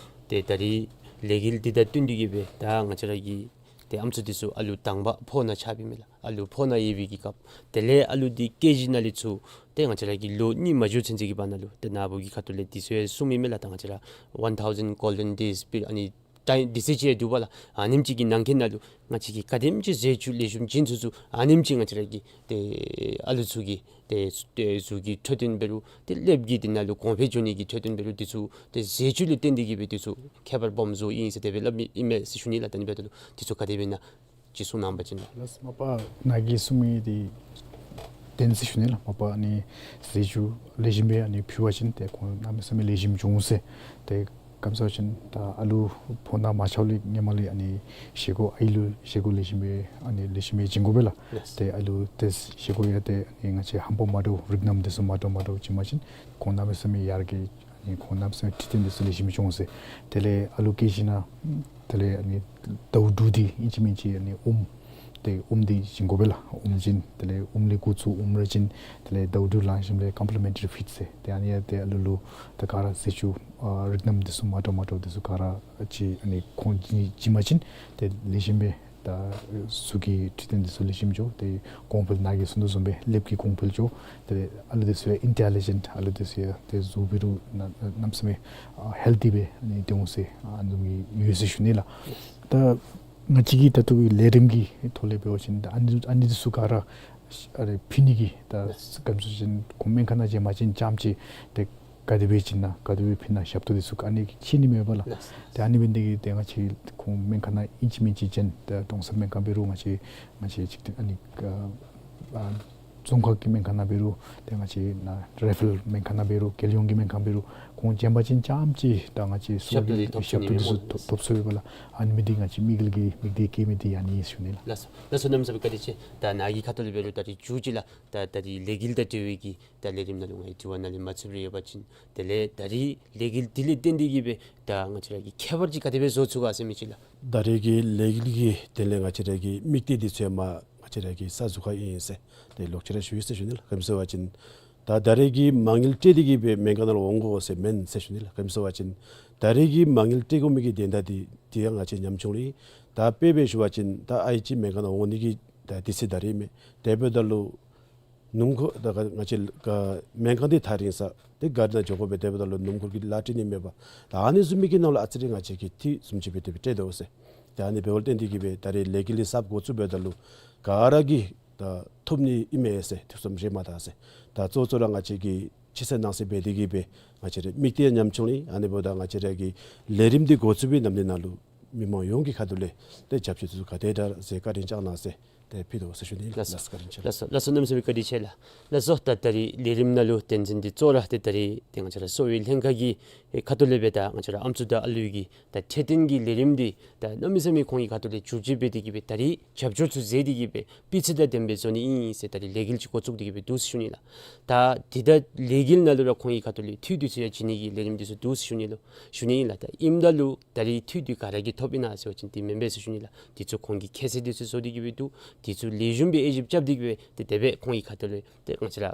ཏེ་ད་རིས་ལས་འགུལ་འདི་དང་བསྟུན་ཏེ་གིས་སྦེ་ད་ང་བཅས་ར་གི་ཏེ་ཨམ་སྲུ་འདི་ཚུ་ཨ་ལུ་དང་པ་ཕོ་ནང་ཆགས་པའི་མས་ལགས། ཨ་ལུ་ཕོ་ནང་ཡོད་པའི་གི་སྐབས་དེ་ལས་ཨ་ལུ་འདི་སྐྱེས་ཞིནམ་ལས་ཚུར་ཏེ་ང་བཅས་ར་གི་ལོ་གཉིས་མ་འགྱོ་ཚུན་ཚོད་ཀྱི་བར་ན་ལུ་ཏེ་ནཱ་བུ་གི་ཁ་ཐུག་ལས་འདི་ཚུ་ཡང་གསུངམ་ཨིན་མས་ལགས། ད་ང་བཅས་ར་one thousand golden days period ཨ་ནི་ཊའིམ་འདི་ཚུ་ཅིག་འདུག་པ་ལགས། ཨ་ནེམ་ཅིག་གི་ནང་འཁོད་ནང་ལུ་ང་བཅས་ཀྱིས་ག་དེམ་ཅིག་ཟས་བཅུད་ལེགས་ཤོམ་བྱིན་ཚུགས་ཚུགས་ཨ་ནེམ་ཅིག་ང་བཅས་ར་གི་ཏེ་ཨ་ལུ་ཚུ་གི་ཏེ་ཏེ་གཟུགས་ཀྱི་འཕྲོད་བསྟེན་འབད་རུང་ཏེ་ཀླད་ཀྱི་འདི་ནང་ལུ་གོང་འཕེལ་འགྱོ་ནི་གི་འཕྲོད་བསྟེན་འབད་རུང་འདི་ཚུ་ཏེ་ཟས་བཅུད་ལུ་བརྟེན་ཏེ་གིས་སྦེ་འདི་ཚུ་ཁྱད་པར་སྦོམ་བཟོཝ་ཨིན་ཟེར་དེ་སྦེ་སླབ་ཨིན་མས་ཟེར་ཞུ་ནི་ལགས། ད་ཨ་ནི་འབདཝ་ད་ལུ་འདི་ཚུ་ག་དེ་སྦེ་ཨིན་ན་ཅིག་གསུང་གནང་པ་ཅིན་ལགས། ལགས་སོ། མ་པ་ནཱ་གིས་གསུངས་མི་འདི་བདེན་ཟེར་ཞུ་ནི་ལགས། མ་པ་ཨ་ནི་ཟས་བཅུད་ལེགས་ཤོམ་སྦེ་ཨ་ནི་ཕུལ་བ་ཅིན་ཏེ་ཁོང་གནམ་མེད་ས་མེད་ལེགས་ཤོམ་འགྱོ་འོང་ཟེར། ཏེ་ག་ཅི་སྨོ་ཟེར་བ་ཅིན་ད་ཨ་ལུ་ཕོ་ནང་མ་ཆགསཔ་ལས་སྔོན་མ་ལས་ཨ་ནི་བཞེས་སྒོ་ཨའི་ལུ་བཞེས་སྒོ་ལེགས་ཤོམ་སྦེ་ཨ་ནི་ལེགས་ཤོམ་སྦེ་བྱིན་དགོ་པས་ལགས། ལགས་སོ། ཏེ་ཨའི་ལུ་ཏེ་བཞེས་སྒོ་ཡང་ཏེ་ཨ་ནི་ང་བཅས་ཧམ་པ་མ་འདྲཝ་རིགས་སྣ་འདི་ཚུ་མ་འདྲཝ་མ་འདྲཝ་བྱིན་པ་ཅིན་ཁོང་གནམ་མེད་ས་མེད་ཡར་རྒྱས་ཨ་ནི་ཁོང་གནམ་མེད་ས་མེད་ཁྲི་སྟོན་འདི་ཚུ་ལེགས་ཤོམ་འགྱོ་འོང་ཟེར། དེ་ལས་ཨ་ལུ་སྐྱེས་ཞིནམ་དེ་ལས་ཨ་ནི་ཟླཝ་དྲུག་འདི་ཨིན་ཅི་མིན་ཅི་ཨ་ནི་ཨོམ་ ཏེ་ཨུམ་འདི་བྱིན་དགོ་པས་ལགས། ཨུམ་བྱིན་དེ་ལས་ཨུམ་ལས་འགོ་བཙུགས་ཨུམ་ར་བྱིན་དེ་ལས་ཟླཝ་དྲུག་ལང་ཞིནམ་ལས་ཀོམ་པི་ལི་མེན་ཊ་རི་ཕིཌ་ཟེར་ཏེ་ཨ་ནི་ཡང་ཏེ་ཨ་ལུ་ལུ་ད་ག་ར་ཟས་བཅུད་ཨ་རིགས་སྣ་འདི་ཚུ་མ་འདྲཝ་མ་འདྲཝ་འདི་ཚུ་ག་ར་ཅིག་ཨ་ནི་ཁོང་བྱིན་བྱིན་པ་ཅིན་ཏེ་ལེགས་ཤོམ་སྦེ་ད་གཟུགས་ཀྱི་འཕྲོད་བསྟེན་འདི་ཚུ་ལེགས་ཤོམ་འགྱོ། ཏེ་གོང་འཕེལ་ནཱ་གིས་གསུངས་དོ་བཟུམ་སྦེ་ལེབ་ཀྱི་གོང་འཕེལ་འགྱོ། ཏེ་ཨ་ལུ་འདི་ཚུ་ཡང་ཨིན་ཊེ་ལི་ཇེནཊ་ཨ་ལུ་འདི་ཚུ་ཡང་ཏེ་གཟུགས་འབད་རུང་གནམ་མེད་ས་མེད་ཨ་ཧེལ་ཐི་སྦེ་ཨ་ནི་སྡོད་འོང་ཟེར་ཨ་ནི་བཟུམ་གྱི་ཡོད་ཟེར་ཞུ་ནི་ལགས། ད་ང་བཅས་ཀྱི་ད་ལྟོ་གི་ལས་རིམ་གྱི་ཐོག་ལས་འབད་བ་ཅིན་ད་ཨ་ནི་ཨ་ནི་འདི་ཚུ་ག་ར་ཨ་རེ་ཕུལ་ནི་གི་ད་ག་ཅི་ཟེར་ཅིན་ཁོང་སྨན་ཁང་ནང་བྱོན་པ་ཅིན་རྐྱངམ་ཅིག་ཏེ་ག་དེ་སྦེ་བྱིན་ན་ག་དེ་སྦེ་ཕུལ་ན་ཞབས་ཏོག་འདི་ཚུ་ག་ཨ་ནི་ཕྱེ་ནི་མས་པ་ལགས། ཏེ་ཨ་ནི་འབད་ནི་འདི་གིས་ཏེ་ང་བཅས་ཁོང་སྨན་ཁང་ནང་ཨིན་ཅི་མིན་ཅི་བྱོན། ཏེ་གྲོང་གསེབ་སྨན་ཁང་འབད་རུང་ང་བཅས་ང་བཅས་ཅིག་ཏེ་ཨ་ནི་ཨ་རྫོང་ཁག་གི་སྨན་ཁང་ནང་འབད་རུང་ཏེ་ང་བཅས་ནཱ་རེ་ཕེ་རལ་སྨན་ཁང་ནང་འབད་རུང་རྒྱལ་ཡོངས་ཀྱི་སྨན་ཁང་འབད་རུང་ཁོང་བྱོན་པ་ཅིན་རྐྱངམ་ཅིག་ད་ང་བཅས་ཞབས་ཏོག་འདི་ཐོབ་ཞབས་ཏོག་འདི་ཚུ་ཐོབ་ཐོབ་ཚུགས་པས་ལགས། ཨ་ནི་འབད་ནི་འདི་ང་བཅས་དམིགས་ཡུལ་གྱི་དམིགས་གཏད་བསྐྱེད་མི་འདི་ཨ་ནི་ཨིན་ཞུ་ནི་ལགས། ལགས་སོ། ལགས་སོ། གནམ་མེད་ས་མེད་བཀའ་དྲིན་ཆེ། ད་ནཱ་གི་ཁ་ཐུག་ལས་འབད་རུང་ད་རིས་མཇུག་ཅིག་ལགས། ད་ད་རིས་ལས་འགུལ་དང་འབྲེལ་བའི་གི་ད་ལས་རིམ་ནང་ལུ་ང་གིས་དྲི་བ་ནཱ་ལས་མ་ཚུད་པར་ཡོད་པ་ཅིན་དེ་ལས་ད་རིས་ལས་འགུལ་འདི་ལས་བརྟེན་ཏེ་གིས་སྦེ་ད་ང་བཅས་ར་གིས་ཁྱད་པར་ཅིག་ག་དེ་སྦེ་བཟོ་ཚུགས་ག་ཟེར་མི་ཅིག་ལགས། ད་རིས་ཀྱི་ལས་འགུལ་གྱི་དེ་ལས་ང་བཅས་ར་གི་དམིགས་གཏད་འདི་ཚུ་ཡང་མར་ང་བཅས་ར་གིས་གསར་བཟོ་ག་ཨིན་ཟེར་ཏེ་ལོག་ཅི་ར་ཞུ་ཡི་ཟེར་ཞུ་ནི་ལགས། ག་ཅི་སྨོ་ཟེར་བ་ཅིན་ད་ད་རིས་ཀྱི་མ་དངུལ་སྤྲོད་དེ་གིས་སྦེ་སྨན་ཁང་ནང་ལུ་འོང་དགོ་ཟེར་མེན་ཟེར་ཞུ་ནི་ལགས། ག་ཅི་སྨོ་ཟེར་བ་ཅིན་ད་རིས་ཀྱི་མ་དངུལ་སྤྲོད་དགོ་མི་གི་དོན་དག་འདི་དེ་ཡང་ང་བཅས་ཉམ་ཆུང་ལུ་ཨིན། ད་དཔེ་སྦེ་ཞུ་བ་ཅིན་ད་ཨའི་ཅིག་སྨན་ཁང་ནང་འོང་ནི་གི་ད་དུས་ཚོད་ད་རིས་མེད། དེ་འབདཝ་ད་ལུ་སྣུམ་འཁོར་ད་ག་ང་བཅས་ག་སྨན་ཁང་འདི་ཐག་རིང་ས་ཏེ་གཱ་རི་ནང་འགྱོ་དགོ་པས། དེ་འབདཝ་ད་ལུ་སྣུམ་འཁོར་གྱི་གླ་སྤྲོད་ནི་མེད་པ། ད་ཨ་ནི་བཟུམ་མའི་གི་ནང་ལུ་ཨ་ཙི་རེ་ང་བཅས་ཀྱིས་འཐུས་བཟུམ་ཅིག་སྦེ་དེ་སྦེ་སྤྲོད་དོ་ཟེར། ད་ཨ་ནི་འབདཝ་ལས་བརྟེན་ཏེ་གིས་སྦེ་ད་རིས་ལས་འགུལ་འདི་གསརཔ་འགོ་བཙུགས་འབདཝ་ད་ལུ་ག་ར་གིས་ད་ཐོབ་ནི་ཨིན་མས་ཟེར་ཐུགས་བསམ་བཞེས་མ་ད་ཟེར། ད་གཙོ་གཙོ་ར་ང་བཅས་ཀྱིས་ཅིག་ཟེར་ནང་ཟེར་འབད་དེ་གིས་སྦེ་ང་བཅས་རའི་དམིགས་གཏད་ཉམ་ཆུང་ལུ་ཨིན། ཨ་ནི་འབདཝ་ད་ང་བཅས་ར་གི་ལས་རིམ་འདི་འགོ་བཙུགས་པའི་ནམ་དུས་ནང་ལུ་མི་མང་ཡོངས་ཀྱི་ཁ་ཐུག་ལས་ཏེ་རྒྱབ་སྐྱོར་འདི་ཚུ་ག་དེ་དྲག་ཟེར་བཀའ་དྲིན་བསྐྱང་གནང་ཟེར་ཏེ་ཕུལ་དོ་ཟེར་ཞུ་ནི་ལགས། ལགས་སོ། བཀའ་དྲིན་ཆེ་ལགས། ལགས་སོ། ལགས་སོ། གནམ་མེད་ས་མེད་བཀའ་དྲིན་ཆེ་ལགས། ལགས་སོ། ད་ད་རིས་ལས་རིམ་ནང་ལུ་བསྟན་འཛིན་འདི་གཙོ་བོ་ར་ཏེ་ད་རིས་ཏེ་ང་བཅས་ར་གསོ་བའི་ལྷན་ཁག་གི་ཁ་ཐུག་ལས་སྦེ་ད་ང་བཅས་ར་ཨམ་སྲུ་དང་ཨ་ལུ་གི་ད་འཕྲོད་བསྟེན་གྱི་ལས་རིམ་འདི་ད་གནམ་མེད་ས་མེད་ཁོང་གི་ཁ་ཐུག་ལས་བཅུད་བསྡུས་འབད་དེ་གིས་སྦེ་ད་རིས་རྒྱབ་སྐྱོར་ཚུ་མཛད་དེ་གིས་སྦེ་སྤུས་ཚད་དང་ལྡནམ་སྦེ་བཟོ་ནི་ཨིན་ཟེར་ད་རིས་ལས་འགུལ་ཅིག་འགོ་བཙུགས་ཏེ་གིས་སྦེ་འདུག་ཟེར་ཞུ་ནི་ལགས། ད་འདི་ད་ལས་འགུལ་ནང་ལུ་ར་ཁོང་གི་ཁ་ཐུག་ལས་འཐུས་འདི་ཚུ་ཡང་བྱིན་ནི་གི་ལས་རིམ་འདི་ཚུ་འདུག་ཟེར་ཞུ་ནི་ལོ། ཞུ་ནི་ཨིན་ལགས། ད་ཨིནམ་ད་ལུ་ད་རིས་འཐུས་འདི་ག་ར་གིས་ཐོབ་ཨིན་ན་ཟེར་བ་ཅིན་འདི་མེན་པས་ཟེར་ཞུ་ནི་ལགས། འདི་ཚུ་ཁོང་གིས་ཁྱད་ཚད་འདི་ཚུ་བཟོ་སྟེ་གིས་སྦེ་འདུག། འདི་ཚུ་ལེགས་ཤོམ་སྦེ་དབྱེ་ཞིབ་རྐྱབ་སྟེ་གིས་སྦེ་ཏེ་དེ་སྦེ་ཁོང་གི་ཁ་ཐུག་ལས་ཏེ་ང་བཅས་ར་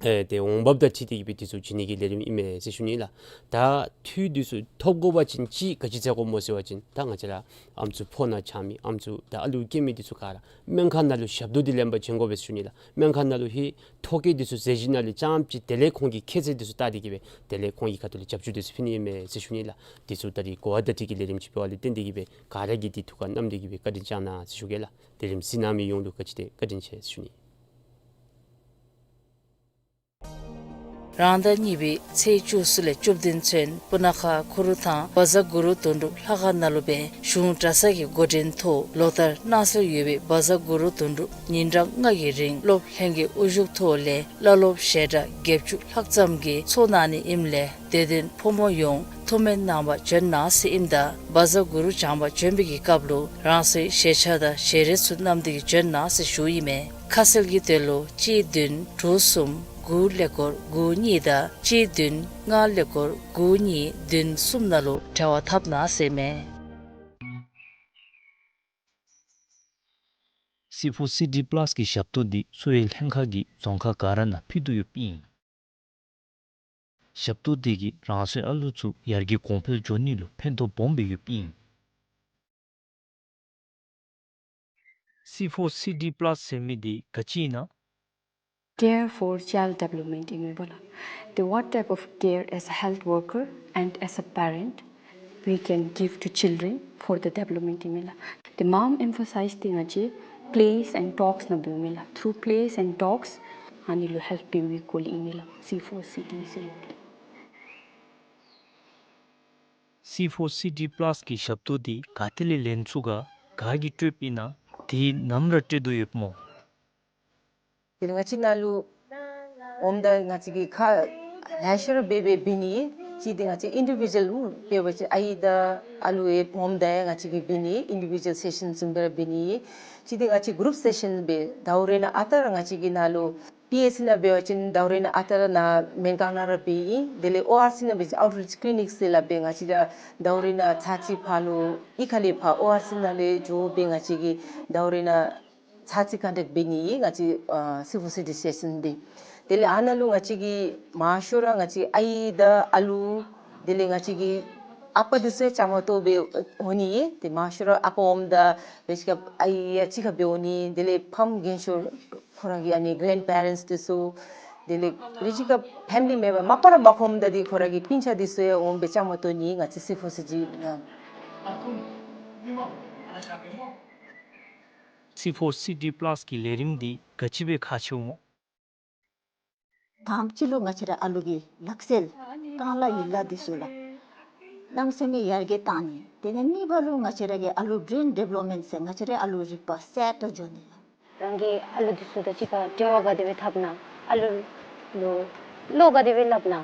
ཨེ་ཏེ་འོང་འབབ་དང་འཁྲིལ་ཏེ་གིས་སྦེ་འདི་ཚུ་བྱིན་ནི་གི་ལས་རིམ་ཨིན་མས་ཟེར་ཞུ་ནི་ལགས། ད་འཐུས་འདི་ཚུ་ཐོབ་དགོ་པ་ཅིན་ཅིག་ག་ཅི་མཛད་དགོཔ་སྨོ་ཟེར་བ་ཅིན་ད་ང་བཅས་ར་ཨམ་སྲུ་ཕོ་ནང་ཆགས་མི་ཨམ་སྲུ་དང་ཨ་ལུ་སྐྱེ་མི་འདི་ཚུ་ག་ར་སྨན་ཁང་ནང་ལུ་ཞབས་ཏོག་འདི་ལེན་པར་བྱོན་དགོ་པས་ཟེར་ཞུ་ནི་ལགས། སྨན་ཁང་ནང་ལུ་ཧེ་ཐོ་བཀོད་འདི་ཚུ་མཛད་ཞིནམ་ལས་རྐྱངམ་ཅིག་དེ་ལས་ཁོང་གི་ཁྱད་ཚད་འདི་ཚུ་བལྟ་སྟེ་གིས་སྦེ་དེ་ལས་ཁོང་གི་ཁ་ཐུག་ལས་རྒྱབ་སྐྱོར་འདི་ཚུ་ཕུལ་ནི་ཨིན་མས་ཟེར་ཞུ་ནི་ལགས། འདི་ཚུ་ད་རིས་གོ་བ་བརྡ་སྤྲོད་ཀྱི་ལས་རིམ་ཅིག་འབད་བ་ལས་བརྟེན་ཏེ་གིས་སྦེ་ག་ར་གིས་འདི་ཐུགས་ཁར་བསྣམས་ཏེ་གིས་སྦེ་བཀའ་དྲིན་བསྐྱང་གནང་ཟེར་ཞུ་གེ་ལགས། ལས་རིམ་གཟིགས་གནང་མི་ཡོངས་ལུ་ག་ཅི་ཏེ་བཀའ་དྲིན་ཆེ་ཟེར་ཞུ་ནི། རང་ཟླ་གཉིས་པའི་ཚེས་བཅུ་གསུམ་ལས་བཅུ་བདུན་ཚུན་སྤུ་ན་ཁ་ཁུ་རུ་ཐང་བཛྲ་གུ་རུ་དོན་གྲུབ་ལྷ་ཁང་ནང་ལུ་སྦེ་གཞུང་གྲྭ་ཚང་གི་འགོ་འདྲེན་ཐོག་ལོ་ལྟར་གནང་སྲོལ་ཡོད་པའི་བཛྲ་གུ་རུ་དོན་གྲུབ་ཉིན་གྲངས་ལྔ་གི་རིང་སློབ་ལྷན་རྒྱས་དབུ་བཞུགས་ཐོག་ལས་བླ་སློབ་ཞལ་གྲངས་བརྒྱད་ཅུ་ལྷག་ཙམ་གྱིས་ཚོགས་གནང་ནི་ཨིནམ་ལས་དད་ལྡན་ཕོ་མོ་ཡོངས་ཐུགས་སྨོན་གནང་བར་བྱོན་གནང་ཟེར་ཨིནམ་ད་བཛྲ་གུ་རུ་བགྱང་པར་བྱོན་པའི་གི་སྐབས་ལུ་རང་སོའི་ཞལ་ཆས་དང་ཞལ་རས་ཚུ་བསྣམས་ཏེ་གིས་བྱོན་གནང་ཟེར་ཞུཝ་ཨིན་མས། ཁ་གསལ་གྱི་དོན་ལུ་གཅིག་བདུན་དྲུག་གསུམ་དགུ་ཀླད་ཀོར་དགུ་གཉིས་དང་གཅིག་བདུན་ལྔ་ཀླད་ཀོར་དགུ་གཉིས་བདུན་གསུམ་ནང་ལུ་འབྲེལ་བ་འཐབ་གནང་ཟེར་མས། སི་ཕོར་སི་ཌི་པ་ལཱས་ཀྱི་ཞབས་ཏོག་འདི་གསོ་བའི་ལྷན་ཁག་གིས་རྫོང་ཁག་ག་ར་ནང་ཕུལ་དོ་ཡོདཔ་ཨིན། ཞབས་ཏོག་འདི་གིས་རང་སོའི་ཨ་ལུ་ཚུ་ཡར་རྒྱས་གོང་འཕེལ་འགྱོ་ནི་ལུ་ཕན་ཐོགས་སྦོམ་སྦེ་ཡོདཔ་ཨིན། སི་ཕོར་སི་ཌི་པ་ལཱས་ཟེར་མི་འདི་ག་ཅི་ཨིན་ན། Care for child development ཨིན་མས་པ་ལགས། The what type of care as a health worker and as a parent we can give to children for the development ཨིན་མས་ལགས། The མངམ་ཨེམ་ཕ་སའིཛ་འདི་ང་བཅས་plays and talks ནང་འབདཝ་ཨིན་མས་ལགས། Through plays and talks ཨ་ནི་ལུ་ཧེལཔ་འབདཝ་གི་སྐོར་ལས་ཨིན་མས་ལགས། སི་ཕོར་སི་ཌི་ཟེར་མི་འདི། སི་ཕོར་སི་ཌི་པ་ལཱས་ཀྱི་ཞབས་ཏོག་འདི་ག་ཏེ་ལས་ལེན་ཚུགས་ག་ག་གིས་སྤྲོདཔ་ཨིན་ན་འདི་ནམ་ར་སྤྲོད་དོ་ཡོདཔ་སྨོ། དེ་ལས་ང་བཅས་ནཱ་ལུ་འོངམ་ད་ང་བཅས་ཀྱིས་ཁ་ལེ་ཤ་ར་འབད་འབད་འབད་ནི་ཨིན། གཅིག་འདི་ང་བཅས་ཨིན་ཌི་བི་ཌུ་ཨལ་འབད་བ་ཅིན་ཨའི་དང་ཨ་ལུ་ཡང་འོངམ་ད་ཡང་ང་བཅས་ཀྱིས་འབད་ནི་ཨིན་ཌི་བི་ཌུ་ཨལ་སེ་ཤཱན་བཟུམ་སྦེ་ར་འབད་ནི་ཨིན། གཅིག་འདི་ང་བཅས་གུ་རུབ་སེ་ཤཱན་སྦེ་ཟླཝ་རེ་ནང་ཨ་རྟག་ར་ང་བཅས་ཀྱིས་ནཱ་ལུ་པི་ཨེཆ་སི་ནང་འབད་བ་ཅིན་ཟླཝ་རེ་ནང་ཨ་རྟག་ར་ནཱ་སྨན་ཁང་ནང་ར་འབད་ཨིན། དེ་ལས་ཨོ་ཨར་སི་ནང་འབད་བ་ཅིན་ཨའུཊ་རིཆ་ཀི་ལི་ནིཀ་ཟེར་སླབ་སྦེ་ང་བཅས་ར་ཟླཝ་རེ་ནང་ཚར་གཅིག་ཕར་ལུ་གཡུས་ཁ་ལས་ཕར་ཨོ་ཨར་སི་ནང་ལས་འགྱོ་སྦེ་ང་བཅས་ཀྱིས་ཟླཝ་རེ་ནང་ ཚར་གཅིག་ཁ་འདྲ་འབད་ནི་ཨིན་ང་བཅས་ཨ་སི་ཕུཌ་སི་ཌི་སི་ཊེ་ཤཱན་འདི། དེ་ལས་ཨ་ནཱ་ལུ་ང་བཅས་ཀྱིས་མང་ཤོས་ར་ང་བཅས་ཨའི་དང་ཨ་ལུ་དེ་ལས་ང་བཅས་ཀྱི་ཨ་པ་འདི་ཚུ་ཡང་བཅའ་མར་གཏོགས་སྦེ་འོང་ནི་ཨིན། ཏེ་མང་ཤོས་ར་ཨ་པ་ཨོམ་དང་རེ་ཅིག་ཁར་ཨའི་ཡང་གཅིག་ཁར་སྦེ་འོང་ནི། དེ་ལས་ཕམ་རྒན་ཤོས་ཁོང་ར་གི་ཨ་ནི་གེ་རེནཌ་པེ་རེནཊསི་འདི་ཚུ་དེ་ལས་རེ་ཅིག་ཁར་ཕེ་མི་ལི་མེམ་བར་མ་པ་ར་མ་ཕམ་ད་འདི་ཁོང་ར་གི་སྤུན་ཆ་འདི་ཚུ་ཡང་འོང་སྦེ་བཅའ་མར་གཏོགས་ནི་ང་བཅས་སི་ཕུཌ་སི་ཌི་ནང་། སི་ཕུཌ་སི་ཌི་པ་ལཱསི་གི་ལས་རིམ་འདི་ག་ཅི་སྦེ་ཁག་ཆེཝ་སྨོ། དང་པ་ཅིག་ལུ་ང་བཅས་ར་ཨ་ལུ་གི་ལག་རྩལ་རྐང་ལག་ཡན་ལག་འདི་ཚུ་ལགས། གནམ་མེད་ས་མེད་ཡར་རྒྱས་བཏང་ནི། དེ་ལས་གཉིས་པ་ལུ་ང་བཅས་ར་གི་ཨ་ལུ་བི་རེན་ཌི་བེ་ལོབ་མེནཊ་ཟེར་ང་བཅས་ར་ཨ་ལུ་རིག་པ་གསརཔ་འགྱོ་ནི་ལགས། རང་གི་ཨ་ལུ་འདི་ཚུ་དང་གཅིག་ཁར་འབྲེལ་བ་ག་དེ་སྦེ་འཐབ་ན། ཨ་ལུ་ལུ་བློ་ག་དེ་སྦེ་སླབ་ན།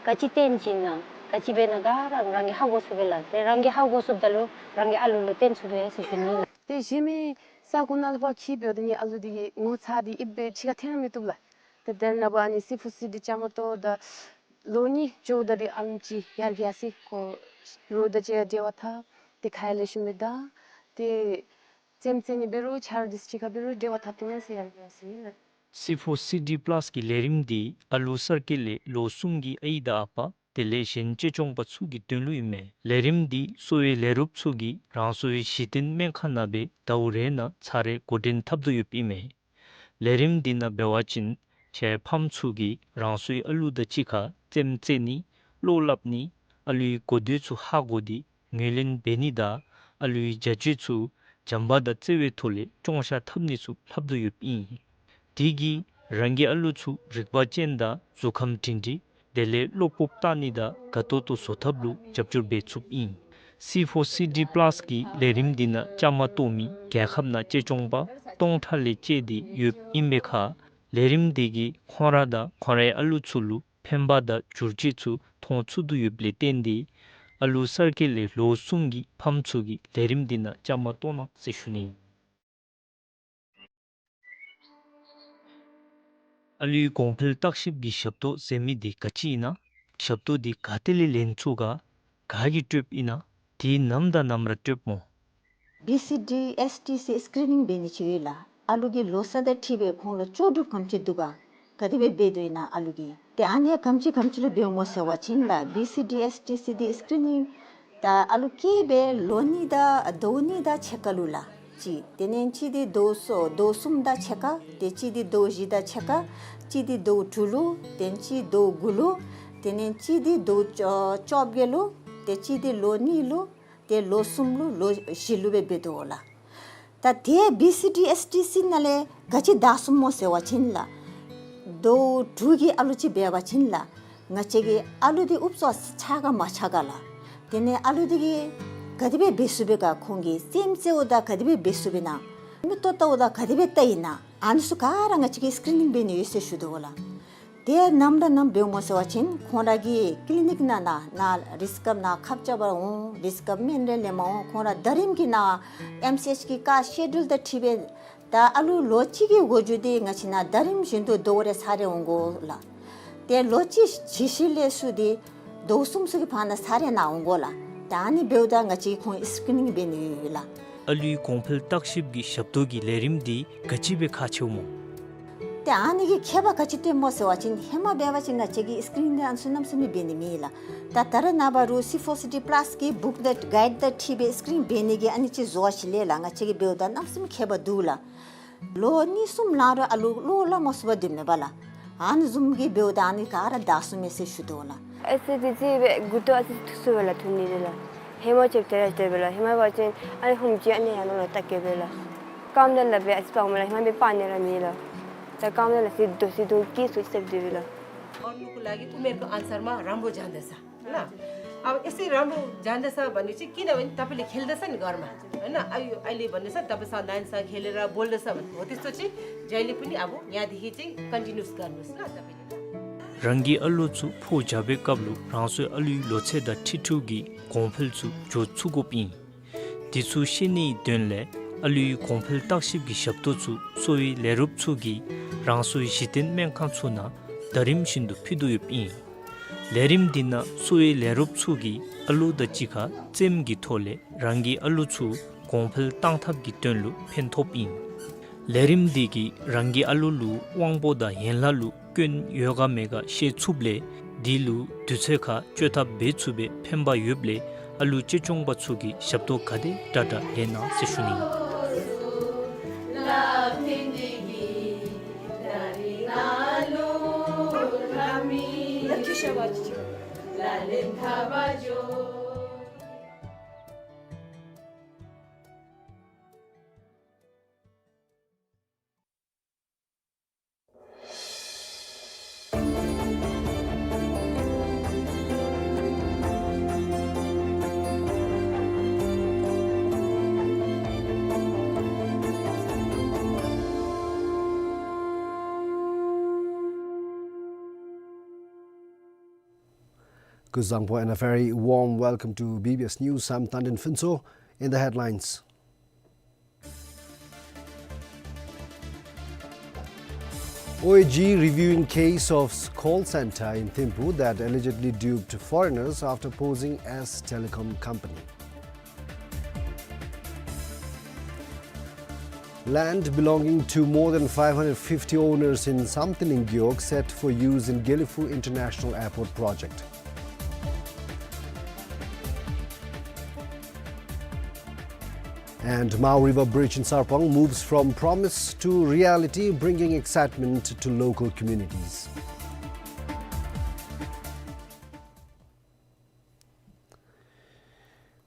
ག་ཅི་སྟོན་བྱིན་ན། ག་ཅི་འབད་ན་ག་ར་རང་གིས་ཧ་གོ་ཚུགས་པས་ལགས། དེ་རང་གིས་ཧ་གོ་ཚུགསཔ་ད་ལུ་རང་གི་ཨ་ལུ་ལུ་སྟོན་ཚུགས་པས་ཟེར་ཞུ་ནི་ལགས། ཏེ་གཞན་མི་ས་གོ་ནང་ལུ་ཕར་འཁྱིད་འབདཝ་ད་ནི་ཨ་ལུ་འདི་གིས་ངོ་ཚ་སྟེ་ཨིབ་སྦེ་ཕྱི་ཁར་འཐོན་མི་བཏུབ་ལགས། ཏེ་དེ་ནང་པ་ཨ་ནི་སི་ཕུཌ་སི་ཌི་བཅའ་མར་གཏོགས་ད་ལོ་གཉིས་འགྱོཝ་ད་འདི་ཨ་ལུ་ཅིག་ཡར་རྒྱས་སི་ཁོ་རོགས་དང་གཅིག་ཁར་འབྲེལ་བ་འཐབ། ཏེ་ཁ་ཡར་ལེགས་ཤོམ་སྦེ་བདའ། ཏེ་རྩེདམོ་རྩེ་ནི་འབད་རུང་ཆ་རོགས་འདི་ཚུ་གཅིག་ཁར་འབད་རུང་འབྲེལ་བ་འཐབ་བཏང་ཡི་ཟེར་ཡར་རྒྱས་སི་ལགས། སི་ཕུཌ་སི་ཌི་པ་ལཱསི་གི་ལས་རིམ་འདི་ཨ་ལུ་གསར་སྐྱེས་ལས་ལོ་གསུམ་གྱི་ཨའི་དང་ཨ་པ་དེ་ལས་གཞན་གཅེས་སྐྱོང་པ་ཚུ་གི་དོན་ལུ་ཨིན་མས། ལས་རིམ་འདི་གསོ་བའི་ལས་རོགསཔ་ཚུ་གིས་རང་སོའི་གཞི་རྟེན་སྨན་ཁང་ནང་སྦེ་ཟླཝ་རེ་ནང་ཚར་རེ་འགོ་འདྲེན་འཐབ་དོ་ཡོདཔ་ཨིན་མས། ལས་རིམ་འདི་ནང་འབད་བ་ཅིན་ཁྱེད་ཕམ་ཚུ་གིས་རང་སོའི་ཨ་ལུ་དང་གཅིག་ཁར་རྩེདམོ་རྩེ་ནི་བློ་སླབ་ནི་ཨ་ལུའི་གོ་དོན་ཚུ་ཧ་གོ་སྟེ་ངོས་ལེན་འབད་ནི་དང་ཨ་ལུའི་བྱ་སྤྱོད་ཚུ་བྱམས་པ་དང་བརྩེ་བའི་ཐོག་ལས་སྐྱོང་བཞག་འཐབ་ནི་ཚུ་སླབ་དོ་ཡོདཔ་ཨིན། དེ་གིས་རང་གི་ཨ་ལུ་ཚུ་རིག་པ་ཅན་དང་གཟུགས་ཁམས་སྒྲིང་སྒྲིང་དེ་ལས་བློ་སྤོབས་བཏང་ནི་དང་དགའ་ཏོག་ཏོ་བཟོ་ཐབས་ལུ་རྒྱབ་སྐྱོར་འབད་ཚུགསཔ་ཨིན། སི་ཕུཌ་སི་ཌི་པ་ལཱསི་གི་ལས་རིམ་འདི་ནང་བཅའ་མར་གཏོགས་མི་རྒྱལ་ཁབ་ནང་གཅེས་སྐྱོང་པ་སྟོང་ཕྲག་ལས་བཅད་དེ་ཡོདཔ་ཨིན་པའི་ཁར་ལས་རིམ་འདི་གིས་ཁོང་ར་དང་ཁོང་རའི་ཨ་ལུ་ཚུ་ལུ་ཕན་པ་དང་བསྒྱུར་བཅོས་ཚུ་མཐོང་ཚུགས་དོ་ཡོདཔ་ལས་བརྟེན་ཏེ་ཨ་ལུ་གསར་སྐྱེས་ལས་ལོ་གསུམ་གྱི་ཕམ་ཚུ་གིས་ལས་རིམ་འདི་ནང་བཅའ་མར་གཏོགས་གནང་ཟེར་ཞུ་ནི། ཨ་ལུའི་གོང་འཕེལ་བརྟག་ཞིབ་ཀྱི་ཞབས་ཏོག་ཟེར་མི་འདི་ག་ཅི་ཨིན་ན། ཞབས་ཏོག་འདི་ག་ཏེ་ལས་ལེན་ཚུགས་ག། ག་གིས་སྤྲོདཔ་ཨིན་ན། དེ་ནམ་དང་ནམ་ར་སྤྲོདཔ་སྨོ། བི་སི་ཌི་ཨེསི་ཊི་སི་སི་ཀི་རི་ནིང་འབད་ནི་ཅིག་ཡོད་ལགས། ཨ་ལུ་གི་ལོ་ཚད་དང་འཁྲིལ་སྦེ་ཁོང་ལུ་ལྕོགས་གྲུབ་ག་དེམ་ཅིག་འདུག་ག། ག་དེ་སྦེ་འབད་དོ་ཨིན་ན་ཨ་ལུ་གིས། ཏེ་ཨ་ནི་ག་དེམ་ཅིག་ག་དེམ་ཅིག་ལུ་འབདཝ་སྨོ་ཟེར་བ་ཅིན་ལགས་བི་སི་ཌི་ཨེསི་ཊི་སི་སི་འདི་སི་ཀི་རི་ནིང་ད་ཨ་ལུ་སྐྱེས་སྦེ་ལོ་གཉིས་དང་ཟླཝ་གཉིས་དང་ཕྱེད་ཀ་ལུ་ལགས། གཅིག། དེ་ལས་གཅིག་འདི་ཟླཝ་གསུམ་ཟླཝ་གསུམ་དང་ཕྱེད་ཀ། ཏེ་གཅིག་འདི་ཟླཝ་བཞི་དང་ཕྱེད་ཀ། གཅིག་འདི་ཟླཝ་དྲུག་ལུ། ཏེ་གཅིག་ཟླཝ་དགུ་ལུ། དེ་ལས་གཅིག་འདི་ཟླཝ་བཅོ་བཅོ་བརྒྱད་ལུ། ཏེ་གཅིག་འདི་ལོ་གཉིས་ལུ། ཏེ་ལོ་གསུམ་ལུ་ལོ་བཞི་ལུ་སྦེ་འབད་དོ་ལགས། ད་ཏེ་བི་སི་ཌི་ཨེསི་ཊི་སི་ནང་ལས་ག་ཅི་བདའ་ཚུགས་སྨོ་ཟེར་བ་ཅིན་ལགས། ཟླཝ་དྲུག་གི་ཨ་ལུ་ཅིག་འབད་བ་ཅིན་ལགས། ང་བཅས་ཀྱི་ཨ་ལུ་འདི་ཨུབ་ཙམ་ཆགས་ག་མ་ཆགས་ག་ལགས། དེ་ལས་ཨ་ལུ་འདི་གིས་ག་དེ་སྦེ་འབད་ཚུགས་པས་ག། ཁོང་གིས་རྩེདམོ་རྩེཝ་ད་ག་དེ་སྦེ་འབད་ཚུགས་པས་ན། མིག་ཏོ་བལྟཝ་ད་ག་དེ་སྦེ་བལྟ་ཡི་ན། ཨ་ནི་ཚུ་ག་ར་ང་བཅས་ཀྱིས་སི་ཀི་རི་ནིང་འབད་ནི་ཡོད་ཟེར་ཞུ་དོ་ལགས། ཏེ་ནམ་ར་ནམ་འབདཝ་སྨོ་ཟེར་བ་ཅིན་ཁོང་ར་གི་ཀི་ལི་ནིག་ནང་ན་ན་རིསི་ཀབ་ནང་ཁབ་རྐྱབ་པར་འོང་། རིསི་ཀབ་སྨན་རེ་ལེནམ་འོང་། ཁོང་ར་ཟླ་རིམ་གྱི་ནང་ཨེམ་སི་ཨེཆ་གི་ཀ་སི་ཀེ་ཇུལ་དང་འཁྲིལ་སྦེ་ད་ཨ་ལུ་ལོ་གཅིག་གི་འགོ་འགྱུར་འདི་ང་བཅས་ནང་ཟླ་རིམ་བཞིན་དུ་ཟླཝ་རེ་ཚར་རེ་འོང་དགོ་ལགས། ཏེ་ལོ་གཅིག་བྱི་ཤི་ལས་ཚུར་འདི་ཟླཝ་གསུམ་ཚུ་གི་བར་ན་ཚར་རེ་ནང་འོང་དགོ་ལགས། ད་ཨ་ནི་འབདཝ་ད་ང་བཅས་ཁོང་སི་ཀི་རི་ནིང་འབད་ནི་ཡོད་ལགས། ཨ་ལུའི་གོང་འཕེལ་བརྟག་ཞིབ་ཀྱི་ཞབས་ཏོག་གི་ལས་རིམ་འདི་ག་ཅི་སྦེ་ཁག་ཆེཝ་སྨོ། ཏེ་ཨ་ནི་གི་ཁྱད་པར་ག་ཅི་སྟོནམ་སྨོ་ཟེར་བ་ཅིན་ཧེ་མ་འབད་བ་ཅིན་ང་བཅས་ཀྱིས་སི་ཀི་རི་ནིང་འདི་ཨ་ནི་ཚུ་གནམ་མེད་ས་མེད་འབད་ནི་མེད་ལགས། ད་ད་རེས་ནངས་པ་རུང་སི་ཕོར་སི་ཌི་པ་ལཱསི་གི་བུཀ་དང་གའིཌ་དང་འཁྲིལ་སྦེ་སི་ཀི་རི་ནིང་འབད་ནི་གི་ཨ་ནི་ཅིག་བཟོ་བ་ཅིག་ལས་ལགས། ང་བཅས་ཀྱིས་འབདཝ་ད་གནམ་མེད་ས་མེད་ཁྱད་པར་འདུག་ལགས། ལོ་གཉིས་གསུམ་ལང་རུང་ཨ་ལུ་བློ་སླབ་མ་ཚུགས་པར་སྡོདཔ་མས་པ་ལགས། ཨ་ནི་བཟུམ་གྱི་འབདཝ་ད་ཨ་ནི་ག་ར་བདའ་ཚུགས་མས་ཟེར་ཞུ་དོ་ལགས། ཨེ་སི་ཌི་སི་སྦེ་མགུ་ཏོ་ཨ་ཙི་ཐུག་སོང་པས་ལགས། ཐུག་ནི་རེ་ལགས། ཧེ་མ་ཅིག་དེ་ར་དེ་སྦེ་ལགས། ཧེ་མ་འབད་བ་ཅིན་ཨ་ནི་ཧུམ་ཅིག་ཨ་ནི་ཡར་ལོང་ལགས་ལྟ་གེ་སྦེ་ལགས། རྐངམ་དང་ལགཔ་ཨ་ཙི་སྤརཝ་མས་ལགས། ཧེ་མ་སྦེ་སྤར་ནི་ར་མེད་ལགས། ད་རྐངམ་དང་ལགཔ་ཨ་ཙི་རྡོག་ཙི་རྡོག་སྐྱེས་སོང་ཟེར་སྡོདཔ་མས་ལགས། और नुको लागि उमेरको अनुसारमा राम्रो जाँदैछ। होइन? अब यसै राम्रो जाँदैछ भनेपछि किन भने तपाईँले खेल्दैछ नि घरमा, होइन? अहिले, अहिले भन्दैछ तपाईँ स-, नानीसँग खेलेर बोल्दैछ भने, हो त्यस्तो चाहिँ जहिले पनि अब यहाँदेखि चाहिँ कन्टिन्युस गर्नुहोस् ल तपाईँले। རང་གི་ཨ་ལུ་ཚུ་ཕོ་རྒྱས་པའི་སྐབས་ལུ་རང་སོའི་ཨ་ལུའི་ལོ་ཚད་དང་འཁྲིལ་འཁྲིལཝ་གི་གོང་འཕེལ་ཚུ་འགྱོ་ཚུགས་དགོཔ་ཨིན། དེ་ཚུ་ཤེས་ནིའི་དོན་ལས་ཨ་ལུའི་གོང་འཕེལ་བརྟག་ཞིབ་ཀྱི་ཞབས་ཏོག་ཚུ་གསོ་བའི་ལས་རོགསཔ་ཚུ་གིས་རང་སོའི་གཞི་རྟེན་སྨན་ཁང་ཚུ་ནང་ཟླ་རིམ་བཞིན་དུ་ཕུལ་དོ་ཡོདཔ་ཨིན། ལས་རིམ་འདི་ནང་གསོ་བའི་ལས་རོགསཔ་ཚུ་གིས་ཨ་ལུ་དང་གཅིག་ཁར་རྩེདམོ་གི་ཐོག་ལས་རང་གི་ཨ་ལུ་ཚུ་གོང་འཕེལ་གཏང་ཐབས་ཀྱི་དོན་ལུ་ཕན་ཐོགསཔ་ཨིན། ལས་རིམ་འདི་གིས་རང་གི་ཨ་ལུ་ལུ་དབང་པོ་དང་ཡན་ལག་ལུ་སྐྱོན་ཡོད་ག་མེད་ག་ཤེས་ཚུགསཔ་ལས་འདི་ལུ་དུས་ཚོད་ཁར་བཅོས་ཐབས་འབད་ཚུགས་པའི་ཕན་པ་ཡོདཔ་ལས་ཨ་ལུ་གཅེས་སྐྱོང་པ་ཚུ་གིས་ཞབས་ཏོག་ག་དེ་དྲག་དྲག་ལེན་གནང་ཟེར་ཞུ་ནི་ཨིན། Kuzuzangpo and a very warm welcome to B B S News. I'm Tandin Phuntsho. In the headlines, O A G reviewing case of call center in Thimphu that allegedly duped foreigners after posing as telecom company. Land belonging to more than five hundred fifty owners in Samthiling Gewog set for use in Gelephu International Airport project. And Mao River Bridge in Sarpang moves from promise to reality, bringing excitement to local communities.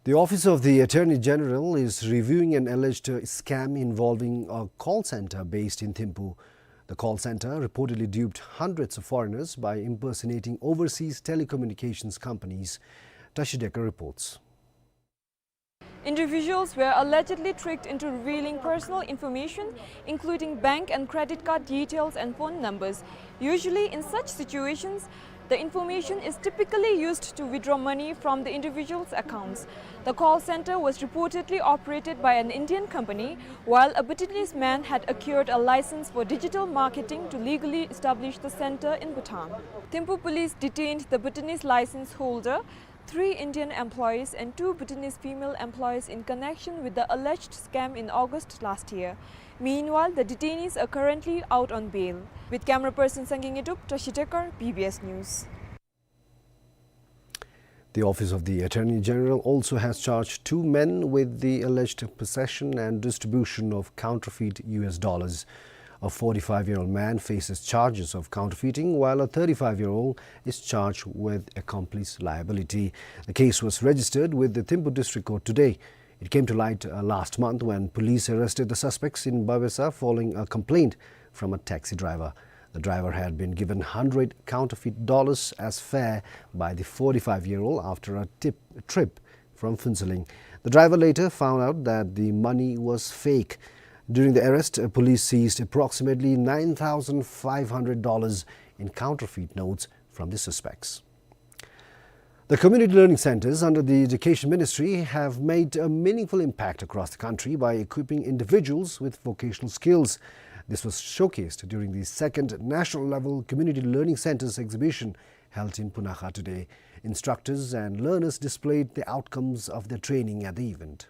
The Office of the Attorney General is reviewing an alleged scam involving a call center based in Thimphu. The call center reportedly duped hundreds of foreigners by impersonating overseas telecommunications companies. Tashi Dekar reports. Individuals were allegedly tricked into revealing personal information, including bank and credit card details and phone numbers. Usually, in such situations, the information is typically used to withdraw money from the individual's accounts. The call center was reportedly operated by an Indian company, while a Bhutanese man had acquired a license for digital marketing to legally establish the center in Bhutan. Thimphu police detained the Bhutanese license holder, three Indian employees and two Bhutanese female employees in connection with the alleged scam in August last year. Meanwhile, the detainees are currently out on bail. With camera person Sangay Ngedup, Tashi Dekar, B B S News. The Office of the Attorney General also has charged two men with the alleged possession and distribution of counterfeit U S dollars. A forty-five-year-old man faces charges of counterfeiting, while a thirty-five-year-old is charged with accomplice liability. The case was registered with the Thimphu District Court today. It came to light, uh, last month when police arrested the suspects in Babesa following a complaint from a taxi driver. The driver had been given hundred counterfeit dollars as fare by the forty-five-year-old after a tip, trip from Phuentsholing. The driver later found out that the money was fake. During the arrest, uh, police seized approximately nine thousand five hundred dollars in counterfeit notes from the suspects. The community learning centers under the Education Ministry have made a meaningful impact across the country by equipping individuals with vocational skills. This was showcased during the second national level community learning centers exhibition held in Punakha today. Instructors and learners displayed the outcomes of their training at the event.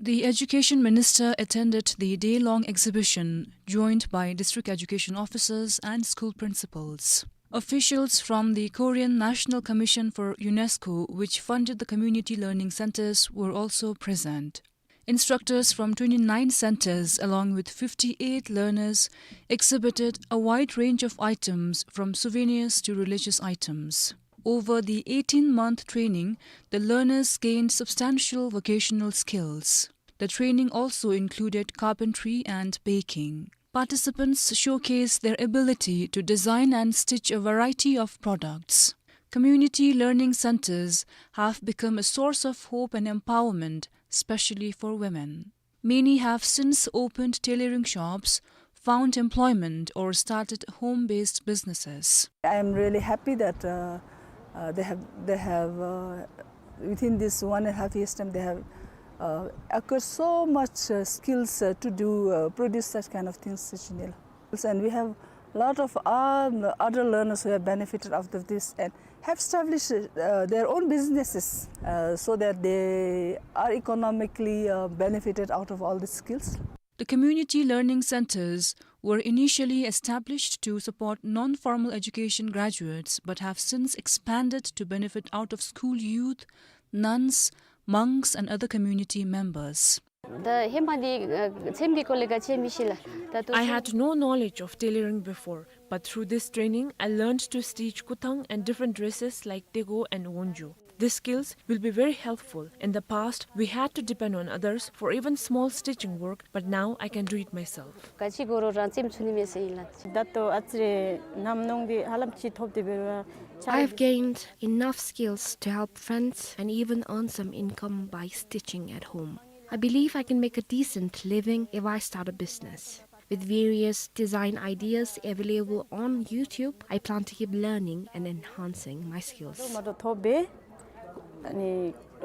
The Education Minister attended the day-long exhibition, joined by district education officers and school principals. Officials from the Korean National Commission for UNESCO, which funded the community learning centers, were also present. Instructors from twenty-nine centers, along with fifty-eight learners, exhibited a wide range of items, from souvenirs to religious items. Over the eighteen-month training, the learners gained substantial vocational skills. The training also included carpentry and baking. Participants showcased their ability to design and stitch a variety of products. Community learning centers have become a source of hope and empowerment, especially for women. Many have since opened tailoring shops, found employment, or started home-based businesses. I am really happy that, uh, uh, they have, they have, uh, within this one and a half years time, they have, uh, acquired so much, uh, skills, uh, to do, uh, produce such kind of things, Sachinil. And we have lot of, um, other learners who have benefited out of this, and have established uh, their own businesses uh, so that they are economically uh, benefited out of all these skills. The community learning centers were initially established to support non-formal education graduates but have since expanded to benefit out-of-school youth, nuns, monks, and other community members. ད་ཧེ་མ་འདི་ཚེམ་གྱི་སྐོར་ལས་ག་ཅི་མི་ཤེས་ལགས། ད་ལྟོ་I had no knowledge of tailoring before, but through this training, I learned to stitch kuthang and different dresses like tego and wonju. These skills will be very helpful. In the past, we had to depend on others for even small stitching work, but now I can do it myself. ག་ཅི་དགོ་རུང་རང་ཚེམ་ཚུགས་ནི་མས་ཟེར་ཨིན་ལགས། ད་ལྟོ་ཨ་ཙི་རེ་ཉམས་མྱོང་འདི་ཧ་ལམ་ཅིག་ཐོབ་སྟེ་འབད་རུང་ཆ། I have gained enough skills to help friends and even earn some income by stitching at home. I believe I can make a decent living if I start a business. With various design ideas available on YouTube, I plan to keep learning and enhancing my skills. མ་གཏོགས་ཐོབ་པས། ཨ་ནི་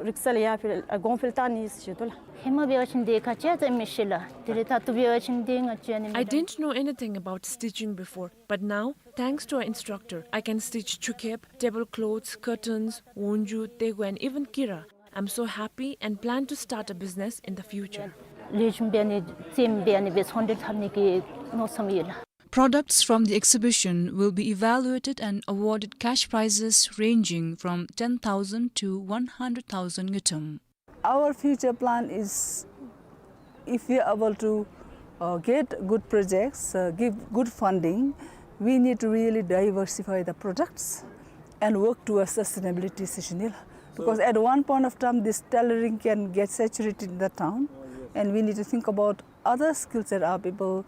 རིག་རྩལ་ཡར་འཕེལ་ཨ་གོང་འཕེལ་བཏང་ནི་ཟེར་ཞུ་དོ་ལགས། ཧེ་མ་འབད་བ་ཅིན་འདི་ག་ཅི་ཡང་མི་ཤེས་ལགས། དེ་ལས་ད་ལྟོ་འབད་བ་ཅིན་འདི་ང་བཅས་ཨ་ནི། I didn't know anything about stitching before, but now, thanks to our instructor, I can stitch chukep, tablecloths, curtains, wonju, tego, and even kira. I'm so happy and plan to start a business in the future. ལས་ཞུགས་འབད་ནི་ཚེམ་འབད་ནི་འབད་ཚོང་འབྲེལ་འཐབ་ནི་གི་མནོ་བསམ་ཡོད་ལགས། Products from the exhibition will be evaluated and awarded cash prizes ranging from ten thousand to one hundred thousand ngultrum. Our future plan is, if we are able to uh, get good projects, uh, give good funding, we need to really diversify the products and work towards sustainability ཟེར་ཞུ་ནི་ལགས། Because at one point of time, this tailoring can get saturated in the town, and we need to think about other skills that our people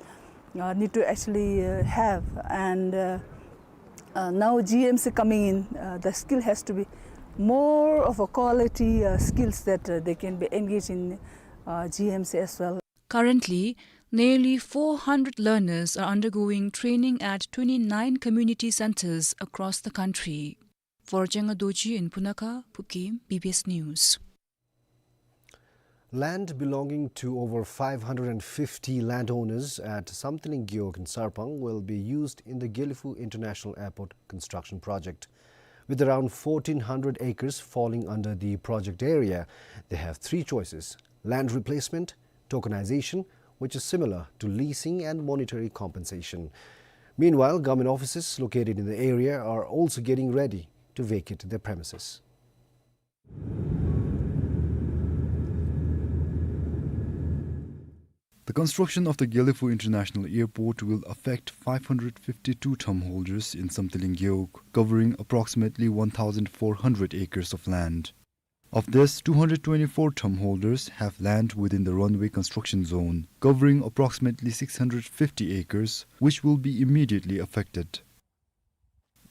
uh, need to actually uh, have. And uh, uh, now G M C coming in, uh, the skill has to be more of a quality uh, skills that uh, they can be engaged in uh, G M C as well. Currently, nearly four hundred learners are undergoing training at twenty-nine community centers across the country. For Chenga Dorji in Punakha, Phukim, B B S News. Land belonging to over five hundred and fifty landowners at Samthiling Gewog in Sarpang will be used in the Gelephu International Airport construction project. With around fourteen hundred acres falling under the project area, they have three choices: land replacement, tokenization, which is similar to leasing, and monetary compensation. Meanwhile, government offices located in the area are also getting ready to vacate their premises. The construction of the Gelephu International Airport will affect five hundred fifty-two thum holders in Samthiling Gewog, covering approximately one thousand four hundred acres of land. Of this, two hundred twenty-four thum holders have land within the runway construction zone, covering approximately six hundred fifty acres, which will be immediately affected.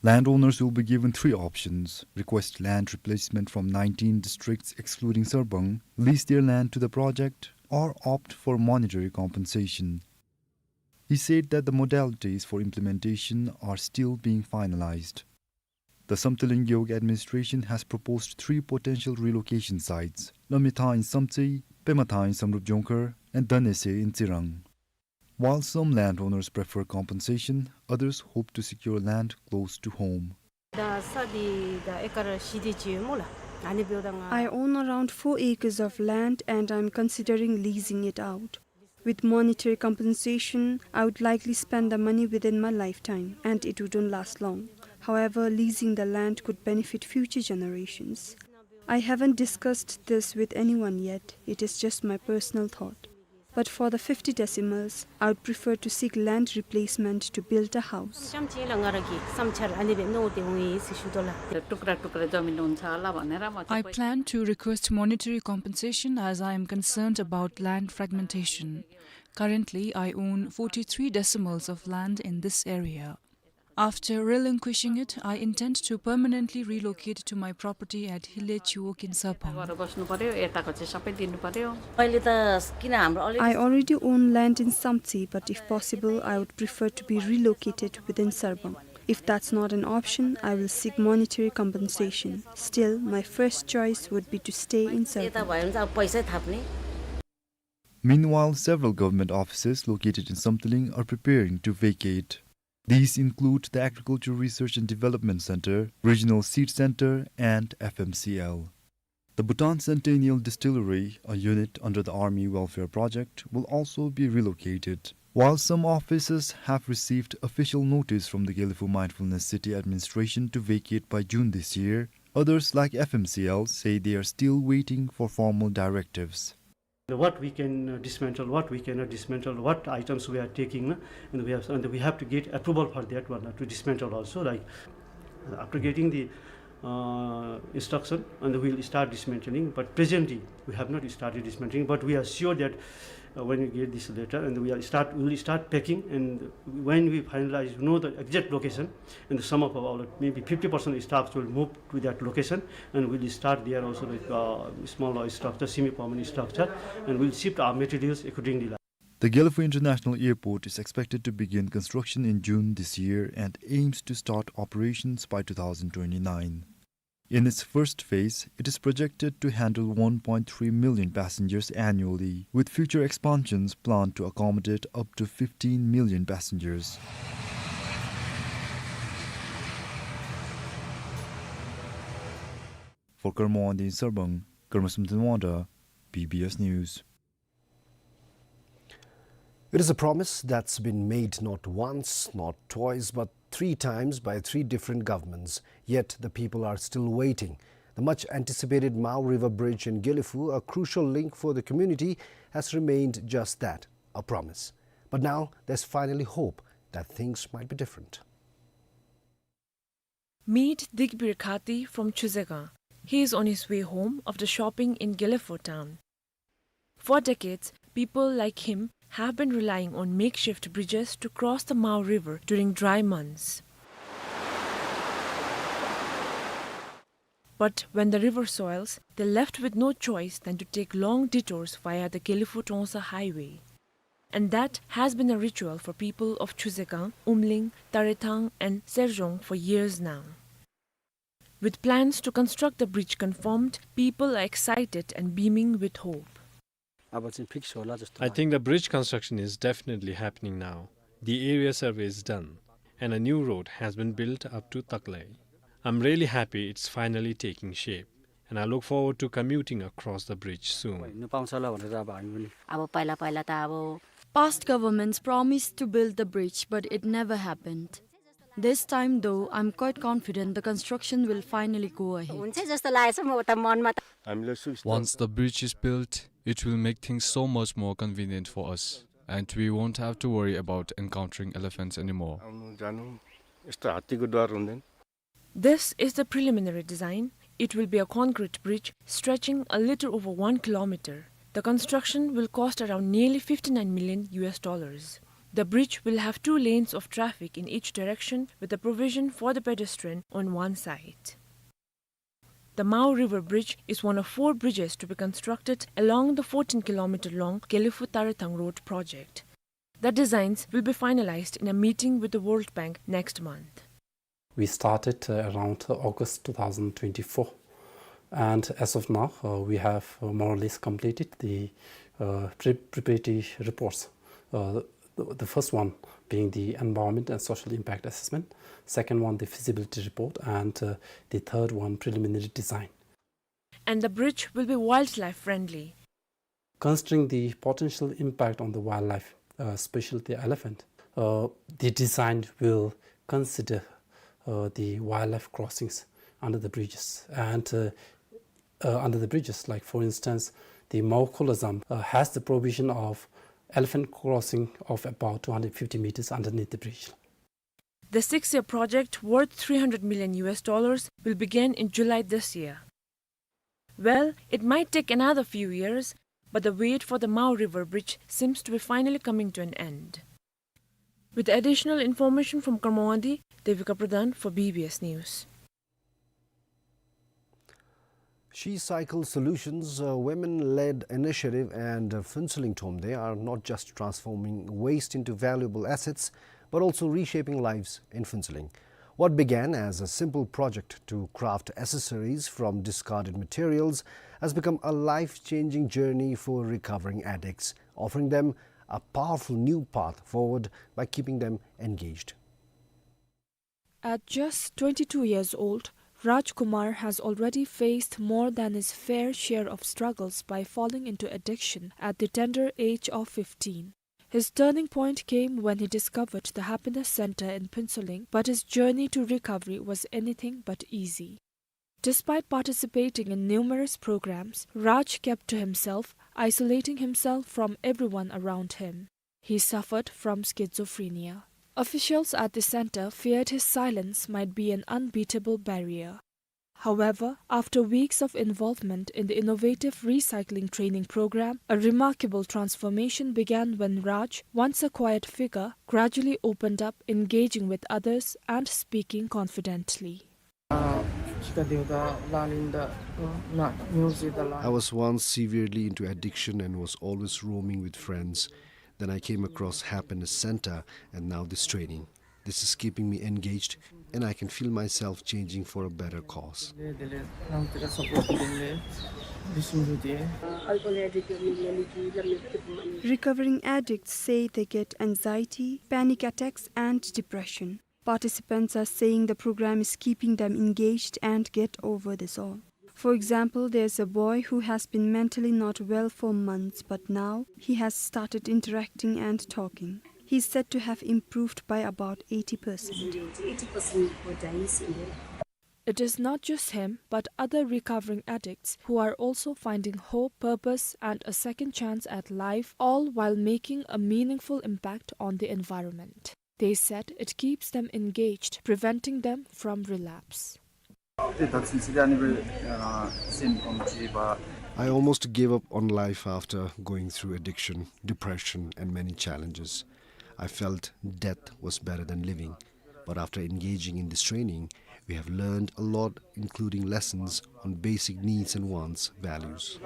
Landowners will be given three options: request land replacement from nineteen districts excluding Sarpang, lease their land to the project, or opt for monetary compensation. He said that the modalities for implementation are still being finalized. The Samthiling Gewog administration has proposed three potential relocation sites: Lamithang in Samtse, Pemathang in Samdrup Jongkhar, and Danese in Tsirang. While some landowners prefer compensation, others hope to secure land close to home. ད་ས་འདི་ད་ཨེ་ཀར་བཞི་དེ་ཅིག་ཡོད་སྨོ་ལགས། ཨ་ནི་འབདཝ་ད་ང་། I own around four acres of land and I'm considering leasing it out. With monetary compensation, I would likely spend the money within my lifetime and it wouldn't last long. However, leasing the land could benefit future generations. I haven't discussed this with anyone yet, it is just my personal thought. But for the fifty decimals, I would prefer to seek land replacement to build a house. བཤམ་ཅིག་ལགས། ང་ར་གི་བསམ་འཆར་ཨ་ནི་སྦེ་མནོ་སྟེ་འོང་ཡི་ཟེར་ཞུ་དོ་ལགས། टुक्रा टुक्रा जमिन हुन्छ होला भनेर म I plan to request monetary compensation as I am concerned about land fragmentation. Currently, I own forty-three decimals of land in this area. After relinquishing it, I intend to permanently relocate to my property at Hile Chiwog in Sarpang. गरेर बस्नु पर्‍यो, यताको चाहिँ सबै दिनु पर्‍यो। अहिले त किन हाम्रो अलि I already own land in Samtse, but if possible, I would prefer to be relocated within Sarpang. If that's not an option, I will seek monetary compensation. Still, my first choice would be to stay in यता Sarpang. भयो भने चाहिँ अब पैसै थाप्ने। Meanwhile, several government offices located in Samthiling are preparing to vacate. These include the Agriculture Research and Development Center, Regional Seed Center, and F M C L. The Bhutan Centennial Distillery, a unit under the Army Welfare Project, will also be relocated. While some offices have received official notice from the Gelephu Mindfulness City administration to vacate by June this year, others, like F M C L, say they are still waiting for formal directives. What we can, uh, dismantle, what we cannot dismantle, what items we are taking, uh, and we have, and we have to get approval for that one, uh, to dismantle also. Like, uh, after getting the, uh, instruction, and we'll start dismantling. But presently, we have not started dismantling. But we are sure that, uh, when we get this letter, and we are start, we will start packing. And when we finalize, you know, the exact location, and some of our, maybe fifty percent staffs will move to that location, and we'll start there also, like, uh, small structure, semi-permanent structure, and we'll shift our materials accordingly. The Gelephu International Airport is expected to begin construction in June this year and aims to start operations by two thousand twenty-nine. In its first phase, it is projected to handle one point three million passengers annually, with future expansions planned to accommodate up to fifteen million passengers. For Karma Wangdi in Sarpang, Karma Samten Wangda, B B S News. It is a promise that's been made not once, not twice, but three times by three different governments. Yet the people are still waiting. The much anticipated Mao River Bridge in Gelephu, a crucial link for the community, has remained just that, a promise. But now there's finally hope that things might be different. Meet Digbir Khati from Chuzegan. He is on his way home after shopping in Gelephu town. For decades, people like him have been relying on makeshift bridges to cross the Mao River during dry months. But when the river swells, they're left with no choice than to take long detours via the Gelephu Tongsa highway. And that has been a ritual for people of Chuzegan, Umling, Tarethang, and Serjong for years now. With plans to construct the bridge confirmed, people are excited and beaming with hope. अब चाहिँ फिक्स होला जस्तो I लाग्छ। Think the bridge construction is definitely happening now. The area survey is done, and a new road has been built up to Taklai. I'm really happy it's finally taking shape, and I look forward to commuting across the bridge soon. हिँड्नु पाउँछ होला भनेर अब हामी पनि। अब पहिला पहिला त अब Past governments promised to build the bridge, but it never happened. This time, though, I'm quite confident the construction will finally go ahead. हुन्छ जस्तो लागेछ म त मनमा त। हामीलाई सुविस्ता Once the bridge is built, it will make things so much more convenient for us, and we won't have to worry about encountering elephants anymore. आउनु जानु यस्तो हात्तीको डर हुँदैन। This is the preliminary design. It will be a concrete bridge stretching a little over one kilometer. The construction will cost around nearly fifty-nine million U S dollars. The bridge will have two lanes of traffic in each direction, with a provision for the pedestrian on one side. The Mao River Bridge is one of four bridges to be constructed along the fourteen kilometer long Gelephu Tarethang Road project. The designs will be finalized in a meeting with the World Bank next month. We started, uh, around August two thousand twenty-four, and as of now, uh, we have, uh, more or less completed the, uh, pre-, preparatory reports. Uh, the, the first one being the environment and social impact assessment, second one the feasibility report, and, uh, the third one preliminary design. And the bridge will be wildlife friendly. Considering the potential impact on the wildlife, uh, especially the elephant, uh, the design will consider, uh, the wildlife crossings under the bridges and, uh, uh, under the bridges. Like, for instance, the Mao Kholazam, uh, has the provision of elephant crossing of about two hundred fifty meters underneath the bridge. The six-year project, worth three hundred million U S dollars, will begin in July this year. Well, it might take another few years, but the wait for the Mao River Bridge seems to be finally coming to an end. With additional information from Karma Wangdi, Devika Pradhan for B B S News. She Cycle Solutions, a women-led initiative, and, uh, Phuentsholing Thomde are not just transforming waste into valuable assets, but also reshaping lives in Phuentsholing. What began as a simple project to craft accessories from discarded materials has become a life-changing journey for recovering addicts, offering them a powerful new path forward by keeping them engaged. At just twenty-two years old, Rajkumar has already faced more than his fair share of struggles by falling into addiction at the tender age of fifteen. His turning point came when he discovered the Happiness Center in Phuentsholing, but his journey to recovery was anything but easy. Despite participating in numerous programs, Raj kept to himself, isolating himself from everyone around him. He suffered from schizophrenia. Officials at the center feared his silence might be an unbeatable barrier. However, after weeks of involvement in the innovative recycling training program, a remarkable transformation began when Raj, once a quiet figure, gradually opened up, engaging with others and speaking confidently. I was once severely into addiction and was always roaming with friends. Then I came across Happiness Center and now this training. This is keeping me engaged and I can feel myself changing for a better cause. Recovering addicts say they get anxiety, panic attacks, and depression. Participants are saying the program is keeping them engaged and get over this all. For example, there's a boy who has been mentally not well for months, but now he has started interacting and talking. He's said to have improved by about eighty percent. It is not just him, but other recovering addicts who are also finding hope, purpose, and a second chance at life, all while making a meaningful impact on the environment. They said it keeps them engaged, preventing them from relapse. I almost gave up on life after going through addiction, depression, and many challenges. I felt death was better than living. But after engaging in this training, we have learned a lot, including lessons on basic needs and wants, values.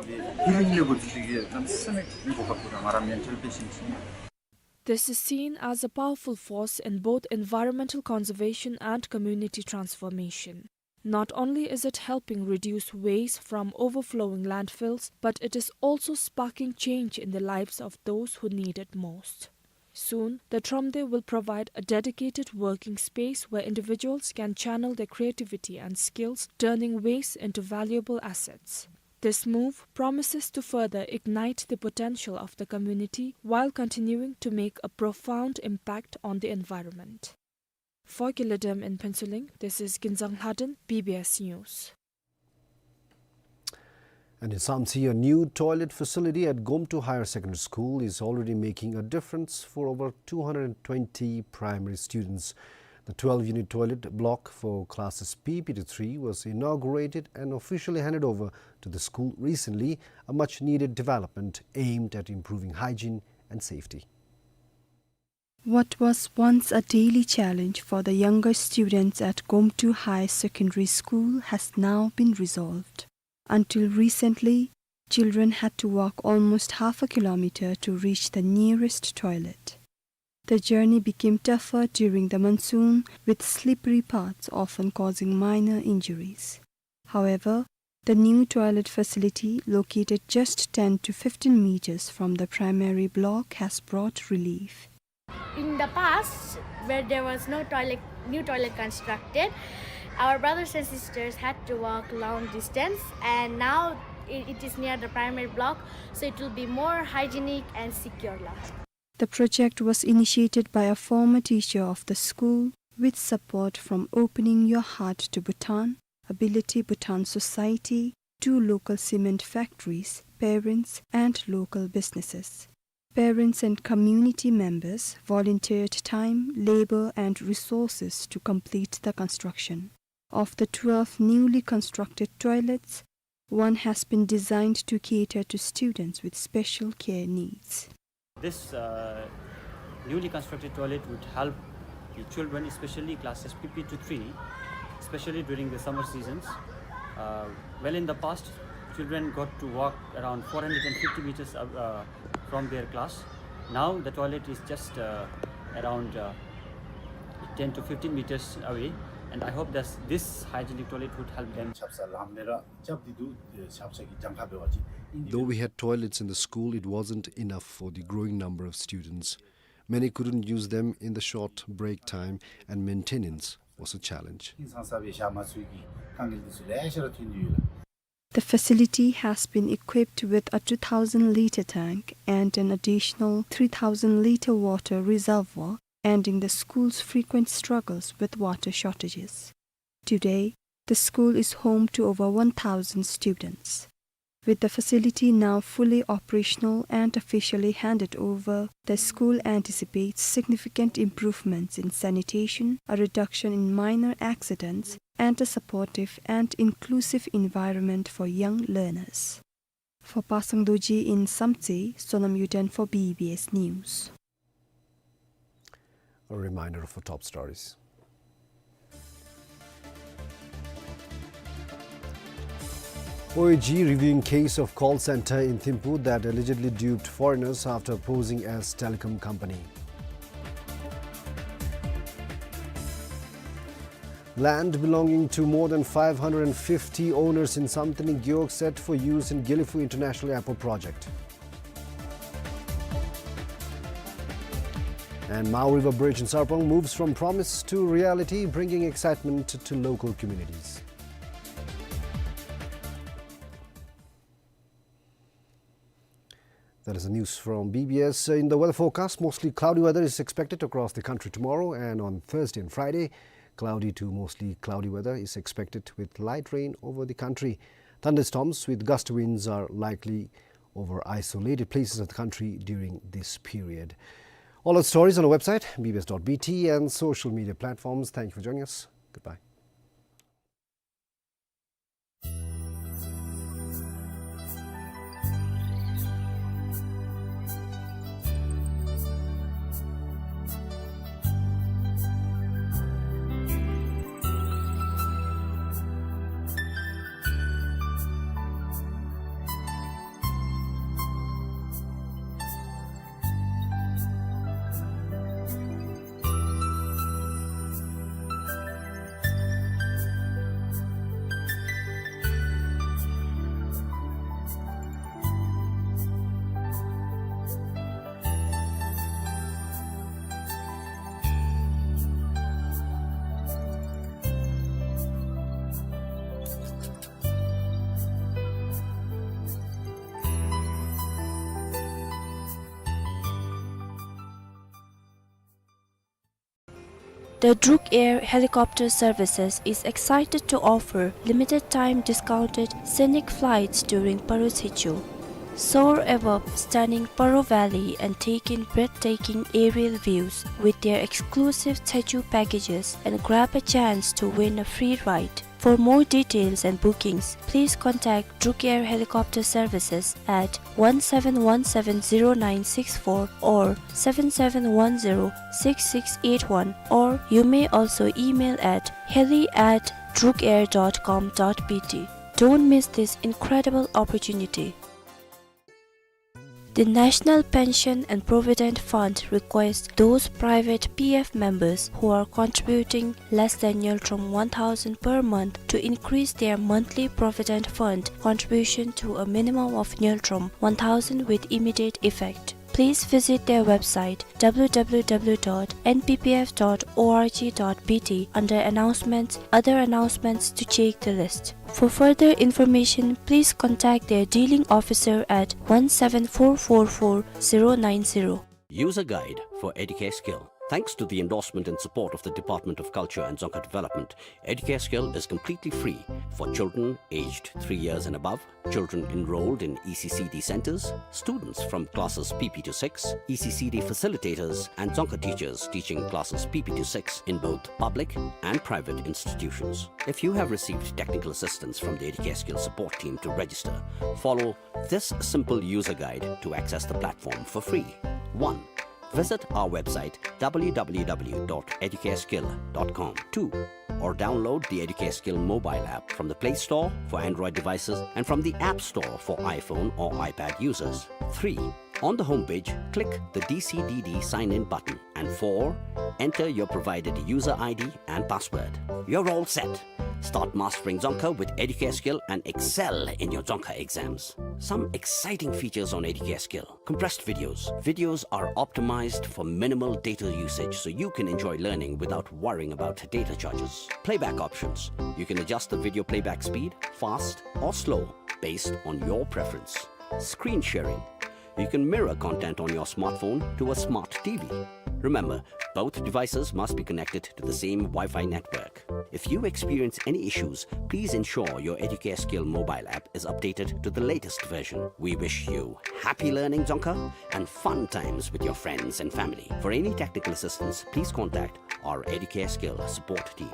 This is seen as a powerful force in both environmental conservation and community transformation. Not only is it helping reduce waste from overflowing landfills, but it is also sparking change in the lives of those who need it most. Soon, the Thromde will provide a dedicated working space where individuals can channel their creativity and skills, turning waste into valuable assets. This move promises to further ignite the potential of the community while continuing to make a profound impact on the environment. For Gila Dam in Phuentsholing, this is Ginzang Lhaden, B B S News. And in Samtse, a new toilet facility at Gomtu Higher Secondary School is already making a difference for over two hundred twenty primary students. The twelve-unit toilet block for classes P P to three was inaugurated and officially handed over to the school recently, a much-needed development aimed at improving hygiene and safety. What was once a daily challenge for the younger students at Gomtu High Secondary School has now been resolved. Until recently, children had to walk almost half a kilometer to reach the nearest toilet. The journey became tougher during the monsoon, with slippery paths often causing minor injuries. However, the new toilet facility, located just ten to fifteen meters from the primary block, has brought relief. In the past, where there was no toilet, new toilet constructed, our brothers and sisters had to walk long distance, and now i-, it is near the primary block, so it will be more hygienic and secure. The project was initiated by a former teacher of the school, with support from Opening Your Heart to Bhutan, Ability Bhutan Society, two local cement factories, parents, and local businesses. Parents and community members volunteered time, labor, and resources to complete the construction. Of the twelve newly constructed toilets, one has been designed to cater to students with special care needs. This, uh, newly constructed toilet would help the children, especially classes P P to three, especially during the summer seasons. Uh, well, in the past, children got to walk around four hundred fifty meters, uh, uh, from their class. Now the toilet is just, uh, around, uh, ten to fifteen meters away, and I hope that this hygienic toilet would help them. Though we had toilets in the school, it wasn't enough for the growing number of students. Many couldn't use them in the short break time, and maintenance was a challenge. ཧིང་སངས་ས་སྦེ་བཞག་མ་ཚུགས་ཀྱི་དཀའ་ངལ་འདི་ཚུ་ལེ་ཤ་ར་ཐོན་ཏེ་ཡོད་ལགས། The facility has been equipped with a two thousand litre tank and an additional three thousand litre water reservoir, ending the school's frequent struggles with water shortages. Today, the school is home to over one thousand students. With the facility now fully operational and officially handed over, the school anticipates significant improvements in sanitation, a reduction in minor accidents, and a supportive and inclusive environment for young learners. For Pasang Dorji in Samtse, Sonam Yuden for B B S News. A reminder of our top stories. O A G reviewing case of call center in Thimphu that allegedly duped foreigners after posing as telecom company. Land belonging to more than five hundred and fifty owners in Samtani Gewog set for use in Gelephu International Airport project. And Mao River Bridge in Sarpang moves from promise to reality, bringing excitement to local communities. That is the news from B B S. In the weather forecast, mostly cloudy weather is expected across the country tomorrow and on Thursday and Friday. Cloudy to mostly cloudy weather is expected with light rain over the country. Thunderstorms with gust winds are likely over isolated places of the country during this period. All our stories on our website, B B S dot B T, and social media platforms. Thank you for joining us. Goodbye. The Druk Air Helicopter Services is excited to offer limited time discounted scenic flights during Paro Tshechu. Soar above stunning Paro Valley and take in breathtaking aerial views with their exclusive Tshechu packages and grab a chance to win a free ride. For more details and bookings, please contact Druk Air Helicopter Services at one seven one seven zero nine six four or seven seven one zero six six eight one, or you may also email at heli at drukair dot com dot B T. Don't miss this incredible opportunity. The National Pension and Provident Fund requests those private P F members who are contributing less than Ngultrum one thousand per month to increase their monthly Provident Fund contribution to a minimum of Ngultrum one thousand with immediate effect. Please visit their website, W W W dot N P P F dot org dot B T, under Announcements, Other Announcements to check the list. For further information, please contact their dealing officer at one seven four four four zero nine zero. User Guide for Educare Skill. Thanks to the endorsement and support of the Department of Culture and Dzongkha Development, Educare Skill is completely free for children aged three years and above, children enrolled in E C C D centers, students from classes P P to six, E C C D facilitators, and Dzongkha teachers teaching classes P P to six in both public and private institutions. If you have received technical assistance from the Educare Skill support team to register, follow this simple user guide to access the platform for free. One, visit our website, W W W dot educareskill dot com. Two, or download the Educare Skill mobile app from the Play Store for Android devices and from the App Store for iPhone or iPad users. Three, on the homepage, click the D C D D sign-in button. And four, enter your provided user I D and password. You're all set. Start mastering Dzongkha with Educare Skill and excel in your Dzongkha exams. Some exciting features on Educare Skill. Compressed videos. Videos are optimized for minimal data usage, so you can enjoy learning without worrying about data charges. Playback options. You can adjust the video playback speed, fast or slow, based on your preference. Screen sharing. You can mirror content on your smartphone to a smart T V. Remember, both devices must be connected to the same Wi-Fi network. If you experience any issues, please ensure your Educare Skill mobile app is updated to the latest version. We wish you happy learning Dzongkha and fun times with your friends and family. For any technical assistance, please contact our Educare Skill support team.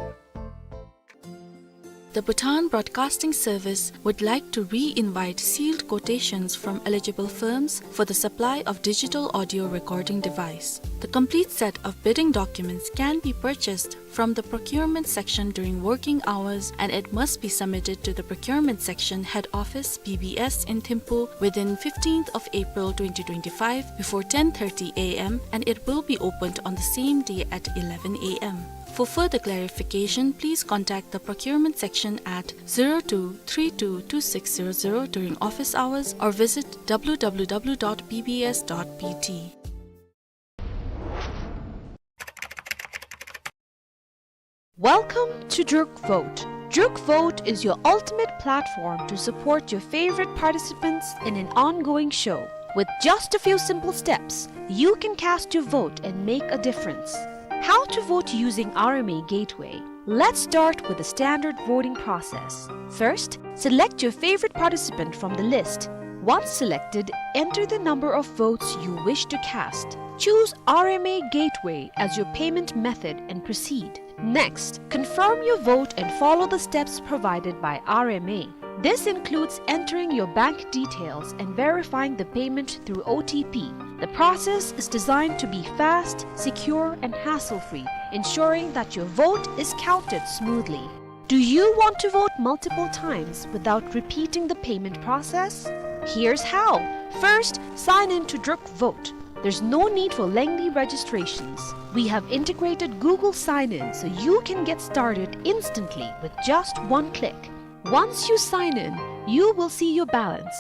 The Bhutan Broadcasting Service would like to re-invite sealed quotations from eligible firms for the supply of digital audio recording device. The complete set of bidding documents can be purchased from the procurement section during working hours, and it must be submitted to the procurement section head office, B B S, in Thimphu within fifteenth of April twenty twenty-five before ten thirty A M, and it will be opened on the same day at eleven A M. For further clarification, please contact the procurement section at zero two three two two six zero zero during office hours or visit W W W dot B B S dot B T. Welcome to Druk Vote. Druk Vote is your ultimate platform to support your favorite participants in an ongoing show. With just a few simple steps, you can cast your vote and make a difference. How to vote using R M A Gateway? Let's start with the standard voting process. First, select your favorite participant from the list. Once selected, enter the number of votes you wish to cast. Choose R M A Gateway as your payment method and proceed. Next, confirm your vote and follow the steps provided by R M A. This includes entering your bank details and verifying the payment through O T P. The process is designed to be fast, secure, and hassle-free, ensuring that your vote is counted smoothly. Do you want to vote multiple times without repeating the payment process? Here's how. First, sign in to Druk Vote. There's no need for lengthy registrations. We have integrated Google Sign-In, so you can get started instantly with just one click. Once you sign in, you will see your balance.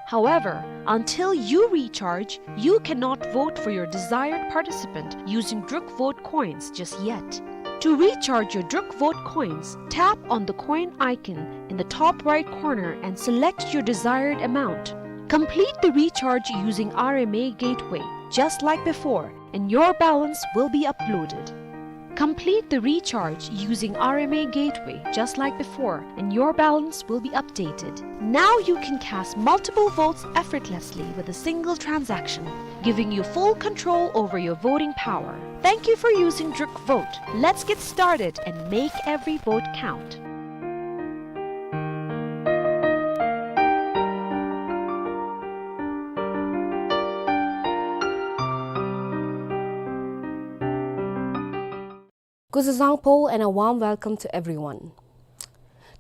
However, until you recharge, you cannot vote for your desired participant using Druk Vote coins just yet. To recharge your Druk Vote coins, tap on the coin icon in the top right corner and select your desired amount. Complete the recharge using R M A Gateway, just like before, and your balance will be uploaded. Complete the recharge using R M A Gateway, just like before, and your balance will be updated. Now you can cast multiple votes effortlessly with a single transaction, giving you full control over your voting power. Thank you for using Druk Vote. Let's get started and make every vote count. Kuzuzangpo and a warm welcome to everyone.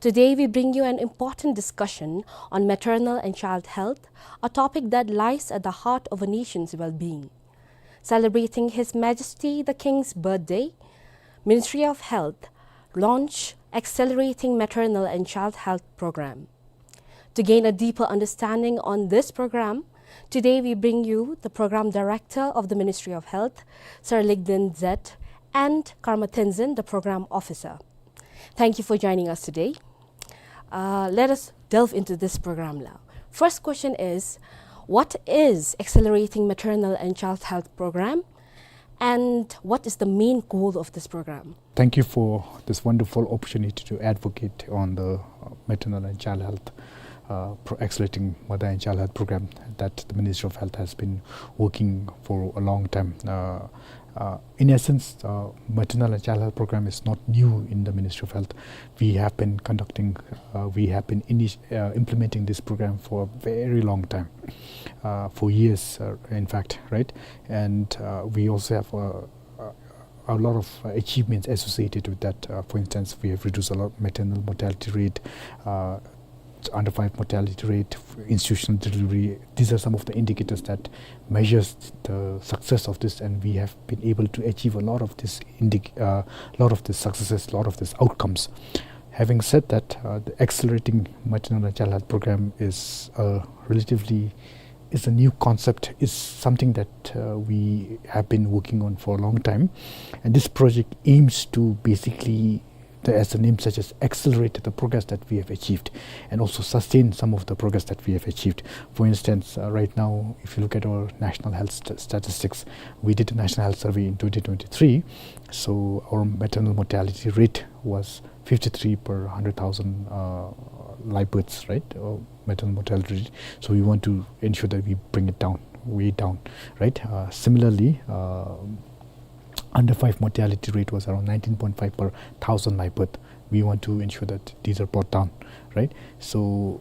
Today we bring you an important discussion on maternal and child health, a topic that lies at the heart of a nation's well-being. Celebrating His Majesty the King's birthday, Ministry of Health launch Accelerating Maternal and Child Health Program. To gain a deeper understanding on this program, today we bring you the Program Director of the Ministry of Health, Sir Ligden Zet, and Karma Tenzin, the Program Officer. Thank you for joining us today. Uh, let us delve into this program now. First question is, what is Accelerating Maternal and Child Health Program, and what is the main goal of this program? Thank you for this wonderful opportunity to advocate on the, uh, maternal and child health, uh, pro-, accelerating mother and child health program that the Ministry of Health has been working for a long time. Uh, uh, in essence, uh, maternal and child health program is not new in the Ministry of Health. We have been conducting, uh, we have been initi-, uh, implementing this program for a very long time, uh, for years, uh, in fact, right? And, uh, we also have, uh, uh, a lot of, uh, achievements associated with that. Uh, for instance, we have reduced a lot maternal mortality rate, uh, under five mortality rate, institutional delivery. These are some of the indicators that measures the success of this, and we have been able to achieve a lot of this indic-, uh, lot of the successes, lot of these outcomes. Having said that, uh, the accelerating maternal and child health program is a relatively is a new concept, is something that uh, we have been working on for a long time, and this project aims to basically, the, as the name suggests, accelerate the progress that we have achieved and also sustain some of the progress that we have achieved. For instance, uh, right now, if you look at our national health st- statistics, we did a national health survey in twenty twenty-three. So our maternal mortality rate was fifty-three per hundred thousand uh, live births, right? Uh, maternal mortality rate. So we want to ensure that we bring it down, way down, right? Uh, similarly, uh, under five mortality rate was around nineteen point five per thousand live birth. We want to ensure that these are brought down, right? So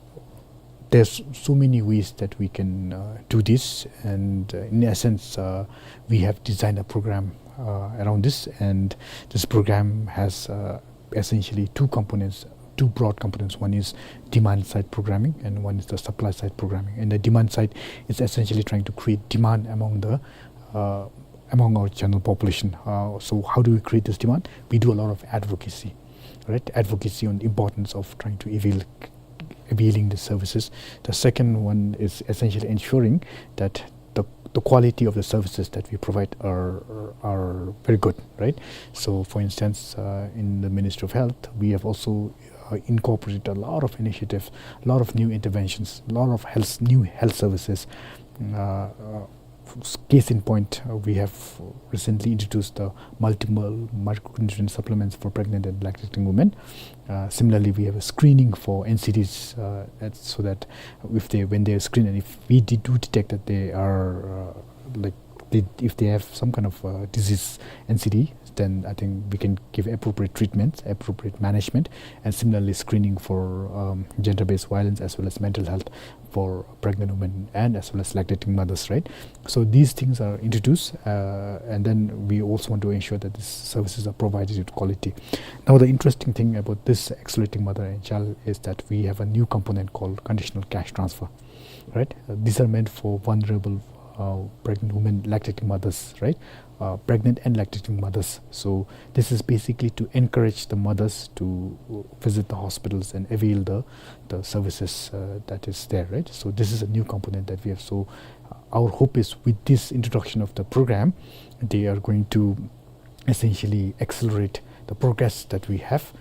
there's so many ways that we can uh, do this, and uh, in essence, uh, we have designed a program uh, around this, and this program has uh, essentially two components, two broad components. One is demand side programming, and one is the supply side programming. And the demand side is essentially trying to create demand among the uh, among our general population. Uh, so how do we create this demand? We do a lot of advocacy, right? Advocacy on the importance of trying to avail availing the services. The second one is essentially ensuring that the, the quality of the services that we provide are are very good, right? So, for instance, uh, in the Ministry of Health, we have also uh, incorporated a lot of initiatives, a lot of new interventions, a lot of health, new health services. Uh, uh, case in point, uh, we have recently introduced the multiple micronutrient supplements for pregnant and lactating women. Uh, similarly, we have a screening for N C Ds, uh, at, so that if they, when they are screened, and if we did, do detect that they are uh, like they, if they have some kind of uh, disease N C D, then I think we can give appropriate treatments, appropriate management, and similarly screening for um, gender-based violence as well as mental health for pregnant women and as well as lactating mothers, right? So these things are introduced, uh, and then we also want to ensure that these services are provided with quality. Now, the interesting thing about this accelerating mother and child is that we have a new component called conditional cash transfer, right? Uh, these are meant for vulnerable uh, pregnant women, lactating mothers, right? Uh, pregnant and lactating mothers. So this is basically to encourage the mothers to visit the hospitals and avail the the services uh, that is there, right? So this is a new component that we have. So uh, our hope is with this introduction of the program, they are going to essentially accelerate the progress that we have,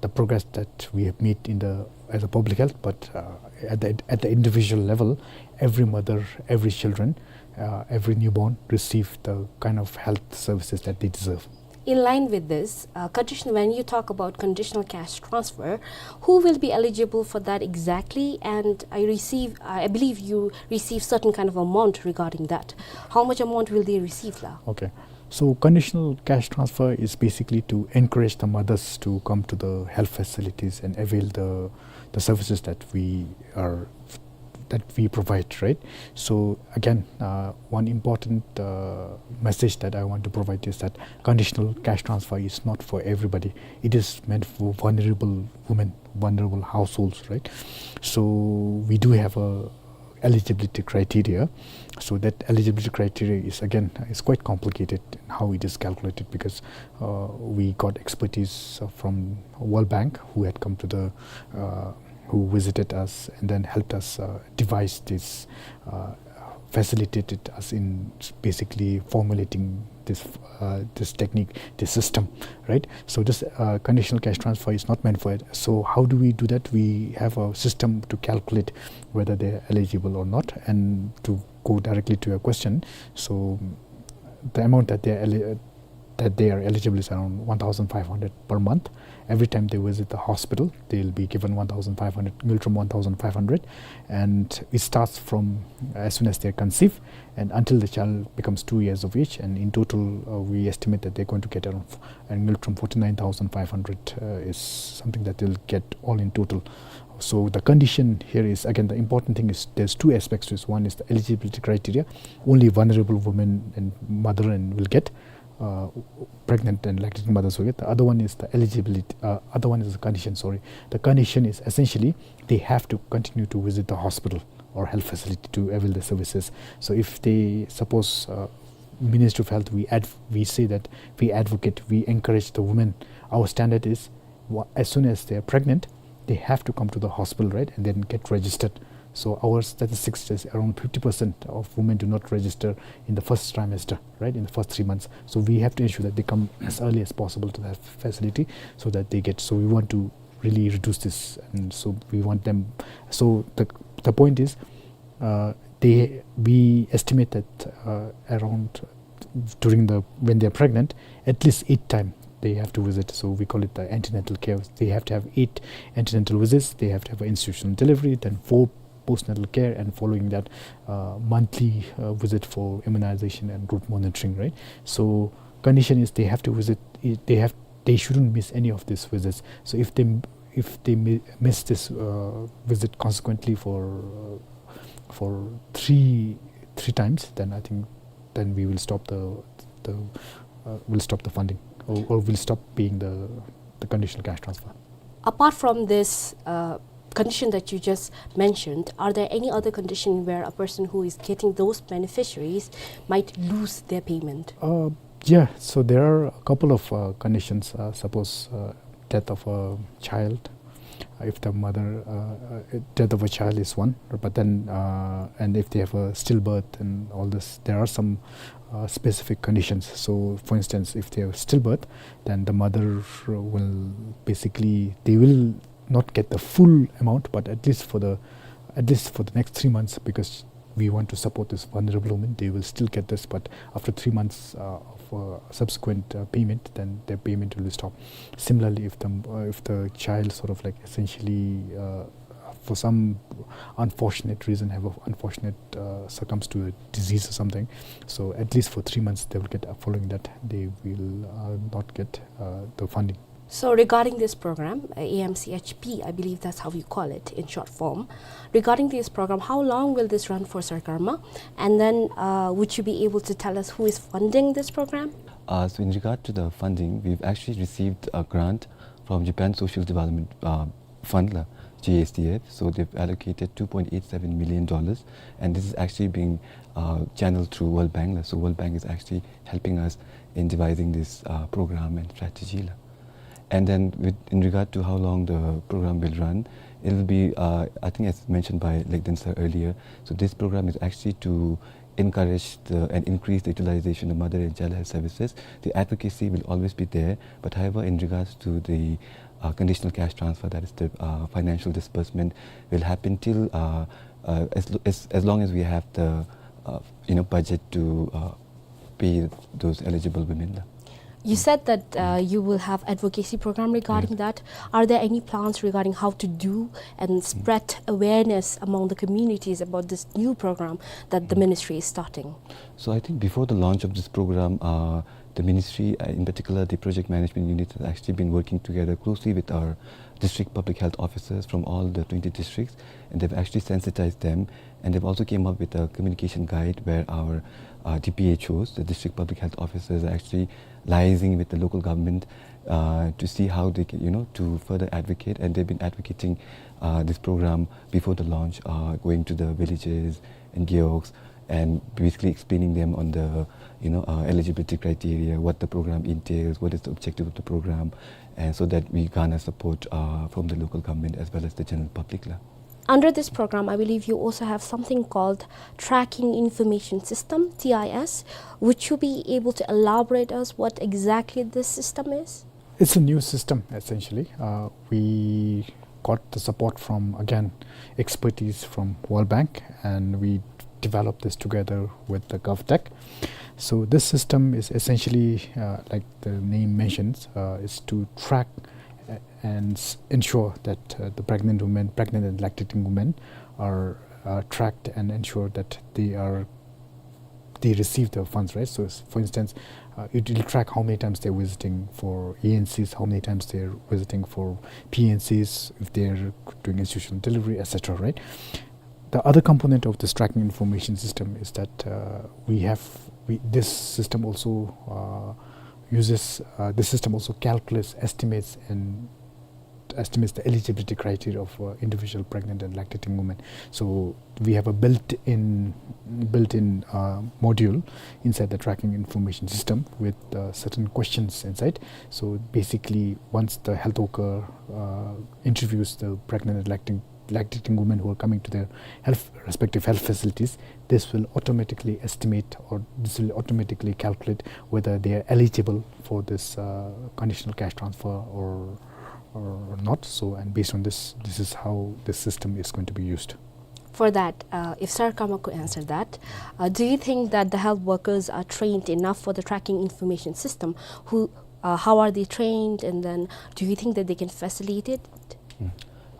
the progress that we have made in the as a public health, but uh, at the at the individual level, every mother, every children, uh, every newborn receive the kind of health services that they deserve. In line with this, uh, condition, when you talk about conditional cash transfer, who will be eligible for that exactly? And I receive, I believe you receive certain kind of amount regarding that. How much amount will they receive, la? Okay. So conditional cash transfer is basically to encourage the mothers to come to the health facilities and avail the the services that we are that we provide, right? So again, uh, one important uh, message that I want to provide is that conditional cash transfer is not for everybody. It is meant for vulnerable women, vulnerable households, right? So we do have a eligibility criteria. So that eligibility criteria is again is quite complicated in how it is calculated because uh, we got expertise uh, from World Bank who had come to the uh, who visited us and then helped us uh, devise this, uh, facilitated us in basically formulating this uh, this technique, this system, right? So this uh, conditional cash transfer is not meant for it. So how do we do that? We have a system to calculate whether they're eligible or not. And to go directly to your question, so the amount that they're eli- that they are eligible is around one thousand five hundred per month. Every time they visit the hospital, they'll be given one thousand five hundred, Ngultrum one thousand five hundred, and it starts from as soon as they conceive and until the child becomes two years of age. And in total, uh, we estimate that they're going to get around f- and Ngultrum forty-nine thousand five hundred uh, is something that they'll get all in total. So the condition here is, again, the important thing is there's two aspects to this. One is the eligibility criteria. Only vulnerable women and mother and will get uh, pregnant and lactating mothers will get. The other one is the eligibility. Uh, other one is the condition. Sorry, the condition is essentially they have to continue to visit the hospital or health facility to avail the services. So if they suppose uh, Ministry of Health, we adv- we say that we advocate, we encourage the women. Our standard is Wha-, as soon as they are pregnant, they have to come to the hospital, right, and then get registered. So our statistics is around fifty percent of women do not register in the first trimester, right, in the first three months. So we have to ensure that they come as early as possible to that facility so that they get, so we want to really reduce this, and so we want them, so the, the point is, uh, they, we estimate that, uh, around, during the, when they're pregnant, at least eight time they have to visit. So we call it the antenatal care. They have to have eight antenatal visits. They have to have an institutional delivery, then four postnatal care, and following that, uh, monthly, uh, visit for immunization and growth monitoring, right? So condition is they have to visit, they have, they shouldn't miss any of these visits. So if they, if they mi-, miss this, uh, visit consequently for, uh, for three, three times, then I think then we will stop the, the, uh, we'll stop the funding, or, or we'll stop paying the, the conditional cash transfer. Apart from this, uh, condition that you just mentioned, are there any other condition where a person who is getting those beneficiaries might lose their payment? Uh, yeah, so there are a couple of, uh, conditions. Uh, suppose, uh, death of a child, uh, if the mother, uh, uh, death of a child is one, but then, uh, and if they have a stillbirth and all this, there are some, uh, specific conditions. So, for instance, if they have stillbirth, then the mother will basically, they will not get the full amount, but at least for the, at least for the next three months, because we want to support this vulnerable woman, they will still get this, but after three months, uh, of, uh, subsequent, uh, payment, then their payment will be stopped. Similarly, if the, uh, if the child sort of, like, essentially, uh, for some unfortunate reason, have a unfortunate, uh, succumbs to a disease or something, so at least for three months they will get, uh, following that they will, uh, not get, uh, the funding. So regarding this program, uh, A M C H P, I believe that's how you call it in short form. Regarding this program, how long will this run for, Sir Karma? And then, uh, would you be able to tell us who is funding this program? Uh, so in regard to the funding, we've actually received a grant from Japan Social Development, uh, Fund, la, J S D F. So they've allocated two point eight seven million dollars, and this is actually being, uh, channeled through World Bank, la. So World Bank is actually helping us in devising this, uh, program and strategy, la. And then with, in regard to how long the program will run, it will be, uh, I think as mentioned by Legden sir earlier, so this program is actually to encourage the, and increase the utilization of mother and child health services. The advocacy will always be there, but however, in regards to the, uh, conditional cash transfer, that is the, uh, financial disbursement, will happen till, uh, uh, as, lo-, as, as long as we have the, uh, you know, budget to, uh, pay those eligible women, la. You said that, uh, you will have advocacy program regarding that. Are there any plans regarding how to do and spread awareness among the communities about this new program that the ministry is starting? So I think before the launch of this program, uh, the ministry, uh, in particular the project management unit, has actually been working together closely with our district public health officers from all the twenty districts, and they've actually sensitized them, and they've also came up with a communication guide where our, uh, D P H Os, the district public health officers, are actually liaising with the local government, uh, to see how they can, you know, to further advocate. And they've been advocating, uh, this program before the launch, uh, going to the villages and gewogs and basically explaining them on the, you know, uh, eligibility criteria, what the program entails, what is the objective of the program, and so that we garner support, uh, from the local government as well as the general public, la. Under this program, I believe you also have something called Tracking Information System, T I S. Would you be able to elaborate us what exactly this system is? It's a new system, essentially. Uh, we got the support from, again, expertise from World Bank, and we developed this together with the GovTech. So this system is essentially, uh, like the name mentions, uh, is to track, uh, and s-, ensure that, uh, the pregnant women, pregnant and lactating women are, uh, tracked and ensure that they are, they receive the funds, right? So s-, for instance, uh, it will track how many times they're visiting for E N Cs, how many times they're visiting for P N Cs, if they're doing institutional delivery, et cetera, right? The other component of this tracking information system is that, uh, we have, we, this system also, uh, uses, uh, this system also calculates, estimates, and estimates the eligibility criteria of, uh, individual pregnant and lactating women. So we have a built-in, built-in, uh, module inside the tracking information system with, uh, certain questions inside. So basically, once the health worker, uh, interviews the pregnant and lacting-, lactating women who are coming to their health, respective health facilities, this will automatically estimate, or this will automatically calculate whether they are eligible for this, uh, conditional cash transfer or, or not. So, and based on this, this is how this system is going to be used. For that, uh, if Sar Kama could answer that, uh, do you think that the health workers are trained enough for the tracking information system? Who, uh, how are they trained, and then do you think that they can facilitate it? Mm.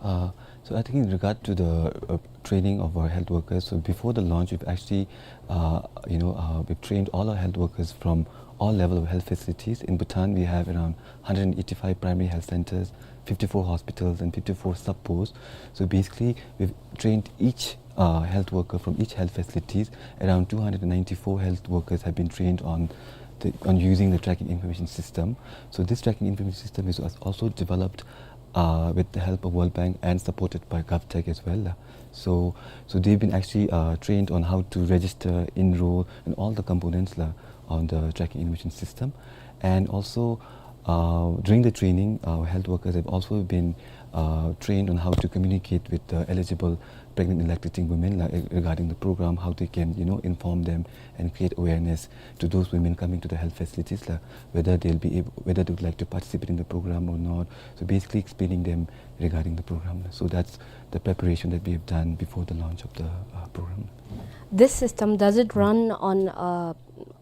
Uh, so I think in regard to the, uh, training of our health workers, so before the launch, we've actually, uh, you know, uh, we've trained all our health workers from all level of health facilities. In Bhutan, we have around hundred eighty-five primary health centers, fifty-four hospitals, and fifty-four sub-posts. So basically, we've trained each, uh, health worker from each health facilities. Around two hundred ninety-four health workers have been trained on the, on using the tracking information system. So this tracking information system is als-, also developed, uh, with the help of World Bank and supported by GovTech as well. So, so they've been actually, uh, trained on how to register, enroll, and all the components la on the tracking information system. And also, uh, during the training, our health workers have also been, uh, trained on how to communicate with the eligible pregnant and lactating women, like, regarding the program, how they can, you know, inform them and create awareness to those women coming to the health facilities, like, whether they'll be able, whether they would like to participate in the program or not. So basically explaining them regarding the program. So that's the preparation that we have done before the launch of the, uh, program. This system, does it run on, uh,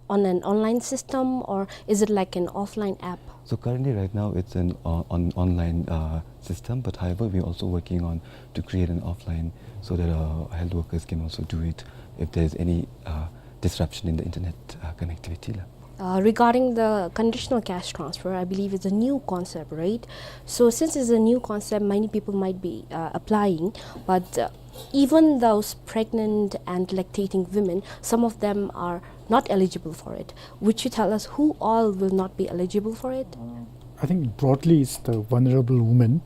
on an online system, or is it like an offline app? So currently, right now, it's an, uh, on online, uh, system. But however, we're also working on to create an offline so that, uh, health workers can also do it if there's any, uh, disruption in the internet, uh, connectivity la. Uh, regarding the conditional cash transfer, I believe it's a new concept, right? So since it's a new concept, many people might be, uh, applying, but, uh, even those pregnant and lactating women, some of them are not eligible for it. Would you tell us who all will not be eligible for it? Uh, I think broadly it's the vulnerable women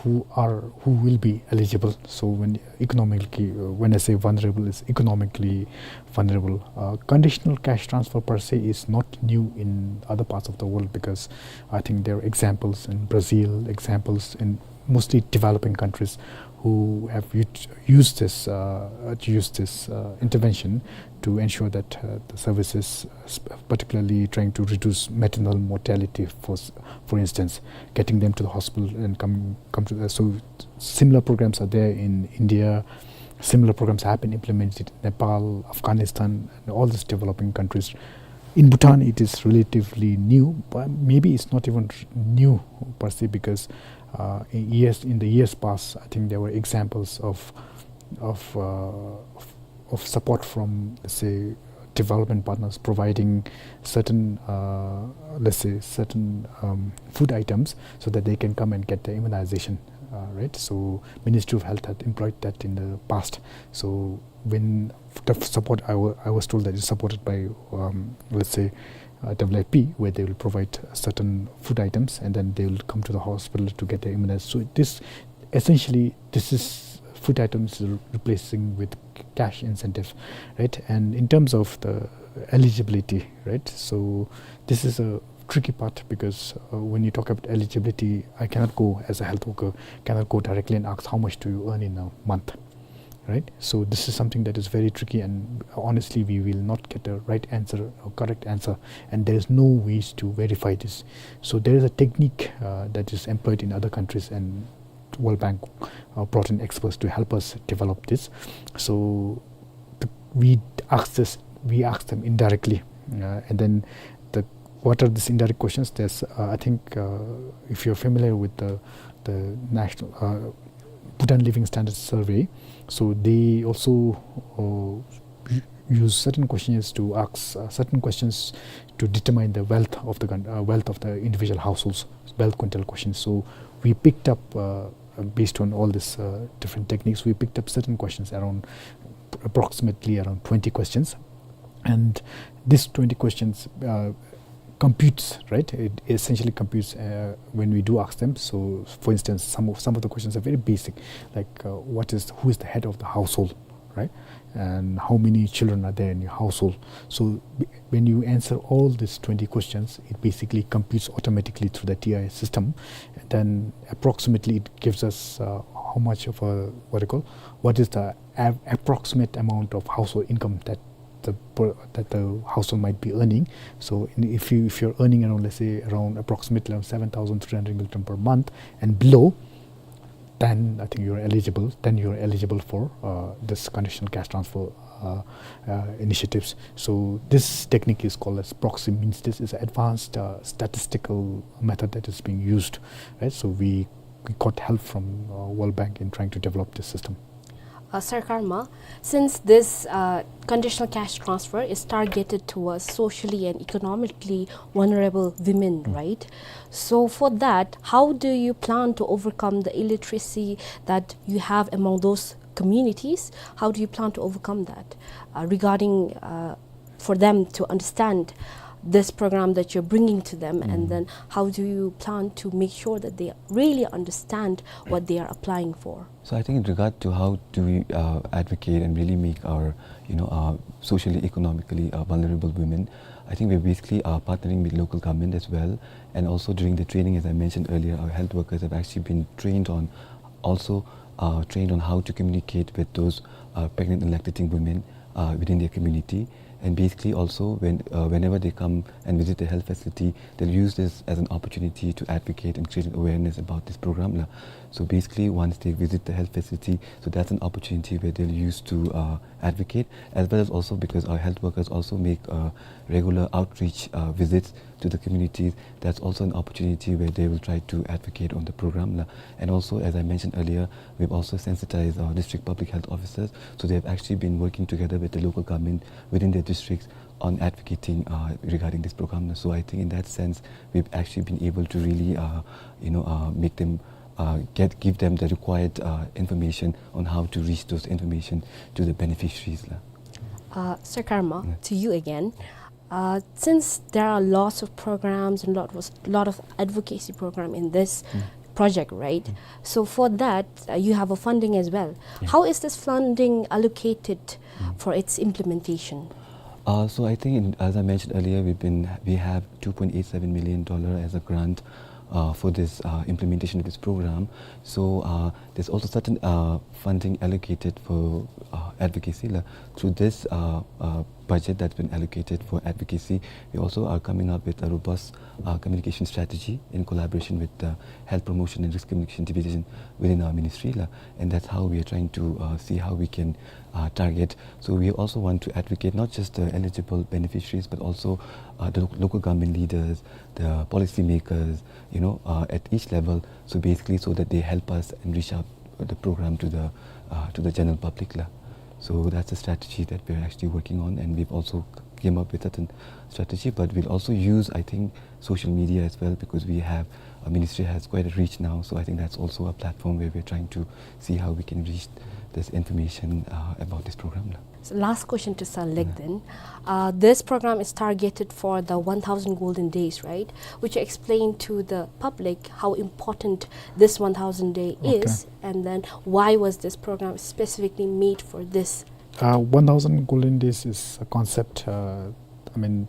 who are, who will be eligible. So when economically, uh, when I say vulnerable, it's economically vulnerable. Uh, conditional cash transfer per se is not new in other parts of the world, because I think there are examples in Brazil, examples in mostly developing countries who have ut-, used this, uh, used this, uh, intervention to ensure that, uh, the services, uh, sp-, particularly trying to reduce maternal mortality, for s-, for instance, getting them to the hospital and come, come to the, so similar programs are there in India. Similar programs have been implemented in Nepal, Afghanistan, and all these developing countries. In Bhutan, it is relatively new, but maybe it's not even r-, new per se, because, uh, in years, in the years past, I think there were examples of, of, uh, of, of support from, let's say, development partners providing certain, uh, let's say, certain, um, food items so that they can come and get the immunization, uh, right? So Ministry of Health had employed that in the past. So when the support, I wa-, I was told that it's supported by, um, let's say, uh, W F P, where they will provide certain food items and then they will come to the hospital to get their immunized. So this, essentially, this is food items re-, replacing with cash incentive, right? And in terms of the eligibility, right? So this is a tricky part because, uh, when you talk about eligibility, I cannot go as a health worker, cannot go directly and ask, "How much do you earn in a month?" Right? So this is something that is very tricky, and honestly, we will not get a right answer or correct answer, and there is no ways to verify this. So there is a technique, uh, that is employed in other countries, and World Bank, uh, brought in experts to help us develop this. So the, we ask this, we ask them indirectly, uh, and then the, what are these indirect questions? There's, uh, I think, uh, if you're familiar with the, the national, uh, Bhutan Living Standards Survey, so they also, uh, u-, use certain questions to ask, uh, certain questions to determine the wealth of the coun-, uh, wealth of the individual households, wealth quintile questions. So we picked up, uh, uh, based on all these, uh, different techniques, we picked up certain questions around approximately around twenty questions. And these twenty questions, uh, computes, right? It essentially computes, uh, when we do ask them. So, for instance, some of, some of the questions are very basic, like, uh, what is, who is the head of the household, right? And how many children are there in your household? So, b-, when you answer all these twenty questions, it basically computes automatically through the T I system. And then approximately it gives us, uh, how much of a, what do you call, what is the av-, approximate amount of household income that the per-, that the household might be earning. So in, if you, if you're earning around, let's say, around approximately around seven thousand three hundred Ngultrum per month and below, then I think you're eligible, then you're eligible for, uh, this conditional cash transfer, uh, uh, initiatives. So this technique is called as proxy means test. It's an advanced, uh, statistical method that is being used, right? So we, we got help from, uh, World Bank in trying to develop this system. Uh, Sir Karma, since this, uh, conditional cash transfer is targeted towards socially and economically vulnerable women, right? So for that, how do you plan to overcome the illiteracy that you have among those communities? How do you plan to overcome that, uh, regarding, uh, for them to understand this program that you're bringing to them, and then how do you plan to make sure that they really understand what they are applying for? So I think in regard to how do we, uh, advocate and really make our, you know, uh, socially, economically, uh, vulnerable women, I think we're basically, uh, partnering with local government as well. And also during the training, as I mentioned earlier, our health workers have actually been trained on, also, uh, trained on how to communicate with those, uh, pregnant and lactating women, uh, within their community. And basically also, when, uh, whenever they come and visit the health facility, they'll use this as an opportunity to advocate and create an awareness about this program, la. So basically, once they visit the health facility, so that's an opportunity where they'll use to, uh, advocate, as well as also because our health workers also make, uh, regular outreach, uh, visits to the communities. That's also an opportunity where they will try to advocate on the program, la. And also, as I mentioned earlier, we've also sensitized our district public health officers. So they have actually been working together with the local government within their districts on advocating, uh, regarding this program. So I think in that sense, we've actually been able to really, uh, you know, uh, make them, uh, get, give them the required, uh, information on how to reach those information to the beneficiaries, la. Uh, Sir Karma, to you again. Uh, since there are lots of programs and lot was, lot of advocacy program in this project, right? So for that, uh, you have a funding as well. How is this funding allocated for its implementation? Uh, so I think, in, as I mentioned earlier, we've been, we have two point eight seven million dollar as a grant, uh, for this, uh, implementation of this program. So, uh, there's also certain, uh, funding allocated for, uh, advocacy, la. Through this, uh, uh, budget that's been allocated for advocacy, we also are coming up with a robust, uh, communication strategy in collaboration with the Health Promotion and Risk Communication Division within our ministry, la. And that's how we are trying to, uh, see how we can, uh, target. So we also want to advocate not just the eligible beneficiaries, but also, uh, the lo-, local government leaders, the policymakers, you know, uh, at each level. So basically, so that they help us and reach out the program to the, uh, to the general public, la. So that's a strategy that we're actually working on, and we've also c-, came up with certain strategy, but we'll also use, I think, social media as well, because we have, our ministry has quite a reach now. So I think that's also a platform where we're trying to see how we can reach this information, uh, about this program, la. So last question to Sir Lek then. Uh, this program is targeted for the one thousand golden days, right? Would you explain to the public how important this one thousand day is, and then why was this program specifically made for this? Uh, one thousand golden days is a concept, uh, I mean,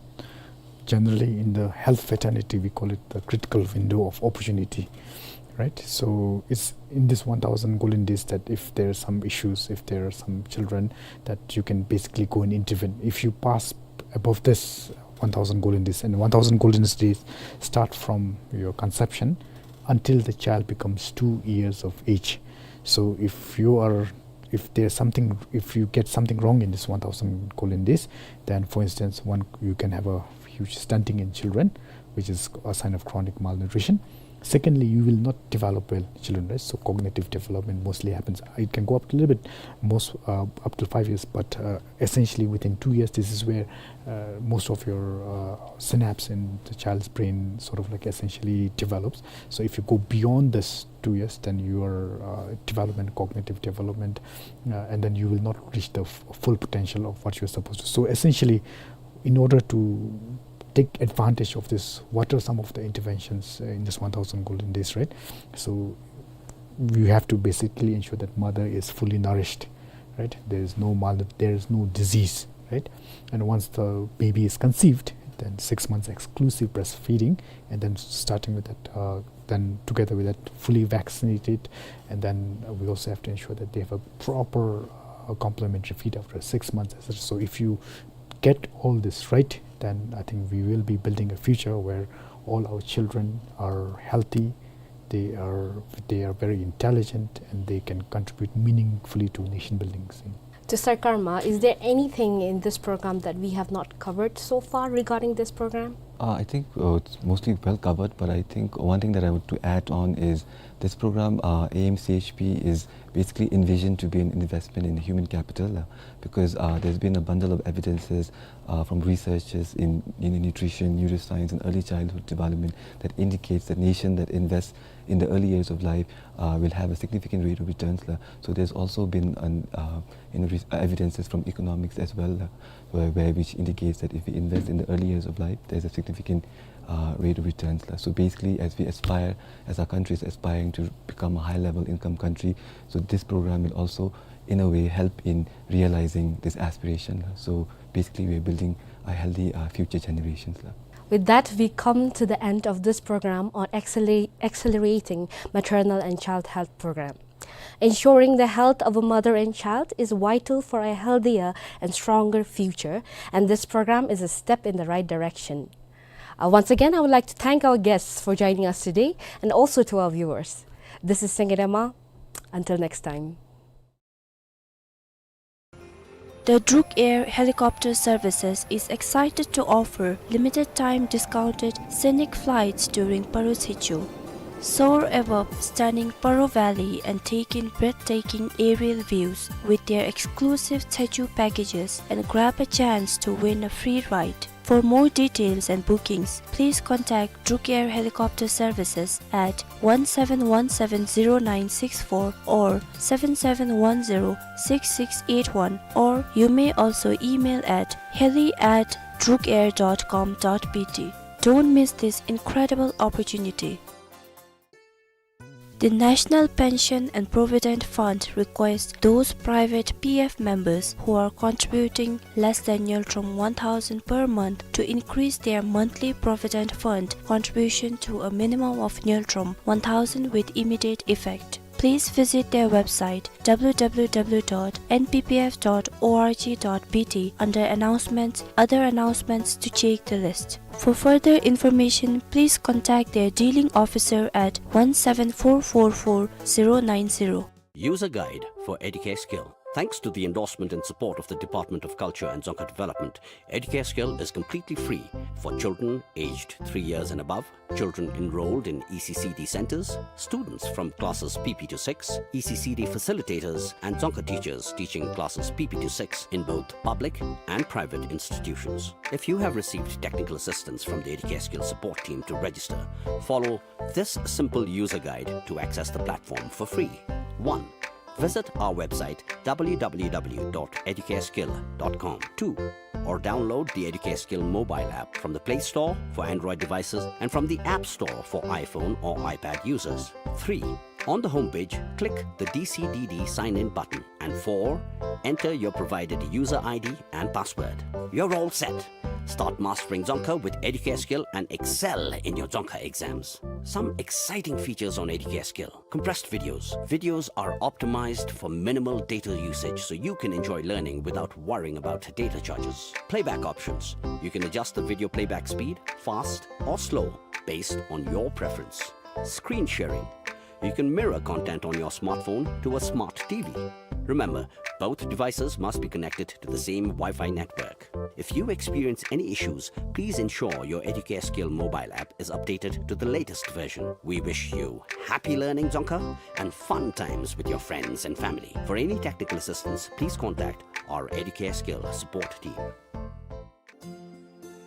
generally in the health fraternity, we call it the critical window of opportunity, right? So it's in this one thousand golden days that if there are some issues, if there are some children, that you can basically go and intervene. If you pass above this one thousand golden days, and one thousand golden days start from your conception until the child becomes two years of age. So if you are, if there's something, if you get something wrong in this one thousand golden days, then, for instance, one, you can have a huge stunting in children, which is a sign of chronic malnutrition. Secondly, you will not develop well, children, right? So cognitive development mostly happens. It can go up to a little bit, most, uh, up to five years, but, uh, essentially within two years, this is where, uh, most of your, uh, synapse in the child's brain sort of, like, essentially develops. So if you go beyond this two years, then your, uh, development, cognitive development, uh, and then you will not reach the f-, full potential of what you're supposed to. So essentially, in order to take advantage of this. What are some of the interventions, uh, in this one thousand golden days, right? So you have to basically ensure that mother is fully nourished, right? There is no mal-, there is no disease, right? And once the baby is conceived, then six months exclusive breastfeeding, and then starting with that, uh, then together with that, fully vaccinated, and then, uh, we also have to ensure that they have a proper, uh, complementary feed after six months, et cetera. So if you get all this right, then I think we will be building a future where all our children are healthy, they are, they are very intelligent, and they can contribute meaningfully to nation building. To Sarkarma, is there anything in this program that we have not covered so far regarding this program? Uh, I think, uh, it's mostly well covered, but I think one thing that I want to add on is this program, uh, A M C H P, is basically envisioned to be an investment in human capital, uh, because, uh, there's been a bundle of evidences, uh, from researchers in, in nutrition, neuroscience, and early childhood development that indicates that nation that invests in the early years of life, uh, will have a significant rate of returns, la. So there's also been an, uh, in re-, evidences from economics as well, la, where, where which indicates that if we invest in the early years of life, there's a significant, uh, rate of returns, la. So basically, as we aspire, as our country is aspiring to become a high-level income country, so this program will also, in a way, help in realizing this aspiration, la. So basically, we are building a healthy, uh, future generations, la. With that, we come to the end of this program on acceler-, accelerating maternal and child health program. Ensuring the health of a mother and child is vital for a healthier and stronger future, and this program is a step in the right direction. Uh, once again, I would like to thank our guests for joining us today, and also to our viewers. This is Sengedema. Until next time. The Druk Air Helicopter Services is excited to offer limited time discounted scenic flights during Paro Tshechu. Soar above stunning Paro Valley and take in breathtaking aerial views with their exclusive Tshechu packages and grab a chance to win a free ride. For more details and bookings, please contact Druk Air Helicopter Services at one seven one seven zero nine six four or seven seven one zero six six eight one, or you may also email at heli at drukair dot com dot B T. Don't miss this incredible opportunity. The National Pension and Provident Fund requests those private P F members who are contributing less than Ngultrum one thousand per month to increase their monthly Provident Fund contribution to a minimum of Ngultrum one thousand with immediate effect. Please visit their website, W W W dot N P P F dot org dot B T, under Announcements, Other Announcements, to check the list. For further information, please contact their dealing officer at one seven four four four zero nine zero. User guide for Educare Skill. Thanks to the endorsement and support of the Department of Culture and Dzongkha Development, Educare Skill is completely free for children aged three years and above, children enrolled in E C C D centers, students from classes P P to six, E C C D facilitators, and Dzongkha teachers teaching classes P P to six in both public and private institutions. If you have received technical assistance from the Educare Skill support team to register, follow this simple user guide to access the platform for free. One, visit our website, W W W dot educareskill dot com. Two, or download the Educare Skill mobile app from the Play Store for Android devices and from the App Store for iPhone or iPad users. Three, on the homepage, click the D C D D sign-in button. And four, enter your provided user I D and password. You're all set. Start mastering Dzongkha with Educare Skill and excel in your Dzongkha exams. Some exciting features on Educare Skill. Compressed videos. Videos are optimized for minimal data usage, so you can enjoy learning without worrying about data charges. Playback options. You can adjust the video playback speed, fast or slow, based on your preference. Screen sharing. You can mirror content on your smartphone to a smart T V. Remember, both devices must be connected to the same Wi-Fi network. If you experience any issues, please ensure your Educare Skill mobile app is updated to the latest version. We wish you happy learning Dzongkha and fun times with your friends and family. For any technical assistance, please contact our Educare Skill support team.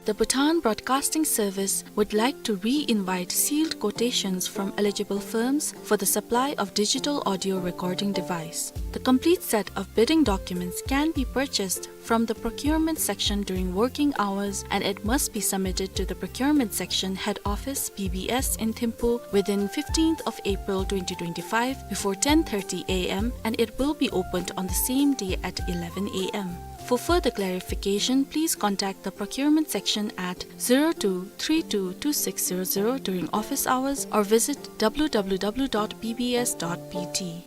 The Bhutan Broadcasting Service would like to re-invite sealed quotations from eligible firms for the supply of digital audio recording device. The complete set of bidding documents can be purchased from the procurement section during working hours, and it must be submitted to the procurement section, head office, B B S, in Thimphu within fifteenth of April twenty twenty-five before ten thirty A M, and it will be opened on the same day at eleven A M. For further clarification, please contact the procurement section at zero two three two two six zero zero during office hours or visit W W W dot B B S dot B T.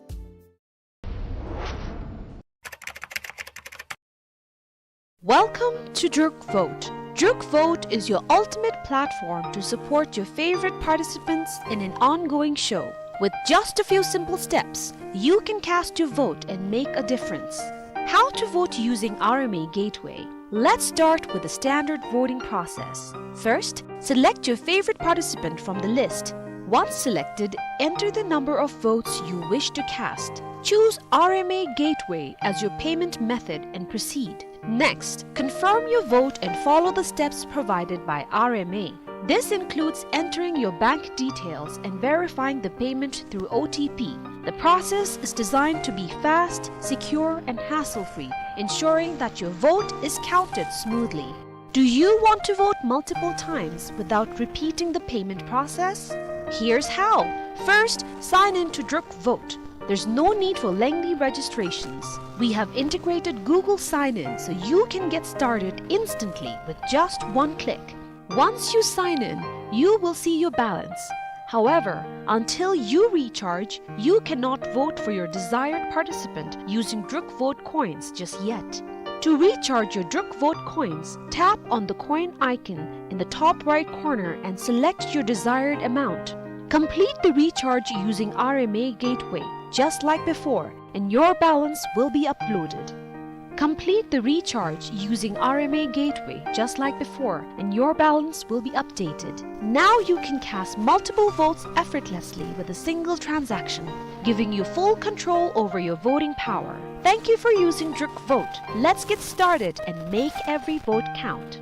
Welcome to Druk Vote. Druk Vote is your ultimate platform to support your favorite participants in an ongoing show. With just a few simple steps, you can cast your vote and make a difference. How to vote using R M A Gateway. Let's start with the standard voting process. First, select your favorite participant from the list. Once selected, enter the number of votes you wish to cast. Choose R M A Gateway as your payment method and proceed. Next, confirm your vote and follow the steps provided by R M A. This includes entering your bank details and verifying the payment through O T P. The process is designed to be fast, secure, and hassle-free, ensuring that your vote is counted smoothly. Do you want to vote multiple times without repeating the payment process? Here's how. First, sign in to Druk Vote. There's no need for lengthy registrations. We have integrated Google Sign-In so you can get started instantly with just one click. Once you sign in, you will see your balance. However, until you recharge, you cannot vote for your desired participant using Druk Vote coins just yet. To recharge your Druk Vote coins, tap on the coin icon in the top right corner and select your desired amount. Complete the recharge using R M A Gateway, just like before, and your balance will be uploaded. Complete the recharge using R M A Gateway, just like before, and your balance will be updated. Now you can cast multiple votes effortlessly with a single transaction, giving you full control over your voting power. Thank you for using Druk Vote. Let's get started and make every vote count.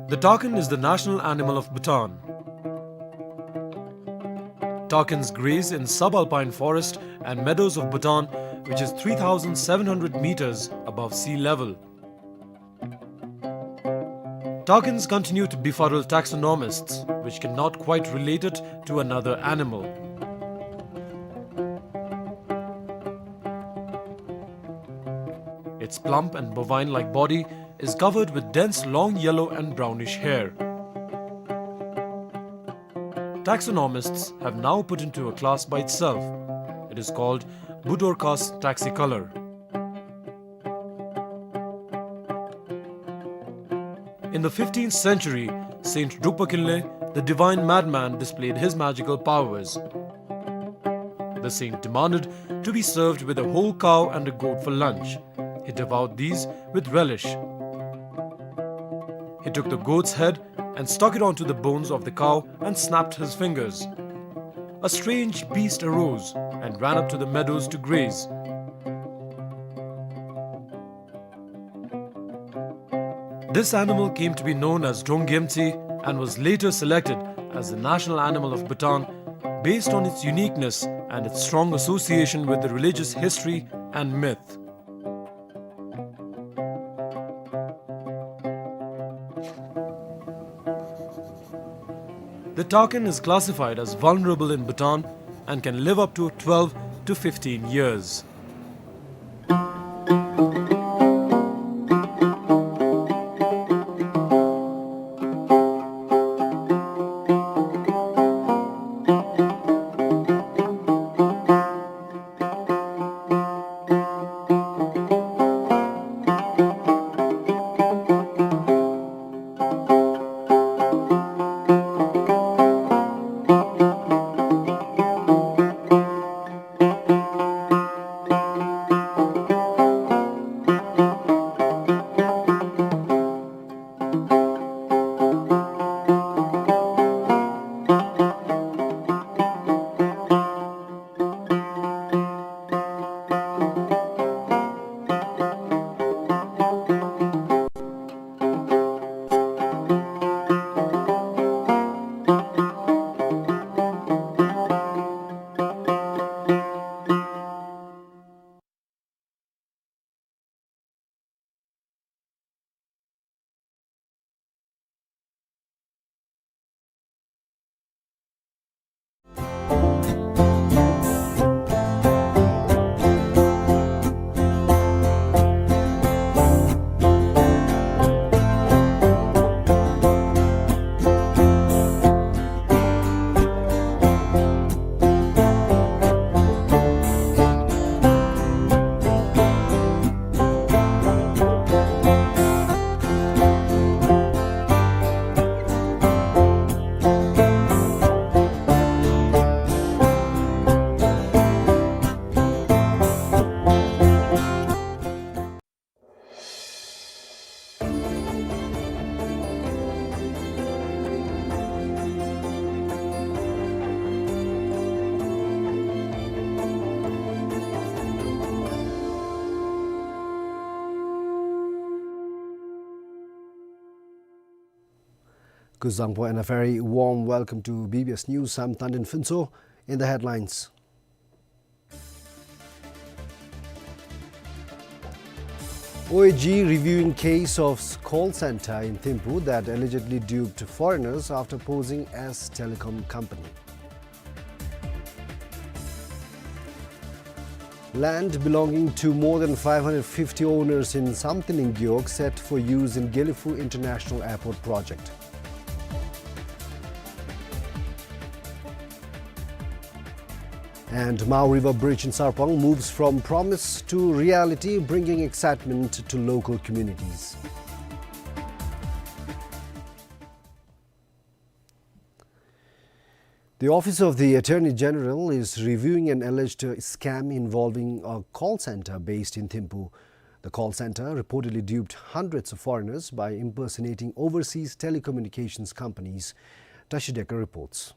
The takin is the national animal of Bhutan. Takins graze in subalpine forest and meadows of Bhutan, which is three thousand seven hundred meters above sea level. Takins continue to befuddle taxonomists, which cannot quite relate it to another animal. Its plump and bovine-like body is covered with dense long yellow and brownish hair. Taxonomists have now put into a class by itself. It is called Budorcas taxicolor. In the fifteenth century, Saint Drukpa Kinley, the divine madman, displayed his magical powers. The saint demanded to be served with a whole cow and a goat for lunch. He devoured these with relish. He took the goat's head and stuck it onto the bones of the cow and snapped his fingers. A strange beast arose and ran up to the meadows to graze. This animal came to be known as Drong Gyemtse and was later selected as the national animal of Bhutan based on its uniqueness and its strong association with the religious history and myth. The takin is classified as vulnerable in Bhutan and can live up to twelve to fifteen years. Kuzuzangpo and a very warm welcome to B B S News. I'm Tandin Phuntsho. In the headlines, O A G reviewing case of call center in Thimphu that allegedly duped foreigners after posing as telecom company. Land belonging to more than five hundred fifty owners in Samthiling Gewog set for use in Gelephu International Airport project. And Mao River Bridge in Sarpang moves from promise to reality, bringing excitement to local communities. The Office of the Attorney General is reviewing an alleged scam involving a call center based in Thimphu. The call center reportedly duped hundreds of foreigners by impersonating overseas telecommunications companies. Tashi Dekar reports.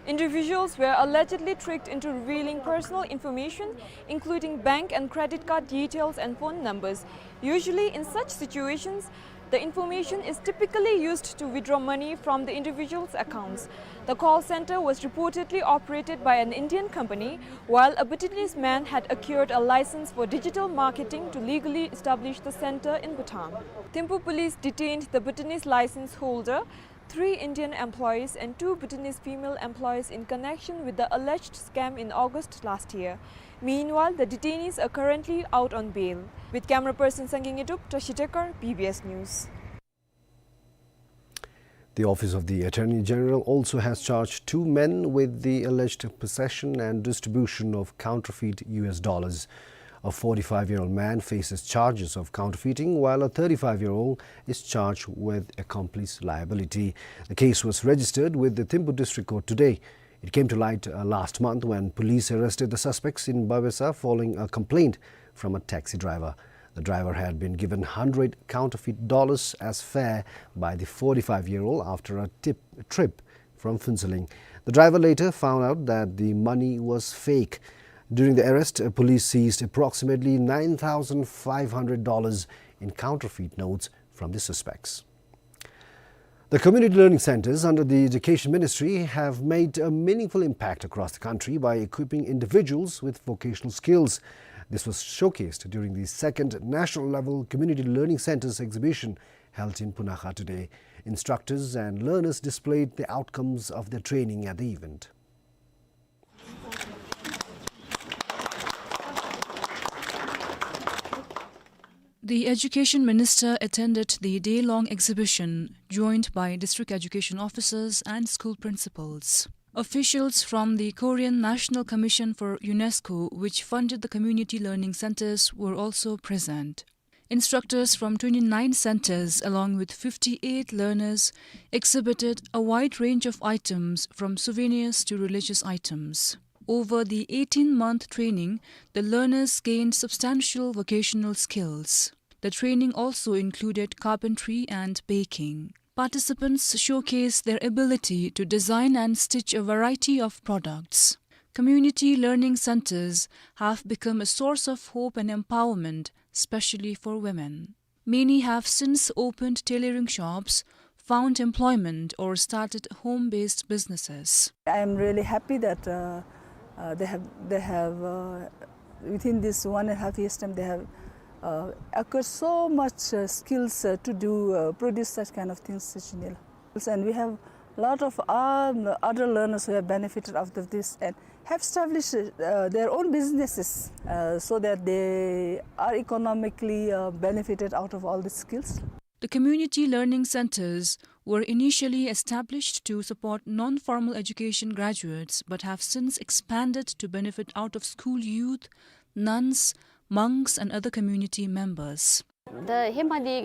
Individuals were allegedly tricked into revealing personal information, including bank and credit card details and phone numbers. Usually, in such situations, the information is typically used to withdraw money from the individual's accounts. The call center was reportedly operated by an Indian company, while a Bhutanese man had acquired a license for digital marketing to legally establish the center in Bhutan. Thimphu police detained the Bhutanese license holder, three Indian employees and two Bhutanese female employees in connection with the alleged scam in August last year. Meanwhile, the detainees are currently out on bail. With camera person Sangay Ngedup, Tashi Dekar, B B S News. The Office of the Attorney General also has charged two men with the alleged possession and distribution of counterfeit U S dollars. A forty-five-year-old man faces charges of counterfeiting, while a thirty-five-year-old is charged with accomplice liability. The case was registered with the Thimphu District Court today. It came to light, uh, last month when police arrested the suspects in Babesa following a complaint from a taxi driver. The driver had been given hundred counterfeit dollars as fare by the forty-five-year-old after a tip, trip from Phuentsholing. The driver later found out that the money was fake. During the arrest, uh, police seized approximately nine thousand five hundred dollars in counterfeit notes from the suspects. The community learning centers under the Education Ministry have made a meaningful impact across the country by equipping individuals with vocational skills. This was showcased during the second national level community learning centers exhibition held in Punakha today. Instructors and learners displayed the outcomes of their training at the event. The Education Minister attended the day-long exhibition, joined by district education officers and school principals. Officials from the Korean National Commission for UNESCO, which funded the community learning centers, were also present. Instructors from twenty-nine centers, along with fifty-eight learners, exhibited a wide range of items, from souvenirs to religious items. Over the eighteen-month training, the learners gained substantial vocational skills. The training also included carpentry and baking. Participants showcased their ability to design and stitch a variety of products. Community learning centers have become a source of hope and empowerment, especially for women. Many have since opened tailoring shops, found employment, or started home-based businesses. I am really happy that, uh, uh, they have, they have, uh, within this one and a half years time, they have, uh, acquired so much, uh, skills, uh, to do, uh, produce such kind of things, Sachinil. And we have lot of, um, other learners who have benefited out of this and have established, uh, their own businesses, uh, so that they are economically, uh, benefited out of all these skills. The community learning centers were initially established to support non-formal education graduates, but have since expanded to benefit out-of-school youth, nuns, monks, and other community members. ད་ཧེ་མ་འདི་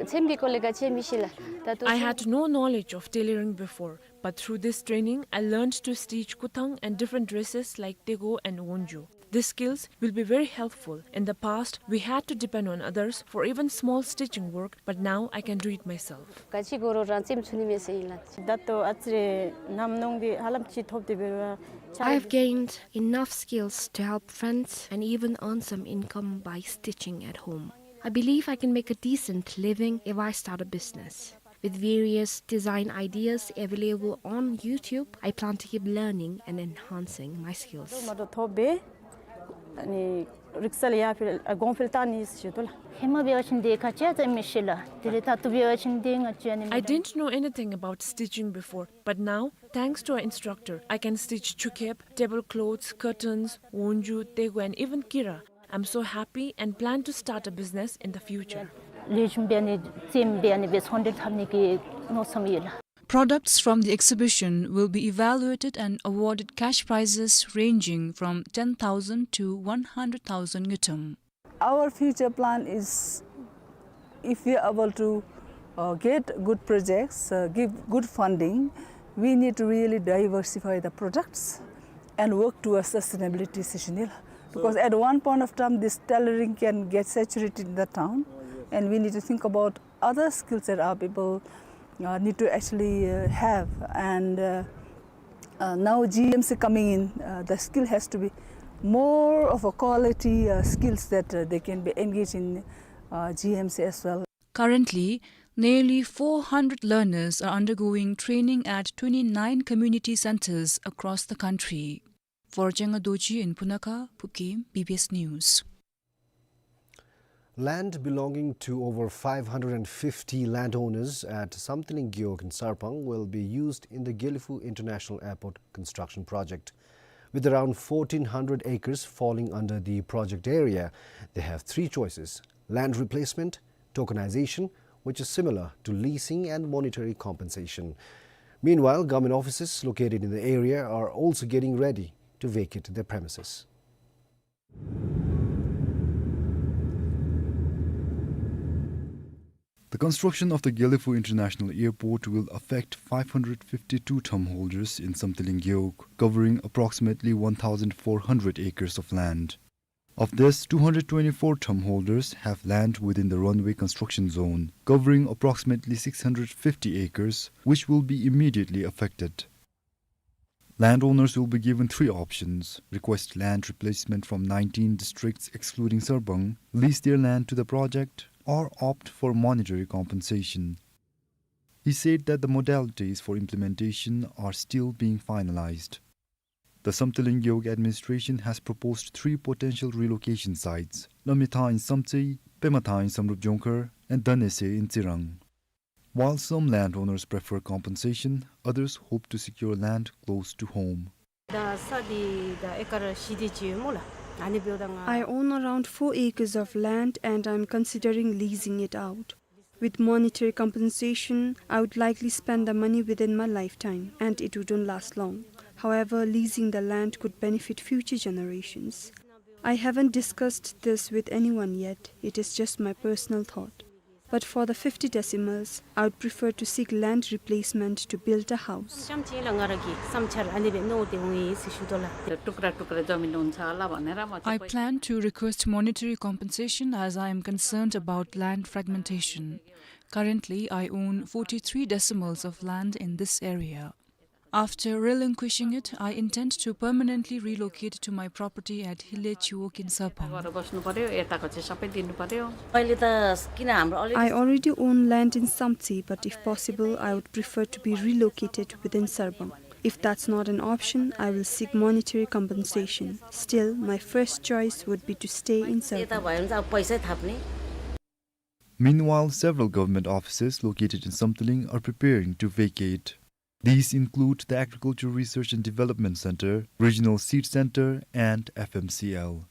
ཚེམ་གྱི་སྐོར་ལས་ག་ཅི་མི་ཤེས་ལགས། ད་དུས། I had no knowledge of tailoring before, but through this training, I learned to stitch kuthang and different dresses like tego and wonju. These skills will be very helpful. In the past, we had to depend on others for even small stitching work, but now I can do it myself. ག་ཅི་དགོ་རུང་རང་བཙེམ་ཚུགས་ནི་མས་ཟེར་ཨིན་ལགས། ད་ལྟོ་ཨ་ཙི་རེ་ཉམས་མྱོང་འདི་ཧ་ལམ་ཅིག་ཐོབ་སྟེ་འབད་རུང་། I have gained enough skills to help friends and even earn some income by stitching at home. I believe I can make a decent living if I start a business. With various design ideas available on YouTube, I plan to keep learning and enhancing my skills. ཨ་ནི་རིག་རྩལ་ཡར་འཕེལ་གོང་འཕེལ་བཏང་ནི་ཟེར་ཞུ་དོ་ལགས། ཧེ་མ་འབད་བ་ཅིན་དེ་ཁ་ཆེ་ཙམ་མི་ཤེས་ལགས། དེ་རེ་ད་ལྟོ་འབད་བ་ཅིན་དེ་ང་བཅས་ཨ་ནི། I didn't know anything about stitching before, but now, thanks to our instructor, I can stitch chukep, tablecloths, curtains, wonju, tegu, and even kira. I'm so happy and plan to start a business in the future. ལས་ཆུང་འབད་ནི་ཙམ་འབད་ནི་འབད་ཚོང་འབྲེལ་འཐབ་ནི་གི་མནོ་བསམ་ཡོད་ལགས། Products from the exhibition will be evaluated and awarded cash prizes ranging from ten thousand to one hundred thousand ngultrum. Our future plan is, if we are able to, uh, get good projects, uh, give good funding, we need to really diversify the products and work towards sustainability, ཟེར་ཞུ་ནི་ལགས། Because at one point of time, this tailoring can get saturated in the town, and we need to think about other skills that our people, uh, need to actually, uh, have. And, uh, uh, now G M C coming in, uh, the skill has to be more of a quality, uh, skills that, uh, they can be engaged in, uh, G M C as well. Currently, nearly four hundred learners are undergoing training at twenty-nine community centers across the country. Vorjeng Dorji in Punakha, Phukim, B B S News. Land belonging to over five hundred and fifty landowners at Samthiling Gewog in Sarpang will be used in the Gelephu International Airport construction project. With around fourteen hundred acres falling under the project area, they have three choices: land replacement, tokenization, which is similar to leasing, and monetary compensation. Meanwhile, government offices located in the area are also getting ready to vacate their premises. The construction of the Gelephu International Airport will affect five hundred fifty-two thumb holders in Samthiling Gewog, covering approximately one thousand four hundred acres of land. Of this, two hundred twenty-four thumb holders have land within the runway construction zone, covering approximately six hundred fifty acres, which will be immediately affected. Landowners will be given three options: request land replacement from nineteen districts excluding Sarpang, lease their land to the project, or opt for monetary compensation. He said that the modalities for implementation are still being finalized. The Samthiling Gewog administration has proposed three potential relocation sites: Lammi Thang in Samtse, Pema Thang in Samrup Jongkhar, and Danese in Tsirang. While some landowners prefer compensation, others hope to secure land close to home. ད་ས་འདི་ད་ཨེ་ཀར་བཞི་དེ་ཅིག་ཡོད་སྨོ་ལགས། ཨ་ནི་འབདཝ་ད་ང་། I own around four acres of land and I'm considering leasing it out. With monetary compensation, I would likely spend the money within my lifetime and it wouldn't last long. However, leasing the land could benefit future generations. I haven't discussed this with anyone yet, it is just my personal thought. But for the fifty decimals, I would prefer to seek land replacement to build a house. བཤམས་ཅིག་ལགས། ང་ར་གི་བསམ་འཆར་ཨ་ནི་སྦེ་མནོ་སྟེ་འོང་ཡི་ཟེར་ཞུ་དོ་ལགས། ཏུཀ་ར་ཏུཀ་ར་འཛོམས་མི་འདུག་ཚ་ལ་བ་ནེ་ར་མ། I plan to request monetary compensation as I am concerned about land fragmentation. Currently, I own forty-three decimals of land in this area. After relinquishing it, I intend to permanently relocate to my property at Hile Chiwog in Sarpang. I already own land in Samtse, but if possible, I would prefer to be relocated within Sarpang. If that's not an option, I will seek monetary compensation. Still, my first choice would be to stay in Sarpang. Meanwhile, several government offices located in Samthiling are preparing to vacate. These include the Agriculture Research and Development Center, Regional Seed Center, and F M C L.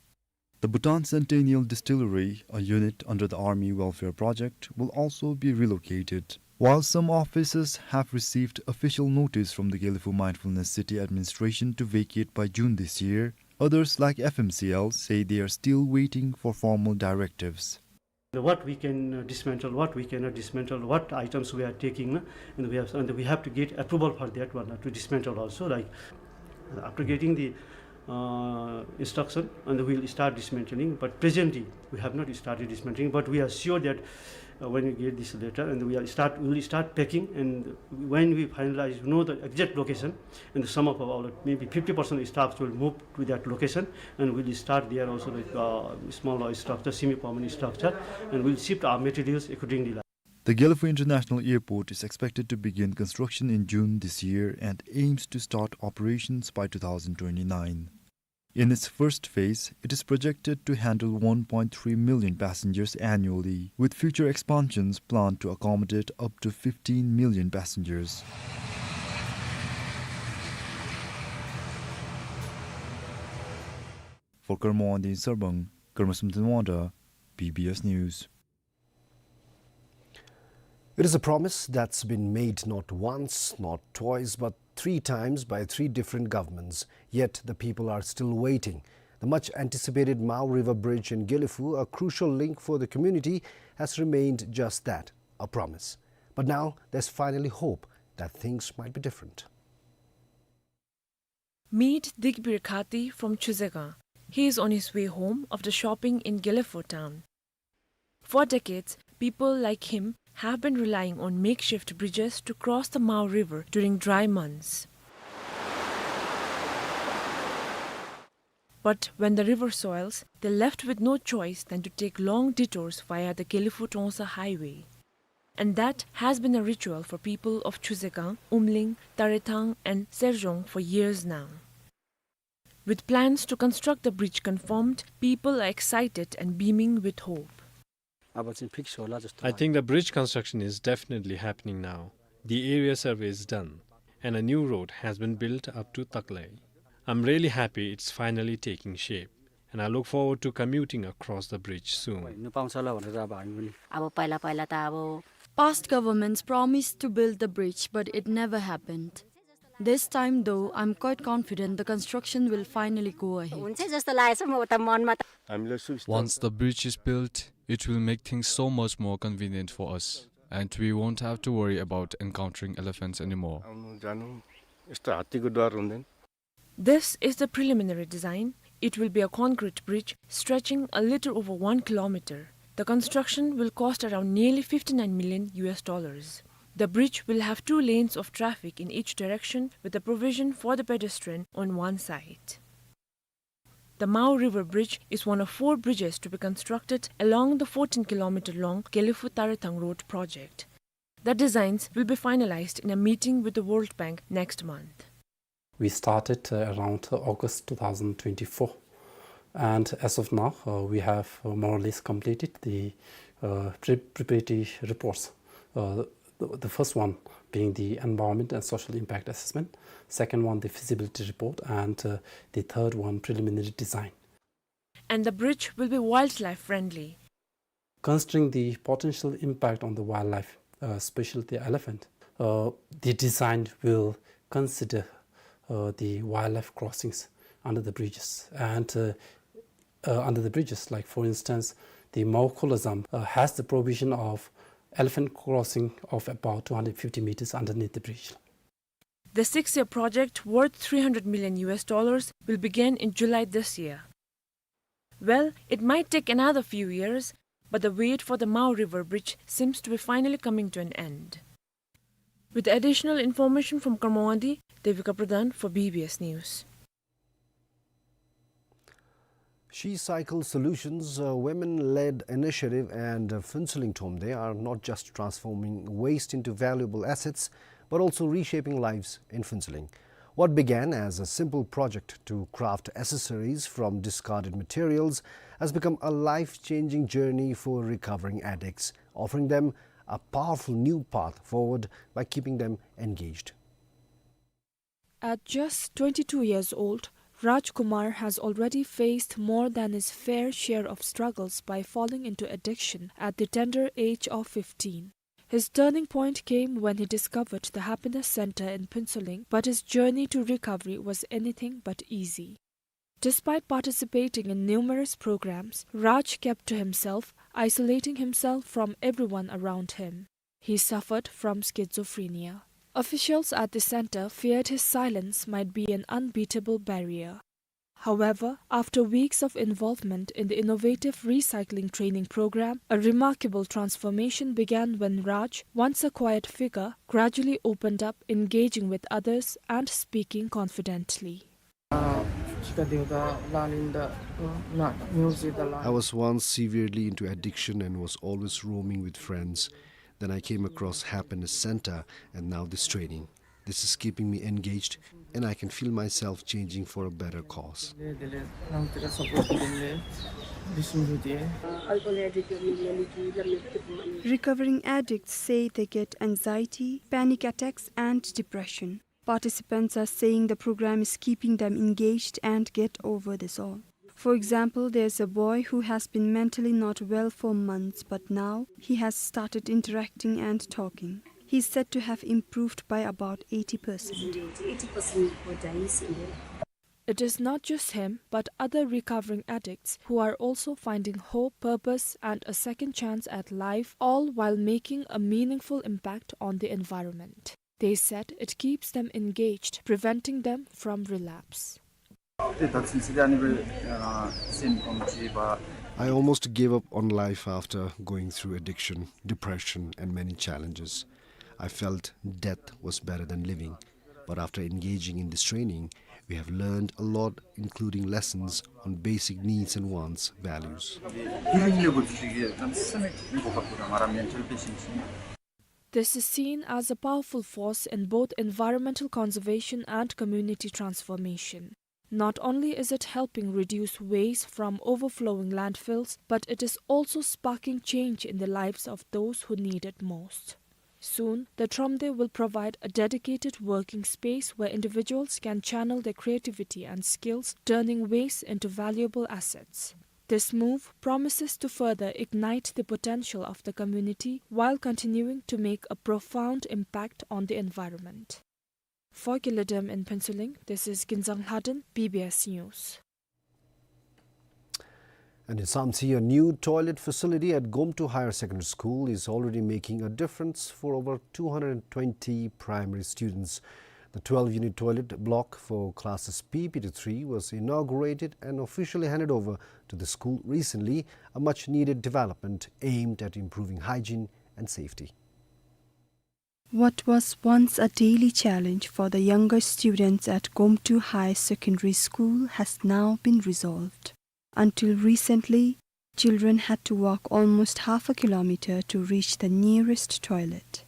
The Bhutan Centennial Distillery, a unit under the Army Welfare Project, will also be relocated. While some offices have received official notice from the Gelephu Mindfulness City administration to vacate by June this year, others like F M C L say they are still waiting for formal directives. What we can, uh, dismantle, what we cannot dismantle, what items we are taking, uh, and we have, and we have to get approval for that one, uh, to dismantle also. Like, uh, after getting the, uh, instruction, and we'll start dismantling. But presently, we have not started dismantling. But we are sure that, uh, when we get this letter, and we are start, we'll start packing, and when we finalize, know the exact location, and some of our, maybe fifty percent staffs will move to that location, and we'll start there also, like, uh, small structure, semi-permanent structure, and we'll shift our materials accordingly. The Gelephu International Airport is expected to begin construction in June this year and aims to start operations by two thousand twenty-nine. In its first phase, it is projected to handle one point three million passengers annually, with future expansions planned to accommodate up to fifteen million passengers. For Karma Wangdi in Sarpang, Karma Samten Wangda, B B S News. It is a promise that's been made not once, not twice, but three times by three different governments. Yet the people are still waiting. The much anticipated Mao River Bridge in Gelephu, a crucial link for the community, has remained just that, a promise. But now there's finally hope that things might be different. Meet Digbir Khati from Chuzekang. He is on his way home after shopping in Gelephu town. For decades, people like him have been relying on makeshift bridges to cross the Mao River during dry months. But when the river swells, they're left with no choice than to take long detours via the Gelephu-Trongsa highway. And that has been a ritual for people of Chuzekang, Umling, Tarethang and Serjong for years now. With plans to construct the bridge confirmed, people are excited and beaming with hope. I think the bridge construction is definitely happening now. The area survey is done, and a new road has been built up to Taklai. I'm really happy it's finally taking shape, and I look forward to commuting across the bridge soon. Past governments promised to build the bridge, but it never happened. This time, though, I'm quite confident the construction will finally go ahead. Once the bridge is built, it will make things so much more convenient for us, and we won't have to worry about encountering elephants anymore. This is the preliminary design. It will be a concrete bridge stretching a little over one kilometer. The construction will cost around nearly fifty-nine million U S dollars. The bridge will have two lanes of traffic in each direction, with a provision for the pedestrian on one side. The Mao River Bridge is one of four bridges to be constructed along the fourteen kilometer long Gelephu-Tarethang Road project. The designs will be finalized in a meeting with the World Bank next month. We started, uh, around August two thousand twenty-four, and as of now, uh, we have, uh, more or less completed the, uh, pre-, preparatory reports. Uh, the, the first one being the environment and social impact assessment, second one the feasibility report, and, uh, the third one preliminary design. And the bridge will be wildlife friendly. Considering the potential impact on the wildlife, uh, especially the elephant, uh, the design will consider, uh, the wildlife crossings under the bridges. And, uh, uh, under the bridges, like, for instance, the Mao Kholazam, uh, has the provision of elephant crossing of about two hundred fifty meters underneath the bridge. The six-year project, worth three hundred million U S dollars, will begin in July this year. Well, it might take another few years, but the wait for the Mao River Bridge seems to be finally coming to an end. With additional information from Karma Wangdi, Devika Pradhan for B B S News. She Cycle Solutions, a women-led initiative, and, uh, Phuentsholing Thromde are not just transforming waste into valuable assets, but also reshaping lives in Phuentsholing. What began as a simple project to craft accessories from discarded materials has become a life-changing journey for recovering addicts, offering them a powerful new path forward by keeping them engaged. At just twenty-two years old, Raj Kumar has already faced more than his fair share of struggles by falling into addiction at the tender age of fifteen. His turning point came when he discovered the Happiness Center in Phuentsholing, but his journey to recovery was anything but easy. Despite participating in numerous programs, Raj kept to himself, isolating himself from everyone around him. He suffered from schizophrenia. Officials at the center feared his silence might be an unbeatable barrier. However, after weeks of involvement in the innovative recycling training program, a remarkable transformation began when Raj, once a quiet figure, gradually opened up, engaging with others and speaking confidently. I was once severely into addiction and was always roaming with friends. Then I came across Happiness Center and now this training. This is keeping me engaged and I can feel myself changing for a better cause. Recovering addicts say they get anxiety, panic attacks, and depression. Participants are saying the program is keeping them engaged and get over this all. For example, there's a boy who has been mentally not well for months, but now he has started interacting and talking. He's said to have improved by about eighty percent. It is not just him, but other recovering addicts who are also finding hope, purpose, and a second chance at life, all while making a meaningful impact on the environment. They said it keeps them engaged, preventing them from relapse. I almost gave up on life after going through addiction, depression, and many challenges. I felt death was better than living. But after engaging in this training, we have learned a lot, including lessons on basic needs and wants, values. This is seen as a powerful force in both environmental conservation and community transformation. Not only is it helping reduce waste from overflowing landfills, but it is also sparking change in the lives of those who need it most. Soon, the Thromde will provide a dedicated working space where individuals can channel their creativity and skills, turning waste into valuable assets. This move promises to further ignite the potential of the community while continuing to make a profound impact on the environment. For Gilidem in Phuentsholing, this is Ginzang Lhaden, B B S News. And in Samtse, a new toilet facility at Gomtu Higher Secondary School is already making a difference for over two hundred twenty primary students. The twelve-unit toilet block for classes P P to three was inaugurated and officially handed over to the school recently, a much-needed development aimed at improving hygiene and safety. What was once a daily challenge for the younger students at Gomtu High Secondary School has now been resolved. Until recently, children had to walk almost half a kilometer to reach the nearest toilet.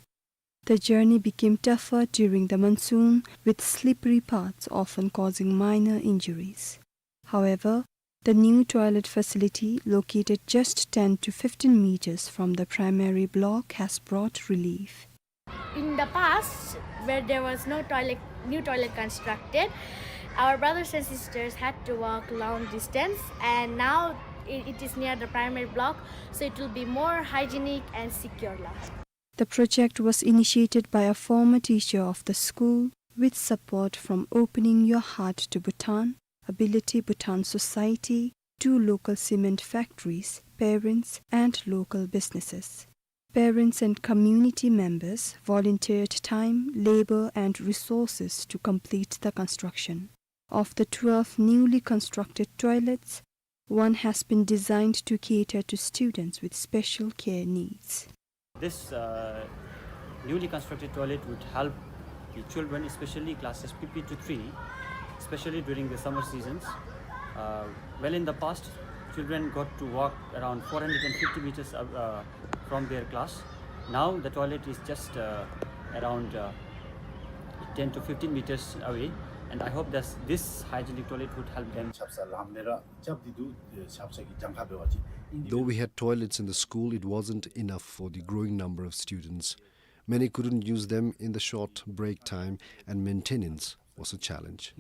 The journey became tougher during the monsoon, with slippery paths often causing minor injuries. However, the new toilet facility, located just ten to fifteen meters from the primary block, has brought relief. In the past, where there was no toilet, new toilet constructed, our brothers and sisters had to walk long distance, and now i-, it is near the primary block, so it will be more hygienic and secure. The project was initiated by a former teacher of the school with support from Opening Your Heart to Bhutan, Ability Bhutan Society, two local cement factories, parents, and local businesses. Parents and community members volunteered time, labor, and resources to complete the construction. Of the twelve newly constructed toilets, one has been designed to cater to students with special care needs. This, uh, newly constructed toilet would help the children, especially classes P P to three, especially during the summer seasons. Uh, well, in the past, children got to walk around four hundred and fifty meters, uh, uh, from their class. Now the toilet is just, uh, around, uh, ten to fifteen meters away, and I hope that this hygienic toilet would help them. Though we had toilets in the school, it wasn't enough for the growing number of students. Many couldn't use them in the short break time, and maintenance was a challenge.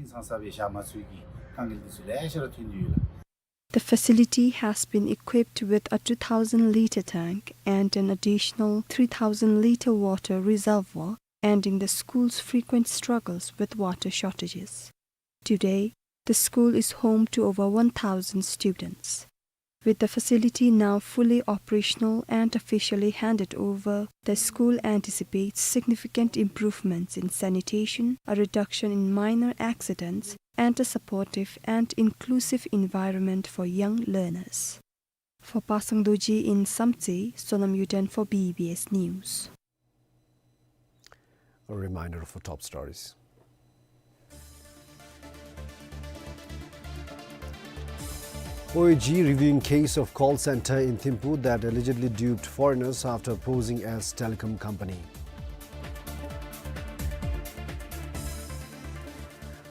The facility has been equipped with a two thousand litre tank and an additional three thousand litre water reservoir, ending the school's frequent struggles with water shortages. Today, the school is home to over one thousand students. With the facility now fully operational and officially handed over, the school anticipates significant improvements in sanitation, a reduction in minor accidents, and a supportive and inclusive environment for young learners. For Pasang Dorji in Samtse, Sonam Yuden for B B S News. A reminder of our top stories. O A G reviewing case of call center in Thimphu that allegedly duped foreigners after posing as telecom company.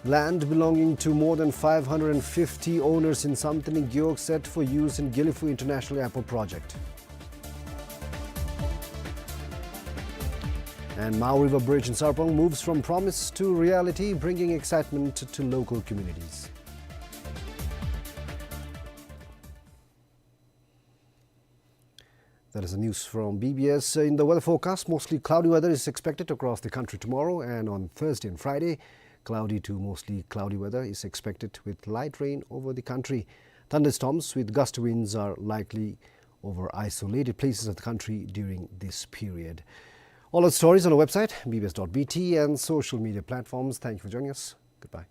Land belonging to more than five hundred and fifty owners in Samtani Gewog set for use in Gelephu International Airport project. And Mao River Bridge in Sarpang moves from promise to reality, bringing excitement to local communities. That is the news from B B S. In the weather forecast, mostly cloudy weather is expected across the country tomorrow and on Thursday and Friday. Cloudy to mostly cloudy weather is expected with light rain over the country. Thunderstorms with gusty winds are likely over isolated places of the country during this period. All our stories on our website, B B S dot B T, and social media platforms. Thank you for joining us. Goodbye.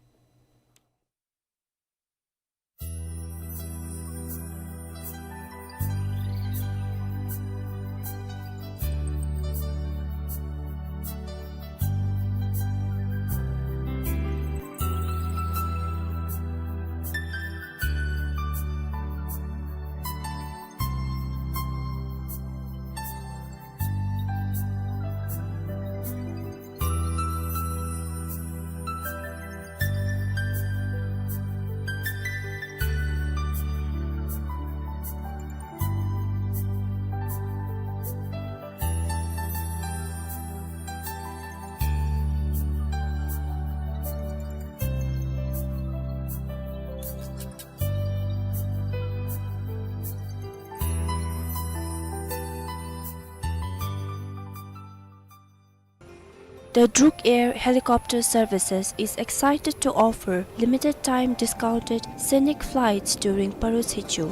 The Druk Air Helicopter Services is excited to offer limited time discounted scenic flights during Paro Tshechu.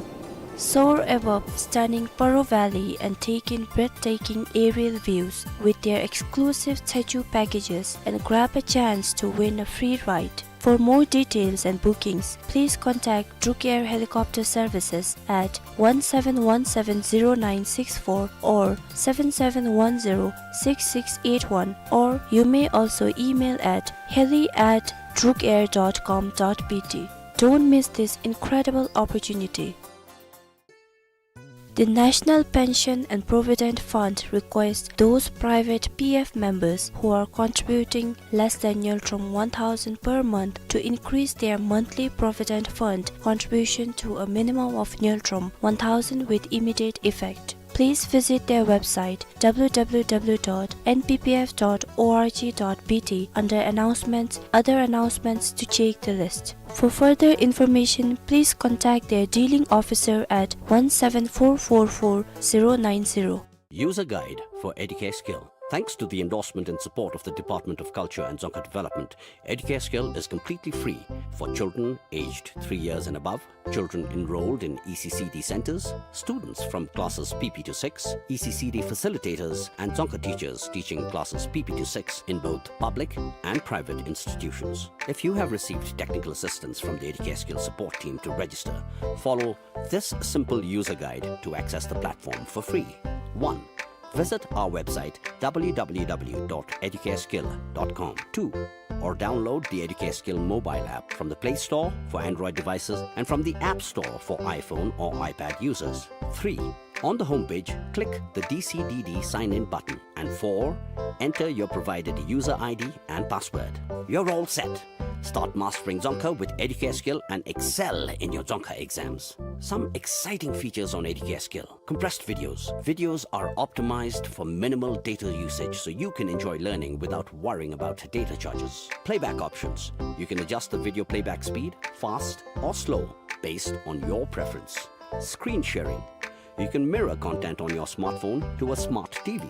Soar above stunning Paro Valley and take in breathtaking aerial views with their exclusive Tshechu packages and grab a chance to win a free ride. For more details and bookings, please contact Druk Air Helicopter Services at one seven one seven zero nine six four or seven seven one zero six six eight one, or you may also email at heli at drukair dot com dot B T. Don't miss this incredible opportunity. The National Pension and Provident Fund requests those private P F members who are contributing less than Ngultrum one thousand per month to increase their monthly provident fund contribution to a minimum of Ngultrum one thousand with immediate effect. Please visit their website, W W W dot N P P F dot org dot B T, under Announcements, Other Announcements, to check the list. For further information, please contact their dealing officer at one seven four four four zero nine zero. User Guide for Educare Skill. Thanks to the endorsement and support of the Department of Culture and Dzongkha Development, Educare Skill is completely free for children aged three years and above, children enrolled in E C C D centers, students from classes P P to six, E C C D facilitators, and Dzongkha teachers teaching classes P P to six in both public and private institutions. If you have received technical assistance from the Educare Skill support team to register, follow this simple user guide to access the platform for free. One, visit our website, W W W dot educareskill dot com. Two, or download the Educare Skill mobile app from the Play Store for Android devices and from the App Store for iPhone or iPad users. Three, on the homepage, click the D C D D sign in button. And four, enter your provided user I D and password. You're all set. Start mastering Dzongkha with Educare Skill and excel in your Dzongkha exams. Some exciting features on Educare Skill. Compressed videos. Videos are optimized for minimal data usage, so you can enjoy learning without worrying about data charges. Playback options. You can adjust the video playback speed, fast or slow, based on your preference. Screen sharing. You can mirror content on your smartphone to a smart T V.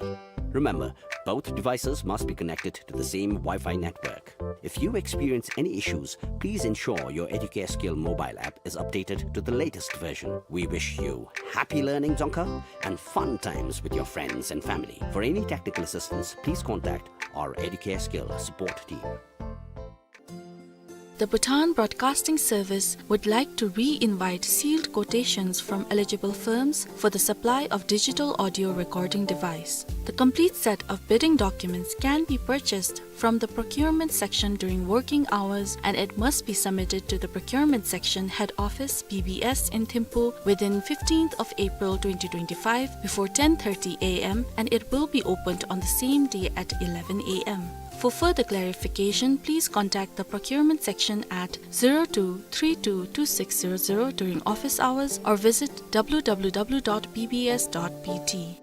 Remember, both devices must be connected to the same Wi-Fi network. If you experience any issues, please ensure your Educare Skill mobile app is updated to the latest version. We wish you happy learning Dzongkha and fun times with your friends and family. For any technical assistance, please contact our Educare Skill support team. The Bhutan Broadcasting Service would like to re-invite sealed quotations from eligible firms for the supply of digital audio recording device. The complete set of bidding documents can be purchased from the procurement section during working hours, and it must be submitted to the procurement section head office, B B S, in Thimphu within fifteenth of April twenty twenty-five before ten thirty A M, and it will be opened on the same day at eleven A M. For further clarification, please contact the procurement section at zero two three two two six zero zero during office hours or visit W W W dot B B S dot B T.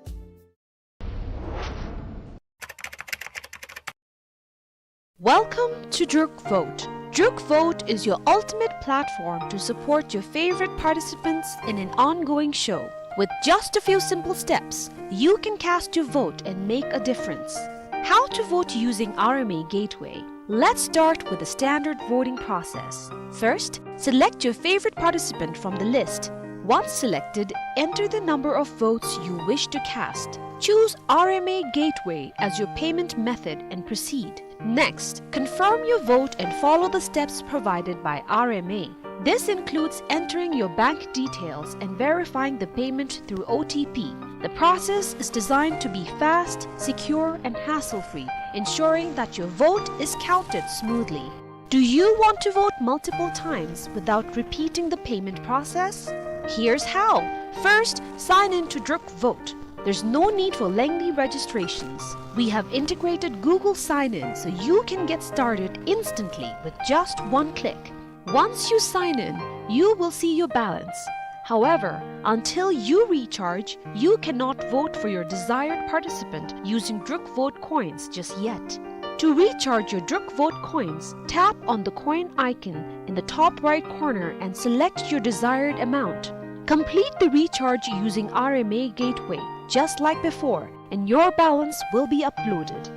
Welcome to Druk Vote. Druk Vote is your ultimate platform to support your favorite participants in an ongoing show. With just a few simple steps, you can cast your vote and make a difference. How to vote using R M A Gateway. Let's start with the standard voting process. First, select your favorite participant from the list. Once selected, enter the number of votes you wish to cast. Choose R M A Gateway as your payment method and proceed. Next, confirm your vote and follow the steps provided by R M A. This includes entering your bank details and verifying the payment through O T P. The process is designed to be fast, secure, and hassle-free, ensuring that your vote is counted smoothly. Do you want to vote multiple times without repeating the payment process? Here's how. First, sign in to Druk Vote. There's no need for lengthy registrations. We have integrated Google Sign-In so you can get started instantly with just one click. Once you sign in, you will see your balance. However, until you recharge, you cannot vote for your desired participant using Druk Vote coins just yet. To recharge your Druk Vote coins, tap on the coin icon in the top right corner and select your desired amount. Complete the recharge using R M A Gateway, just like before, and your balance will be uploaded.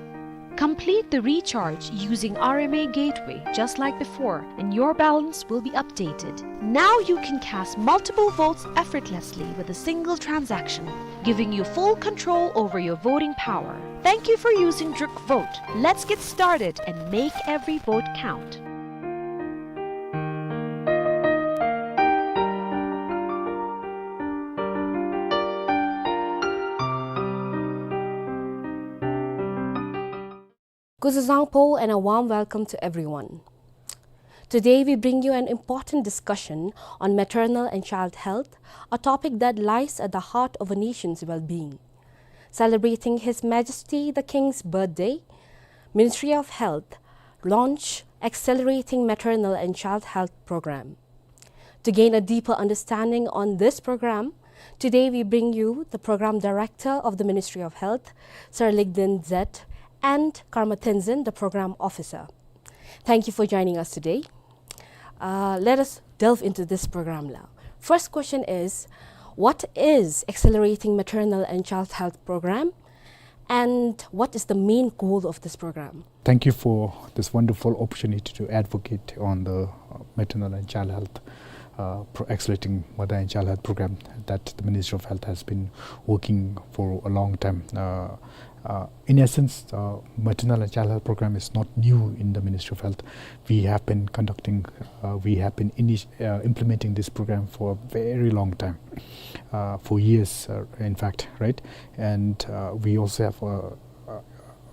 Complete the recharge using R M A Gateway just like before, and your balance will be updated. Now you can cast multiple votes effortlessly with a single transaction, giving you full control over your voting power. Thank you for using Druk Vote. Let's get started and make every vote count. Kuzuzangpo and a warm welcome to everyone. Today we bring you an important discussion on maternal and child health, a topic that lies at the heart of a nation's well-being. Celebrating His Majesty the King's birthday, Ministry of Health launch Accelerating Maternal and Child Health Program. To gain a deeper understanding on this program, today we bring you the Program Director of the Ministry of Health, Sir Ligden Zet, and Karma Tenzin, the Program Officer. Thank you for joining us today. Uh, let us delve into this program now. First question is, what is Accelerating Maternal and Child Health Program, and what is the main goal of this program? Thank you for this wonderful opportunity to advocate on the, uh, maternal and child health, uh, pro-, accelerating mother and child health program that the Ministry of Health has been working for a long time. Uh, uh, in essence, uh, maternal and child health program is not new in the Ministry of Health. We have been conducting, uh, we have been initi-, uh, implementing this program for a very long time, uh, for years, uh, in fact, right? And, uh, we also have, uh, uh,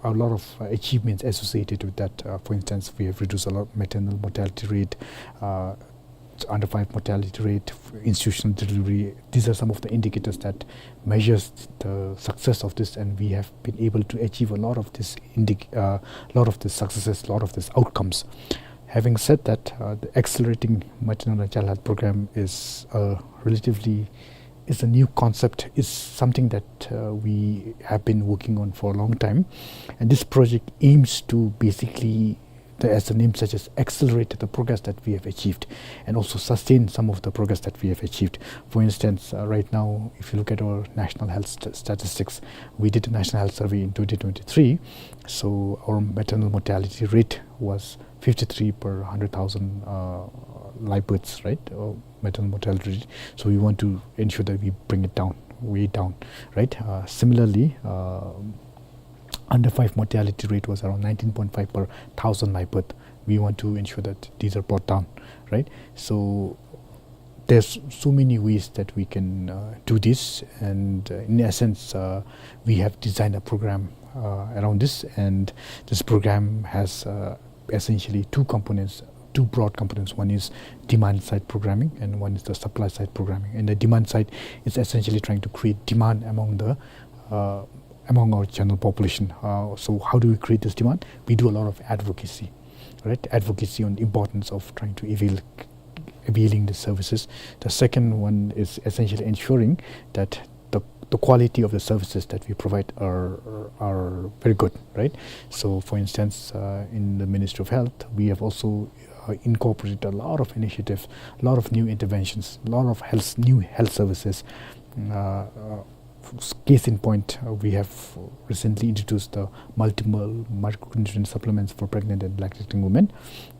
a lot of, uh, achievements associated with that. Uh, for instance, we have reduced a lot of maternal mortality rate, uh, under five mortality rate, institutional delivery. These are some of the indicators that measures the success of this, and we have been able to achieve a lot of this indic-, uh, lot of the successes, lot of these outcomes. Having said that, uh, the Accelerating Maternal and Child Health Program is, uh, relatively, is a new concept, is something that, uh, we have been working on for a long time. And this project aims to basically, the, as the name suggests, accelerate the progress that we have achieved and also sustain some of the progress that we have achieved. For instance, uh, right now, if you look at our national health st-, statistics, we did a national health survey in twenty twenty-three. So our maternal mortality rate was fifty-three per hundred thousand, uh, live births, right? Uh, maternal mortality rate. So we want to ensure that we bring it down, way down, right? Uh, similarly, uh, under five mortality rate was around nineteen point five per thousand live birth. We want to ensure that these are brought down, right? So there's so many ways that we can uh, do this, and uh, in essence, uh, we have designed a program uh, around this, and this program has uh, essentially two components, two broad components. One is demand side programming, and one is the supply side programming. And the demand side is essentially trying to create demand among the uh, among our general population. Uh, so how do we create this demand? We do a lot of advocacy, right? Advocacy on the importance of trying to avail, availing the services. The second one is essentially ensuring that the, the quality of the services that we provide are are very good, right? So, for instance, uh, in the Ministry of Health, we have also uh, incorporated a lot of initiatives, a lot of new interventions, a lot of health, new health services. Uh, uh, case in point, uh, we have recently introduced the multiple micronutrient supplements for pregnant and lactating women.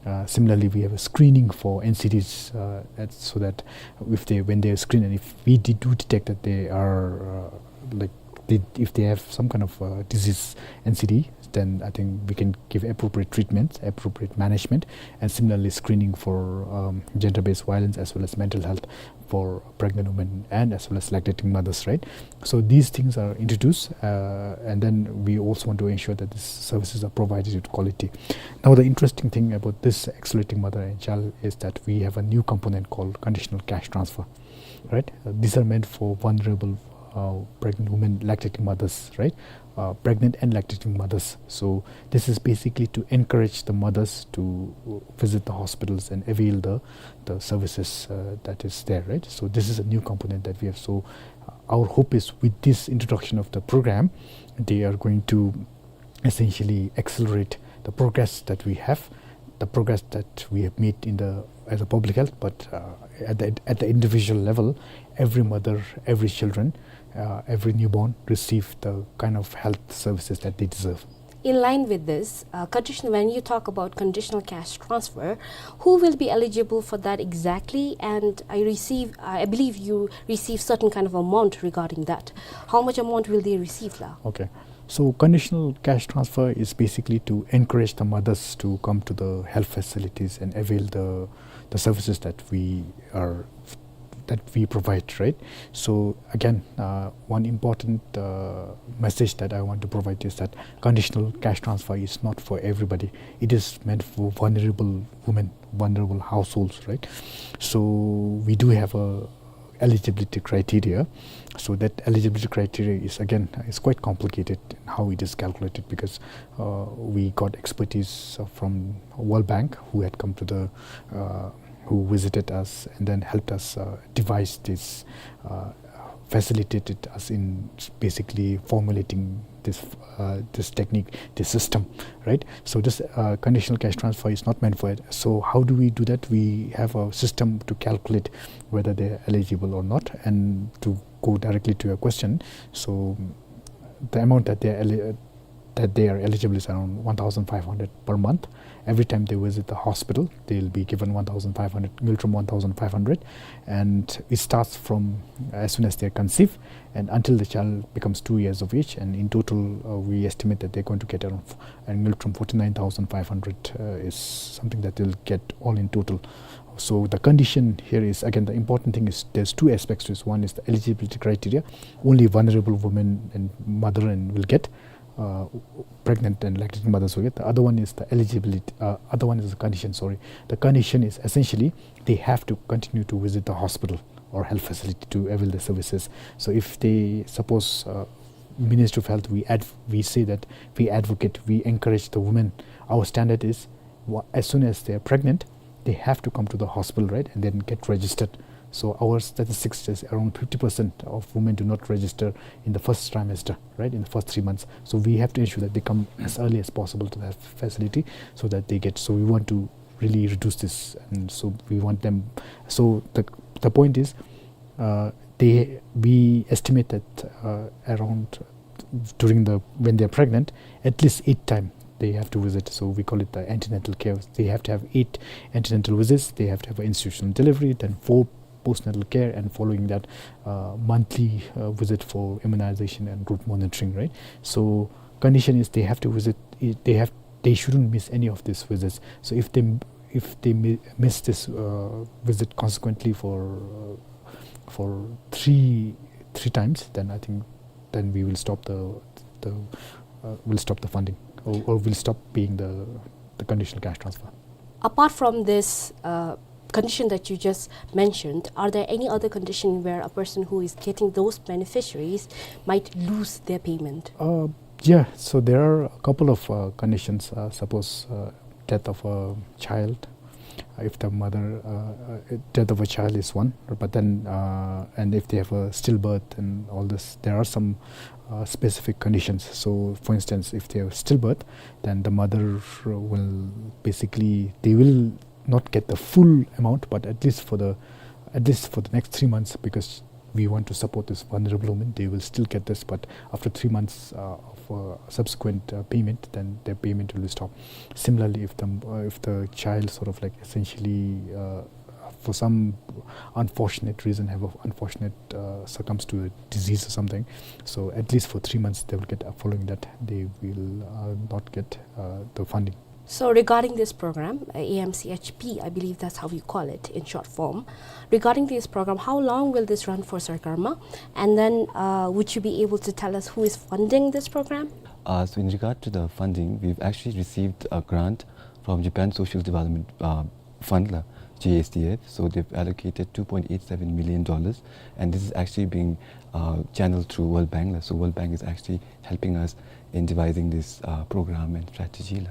Uh, similarly, we have a screening for N C Ds, uh, at, so that if they, when they are screened, and if we de- do detect that they are uh, like they, if they have some kind of uh, disease, N C D, then I think we can give appropriate treatments, appropriate management, and similarly screening for um, gender-based violence as well as mental health for pregnant women and as well as lactating mothers, right? So these things are introduced, uh, and then we also want to ensure that these services are provided with quality. Now, the interesting thing about this Accelerating Mother and Child is that we have a new component called conditional cash transfer, right? Uh, these are meant for vulnerable uh, pregnant women, lactating mothers, right? Uh, pregnant and lactating mothers. So this is basically to encourage the mothers to visit the hospitals and avail the, the services uh, that is there, right? So this is a new component that we have. So uh, our hope is with this introduction of the program, they are going to essentially accelerate the progress that we have, the progress that we have made in the as a public health, but uh, at the at the individual level, every mother, every children, uh, every newborn receive the kind of health services that they deserve. In line with this, uh, condition, when you talk about conditional cash transfer, who will be eligible for that exactly? And I receive, I believe you receive certain kind of amount regarding that. How much amount will they receive, la? Okay. So conditional cash transfer is basically to encourage the mothers to come to the health facilities and avail the, the services that we are that we provide, right? So again, uh, one important uh, message that I want to provide is that conditional cash transfer is not for everybody. It is meant for vulnerable women, vulnerable households, right? So we do have a eligibility criteria. So that eligibility criteria is again is quite complicated in how it is calculated, because uh, we got expertise from World Bank, who had come to the uh, who visited us and then helped us uh, devise this, uh, facilitated us in basically formulating this uh, this technique, this system, right? So this uh, conditional cash transfer is not meant for it. So how do we do that? We have a system to calculate whether they're eligible or not. And to go directly to your question, so the amount that they're eli- that they are eligible is around one thousand five hundred per month. Every time they visit the hospital, they'll be given one thousand five hundred, Ngultrum one thousand five hundred, and it starts from as soon as they conceive and until the child becomes two years of age. And in total, uh, we estimate that they're going to get around f- and Ngultrum forty-nine thousand five hundred uh, is something that they'll get all in total. So the condition here is, again, the important thing is there's two aspects to this. One is the eligibility criteria. Only vulnerable women and mother and will get, uh, pregnant and lactating mothers will get. The other one is the eligibility. Uh, other one is the condition. Sorry, the condition is essentially they have to continue to visit the hospital or health facility to avail the services. So if they suppose uh, Ministry of Health, we adv- we say that we advocate, we encourage the women. Our standard is wha- as soon as they are pregnant, they have to come to the hospital, right, and then get registered. So our statistics says around fifty percent of women do not register in the first trimester, right, in the first three months. So we have to ensure that they come as early as possible to that facility so that they get. So we want to really reduce this, and so we want them. So the the point is, uh, they we estimate that uh, around during the when they're pregnant, at least eight time they have to visit. So we call it the antenatal care. They have to have eight antenatal visits. They have to have an institutional delivery, then four postnatal care, and following that, uh, monthly uh, visit for immunization and growth monitoring. Right. So condition is they have to visit. They have they shouldn't miss any of these visits. So if they, if they mi-, miss this, uh, visit consequently for, uh, for three, three times, then I think then we will stop the, the, uh, we'll stop the funding, or, or we'll stop paying the, the conditional cash transfer. Apart from this, uh, condition that you just mentioned, are there any other condition where a person who is getting those beneficiaries might lose their payment? Uh, yeah, so there are a couple of, uh, conditions. Uh, suppose, uh, death of a child, uh, if the mother, uh, uh, death of a child is one, but then, uh, and if they have a stillbirth and all this, there are some, uh, specific conditions. So, for instance, if they have stillbirth, then the mother will basically, they will not get the full amount, but at least for the, at least for the next three months, because we want to support this vulnerable woman, they will still get this, but after three months, uh, of, uh, subsequent, uh, payment, then their payment will stop. Similarly, if the, uh, if the child sort of, like, essentially, uh, for some unfortunate reason, have a unfortunate, uh, succumbs to a disease or something, so at least for three months they will get, uh, following that, they will, uh, not get, uh, the funding. So regarding this program, uh, A M C H P, I believe that's how you call it in short form. Regarding this program, how long will this run for, Sir Karma? And then, uh, would you be able to tell us who is funding this program? Uh, so in regard to the funding, we've actually received a grant from Japan Social Development, uh, Fund, la, J S D F. So they've allocated two point eight seven million dollars, and this is actually being, uh, channeled through World Bank, la. So World Bank is actually helping us in devising this, uh, program and strategy, la.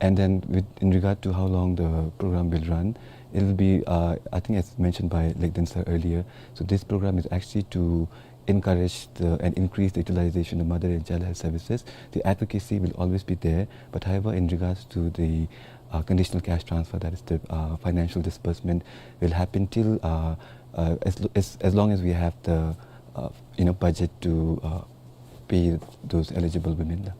And then with, in regard to how long the program will run, it will be, uh, I think as mentioned by Legden sir earlier, so this program is actually to encourage the, and increase the utilization of mother and child health services. The advocacy will always be there, but however, in regards to the, uh, conditional cash transfer, that is the, uh, financial disbursement, will happen till, uh, uh, as, lo-, as, as long as we have the, uh, you know, budget to, uh, pay those eligible women.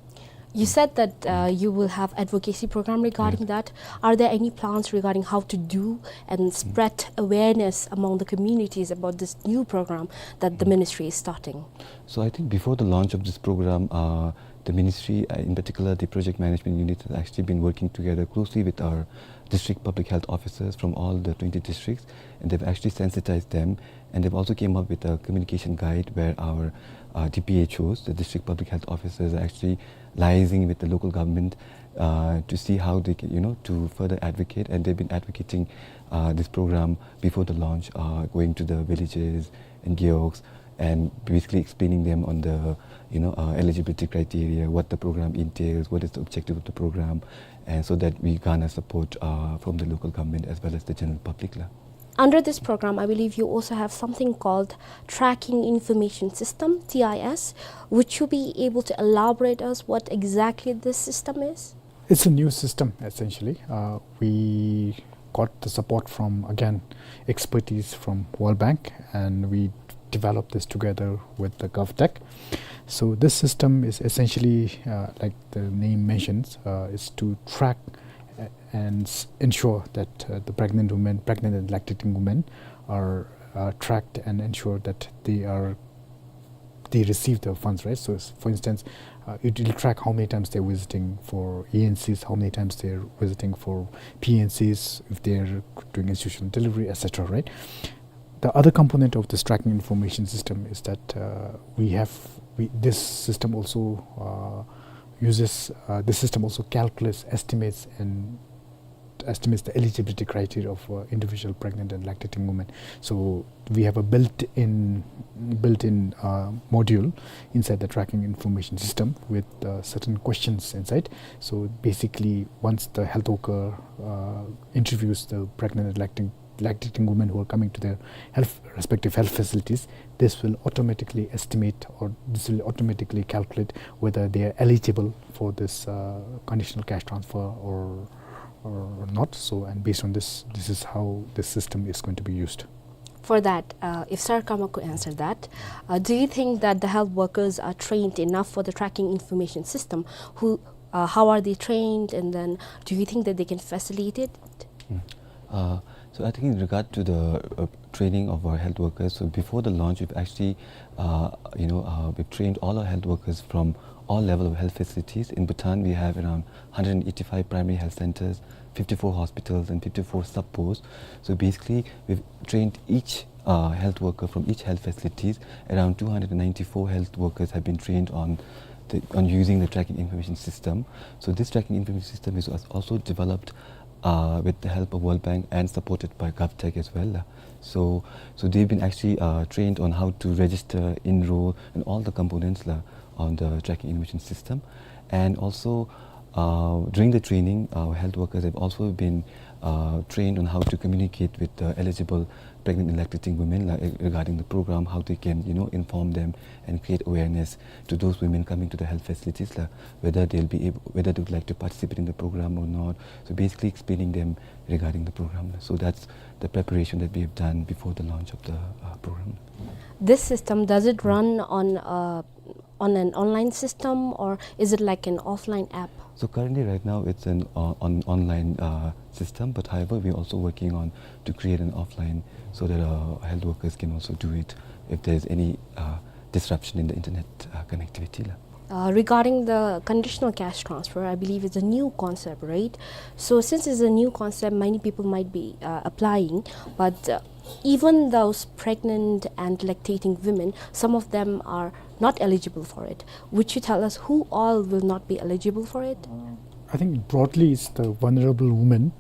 You said that, uh, you will have advocacy program regarding that. Are there any plans regarding how to do and spread awareness among the communities about this new program that the ministry is starting? So I think before the launch of this program, uh, the ministry, uh, in particular the project management unit, has actually been working together closely with our district public health officers from all the twenty districts, and they've actually sensitized them. And they've also came up with a communication guide where our, uh, D P H Os, the district public health officers, are actually liaising with the local government, uh, to see how they can, you know, to further advocate. And they've been advocating, uh, this program before the launch, uh, going to the villages and gewogs and basically explaining them on the, you know, uh, eligibility criteria, what the program entails, what is the objective of the program, and so that we garner support, uh, from the local government as well as the general public, la. Under this program, I believe you also have something called Tracking Information System, T I S. Would you be able to elaborate us what exactly this system is? It's a new system, essentially. Uh, we got the support from, again, expertise from World Bank, and we developed this together with the GovTech. So this system is essentially, uh, like the name mentions, uh, is to track, uh, and s-, ensure that, uh, the pregnant women, pregnant and lactating women are, uh, tracked and ensure that they are, they receive the funds, right? So s-, for instance, uh, it will track how many times they're visiting for E N Cs, how many times they're visiting for P N Cs, if they're doing institutional delivery, et cetera, right? The other component of this tracking information system is that, uh, we have, we, this system also, uh, uses, uh, this system also calculates, estimates, and estimates the eligibility criteria of, uh, individual pregnant and lactating women. So we have a built-in, built-in, uh, module inside the tracking information system with, uh, certain questions inside. So basically, once the health worker, uh, interviews the pregnant and lacting-, lactating women who are coming to their health, respective health facilities, this will automatically estimate, or this will automatically calculate whether they are eligible for this, uh, conditional cash transfer or, or not. So, and based on this, this is how the system is going to be used. For that, uh, if Sir Karma could answer that, uh, do you think that the health workers are trained enough for the tracking information system? Who, uh, how are they trained, and then do you think that they can facilitate it? Mm. Uh, so I think in regard to the, uh, training of our health workers, so before the launch, we've actually, uh, you know, uh, we've trained all our health workers from all level of health facilities. In Bhutan, we have around hundred eighty-five primary health centers, fifty-four hospitals, and fifty-four sub-posts. So basically, we've trained each, uh, health worker from each health facilities. Around two hundred ninety-four health workers have been trained on the, on using the tracking information system. So this tracking information system is als-, also developed, uh, with the help of World Bank and supported by GovTech as well, la. So, so they've been actually, uh, trained on how to register, enroll, and all the components, la, on the tracking information system. And also, uh, during the training, our health workers have also been, uh, trained on how to communicate with the eligible pregnant and lactating women, la, regarding the program, how they can, you know, inform them and create awareness to those women coming to the health facilities, la, whether they'll be able, whether they would like to participate in the program or not. So basically explaining them regarding the program, la. So that's the preparation that we have done before the launch of the, uh, program. This system, does it run on, uh, on an online system, or is it like an offline app? So currently, right now, it's an, uh, on online, uh, system. But however, we're also working on to create an offline so that, uh, health workers can also do it if there's any, uh, disruption in the internet, uh, connectivity, la. Uh, regarding the conditional cash transfer, I believe it's a new concept, right? So since it's a new concept, many people might be, uh, applying, but, uh, even those pregnant and lactating women, some of them are not eligible for it. Would you tell us who all will not be eligible for it? I think broadly it's the vulnerable women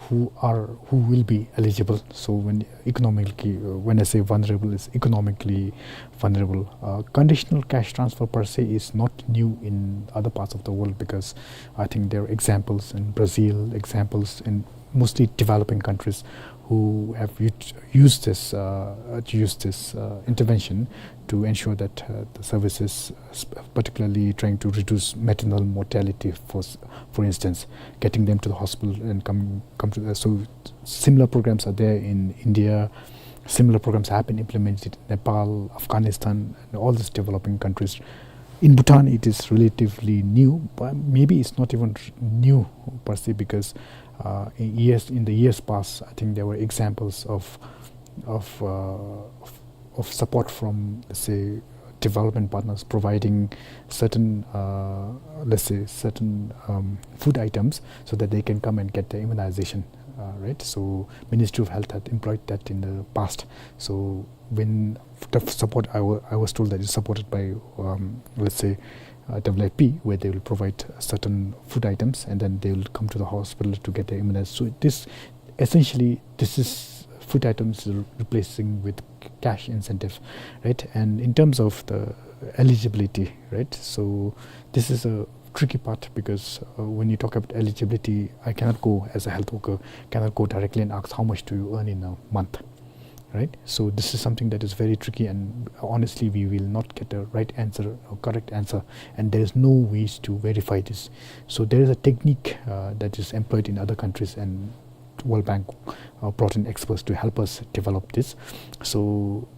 who are, who will be eligible. So when economically, uh, when I say vulnerable, it's economically vulnerable. Uh, conditional cash transfer per se is not new in other parts of the world, because I think there are examples in Brazil, examples in mostly developing countries who have ut-, used this, uh, uh, used this, uh, intervention to ensure that, uh, the services, uh, sp-, particularly trying to reduce maternal mortality, for s-, for instance, getting them to the hospital and come, come to the, so similar programs are there in India. Similar programs have been implemented in Nepal, Afghanistan, and all these developing countries. In Bhutan, it is relatively new, but maybe it's not even r-, new per se, because, uh, in years, in the years past, I think there were examples of, of, uh, of, of support from, let's say, development partners providing certain, uh, let's say, certain, um, food items so that they can come and get their immunization, uh, right? So Ministry of Health had employed that in the past. So when the support, I wa-, I was told that it's supported by, um, let's say, uh, W F P, where they will provide certain food items and then they will come to the hospital to get their immunized. So this, essentially, this is food items re-, replacing with cash incentive, right? And in terms of the eligibility, right? So this is a tricky part because, uh, when you talk about eligibility, I cannot go as a health worker, cannot go directly and ask, "How much do you earn in a month?" Right? So this is something that is very tricky, and honestly, we will not get a right answer or correct answer, and there is no ways to verify this. So there is a technique, uh, that is employed in other countries, and World Bank, uh, brought in experts to help us develop this. So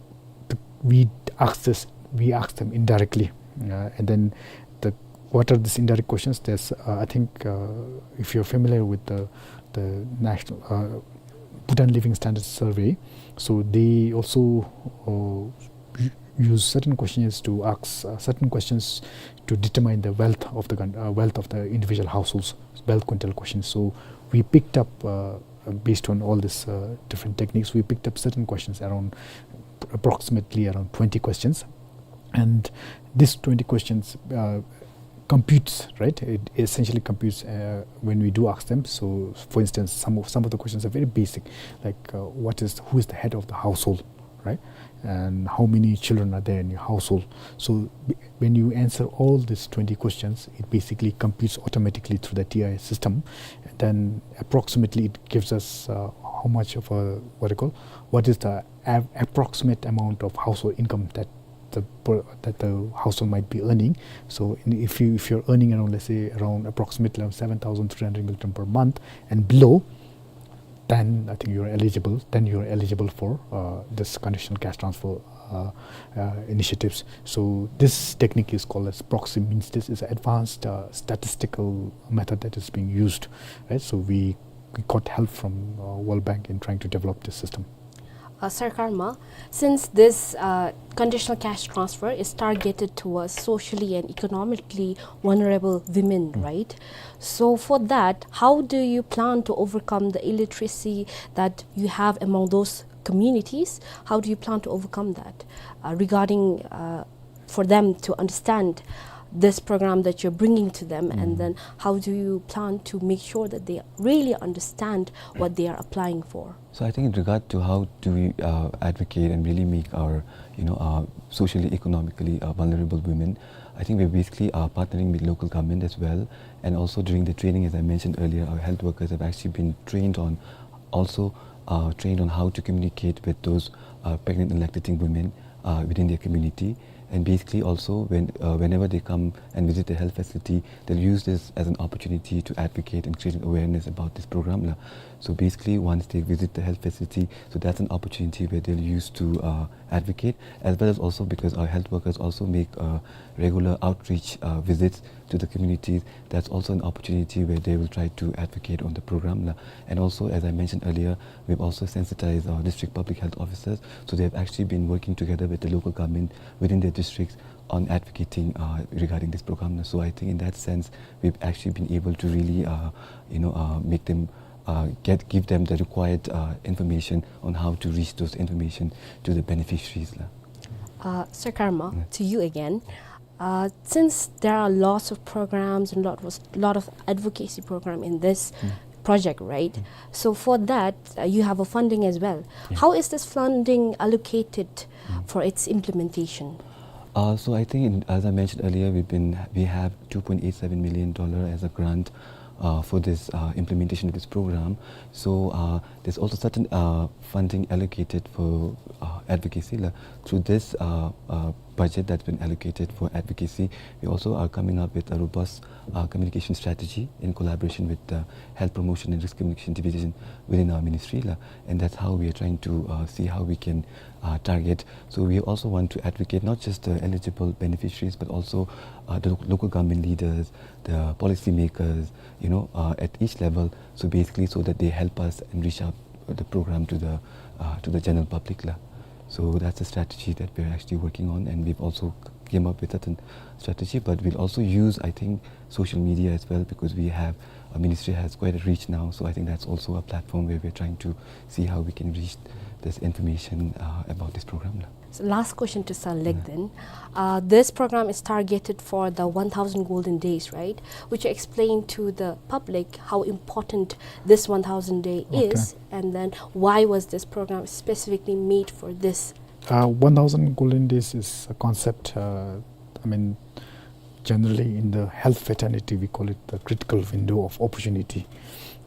the, we asked this, we asked them indirectly, uh, and then the, what are these indirect questions? There's, uh, I think, uh, if you're familiar with the, the national, uh, Bhutan Living Standards Survey, so they also, uh, u-, use certain questionnaires to ask, uh, certain questions to determine the wealth of the coun-, uh, wealth of the individual households, wealth quintile questions. So we picked up, uh, based on all this, uh, different techniques, we picked up certain questions around, approximately around twenty questions. And these twenty questions, uh, computes, right? It essentially computes, uh, when we do ask them. So, for instance, some of, some of the questions are very basic, like, uh, what is, who is the head of the household, right? And how many children are there in your household? So, b-, when you answer all these twenty questions, it basically computes automatically through the T I S system. And then approximately it gives us, uh, how much of a, what do you call, what is the av-, approximate amount of household income that the per-, that the household might be earning. So in, if you, if you're earning around, let's say, around approximately around seven thousand three hundred ngultrum per month and below, then I think you're eligible, then you're eligible for, uh, this conditional cash transfer, uh, uh, initiatives. So this technique is called as proxy means test. It's an advanced, uh, statistical method that is being used, right? So we, we got help from, uh, World Bank in trying to develop this system. Uh, Sir Karma, since this uh, conditional cash transfer is targeted towards socially and economically vulnerable women, right? So for that, how do you plan to overcome the illiteracy that you have among those communities? How do you plan to overcome that uh, regarding uh, for them to understand this program that you're bringing to them, and then how do you plan to make sure that they really understand what they are applying for? So I think in regard to how do we uh, advocate and really make our, you know, uh, socially, economically uh, vulnerable women, I think we're basically uh, partnering with local government as well. And also during the training, as I mentioned earlier, our health workers have actually been trained on, also uh, trained on how to communicate with those uh, pregnant and lactating women uh, within their community. And basically also when, uh, whenever they come and visit the health facility, they'll use this as an opportunity to advocate and create an awareness about this program la. So basically once they visit the health facility, so that's an opportunity where they'll use to uh, advocate, as well as also because our health workers also make uh, regular outreach uh, visits to the communities, that's also an opportunity where they will try to advocate on the program la. And also, as I mentioned earlier, we've also sensitized our district public health officers. So they've actually been working together with the local government within their districts on advocating uh, regarding this program. So I think in that sense, we've actually been able to really, uh, you know, uh, make them uh, get give them the required uh, information on how to reach those information to the beneficiaries la. Uh, Sir Karma, to you again. Uh, since there are lots of programs and lot was lot of advocacy program in this project, right? So for that, uh, you have a funding as well. How is this funding allocated for its implementation? Uh, so I think, in, as I mentioned earlier, we've been we have two point eight seven million dollar as a grant uh, for this uh, implementation of this program. So uh, there's also certain uh, funding allocated for uh, advocacy la. Through this uh, uh, budget that's been allocated for advocacy, we also are coming up with a robust uh, communication strategy in collaboration with the Health Promotion and Risk Communication Division within our ministry la. And that's how we are trying to uh, see how we can uh, target. So we also want to advocate not just the eligible beneficiaries, but also uh, the lo- local government leaders, the policymakers, you know, uh, at each level. So basically, so that they help us and reach out the program to the uh, to the general public la. So that's a strategy that we're actually working on, and we've also came up with certain strategy. But we'll also use, I think, social media as well, because we have our ministry has quite a reach now. So I think that's also a platform where we're trying to see how we can reach this information uh, about this program la. So last question to Sir Lek then. Uh, this program is targeted for the one thousand golden days, right? Would you explain to the public how important this one thousand day is, and then why was this program specifically made for this? Uh, one thousand golden days is a concept, uh, I mean, generally in the health fraternity, we call it the critical window of opportunity,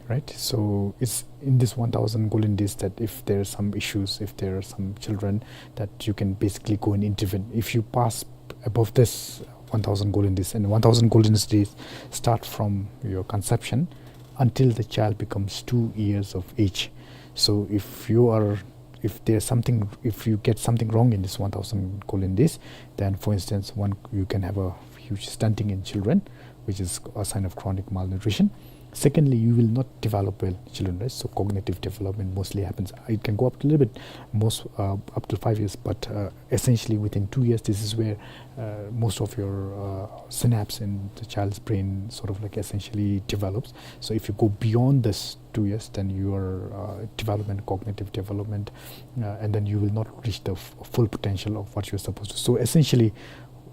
right? So it's in this one thousand golden days that if there are some issues, if there are some children, that you can basically go and intervene. If you pass above this one thousand golden days, and one thousand golden days start from your conception until the child becomes two years of age. So if you are if there's something, if you get something wrong in this one thousand golden days, then for instance, one, you can have a huge stunting in children, which is a sign of chronic malnutrition. Secondly, you will not develop well, children, right? So cognitive development mostly happens. It can go up to a little bit, most uh, up to five years, but uh, essentially within two years, this is where uh, most of your uh, synapse in the child's brain sort of like essentially develops. So if you go beyond this two years, then your uh, development, cognitive development, uh, and then you will not reach the f- full potential of what you're supposed to. So essentially,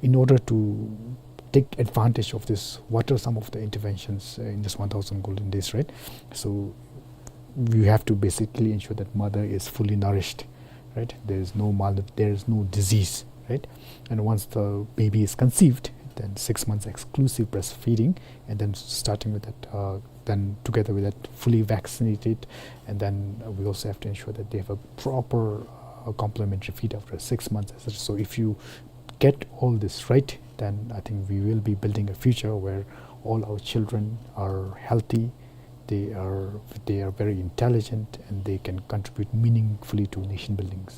in order to take advantage of this, what are some of the interventions uh, in this one thousand golden days, right? So you have to basically ensure that mother is fully nourished, right? There is no mal, there is no disease, right? And once the baby is conceived, then six months exclusive breastfeeding, and then starting with that, uh, then together with that, fully vaccinated, and then uh, we also have to ensure that they have a proper uh, complementary feed after six months, et cetera. So if you get all this right, then I think we will be building a future where all our children are healthy, they are they are very intelligent, and they can contribute meaningfully to nation building.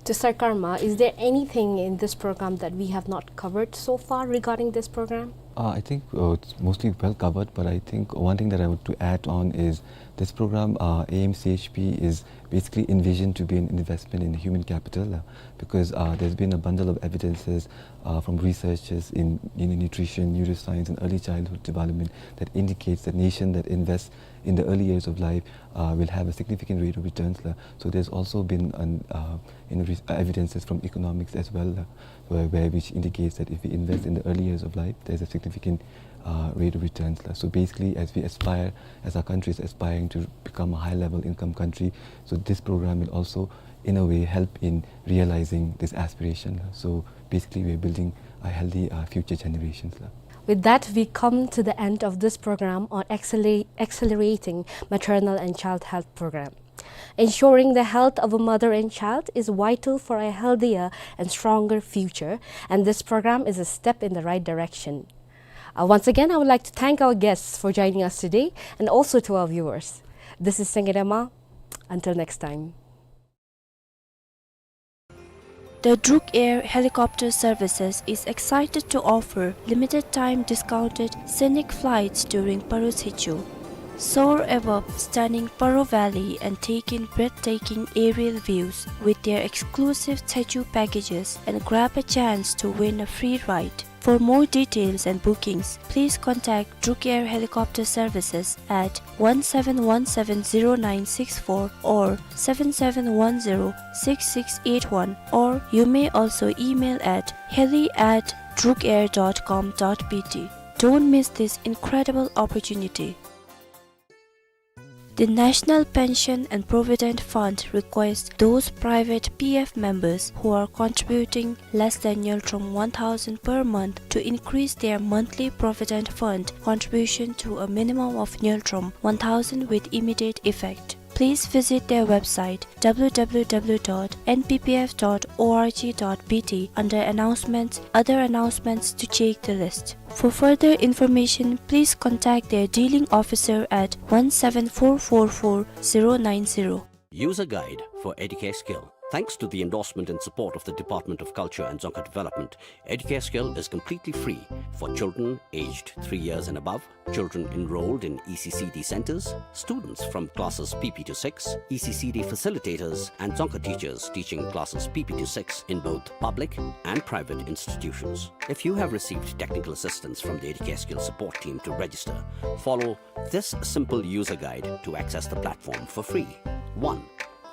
To Sir Karma, is there anything in this program that we have not covered so far regarding this program? Uh, I think, uh, it's mostly well covered, but I think one thing that I want to add on is this program, uh, A M C H P, is basically envisioned to be an investment in human capital, uh, because, uh, there's been a bundle of evidences, uh, from researchers in, in nutrition, neuroscience, and early childhood development that indicates that nation that invests in the early years of life, uh, will have a significant rate of returns, la. So there's also been an, uh, in re-, evidences from economics as well, la, where, where which indicates that if we invest in the early years of life, there's a significant, uh, rate of returns, la. So basically, as we aspire, as our country is aspiring to become a high-level income country, so this program will also, in a way, help in realizing this aspiration, la. So basically, we're building a healthy, uh, future generations, la. With that, we come to the end of this program on acceler-, accelerating maternal and child health program. Ensuring the health of a mother and child is vital for a healthier and stronger future, and this program is a step in the right direction. Uh, once again, I would like to thank our guests for joining us today and also to our viewers. This is Sangay Dema. Until next time. The Druk Air Helicopter Services is excited to offer limited time discounted scenic flights during Paro Tshechu. Soar above stunning Paro Valley and take in breathtaking aerial views with their exclusive Tshechu packages and grab a chance to win a free ride. For more details and bookings, please contact Druk Air Helicopter Services at one seven one seven zero nine six four or seven seven one zero six six eight one, or you may also email at heli at drukair dot com dot B T. Don't miss this incredible opportunity. The National Pension and Provident Fund requests those private P F members who are contributing less than Ngultrum one thousand per month to increase their monthly provident fund contribution to a minimum of Ngultrum one thousand with immediate effect. Please visit their website, w w w dot n p p f dot org dot b t, under Announcements, Other Announcements, to check the list. For further information, please contact their dealing officer at one seven four four four zero nine zero. User Guide for Educare Skill. Thanks to the endorsement and support of the Department of Culture and Dzongkha Development, Educare Skill is completely free for children aged three years and above, children enrolled in E C C D centers, students from classes P P to six, E C C D facilitators, and Dzongkha teachers teaching classes P P to six in both public and private institutions. If you have received technical assistance from the Educare Skill support team to register, follow this simple user guide to access the platform for free. One,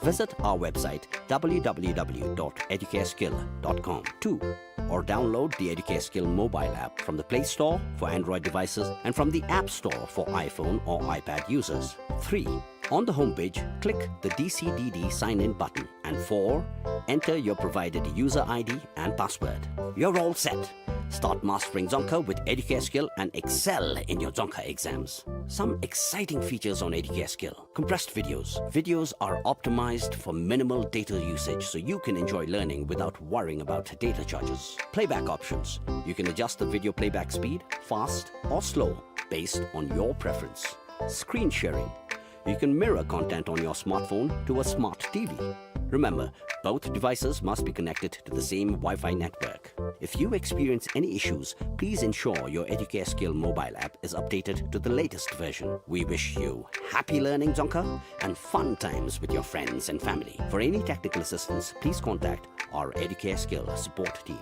visit our website, w w w dot educareskill dot com. Two, or download the Educare Skill mobile app from the Play Store for Android devices and from the App Store for iPhone or iPad users. Three, on the homepage, click the D C D D sign-in button. And four, enter your provided user I D and password. You're all set. Start mastering Dzongkha with Educare Skill and excel in your Dzongkha exams. Some exciting features on Educare Skill. Compressed videos. Videos are optimized for minimal data usage, so you can enjoy learning without worrying about data charges. Playback options. You can adjust the video playback speed, fast or slow, based on your preference. Screen sharing. You can mirror content on your smartphone to a smart T V. Remember, both devices must be connected to the same Wi-Fi network. If you experience any issues, please ensure your Educare Skill mobile app is updated to the latest version. We wish you happy learning Dzongkha and fun times with your friends and family. For any technical assistance, please contact our Educare Skill support team.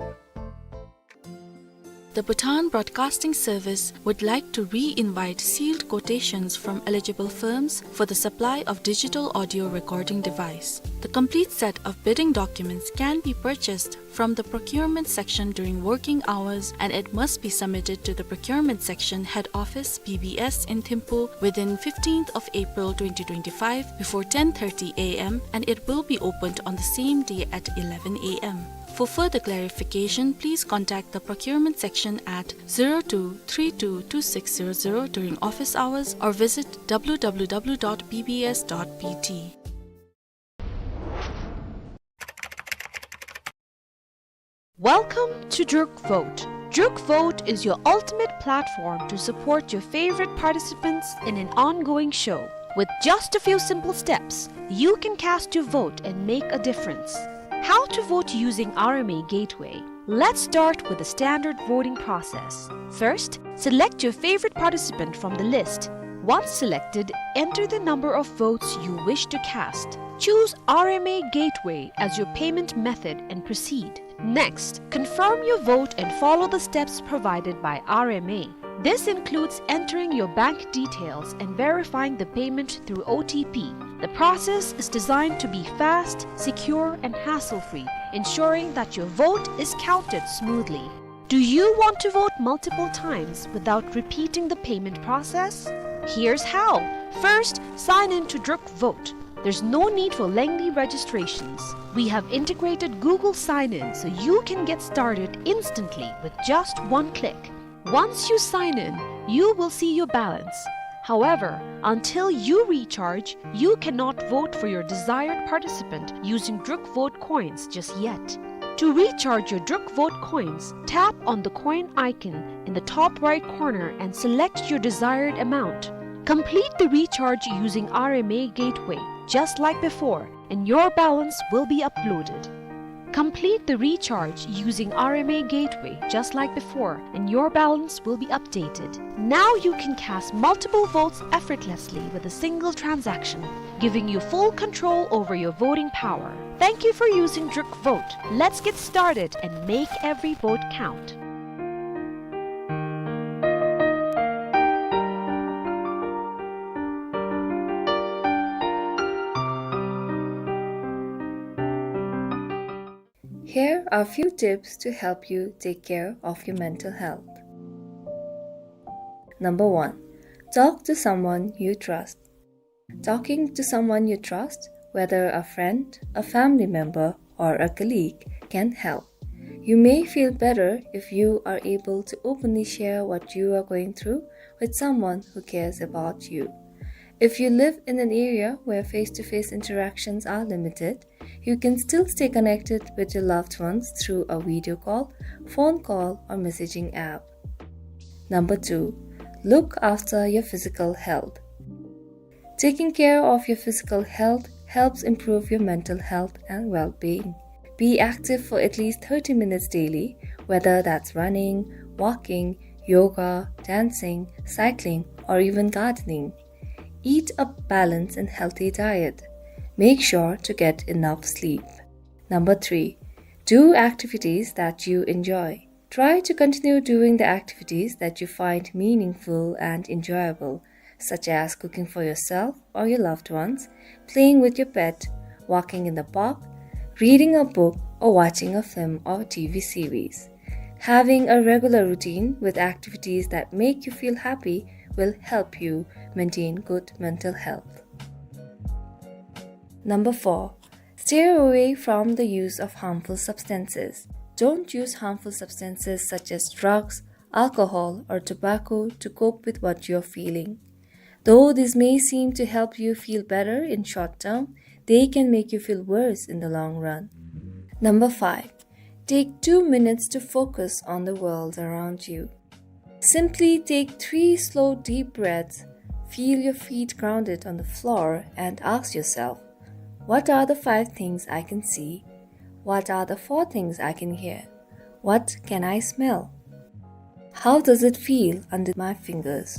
The Bhutan Broadcasting Service would like to re-invite sealed quotations from eligible firms for the supply of digital audio recording device. The complete set of bidding documents can be purchased from the procurement section during working hours, and it must be submitted to the procurement section, head office, B B S, in Thimphu within fifteenth of April twenty twenty-five before ten thirty A M, and it will be opened on the same day at eleven A M. For further clarification, please contact the procurement section at zero two three two two six zero zero during office hours or visit w w w dot b b s dot b t. Welcome to Druk Vote. Druk Vote is your ultimate platform to support your favorite participants in an ongoing show. With just a few simple steps, you can cast your vote and make a difference. How to vote using R M A Gateway. Let's start with the standard voting process. First, select your favorite participant from the list. Once selected, enter the number of votes you wish to cast. Choose R M A Gateway as your payment method and proceed. Next, confirm your vote and follow the steps provided by R M A. This includes entering your bank details and verifying the payment through O T P. The process is designed to be fast, secure, and hassle-free, ensuring that your vote is counted smoothly. Do you want to vote multiple times without repeating the payment process? Here's how. First, sign in to Druk Vote. There's no need for lengthy registrations. We have integrated Google Sign-In so you can get started instantly with just one click. Once you sign in, you will see your balance. However, until you recharge, you cannot vote for your desired participant using Druk Vote coins just yet. To recharge your Druk Vote coins, tap on the coin icon in the top right corner and select your desired amount. Complete the recharge using R M A Gateway, just like before, and your balance will be uploaded. Complete the recharge using R M A Gateway, just like before, and your balance will be updated. Now you can cast multiple votes effortlessly with a single transaction, giving you full control over your voting power. Thank you for using Druk Vote. Let's get started and make every vote count. Here are few tips to help you take care of your mental health. Number one, talk to someone you trust. Talking to someone you trust, whether a friend, a family member, or a colleague, can help. You may feel better if you are able to openly share what you are going through with someone who cares about you. If you live in an area where face-to-face interactions are limited, you can still stay connected with your loved ones through a video call, phone call, or messaging app. Number two, look after your physical health. Taking care of your physical health helps improve your mental health and well-being. Be active for at least thirty minutes daily, whether that's running, walking, yoga, dancing, cycling, or even gardening. Eat a balanced and healthy diet. Make sure to get enough sleep. Number three, do activities that you enjoy. Try to continue doing the activities that you find meaningful and enjoyable, such as cooking for yourself or your loved ones, playing with your pet, walking in the park, reading a book, or watching a film or T V series. Having a regular routine with activities that make you feel happy will help you maintain good mental health. Number four, stay away from the use of harmful substances. Don't use harmful substances such as drugs, alcohol, or tobacco to cope with what you're feeling. Though this may seem to help you feel better in short term, they can make you feel worse in the long run. Number five, take two minutes to focus on the world around you. Simply take three slow, deep breaths, feel your feet grounded on the floor, and ask yourself, "What are the five things I can see? What are the four things I can hear? What can I smell? How does it feel under my fingers?"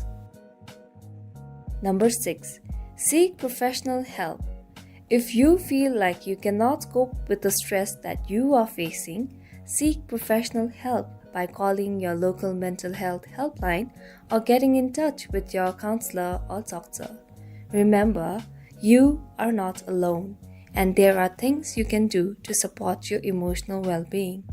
Number six, seek professional help. If you feel like you cannot cope with the stress that you are facing, seek professional help by calling your local mental health helpline or getting in touch with your counselor or doctor. Remember, you are not alone, and there are things you can do to support your emotional well-being.